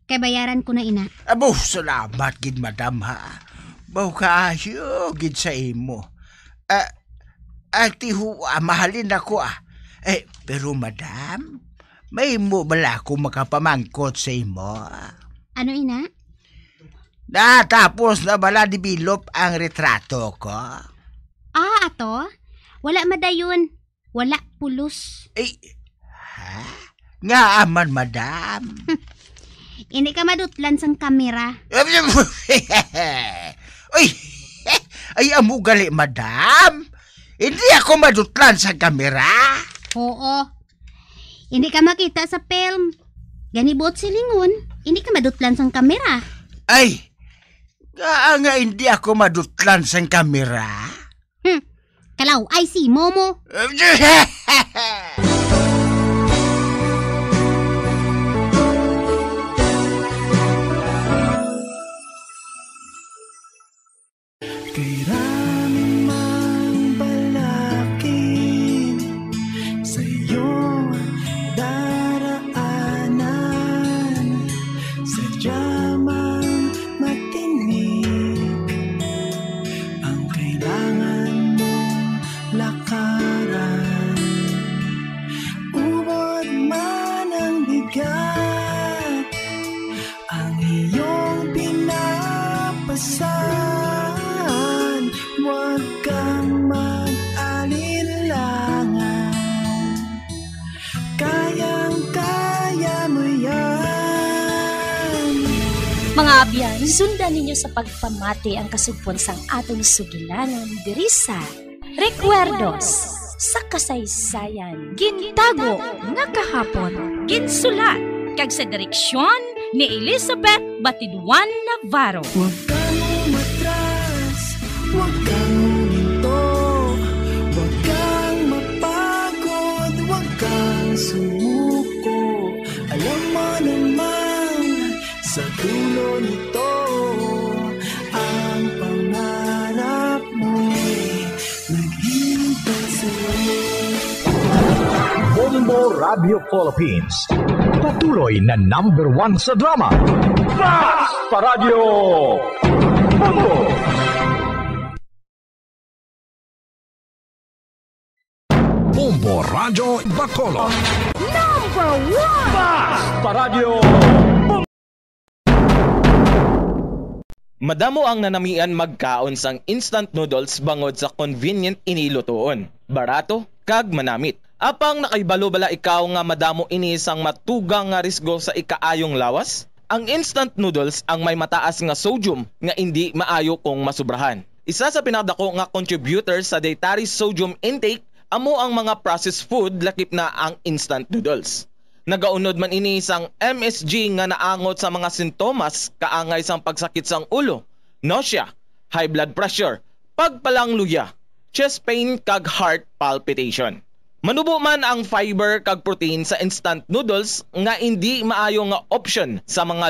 Kay bayaran ko na ina. Abo, salamat gid, madam, ha. Baw kaayo gid sa imo. Ah, ah, tihuwa, mahalin ako, ah. Eh, pero, madam, may mo bala ako makapamangkot sa imo? Ano, ina? Natapos na bala develop ang retrato ko? Ah, ato? Wala madayon. Wala pulos. Eh, ha? Nga aman, madam? Hindi ka madutlan sang kamera. Uy! Ay, amo gali, madam. Hindi ako madutlan sa kamera. Oo. Hindi ka makita sa film. Gani buot silingon, hindi ka madutlan sang kamera. Ay, nga, nga hindi ako madutlan sang kamera? Hmm. Kalaw-ay si Momo. Kay raming mang balakid sa iyong daraanan, sadya mang matinik ang kailangan mong lakaran. Ubod man ang bigat, ang iyong pinapasan, huwag kang mag-alinlangan. Kayang-kaya mo yan. Mga abyan, sundan ninyo sa pagpamati ang kasugpon sang aton sugilanon diri sa Recuerdos sa kasaysayan. Gintago nga kahapon, ginsulat kag sa direksyon ni Elizabeth Batiduan Navarro. Huwag kang umatras, huwag kang huminto, huwag kang mapagod, huwag kang sumuko. Alam mo naman, sa dulo nito, ang pangarap mo'y naghihintay sa'yo. Bombo Radio Philippines, patuloy na number one sa drama. Basta Radyo Bombo! Bombo Radyo Bacolod. Number one! Basta Radyo Bombo! Madamo ang nanamian magkaon sang instant noodles bangod sa convenient ini lutoon, barato, kag manamit. Apang nakahibalo bala ikaw nga madamo ini sang matugang nga risgo sa ikaayong lawas? Ang instant noodles ang may mataas nga sodium nga indi maayo kung masubrahan. Isa sa pinakadako nga contributor sa dietary sodium intake amo ang mga processed food, lakip na ang instant noodles. Nagaunod man ini sang M S G nga naangot sa mga sintomas kaangay sang pagsakit sang ulo, nausea, high blood pressure, pagpalangluya, chest pain kag heart palpitation. Manubo man ang fiber kag protein sa instant noodles nga indi maayo nga option sa mga